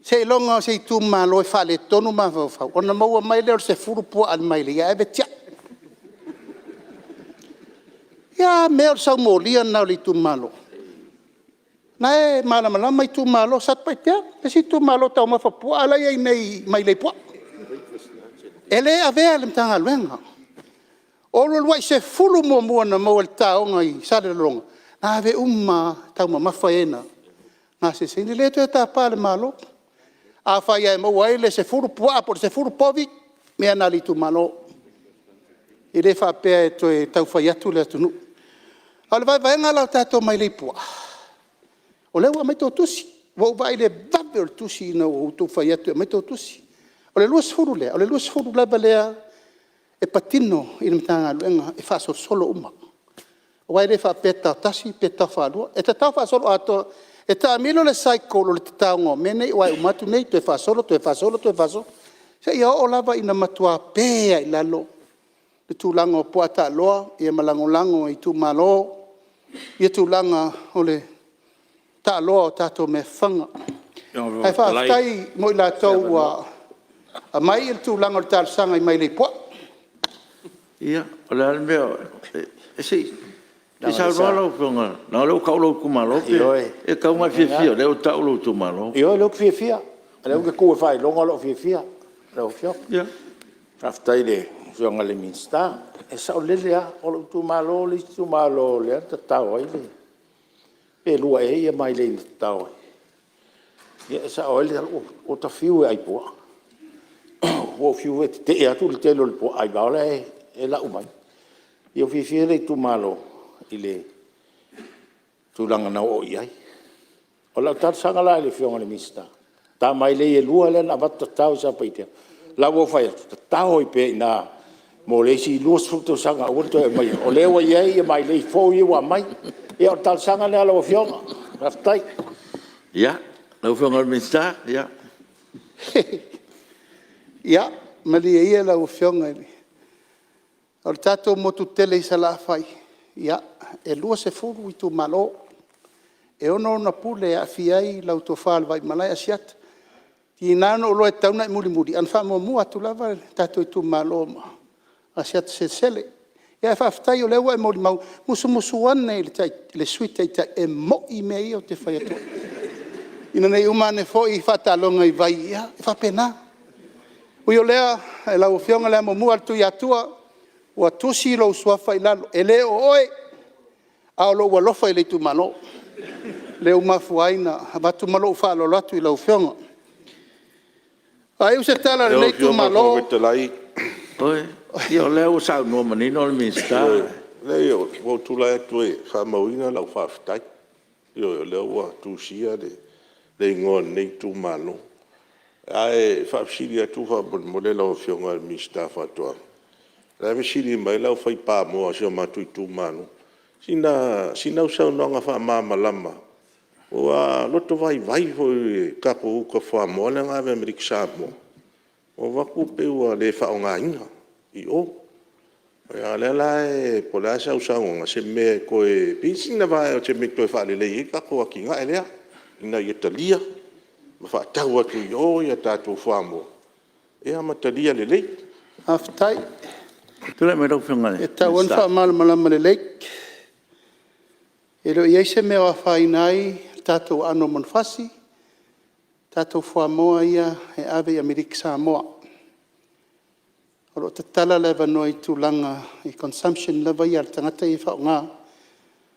seiloga lava o se itumalo e faaletonu mafaufau ona maua mai lea o le 10 puaa i le mailei ae ave tiai. Ia a mea o le saumolia lena o le itumalo. O lena e malamalama itumalo. O Satupaitea le isi itumalo taumafa puaa la e i ai nei i mailei puaa. E le avea e le Matagaluega. O le uluai sefulu muamua na maua i le tataoga i Salelologa, na ave uma lava taumamafa e na gaseseina. E le toe tapa e le Malo. Afai lava e maua ai le 10 puaa po o le 10 povi, o mea na a le itumalo. E le faapea e toe tau fai atu le atunuu. A o le vaevaega la o tatou mailei puaa, o lea ua aumai tou tusi. Ua ou vaai i le vave o le tusi ina ua outou fai atu e aumai tou tusi. O le 20 lea, o le 20 lava lea e patino i le Matagaluega e faasolosolo uma. Aua e le faapea e tatao tasi pe tatao faalua, e tatao faasoloatoa. E taamilo le cycle o le tataoina o mea nei aua e uma atu nei toe faasolo, toe faasolo, toe faasolo, seia oo lava ina matua pe a i lalo le tulaga o puaa taaloa ma lagolago e itumalo tulaga o le taaloa o tatou mea fafaga. Ae faafetai mo i latou ua aumai le tulaga o le talosaga i mailei puaa. Ia, o le a le mea, se i saunoa lau Afioga leaga o lea ua tau lou itumalo. E tatau ona e fiafia o lea ua tau lou itumalo. Ioe, o lea ou te fiafia, o lea ou te tu e faailoga lou fiafia lau Afioga. Faafetai i le Afioga i le Minisita. E saolele lava, o lou itumalo le isi itumalo lea na tatao ai le, pe lua ea mailei na tatao ai. Ia e sao ai le ua ota fiu e ai puaa, ua ou fiu e tetee atu le tele o puaa aivao la e lau mai. Ia ua fiafia le itumalo i le tulaga na oo i ai. O lau talosaga la i le Afioga i le Minisita, ta mailei e lua lea na avatu tatao i Satupaitea, la ua ou fai atu, tatao ai pea i ina mo le isi 20 tausaga aua le toe aumaia, o lea ua i ai mailei fou ia ua aumai. Ia o le talosaga lea lau Afioga. Faafetai. Ia, lau Afioga i le Minisita. Ia, malie ia lau Afioga, o le tatou motu tele i Salafai, e 20 itumalo, e ono ona pule e aafia ai lau Tofa i le Vaimalae Asiata. E tiga ona ou iloa e tatau ona e mulimuli, ae na faamuamua atu lava le tatou itumalo ma Asiata Selesele. Ae faafetai o lea ua e molimau, musumusu ane i le Sui Taitai e moni mea ia ou te fai atu ai, ina ne i uma ane foi faataaloga i vai, ia, e faapena. Ui o lea lau Afioga i le Amomua a le Tuiatua, ua tusi lou suafa i lalo, e le o oe, a o lou alofa i le itumalo lea ua mafua ai ona avatu ma lou faaaloalo atu i lau Afioga. Faaiu se tala a lenei itumalo… Oi, o lea ua saunoa manino le Minisita. Leai, ua ou tulai atu e faamauina lau faafetai. Ioe, o lea ua tusia le igoa o lenei itumalo. Ae faafesili atu faamolemole lau Afioga i le Minisita o Faatoaga, la e fesili mai le aufai pamoa o si o matou itumalo, sina au saunoaga faamalamalama, ua loto vaivai foi i le tatou uta fuamoa lea na ave i Amerika Samoa, ua avatu pei ua le faaaogaina i o. A o lea la po o le a sau saunoaga i se mea e toe… pei sina vaega o se mea e toe faalelei ai le tatou atinae lea ina ia talia ma faatau atu i o a tatou fuamoa ma talia lelei. Faafetai. E tatau lava ona faamalamalama lelei. E le o i ai se mea o afaina ai le tatou aano o manufasi, tatou fuamoa ia e ave i Amerika Samoa. O lo o tatala le avanoa i tulaga i consumption lava ia a le tagata ia e faaaoga,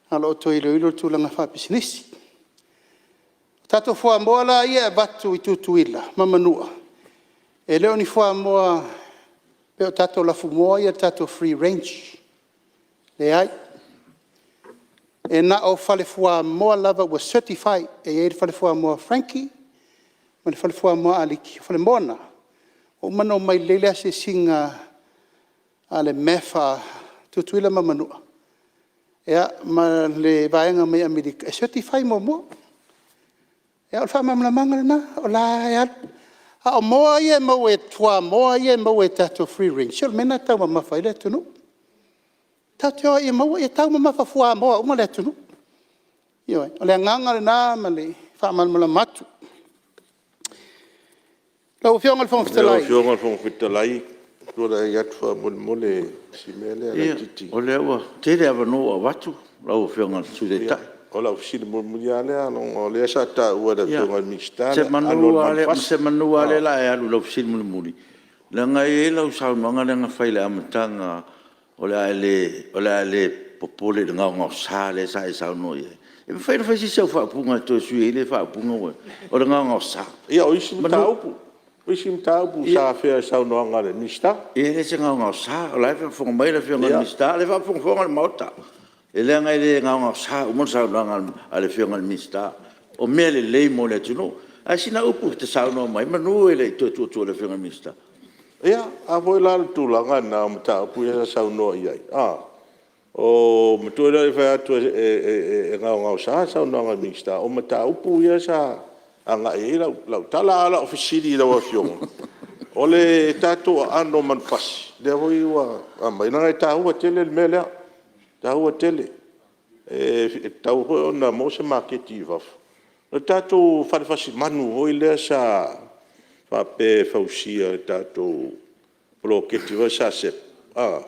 ae o lo o toe iloilo le tulaga faapisinisi. O tatou fuamoa la ia e avatu i Tutuila ma Manua, e le o ni fuamoa pei o tatou lafumoā ia tatou free range, leai. E na o fale fuamoa lava ua certified, e i ai le fale fuamoa a Frankie ma le fale fuamoa a Ah Liki. O falemoa na, ua uma ona omai lelei le asiasiga a le MAF a Tutuila ma Manua ma le vaega mai Amerika e certify muamua. Ia o le faamalamalamaga lena, o la e alu. A o fuamoa ia e maua i tatou free range, se o le mea lena e taumamafa ai le atunuu. Tatou te o e maua, ia taumamafa fuamoa uma le atunuu. Ioe. O le agaga lena ma le faamalamalama atu. Lau Afioga i le Fofoga Fetalai… Lau Afioga i le Fofoga Fetalai, ou te tulai atu faamolemole i si mea lea laitiiti. Ia, o lea ua tele avanoa ua avatu lau Afioga i le Sui Taitai. O lau fesili mulimuli lava lea leaga o lea sa taua e le Afioga i le Minisita le aano o le manufasi. Semanu lava o lea o le a e alu i lau fesili mulimuli, leaga e i ai lau saunoaga lea na fai i le amataga o le a e le popole i le gaogaosa lea sa e saunoa i ai. E mafai ona fai se isi au faaupuga e toe sui ai lea faaupuga o le gaogaosa? Ia o isi mataupu, o isi mataupu sa afea i le saunoaga a le Minisita. Ia e le o se gaogaosa o la e faafofoga mai le Afioga i le Minisita o lea e faafogafoga le Maota. E leaga e le gaogaosa uma le saunoaga a le Afioga i le Minisita, o mea lelei mo le atunuu. Ae sina upu e te saunoa mai ai semeamanu e le i toe tuu atu i le Afioga i le Minisita. Ia, a foi la o le tulaga lena o mataupu ia sa saunoa i ai, a? Manatua e le i fai atu e gaogaosa le saunoaga a le Minisita, o mataupu ia sa agai i ai lau tala. A o lau fesili i lau Afioga, o le tatou aano o manufasi lea foi ua aumai, leaga e taua tele le mea lea, e taua tele. E tatau foi ona maua se maketi i fafo. O le tatou fale fasimanu foi lea sa faapea e fausia i le tatou poloketi foi lea a le SACEP a,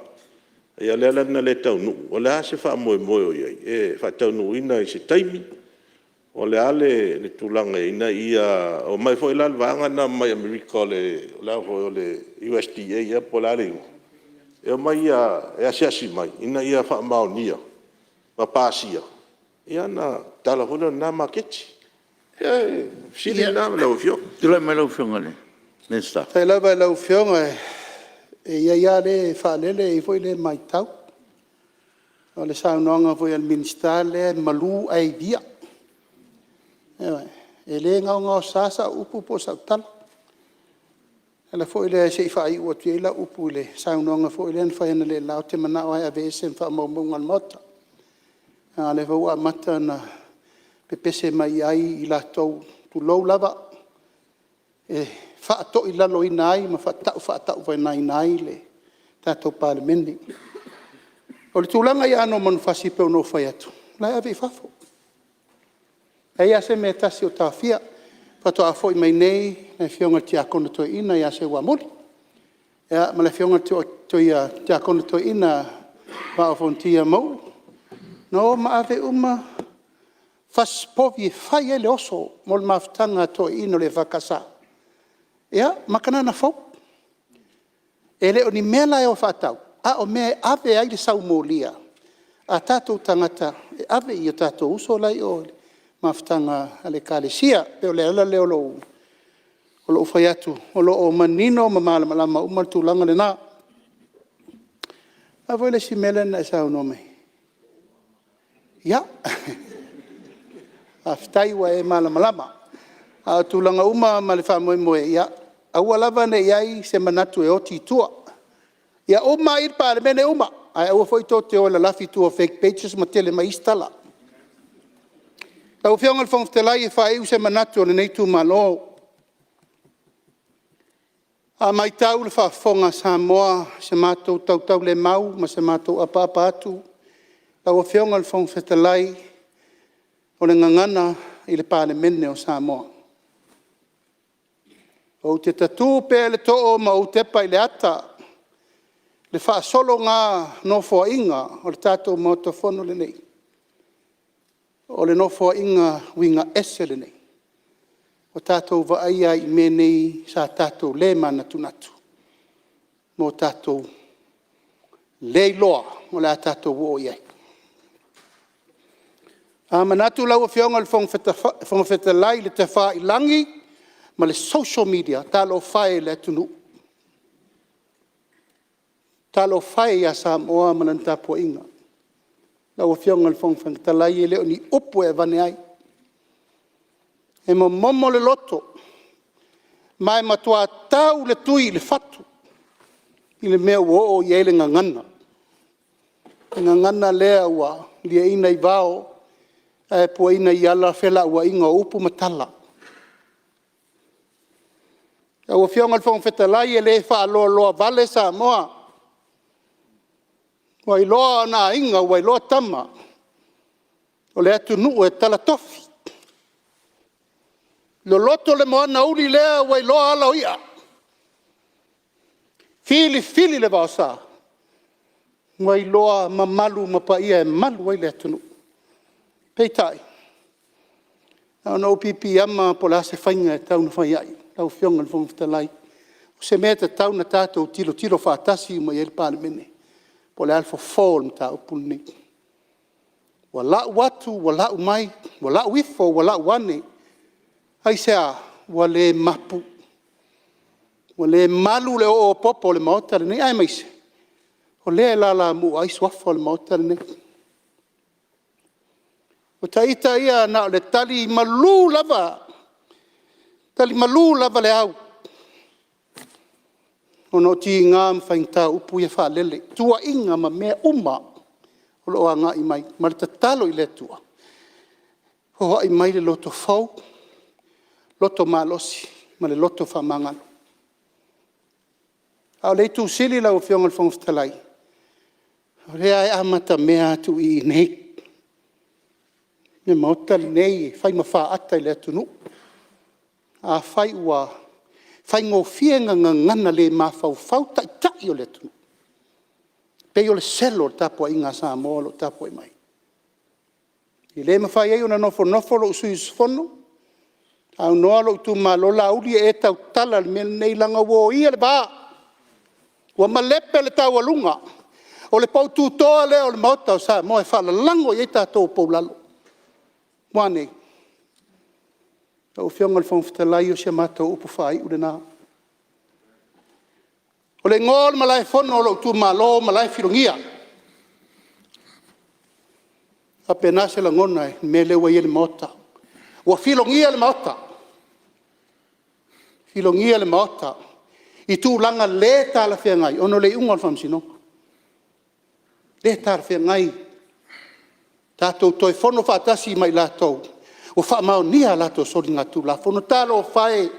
lea la na le taunuu. O le a se faamoemoe o i ai e faataunuuina i se taimi? O le a le tulaga ina ia omai foi la le vaega lena mai Amerika o le USDA ea po o le a le igoa, e omai e asiasi mai ina ia faamaonia ma pasia, ia ona tatala foi lea o lena maketi. Ia o le fesili lena i lau Afioga. Tulai mai lau Afioga i le Minisita. Faafetai lava i lau Afioga, e i ai lava le e faalele e i ai foi le e maitau. O le saunoaga foi a le Minisita lea e malu ae ivia. Ioe. E le gaogaosa sau upu po o sau tala. O le ala foi lea se i faaiu atu ia i lau upu i le saunoaga foi lea na fai analeila, ou te manao lava e aveese ma faamaumauga a le Maota, leaga o lea foi ua amata ona pepese mai ai i latou, tulou lava, e faatoilaloina ai ma faataufaatauvaigaina ai le tatou Palemene. O le tulaga i aano o manufasi pei ona ou fai atu, o la e ave i fafo. E leai lava se mea e tasi o taofia. Faatoa foi mai nei le Afioga i le Tiakono Toeaina ia Seuamuli ma le Afioga i le Tiakono Toeaina Vaa o Fonoti Mauu, na o ma ave uma fasipovi e fai ai le oso mo le mafutaga a toeaiina o le EFKS ma Kanana Fou. E le o ni mea la e o e faatau, a o mea e ave ai le saumolia a tatou tagata e ave i o tatou uso la e i o i le mafutaga a le Ekalesia. E pei o le ala lea o lou fai atu, o lo o manino ma malamalama uma le tulaga lena. O le a foi le isi mea lea na e saunoa mai ai? Ia, faafetai ua e malamalama. A o tulaga uma ma le faamoemoe, ia aua lava ne i i ai se manatu e oti i tua. Ia uma lava i i le Palemene uma, ae aua foi tou te o e lalafi i tua o fake pages ma tele mai ai isi tala. Lau Afioga i le Fofoga Fetalai e faaiu se manatu o lenei itumalo. A matau i le faafofoga a Samoa i se matou tautaulemau ma se matou apaapa atu, lau Afioga i le Fofoga Fetalai, o le gagana i le Palemene o Samoa. Ou te tatu pea i le too ma ou tepa i le ata, i le faasologa Nofoaiga o le tatou Maota Fono lenei, o le Nofoaiga uiga ese lenei, ua tatou vaaia ai i mea nei sa tatou le manatunatu ma o tatou leiloa o le a tatou oo i ai. A manatu lau Afioga i le Fofoga Fetalai i le tafailagi ma le social media, talofa e i le atunuu, talofa e ia Samoa ma lana tapuaiga. Lau Afioga i le Fofoga Fetalai, e le o ni upu e avane ai, e momomo le loto ma e matua tau le tui i le fatu i le mea ua oo i ai le gagana. Le gagana lea ua liaina i vao ae puaina i ala felauaiga o upu ma tala. Lau Afioga i le Fofoga Fetalai, e le faaloaloa vale Samoa, ua iloa ona aiga ua iloa tama, o le atunuu e talatofi, loloto le moana uli lea ua iloa ala o i'a, filifili le vaosa ua iloa mamalu ma paia e malu ai le atunuu. Peitai, na ona ou piipiiama po o le a se faiga e tatau ona fai ai lau Afioga i le Fofoga Fetalai. O se mea e tatau ona tatou tilotilo faatasi uma i ai le Palemene, po o le a le fofo o le mataupu lenei. Ua lau atu ua lau mai, ua lau ifo ua lau ane. Aisea? Ua le mapu, ua le malu le oo a popo i le Maota lenei, aemaise o lea e lalamua ai suafa o le Maota lenei. O ita ia na o le talimalu lava, tali malu lava le au ona o tiga ma faigata o upu ia e faalele, tuuaiga ma mea uma o lo o agai mai, ma le tatalo i le Atua, foai mai le loto fou, loto malosi ma le loto faamagalo. A o le itu sili lau Afioga i le Fofoga Fetalai, o lea lava e amatamea atu i inei i le Maota lenei e fai ma faata i le atunuu. Afai ua faigofie ona gagana le mafaufau Taitai o le atunuu, e pei o le selo o le tapuaiga a Samoa o lo o tapuai mai. E le mafai ai ona nofonofo lou sui usufono, aunoa lou itumalo, Laauli ia e tautala i le mea lenei leaga ua oia le va, ua malepe le taualuga. O le pou tutoa lea o le Maota o Samoa e faalalago i ai tatou o pou lalo. Ua a nei? Lau Afioga i le Fofoga Fetalai, o si a matou upu faaiu lena. O le igoa o le malaefono o lou itumalo o Malaefilogia. E faapena se lagona i le mea lea ua i ai le Maota. Ua filogia le Maota, filogia le Maota i tulaga le talafeagai ona o le iuga o le Faamasinoga. Le talafeagai. Tatou toe fono faatasi ma i latou ua faamaonia a latou soligatulafono. Talofa e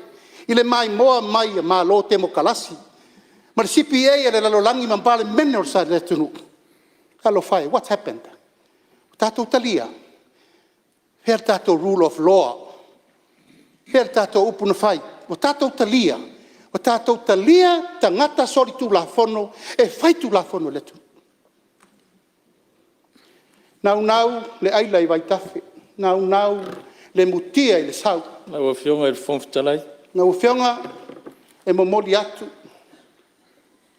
i le maimoa mai a Malo Temokarasi ma le CPA a le lalolagi ma Palemene o le atunuu. Talofa e, what happened? Ua tatou talia? Fea le tatou Rule of Law? Fea le tatou upu na fai? Ua tatou talia? Ua tatou talia tagata solitulafono e fai tulafono a le atunuu? Naunau le aila i vaitafe, naunau le mutia i le sau. Lau Afioga i le Fofoga Fetalai... Lau Afioga, e momoli atu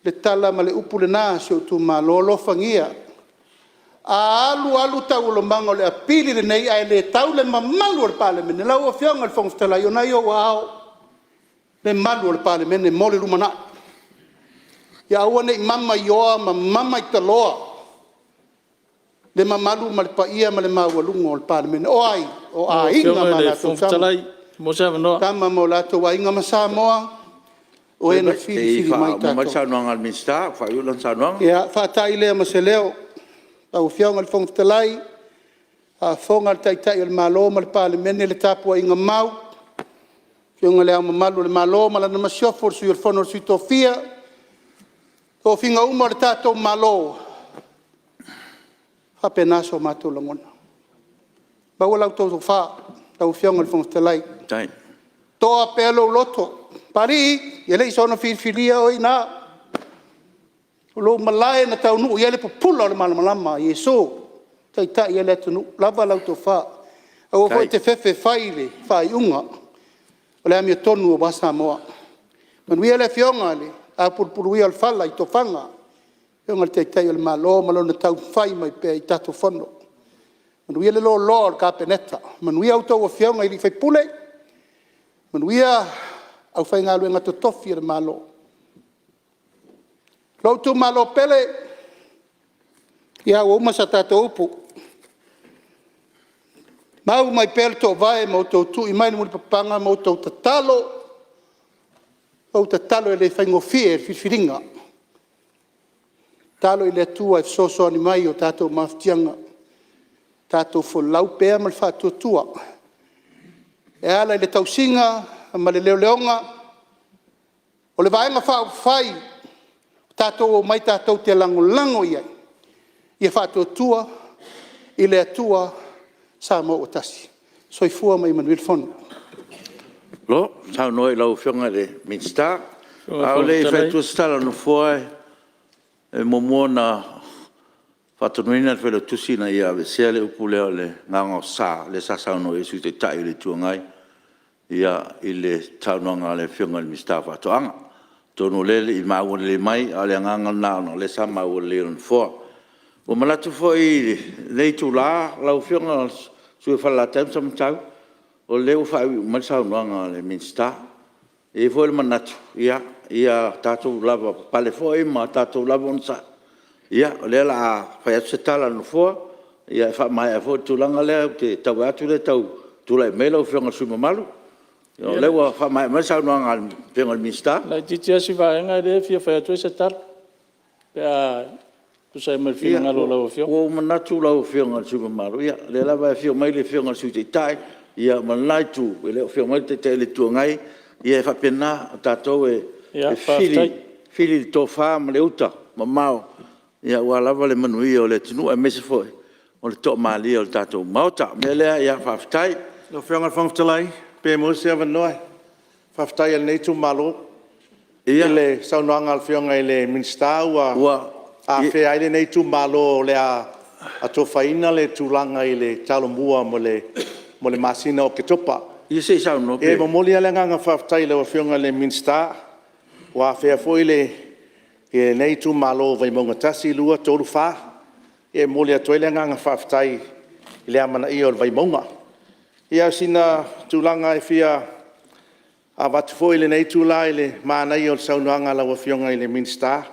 le tala ma le upu lena a si ou itumalo, alofagia, a alu alu taualumaga o le apili lenei ae le tau le mamalu o le Palemene, lau Afioga i le Fofoga Fetalai, o lena e i ou aao le malu o le Palemene mo le lumanai. Ia aua ne i mamaioa ma mamaitaloa le mamalu ma le paia ma le maualuga o le Palemene. O ai? O Aiga ma latou Lau Afioga i le Fofoga Tama, Fetalai, mo se avanoa. Tama ma o latou Aiga ma Samoa O e na filifili mai Se i tatou. faauma mai le saunoaga a le Minisita ua faaiuiu lana saunoaga. Ia faatai lea ma se leo, lau Afioga i le Fofoga Fetalai, faafofoga le Taitai o le Malo ma le Palemene le tapuaiga mau a le Afioga i Le Ao Mamalu o le Malo ma lana Masiofo, le Sui o le Fono a Sui Tofia, tofiga uma a le tatou Malo, e faapena so matou lagona. Maua la outou tofa lau Afioga i le Fofoga Fetalai, toa pea lou loto, Papalii, e le i soona filifilia oe i ina, o lou malae na taunuu i ai le pupula o le malamalama o Iesu e taitai ai le atunuu. Lava lau tofa, aua foi e te fefe e fai le faaiuga o le amiotonu aua Samoa. Manuia le Afioga i le apulupuloia o le fala i tofaga, le Afioga i le Taitai o le Malo ma lona taumafai mai pea i tatou Fono. Manuia le loaloa o le Kapeneta, manuia a outou Afioga i sui usufono, manuia le aufaigaluega totofi a le Malo. Lou itumalo pele, ia ua uma sa tatou upu, mau mai pea le toovae ma outou tui mai le mulipapaga ma outou tatalo, outou tatalo e le faigofie le filifiliga. Tatalo i le Atua e fesoasoani mai i a tatou mafatiaga, tatou folau pea ma le faatuatua e ala i le tausiga ma le leoleoga o le Vaega Faaupufai ua tatou omai tatou te lagolago i ai, ia Faatuatua i le Atua Samoa ua Tasi. Soifua ma ia manuia le Fono. Malo saunoa i lau Afioga i le Minisita. A o le i fai atua se tala a le Nofoa, e muamua ona faatonuina le Failautusi ina ia aveesea le upu lea o le gaogaosa lea sa saunoa i ai le Sui Taitai o le Itu Agai i le saunoaga a le Afioga i le Minisita o Faatoaga. Atonu o lea e le i maua lelei mai, a o le agaga lena ona o lea sa maua lelei e le Nofoa. Ua manatu foi i lenei itula lau Afioga i le sui usufono mo Falelatai ma Samatau, o lea ua faaiuiu mai le saunoaga a le Minisita. E i ai foi le manatu, ia tatou lavapapale foi ma tatou lava onosai, o lea o le a fai atu se tala a le Nofoa e faamaea ai foi le tulaga lea. Ou te tau vaai atu o lea e tau tulai mai lau Afioga i le sui usufono mamalu, o lea ua faamaea mai le saunoaga a le Afioga i le Minisita. E laitiiti lava si vaega lea e fia fai atu ai se tala, pe a tusa ai ma le finagalo o lau Afioga. Ua ou manatu lau Afioga i le sui usufono mamalu, ia o lea lava e afio mai le Afioga i le Sui Taitai ma lena Itu, e le o afio mai le Taitai o le Itu Agai. Ia e faapena, o tatou e fili le tofa ma le uta mamao aua lava le manuia o le atunuu aemaise foi o le toamalie o le tatou Maota. O le mea lea, faafetai. Lau Afioga i le Fofoga Fetalai, pe maua se avanoa? Faafetai a lenei itumalo. I le saunoaga a le Afioga i le Minisita ua afea ai lenei itumalo o le a atofaina le tulaga i le Talomua mo le masina o Oketopa. Ia se i saunoa. E momoli lava le agaga faafetai i lau Afioga i le Minisita ua afea foi lenei itumalo o Vaimauga 1, 2, 3, 4. E momoli atu ai le agaga faafetai i le amanaia o le Vaimauga. Ia o sina tulaga e fia avatu foi i lenei itula i le manaia o le saunoaga a lau Afioga i le Minisita,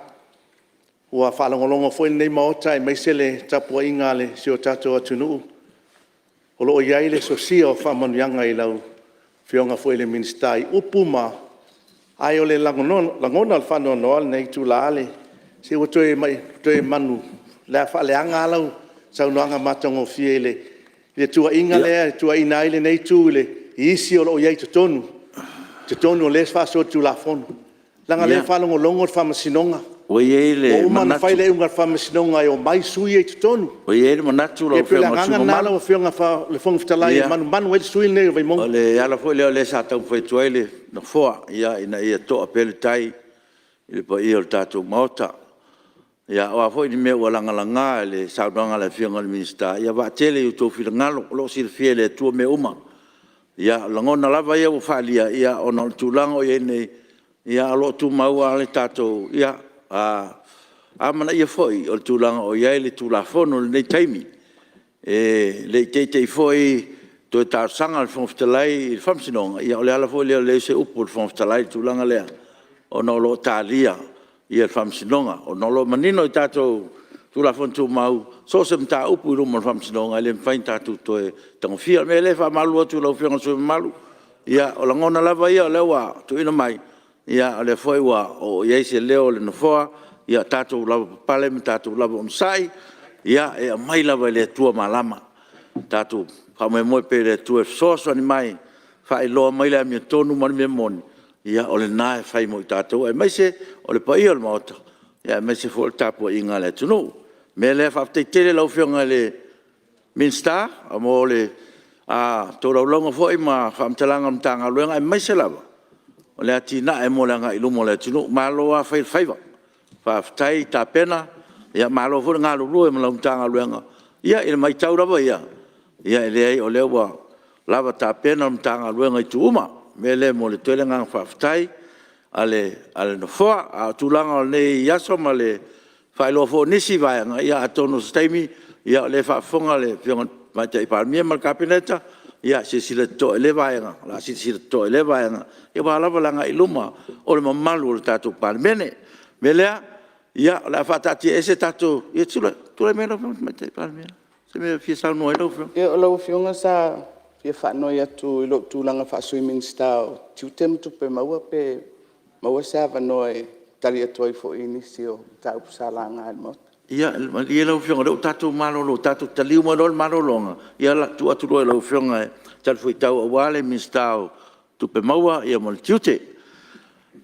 ua faalogologo foi lenei Maota aemaise le tapuaiga a si o tatou atunuu, o lo o i ai le sosia o faamanuiaga i lau Afioga foi i le Minisita i upu ma… Ae o le lagona o le faanoanoa i lenei itula, se ua toe faaleaga lava lau saunoaga matagofie i le tuuaiga lea e tuuaiina ai lenei Itu i isi o lo o i ai i totonu, o lea e faasolitulafono. Leaga o lea e faalogologo le Faamasinoga, Ua i ai le manatu. Ua uma ona fai le iuga a le Faamasinoga e omai sui ia i totonu. Ua i ai le manatu lau Ia pei o le Afioga i le sui agaga lena usufono mamalu. lau Afioga i le Fofoga Fetalai e manumanu ai le sui usufono lenei o Vaimauga. O le ala foi lea o lea sa taumafai atu ai le Nofoa, ina ia to'a pea le tai i le paia o le tatou Maota. O a foi ni mea ua lagalaga i le saunoaga a le Afioga i le Minisita, ia vaatele i o outou finagalo, o lo o silafia e le Atua mea uma. Ia, o lagona lava ia ua faaalia, ona o le tulaga ua i ai nei, ae o lo o tumau lava le tatou amanaia foi o le tulaga o i ai le Tulafono i lenei taimi. E le i te'i te'i foi toe talosaga le Fofoga Fetalai i le Faamasinoga, ia o le ala foi lea o le leai o se upu a le Fofoga Fetalai i le tulaga lea, ona o lo o talia le Faamasinoga. Ona o lo o manino i tatou Tulafono Tumau, so o se mataupu i luma o le Faamasinoga, e le mafai ona tatou toe tagofia. O le mea lea e faamalulu atu i lau Afioga i le sui usufono mamalu, ia o lagona lava ia o lea ua tuuina mai, O lea foi ua oo i ai se leo o le Nofoa, ia tatou lavapapale ma tatou lava onosai, e aumai lava e le Atua malama. Tatou faamoemoe pea i le Atua e fesoasoani mai, faailoa mai le amiotonu ma le mea moni, o lena e fai mo i tatou, aemaise o le paia o le Maota, aemaise foi o le tapuaiga a le atunuu. O le mea lea, faafetai tele i lau Afioga i le Minisita mo le tolaulauga foi ma faamatalaga o le Matagaluega, aemaise lava o le atinae mo le agai i luma o le atunuu. Malo lava fai o le faiva, faafetai tapena, malo foi le galulue ma lau Matagaluega. Ia, i le matau lava ia, e leai o lea ua lava tapena le Matagaluega i itu uma. O le mea lea e momoli atu ai le agaga faafetai a le Nofoa. A o tulaga o lenei aso ma le faailoa foi o nisi vaega, ia atonu o se taimi, o lea e faafofoga le Afioga i le Tamaitai Palemia ma le Kapeneta, ia silasila totoa i lea vaega, o le a silasila totoa i lea vaega aua lava le agai i luma o le mamalu o le tatou Palemene. O le mea lea, ia o le a faataatiaese tatou… Ia tulai mai lau Afioga i le Tamaitai Palemia o se mea e fia saunoa ai lau Afioga. Ia o lau Afioga sa fia faanoi atu i lou tulaga faa-Sui Minisita o Tiute ma Tupe Maua pe maua se avanoa e tali atu ai foi i nisi o mataupu sa laga e le Maota. Ia malie lau Afioga o lea ua tatou malolo, tatou te taliu mai loa i le malologa, ia o le a tuu atu loa i lau Afioga e talifuaitau aua le Minisita o Tupe Maua ma le Tiute.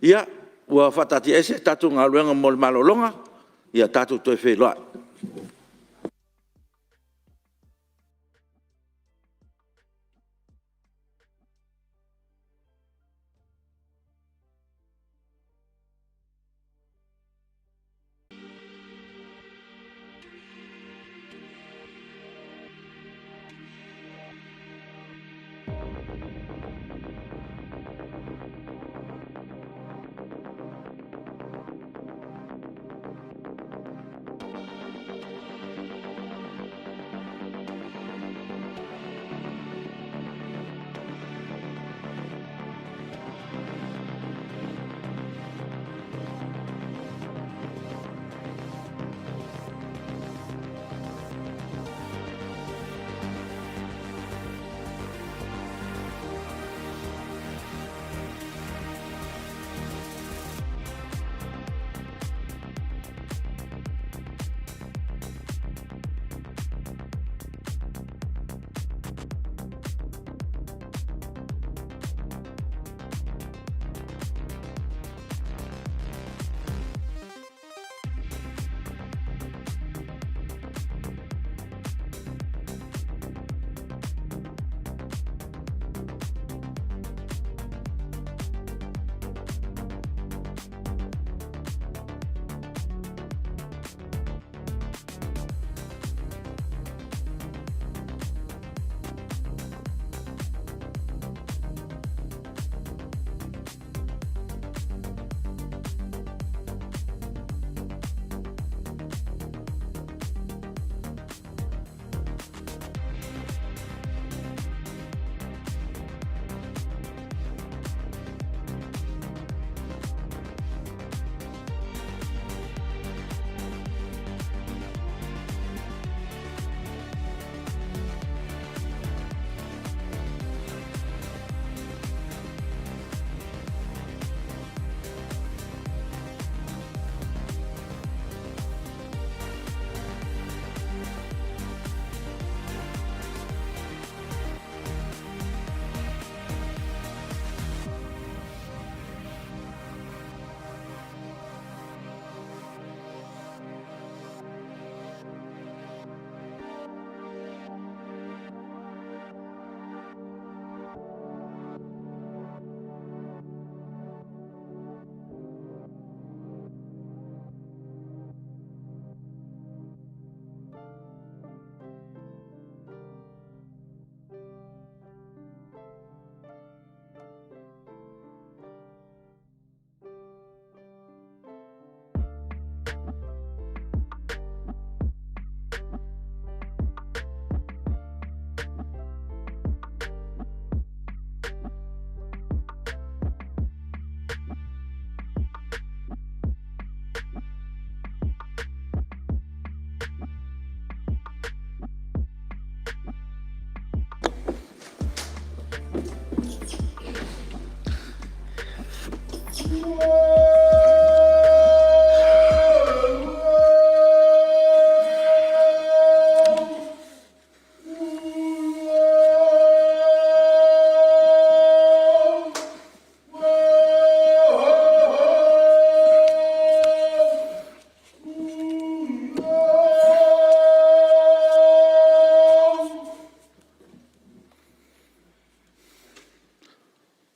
Ia, ua faataatiaese le tatou galuega mo le malologa, ia tatou toe feiloai.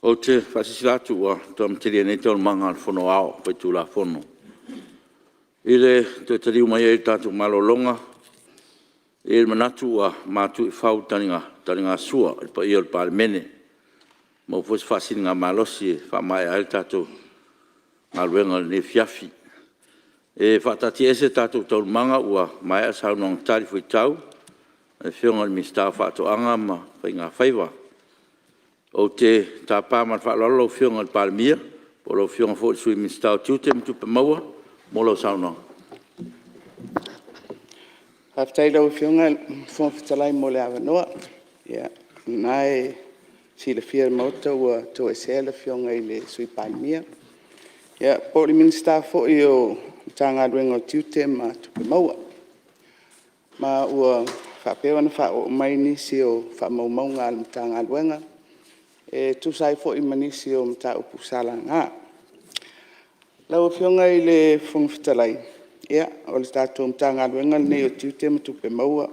Ou te faasilasila atu ua toe amatalia nei Taualumaga a le Fono Aoao Faitulafono. I le toe taliu mai ai o le tatou malologa, e i ai le manatu ua matu i fau le taligasua i le paia o le Palemene, ua maua foi se faasiligamalosi e faamaea ai le tatou galuega i lenei afiafi. E faataatiaese tatou Taualumaga ua maea saunoaga talifuaitau a le Afioga i le Minisita o Faatoaga ma Faiga Faiva. Ou te tapa ma le faaaloalo lau Afioga i le Palemia po o lau Afioga foi i le Sui Minisita o Tiute ma Tupe Maua mo lau saunoaga. Faafetai i lau Afioga i le Fofoga Fetalai mo le avanoa. Ia, o lena e silafia e le Maota ua toesea le Afioga i le Sui Palemia, po o le Minisita foi o le Matagaluega o Tiute ma Tupe Maua, ma ua faapea ona faaoo mai nisi o faamaumauga a le Matagaluega e tusa ai foi ma nisi o mataupu sa laga. Lau Afioga i le Fofoga Fetalai, ia, o le tatou Matagaluega lenei o Tiute ma Tupe Maua,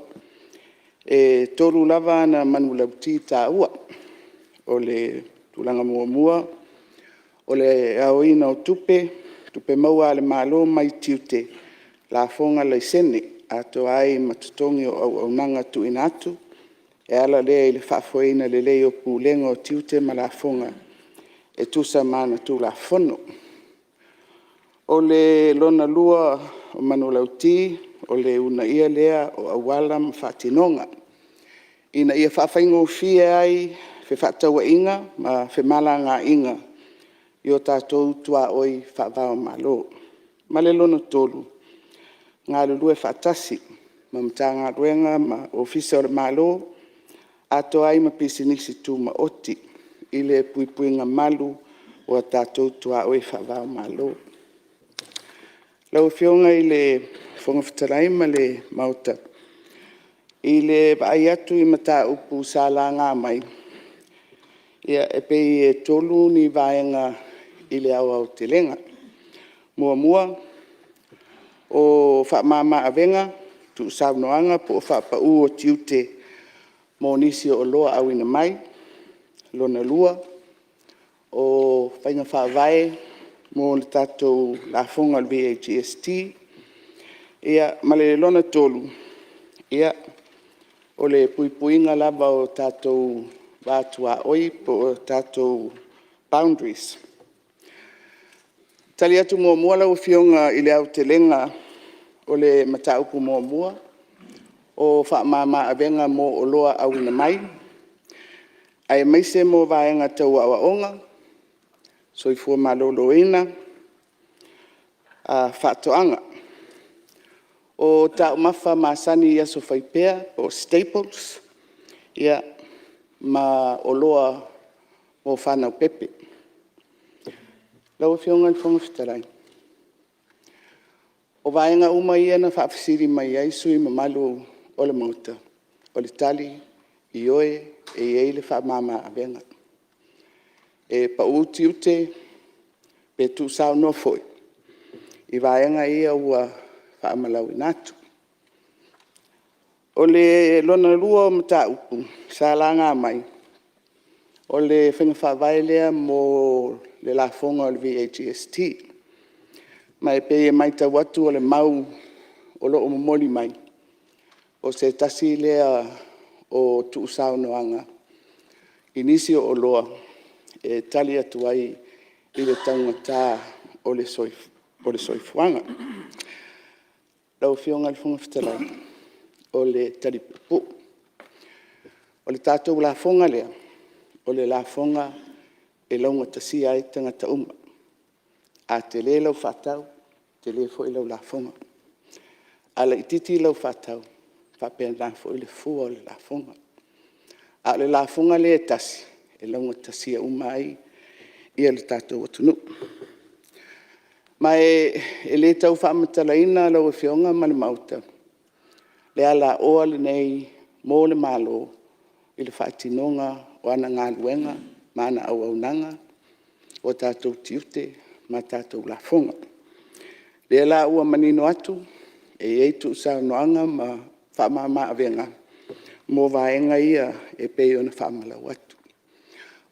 e 3 lava ana manulauti taua. O le tulaga muamua, o le aoina o tupe maua a le Malo mai tiute, lafoga, laisene, atoa ai ma totogi o auaunaga tuuina atu e ala lea i le faafoeina lelei o Pulega o Tiute ma Lafoga e tusa ma ana Tulafono. O le lona lua o manulauti, o le uunaia lea o auala ma faatinoga ina ia faafaigofie ai fefaatauaiga ma femalagaaiga i o tatou tuaoi faava-o-Malo. Ma le lona 3, galulue faatasi ma Matagaluega ma Ofisa o le Malo, atoa ai ma pisinisi tumaoti i le puipuiga malu o a tatou tuaoi faava-o-Malo. Lau Afioga i le Fofoga Fetalai ma le Maota, i le vaai atu i mataupu sa laga mai, e pei e 3 ni vaega i le aoaotelega. Muamua, o faamama-avega, tuusaunoaga po o faapau o tiute mo nisi o oloa auina mai. Lona lua, o faiga faavae mo le tatou lafoga o le VAGST. Ia ma le lona 3, o le puipuiga lava o tatou va tuaoi po o tatou boundaries. E tali atu muamua lau Afioga i le aotelega o le mataupu muamua, o faamama-avega mo oloa auina mai, aemaise mo vaega tau aoaoga, soifua maloloina, faatoaga. O taumafa masani i aso fai pea po o staples ma oloa mo fanau pepe. Lau Afioga i le Fofoga Fetalai, o vaega uma ia na faafesili mai ai sui usufono mamalu o le Maota, o le tali, ioe, e i ai le faamama-avega. E pau tiute pe tuusaunoa foi i vaega ia ua faamalauina atu. O le lona lua o mataupu sa laga mai, o le faiga faavae lea mo le lafoga o le VAGST. Ma e pei e matau atu o le mau o lo o momoli mai, o se tasi lea o tuusaunoaga i nisi o oloa e tali atu ai i le taugata o le soifuaga. Lau Afioga i le Fofoga Fetalai, o le tali puupuu, o le tatou lafoga lea, o le lafoga e laugatasia ai tagata uma. A tele lau faatau, tele foi lau lafoga. A laitiiti lau faatau, e faapena foi le fua o le lafoga. A o le lafoga lea e tasi, e laugatasia uma ai le tatou atunuu. Ma e le tau faamatalaina lau Afioga ma le Maota le alaoa lenei mo le Malo i le faatinoga o ana galuega ma ana auaunaga, o tatou tiute ma tatou lafoga. O lea la ua manino atu e i ai tuusaunoaga ma faamamaavega mo vaega ia e pei ona faamalau atu.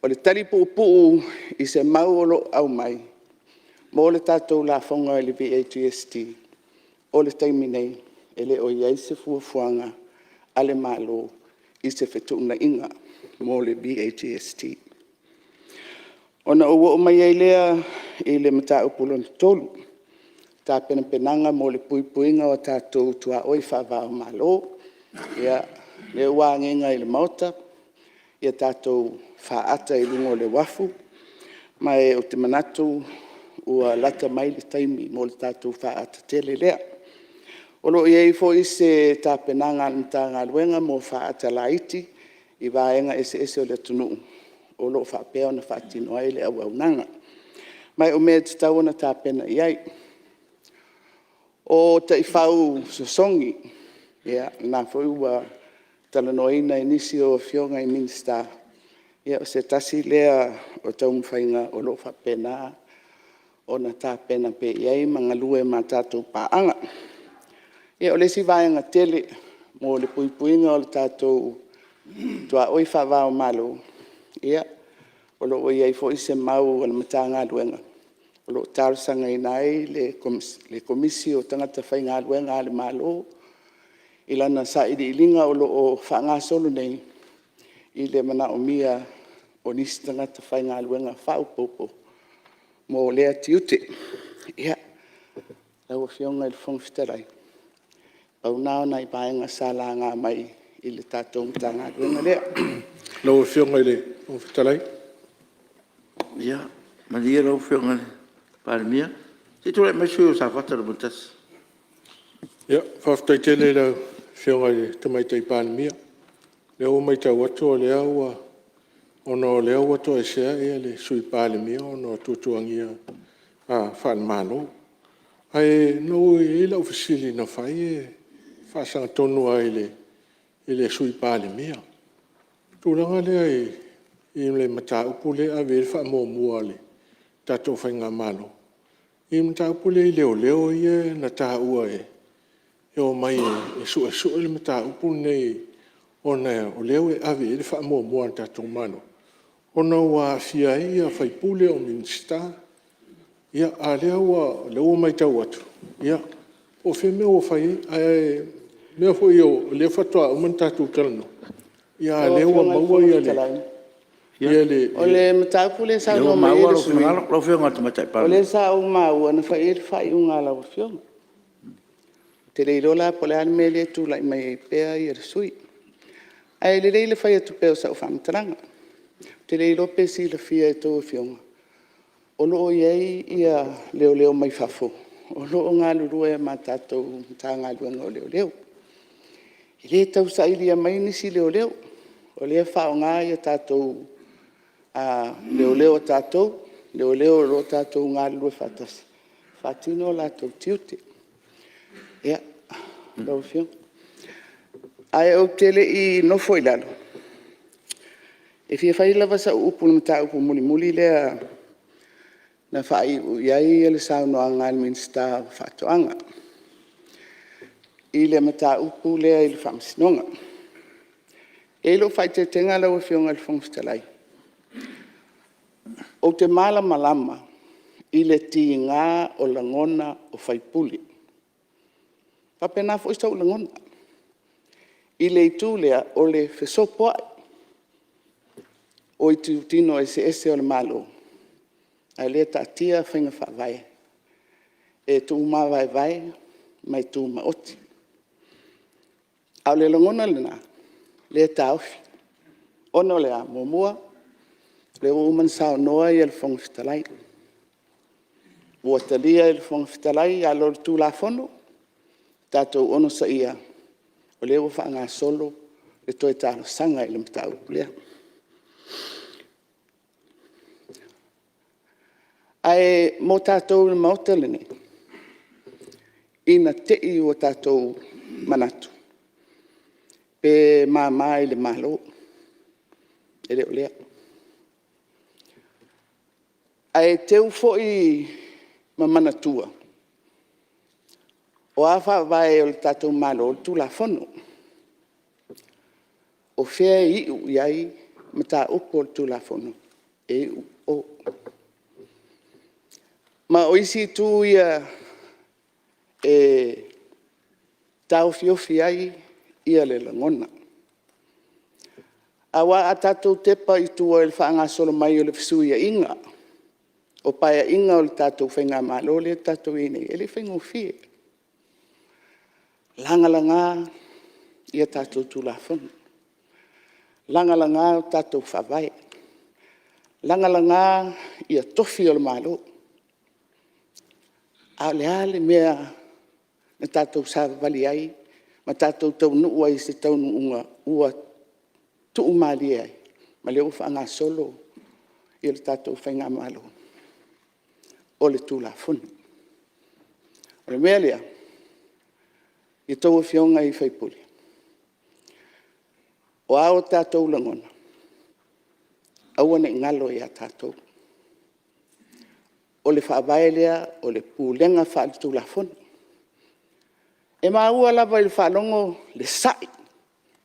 O le tali puupuu i se mau o lo o aumai mo le tatou lafoga i le VAGST, o le taimi nei, e le o i ai se fuafuaga a le Malo i se fetuunaiga mo le VAGST. Ona ou oo mai ai lea i le mataupu lona 3, tapenapenaga mo le puipuiga o tatou tuaoi faava-o-Malo. Ia, lea ua agiga i le Maota tatou faata i luga o le uafu, ma ou te manatu ua lata mai le taimi mo le tatou faata tele lea. O lo o i ai foi se tapenaga a le Matagaluega mo faata laiti i vaega eseese o le atunuu o lo o faapea ona faatino ai le auaunaga. Ma o mea e tatau ona tapena i ai. O taifau sosogi, o lena foi ua talanoaina e nisi o Afioga i Minisita, ia o se tasi lea o taumafaiga o lo o faapena ona tapena pea i ai ma galue ma tatou paaga. Ia o le isi vaega tele mo le puipuiga o le tatou tuaoi faava-o-Malo, o lo o i ai foi se mau a le Matagaluega o lo o talosagaina ai le Komisi o Tagata Faigaluega a le Malo i lana sailiiliga o lo o faagasolo nei i le manaomia o nisi tagata faigaluega faaopoopo mo lea tiute. Ia, lau Afioga i le Fofoga Fetalai, pau na o nai vaega sa laga mai i le tatou Matagaluega lea. Lau Afioga i le Fofoga Fetalai… Ia, malie lau Afioga i le Palemia. Se i tulai mai le sui usufono mo Safata 1. Ia, faafetai tele i lau Afioga i le Tamaitai Palemia. O lea ua maitau atu ona o lea ua toesea le Sui Palemia ona o tuatuagia faale-Malo. Ae na ua i ai lau fesili na fai e faasaga tonu lava i le Sui Palemia. O le tulaga lea i le mataupu lea e ave i ai le faamuamua a le tatou faigamalo i le mataupu lea i leoleo ia na taua e omai e suesue le mataupu lenei ona o lea e ave i ai le faamuamua a le tatou Malo ona ua aafia ai sui usufono, o Minisita. Ia a o lea ua maitau atu, po o fea le mea ua fai ai, a o mea foi o lea faatoa uma ona tatou talanoa, a o lea ua maua le… Lau Afioga i le Fofoga Fetalai, o le mataupu lea e saunoa mai ai le sui usufono, o lea sa ou maua na fai i ai le faaiuga a lau Afioga. Ou te le iloa la po o le a le mea lea e tulai mai ai pea le sui usufono. Ae lelei le fai atu pea o sau faamatalaga. Ou te le iloa pe silafia e a outou Afioga, o lo o i ai leoleo mai fafo o lo o galulue ma tatou Matagaluega o Leoleo. E le tau sailia mai nisi leoleo, o lea e faaaoga tatou leoleo a tatou, leoleo o lo o tatou galulue faatasi e faatino o latou tiute. Ia, lau Afioga. Ae ou te le i nofo i lalo, e fia fai lava sau upu i le mataupu mulimuli lea na faaiu i ai le saunoaga a le Minisita o Faatoaga i le mataupu lea i le Faamasinoga. E i ai lou faaeteetega lau Afioga i le Fofoga Fetalai, ou te malamalama i le tiga o lagona o sui usufono. E faapena foi sou lagona i le itu lea o le fesopoai o itutino eseese o le Malo, a o lea e taatia faiga faavae e tumavaevae ma e tumaoti. A o le lagona lena lea e taofi, ona o le a? Muamua, o lea ua uma ona saunoa le Fofoga Fetalai, ua talia e le Fofoga Fetalai i ala o le Tulafono, tatou onosaia o lea ua faagasolo le toe talosaga i le mataupu lea. Ae mo tatou o le Maota lenei, ina te i ua tatou manatu pe mama i le Malo, e le o lea. Ae teu foi ma manatua, o a faavae o le tatou Malo? O le Tulafono. O fea e iu i ai mataupu o le Tulafono? E iu i o. Ma o isi itu ia e taofiofi ai le lagona. Aua a tatou tepa i tua i le faagasolo mai o le fesuiaiga o Paeaiga o le tatou faigamalo lea na tatou i ai nei, e le i faigofie. Lagalaga a tatou Tulafono, lagalaga o tatou Faavae, lagalaga tofi o le Malo. A o le a le mea na tatou savavali ai ma tatou taunuu ai i se taunuuga ua tuumalie ai, ma o lea ua faagasolo le tatou faigamalo? O le Tulafono. O le mea lea, i a outou Afioga i sui usufono, o a o tatou lagona, aua ne i galo ia tatou, o le Faavae lea o le Pulega Faale-Tulafono. E maua lava i le faalogo le sai,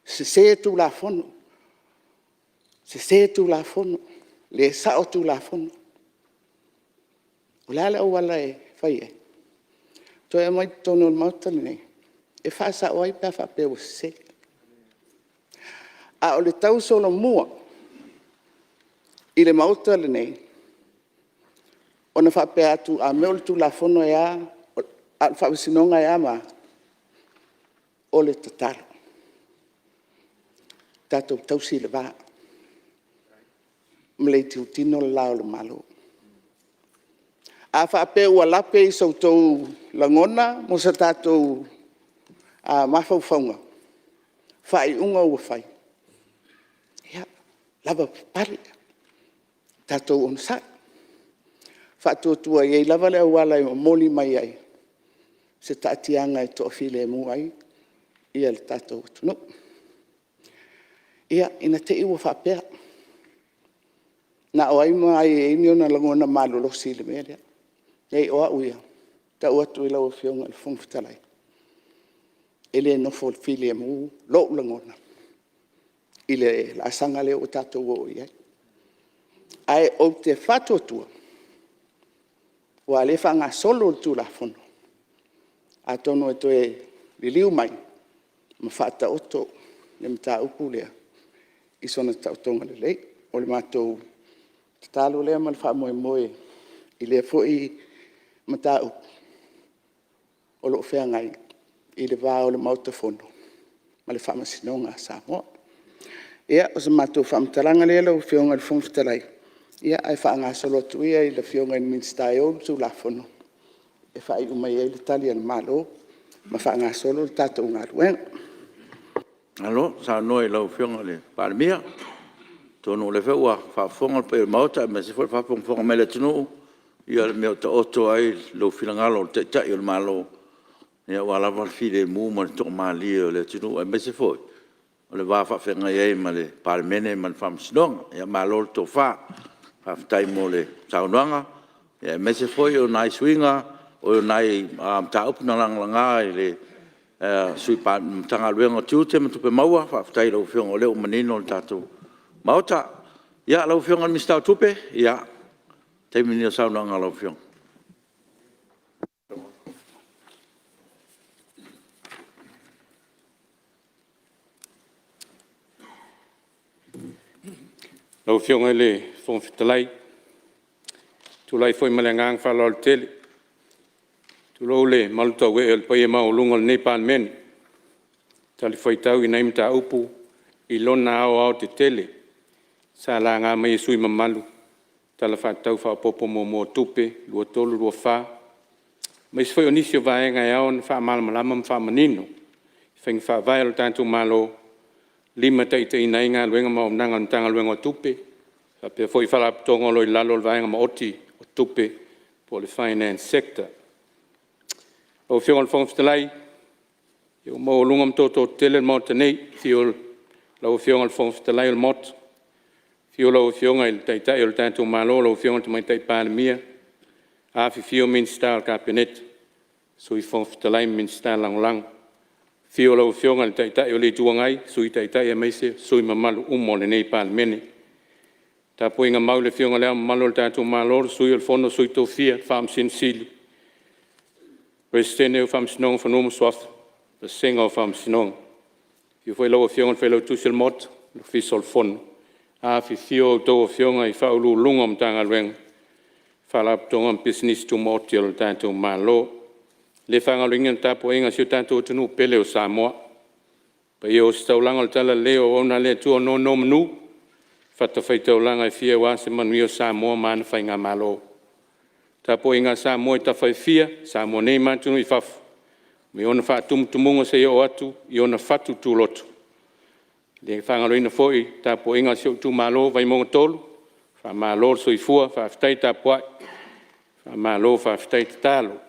sese Tulafono, sese Tulafono, le sao Tulafono. O le a le auala e fai ai? Toe aumai i totonu o le Maota lenei e faasao ai pe a faapea ua sese. A o le tausolomua i le Maota lenei ona faapea atu a mea o le Tulafono e a, a o le Faamasinoga e a ma a? O le tatalo, tatou tausi le va ma le itutino le la o le Malo. A faapea ua lape i so outou lagona ma so tatou mafaufauga faaiuga ua fai, ia lavapapale, tatou onosai, faatuatua e i ai lava le auala e momoli mai ai se taatiaga e toafilemu ai le tatou atunuu. Ia, ina te i ua faapea, na o ai ma ai e i ai ni ona lagona malolosi i le mea lea? Leai, o au ia, e tau atu i lau Afioga i le Fofoga Fetalai, e le nofo filemu lou lagona i le laasaga lea ua tatou oo i ai. Ae ou te faatuatua, aua o lea e faagasolo le Tulafono, atonu e toe liliu mai ma faataoto le mataupu lea i sona taotoga lelei. O le matou tatalo lea ma le faamoemoe i lea foi mataupu o lo o feagai i le va o le Maota Fono ma le Faamasinoga a Samoa. Ia, o se matou faamatalaga lea lau Afioga i le Fofoga Fetalai, ae faagasolo atu ia i le Afioga i le Minisita e ou le Tulafono e faaiu mai ai le Tali a le Malo ma faagasolo le tatou galuega. Malo saunoa i lau Afioga i le Palemia. Atonu o lea foi ua faafofoga le paia o le Maota aemaise foi le faafogafoga mai a le atunuu i le mea ua taoto ai lou finagalo o le Taitai o le Malo aua lava le filemu ma le toamalie o le atunuu aemaise foi o le va faafeagai ai ma le Palemene ma le Faamasinoga. Ia malo le tofa, faafetai mo le saunoaga aemaise foi o nai mataupu na lagalaga i le Matagaluega o Tiute ma Tupe Maua. Faafetai i lau Afioga o lea ua manino le tatou Maota. Ia lau Afioga i le Minisita o Tupe, ia, o le taimi lenei o le saunoaga a lau Afioga. Lau Afioga i le Fofoga Fetalai, ou te tulai foi ma le agaga faaaloalo tele, tulou le malu tauee o le paia maualuga o lenei Palemene, e talifuaitau i nai mataupu i lona aoaotetele sa laga mai e sui usufono mamalu i le Tala Faatatau Faaopoopo Muamua o Tupe 2023/2024, aemaise foi o nisi o vaega e ao ona faamalamalama ma faamanino i faiga faavae a le tatou Malo e limataitaiina ai galuega ma auaunaga a le Matagaluega o Tupe faapea foi Faalapotopotoga o lo o i lalo o le Vaega Maoti o Tupe po o le Finance Sector. Lau Afioga i le Fofoga Fetalai, ua maualuga ma toto tetele le Maota nei i le afio o lau Afioga i le Fofoga Fetalai o le Maota, afio lau Afioga i le Taitai o le tatou Malo lau Afioga i le Tamaitai Palemia, afifio Minisita o le Kapeneta, Sui Fofoga Fetalai ma Minisita Lagolago. Afio lau Afioga i le Taitai o le Itu Agai, Sui Taitai aemaise sui usufono mamalu uma o lenei Palemene. Le tapuaiga mau i le Afioga i Le Ao Mamalu o le tatou Malo, le Sui o le Fono a Sui Tofia, le Faamasino Sili, Peresetene o le Faamasinoga o Fanua ma Suafa vasega o Faamasinoga. Afio foi lau Afioga i le Failautusi o le Maota ma le Ofisa o le Fono. Afifio a outou Afioga i Faauluuluga o Matagaluega, Faalapotopotoga ma Pisinisi Tumaoti a le tatou Malo. E le faagaloina le tapuaiga a si o tatou atunuu pele o Samoa, paia o ositaulaga o le Talalelei o auauna a le Atua o nonomanu i fatafaitaulaga e fia aua se manuia o Samoa ma ana Faigamalo. Le tapuaiga a Samoa i tafa e fia, Samoa nei ma atunuu i fafo, mai ona faatumutumuga seia oo atu i ona fatu tuloto. E le faagaloina foi le tapuaiga a si ou Itumalo Vaimauga 3, faamalo le soifua faafetai tapuai, faamalo faafetai tatalo.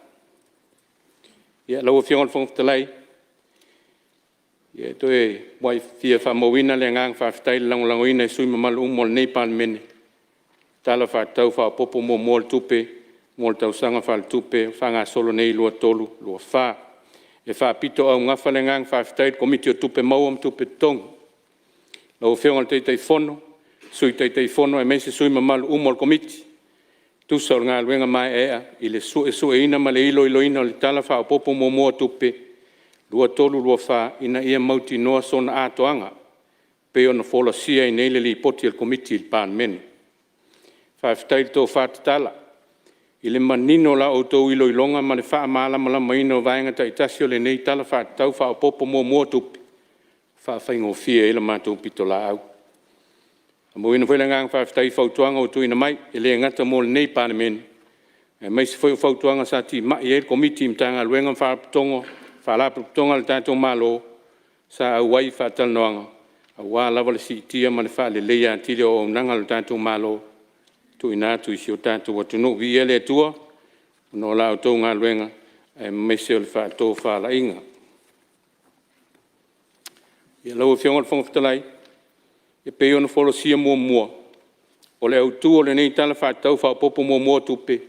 Lau Afioga i le Fofoga Fetalai, e toe muai fia faamauina le agaga faafetai i le lagolagoina e sui usufono mamalu uma o lenei Palemene le Tala Faatatau Faaopoopo Muamua o le Tupe mo le tausaga faaletupe ua faagasolo nei 2023/2024. E faapitoaugafa le agaga faafetai i le Komiti o Tupe Maua ma Tupe Totogi, lau Afioga i le Taitaifono, Sui Taitaifono aemaise sui usufono mamalu uma o le Komiti e tusa o le galuega maeaea i le suesueina ma le iloiloina o le Tala Faaopoopo Muamua o Tupe 2023/2024 ina ia mautinoa sona atoaga e pei ona folasia ai nei le Lipoti a le Komiti i le Palemene. Faafetai le tofa tatala i le manino o la outou iloiloga ma le faamalamalamaina o vaega taitasi o lenei Tala Faatatau Faaopoopo Muamua o Tupe, ua faafaigofie ai la matou pitolaau. E faamauina foi le agaga faafetai i fautuaga ua tuuina mai e le gata mo lenei Palemene aemaise foi o fautuaga sa timai ai le Komiti i Matagaluega ma Faalapotopotoga a le tatou Malo sa auai i faatalanoaga aua lava le siitia ma le faaleleia atili o auaunaga a le tatou Malo e tuuina atu i si o tatou atunuu. Viia le Atua ona o la outou galuega aemaise o le faatofalaiga. Lau Afioga i le Fofoga Fetalai, E pei ona folasia muamua, o le autu o lenei Tala Faatatau Faaopoopo Muamua o Tupe,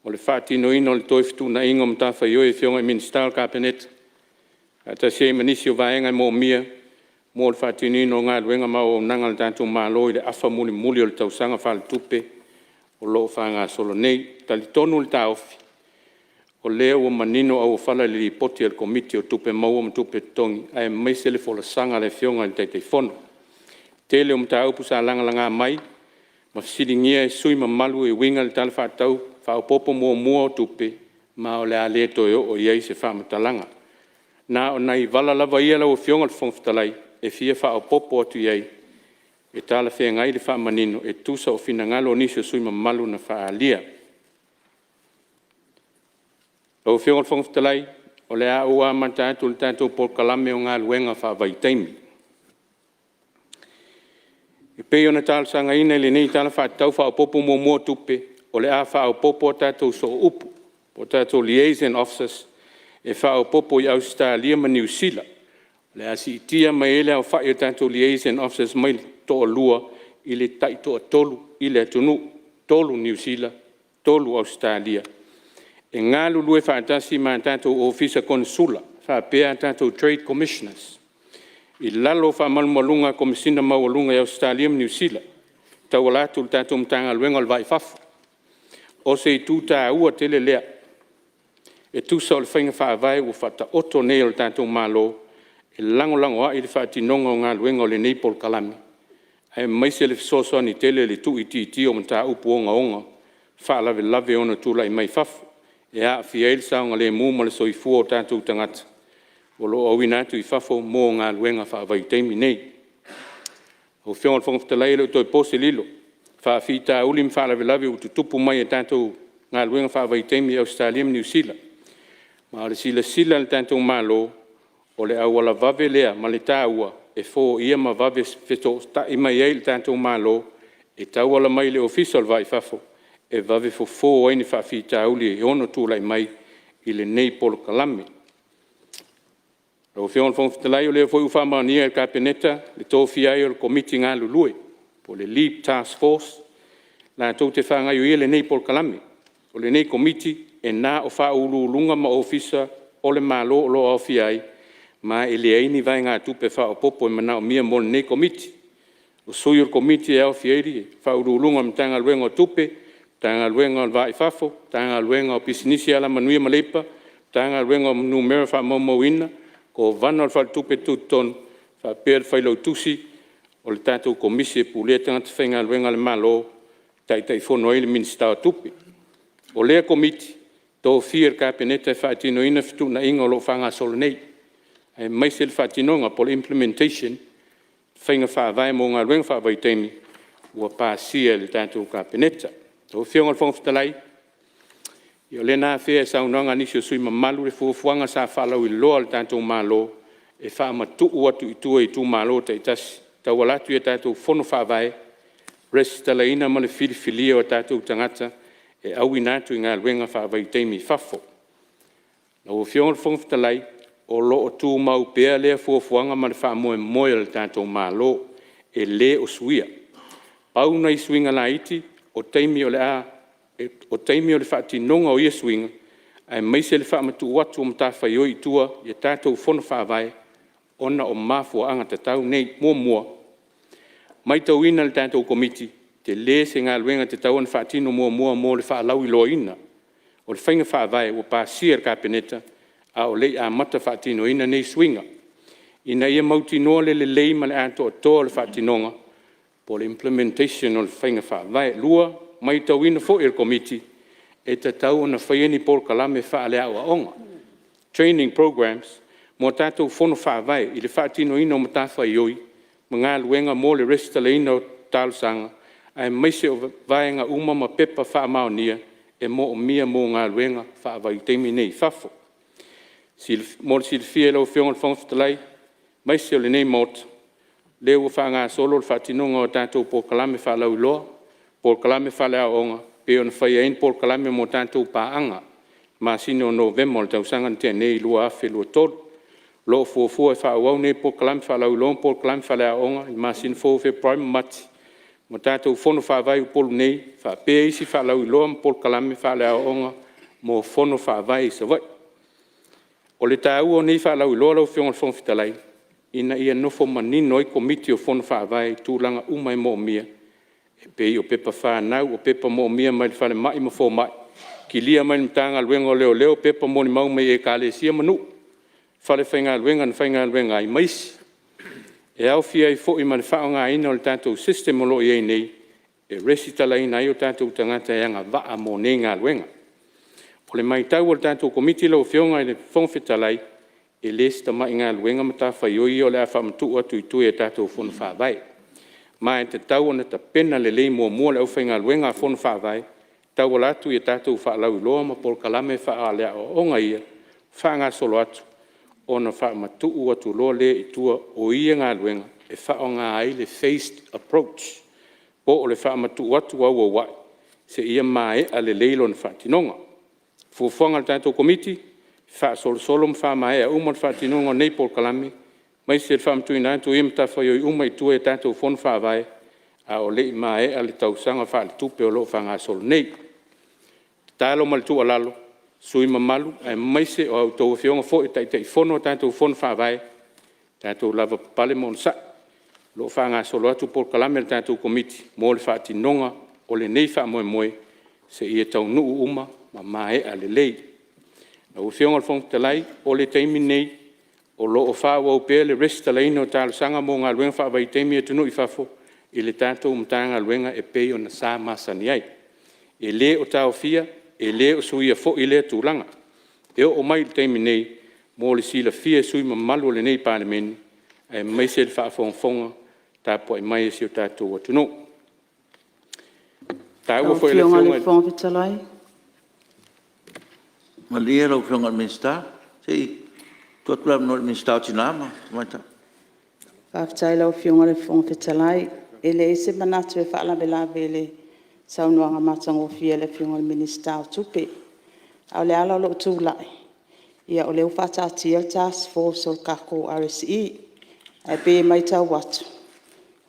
o le faatinoina o le toe fetuunaiga o matafaioi a Afioga i Minisita o le Kapeneta faatasi ai ma nisi o vaega e moomia mo le faatinoina o galuega ma auaunaga a le tatou Malo i le afa mulimuli o le tausaga faaletupe o lo o faagasolo nei. E talitonu le taofi o lea ua manino auofala i le Lipoti a le Komiti o Tupe Maua ma Tupe Totogi aemaise le folasaga a le Afioga i le Taitaifono. O le tele o mataupu sa lagalaga mai ma fesiligia e sui usufono mamalu e uiga i le Tala Faatatau Faaopoopo Muamua o Tupe, ma o le a le toe oo i ai se faamatalaga. Na o nai vala lava ia lau Afioga i le Fofoga Fetalai e fia faaopoopo atu i ai e talafeagai le faamanino e tusa o finagalo o nisi o sui usufono mamalu na faaalia. Lau Afioga i le Fofoga Fetalai, O le a ou amata atu i le tatou Polokalame o Galuega Faavaitaimi. E pei ona talosagaina i lenei Tala Faatatau Faaopoopo Muamua o Tupe, o le a faaopoopo a tatou Sooupu tatou Liaison Officers e faaopoopo i Ausetalia ma Niu Sila. O le a siitia mai ai le aofai o tatou Liaison Officers mai le toalua i le taitoatolu i le atunuu, tolu Niu Sila, tolu Ausetalia, e galulue faatasi ma tatou Ofisa Konesula faapea tatou Trade Commissioners i lalo o faamalumaluga a Komesina maualuga i Ausetalia ma Niu Sila e tauala atu i le tatou Matagaluega o le Va i Fafo. O se itu taua tele lea e tusa o le faiga faavae ua faataoto nei e le tatou Malo e lagolago ai le faatinoga o galuega o lenei polokalame aemaise le fesoasoani tele i le tuuitiitia o mataupu ogaoga o faalavelave e ono tulai mai fafo e aafia ai le saogalemu ma le soifua o tatou tagata o lo o auina atu i fafo mo galuega faavaitaimi nei. Lau Afioga i le Fofoga Fetalai e le o toe po se lilo i faafitauli ma faalavelave ua tutupu mai i tatou galuega faavaitaimi i Ausetalia ma Niu Sila. Ma o le silasila a le tatou Malo o le auala vave lea ma le taua e foia ma vave fesootai mai ai le tatou Malo e tauala mai i le Ofisa o le Va i Fafo. e vave fofo ai ni faafitauli e ono tulai mai i lenei polokalame. Lau Afioga i le Fofoga Fetalai, O lea foi ua faamaonia e le Kapeneta le tofia ai o le Komiti Galulue (Lead Task Force) latou te faagaioia lenei polokalame. O lenei Komiti e na o Faauluuluga ma Ofisa o le Malo o lo'o aofia ai, ma e leai ni vaegatupe fa'aopoopo e manaomia mo lenei Komiti. O sui o le Komiti e aofia ai Faauluuluga o le Matagaluega o Tupe, Matagaluega o le Va i Fafo, Matagaluega o Pisinisi, Alamanuia ma Leipa, Matagaluega o Numera Faamaumauina, Kovana o le Faletupe Tutotonu faapea le Failautusi o le tatou Komisi e Pulea Tagata Faigaluega a le Malo, Taitaifono ai le Minisita o Tupe. O lea Komiti na tofia e le Kapeneta e faatinoina fetuunaiga o loo faagasolo nei aemaise le faatinoga po o le implementation o faiga faavae mo galuega faavaitaimi ua pasia e le tatou Kapeneta. Lau Afioga i le Fofoga Fetalai, O lea na afea i saunoaga a nisi o sui usufono mamalu le fuafuaga sa faalauiloa a le tatou Malo e faamatuu atu i tua i Itumalo taitasi e tauala atu i a tatou Fono Faavae resitalaina ma le filifilia o tatou tagata e auina atu i galuega faavaitaimi i fafo. Lau Afioga i le Fofoga Fetalai, O loo tumau pea lea fuafuaga ma le faamoemoe o le tatou Malo e le o suia. Pau nai suiga laiti o taimi o le faatinoga o ia suiga aemaise le faamatuu atu o matafaioi i tua i tatou Fono Faavae ona o mafuaaga tatau nei. Muamua, matauina e le tatou Komiti, tele se galuega e tatau ona faatino muamua mo le faalauiloaina o le faiga faavae ua pasia e le Kapeneta a o lei amata faatinoina nei suiga, ina ia mautinoa le lelei ma le atoatoa o le faatinoga po o le implementation o le faiga faavae. Lua, matauina foi e le Komiti e tatau ona faia ni polokalame faale-aoaoga (training programs) mo tatou Fono Faavae i le faatinoina o matafaioi ma galuega mo le resitalaina o talosaga aemaise o vaega uma ma pepa faamaonia e moomia mo galuega faavaitaimi nei i fafo. Mo le silafia e lau Afioga i le Fofoga Fetalai aemaise o lenei Maota, o lea ua faagasolo le faatinoga o tatou polokalame faalauiloa, polokalame faale-aoaoga e pei ona faia ai ni polokalame mo tatou paaga i le masina o Novema i le tausaga na tea nei 2023. O loo fuafua e faaauau nei polokalame faalauiloa ma polokalame faale-aoaoga i le masina fou o Fepuari ma Mati mo tatou Fono Faavae i Upolu nei faapea isi faalauiloa ma polokalame faale-aoaoga mo Fono Faavae i Savaii. O le taua o nei faalauiloa lau Afioga i le Fofoga Fetalai, ina ia nofo manino ai Komiti o Fono Faavae i tulaga uma e moomia e pei o pepa fanau, o pepa moomia mai le falemai ma fomai, kilia mai le Matagaluega o Leoleo, pepa molimau mai Ekalesia ma Nuu, falefaigaluega na faigaluega ai ma isi. E aofia ai foi ma le faaaogaina o le tatou system o loo iai nei e resitalaina ai o tatou tagata e agavaa mo nei galuega. O le matau a le tatou Komiti lau Afioga i le Fofoga Fetalai, e le se tamai galuega matafaioi ia o le a faamatuu atu i tua i tatou Fono Faavae, ma e tatau ona tapena lelei muamua le aufaigaluega a Fono Faavae e tauala atu i a tatou faalauiloa ma polokalame faale-aoaoga ia faagasolo atu, ona faamatuu atu loa lea i tua o ia galuega e faaaoga ai le phased approach po o le faamatuu atu auauai seia maea lelei lona faatinoga. O fuafuaga a le tatou Komiti, faasolosolo ma faamaea uma le faatinoga o nei polokalame aemaise le faamatuuina atu o ia matafaioi uma i tua i tatou Fono Faavae a o lei maea le tausaga faaletupe o loo faagasolo nei. Tatalo ma le tuualalo sui usufono mamalu aemaise o a outou Afioga foi o Taitaifono o tatou Fono Faavae, tatou lava papale ma onosai, o loo faagasolo atu polokalame a le tatou Komiti mo le faatinoga o lenei faamoemoe seia taunuu uma ma maea lelei. Lau Afioga i le Fofoga Fetalai, o le taimi lenei o loo faaauau pea le resitalaina o talosaga mo galuega faavaitaimi i atunuu i fafo i le tatou Matagaluega e pei ona sa masani ai. E le o taofia, e le o suia foi lea tulaga e oo mai i le taimi nei mo le silafia e sui usufono mamalu o lenei Palemene aemaise le faafogafoga tapuai mai a si o tatou atunuu. E Lau Afioga i le Fofoga Fetalai… Malie lau Afioga i le Minisita sei tuu atu le avanoa i le Minisita o Tina ma Tamaitai. Faafetai i lau Afioga i le Fofoga Fetalai. E leai se manatu e faalavelave i le saunoaga matagofie a le Afioga i le Minisita o Tupe. A o le ala o lou tulai, o lea ua faataatia le task force o le tatou RSE. Ae pei e maitau atu,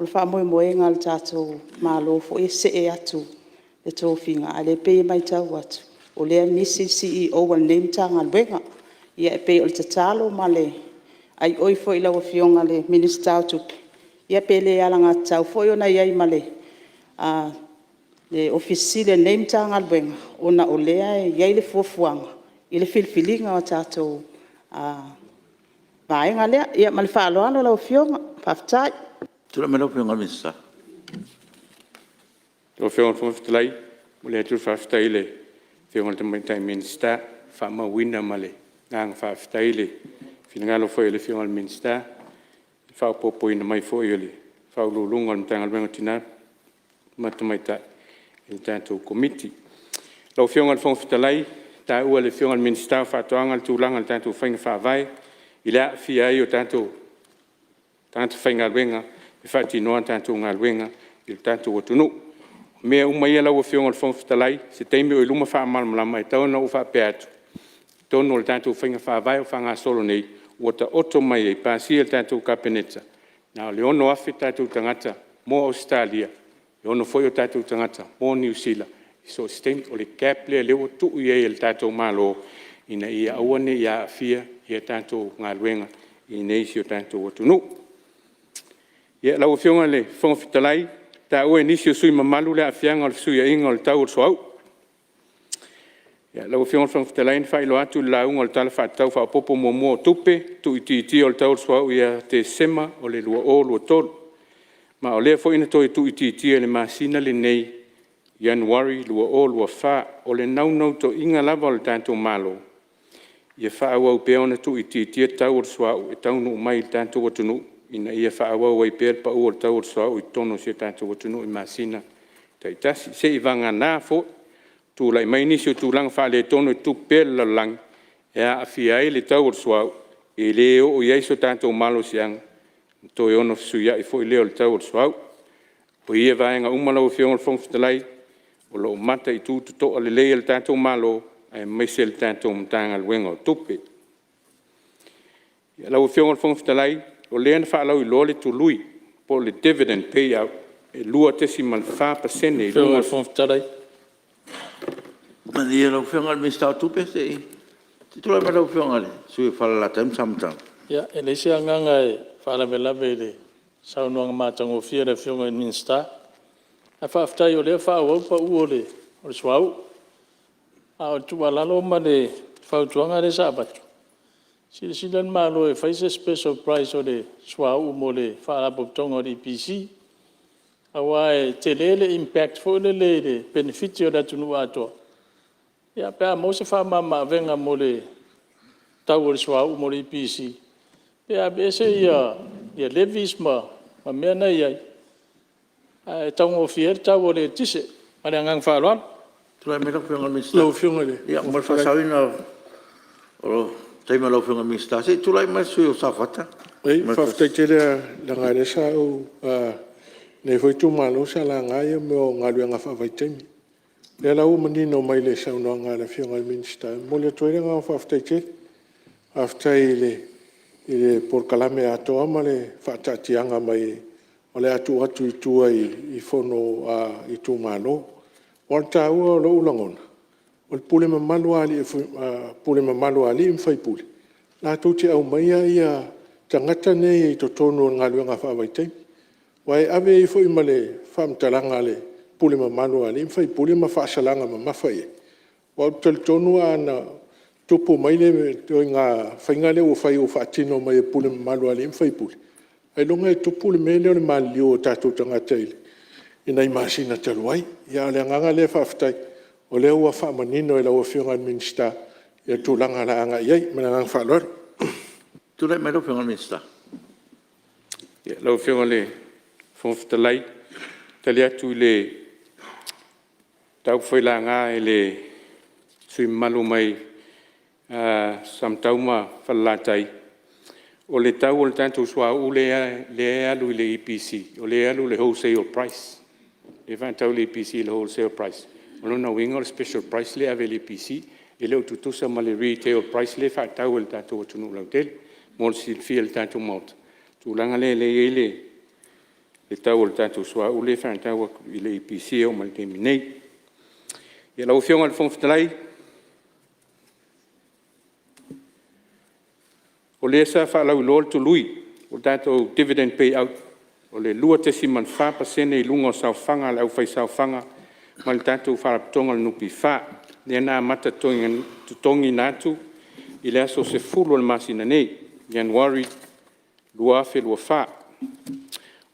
o le faamoemoega o le tatou Malo foi e see atu le tofiga, a o lea e pei e maitau atu o lea e misi le CEO a lenei Matagaluega. Ia e pei o le tatalo ma le aioi foi i lau Afioga i le Minisita o Tupe, ia pe le alagatatau foi ona i ai ma le Ofisa Sili o lenei Matagaluega, ona o lea e i ai le fuafuaga i le filifiliga o tatou vaega lea. Ia ma le faaaloalo lau Afioga. Faafetai. Tulai mai lau Afioga i le Minisita. Lau Afioga i le Fofoga Fetalai, e momoli atu le faafetai i le Afioga i le Tamaitai Minisita, ua faamauina ma le agaga faafetai le finagalo foi o le Afioga i le Minisita i le faaopoopoina mai foi o le Faauluuluga o le Matagaluega o Tina ma Tamaitai i le tatou Komiti. Lau Afioga i le Fofoga Fetalai, na taua e le Afioga i le Minisita o Faatoaga le tulaga i le tatou faiga faavae i le aafia ai o tatou tagata faigaluega e faatinoa a tatou galuega i le tatou atunuu. O mea uma ia lau Afioga i le Fofoga Fetalai, o se taimi o i luma faamalamalama, ae tau ina ou faapea atu, o totonu o le tatou faiga faavae o faagasolo nei, ua taoto mai ai, pasia e le tatou Kapeneta, na o le 6,000 tatou tagata mo Ausetalia, e 6 foi o tatou tagata mo Niu Sila i so o se taimi. O le gap lea lea ua tuu i ai e le tatou Malo ina ia aua ne i aafia a tatou galuega i inei i si o tatou atunuu. Lau Afioga i le Fofoga Fetalai, na taua e nisi o sui usufono mamalu le aafiaga o le fesuiaiga o le tau o le suauu. Lau Afioga i le Fofoga Fetalai na faailoa atu i le lauga o le Tala Faatatau Faaopoopo Muamua o Tupe le tuuitiitia o le tau o le suauu ia Tesema o le 2023, ma o lea foi na toe tuuitiitia i le masina lenei o Ianuari 2024. O le naunautaiga lava o le tatou Malo ia faaauau pea ona tuuitiitia tau o le suauu e taunuu mai i le tatou atunuu ina ia faaauau ai pea le pau o le tau o le suauu i totonu o si o tatou atunuu i masina taitasi. Seiavagana foi tulai mai nisi o tulaga faaletonu e tutupu pea i le lalolagi e aafia ai le tau o le suauu, e le oo i ai so tatou malosiaga ona toe ono fesuiai foi lea o le tau o le suauu. O ia vaega uma lau Afioga i le Fofoga Fetalai o lo o mataitu totoa lelei e le tatou Malo aemaise le tatou Matagaluega o Tupe. Lau Afioga i le Fofoga Fetalai, o lea na faalauiloa le tului po o le dividend payout e 2.4%. Lau Malie lau Afioga i le Minisita o Tupe se i tulai mai lau Afioga i le sui usufono mo Falelatai ma Samatau. Ia, e leai se agaga e faalavelave i le saunoaga matagofie a le Afioga i le Minisita, ae faafetai o lea e faaauau le pau o le suauu. A o le tuualalo ma le fautuaga lea sa avatu, silasila le Malo e fai se special price o le suauu mo le Faalapotopotoga o le EPC, aua e tele le impact foi lele i le penefiti o le atunuu atoa pe a maua se faamamaavega mo le tau o le suauu mo le EPC, pe aveese ia levies ma mea na e i ai ae taugofie ai le tau o le eletise. Ma le agaga faaaloalo. Tulai mai lau Afioga i le Minisita mo le faasaoina o le taimi o lau Afioga i le Minisita. Se i tulai mai le sui usufono mo Safata 1. Faafetai tele lava leaga o lea sa ou… lenei foi itumalo sa laga mea o galuega faavaitaimi. O lea la ua manino mai i le saunoaga a le Afioga i le Minisita, e momoli atu ai le agaga faafetai tele. Faafetai i le polokalame atoa ma le faataatiaga mai o le a tuu atu i tua i fono a itumalo. Aua o le taua o lou lagona, o le pule mamalu a alii ma faipule latou te aumaia tagata nei i totonu o galuega faavaitaimi. Aua e ave ai foi ma le faamatalaga a le pule mamalu a alii ma faipule ma faasalaga mamafa i ai. Aua ou te talitonu ana tupu mai le ituaiga faiga lea ua fai ua faatino mai e pule mamalu a alii ma faipule, ailoga e tupu le mea lea o le maliliu o tatou tagata i nai masina talu ai. A o le agaga lea faafetai o lea ua faamanino e lau Afioga i le Minisita le tulaga o le a agai i ai. Ma le agaga faaaloalo. Tulai mai lau Afioga i le Minisita. Lau Afioga i le Fofoga Fetalai, e tali atu i le mataupu foi na laga e le sui usufono mamalu mai Samatau ma Falelatai. O le tau o le tatou suauu lea e alu i le EPC, o lea e alu i le wholesale price. lea e faatau i le EPC i le wholesale price, o lona uiga o le special price lea e ave e le EPC, e le o tutusa ma le retail price lea e faatau ai e le tatou atunuu lautele. Mo le silafia e le tatou Maota le tulaga lea e i ai le tau o le tatou suauu lea e faatau atu i le EPC e oo mai le taimi nei. Lau Afioga i le Fofoga Fetalai, o lea sa faalauiloa le tului o le tatou dividend payout o le 2.4% i luga o saofaga a le aufaisaofaga ma le tatou Faalapotopotoga o le NPF, lea na amata totogiina atu i le aso 10 o le masina nei, Ianuari 2024.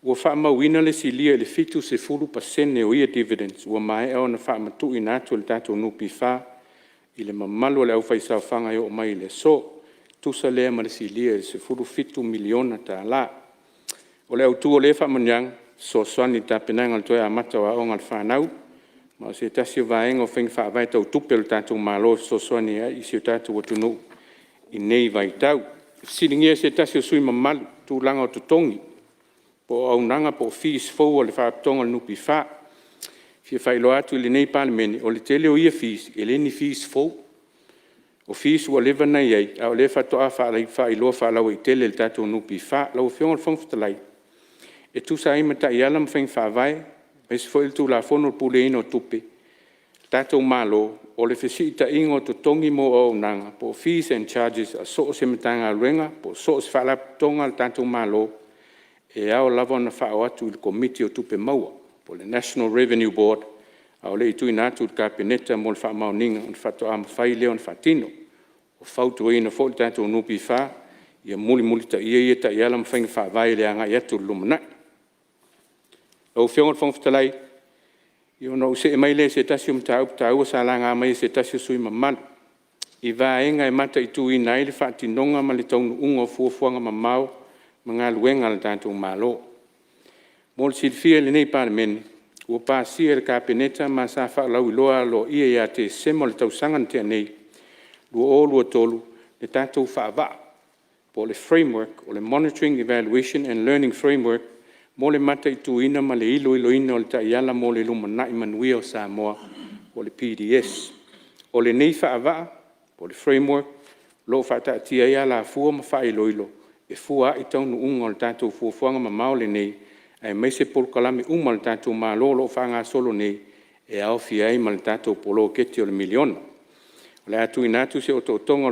Ua faamauina le silia i le 70% o ia dividends ua maea ona faamatuuina atu e le tatou NPF i le mamalu o le aufaisaofaga e oo mai le aso, e tusa lea ma le silia i le $17 miliona tala. O le autu o lea faamanuiaga e fesoasoani i le tapenaga o le toe amata o aoga a le fanau, ma o se tasi o vaega o faiga faavae tau tupe a le tatou Malo e fesoasoani ai i si o tatou atunuu i nei vaitau. Na fesiligia e se tasi o sui usufono mamalu tulaga o totogi po o auaunaga po o fees fou a le Faalapotopotoga o le NPF. E fia faailoa atu i lenei Palemene, o le tele o ia fees e le o ni fees fou. O fees ua leva ona i ai a o lea faatoa faailoa faalauaitele e le tatou NPF. Lau Afioga i le Fofoga Fetalai, e tusa ai ma taiala ma faiga faavae aemaise foi le Tulafono o le Puleaina o Tupe a le tatou Malo, o le fesiitaiga o totogi mo auaunaga po o fees and charges a so o se Matagaluega po o so o se Faalapotopotoga a le tatou Malo, e ao lava ona fa'aoo atu i le Komiti o Tupe Maua po o le National Revenue Board a o le i tuuina atu i le Kapeneta mo le faamaoniga ona faatoa mafai lea ona faatino. Ua fautuaina foi le tatou NPF ia mulimulitaia ia taiala ma faiga faavae i le agai atu i le lumanai. Lau Afioga i le Fofoga Fetalai, ona ou se'e mai lea i se tasi o mataupu taua sa laga mai e se tasi o sui usufono mamalu i vaega e mataituina ai le faatinoga ma le taunuuga o fuafuaga mamao ma galuega a le tatou Malo. Mo le silafia e lenei Palemene, ua pasia e le Kapeneta ma sa faalauiloa aloaia ia Tesema o le tausaga na tea nei 2023 le tatou faavaa po o le framework o le Monitoring, Evaluation and Learning Framework mo le mataituina ma le iloiloina o Taiala mo le Lumanai Manuia o Samoa po o le PDS. O lenei faavaa po o le framework o lo o faataatia ai alafua ma faailoilo e fua ai taunuuga o le tatou fuafuaga mamao lenei aemaise polokalame uma a le tatou Malo o lo o faagasolo nei e aofia ai ma le tatou poloketi o le miliona. O le a tuuina atu se otootoga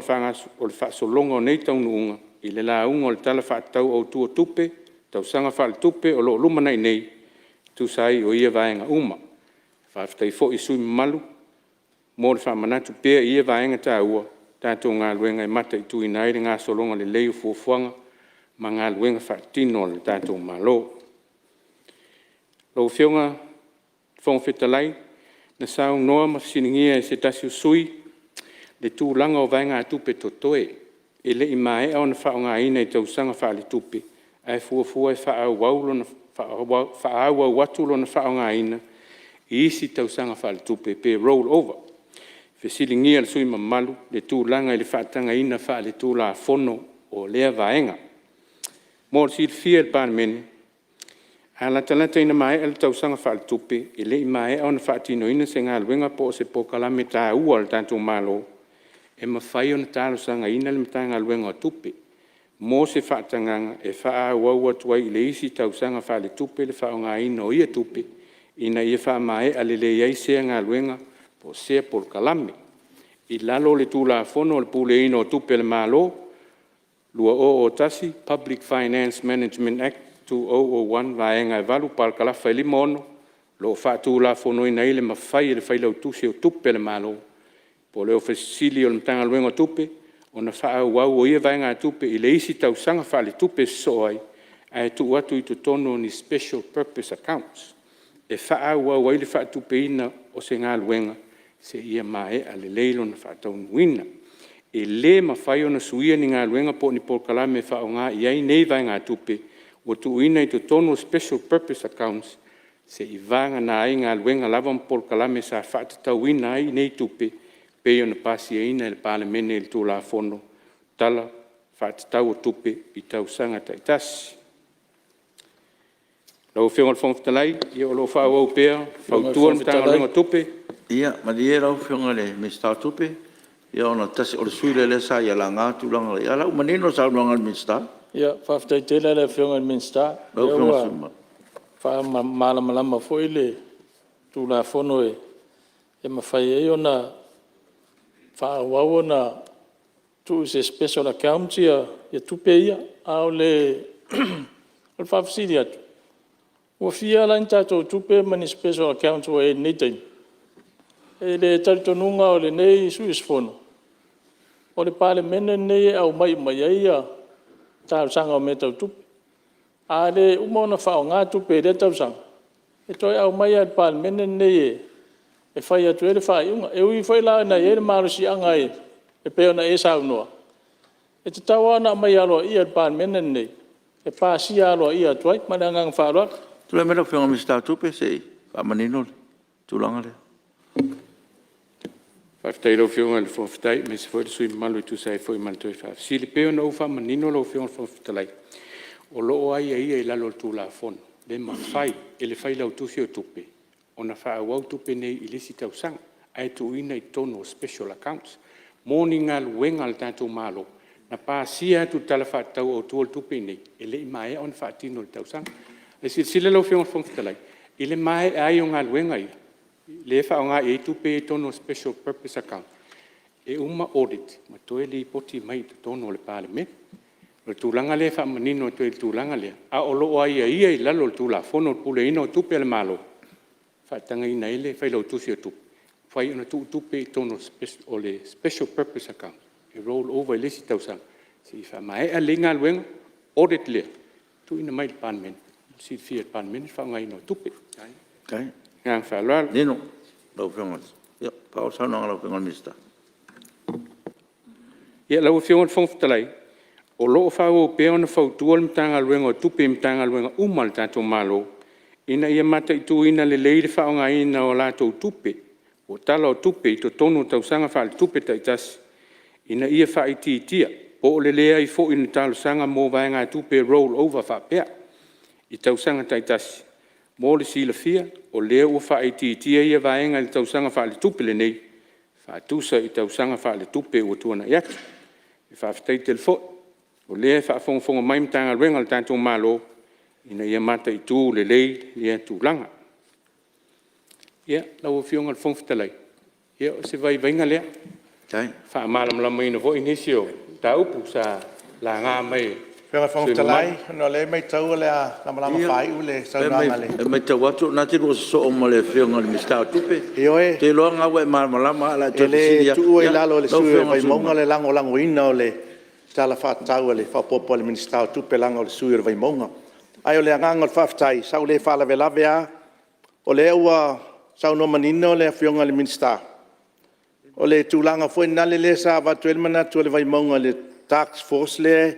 o le faasologa o nei taunuuga i le lauga o le Tala Faatatau Autu o Tupe i le tausaga faaletupe o lo o lumanai nei e tusa ai o ia vaega uma. Faafetai foi i sui usufono mamalu mo le faamanatu pea o ia vaega taua o le tatou galuega e mataituina ai le gasologa lelei o fuafuaga ma galuega faatino a le tatou Malo. Lau Afioga i le Fofoga Fetalai, na saunoa ma fesiligia e se tasi o sui usufono le tulaga o vaegatupe totoe e le i maea ona faaaogaina i tausaga faaletupe ae fuafua e faaauau atu lona faaaogaina i isi tausaga faaletupe pe roll over. Fesiligia e le sui usufono mamalu le tulaga i le faatagaina faaletulafono o lea vaega. Mo le silafia e le Palemene, a latalata ina maea le tausaga faaletupe e le i maea ona faatinoina se galuega po o se polokalame taua a le tatou Malo, e mafai ona talosagaina le Matagaluega o Tupe mo se faatagaga e faaauau atu ai i le isi tausaga faaletupe le faaaogaina o ia tupe ina ia faamaea lelei ai sea galuega po o sea polokalame. I lalo o le Tulafono o le Puleaina o Tupe a le Malo 2001 Public Finance Management Act 2001 Vaega 8 parakalafa 56, o lo o faatulafonoina ai le mafai e le Failautusi o Tupe a le Malo po o le Ofisa Sili o le Matagaluega o Tupe ona faaauau o ia vaegatupe i le isi tausaga faaletupe e sosoo ai, ae tuu atu i totonu o ni special purpose accounts e faaauau ai le faatupeina o se galuega seia maea lelei lona faataunuuina. E le mafai ona suia ni galuega po o ni polokalame e faaaoga i ai nei vaegatupe ua tuuina i totonu o special purpose accounts, seia vagana ai galuega lava ma polokalame sa faatatauina ai nei tupe e pei ona pasiaina e le Palemene i le Tulafono o Tala Faatatau o Tupe i tausaga taitasi. Lau Afioga i le Fofoga Fetalai, o lo o faaauau pea ona fautua le Matagaluega o Tupe… Ia malie lau Afioga i le Minisita o Tupe, ona o le sui usufono lea sa ia laga le tulaga lea, a o la ua manino le saunoaga a le Minisita. Faafetai tele lava i le Afioga i le Minisita, o lea ua faamalamalama foi le Tulafono e mafai ai ona faaauau ona tuu i se special account tupe ia. A o le faafesili atu, ua fia la ni tatou tupe ma ni special accounts ua i ai i lenei taimi? I le talitonuga o lenei sui usufono, o le Palemene lenei e aumai uma i ai talosaga o mea tau tupe. A le uma ona faaaoga tupe i lea tausaga, e toe aumai lava i le Palemene lenei e fai atu ai le faaiuga. E ui foi la ina i ai le malosiaga e pei ona e saunoa, e tatau lava ona aumai aloaia i le Palemene lenei e pasia aloaia atu ai. Ma le agaga faaaloalo. Tulai mai lau Afioga i le Minisita o Tupe se i faamanino le tulaga lea. Faafetai i lau Afioga i le Fofoga Fetalai aemaise foi le sui usufono mamalu e tusa ai foi ma le toe faafesili. E pei ona ou faamanino lau Afioga i le Fofoga Fetalai, o lo o aiaia i lalo o le Tulafono le mafai e le Failautusi o Tupe ona faaauau tupe nei i le isi tausaga ae tuuina i totonu o special accounts mo ni galuega a le tatou Malo na pasia atu i le Tala Faatatau Autu o le Tupe i inei e le i maea ona faatino i le tausaga. Ae silasila lau Afioga i le Fofoga Fetalai, i le maea ai o galuega ia lea e faaaoga i ai tupe ia i totonu o special purpose account, e uma audit ma toe lipoti mai i totonu o le Palemene. O le tulaga lea e faamanino atu ai i le tulaga lea, a o lo o aiaia i lalo o le Tulafono o le Puleaina o Tupe a le Malo e faatagaina ai le Failautusi o Tupe e mafai ona tuu tupe i totonu o le special purpose account e roll over i le isi tausaga seia faamaea lelei galuega, audit lelei tuuina mai i le Palemene mo le silafia e le Palemene le faaaogaina o tupe. Ma le agaga faaaloalo. Ia lau Afioga i le Fofoga Fetalai, o lo o faaauau pea ona fautua le Matagaluega o Tupe i Matagaluega uma a le tatou Malo ina ia mataituina lelei le faaaogaina o a latou tupe po o Tala o Tupe i totonu o tausaga faaletupe taitasi ina ia faaitiitia po o le leai foi o ni talosaga mo vaegatupe e roll over faapea i tausaga taitasi. Mo le silafia o lea ua faaitiitia ia vaega i le tausaga faaletupe lenei faatusa i tausaga faaletupe ua tuanai atu. E faafetai tele foi o lea e faafogafoga mai Matagaluega a le tatou Malo ina ia mataitu lelei lea tulaga. Lau Afioga i le Fofoga Fetalai, o se vaivaiga lea e faamalamalamaina foi nisi o mataupu sa laga mai e Lau Afioga i le sui usufono Fofoga Fetalai, ona o lea e maitau o le a lamalama faaiu le saunoaga a le… E maitau atu o lena e te lua sosoo ma le Afioga i le Minisita o Tupe. Ioe. Ou te iloa o lena ua e malamalama ae o le a ou toe E fesili le atu. tuua i lalo e le Lau sui usufono Afioga o i le sui usufono mamalu. Vaimauga le lagolagoina o le Tala Faatatau Faaopoopo a le Minisita o Tupe leaga o le sui usufono o le Vaimauga. Ae o le agaga o le faafetai, sa ou le faalavelave a, o lea ua saunoa manino le Afioga i le Minisita, o le tulaga foi lea sa avatu ai le manatu o le Vaimauga i le task force lea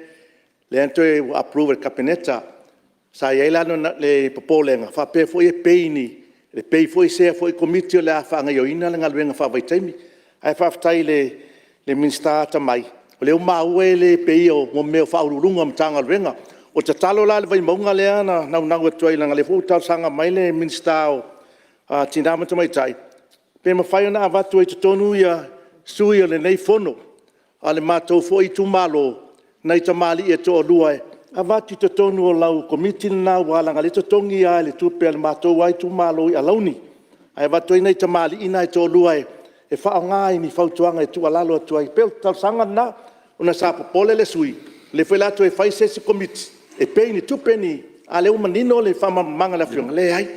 na toe approve e le Kapeneta. Sa i ai la le popolega faapea foi e pay foi sea Komiti o le a faagaoioiina le galuega faavaitaimi. Ae faafetai i le Minisita atamai, o lea ua maua e le pay ina o mea o Faauluuluga o Matagaluega. O le tatalo la a le Vaimauga lea na naunau atu ai leaga o lea foi ua talosaga mai le Minisita o Tina ma Tamaitai, pe mafai ona avatu ai i totonu sui o lenei Fono a le matou foi itumalo, nai tamalii e toalua e avatu i totonu o lau Komiti lena aua leaga o lea e totogi lava i le tupe a le matou itumalo i alauni. Ae avatu ai nai tamalii na e toalua e faaaoga i ni fautuaga e tuualalo atu ai. E pei o le talosaga lena, ona sa popole le sui usufono o lea foi o le a toe fai se isi Komiti e pay i ni tupe a o lea ua manino le faamalamalamaga a le Afioga, leai,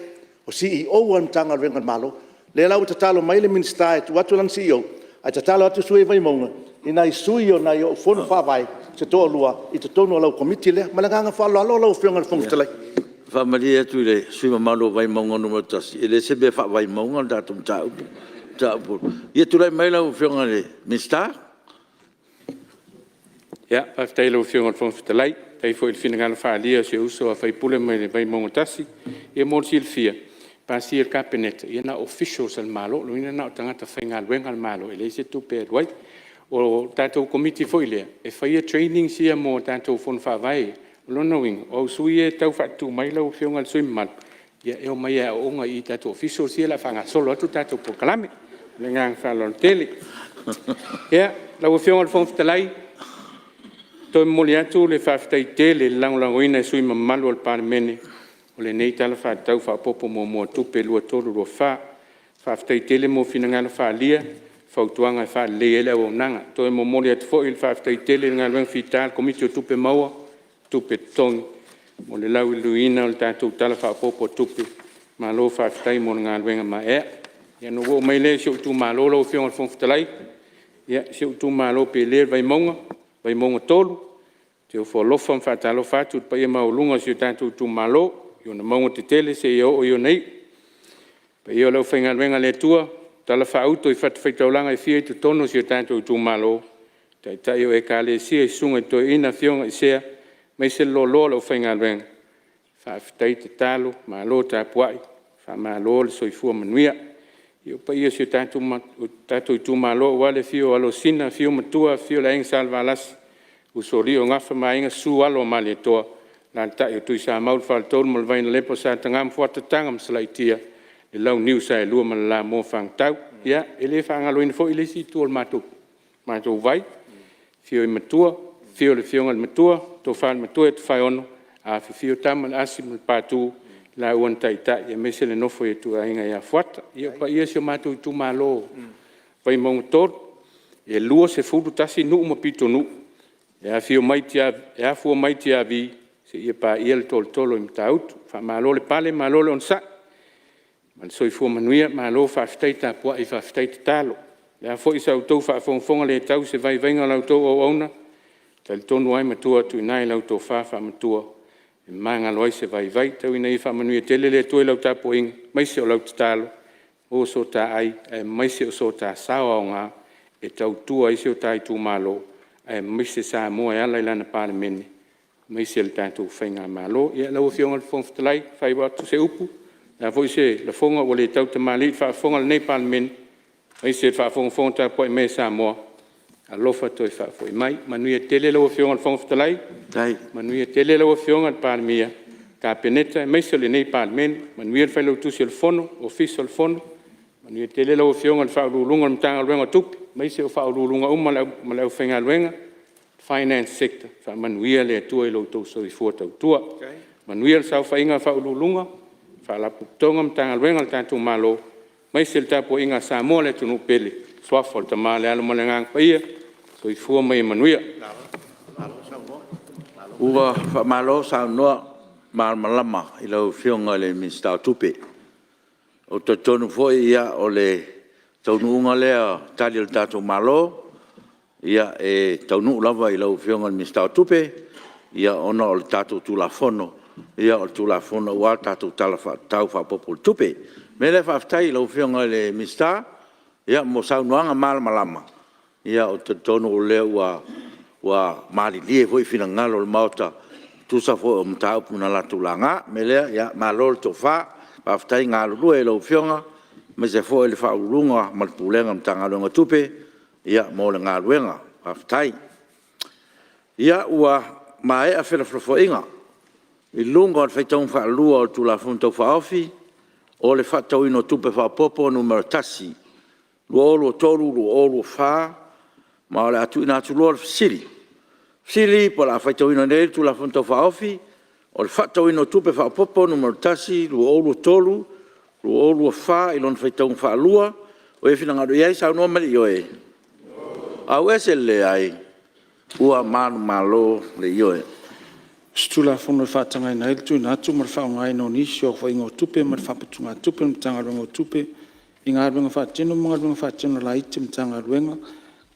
o CEOs lava o Matagaluega a le Malo. O lea la ua tatalo mai le Minisita e tuu atu lana CEO, ae tatalo atu le sui usufono o Vaimauga i nai sui o nai ou Fono Faavae se toalua i totonu o lau Komiti lea. Ma le agaga faaaloalo lau Afioga i le Fofoga Fetalai. E faamalie atu i le sui usufono mamalu o Vaimauga 1, e le o se mea faa-Vaimauga le tatou mataupu. Ia tulai mai lau Afioga i le Minisita. Faafetai i lau Afioga i le Fofoga Fetalai, faafetai foi i le finagalo faaalia o si ou uso a sui usufono mai le Vaimauga 1. Ia mo le silafia, e pasia e le Kapeneta ia na o officials a le Malo, o lona uiga na o tagata faigaluega a le Malo e leai se tupe e alu ai. O le tatou Komiti foi lea e faia trainings ia mo tatou Fono Faavae. O lona uiga o au sui ia e tau faatutu mai lau Afioga i le sui usufono mamalu, e omai e aooga i tatou officials ia o le a faagasolo atu le tatou polokalame. Ma le agaga faaaloalo tele. Lau Afioga i le Fofoga Fetalai, e toe momoli atu le faafetai tele i le lagolagoina e sui usufono mamalu o le Palemene o lenei Tala Faatatau Faaopoopo Muamua o Tupe 2023/2024. Faafetai tele mo finagalo faaalia ma fautuaga e faaleleia ai le auaunaga. E toe momoli atu foi le faafetai tele i le galuega fita a le Komiti o Tupe Maua ma Tupe Totogi mo le lauliliuina o le tatou Tala Faaopoopo o le Tupe. Malo faafetai mo le galuega maeaea. Ia ona ou oo mai lea i si ou itumalo lau Afioga i le Fofoga Fetalai, si ou itumalo pele o Vaimauga, Vaimauga 3, ou te ofo alofa ma faatalofa atu i le paia maualuga o si o tatou itumalo i ona mauga tetele seia oo i ona i'u. Le paia o le aufaigaluega a le Atua o talafaauto i fatafaitaulaga e fia i totonu o si o tatou itumalo, Taitai o Ekalesia i Susuga i Toeaina, Afioga i Sea aemaise le loaloa o le aufaigaluega, faafetai tatalo malo tapuai, faamalo le soifua manuia. Ia, o paia o si o tatou itumalo aua le afio o Alosina, afio Matua, afifio le Aiga Salevalasi, Usoalii o Gafa ma Aiga, Susu Alo o Malietoa, Alaalatai o Tuisamau, le Faletolu ma le Vainalepa, o Sa Ataga ma Fuata, Taga ma Salaitia, le Launiu Saelua ma le la Moa Fagatau. Ia, e le faagaloina foi le isi itu o le matou vai, le afio o Matua, afio le Afioga i le Matua, le Tofa i le Matua ia Tofaeono, afifio Tama ia Asi ma Patu, laua na Taitai aemaise le nofo a ituaiga ia Fuata. Ia, o paia o si o matou itumalo o Vaimauga 3, e 21 nuu ma pitonuu e afua mai Tiavi seia paia le toalotolo i Matautu. Faamalo le pale malo le onosai ma le soifua manuia. Malo faafetai tapuai faafetai tatalo. O le a foi sa outou faafogafoga le tau i se vaivaiga o la outou auauna, e talitonu lava e matua atu i ina i lau tofa faamatua e magalo ai se vaivai. Tau ina ia faamanuia tele le Atua i lau tapuaiga aemaise o lau tatalo, maua so ta ai aemaise o so ta sao aoga e tautua ai si o ta itumalo aemaise Samoa e ala i lana Palemene aemaise le tatou faigamalo. Ia lau Afioga i le Fofoga Fetalai, e faaiu atu se upu, o le a foi se lafoga ua le tautamalii i le faafofoga a lenei Palemene aemaise le faafogafoga tapuai mai a Samoa, alofa toe faafoi mai. Manuia tele lau Afioga i le Fofoga Fetalai, manuia tele lau Afioga i le Palemia, le Kapeneta aemaise lenei Palemene, manuia le Failautusi o le Fono, Ofisa o le Fono, manuia tele lau Afioga i le Faauluuluga o le Matagaluega o Tupe aemaise o Ofisa Sili o Pulega uma ma le aufaigaluega, Finance Sector, faamanuia le Atua i lo outou soifua tautua. Manuia le saofaiga a Ofisa Sili o Pulega, Faalapotopotoga ma Matagaluega a le tatou Malo aemaise le tapuaiga a Samoa le atunuu pele. I le Suafa o le Tama le Alo ma le Agaga Paia. Soifua ma ia manuia. Ua faamalo saunoa malamalama i lau Afioga i le Minisita o Tupe. Ou te talitonu foi o le taunuuga lea o Tali a le tatou Malo, e taunuu lava i lau Afioga i le Minisita o Tupe ona o le tatou Tulafono, o le Tulafono aua le tatou Tala Faatatau Faaopoopo o le Tupe. O le mea lea faafetai i lau Afioga i le Minisita mo saunoaga malamalama. Ou te talitonu o lea ua malilie foi finagalo o le Maota e tusa foi o mataupu na latou laga. O le mea lea, malo le tofa, faafetai galulue i lau Afioga aemaise foi le Ofisa Sili o Pulega ma le Pulega o le Matagaluega o Tupe mo le galuega. Faafetai. Ia, ua maea felafolafoaiga i luga o le faitauga faalua o le Tulafono Tau Faaofi o le Faatatauina o Tupe Faaopoopo Nu.1 2023/2024 ma o le a tuuina atu loa le fesili. O le fesili po o le a faitauina nei le Tulafono Tau Faaofi o le Faatatauina o Tupe Faaopoopo Nu.1 2023/2024 i lona faitauga faalua. O ai e finagalo i ai, saunoa mai le ioe. Auese le Leai. Ua manumalo le Ioe. O se Tulafono e faatagaina ai le tuuina atu ma le faaaogaina o nisi o aofaiga o tupe mai le Faaputugatupe a le Matagaluega o Tupe i galuega faatino ma galuega faatino laiti a Matagaluega,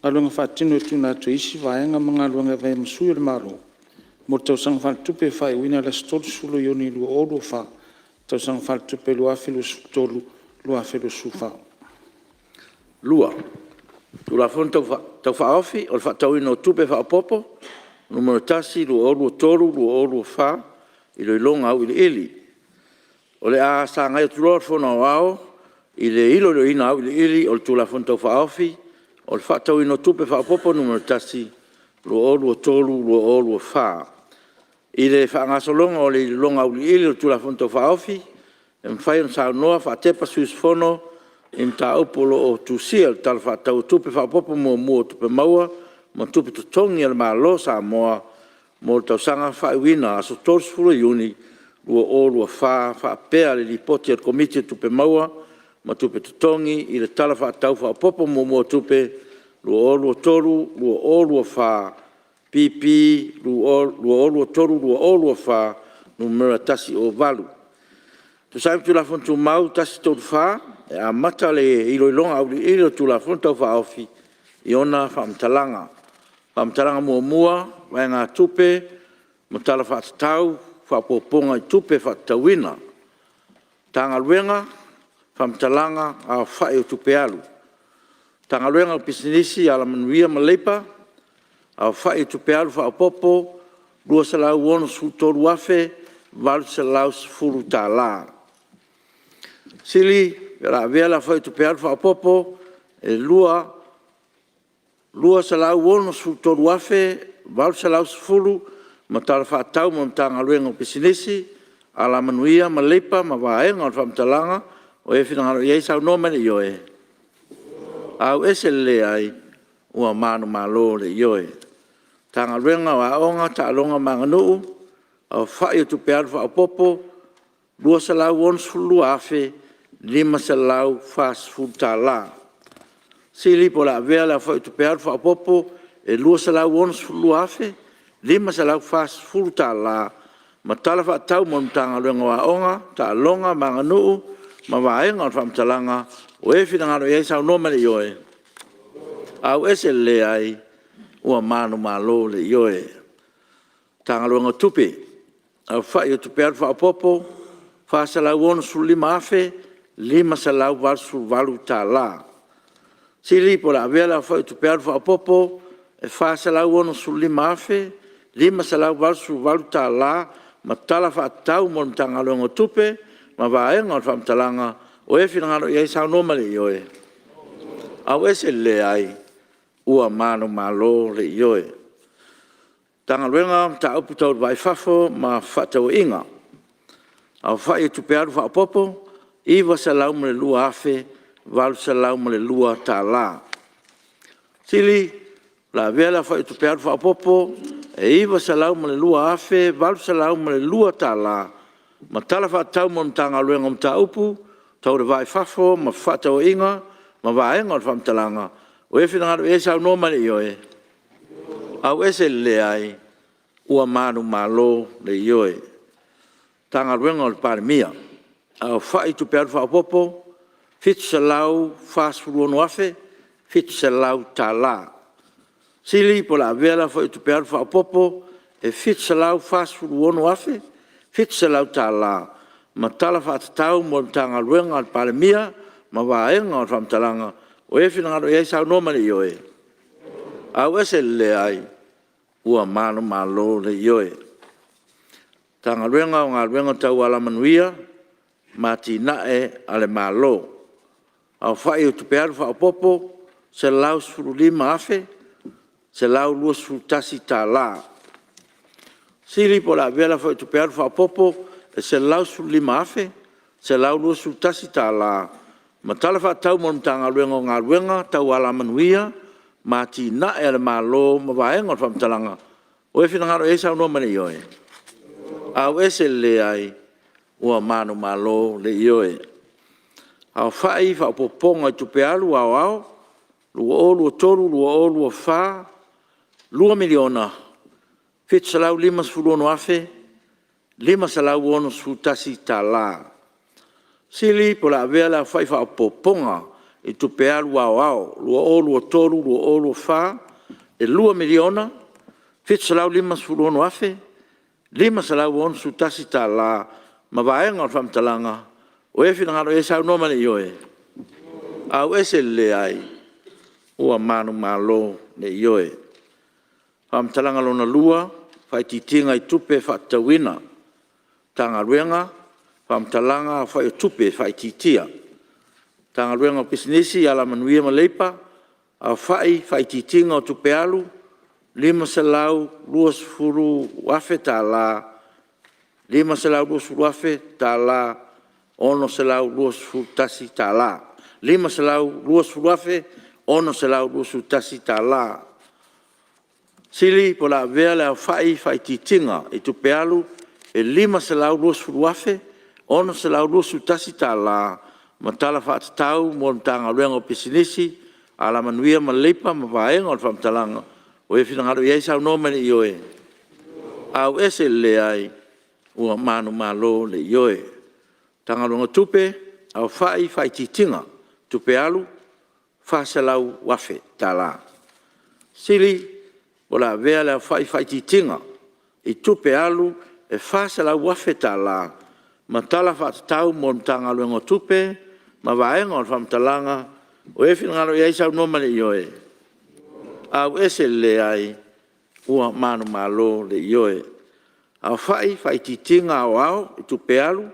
galuega faatino e tuuina atu e isi vaega ma galuega e avea ai ma sui o le Malo mo le tausaga faaletupe e faaiuina i le aso 30 Iuni 2024, tausaga faaletupe 2023/2024. 2. Tulafono Tau Faaofi o le Faatatauina o Tupe Faaopoopo Nu.1 2023/2024 Iloiloga Auiliili. O le a sagai atu loa le Fono Aoao i le Iloiloina Auiliili o le Tulafono Tau Faaofi o le Faatatauina o Tupe Faaopoopo Nu.1 2023/2024. I le faagasologa o le iloiloga auiliili o le Tulafono Tau Faaofi, e mafai ona saunoa faatepa sui usufono i mataupu o lo o tusia i le Tala Faatatau Faaopoopo Muamua o Tupe Maua ma Tupe Totogi a le Malo o Samoa mo le tausaga faaiuina aso 30 Iuni 2024, faapea le Lipoti a le Komiti o Tupe Maua ma Tupe Totogi i le Tala Faatatau Faaopoopo Muamua o Tupe 2023/2024 P.P.2023/2024 Nu.108. E tusa ai ma Tulafono Tumau 134, e amata le iloiloga auiliili o le Tulafono Tau Faaofi i ona faamatalaga. Faamatalaga Muamua, Vaegatupe ma Tala Faatatau Faaopoopoga i Tupe Faatatauina. Matagaluega: Faamatalaga Aofai o Tupe Alu. Matagaluega o Pisinisi, Alamanuia ma Leipa, Aofai o Tupe Alu Faaopoopo: $263,810. Sili o le a avea le aofai o Tupe Alu Faaopoopo e $263,810 ma Tala Faatatau mo le Matagaluega o Pisinisi, Alamanuia ma Leipa ma Vaega o le Faamatalaga o e finagalo i ai, saunoa mai le ioe. Ua manumalo le ioe. Matagaluega o Aoga, Taaloga ma Aganuu, Aofai o Tupe Alu Faaopoopo: $262,540. Sili po o le a avea le aofai o Tupe Alu Faaopoopo e $262,540 ma Tala Faatatau mo le Matagaluega o Aoga, Taaloga ma Aganuu ma Vaega o le Faamatalaga o e finagalo i ai, saunoa mai le ioe. Aveese. Ua manumalo le ioe. Matagaluega o Tupe, Aofai o Tupe Alu Faaopoopo: $465,588. Sili po o le a avea le aofai o Tupe Alu Faaopoopo e $465,588 ma Tala Faatatau mo le Matagaluega o Tupe ma Vaega o le Faamatalaga o e finagalo i ai, saunoa mai le ioe. Aveese. Ua manumalo le ioe. Matagaluega o Mataupu Tau le Va i Fafo ma Fefaatauaiga, Aofai o Tupe Alu Faaopoopo: $902,802. Sili o le a avea le aofai o Tupe Alu Faaopoopo e $902,802 ma Tala Faatatau mo le Matagaluega o Mataupu Tau le Va i Fafo ma Fefaatauaiga ma Vaega o le Faamatalaga o e finagalo i ai, saunoa mai le ioe. Aveese. Ua manumalo le ioe. Matagaluega a le Palemia, Aofai Tupe Alu Faaopoopo: $746,700. Sili po o le a avea le aofai o Tupe Alu Faaopoopo e $746,700 ma Tala Faatatau mo le Matagaluega a le Palemia ma Vaega o le Faamatalaga o e finagalo i ai, saunoa mai le ioe. Aveese. Ua manumalo le ioe. Matagaluega o Galuega Tau Alamanuia ma Atinae a le Malo, Aofai o Tupe Alu Faaopoopo: $115,121. Sili po o le a avea le aofai o Tupe Alu Faaopoopo e $115,121 ma Tala Faatatau mo le Matagaluega o Galuega Tau Alamanuia ma Atinae a le Malo ma Vaega o le Faamatalaga o e finagalo i ai, saunoa mai le ioe. Aveese. Ua manumalo le ioe. Aofai Faaopoopoga i Tupe Alu Aoao 2023/2024: $2,756,561. Sili po o le a avea le aofai faaopoopoga i Tupe Alu Aoao 2023/2024 e $2,756,561 ma Vaega o le Faamatalaga o e finagalo i ai, saunoa mai le ioe. Aveese. Ua manumalo le ioe. Faamatalaga Lona Lua, Faaitiitiga i Tupe Faatatauina. Matagaluega: Faamatalaga Aofai o Tupe Faaitiitia. Matagaluega o Pisinisi, Alamanuia ma Leipa, Aofai Faaitiitiga o Tupe Alu: $520,000 $520,000 $621. $520,621. Sili po o le a avea le aofai faaitiitiga i Tupe Alu e $520,621 ma Tala Faatatau mo le Matagaluega o Pisinisi, Alamanuia ma Leipa ma Vaega o le Faamatalaga ua e finagalo i ai, saunoa mai i le Ioe. Auese le Leai. Ua manumalo le Ioe. Matagaluega o Tupe, Aofai Faaitiitiga Tupe Alu $400,000. Sili o le a avea le aofai faaitiitiga i Tupe Alu e $400,000 ma Tala Faatatau mo le Matagaluega o Tupe ma Vaega o le Faamatalaga ua e finagalo i ai, saunoa mai i le Ioe. Auese le Leai. Ua manumalo le Ioe. Aofai Faaitiitiga Aoao i Tupe Alu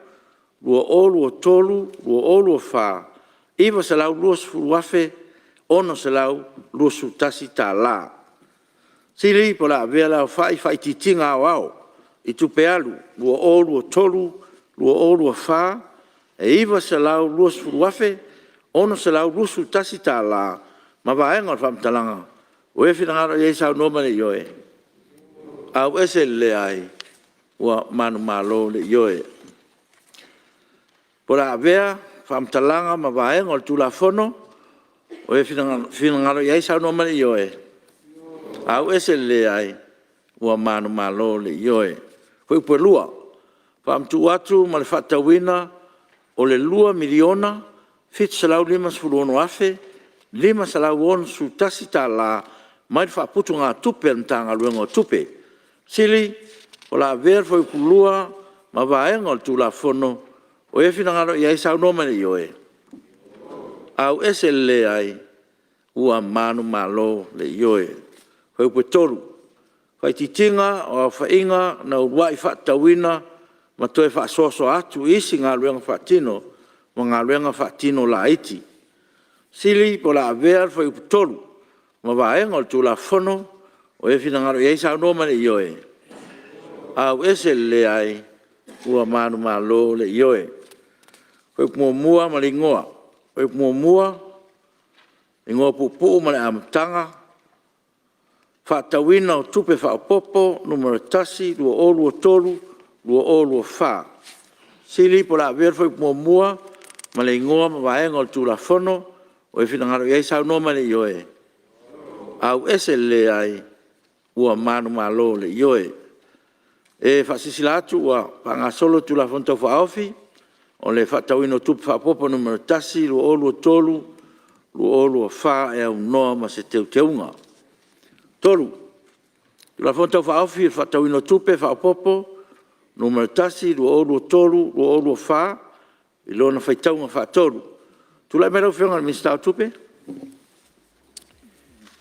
2023/2024 - $920,621. Sili po o le a avea le aofai Faaitiitiga Aoao i Tupe Alu 2023/2024 e $920,621 ma Vaega o le Faamatalaga ua e finagalo i ai, saunoa mai i le Ioe. Auese le Leai. Ua manumalo le Ioe. O le a avea Faamatalaga ma Vaega o le Tulafono ua e finagalo i ai, saunoa mai i le Ioe. Auese le Leai. Ua manumalo le Ioe. Fuaiupu 2: Faamatuu atu ma le faatatauina o le $2,756,561 mai le Faaputugatupe a le Matagaluega o Tupe. Sili o le a avea le Fuaiupu 2 ma Vaega o le Tulafono ua e finagalo i ai, saunoa mai i le Ioe. Auese le Leai. Ua manumalo le Ioe. Fuaiupu 3: Faaitiitiga o aofaiga na uluai faatatauina ma toe faasoasoa atu i isi galuega faatino ma galuega faatino laiti. Sili po o le a avea le Fuaiupu 3 ma Vaega o le Tulafono ua e finagalo i ai, saunoa mai i le Ioe. Auese le Leai. Ua manumalo le Ioe. Fuaiupu 1 ma le Igoa: Fuaiupu 1, Igoa Puupuu ma le Amataga, Faatatauina o Tupe Faaopoopo (Nu.1) 2023/2024. Sili po o le a avea le Fuaiupu 1 ma le Igoa ma Vaega o le Tulafono ua e finagalo i ai, saunoa mai i le Ioe. Auese le Leai. Ua manumalo le Ioe. E faasilasila atu ua faagasolo le Tulafono Tau Faaofi o le Faatatauina o Tupe Faaopoopo (Nu.1) 2023/2024 e aunoa ma se Teuteuga. 3. Tulafono Tau Faaofi o le Faatatauina o Tupe Faaopoopo (Nu.1) 2023/2024 i lona faitauga faatolu. Tulai mai lau Afioga i le Minisita o Tupe.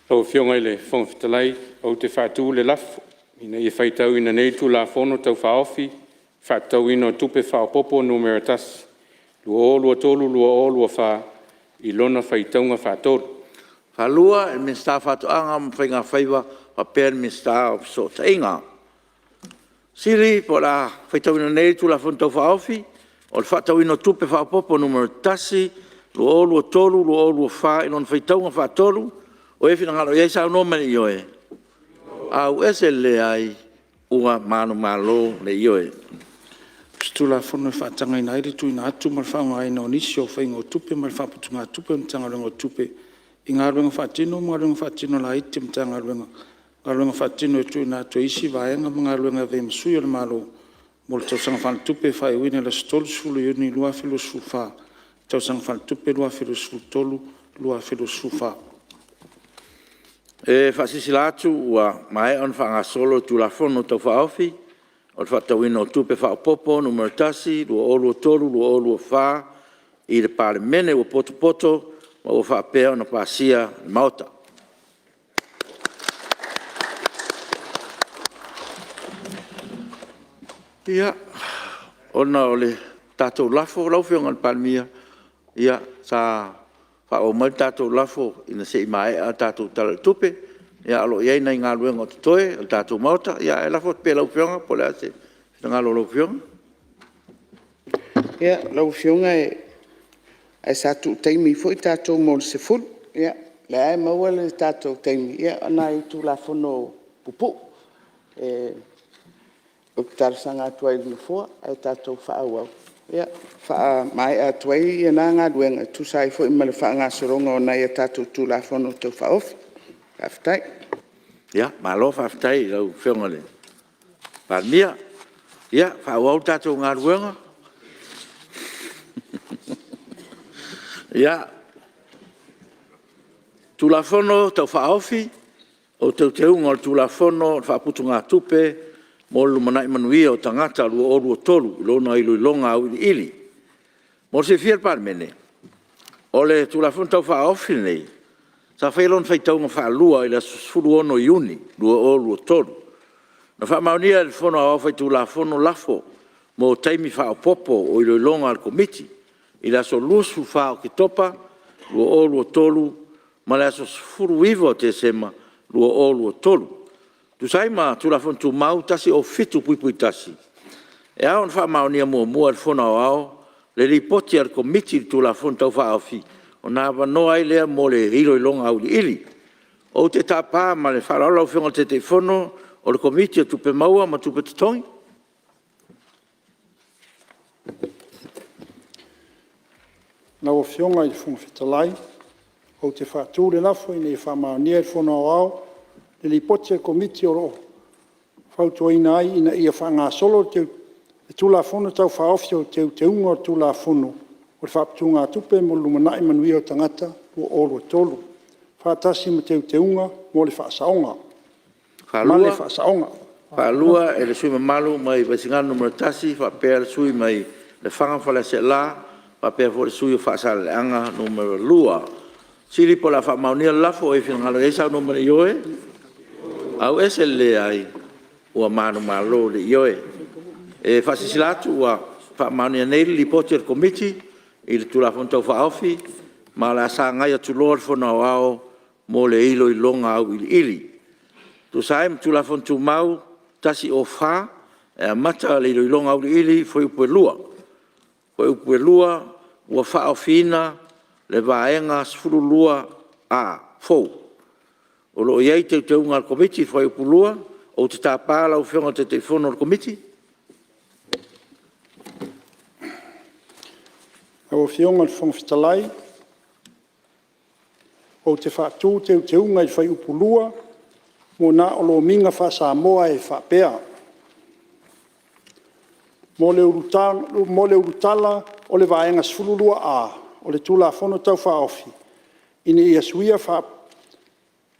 Lau Afioga i le Fofoga Fetalai ou te faatu le lafo, Ina ia faitauina nei le Tulafono Tau Faaofi o le Faatatauina o Tupe Faaopoopo (Nu.1) 2023/2024 i lona faitauga faatolu. Tulai mai lau Afioga i le Minisita faapea le Minisita o Fesootaiga. Sili po o le a faitauina nei le Tulafono Tau Faaofi o le Faatatauina o Tupe Faaopoopo (Nu.1) 2023/2024 i lona faitauga faatolu, ua e finagalo i ai saunoa mai i le Ioe. Auese le Leai. Ua manumalo le Ioe. O se Tulafono e faatagaina ai le tuuina atu ma le faaaogaina o nisi o aofaiga o tupe mai le Faaputugatupe a le Matagaluega o Tupe i galuega faatino ma galuega faatino laiti a le Matagaluega, galuega faatino e tuuina atu e isi vaega ma galuega e avea ma sui o le Malo mo le tausaga faaletupe e faaiuina i le aso 30 Iuni 2024, tausaga faaletupe 2023/2024. E faasilasila atu ua maea ona faagasolo le Tulafono Tau Faaofi o le Faatatauina o Tupe Faaopoopo (Nu.1) 2023/2024 i le Palemene ua potopoto ma ua faapea ona pasia e le Maota. Ia, ona o le tatou lafo lau Afioga i le Palemia, sa faaauau mai le tatou lafo ina se i maea le tatou Tala o le Tupe. O lo o i ai nai galuega o totoe a le tatou Maota, ae lafo atu pea i lau Afioga po o le a se finagalo o lau Afioga. Lau Afioga ae sa tuu taimi foi tatou mo le 10:00. Ia, o lea lava e maua le tatou taimi, o nai Tulafono pupuu. Ou te talosaga atu ai i le Nofoa ae tatou faaauau e faamaea atu ai na galuega e tusa ai foi ma le faagasologa o nai a tatou Tulafono Tau Faaofi. Faafetai. Malo faafetai i lau Afioga i le Palemia. Ia, faaauau le tatou galuega. Ia, Tulafono Tau Faaofi o Teuteuga o le Tulafono o Faaputugatupe mo le Lumanai Manuia o Tagata 2023 i lona iloiloga auiliili. Mo le silafia e le Palemene, o le Tulafono Tau Faaofi lenei, sa faia lona faitauga faalua i le aso 16 Iuni 2023. Na faamaonia e le Fono Aoao Faitulafono lafo mo taimi faaopoopo o iloiloga a le Komiti i le aso 24 o Oketopa 2023 ma le aso 19 o Tesema 2023. E tusa ai ma Tulafono Tumau 107(1), e ao ona faamaonia muamua e le Fono Aoao le Lipoti a le Komiti i le Tulafono Tau Faaofi ona avanoa ai lea mo le iloiloga auiliili. Ou te tapa ma le faaaloalo lau Afioga i le Taitaifono o le Komiti o Tupe Maua ma Tupe Totogi. Lau Afioga i le Fofoga Fetalai, ou te faatu le lafo, Ina ia faamaonia e le Fono Aoao le Lipoti a le Komiti o lo o fautuaina ai, Ina ia faagasolo le Tulafono Tau Faaofi o Teuteuga o le Tulafono o le Faaputugatupe mo le Lumanai Manuia o Tagata 2023 faatasi ma Teuteuga mo le Faasaoga ma le Faasaoga. Faatoa e le sui usufono mamalu mai Vaisigano Nu.1 faapea le sui usufono mai Lefaga ma Faleaseela faapea foi le sui usufono o Faasaleleaga Nu.2. O le a faamaonia le lafo. O ai e finagalo i ai saunoa ma le ioe. Ua manumalo i le ioe. E faasilasila atu ua faamaonia nei le Lipoti a le Komiti i le Tulafono Tau Faaofi ma o le a sagai atu loa le Fono Aoao mo le iloiloga auiliili. E tusa ai ma Tulafono Tumau 104, e amata le iloiloga auiliili i le Fuaiupu 2. Fuaiupu 2 ua faaofiina le Vaega 12A fou. O lo o i ai Teuteuga a le Komiti i le Fuaiupu 2. Ou te tapa lau Afioga i le Taitaifono o le Komiti. Lau Afioga i le Fofoga Fetalai, ou te faatu le Teuteuga i le Fuaiupu 2 mo na o Lomiga faa-Samoa e faapea: Mo le ulutala o le Vaega 12A o le Tulafono Tau Faaofi, ina ia suia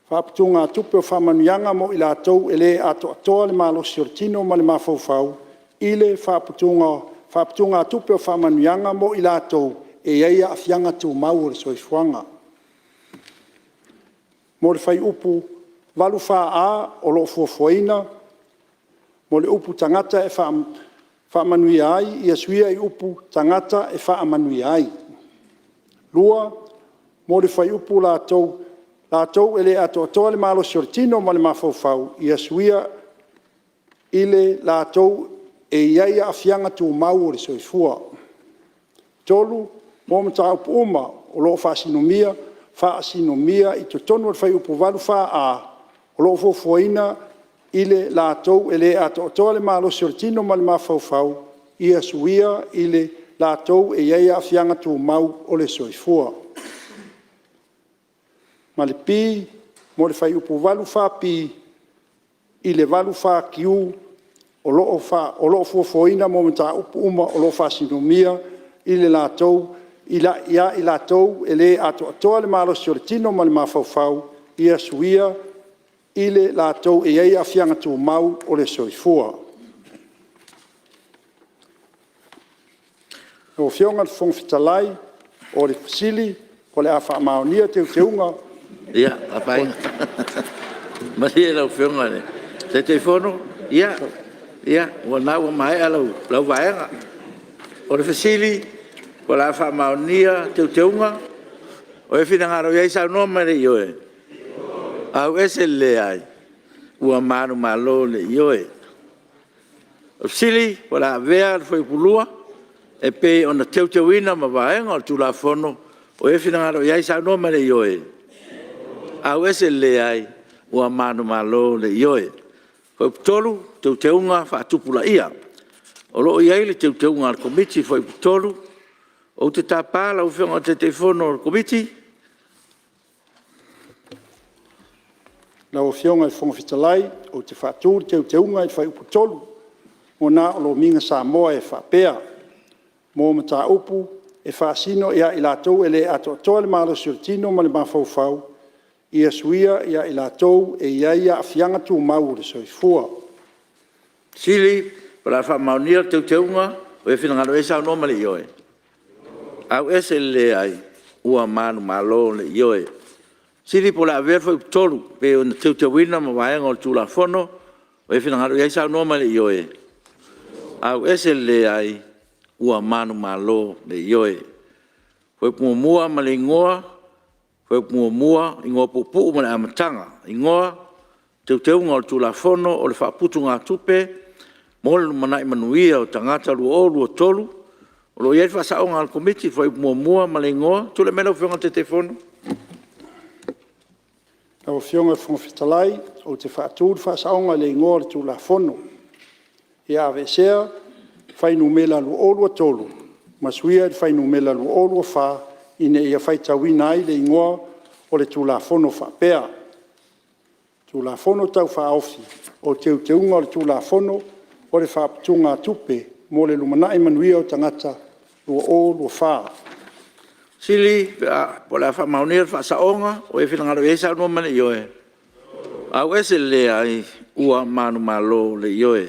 "Faaputugatupe o Faamanuiaga mo i latou e le Atoatoa le Malosi o le Tino ma le Mafaufau" i le "Faaputugatupe o Faamanuiaga mo i latou e i ai Aafiaga Tumau o le Soifuaga". Mo le Fuaiupu 84A o lo o fuafuaina, mo le upu “tagata e faamanuia ai” ia suia i upu “tagata e faamanuia ai”. 2. Mo le fuaiupu “latou e le atoatoa le malosi o le tino ma le mafaufau” ia suia i le “latou e i ai Aafiaga Tumau o le Soifua”. 3. Mo mataupu uma o lo o faasinomia i totonu o le Fuaiupu 84A o lo o fuafuaina i le “latou e le atoatoa le malosi o le tino ma le mafaufau” ia suia i le “latou e i ai Aafiaga Tumau o le Soifua”. Ma le b. Mo le Fuaiupu 84B i le 84Q o lo o fuafuaina mo mataupu uma o lo o faasinomia i le “latou e le atoatoa le malosi o le tino ma le mafaufau” ia suia i le “latou e i ai Aafiaga Tumau o le Soifua”. Lau Afioga i le Fofoga Fetalai, o le fesili; O le a faamaonia teuteuga? Ia, malie lau Afioga i le Taitaifono, o lena ua maea lau vaega. O le fesili po o le a faamaonia teuteuga? O ai e finagalo i ai saunoa mai i le ioe. Ua manumalo le Ioe. O le fesili po o le a avea le Fuaiupu 2 e pei ona teuteuina ma vaega o le Tulafono. O ai e finagalo i ai saunoa mai i le Ioe. Auese le Leai. Ua manumalo le Ioe. Fuaiupu 3: Teuteuga Faatupulaia. O lo o i ai le Teuteuga a le Komiti i le Fuaiupu 3. Ou te tapa lau Afioga i le Taitaifono o le Komiti. Lau Afioga i le Fofoga Fetalai ou te faatu le Teuteuga i le Fuaiupu 3 mo na o Lomiga Samoa e faapea: Mo mataupu e faasino ia i latou e le atoatoa le malosi o le tino ma le mafaufau, ia suia ia i latou e i ai aafiaga tumau o le soifua. O le a faamaonia le Teuteuga, o ai e finagalo i ai saunoa mai i le Ioe. Auese le Leai. Ua manumalo le Ioe. Fesili po o le a avea le Fuaiupu 3 e pei ona teuteuina ma vaega o le Tulafono. O ai e finagalo i ai saunoa mai i le Ioe. Auese le Leai. Ua manumalo le Ioe. Fuaiupu 1 ma le Igoa: Fuaiupu 1, Igoa Puupuu ma le Amataga. Igoa: Teuteuga o le Tulafono o le Faaputugatupe mo le Lumanai Manuia o Tagata 2023. O lo o i ai le Faasaoga a le Komiti i le Fuaiupu 1 ma le Igoa. Tulai mai lau Afioga i le Taitaifono. Lau Afioga i le Fofoga Fetalai ou te faatu le Faasaoga i le Igoa o le Tulafono: Ia aveesea le fuainumera “2023” ma suia i le fuainumera “2024” ina ia faitauina ai le Igoa o le Tulafono e faapea: Tulafono Tau Faaofi o Teuteuga o le Tulafono o le Faaputugatupe mo le Lumanai Manuia o Tagata 2024. Fesili po o le a faamaonia le Faasaoga. Ua e finagalo i ai? Saunoa mai i le Ioe. Auese le Leai. Ua manumalo le Ioe.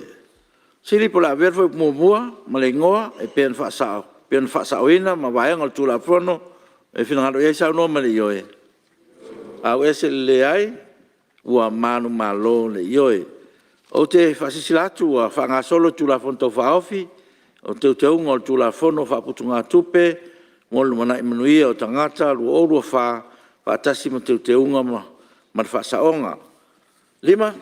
Fesili po o le a avea le Fuaiupu 1 ma le Igoa e pei ona faasaoina ma vaega o le Tulafono. Ua e finagalo i ai? Saunoa mai i le Ioe. Auese le Leai. Ua manumalo le Ioe. Ou te faasilasila atu ua faagasolo le Tulafono Tau Faaofi o Teuteuga o le Tulafono o Faaputugatupe mo le Lumanai Manuia o Tagata 2024 faatasi ma Teuteuga ma le Faasaoga. 5.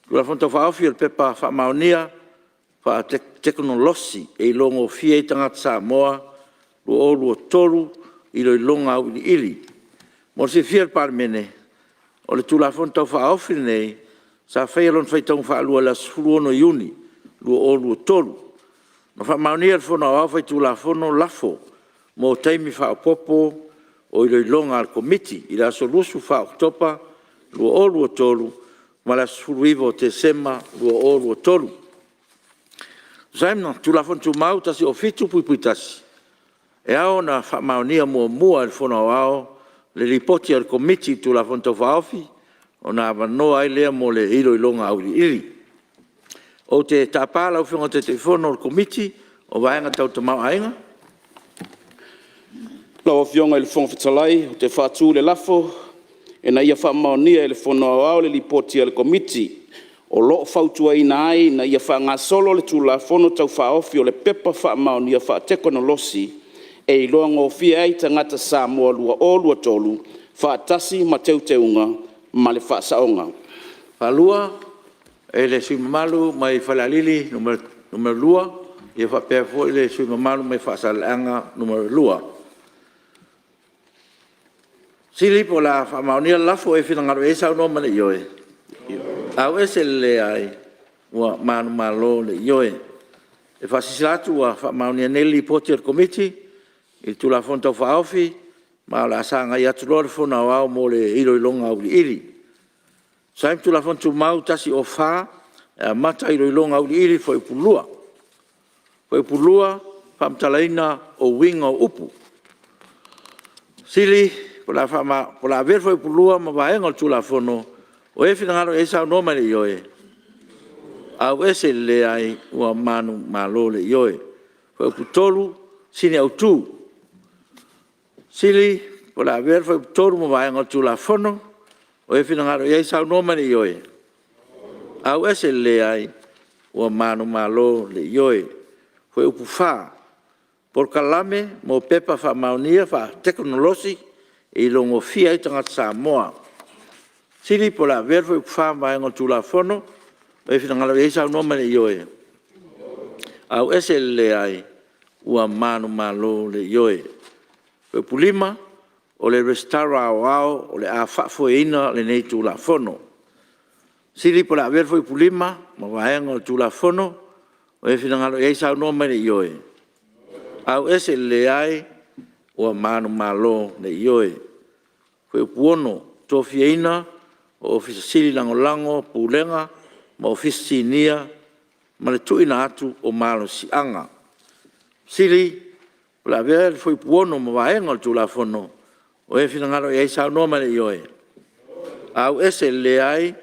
Tulafono Tau Faaofi o le Pepa Faamaonia Faatekonolosi e Iloa Gofie ai Tagata Samoa 2023, Iloiloga Auiliili. Mo le silafia e le Palemene, o le Tulafono Tau Faaofi lenei sa faia lona faitauga faalua i le aso 16 Iuni 2023. Na faamaonia e le Fono Aoao Faitulafono lafo mo taimi faaopoopo o iloiloga a le Komiti i le aso 24 o Oketopa 2023 ma le aso 19 o Tesema 2023. E tusa ai ma Tulafono Tumau 107(1), e ao ona faamaonia muamua e le Fono Aoao le Lipoti a le Komiti i le Tulafono Tau Faaofi ona avanoa ai lea mo le Iloiloga Auiliili. Ou te tapa lau Afioga i le Taitaifono o le Komiti o le Vaega Tau le Tamaoaiga. Lau Afioga i le Fofoga Fetalai, ou te faatu le lafo, Ina ia faamaonia e le Fono Aoao le Lipoti a le Komiti o lo o fautuaina ai, ina ia faagasolo le Tulafono Tau Faaofi o le Pepa Faamaonia Faatekonolosi e Iloagofie ai Tagata Samoa 2023, faatasi ma Teuteuga ma le Faasaoga. E le sui usufono mamalu mai Falealili 2 faapea foi le sui usufono mamalu mai Faasaleleaga 2. Po o le a faamaonia le lafo, o e finagalo i ai saunoa mai i le ioe. Auese le leai. Ua manumalo le Ioe. E faasilasila atu ua faamaonia nei le Lipoti a le Komiti i le Tulafono Tau Faaofi ma o le a sagai atu loa le Fono Aoao mo le Iloiloga Auiliili. E tusa ai ma Tulafono Tumau 104, e amata le Iloiloga Auiliili i le Fuaiupu 2. Fuaiupu 2: Faamatalaina o uiga o upu. Po o le a avea le Fuaiupu 2 ma Vaega o le Tulafono. O ai e finagalo i ai saunoa mai i le Ioe. Auese i le Leai. Ua manumalo le Ioe. Fuaiupu 3: Sini Autu. Po o le a avea le Fuaiupu 3 ma Vaega o le Tulafono. O ai e finagalo i ai saunoa mai i le Ioe. Auese i le Leai. Ua manumalo le Ioe. Fuaiupu 4: Polokalame mo Pepa Faamaonia Faatekonolosi e Iloagofie ai Tagata Samoa. Fesili po o le a avea le Fuaiupu 4 ma vaega o le Tulafono. O ai e finagalo i ai saunoa mai i le ioe. Auese i le leai. Ua manumalo le ioe. Fuaiupu 5, O le Resitara Aoao o le a faafoeina lenei Tulafono. Fesili po o le a avea le Fuaiupu 5 ma Vaega o le Tulafono. O ai e finagalo i ai saunoa mai i le ioe. Auese i le leai. Ua manumalo le ioe. Fuaiupu 6, Tofiaina o Ofisa Sili Lagolago, Pulega ma Ofisa Sinia ma le Tuuina atu o Malosiaga. Fesili Po o le a avea le Fuaiupu 6 ma Vaega o le Tulafono. O ai e finagalo i ai saunoa mai i le ioe. Auese i le leai.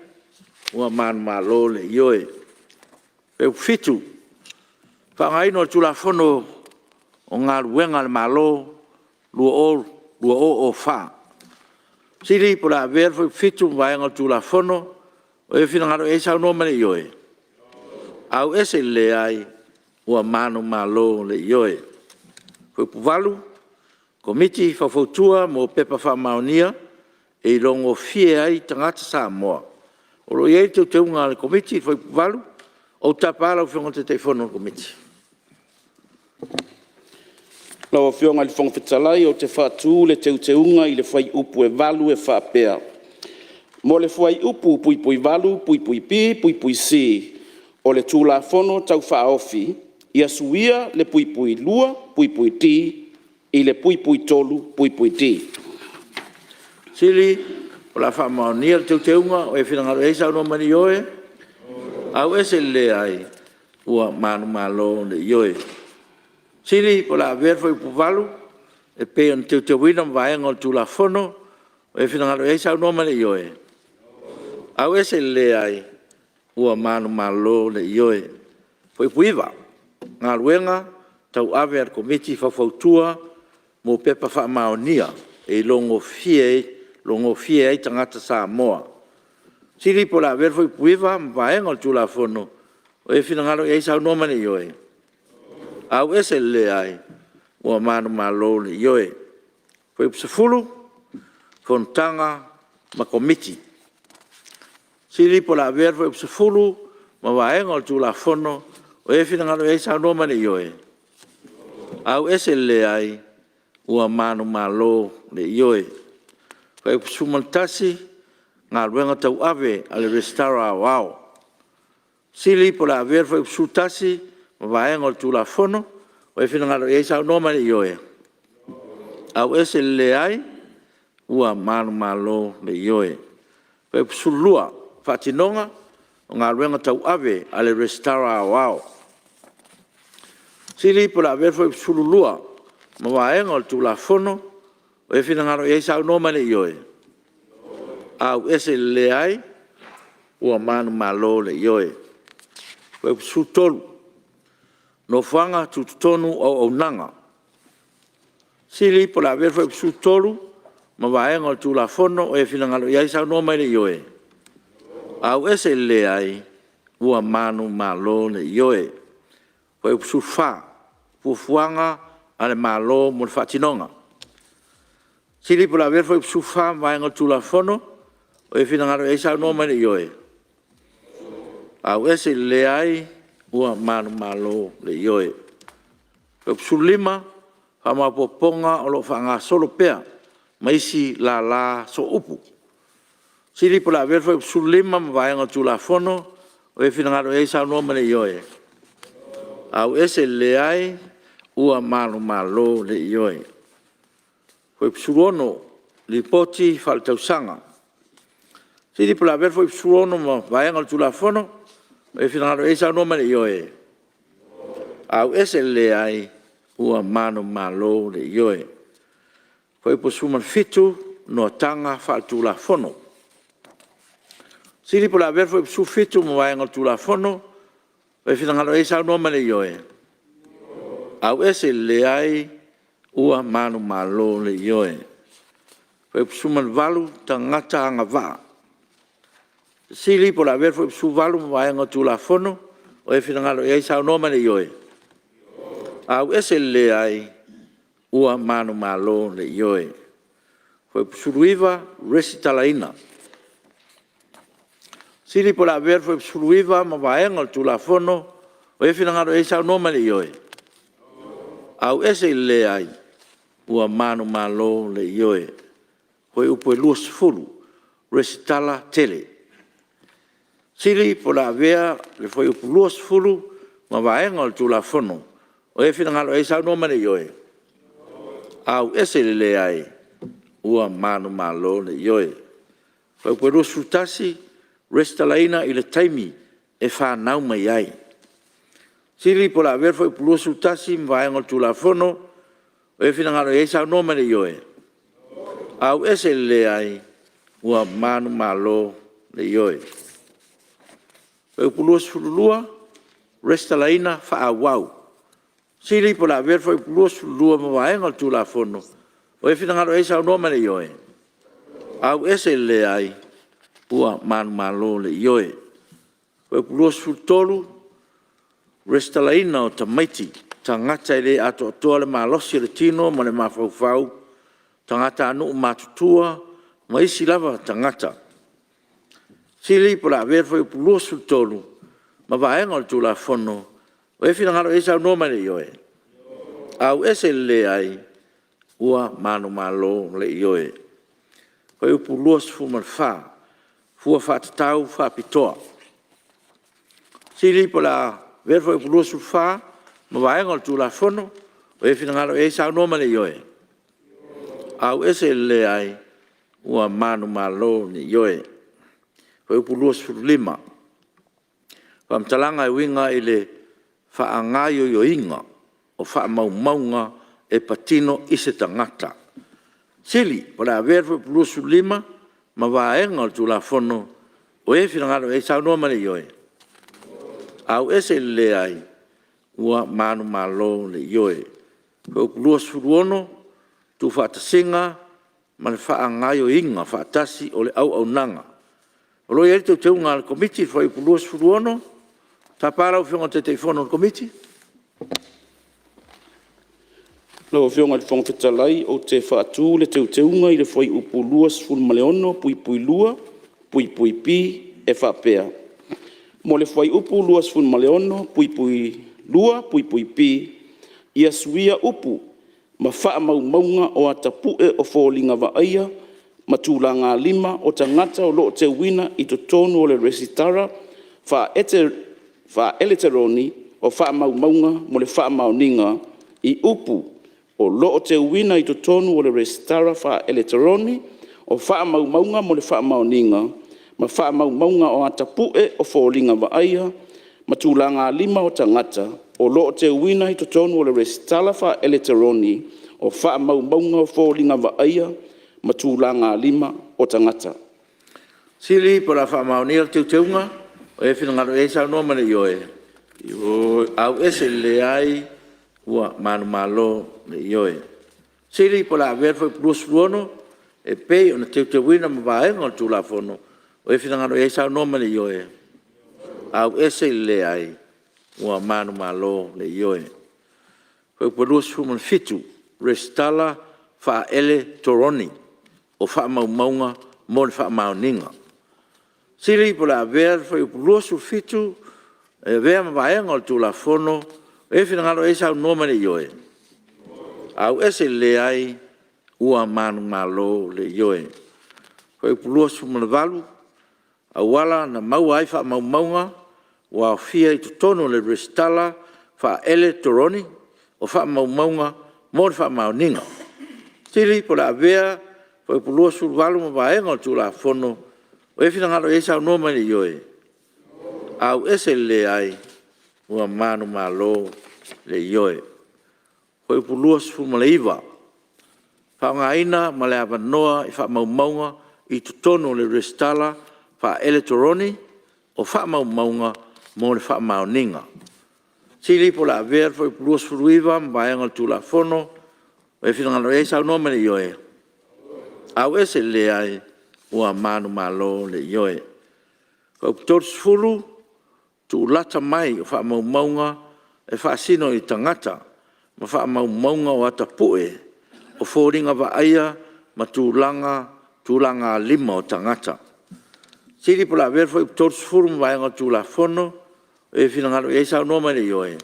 Ua manumalo le ioe. Fuaiupu 7, Faaaogaina o le Tulafono o Galuega a le Malo 2004. Fesili po o le a avea le Fuaiupu 7 ma Vaega o le Tulafono. O ai e finagalo i ai saunoa mai i le ioe. Auese i le leai. Ua manumalo le ioe. Fuaiupu 8, Komiti Faufautua mo Pepa Faamaonia e Iloagofie ai Tagata Samoa. O lo o i ai le Teuteuga a le Komiti i le Fuaiupu 8. Ou te tapa lau Afioga i le Taitaifono o le Komiti. Lau Afioga i le Fofoga Fetalai ou te faatu le Teuteuga i le Fuaiupu 8 e faapea: Mo le Fuaiupu (8)(b)(c) o le Tulafono Tau Faaofi, ia suia le (2)(d) i le (3)(d). Fesili Po o le a faamaonia le Teuteuga. O ai e finagalo i ai saunoa mai i le ioe. Auese i le leai. Ua manumalo le ioe. Fesili Po o le a avea le Fuaiupu 8 e pei ona teuteuina ma Vaega o le Tulafono. O ai e finagalo i ai saunoa mai i le ioe. Auese i le leai. Ua manumalo le ioe. Fuaiupu 9, Galuega Tauave a le Komiti Faufautua mo Pepa Faamaonia e Iloagofie ai Tagata Samoa. Fesili Po o le a avea le Fuaiupu 9 ma Vaega o le Tulafono. O ai e finagalo i ai saunoa mai i le ioe. Auese i le leai. Ua manumalo le ioe. Fuaiupu 10, Fonotaga ma Komiti. Fesili Po o le a avea le Fuaiupu 10 ma Vaega o le Tulafono. O ai e finagalo i ai saunoa mai i le ioe. Auese i le leai. Ua manumalo le ioe. Fuaiupu 11, Galuega Tauave a le Resitara Aoao. Fesili Po o le a avea le Fuaiupu 11 ma Vaega o le Tulafono. O ai e finagalo i ai saunoa mai i le ioe. Auese i le leai. Ua manumalo le ioe. Fuaiupu 12, Faatinoga o Galuega Tauave a le Resitara Aoao. Fesili Po o le a avea le Fuaiupu 12 ma Vaega o le Tulafono. O ai e finagalo i ai saunoa mai i le ioe. Auese i le leai. Ua manumalo le ioe. Fuaiupu 13, Nofoaga Tutotonu o Auaunaga. Fesili Po o le a avea le Fuaiupu 13 ma Vaega o le Tulafono. O ai e finagalo i ai saunoa mai i le ioe. Auese i le leai. Ua manumalo le ioe. Fuaiupu 14, Fuafuaga a le Malo mo le Faatinoga. Fesili Po o le a avea le Fuaiupu 14 ma Vaega o le Tulafono. O ai e finagalo i ai saunoa mai i le ioe. Auese i le leai. Ua manumalo le ioe. Fuaiupu 15, Faamaopoopoga o lo o faagasolo pea ma isi Lala Sooupu. Fesili Po o le a avea le Fuaiupu 15 ma Vaega o le Tulafono. O ai e finagalo i ai saunoa mai i le ioe. Auese i le leai. Ua manumalo le ioe. Fuaiupu 16, Lipoti Faaletausaga. Fesili Po o le a avea le Fuaiupu 16 ma Vaega o le Tulafono. O ai e finagalo i ai saunoa mai i le ioe. Auese i le leai. Ua manumalo le ioe. Fuaiupu 17, Noataga Faletulafono. Fesili Po o le a avea le Fuaiupu 17 ma Vaega o le Tulafono. O ai e finagalo i ai saunoa mai i le ioe. Auese i le leai. Ua manumalo le ioe. Fuaiupu 18, Tagata Agavaa. Fesili Po o le a avea le Fuaiupu 18 ma Vaega o le Tulafono. O ai e finagalo i ai saunoa mai i le ioe. Auese i le leai. Ua manumalo le ioe. Fuaiupu 19, Resitalaina. Fesili po o le a avea le Fuaiupu 19 ma vaega o le Tulafono. O i ai se finagalo e saunoa mai i le ioe? Auese i le leai. Ua manumalo le ioe. Fuaiupu 20, Resitala tele. Fesili po o le a avea le Fuaiupu 20 ma Vaega o le Tulafono. O i ai se finagalo e saunoa mai i le ioe? Auese i le leai. Ua manumalo le ioe. Fuaiupu 21, Resitalaina i le taimi e fanau mai ai. Fesili po o le a avea le Fuaiupu 21 ma Vaega o le Tulafono. O i ai se finagalo e saunoa mai i le ioe? Auese i le leai. Ua manumalo le ioe. Fuaiupu 22, Resitalaina Faaauau. Fesili po o le a avea le Fuaiupu 22 ma Vaega o le Tulafono. O i ai se finagalo e saunoa mai i le ioe? Auese i le leai. Ua manumalo le ioe. Fuaiupu 23, Resitalaina o Tamaiti, Tagata e le Atoatoa le Malosi o le Tino ma le Mafaufau, Tagatanuu Matutua ma Isi lava Tagata. Fesili po o le a avea le Fuaiupu 23 ma Vaega o le Tulafono. O i ai se finagalo e saunoa mai i le ioe? Auese i le leai. Ua manumalo le ioe. Fuaiupu 24, Fua Faatatau Faapitoa. Fesili po o le a avea le Fuaiupu 24 ma Vaega o le Tulafono. O i ai se finagalo e saunoa mai i le ioe? Auese i le leai. Ua manumalo le ioe. Fuaiupu 25, Faamatalaga e uiga i le Faagaoioiga o Faamaumauga e patino i se Tagata. Fesili Po o le a avea le Fuaiupu 25 ma Vaega o le Tulafono. O i ai se finagalo e saunoa mai i le ioe? Auese i le leai. Ua manumalo le ioe. Fuaiupu 26, Tuufaatasiga ma le Faagaoioiga Faatasi o le Auaunaga. O lo o i ai le Teuteuga a le Komiti i le Fuaiupu 26. Tapa lau Afioga i le Taitaifono o le Komiti. Lau Afioga i le Fofoga Fetalai ou te faatu le Teuteuga i le Fuaiupu 26(2)(b) e faapea: Mo le Fuaiupu 26(2)(b), ia suia upu ma “faamaumauga o ata pue o foliga vaaia ma tulagalima o tagata o lo o teuina i totonu o le resitala faaeletoroni o faamaumauga mo le faamaoniga” i upu, “o lo o teuina i totonu o le resitala faaeletoroni o faamaumauga mo le faamaoniga ma faamaumauga o ata pue o foliga vaaia ma tulagalima o tagata o lo o teuina i totonu o le resitala faaeletoroni o faamaumauga o foliga vaaia ma tulagalima o tagata.” Fesili po o le a faamaonia le Teuteuga. O i ai se finagalo e saunoa mai i le ioe? Auese i le leai. Ua manumalo le ioe. Fesili po o le a avea le Fuaiupu 26 e pei ona teuteuina ma Vaega o le Tulafono. O i ai se finagalo e saunoa mai i le ioe? Auese i le leai. Ua manumalo le ioe. Fuaiupu 27, Resitala Faaeletoroni o Faamaumauga mo le Faamaoniga. Fesili po o le a avea le Fuaiupu 27 e avea ma Vaega o le Tulafono. O i ai se finagalo e saunoa mai i le ioe? Auese i le leai. Ua manumalo le ioe. Fuaiupu 28, Auala na maua ai Faamaumauga ua aofia i totonu o le Resitala Faaeletoroni o Faamaumauga mo le Faamaoniga. Fesili po o le a avea le Fuaiupu 28 ma Vaega o le Tulafono. O i ai se finagalo e saunoa mai i le ioe? Auese i le leai. Ua manumalo le ioe. Fuaiupu 29, Faaaogaina ma le avanoa i Faamaumauga i totonu o le Resitala Faaeletoroni o Faamaumauga mo le Faamaoniga. Fesili po o le a avea le Fuaiupu 29 ma Vaega o le Tulafono. O i ai se finagalo e saunoa mai i le ioe? Auese i le leai. Ua manumalo le ioe. Fuaiupu 30, Tuulata mai o Faamaumauga e faasino i Tagata ma Faamaumauga o Ata Pue o Foliga Vaaia ma Tulagalima o Tagata. Sili po o le a avea le Fuaiupu 30 ma vaega o le Tulafono. O ai e finagalo i ai saunoa mai i le ioe.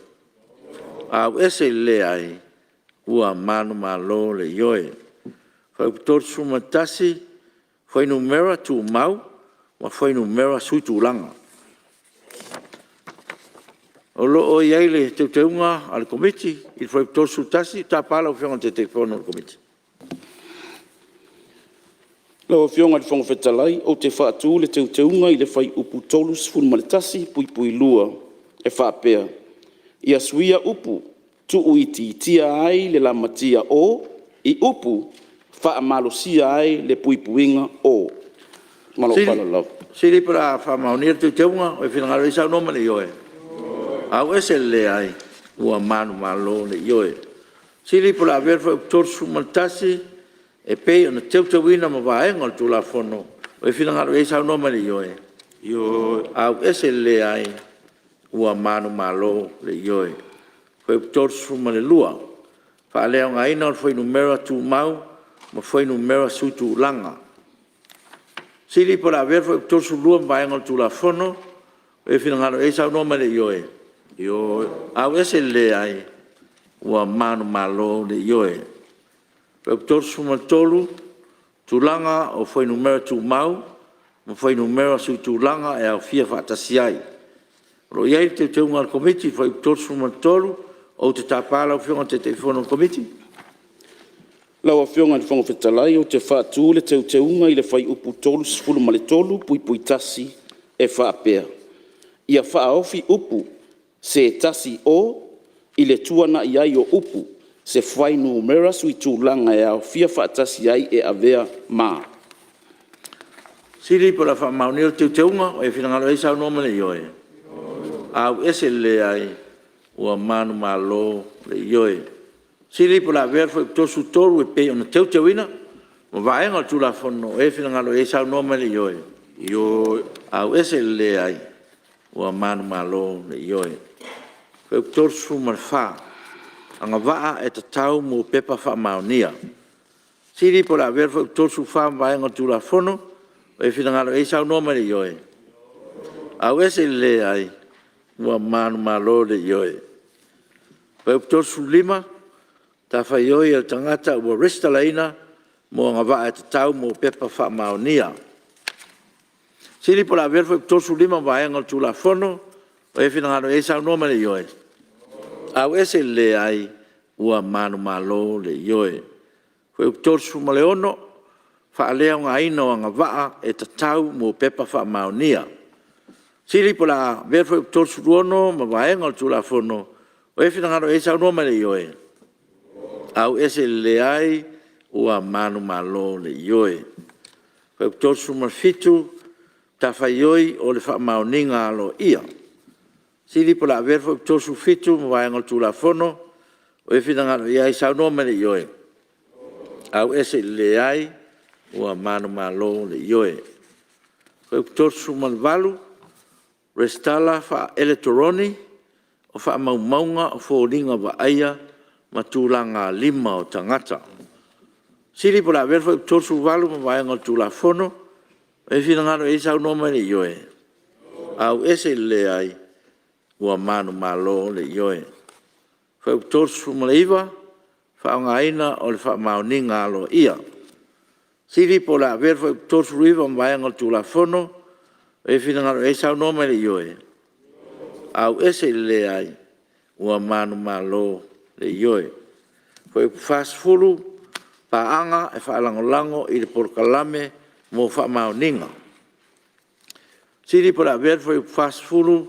A'u ese i le Leai. Ua manumalo le Ioe. Fuaiupu 31, Fuainumera Tumau ma Fuainumera Sui-Tulaga. O lo o i ai le Teuteuga a le Komiti i le Fuaiupu 31. Ou te tapa lau Afioga i le Taitaifono o le Komiti. Lau Afioga i le Fofoga Fetalai ou te faatu le Teuteuga i le Fuaiupu 31(2) e faapea: Ia suia upu “tuuitiitia ai le lamatia o” i upu “faamalosia ai le puipuiga o”. Ma lou faaaloalo lava. Sili pe o le a faamaonia le Teuteuga. O ai e finagalo i ai saunoa mai i le ioe. A'u ese i le Leai. Ua manumalo le Ioe. Sili po o le a avea le Fuaiupu 31 e pei ona teuteuina ma vaega o le Tulafono. O ai e finagalo i ai saunoa mai i le ioe. A'u ese i le Leai. Ua manumalo le Ioe. Fuaiupu 32, Faaleaogaina o le fuainumera tumau ma fuainumera sui-tulaga. Sili po o le a avea le Fuaiupu 32 ma vaega o le Tulafono. O ai e finagalo i ai saunoa mai i le ioe. A'u ese i le Leai. Ua manumalo le Ioe. Fuaiupu 33, Tulaga o Fuainumera Tumau ma Fuainumera Sui-Tulaga e aofia faatasi ai. O lo o i ai le Teuteuga a le Komiti i le Fuaiupu 33. Ou te tapa lau Afioga i le Taitaifono o le Komiti. Lau Afioga i le Fofoga Fetalai ou te faatu le Teuteuga i le Fuaiupu 33(1) e faapea: Ia faaofi upu “se tasi o” i le tuanai ai o upu “se fuainumera sui-tulaga e aofia faatasi ai e avea ma”. Sili po o le a faamaonia le Teuteuga. O ai e finagalo i ai saunoa mai i le ioe. A'u ese i le Leai. Ua manumalo le Ioe. Sili po o le a avea le Fuaiupu 33 e pei ona teuteuina ma vaega o le Tulafono. O ai e finagalo i ai saunoa mai i le ioe. A'u ese i le Leai. Ua manumalo le Ioe. Fuaiupu 34, Agavaa e tatau mo Pepa Faamaonia. Sili po o le a avea le Fuaiupu 34 ma vaega o le Tulafono. O ai e finagalo i ai saunoa mai i le ioe. A'u ese i le Leai. Ua manumalo le Ioe. Fuaiupu 35, Matafaioi a le tagata ua resitalaina mo agavaa e tatau mo pepa faamaonia. Sili po o le a avea le Fuaiupu 35 ma vaega o le Tulafono. O ai e finagalo i ai saunoa mai i le ioe. A'u ese i le Leai. Ua manumalo le Ioe. Fuaiupu 36, Faaleaogaina o agavaa e tatau mo pepa faamaonia. Sili po o le a avea le Fuaiupu 36 ma vaega o le Tulafono. O ai e finagalo i ai saunoa mai i le ioe. A'u ese i le Leai. Ua manumalo le Ioe. Fuaiupu 37, Matafaioi o le faamaoniga aloaia. Sili po o le a avea le Fuaiupu 37 ma vaega o le Tulafono. O ai e finagalo i ai saunoa mai i le ioe. A'u ese i le Leai. Ua manumalo le Ioe. Fuaiupu 38, Resitala Faaeletoroni o Faamaumauga o Foliga Vaaia ma Tulagalima o Tagata. Sili po o le a avea le Fuaiupu 38 ma vaega o le Tulafono. O ai e finagalo i ai saunoa mai i le ioe. A'u ese i le Leai. Ua manumalo le Ioe. Fuaiupu 39, Faaaogaina o le Faamaoniga Aloaia. Sili po o le a avea le Fuaiupu 39 ma vaega o le Tulafono. O ai e finagalo i ai saunoa mai i le ioe. A'u ese i le Leai. Ua manumalo le Ioe. Fuaiupu 40, Paaga e Faalagolago i le Polokalame mo Faamaoniga. Sili po o le a avea le Fuaiupu 40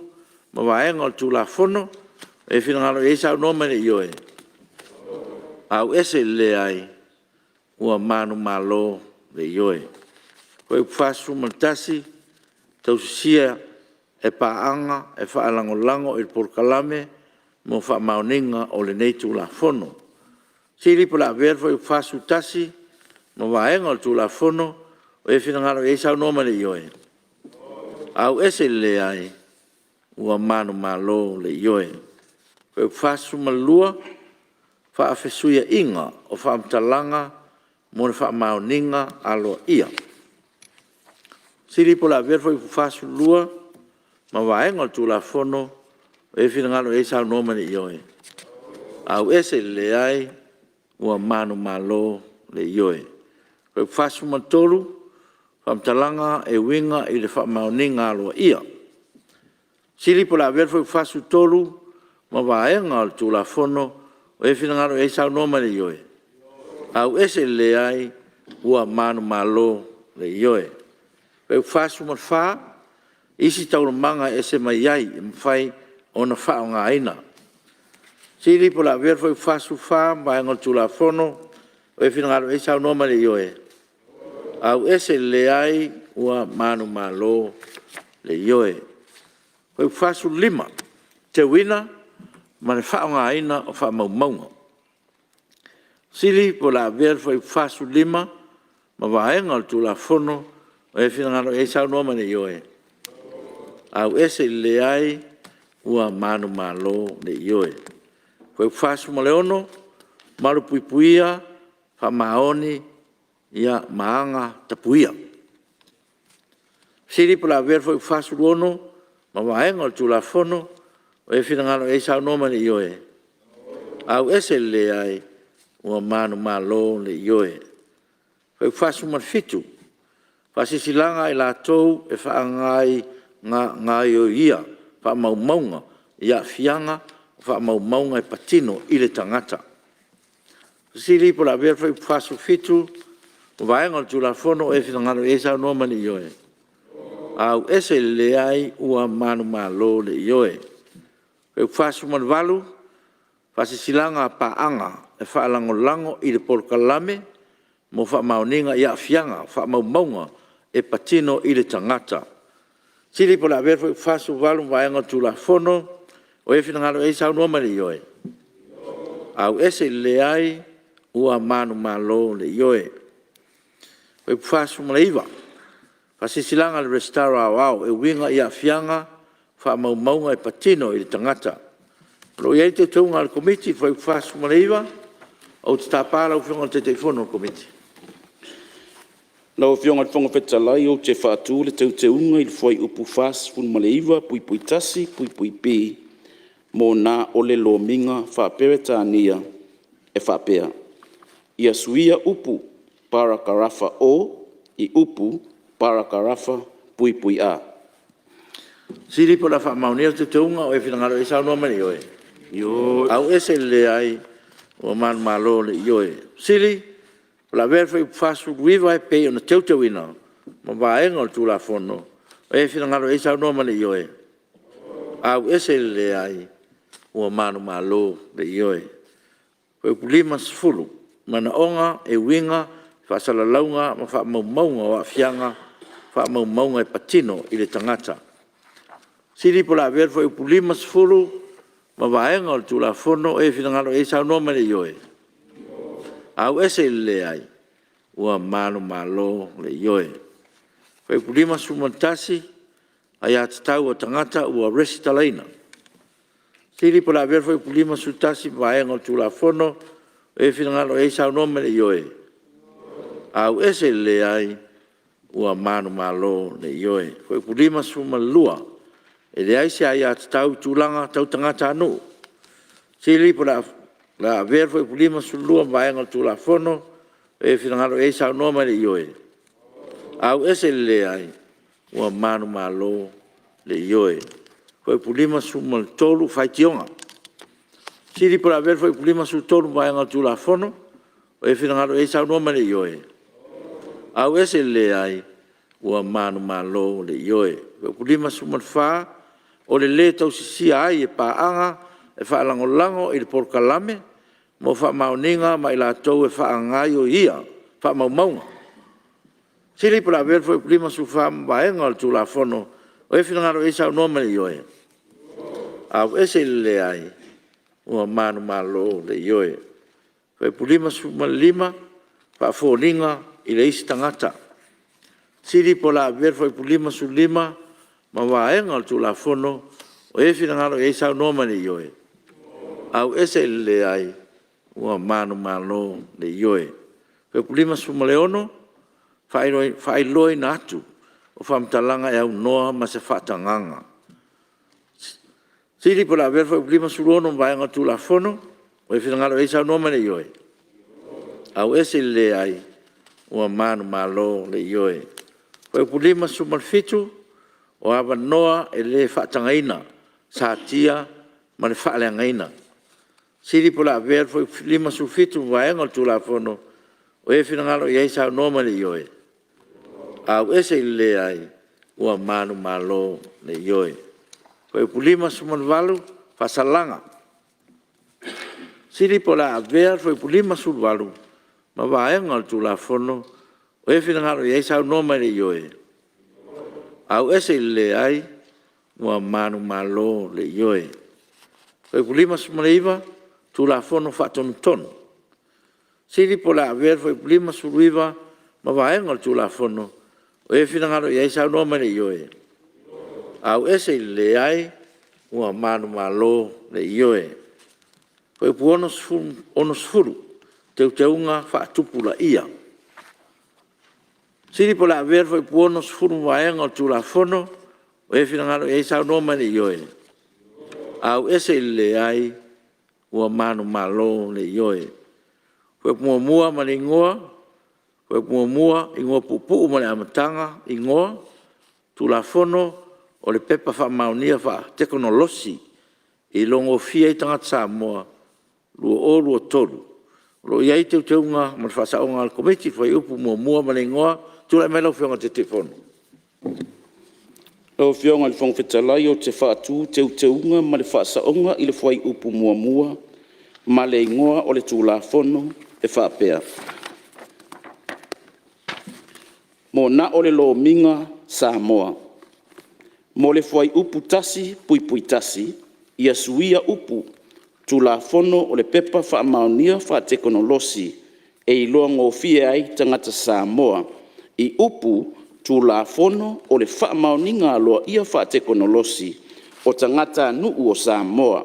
ma vaega o le Tulafono. O ai e finagalo i ai saunoa mai i le ioe. A'u ese i le Leai. Ua manumalo le Ioe. Fuaiupu 41, Tausisia e Paaga e Faalagolago i le Polokalame mo Faamaoniga o lenei Tulafono. Sili po o le a avea le Fuaiupu 41 ma vaega o le Tulafono. O ai e finagalo i ai saunoa mai i le ioe. A'u ese i le Leai. Ua manumalo le Ioe. Fuaiupu 42, Faafesuia'iga o Faamatalaga mo le Faamaoniga Aloa'ia. Fesili po o le a avea le Fuaiupu 42 ma vaega o le Tulafono. O i ai se finagalo e saunoa mai i le ioe. AUESE i le Leai. Ua manumalo le Ioe. Fuaiupu 43, Faamatalaga e uiga i le Faamaoniga Aloaia. Fesili po o le a avea le Fuaiupu 43 ma vaega o le Tulafono. O i ai se finagalo e saunoa mai i le ioe? AUESE i le Leai. Ua manumalo le Ioe. Fuaiupu 44, Isi Taualumaga e ese mai ai e mafai ona faaaogaina. Fesili po o le a avea le Fuaiupu 44 ma vaega o le Tulafono. O i ai se finagalo e saunoa mai i le ioe? AUESE i le Leai. Ua manumalo le Ioe. Fuaiupu 45, Teuina ma le Faaaogaina o Faamaumauga. Fesili po o le a avea le Fuaiupu 45 ma vaega o le Tulafono. O i ai se finagalo e saunoa mai i le ioe? AUESE i le Leai. Ua manumalo le Ioe. Fuaiupu 46, Malupuipuia faamaoni ma aga tapuia. Fesili po o le a avea le Fuaiupu 46 ma vaega o le Tulafono. O i ai se finagalo e saunoa mai i le ioe? AUESE i le Leai. Ua manumalo le Ioe. Fuaiupu 47, Faasilasilaga a i latou e Faagaioia Faamaumauga i Aafiaga o Faamaumauga e patino i le Tagata. Fesili po o le a avea le Fuaiupu 47 ma vaega o le Tulafono. O i ai se finagalo e saunoa mai i le ioe? AUESE i le Leai. Ua manumalo le Ioe. Fuaiupu 48, Faasilasilaga a Paaga e Faalagolago i le Polokalame mo Faamaoniga i Aafiaga o Faamaumauga e patino i le Tagata. Fesili po o le a avea le Fuaiupu 48 ma vaega o le Tulafono. O i ai se finagalo e saunoa mai i le ioe? AUESE i le Leai. Ua manumalo le Ioe. Fuaiupu 49, Faasilasilaga a le Resitara Aoao e uiga i Aafiaga o Faamaumauga e patino i le Tagata. O lo o i ai Teuteuga a le Komiti i le Fuaiupu 49. Ou te tapa lau Afioga i le Taitaifono o le Komiti. Lau Afioga i le Fofoga Fetalai ou te faatu le Teuteuga i le Fuaiupu 49(1)(b) mo na o le Lomiga Faa-Peretania e faapea: Ia suia upu “parakarafa o” i upu “parakarafa (a)”. Fesili po o le a faamaonia le Teuteuga. O le a finagalo e saunoa mai i le ioe? Ioe. AUESE i le Leai. Ua manumalo le Ioe. Fesili Po o le a avea le Fuaiupu 49 e pei ona teuteuina ma vaega o le Tulafono. O i ai se finagalo e saunoa mai i le ioe? AUESE i le Leai. Ua manumalo le Ioe. Fuaiupu 50, Manaoga e uiga i Faasalalauga ma Faamaumauga o Aafiaga o Faamaumauga e patino i le Tagata. Fesili po o le a avea le Fuaiupu 50 ma vaega o le Tulafono. O i ai se finagalo e saunoa mai i le ioe? AUESE i le Leai. Ua manumalo le Ioe. Fuaiupu 51, Aia Tatau a Tagata ua Resitalaina. Fesili po o le a avea le Fuaiupu 51 ma vaega o le Tulafono. O i ai se finagalo e saunoa mai i le ioe? AUESE i le Leai. Ua manumalo le Ioe. Fuaiupu 52, E leai se aiatatau i tulaga tau tagatanuu. Fesili po o le a avea le Fuaiupu 52 ma vaega o le Tulafono. O i ai se finagalo e saunoa mai i le ioe? AUESE i le Leai. Ua manumalo le Ioe. Fuaiupu 53, Faitioga. Fesili po o le a avea le Fuaiupu 53 ma vaega o le Tulafono. O i ai se finagalo e saunoa mai i le ioe? AUESE i le Leai. Ua manumalo le Ioe. Fuaiupu 54, O le lē tausisia ai e Paaga e Faalagolago i le Polokalame mo Faamaoniga ma i latou e Faagaioia Faamaumauga. Fesili po o le a avea le Fuaiupu 54 ma vaega o le Tulafono. O i ai se finagalo e saunoa mai i le ioe? AUESE i le Leai. Ua manumalo le Ioe. Fuaiupu 55, Faafoliga i le isi Tagata. Fesili po o le a avea le Fuaiupu 55 ma vaega o le Tulafono. O i ai se finagalo e saunoa mai i le ioe? AUESE i le Leai. Ua manumalo le Ioe. Fuaiupu 56, Faailoaina atu. o faamatalaga e aunoa ma se faatagaga. Fesili po o le a avea le Fuaiupu 56 ma vaega o le Tulafono. Ua e finagalo i ai saunoa mai le ioe. Auese i le leai. Ua manumalo le ioe. Fuaiupu 57, o avanoa e le faatagaina satia ma le faaleagaina. Fesili po o le a avea le Fuaiupu 57 ma vaega o le Tulafono. O e finagalo i ai saunoa mai le ioe. Auese i le leai. Ua manumalo le ioe. Fuaiupu 58, Faasalaga. Fesili po o le a avea le Fuaiupu 58 ma vaega o le Tulafono. O e finagalo i ai saunoa mai le ioe. Auese i le leai. Ua manumalo le ioe. Fuaiupu 59, Tulafono Faatonutonu. Fesili po o le a avea le Fuaiupu 59 ma vaega o le Tulafono. O e finagalo i ai saunoa mai le ioe. Auese i le leai. Ua manumalo le ioe. Fuaiupu 60, Teuteuga Faatupulaia. Fesili po o le a avea le Fuaiupu 60 ma vaega o le Tulafono. O e finagalo i ai saunoa mai le ioe. Auese i le leai. Ua manumalo le ioe. Fuaiupu 1 ma le Igoa: Fuaiupu 1, Igoa Puupuu ma le Amataga, Igoa: Tulafono o le Pepa Faamaonia Faatekonolosi e Iloagofie ai Tagata Samoa 2023. O lo o i ai Teuteuga ma le Faasaoga a le Komiti i le Fuaiupu 1 ma le Igoa. Tulai mai lau Afioga i le Taitaifono. Lau Afioga i le Fofoga Fetalai ou te faatu Teuteuga ma le Faasaoga i le Fuaiupu 1 ma le Igoa o le Tulafono e faapea: Mo na o le Lomiga Samoa. Mo le Fuaiupu 1(1), ia suia upu “Tulafono o le Pepa Faamaonia Faatekonolosi e Iloagofie ai Tagata Samoa” i upu “Tulafono o le Faamaoniga Aloaia Faatekonolosi o Tagatanuu o Samoa”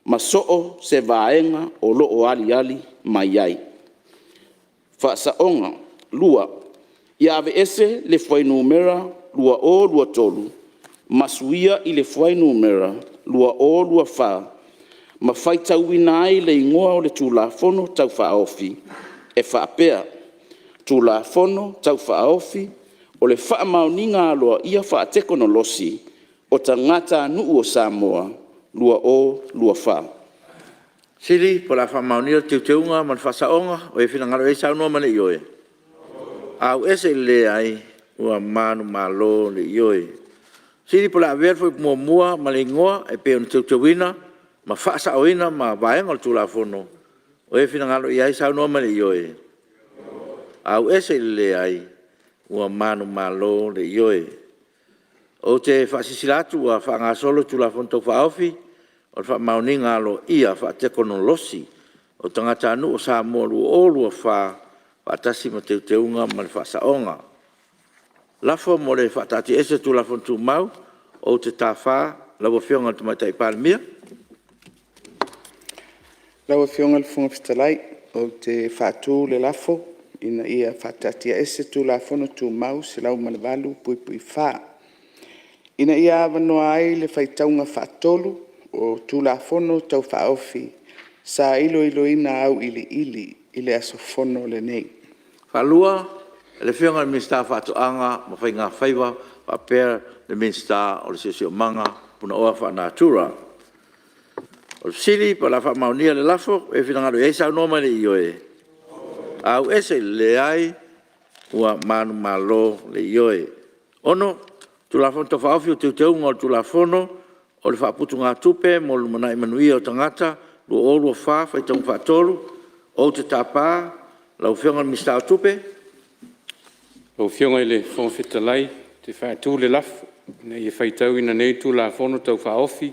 ma so o se vaega o lo o aliali mai ai. Faasaoga (ii) Ia aveese le fuainumera “2023” ma suia i le fuainumera “2024” ma faitauina ai le Igoa o le Tulafono Tau Faaofi e faapea: Tulafono Tau Faaofi o le Faamaoniga Aloaia Faatekonolosi o Tagatanuu o Samoa 2024. Fesili po o le a faamaonia le Teuteuga ma le Faasaoga. O e finagalo i ai saunoa mai le ioe. Auese i le leai. Ua manumalo le ioe. Fesili po o le a avea le Fuaiupu 1 ma le Igoa e pei ona teuteuina ma faasaoina ma Vaega o le Tulafono. O e finagalo i ai saunoa mai le ioe. Auese i le leai. Ua manumalo le ioe. Ou te faasilasila atu ua faagasolo le Tulafono Tau Faaofi o le Faamaoniga Aloaia Faatekonolosi o Tagatanuu o Samoa 2024 faatasi ma Teuteuga ma le Faasaoga. Lafo mo le faataatiaese o Tulafono Tumau. Ou te tapa lau Afioga i le Tamaitai Palemia. Lau Afioga i le Fofoga Fetalai ou te faatu le lafo, Ina ia faataatiaese Tulafono Tumau 108(4), ina ia avanoa ai le faitauga faatolu o Tulafono Tau Faaofi sa iloiloina auiliili i le aso Fono lenei. E faatalofa i lau Afioga i le Minisita o Faatoaga ma Faiga Faiva faapea le Minisita o le Siosiomaga Punaoa Faanatura. O le a faamaonia le lafo. O e finagalo i ai saunoa mai le ioe. Auese i le leai. Ua manumalo le ioe. 6. Tulafono Tau Faaofi o Teuteuga o le Tulafono o le Faaputugatupe mo le Lumanai Manuia o Tagata 2024 – Faitauga Faatolu. Ou te tapa lau Afioga i le Minisita o Tupe. Lau Afioga i le Fofoga Fetalai ou te faatu le lafo, Ina ia faitauina nei le Tulafono Tau Faaofi o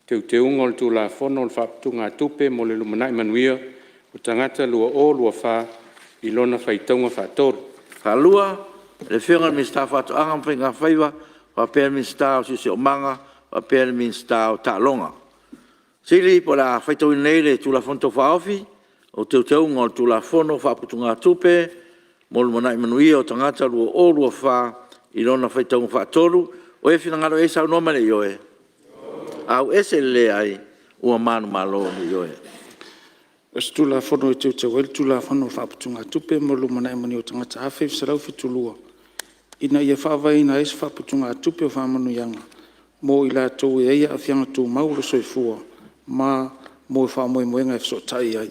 Teuteuga o le Tulafono o le Faaputugatupe mo le Lumanai Manuia o Tagata 2024 i lona faitauga faatolu. le Afioga i le Minisita o Faatoaga ma Faiga Faiva faapea le Minisita o le Siosiomaga faapea le Minisita o Taaloga. O le a faitauina nei le Tulafono Tau Faaofi o Teuteuga o le Tulafono o Faaputugatupe mo le Lumanai Manuia o Tagata 2024 i lona faitauga faatolu. O e finagalo i ai saunoa mai i le ioe. Auese le leai. Ua manumalo le Ioe. O se Tulafono e Teuteu ai le Tulafono o Faaputugatupe mo le Lumanai Manuia o Tagata 1972, ina ia faavaeina ai se faaputugatupe o faamanuiaga mo i latou e i ai aafiaga tumau o le soifua ma mo faamoemoega e fesootai i ai.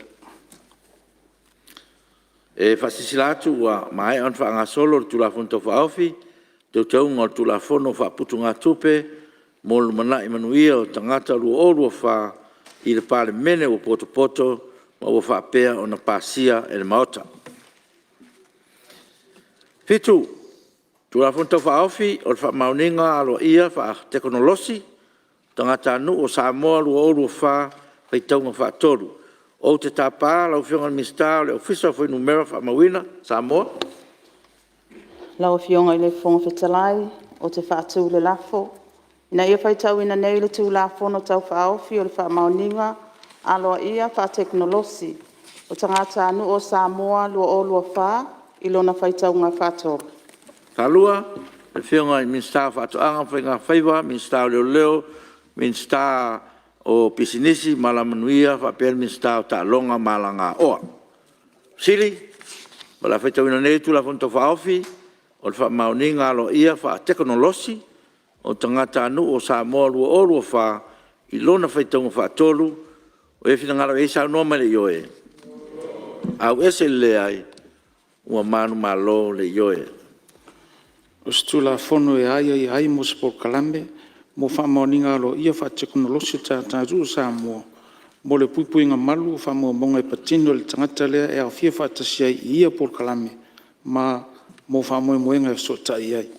E faasilasila atu ua maea ona faagasolo le Tulafono Tau Faaofi o Teuteuga o le Tulafono o Faaputugatupe mo le Lumanai Manuia o Tagata 2024 i le Palemene ua potopoto ma ua faapea ona pasia e le Maota. 7. Tulafono Tau Faaofi o le Faamaoniga Aloaia Faatekonolosi o Tagatanuu o Samoa 2024 – Faitauga Faatolu. Ou te tapa lau Afioga i le Minisita o le Ofisa o Fuainumera Faamauina Samoa. Lau Afioga i le Fofoga Fetalai ou te faatu le lafo, Ina ia faitauina nei le Tulafono Tau Faaofi o le Faamaoniga Aloaia Faatekonolosi o Tagatanuu o Samoa 2024 i lona faitauga faatolu. Afioga i le Minisita o Faatoaga ma Faiga Faiva, Minisita o Leoleo, Minisita o Pisinisi ma Alamanuia faapea le Minisita o Taaloga ma Alagaoa. O le a faitauina nei le Tulafono Tau Faaofi o le Faamaoniga Aloaia Faatekonolosi o Tagatanuu o Samoa 2024 i lona faitauga faatolu. O e finagalo i ai saunoa mai i le ioe. Auese le leai. Ua manumalo le Ioe. O se Tulafono e aiaia ai mo se Polokalame mo Faamaoniga Aloaia Faatekonolosi o Tagatanuu o Samoa mo le Puipuiga malu o Faamaumauga e patino i le tagata lea e aofia faatasi ai i ia Polokalame, ma mo faamoemoega e fesootai i ai.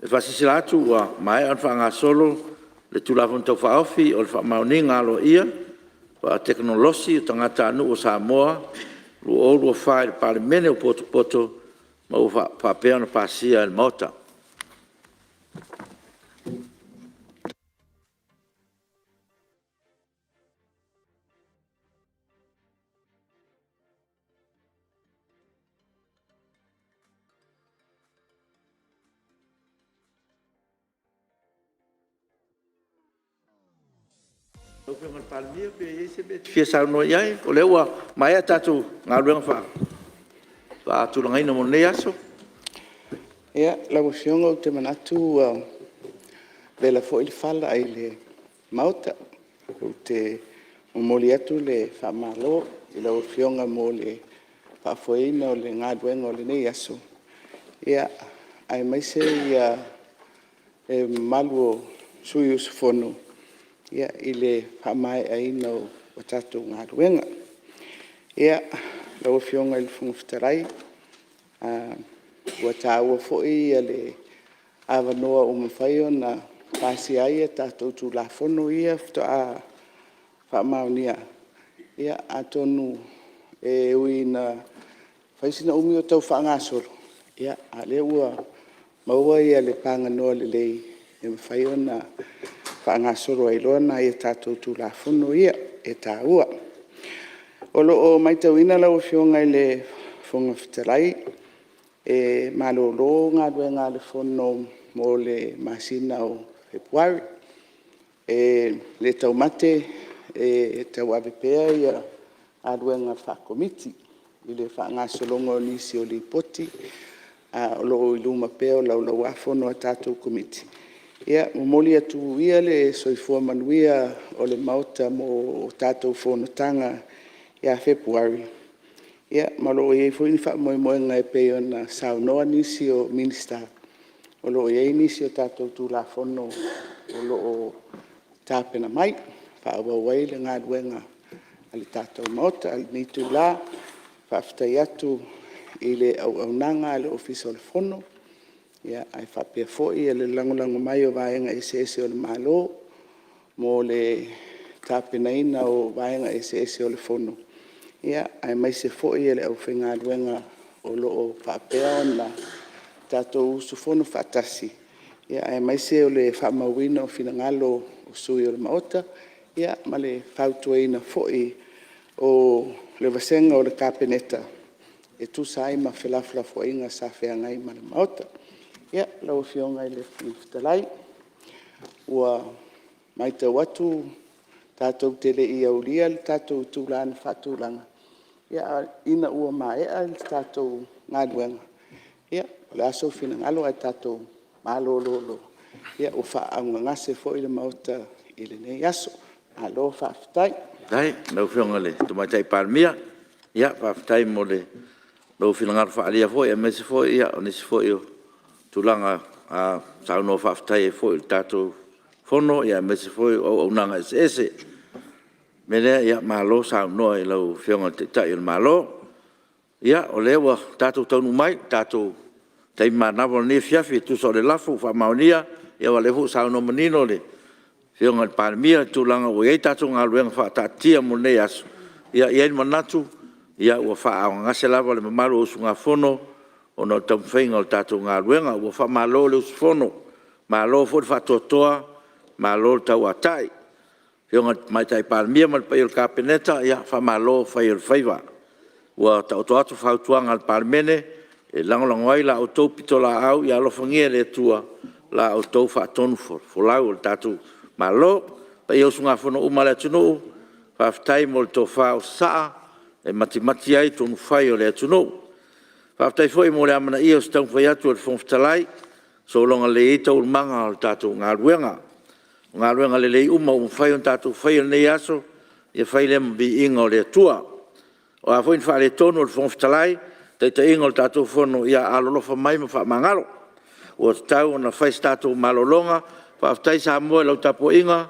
E faasilasila atu ua maea ona faagasolo le Tulafono Tau Faaofi o le Faamaoniga Aloaia Faatekonolosi o Tagatanuu o Samoa 2024 i le Palemene ua potopoto ma ua faapea ona pasia e le Maota. Lau Afioga i le Palemia pe i ai se mea e te fia saunoa i ai o lea ua maea tatou galuega faatulagaina mo lenei aso. Ia, lau Afioga ou te manatu ua vela foi le fala i le Maota. Ou te momoli atu le faamalo i lau Afioga mo le faafoeina o le galuega o lenei aso, aemaise le mamalu o sui usufono i le faamaeaina o tatou galuega. Ia, lau Afioga i le Fofoga Fetalai, ua taua foi le avanoa ua mafai ona pasia ai a tatou Tulafono ia faatoa faamaonia. Atonu e ui ina fai sina umi o tau faagasolo, a o lea ua maua le paganoa lelei e mafai ona faagasolo ai loa nai a tatou Tulafono ia e taua. O lo o matauina lau Afioga i le Fofoga Fetalai, e malolo galuega a le Fono mo le masina o Fepuari. E le taumate e tauave pea galuega faa-Komiti i le faagasologa o nisi o Lipoti o lo o i luma pea o Laulau-a-Fono a tatou Komiti. Ia momoli atu ia le soifua manuia o le Maota mo tatou fonotaga ia Fepuari, ma o lo o i ai foi ni faamoemoega e pei ona saunoa nisi o Minisita, o lo o i ai nisi o tatou Tulafono o lo o tapena mai e faaauau ai le galuega a le tatou Maota. A o lenei itula, e faafetai atu i le auaunaga a le Ofisa o le Fono ae faapea foi le lagolago mai o vaega eseese o le Malo mo le tapenaina o vaega eseese o le Fono, aemaise foi o le aufaigaluega o lo o faapea ona tatou usufono faatasi, aemaise o le faamauina o finagalo o sui usufono o le Maota, ma le fautuaina foi o le vasega o le Kapeneta e tusa ai ma felafolafoaiga sa feagai ma le Maota. Lau Afioga i le Fofoga Fetalai, ua matau atu tatou te le i aulia le tatou itula na faatulaga, ae ina ua maea le tatou galuega, o le a sou finagalo ae tatou malolo loa, ua faaaaogagase foi le Maota i lenei aso. Malo faafetai. Faafetai i lau Afioga i le Tamaitai Palemia, faafetai mo lou finagalo faaalia foi aemaise foi o nisi foi o tulaga na saunoa faafetai ai foi i le tatou Fono aemaise foi o auaunaga eseese. O le mea lea, malo saunoa i lau Afioga i le Taitai o le Malo. Ia, o lea ua tatou taunuu mai i le tatou taimi manava o lenei afiafi e tusa o le lafo ua faamaonia, aua o lea foi ua saunoa manino le Afioga i le Palemia i le tulaga ua i ai tatou galuega faataatitia mo lenei aso. E i ai le manatu ua faaaaogagase lava le mamalu o usugafono ona o le taumafaiga o le tatou galuega. Ua faamalo le usufono, malo foi le faatoatoa, malo le tauatai. Le Afioga i le Tamaitai Palemia ma le paia o le Kapeneta, faamalo fai o le faiva. Ua taoto atu fautuaga a le Palemene e lagolago ai la outou pitolaau, ia alofagia e le Atua la outou faatonufolau o le tatou Malo. Le paia i usugafono uma a le atunuu, faafetai mo le tofa ua sasaa e matimati ai tonufai o le atunuu. Faafetai foi mo le amanaia o se taumafai atu a le Fofoga Fetalai e sologa lelei ai taualumaga o le tatou galuega. O galuega lelei uma ua mafai ona tatou faia i lenei aso, ia fai lea ma viiga o le Atua. O a foi ni faaletonu o le Fofoga Fetalai i le taitaiga o le tatou Fono, ia alolofa mai ma faamagalo. Ua tatau ona fai se tatou malologa. Faafetai Samoa i lau tapuaiga,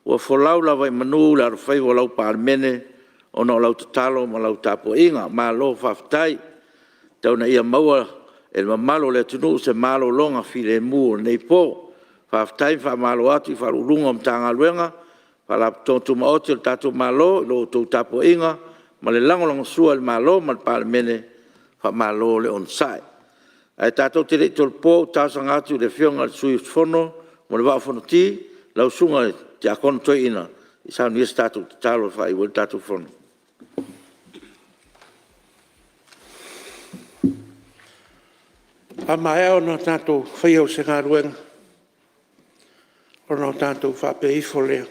ua folau lava i manu le alofaiva o lau Palemene ona o lau tatalo ma lau tapuaiga. Malo faafetai. Tau ina ia maua e le mamalu o le atunuu se malologa filemu i lenei po. Faafetai le faamalo atu i Ofisa Sili o Pulega o Matagaluega ma Faalapotopotoga Tumaoti a le tatou Malo i la outou tapuaiga ma le lagolagosua i le Malo ma le Palemene, faamalo le onosai. Ae tatou te le i tolopo ou te talosaga atu i le Afioga i le sui usufono mo le Vaa o Fonoti, lau Susuga i le Tiakono Toeaina, se i saunia se tatou tatalo e faaiu ai le tatou Fono. A maea ona tatou faia o se galuega, ona tatou faapea ifo lea,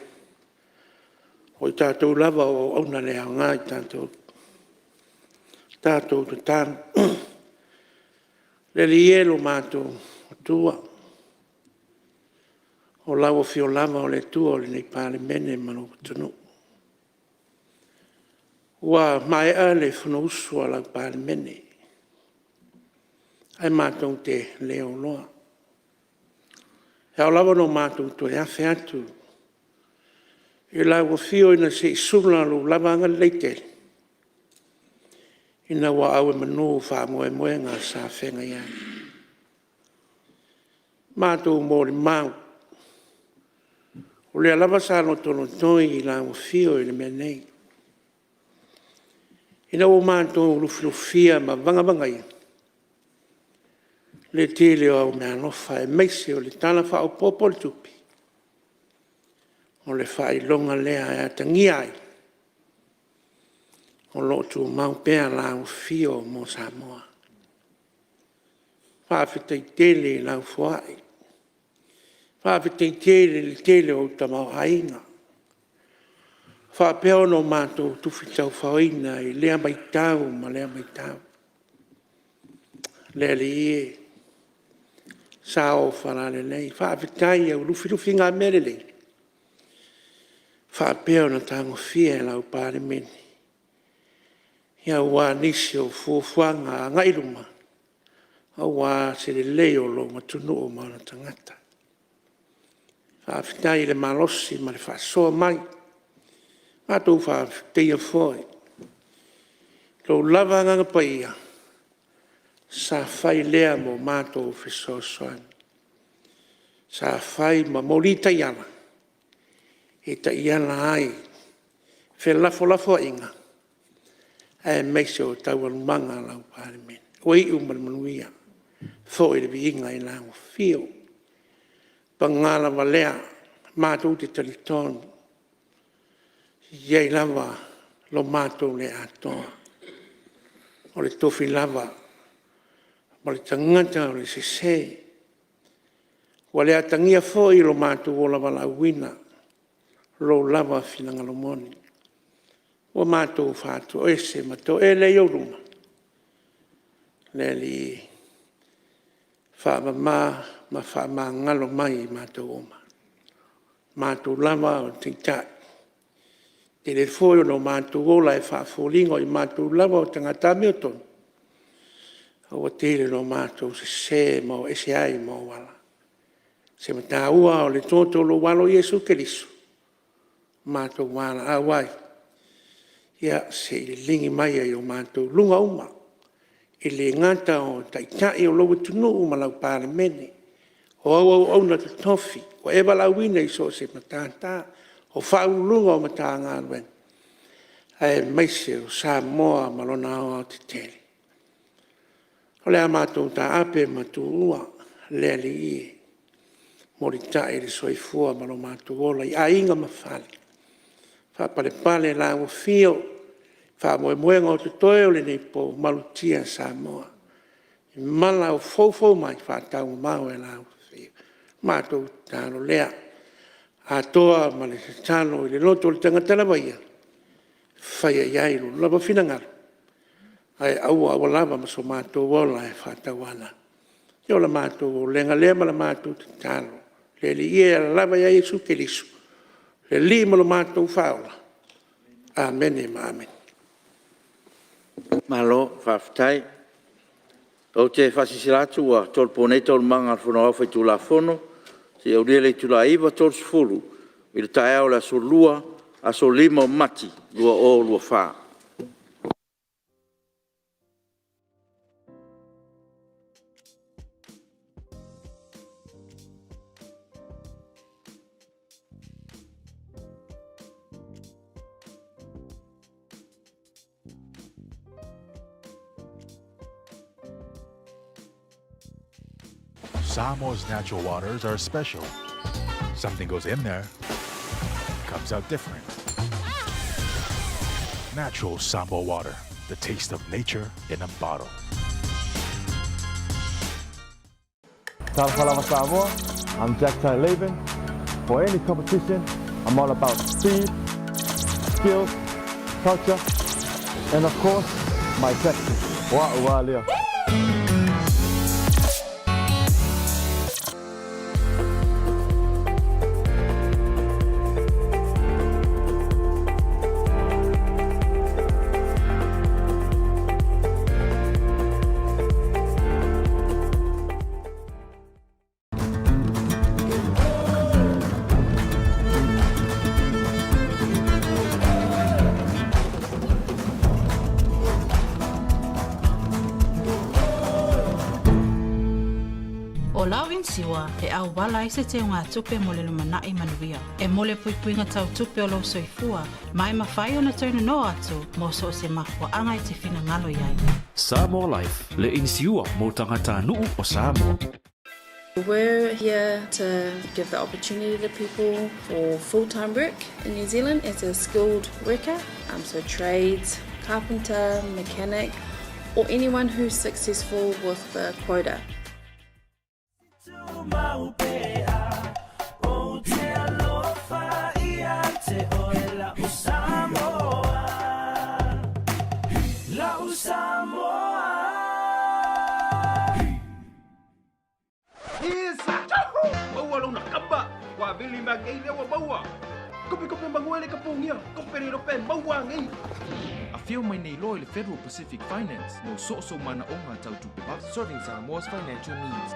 o i tatou lava o auauna le aoga i tatou. Tatou tatalo. Le Alii e lo matou Atua, o lau Afio lava o le Atua o lenei Palemene ma lou atunuu. Ua maea le fonousu a lau Palemene, ae matou te le oloa. E ao lava ona matou toe afe atu i lau afio ina se i sula lou lava agalelei tele, ina ua auomanu faamoemoega sa feagai ai. Matou molimau, o lea lava sa lotolotoi i lau afio i le mea nei, ina ua matou lufilufia ma vagavagaia le tele o au meaalofa aemaise o le Tala Faaopoopo o le Tupe, o le faailoga lea e atagia ai o lo o tumau pea lau afio mo Samoa. Faafetai tele i lau foai, faafetai tele i le tele o ou tamaoaiga ua faapea ona matou tufi taufaoina i lea vaitau ma lea vaitau. Le Alii e, sa ou falalelei, faafetai i au lufilufiga mea lelei ua faapea ona tagofia e lau Palemene aua nisi o fuafuaga agai i luma aua se lelei o lou atunuu ma ona tagata. Faafetai i le malosi ma le faasoa mai. Matou faafetaia foi lou lava Agaga Paia sa fai lea ma matou fesoasoani, sa fai ma moli taiala e taiala ai felafolafoaiga aemaise o taualumaga a lau Palemene. Ua iu ma le manuia, foi le viiga i lau afio. Paga lava lea, matou te talitonu e i ai lava lo matou le atoa, o le tofi lava o le tagata o le sese. Ua le atagia foi i lo matou ola valaauina lou lava finagalo moni, ua matou faatoese ma toele i ou luma le Alii, faamama ma faamagalo mai i matou uma. O matou lava o taitai, e tele foi ono matou ola e faafoliga o matou lava o tagata amiotonu, a ua tele ina matou sese ma o ese ai ma ou ala. O se mataua o le toto o lou Alo Iesu Keriso ua matou valaau ai, ia se i liligi mai i o matou luga uma, e le gata o Taitai o lou atunuu ma lau Palemene, o au auauna totofi ua e valaauina i so o se matata, o Ofisa Sili o Pulega o Matagaluega, aemaise o Samoa ma lona aoaotetele. O le a matou taape ma tuua le Alii e, molitai le soifua ma lo matou ola i aiga ma fale, faapalepale la ua afio i faamoemoega o totoe o lenei po, malutia Samoa i mala o foufou mai, faataumamao e le matou tatalo lea. Atoa ma le tatalo i le loto o le tagata lava ia, e faia i ai lou lava finagalo, ae aua aua lava ma so matou ola e faatauana. Ia o le matou popolega lea ma le matou tatalo, le Alii e alaala i ai Iesu Keriso o le Alii ma lo matou Faaola. Amene ma amene. Malo faafetai. Ou te faasilasila atu ua tolopo nei Taualumaga a le Fono Aoao Faitulafono seia aulia le itula e 9:30 i le taeao o le aso Lua, aso 5 o Mati 2024. Samoa's natural waters are special. Something goes in there, comes out different. Natural Samoa water, the taste of nature in a bottle. Talofa Samoa, I'm Jack Tai Levin. For any competition, I'm all about speed, skills, culture, and of course, my tactics. Wa lea. O lau inisiua e auala ai se teugatupe mo le lumanai manuia. E mo le puipuiga tau tupe o lou soifua, ma e mafai ona toe nono atu mo so o se mafuaaga e te finagalo i ai. Samoa Life, le inisiua mo tagatanuu o Samoa. We're here to give the opportunity to people for full-time work in New Zealand as a skilled worker, so trades, carpenter, mechanic, or anyone who's successful with the quota. Afio mai nei loa i le Federal Pacific Finance mo so o sou manaoga tau tupe vave. Serving Samoa's financial needs.